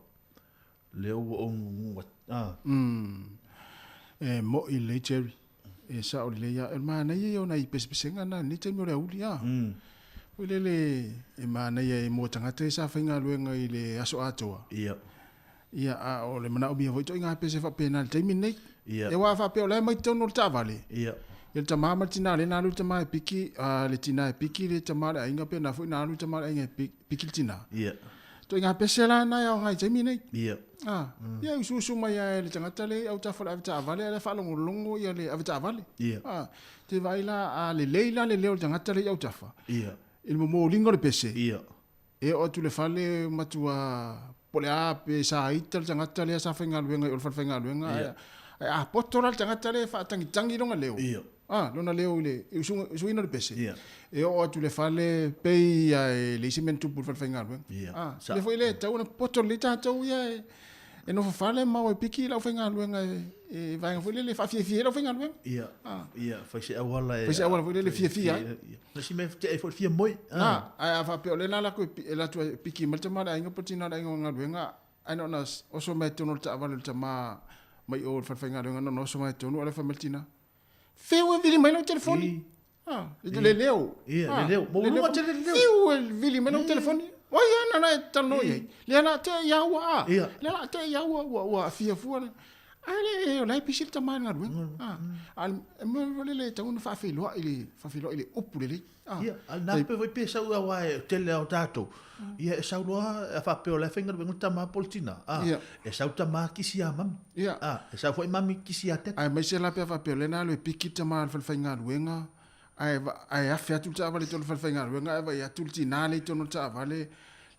Speaker 21: le ua ou gugu atu. Ah.
Speaker 16: E mo'i lelei Jerry. E sao lelei lava. O le manaia ia o nai pesepesega na i lenei taimi o le aoauli a. Foi lele e manaia e mo tagata ia sa faigaluega i le aso atoa.
Speaker 21: Ia.
Speaker 16: Ia, a o le manaomia foi ituaiga pese faapena i le taimi lenei.
Speaker 21: Ia.
Speaker 16: Aua a faapea o la e mai totonu o le taavale.
Speaker 21: Ia.
Speaker 16: Ia le tama ma le tina lea na alu le tama e piki, a le tina e piki le tama o le aiga pe na foi na alu le tama o le aiga e piki le tina.
Speaker 21: Ia.
Speaker 16: Ituaiga pese la na e aoga i taimi nei.
Speaker 21: Ia.
Speaker 16: A, ia usuusu mai lava e le tagata lea i autafa o le avetaavale a o la e faalogologo ia le avetaavale.
Speaker 21: Ia.
Speaker 16: A, te vaai la a lelei la le leo o le tagata lea i autafa.
Speaker 21: Ia.
Speaker 16: I le momoliga o le pese.
Speaker 21: Ia.
Speaker 16: E oo atu i le fale matua po o le a pe sa ita le tagata lea sa faigaluega i o le falefaigaluega ae ae a poto la le tagata lea e faatagitagi lona leo.
Speaker 21: Ia.
Speaker 16: A, lona leo i le usuina o le pese.
Speaker 21: Ia.
Speaker 16: E oo atu i le fale pei lava e leai se mea na tupu i le falefaigaluega.
Speaker 21: Ia.
Speaker 16: A, lea foi le tatau ona poto lelei tatou ia e e nofo fale ma o e piki i le aufaigaluega e vaega foi lele e faafiafia ai le aufaigaluega.
Speaker 21: Ia, ia, fai se auala e...
Speaker 16: Fai se auala foi lele e fiafia ai.
Speaker 21: Na si mea tea ai foi le fia moe.
Speaker 16: Na, ae a faapea o lea na alu atu e alu atu e piki mai le tama o le aiga po o le tina o le aiga o galuega, ae na ona oso mai totonu o le taavale o le tama mai o i le falefaigaluega, na ona oso mai totonu, ae o la e fai mai le tina, Fiu e vili mai lau telefoni. Ah, le leo.
Speaker 21: Ia, le leo. Mo luma tele le leo.
Speaker 16: Fiu e vili mai lau telefoni. Oi ana na e talanoa i ai. Lea la te ia ua a. Lea la te ia ua ua ua afia fua le. Ai le o la e pisi le tama i le galuega. Ah, a e mo le le tau na faafeiloai le faafeiloai le upu lelei.
Speaker 21: Ah. Ia, a na pe foi pe sau aua e tele a o tatou. Ia e sau loa a faapea o la e faigaluega le tama po o le tina. Ah, e sau tama kisi ia mami. Ah, e sau foi mami kisi ia tete.
Speaker 16: Aemaise la pe a faapea o lea na alu e piki le tama i le falefaigaluega ae ae afe atu le taavale i totonu o le falefaigaluega ae vaai atu le tina lea i totonu o le taavale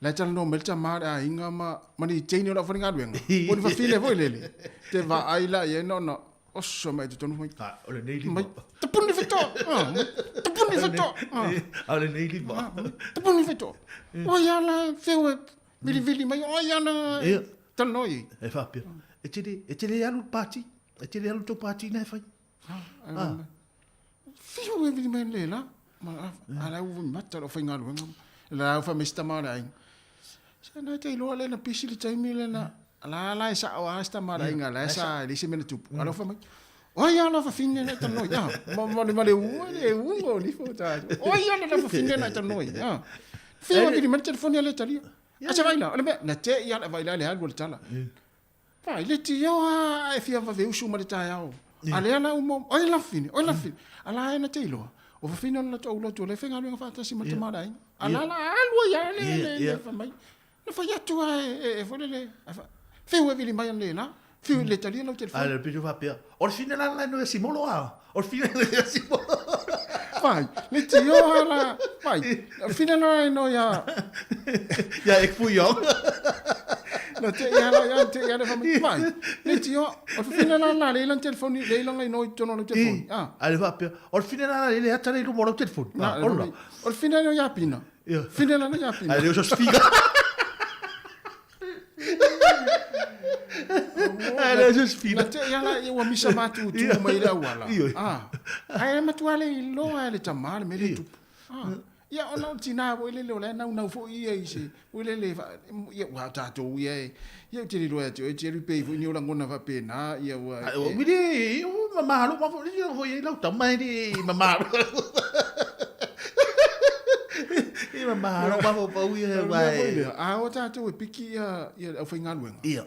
Speaker 16: la e talanoa mai le tama o le aiga ma ma ni teine o le aufaigaluega po o ni fafine foi lele te vaai la i ai na ona oso mai i totonu mai
Speaker 21: o lenei lima
Speaker 16: tapuni fetoa tapuni fetoa
Speaker 21: a o lenei lima
Speaker 16: tapuni fetoa oi ala feu e vilivili mai oi ala talanoa i ai
Speaker 21: e faapea e te le alu le pati e te le alu tou pati na e fai.
Speaker 16: Ah. Fiu e vili mai le la. Ma a la u mata lo faigaluega. La u fa mai tama o le aiga. Se na te iloa le na pisi le taimi le na la la e sao a se tama o le aiga la e sa e leai se mea na tupu. A la u fai mai Oi a la fafine na talanoa ia. Ma ma le ma le ua le uga o lifo ta. Oi a la fafine na talanoa ia. Fiu e vili mai le telefoni a le talia. A se vai la, o le mea na te ia le vai la le alu o le tala. Pai, le tio a e fia vave usu ma le taeao. A lea la uma, oi la fafine, oi la fafine. A la e na te iloa. O fafine ona latou alu atu o lea e faigaluega faatasi ma le tama o le aiga. A la la alu ai lava le, le, le fai mai. Na fai atu lava e, e, foi lele, fiu e vili mai ana le la, fiu le talia lau telefoni.
Speaker 21: A le pito faapea, o le fine la la no e simolo a, o le fine la e simolo.
Speaker 16: Vai, le tio a la, vai, o le fine la e no ia.
Speaker 21: Ia e fui au.
Speaker 16: Na te ia la ia te ia le fai mai, le tio, o le fine la la le ilan telefoni, le ilan ngai no i totonu o lau telefoni.
Speaker 21: Ah. A le faapea, o le fine la la le ata le i luma o lau telefoni.
Speaker 16: Na, o le fine la ia pina. Fine la ia pina.
Speaker 21: A le oso speaker. A le oso speaker.
Speaker 16: Na te ia la ia ua misa matutu mai le auala. Ah. Ae matua le iloa e le tama le mea lea e tupu. Ah. Ia ona o le tina foi lele o la e naunau foi ia i se foi lele ia ua tatou ia e ia ou te le iloa ia te oe Jerry pe i foi ni ou lagona faapena ia ua
Speaker 21: Ai o wili o mamalo ma foi ia foi ai lau tama e le mamalo. I mamalo ma foi pau ia
Speaker 16: ua e. A o tatou e piki ia ia le aufaigaluega.
Speaker 21: Ia.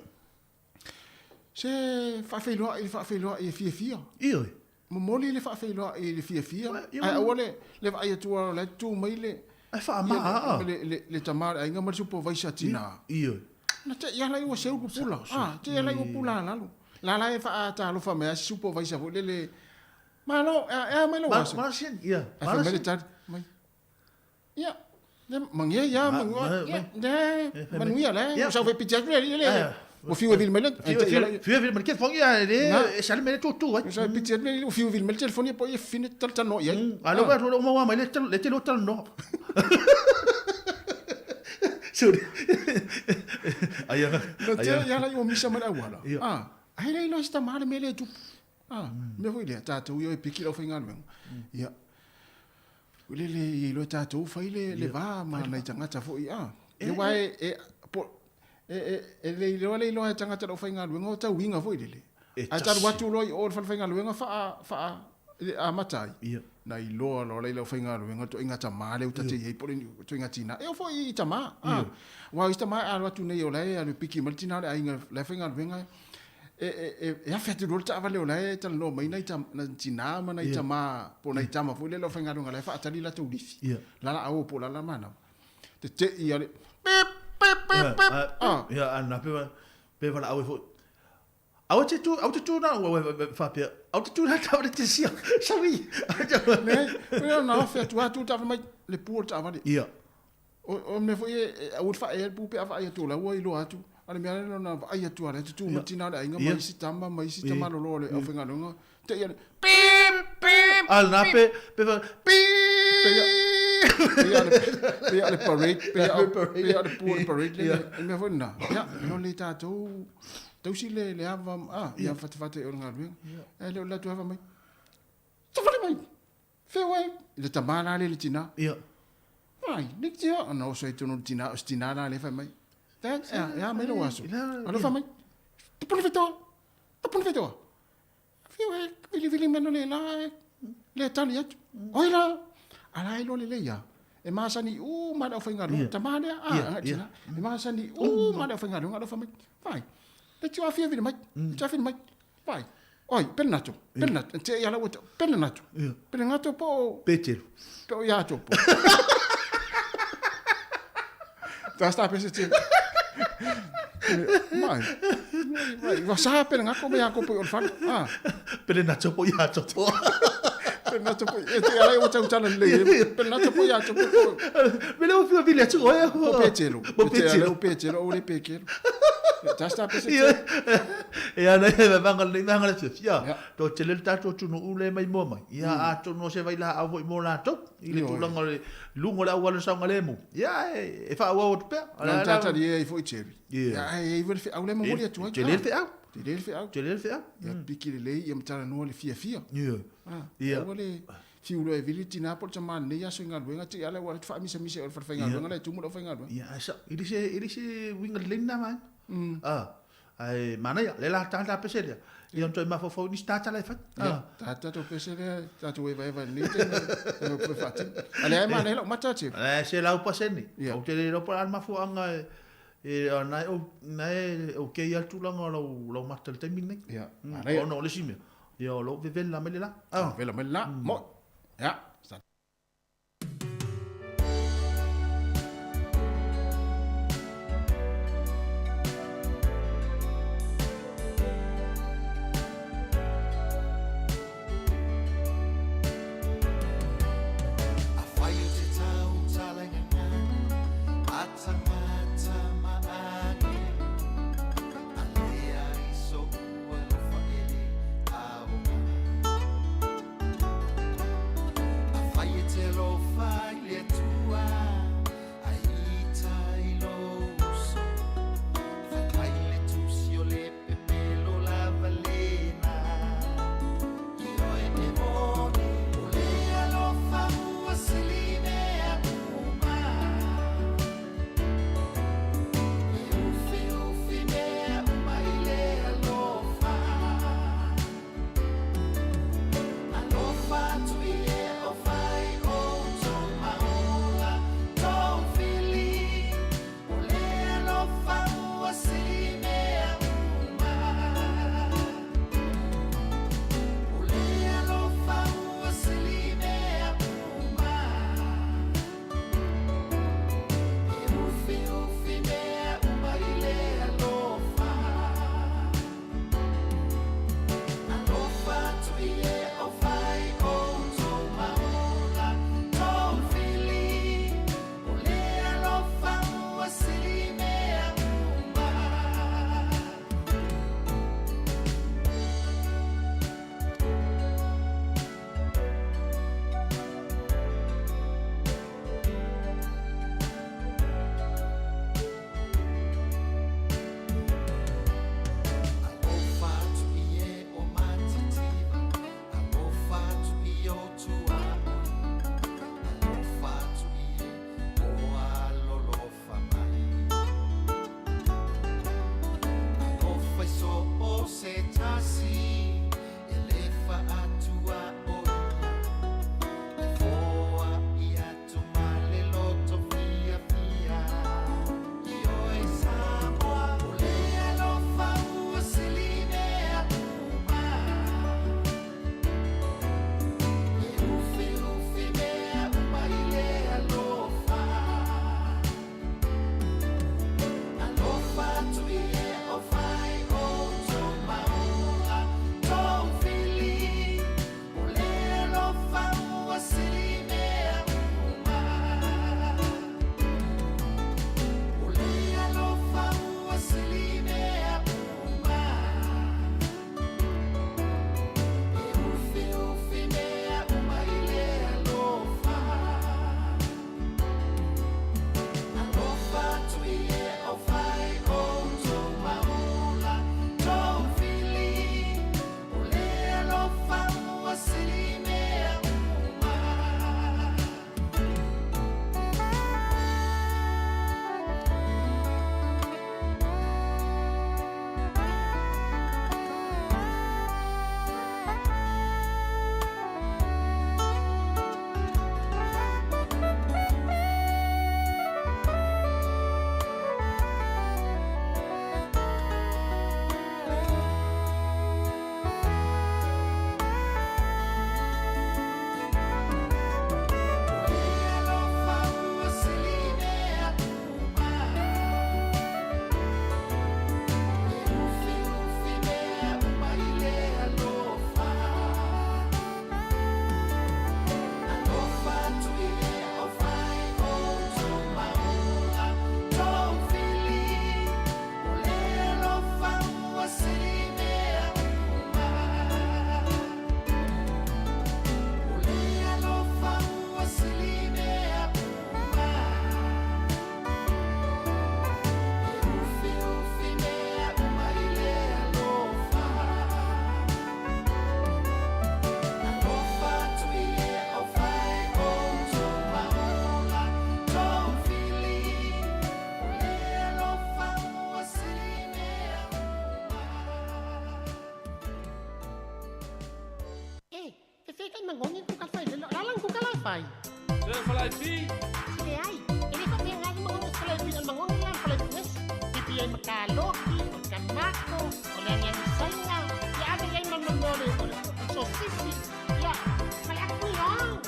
Speaker 16: Se faafeiloai le faafeiloai e fiafia.
Speaker 21: Ioe.
Speaker 16: Momoli le faafeiloai i le fiafia, ae aua le le vaai atu o la e tu mai le
Speaker 21: Ae faamaa.
Speaker 16: Le, le, le tama o le aiga ma le supervisor a tina.
Speaker 21: Ioe.
Speaker 16: Na te i ala i ua seu pupula. Ah, te i ala i ua pula lalo. La la e faatalofa mai a si supervisor foi lele. Malo, e a mai lou aso.
Speaker 21: Malo sian, ia.
Speaker 16: Ae fai mai le tali, mai. Ia, le manuia ia, manuia, le manuia le, ua sau faipiti atu le alii le, ua fiu e vili mai le,
Speaker 21: fiu e vili mai le telefoni ia, le, e sale mai le tutu ai.
Speaker 16: Ua sau faipiti atu le alii, ua fiu e vili mai le telefoni po o ia fafine talatalanoa i ai.
Speaker 21: A lea ua ua maua mai le te lua talanoa. Sorry. Ai aga.
Speaker 12: Na te ia la i o misa mai le auala. Ah, ai le iloa se tama le mea lea e tupu. Ah, mea foi lea, tatou ia e piki lau faigaluega. Ia. O le le i iloa tatou fai le le va ma nai tagata foi ah. Ia aua e e po e e e le iloa le iloa e tagata lau faigaluega o tauiga foi lele. Ae talu atu loa i o le fale faigaluega faa faa le amata ai.
Speaker 21: Ia.
Speaker 12: Na iloa loa le lau faigaluega ituaiga tamā lea ua ta te i ai po o le ituaiga tinā. E oo foi i tamā. Ah. Aua o isi tamā e alo atu nei o la e alu e piki mai le tinā o le aiga la e faigaluega e e e afe atu loa le taavale o la e talanoa mai nai nai tinā ma nai tamā po o nai tama foi lea le aufaigaluega la e faatali latou lifi. La la ao po o la la manava. Tete'i a le pip pip pip pip. Ah.
Speaker 21: Ia, a na pe pe valaau ai foi. Aua te tu, aua te tu na ua faapea. Aua te tu na taavale te sia. Saui.
Speaker 12: Leai, o na afe atu atu le taavale mai le pu o le taavale.
Speaker 21: Ia.
Speaker 12: O mea foi e aua le faaea le pu pe a vaai atu o la ua iloa atu. A o le mea lea na vaai atu lava o la e tutū mai le tina o le aiga ma isi tama ma isi tamalolo o le aufaigaluega. Te i a le pip pip.
Speaker 21: A lena pe pe fa
Speaker 12: pip. Pei a le parade, pei a le pu o le parade le mea foi lena. Ia, o le tatou tausi le le ava a ia fatafata i o le galuega. Ae le o le atu ava mai. Tafale mai. Fea oe i le tamā la lea i le tinā.
Speaker 21: Ia.
Speaker 12: Ai, le tia, ona oso ai tonu le tinā, o se tinā la lea fai mai. Dad, e a, e a mai lou aso. Alofa mai. Tapuna fetoa, tapuna fetoa. Fea oe, vilivili mai no le la, le tali atu. Oi la, a la e iloa lelei lava. E masani uma le aufaigaluega, tamā lea, a, agai i le tinā. E masani uma le aufaigaluega, alofa mai. Vai, le tio afia vili mai, le tio afia mai. Vai, oi, Perenato, Perenato, te ia lau Perenato. Perenato po o
Speaker 21: Petero.
Speaker 12: Po o ia po. Tā sta pese te. Mai. Mai, wa sa Perenato me ia po o le fale. Ah.
Speaker 21: Perenato po ia po.
Speaker 12: Perenato po e te ala o tau tala le. Perenato po ia po.
Speaker 21: Me le o fia atu oe.
Speaker 12: Po Petero.
Speaker 21: Po Petero.
Speaker 12: Po Petero o le Pekero. Tā sta pese te.
Speaker 21: E ana e vanga le vanga le fia. To tele le tatou atunuu le mai moa mai. Ia atonu o se vai laau foi mo latou i le tulaga o le luga o le auala saogalemu. Ia e faaauau atu pea.
Speaker 12: Na tatali ai foi Jerry. Ia ai ai foi le feau le momoli atu ai.
Speaker 21: Tele le feau.
Speaker 12: Tele le feau.
Speaker 21: Tele le feau.
Speaker 12: Ia piki lelei ia matalanoa le fiafia.
Speaker 21: Ia.
Speaker 12: Ia. Aua le fiu loa e vili tinā po o le tamā lenei aso i galuega te i ala ua faamisamisa i o le falefaigaluega la e tumu le aufaigaluega.
Speaker 21: Ia ae sao. E le se uiga lelei lena vaega. Ae manaia, lea la tata pese lea. Ia ona toe mafaufau i nisi tata la e fai.
Speaker 12: Ia, tata tou pese lea, tatou evaeva i lenei taimi, tatou toe faatino. A leai manaia lau mata Jeff.
Speaker 21: E 100%. Ou te le iloa po o le a le mafuaaga e na e okay lava le tulaga o lau mata i le taimi lenei.
Speaker 12: Ia, manaia.
Speaker 21: Ona o le isi mea, ia o lo o vevela mai le la.
Speaker 12: Vevela mai le la, moi. Ia.
Speaker 8: Afai o te tau talengana, a tangata maage, a lea i so'u alofa e le aoga.
Speaker 19: Falaipi.
Speaker 2: Leai, e le faapea ai magogo falaipi o le magogo la falaipugesi. Pipi ai ma kaloki, o le kanako, o le aniani saina, ia ave ai ma le mea o le o le sosisi. Ia, fale aku i o.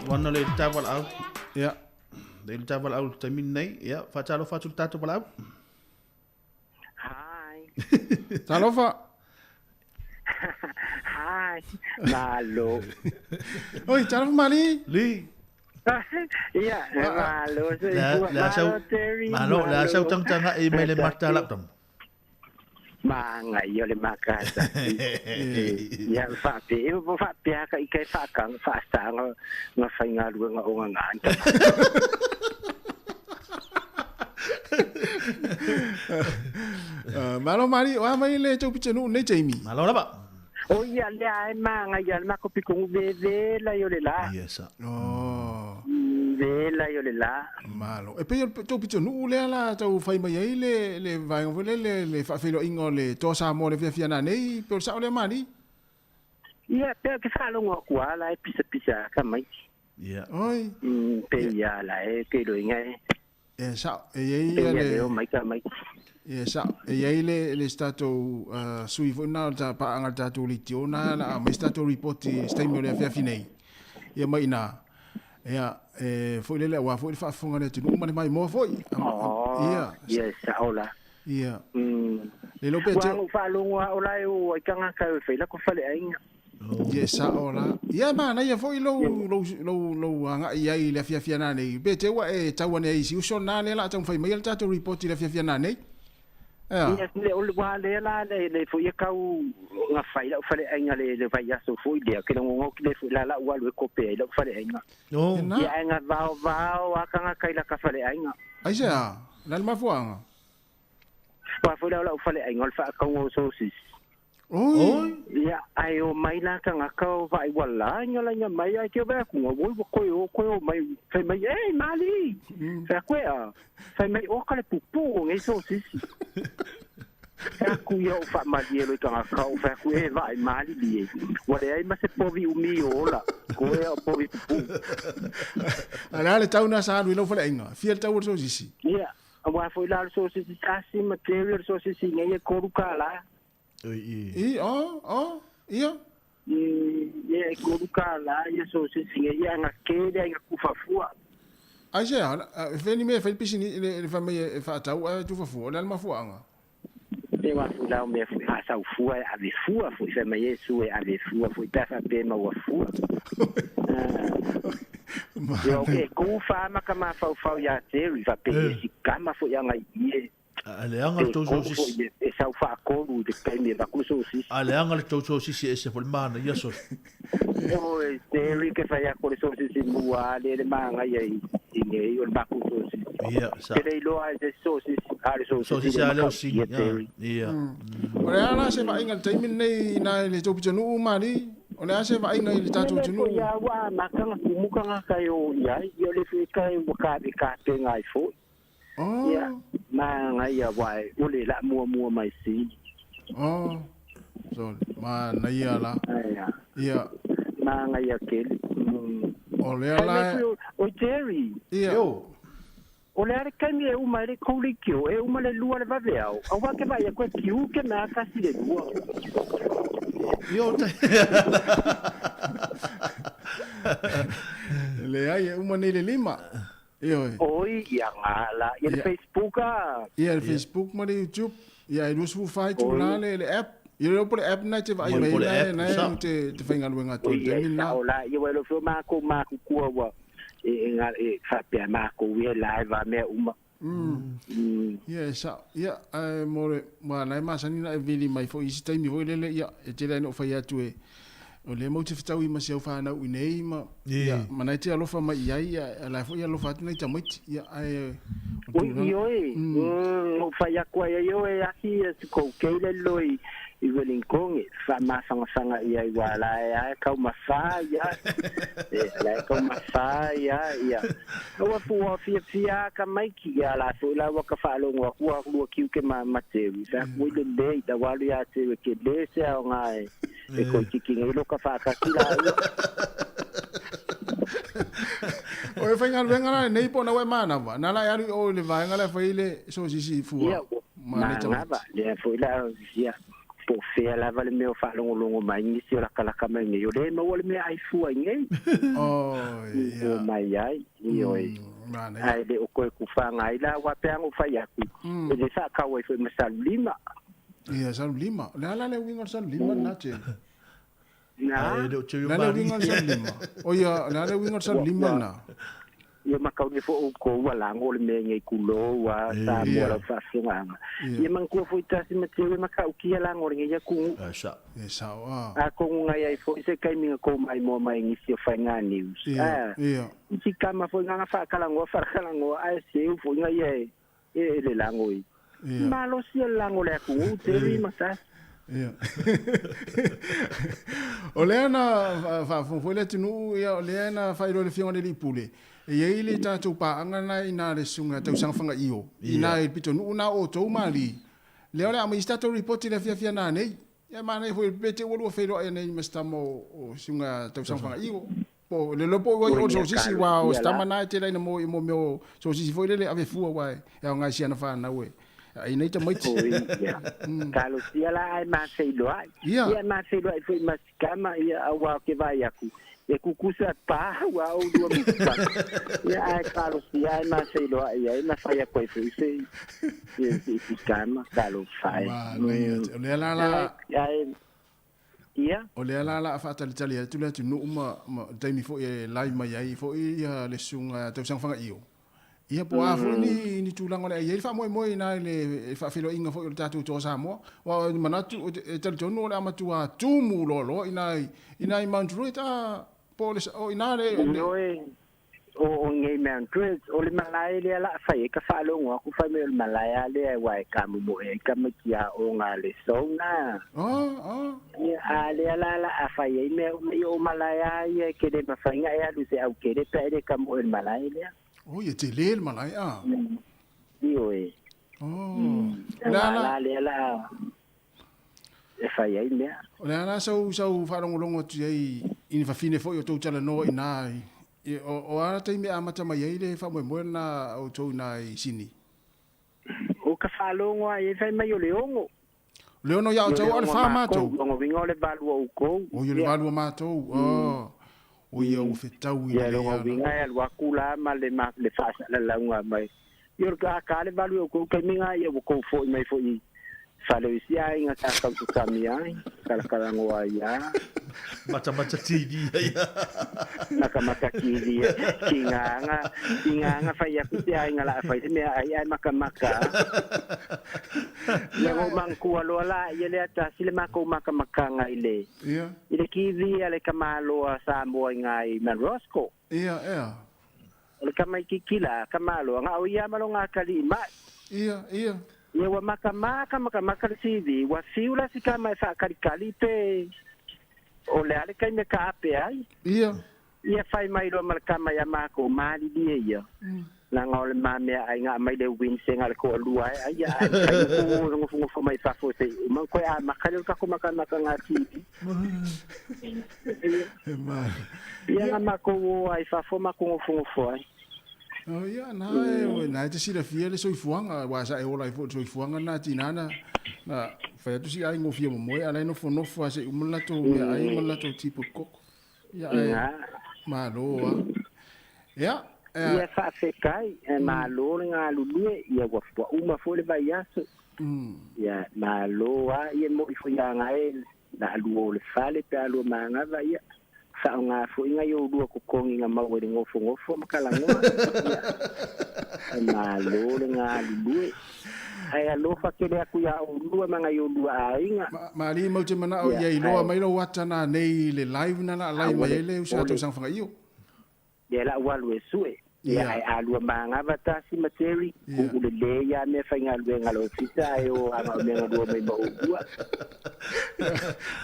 Speaker 21: Wana le tawal au.
Speaker 12: Ia.
Speaker 21: Le tawal au te min nei. Ia, whatalofa atu le tātou walaau.
Speaker 10: Hi.
Speaker 12: Talofa.
Speaker 10: Hi. Malo.
Speaker 12: Oi, talofa mali.
Speaker 21: Li.
Speaker 10: Ia, malo.
Speaker 21: La sau malo, la sau tang tanga e mele mata lap tam.
Speaker 10: Manga i o le makata. Ia whape, e mo whape aka i kai whakanga, whaasanga, ngā whaingaruanga o ngā ngānta.
Speaker 12: Malo mari, o mai le tau pitsa nu nei Jamie.
Speaker 21: Malo lava.
Speaker 10: O ia le ai manga ia le mako pikongu veve la i o le la.
Speaker 21: Yes.
Speaker 12: Oh.
Speaker 10: Vela i o le la.
Speaker 12: Malo. E pe tau pitsa nu le ala tau whai mai ai le le vaenga le le le whaawhelo ingo le toa Samoa le fiafia nā nei, pe o le sao le mani.
Speaker 10: Ia, pe ke whalongo aku ala e pisa pisa ka mai.
Speaker 21: Ia.
Speaker 12: Oi.
Speaker 10: Pe ia la e ke roinga e.
Speaker 12: E sao, e ei
Speaker 10: Pe ia
Speaker 12: le
Speaker 10: leo mai ka mai.
Speaker 12: E sao, e ei le stato sui foi na ta paanga tatou le tiona la mai stato report staimi o le fiafi nei. Ia mai na. Ia e foi le wa foi le faafofoga le atunuu ma le maimoa foi. Ia.
Speaker 10: Ia sao la.
Speaker 12: Ia. Le lo pe te
Speaker 10: Ua whaalongo o la e o ai tangata e whaila ko whale ainga.
Speaker 12: Ia sao la. Ia mana ia foi lou lou lou lou anga ia i le fiafia na nei. Pe te ua e tau ane ai si uso na le la tau fai mai le tatou report i le fiafia na nei. Ia.
Speaker 10: Ia le o le wā le la le le foi e kau ngā whaila o whale ainga le le vai aso foi lea ke longo ki le foi la la ua lue kope ai la whale ainga.
Speaker 21: Oh.
Speaker 10: Ia ainga vao vao a kanga kai la ka whale ainga.
Speaker 12: Ai se a, la le mafuanga.
Speaker 10: Wa foi la la whale ainga o le whaakaunga o sosis.
Speaker 12: Oi.
Speaker 10: Ia ai o mai la kanga kau vai wala inga la inga mai ai ke ba ku ngoi wo koi o koi o mai fai mai ei mali. Fa koe a fai mai o ka le pupu o ngai sosis. Fa ku ia o fa mali e lo kanga kau fa ku e vai mali li. Wa le ai ma se povi umi o la. Ko e o povi pupu.
Speaker 12: Ala le tau na sa lu lo fale ainga. Fia le tau o sosisi.
Speaker 10: Ia wa foi la sosisi tasi material sosisi ngai e koru kala.
Speaker 12: I o o ia
Speaker 10: Ia e koru kala ia sosisi ngai ia nga kele ia kufafua.
Speaker 12: Ai se a feni me fai pisini le fa mai e fa tau a tu fafua le mafuanga.
Speaker 10: taimi wa fu lau mea foi a sau fua e ave fua foi fai mai e su e ave fua foi pe fa pe ma ua fua. Ia o ke ku fa ma ka ma fau fau ia te ri fa pe si kama foi anga i e.
Speaker 21: A le anga le tou sosisi.
Speaker 10: E sau fa kolu de kaimi va ku sosisi.
Speaker 21: A le anga le tou sosisi e se fo le mana ia so.
Speaker 10: O e te ri ke fa ia ko le sosisi mua le le manga ia i nei o le maku sosisi.
Speaker 21: Ia sa.
Speaker 10: Ke le iloa e se sosisi a le sosisi.
Speaker 21: Sosisi a le osini. Ia.
Speaker 16: O le ala se vaaiga le taimi lenei na le tou pitonuu mali. O le a se vaaiga i le tatou atunuu.
Speaker 10: Ia ua makanga kumukanga kai o ia ia le fi kai ua ka ka penga ai fo.
Speaker 16: Oh.
Speaker 10: Ia manga ia wai o le la mua mua mai si.
Speaker 16: Oh. So ma na ia la. Ia
Speaker 10: manga ia ke.
Speaker 16: O le ala
Speaker 10: o Jerry.
Speaker 16: Ia.
Speaker 10: O le are kaimi e uma le koulikio e uma le lua le vaveao. Au wa ke vai ko kiu ke na kasi le lua.
Speaker 21: Io te.
Speaker 16: Le ai e uma nei le lima. Ia.
Speaker 10: Oi ia ngala ia le Facebook a.
Speaker 16: Ia le Facebook ma le YouTube. Ia e lusu fai tu la le app. Ia le po le app na te vai mai na te te whainga luenga tu te mina.
Speaker 10: O la ia lo fo ma ko ma ku kua wa e nga e fa pe ma ko we live a me uma.
Speaker 16: Ia sa ia mo le ma na ma sani na e vili mai fo isi taimi foi lele ia e tele no fai atu e o le mau te whataui ma se au whanau i nei ma ia mana te alofa mai ia ia la fo ia alofa atu nei tamaiti ia ai
Speaker 10: o ioi o fai aku ai io e aki e ko keile loi i Wellington fa ma fanga fanga ia i wala e kau ma fa ia e la kau ma fa ia ia o fu o fia fia ka maiki ia la fu la wa ka fa longo ku ku ki ke ma ma te sa ku le le da walu ia te ke le se o ngai e ko ki ki lo ka fa ka ki la
Speaker 16: O e whainga luenga la nei po na we mana va na la aru o le vaenga la fai le so sisi fua
Speaker 10: ma le tama le fu la ia po fea lava le mea o faalogologo mai nisi o lakalaka mai nei o le maua le mea ai fua i nei
Speaker 16: o
Speaker 10: mai ai ioe ai le o koe kufaga ai la ua peaga o fai aku e le saakau ai foi ma salulima
Speaker 16: ia salulima le ala le uiga o le salulima lena tele
Speaker 10: na
Speaker 16: le le uiga o le salulima o ia le ala le uiga o le salulima lena
Speaker 10: ia makauni fo o ko ua lago le mea ngai kulo ua sa mo la faafogaaga ia manatua foi tasi ma teu e makaukia lago le ngai akugu
Speaker 16: e sao a
Speaker 10: a koguga ai foi se kaimiga kou mai moa mai nisi o faiga news
Speaker 16: ia
Speaker 10: isi kama foi gaga faakalagoa faakalagoa ae seu foi gaia e le lago i malosi le lago le akugu teri ma tasi.
Speaker 16: Ia. O lea na faafofoe le atunuu ia o lea na faailoa le fioga le lipule. E iai le tatou paaga na ina le suga tausaga fagaio. Ina e pitonuu na o tou mali. Lea o le a mai isi tatou ripoti le afiafia nanei. Ia manai foi pe te ua lua feiloai nei ma se tama o suga tausaga fagaio. Po le lopo ua i o sosisi wa o se tama na e tele ina mo i mo mea o sosisi foi lele ave fua wa e ao ngai siana whanau e. Ai nei tamaiti.
Speaker 10: Kalosia la ai mafeiloai. Ia mafeiloai foi masikama ia aua ke vai aku. E kukusa pa ua o lua misipa. Ia ai kalosia ai mafeiloai ia e mafai aku ai foi se sikama kalofai.
Speaker 16: O lea la la.
Speaker 10: Ia.
Speaker 16: O lea la la faatalitali atu le atunuu ma taimi foi e lai mai ai foi ia le suga tausaga fagaio. Ia po a foi ni tulaga o le ai le faamoemoe ina le faafeloaiga foi o le tatou toa Samoa. Ua manatu e talitonu o le amatua tumu loaloa ina i Mount Druitt a po le o ina le
Speaker 10: o ngei Mount Druitt o le malae lea la fai e ka faalogo aku fai mai o le malae a lea ua e kamumoe ai ka maikia o ngā le sauna. Ia a lea la la a fai ai mea uma i o malae a ia ke le mafaiga e alu se au kele pe le kamoe le malae lea.
Speaker 16: O ia te le malae a.
Speaker 10: Ioe.
Speaker 16: Oh.
Speaker 10: La la la e fai ai mea.
Speaker 16: O le ala sau faalogologo atu ai i ni fafine foi o tou talanoa ina o ala taimi amata mai ai le faamoemoe na o tou ina i Sini.
Speaker 10: O ka faalogo ai e fai mai o le ono.
Speaker 16: Le ono ia o tau o le wha mātou.
Speaker 10: O winga o le valua o kou.
Speaker 16: O ia le valua mātou. Oh. O ia o whetau i
Speaker 10: le ia. Ia winga e alua kula ma le whaasa la launga mai. Ia o ka ka le valua o kou kai minga ia o kou foi mai foi. Fale o isi aiga sa tautatami ai, kalakalagoa ai lava.
Speaker 21: Matamata TV ai.
Speaker 10: Matamata TV kigaga kigaga fai aku se aiga la fai se mea ai ae makamaka. Ia o mangkua loa la ia le atasi le makou makamakaga i le
Speaker 12: Ia.
Speaker 10: i le TV a le kamaloa Samoa i ngai Marosco.
Speaker 12: Ia, ea.
Speaker 10: O le kamaititi la kamaloa nga o ia ma loga atalii mai.
Speaker 12: Ia, ia.
Speaker 10: Ia ua makamaka makamaka le TV, ua fiu la sikama e faakalikali pe o le a le taimi e kaape ai.
Speaker 12: Ia.
Speaker 10: Ia fai mai loa ma le kama ia makou malilie ia. Laga o le mamea aiga aumai le winsega le toalua ai ai ia ae mafai ona gofogofo mai fafo se'i uma toe amaka lea o le tatou makamakaga TV.
Speaker 12: E mali.
Speaker 10: Ia na makou o ai fafo makou gofogofo ai.
Speaker 12: Oh, ia, na e, na e te silafia le soifuaga, aua sa e ola ai foi le soifuaga na tinā na, na fai atu si ai ngofia momoe, a la e nofonofo lava se'i uma le latou meaai ma le latou tipo koko. Ia, ae, malo lava. Ia, e,
Speaker 10: Ia faafetai, e malo le galulue, ia ua ua uma foi le vaiaso. Ia malo lava, ia mo'i foi ia gae la alua o le fale pe alua magava, ia faaaoga foi nai oulua totogi na maua i le nofonofo ma kalagoa. Ia e malo le galulue. Ae alofa tele atu iā oulua ma nai oulua aiga.
Speaker 12: Malie mau te manao
Speaker 10: Ia
Speaker 12: ia iloa
Speaker 10: ae
Speaker 12: mai lou ata na nei i le live na la live
Speaker 10: aua
Speaker 12: mai
Speaker 10: le
Speaker 12: ai le uso a
Speaker 10: ole
Speaker 12: tausaga fagaio.
Speaker 10: Ia la'u alu e su'e. Ia
Speaker 12: Ia.
Speaker 10: ae alua magava tasi ma Terry,
Speaker 12: Ia.
Speaker 10: ku'u lelē ia mea faigaluega a le ofisa ae o aga o mea galua mai ma oulua.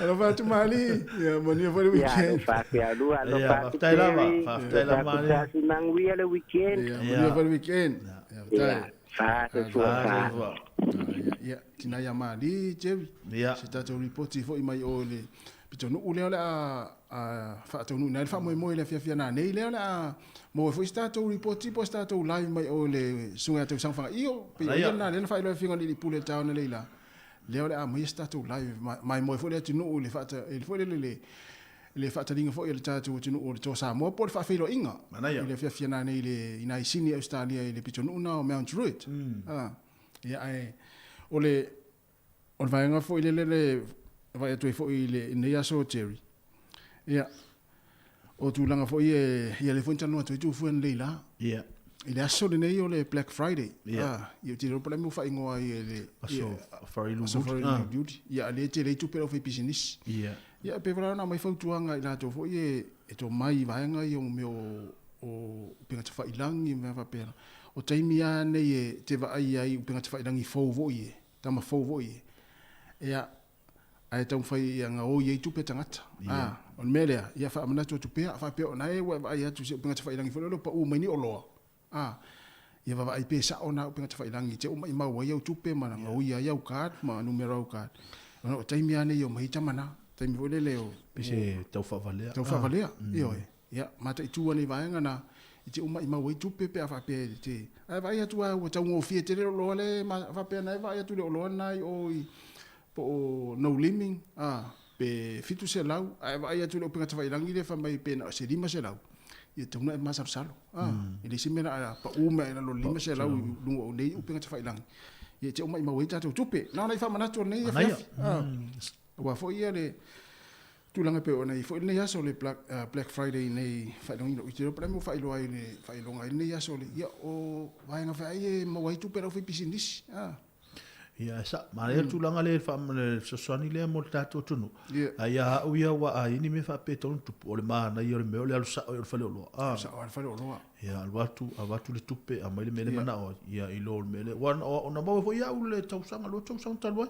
Speaker 12: Alofa atu Malie. Ia manuia foi le
Speaker 10: Ia
Speaker 12: weekend.
Speaker 10: alofa atu ia lua,
Speaker 21: Ia,
Speaker 10: alofa atu
Speaker 21: faafetai lava,
Speaker 10: Terry,
Speaker 21: faafetai
Speaker 10: alofa
Speaker 21: lava
Speaker 10: atu
Speaker 21: Malie.
Speaker 10: tasi manuia le weekend.
Speaker 12: Ia, manuia foi le weekend. Ia,
Speaker 10: Ia,
Speaker 12: faafetai.
Speaker 10: fasoifua fa.
Speaker 21: Fasoifua.
Speaker 12: Ia, tina ia Malie, Jerry.
Speaker 21: Ia.
Speaker 12: Se tatou ripoti foi mai o le pitonu'u lea o le a faataunuuina ai le faamoemoe i le afiafi nanei lea o le a maua ai foi se tatou ripoti po o se tatou live mai o le susuga ia Tausaga Fagaio pei o ia lena lea na faailoa e Afioga i le Alii Pule i le taeao nei la lea o le a aumaia se tatou live maimoe foi le atunuu i le faata i le foi lele le le faataliga foi a le tatou atunuu o le Toa Samoa po o le faafeiloaiga
Speaker 21: Manaia.
Speaker 12: i le afiafi nanei i le i nai Sini Ausetalia i le pitonuu lena o Mount Druitt. Ia ae o le o le vaega foi lele le vaai atu ai foi i le i lenei aso Jerry. Ia o tulaga foi e ia lea foi na talanoa atu ai Tuifua ananei la.
Speaker 21: Ia.
Speaker 12: I le aso lenei o le Black Friday.
Speaker 21: Ia.
Speaker 12: Ia ou te iloa po o le a le mea ua faaigoa ai e le
Speaker 21: Aso
Speaker 12: Aso
Speaker 21: Fariluliuli.
Speaker 12: Fariluliuli. Ia a lea e tele ai tupe a le aufaipisinisi.
Speaker 21: Ia.
Speaker 12: Ia pei foi la ona aumai fautuaga i latou foi e e tomai i vaega ia o mea o o upega tafailagi ma mea faapena. O taimi lava nei e te vaai ai i upega tafailagi fou foi e, tama fou foi e. Ia, ae taumafai ia gaoi ai tupe a tagata.
Speaker 21: Ia.
Speaker 12: O le mea lea, ia faamanatu atu pea, faapea o na e ua e vaai atu i se upega tafailagi foi lea o lo o pau mai ni oloa. Ia vaavaai pe sao na upega tafailagi te uma i mau ai au tupe ma gaoi ai au card ma numera o au card. Ona o taimi lava nei e omai ai tama na. Taimi foi lele o
Speaker 21: Pei se tau faavalea.
Speaker 12: Tau faavalea, ioe. Ia, mataitu ane i vaega na i te uma i mau ai tupe pe a faapea i te ae vaai atu lava ua taugofie tele le oloa lea ma faapea na e vaai atu i le oloa lena i o i po o No Liming pe 700 ae vaai atu i le upega tafailagi lea fai mai pe na o se 500 ia tatau ona e masalosalo e leai se mea o le a pau mai ai i lalo o le 500 i luga o nei upega tafailagi ia e te uma i mau ai tatou tupe. Na ona i faamanatu o lenei afiafi aua foi ia le tulaga pei ona i ai foi lenei aso le Black Friday nei faailogaina i te iloa po o le a le mea ua faailoa ai le faailoga ai lenei aso le ia o vaega feai e maua ai tupe a le aufaipisinisi.
Speaker 21: Ia, e sa, manaia le tulaga lea i le fesoasoani lea mo le tatou atunuu.
Speaker 12: Ia.
Speaker 21: Ae ia au ia ua a i ai ni mea faapea e tatau ona tupu, o le manaia o le mea o le alu sao i o le faleoloa.
Speaker 12: Alu sao lava i le faleoloa.
Speaker 21: Ia, alu atu, avatu le tupe, aumai le mea lea e manao ai, ia, i lo le mea lea. Aua na maua foi au le tausaga, lua tausaga talu ai.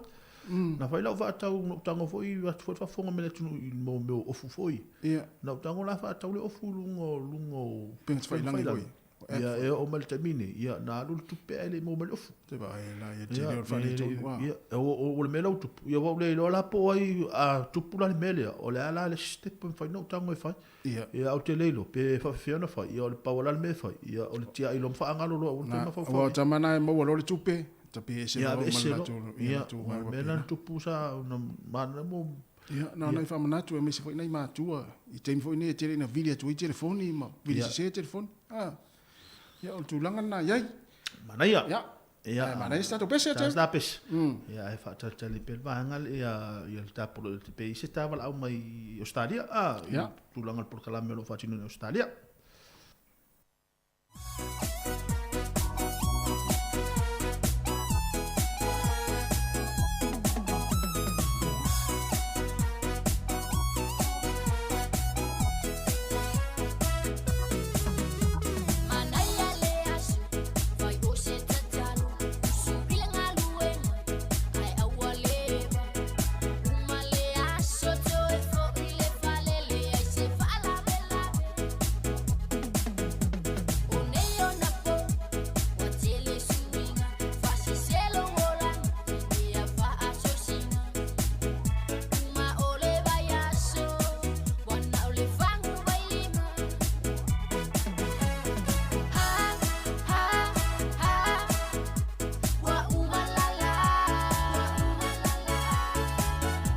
Speaker 21: Na fai lau faatau, na ou tago foi, atu foi le faafofoga mai le atunuu i mea o ofu foi.
Speaker 12: Ia.
Speaker 21: Na ou tago la faatau le ofu i luga o, luga o
Speaker 12: Upega tafailagi foi.
Speaker 21: Ia, e oo mai le taimi nei, ia, na alu le tupe ae le i maua mai le ofu.
Speaker 12: Te vaai la ia tele o le faaletonu a.
Speaker 21: Ia, o le mea la ua tupu, ia ua ou le iloa la po o ai a tupu la le mea lea, o le a la le isi step e mafai ona ou tago e fai.
Speaker 12: Ia.
Speaker 21: Ia, ou te le iloa, pe faapefea ona fai, ia o le pau lava la le mea e fai, ia o le tiai loa ma faagalo loa, aua ne i toe mafaufau
Speaker 12: Aua
Speaker 21: i
Speaker 12: o tama na e maua loa le tupe, tapi ese
Speaker 21: Ia,
Speaker 12: loa ma le
Speaker 21: aveese loa.
Speaker 12: latou, ia
Speaker 21: Ia,
Speaker 12: latou
Speaker 21: o le
Speaker 12: vaega
Speaker 21: mea la
Speaker 12: faapena.
Speaker 21: na tupu sa ona manana mo
Speaker 12: Ia, na ona i faamanatu aemaise foi nai matua i taimi foi nei e tele ina vili atu ai telefoni ma vili
Speaker 21: Ia.
Speaker 12: sese telefoni. Ia, o le tulaga lena i ai.
Speaker 21: Manaia.
Speaker 12: Ia.
Speaker 21: Ia,
Speaker 12: Ae manaia se tatou pese,
Speaker 21: Ta
Speaker 12: Jerry.
Speaker 21: ta pese. Ia, ae faatalitali pea le vaega lea, ia, ia le tapolo pe i se ta valaau mai i Australia, a, i tulaga o le polokalame o lo o faatinoina i Australia.
Speaker 3: Manaia le aso, fai o se tatalo, usu i le galuega, ae aua leva. Uma le aso toe fo'i le fale, leai se faalavelave. O nei ona po, ua tele suiga, faasese lou olaga, ia faasosina. Uma o le vaiaso, ua na o le fagu vailima. Ha, ha, ha, ua uma lala.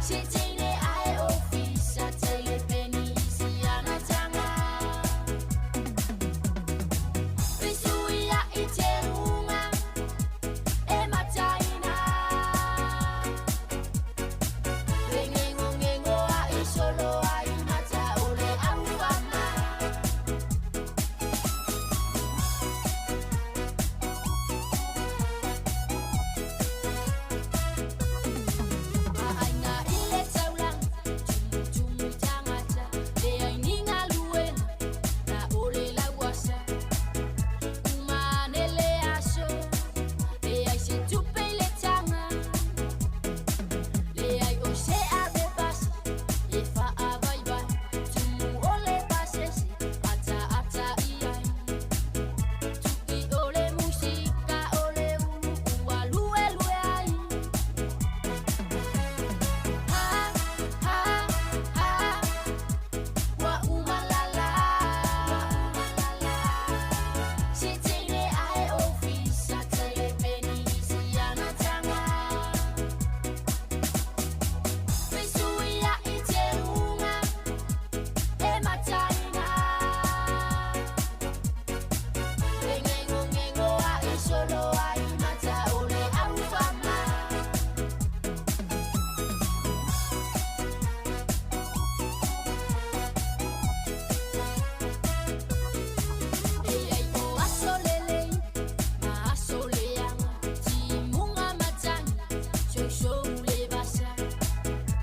Speaker 3: Se teine ae ofisa, tele peni isi ana taga. Pisuia i te unga, e mataina. Le ngengo a i solo ai mata o le aufama. Ma'aiga i le taulaga, tumutumu tagata, leai ni galuega, na o le lauasa. Uma ane le aso, leai se tupe i le taga. Leai o se ave pasi, e faavaivai, tumu o le pasese, ataata i ai. Tu'i o le musika o le ulu ua luelue ai. Ha, ha, ha, ua uma lala. Se teine ae ofisa, tele peni isi ana taga. Pisuia i te unga, e mataina. Le ngengo a i solo ai mata o le aufama. Leai o aso lelei, ma aso leaga, timuga matagi, sousou le vasa.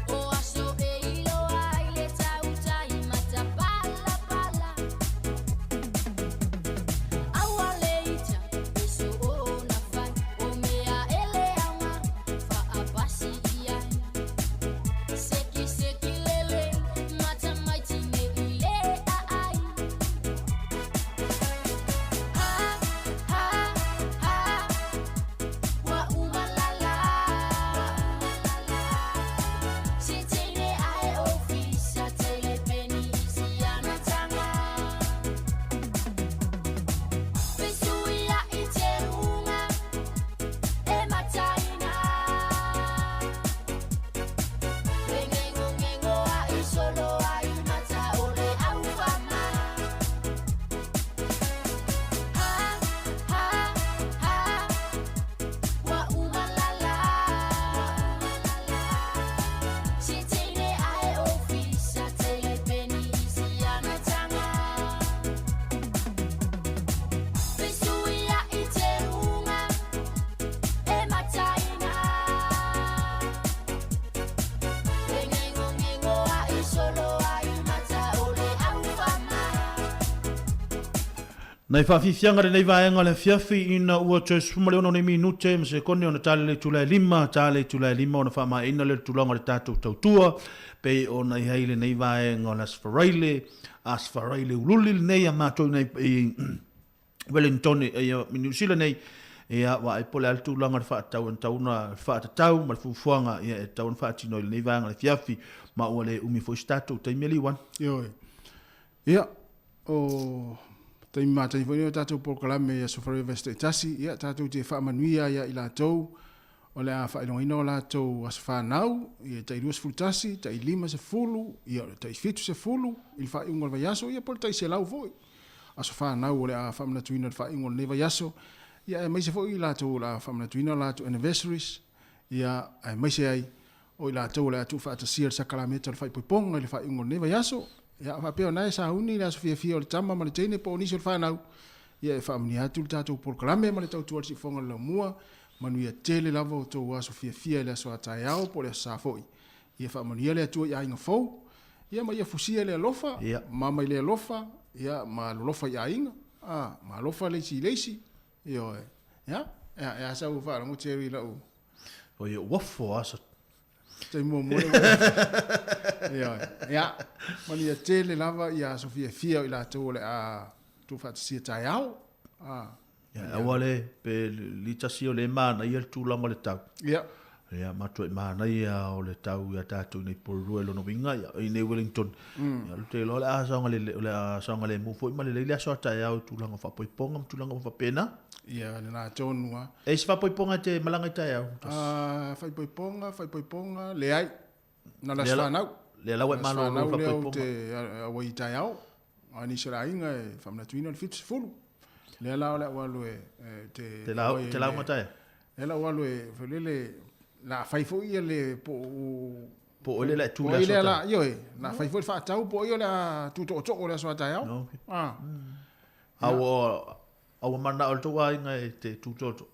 Speaker 3: O aso e iloa ai le tautai matapalapala. Aua le ita, eso ona fai, o mea e leaga, faapasi i ai. Seki seki lele, mata mai tine i le aai. Ha, ha, ha, ua uma lala. Se teine ae ofisa, tele peni isi ana taga. Pisuia i te unga, e mataina. Le ngengo a i solo ai mata o le aufama. Ha, ha, ha, ua uma lala. Se teine ae ofisa, tele peni isi ana taga. Pisuia i te unga, e mataina. Le ngengo a i solo ai mata o le aufama.
Speaker 21: Nai whawhiwhianga le nei vaenga le fiafi ina ua toe sefuma le ono nei minute ma sekone ona tale le itula e lima, tale itula e lima ona faamaeaina lea le tulaga o le tatou tautua pei ona i ai lenei vaega o le Aso Faraile, Aso Faraile ululi lenei a matou nei i Wellington ia i Niu Sila nei, ia vaai po o le a le tulaga o le faatatau e tatau ona faatatau ma le fuafuaga ia e tatau ona faatino i lenei vaega o le fiafi ma ua le umi foi se tatou taimi e liu ana.
Speaker 12: Ioe. Ia, o taimi matagi foi nei o tatou polokalame i Aso Faraile Vaiaso Taitasi, ia, tatou te faamanuia ai ia i latou o le a faailogaina o latou aso fanau, ia tai 21, tai 50, ia o le tai 70 i le faaiuga o le vaiaso, ia po o le tai 100 foi aso fanau o le a faamanatuina i le faaiuga o lenei vaiaso.
Speaker 16: Ia aemaise foi i latou o le a faamanatuina o latou anniversaries, ia aemaise ai o i latou o le a tuufaatasia le sakalameta o le faaipoipoga i le faaiuga o lenei vaiaso. Ia faapea ona e sauni le aso fiafia o le tama ma le teine po o nisi o le fanau, ia e faamanuia atu le tatou polokalame ma le tautua a le Siufofoga o le Laumua. Manuia tele lava o outou aso fiafia i le aso a taeao po o le aso sa foi. Ia faamanuia le Atua i aiga fou, ia ma ia fusia i le alofa, mama i le alofa, ia ma alolofa i aiga, a, ma alofa le isi i le isi. Ioe. Ia, ia, e a sau faalogo Jerry i lau.
Speaker 21: O ia uafo a sa.
Speaker 16: Taimi muamua le Ioe. Ia, manuia tele lava ia aso fiafia o i latou o le a tuufaatasia taeao. A.
Speaker 21: Ia, aua le, pe litasi o le manaia le tulaga o le tau.
Speaker 16: Ia.
Speaker 21: Ia, matua i manaia o le tau ia tātou nei Porirua i lona uiga, ia, i nei Wellington. Ia, o te iloa o le a saogalele, o le a saogalemu foi ma lelei le aso a taeao i tulaga o faapoipoga ma tulaga uma faapena.
Speaker 16: Ia, lena tonu lava.
Speaker 21: E i se faapoipoga e te malaga i taeao?
Speaker 16: Faaipoipoga, faaipoipoga, leai. Na o le aso fanau.
Speaker 21: Lea la ua e malolo i
Speaker 16: faapoipoga. Lea ou te auai i taeao. A o nisi o le aiga e faamanatuina le 70. Lea la o le au alu e
Speaker 21: te... Te lauga taeao?
Speaker 16: Lea la ou alu e, foi lele, la fai foi ia le po o...
Speaker 21: Po o le la e tu le aso
Speaker 16: taeao. Ioe, la fai foi le faatau po o ia o le a tutootoo le aso a taeao.
Speaker 21: Ah. A ua manao le tou aiga e te tutootoo?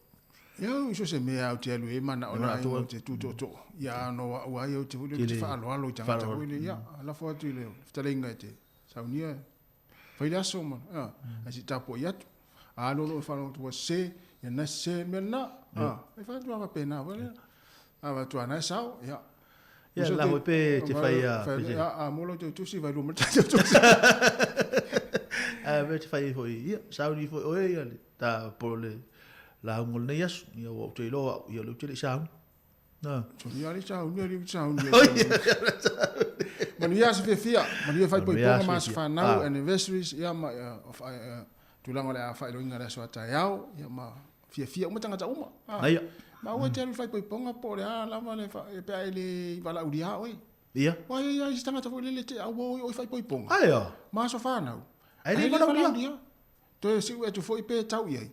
Speaker 16: Ia, so o se mea ou te alu ai manao le aiga ou te tutootoo. Ia, no au ai ou te foi lele, ou te faaaloalo i tagata foi lele. Ia, lafo atu i le fetalaiga e te saunia, fai le aso ma, ae se i tapuai atu. A alu loa faalogo atu ua sese, ia na sese le mea lena. E fai atu lava faapena foi lea. A avatu lava na e sao, ia.
Speaker 21: Ia, la foi pe te fai a...
Speaker 16: A mo lau tusi, vai lua ma le tatou tusi.
Speaker 21: A pe te fai foi, ia, sauni foi oe, ia, le ta po le lauga o lenei aso. Ia, ua ou te iloa au, ia, o lea ou te le i sauni.
Speaker 16: Na. Ia le sauni, ia le sauni. Manuia aso fiafia, manuia faaipoipoga ma aso fanau, anniversaries, ia ma tulaga o le a faailoina i le aso a taeao, ia ma fiafia uma tagata uma.
Speaker 21: Ia.
Speaker 16: Ma aua e te alu i le faaipoipoga po o le a lava le pe a e le valaaulia oe.
Speaker 21: Ia.
Speaker 16: Aua e i ai isi tagata foi lele te auau i faaipoipoga.
Speaker 21: Aia.
Speaker 16: Ma aso fanau.
Speaker 21: Ae le valaaulia.
Speaker 16: Toe siu atu foi pe tau i ai.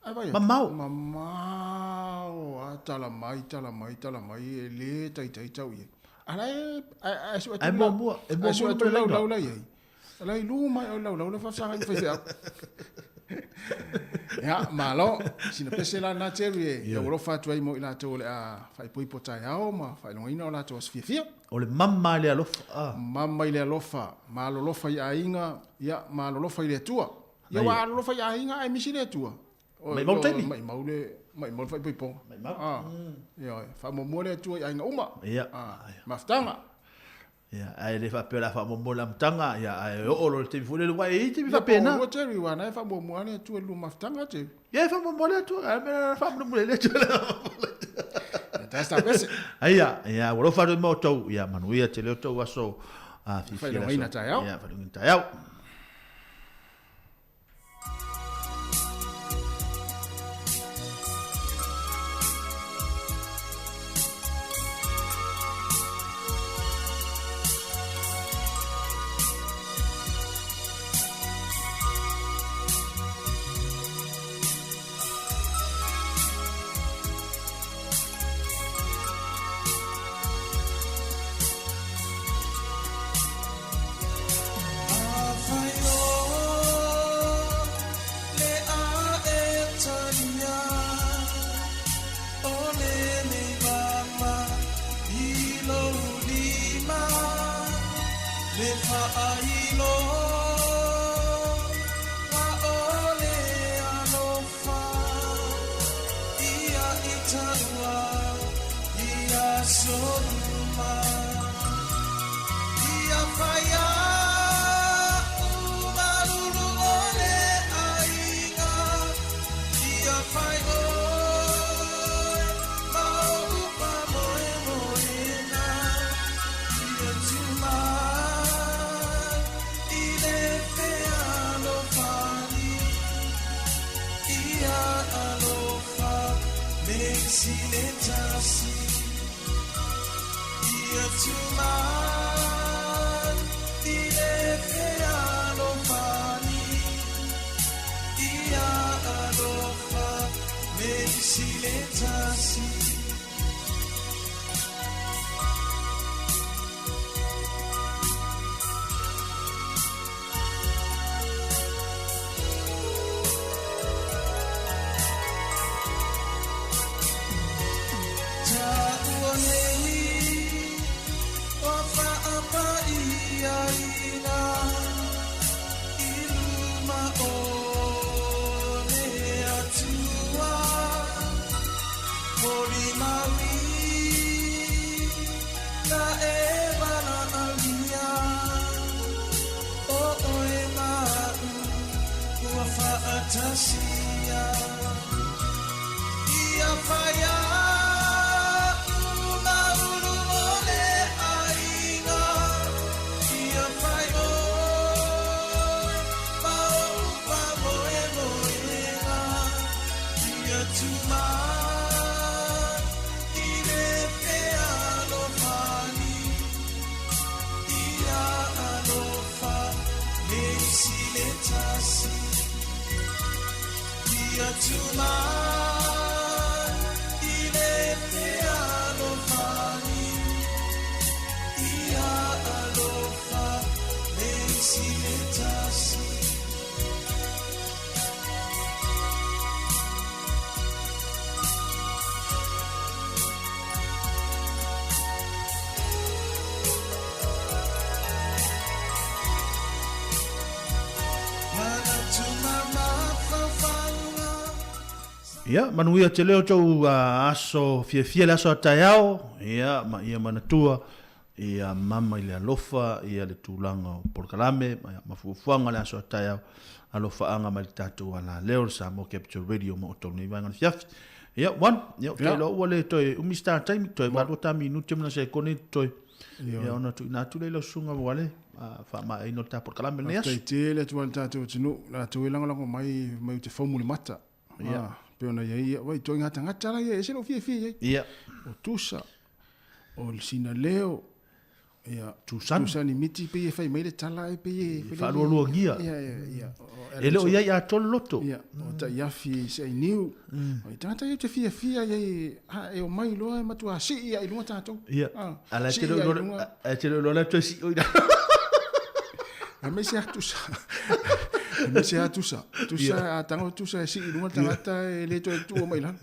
Speaker 16: Ae vaai
Speaker 21: atu. Mamao.
Speaker 16: Mamao a tala mai, tala mai, tala mai, e le taitai tau i ai. A la e, ae sue atu.
Speaker 21: Ae muamua, e muamua
Speaker 16: atu laulau la i ai. A la i lu mai o laulau la faafesagai ma faifeau. Ia, malo. Sina pese la lena Jerry e ia alofa atu ai mo i latou o le a faaipoipo taeao ma faailogaina o latou aso fiafia.
Speaker 21: O le mama i le alofa.
Speaker 16: Mama i le alofa, malolofa i aiga, ia, malolofa i le Atua. Ia ua alolofa i aiga ae misi le Atua.
Speaker 21: Maimau le taimi.
Speaker 16: Maimau le, maimau le faaipoipoga.
Speaker 21: Maimau.
Speaker 16: Ioe, faamuamua le Atua i aiga uma.
Speaker 21: Ia.
Speaker 16: Mafutaga.
Speaker 21: Ia, ae le faapea o le a faamuamua le amataga, ia, ae oo loa i le taimi foi lele, aua e i ai taimi faapena.
Speaker 16: Ia, po o lua Jerry, aua na e faamuamua le Atua i le lua mafutaga, Jerry.
Speaker 21: Ia, e faamuamua le Atua, ae mea la faamulimuli ai le Atua.
Speaker 16: Ia, tae sa pese.
Speaker 21: Aia, ia, ua alofa atu i ma outou, ia, manuia tele outou aso, a, fiafia le aso.
Speaker 16: Faailogaina taeao.
Speaker 21: Ia, faailogaina taeao.
Speaker 1: isi le tasi. Ta'ua nei o fa'apa'iaina i luma o le Atua. Molimaui na e vala'auia o oe ma'u ua fa'atasia. Ia faia maulu o le aiga, ia fai oe ma o'u faamoemoega, ia tumai i le fealofani, ia alofa le isi le tasi. Ia tumai i le fealofani, ia alofa le isi le tasi. Manatu mamafaufauga.
Speaker 21: Ia, manuia te leo tou aso fiafia le aso a taeao, ia, ma ia manatua, ia mama i le alofa, ia le tulaga o polokalame, ma, ma fuafuaga le aso a taeao, alofaaga mai le tatou alaleo, le Samoa Capital Radio ma outou nei vaega o le fiafi. Ia, one, ia, ou te iloa ua le toe umi se ta taimi, toe 8 ta minute ma na sekone toe. Ia ona tuuina atu lea i lau susuga Uale, faamaeaina o le ta polokalame lenei aso.
Speaker 16: Faafetai tele atu ai le tatou atunuu, latou e lagolago mai mai te fomu le mata.
Speaker 21: Ia.
Speaker 16: Pei ona i ai, ia, ua itoiga tagata la ia, e ese lou fiafia i ai.
Speaker 21: Ia.
Speaker 16: O Tusa, o le Sinaleo, ia,
Speaker 21: Tusani.
Speaker 16: Tusani miti pei e fai mai le tala e pei e
Speaker 21: Faalualuagia.
Speaker 16: Ia, ia, ia.
Speaker 21: E le o i ai atoa le loto.
Speaker 16: Ia, o Taiafi Seainiu. O i tagata ia ou te fiafia i ai, a e omai loa e matua sii ai i luga tatou.
Speaker 21: Ia.
Speaker 16: Ah,
Speaker 21: A la e te
Speaker 16: sii
Speaker 21: le o
Speaker 16: ai i
Speaker 21: iloa-
Speaker 16: luga.
Speaker 21: a e te le o iloa la e toe sii o i lalo.
Speaker 16: Aemaise lava Tusa. Aemaise lava Tusa. Tusa,
Speaker 21: Ia.
Speaker 16: a tago Tusa e sii i luga le tagata e le toe tuua mai i lalo.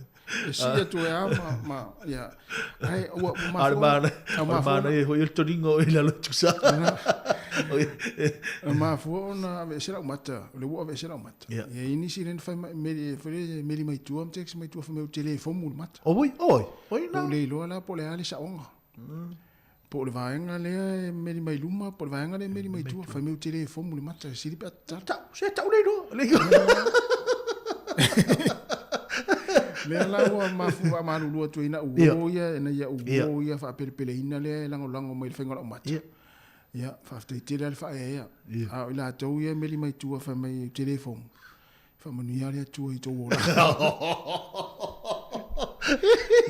Speaker 16: E sii atu e a ma, ma, ia. Ai, ua, ua
Speaker 21: A o le
Speaker 16: mafua.
Speaker 21: mana-
Speaker 16: A
Speaker 21: o le
Speaker 16: mafua.
Speaker 21: manaia foi o le toniga o i lalo i Tusa.
Speaker 16: E mafua ona aveese lau mata, o le ua aveese lau mata.
Speaker 21: Ia.
Speaker 16: Ia i nisi le na fai mai, meli, foi le meli mai tua, ma text mai tua, fai mai ou te le fomu le mata.
Speaker 21: O oi, oi, oi
Speaker 16: na. Ou le iloa la po o le a le saoga. Po o le vaega lea e meli mai luma, po o le vaega lea e meli mai tua, fai mai ou te le fomu le mata, e sili pe a tatalo.
Speaker 21: Tau, se tau le iloa, le iloa.
Speaker 16: Lea la ua mafu faamalulu atu ai na
Speaker 21: Ia.
Speaker 16: uo ia, ina ia
Speaker 21: Ia.
Speaker 16: uo ia faapelepeleina lea e lagolago mai i le faiga o lau mata.
Speaker 21: Ia.
Speaker 16: Ia, faafetai tele lava le faaeaea.
Speaker 21: Ia.
Speaker 16: A o i latou ia e meli mai tua fai mai ou te le fomu. Faamanuia le Atua i tou olaga.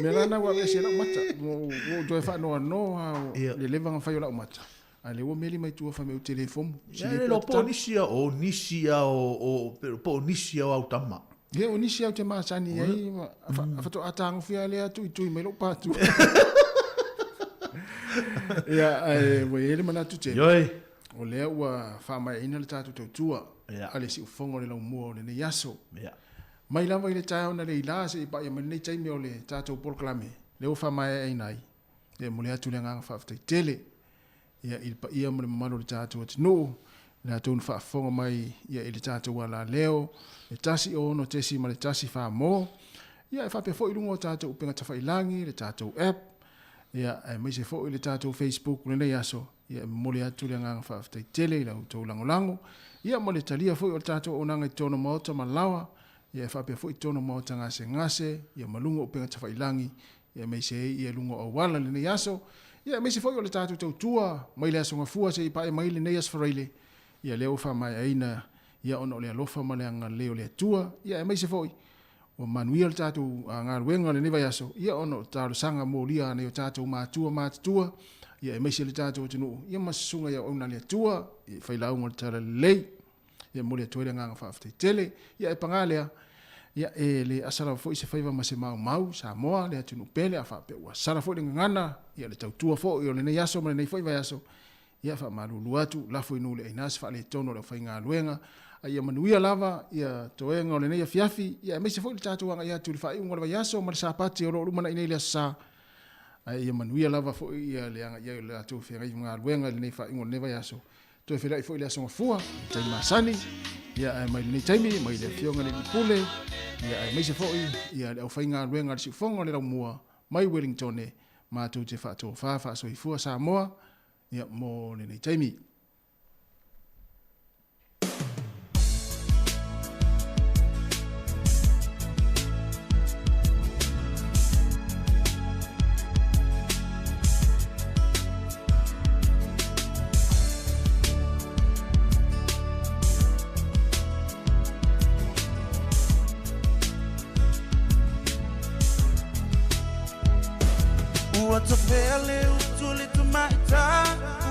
Speaker 16: Mea la na ua aveese lau mata. Ua ou toe faanoanoa o le leva na fai o lau mata. A lea ua meli mai tua fai mai ou te le fomu.
Speaker 21: Ia, le iloa po o nisi a, o nisi a o, o, po o nisi a o au tama.
Speaker 16: Ia, o nisi au te masani ai, ma, faatoa tagofia lea tuitui mai lou patu. Ia, ae ua i ai le manatu tele.
Speaker 21: Ioe.
Speaker 16: O lea ua faamaeaina le tatou tautua
Speaker 21: Ia.
Speaker 16: a le siufofoga o le laumua o lenei aso.
Speaker 21: Ia.
Speaker 16: Mai lava i le taeao na leilā seia paia mai lenei taimi o le tatou polokalame, lea ua faamaeaina ai. Ia, e momoli atu le agaga faafetai tele ia, i le paia ma le mamalu o le tatou atunuu, i latou na faafofoga mai ia, i le tatou alaleo, le 106.1 Samoa, ia, e faapea foi i luga o tatou upega tafailagi, le tatou app, ia, aemaise foi le tatou Facebook lenei aso, ia, e momoli atu le agaga faafetai tele i la outou lagolago, ia, ma le talia foi o le tatou auaunaga i totonu o maota ma laoa, ia, e faapea foi i totonu o maota gasegase, ia, ma luga o upega tafailagi, ia, aemaise ai ia luga o auala lenei aso, ia, aemaise foi o le tatou tautua mai le Aso Gafua seia paia mai lenei Aso Faraile, ia, lea ua faamaeaina, ia, ona o le alofa ma le agalelei o le Atua, ia, aemaise foi ua manuia le tatou galuega lenei vaiaso, ia, ona o talosaga molia a nai o tatou matua matutua, ia, aemaise le tatou atunuu, ia, ma susuga i auauna a le Atua, ia, failauga o le Talalelei. Ia, e momoli atu ai le agaga faafetai tele. Ia, e paga lea, Ia, e le asa lava foi se faiva ma se maumau, Samoa, le atunuu pele, a faapea ua sala foi le gagana, ia le tautua foi o lenei aso ma lenei foi vaiaso, ia faamalulu atu, lafo i nuu le aina se faaletonu o le aufaigaluega, a ia manuia lava ia toega o lenei afiafi, ia aemaise foi le tatou agai atu i le faaiuga o le vaiaso ma le Sapati o lo o lumanai nei le Aso Sa, ae ia manuia lava foi ia le agai ai o le latou feagai ma galuega i lenei faaiuga o lenei vaiaso. Toe feiloai foi i le Aso Gafua, i taimi masani, ia ae mai lenei taimi, mai le Afioga i le Alii Pule, ia aemaise foi ia le aufaigaluega a le Siufogo o le Laumua mai Wellingtone, matou te faatofa faasoifua Samoa, ia mo lenei taimi.
Speaker 11: Ua tafea le utu le tamaita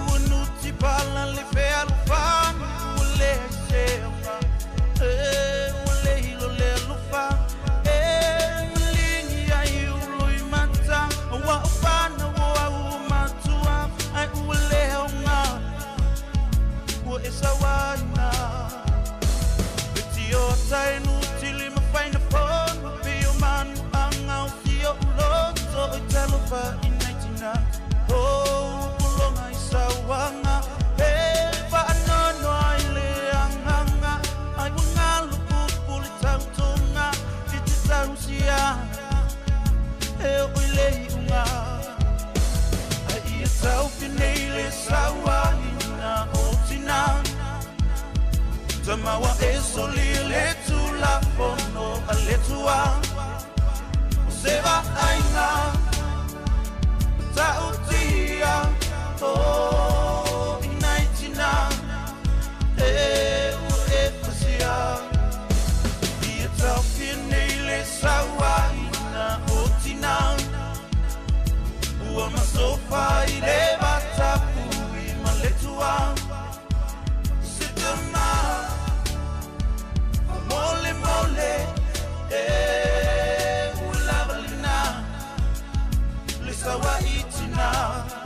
Speaker 11: Ua nuti pala le fealofani Ua leai se aoga E ua le hilo le alofa E maligi ai ulo i mata Ua opana ua au matua Ai ua le aoga Ua e sauaina E tiota e nuti lima faina fono Pe o manu anga o si o uloto I talofa i nei tina O pulonga i sauanga E whaanono ai le anganga Ai ua ngalu pupu le tautonga I te tausia E o i le iunga Ai ia taupi nei le sauaina o tina Tamawa e soli le tulafono a le tua O se vaaina Ta'utia O i nai tina E ua e fasia Ia taufi nei le sauaina o tina Ua masofa i le vatapui ma le tua Se tama O mole mole E ua lava lena Le saua i tina.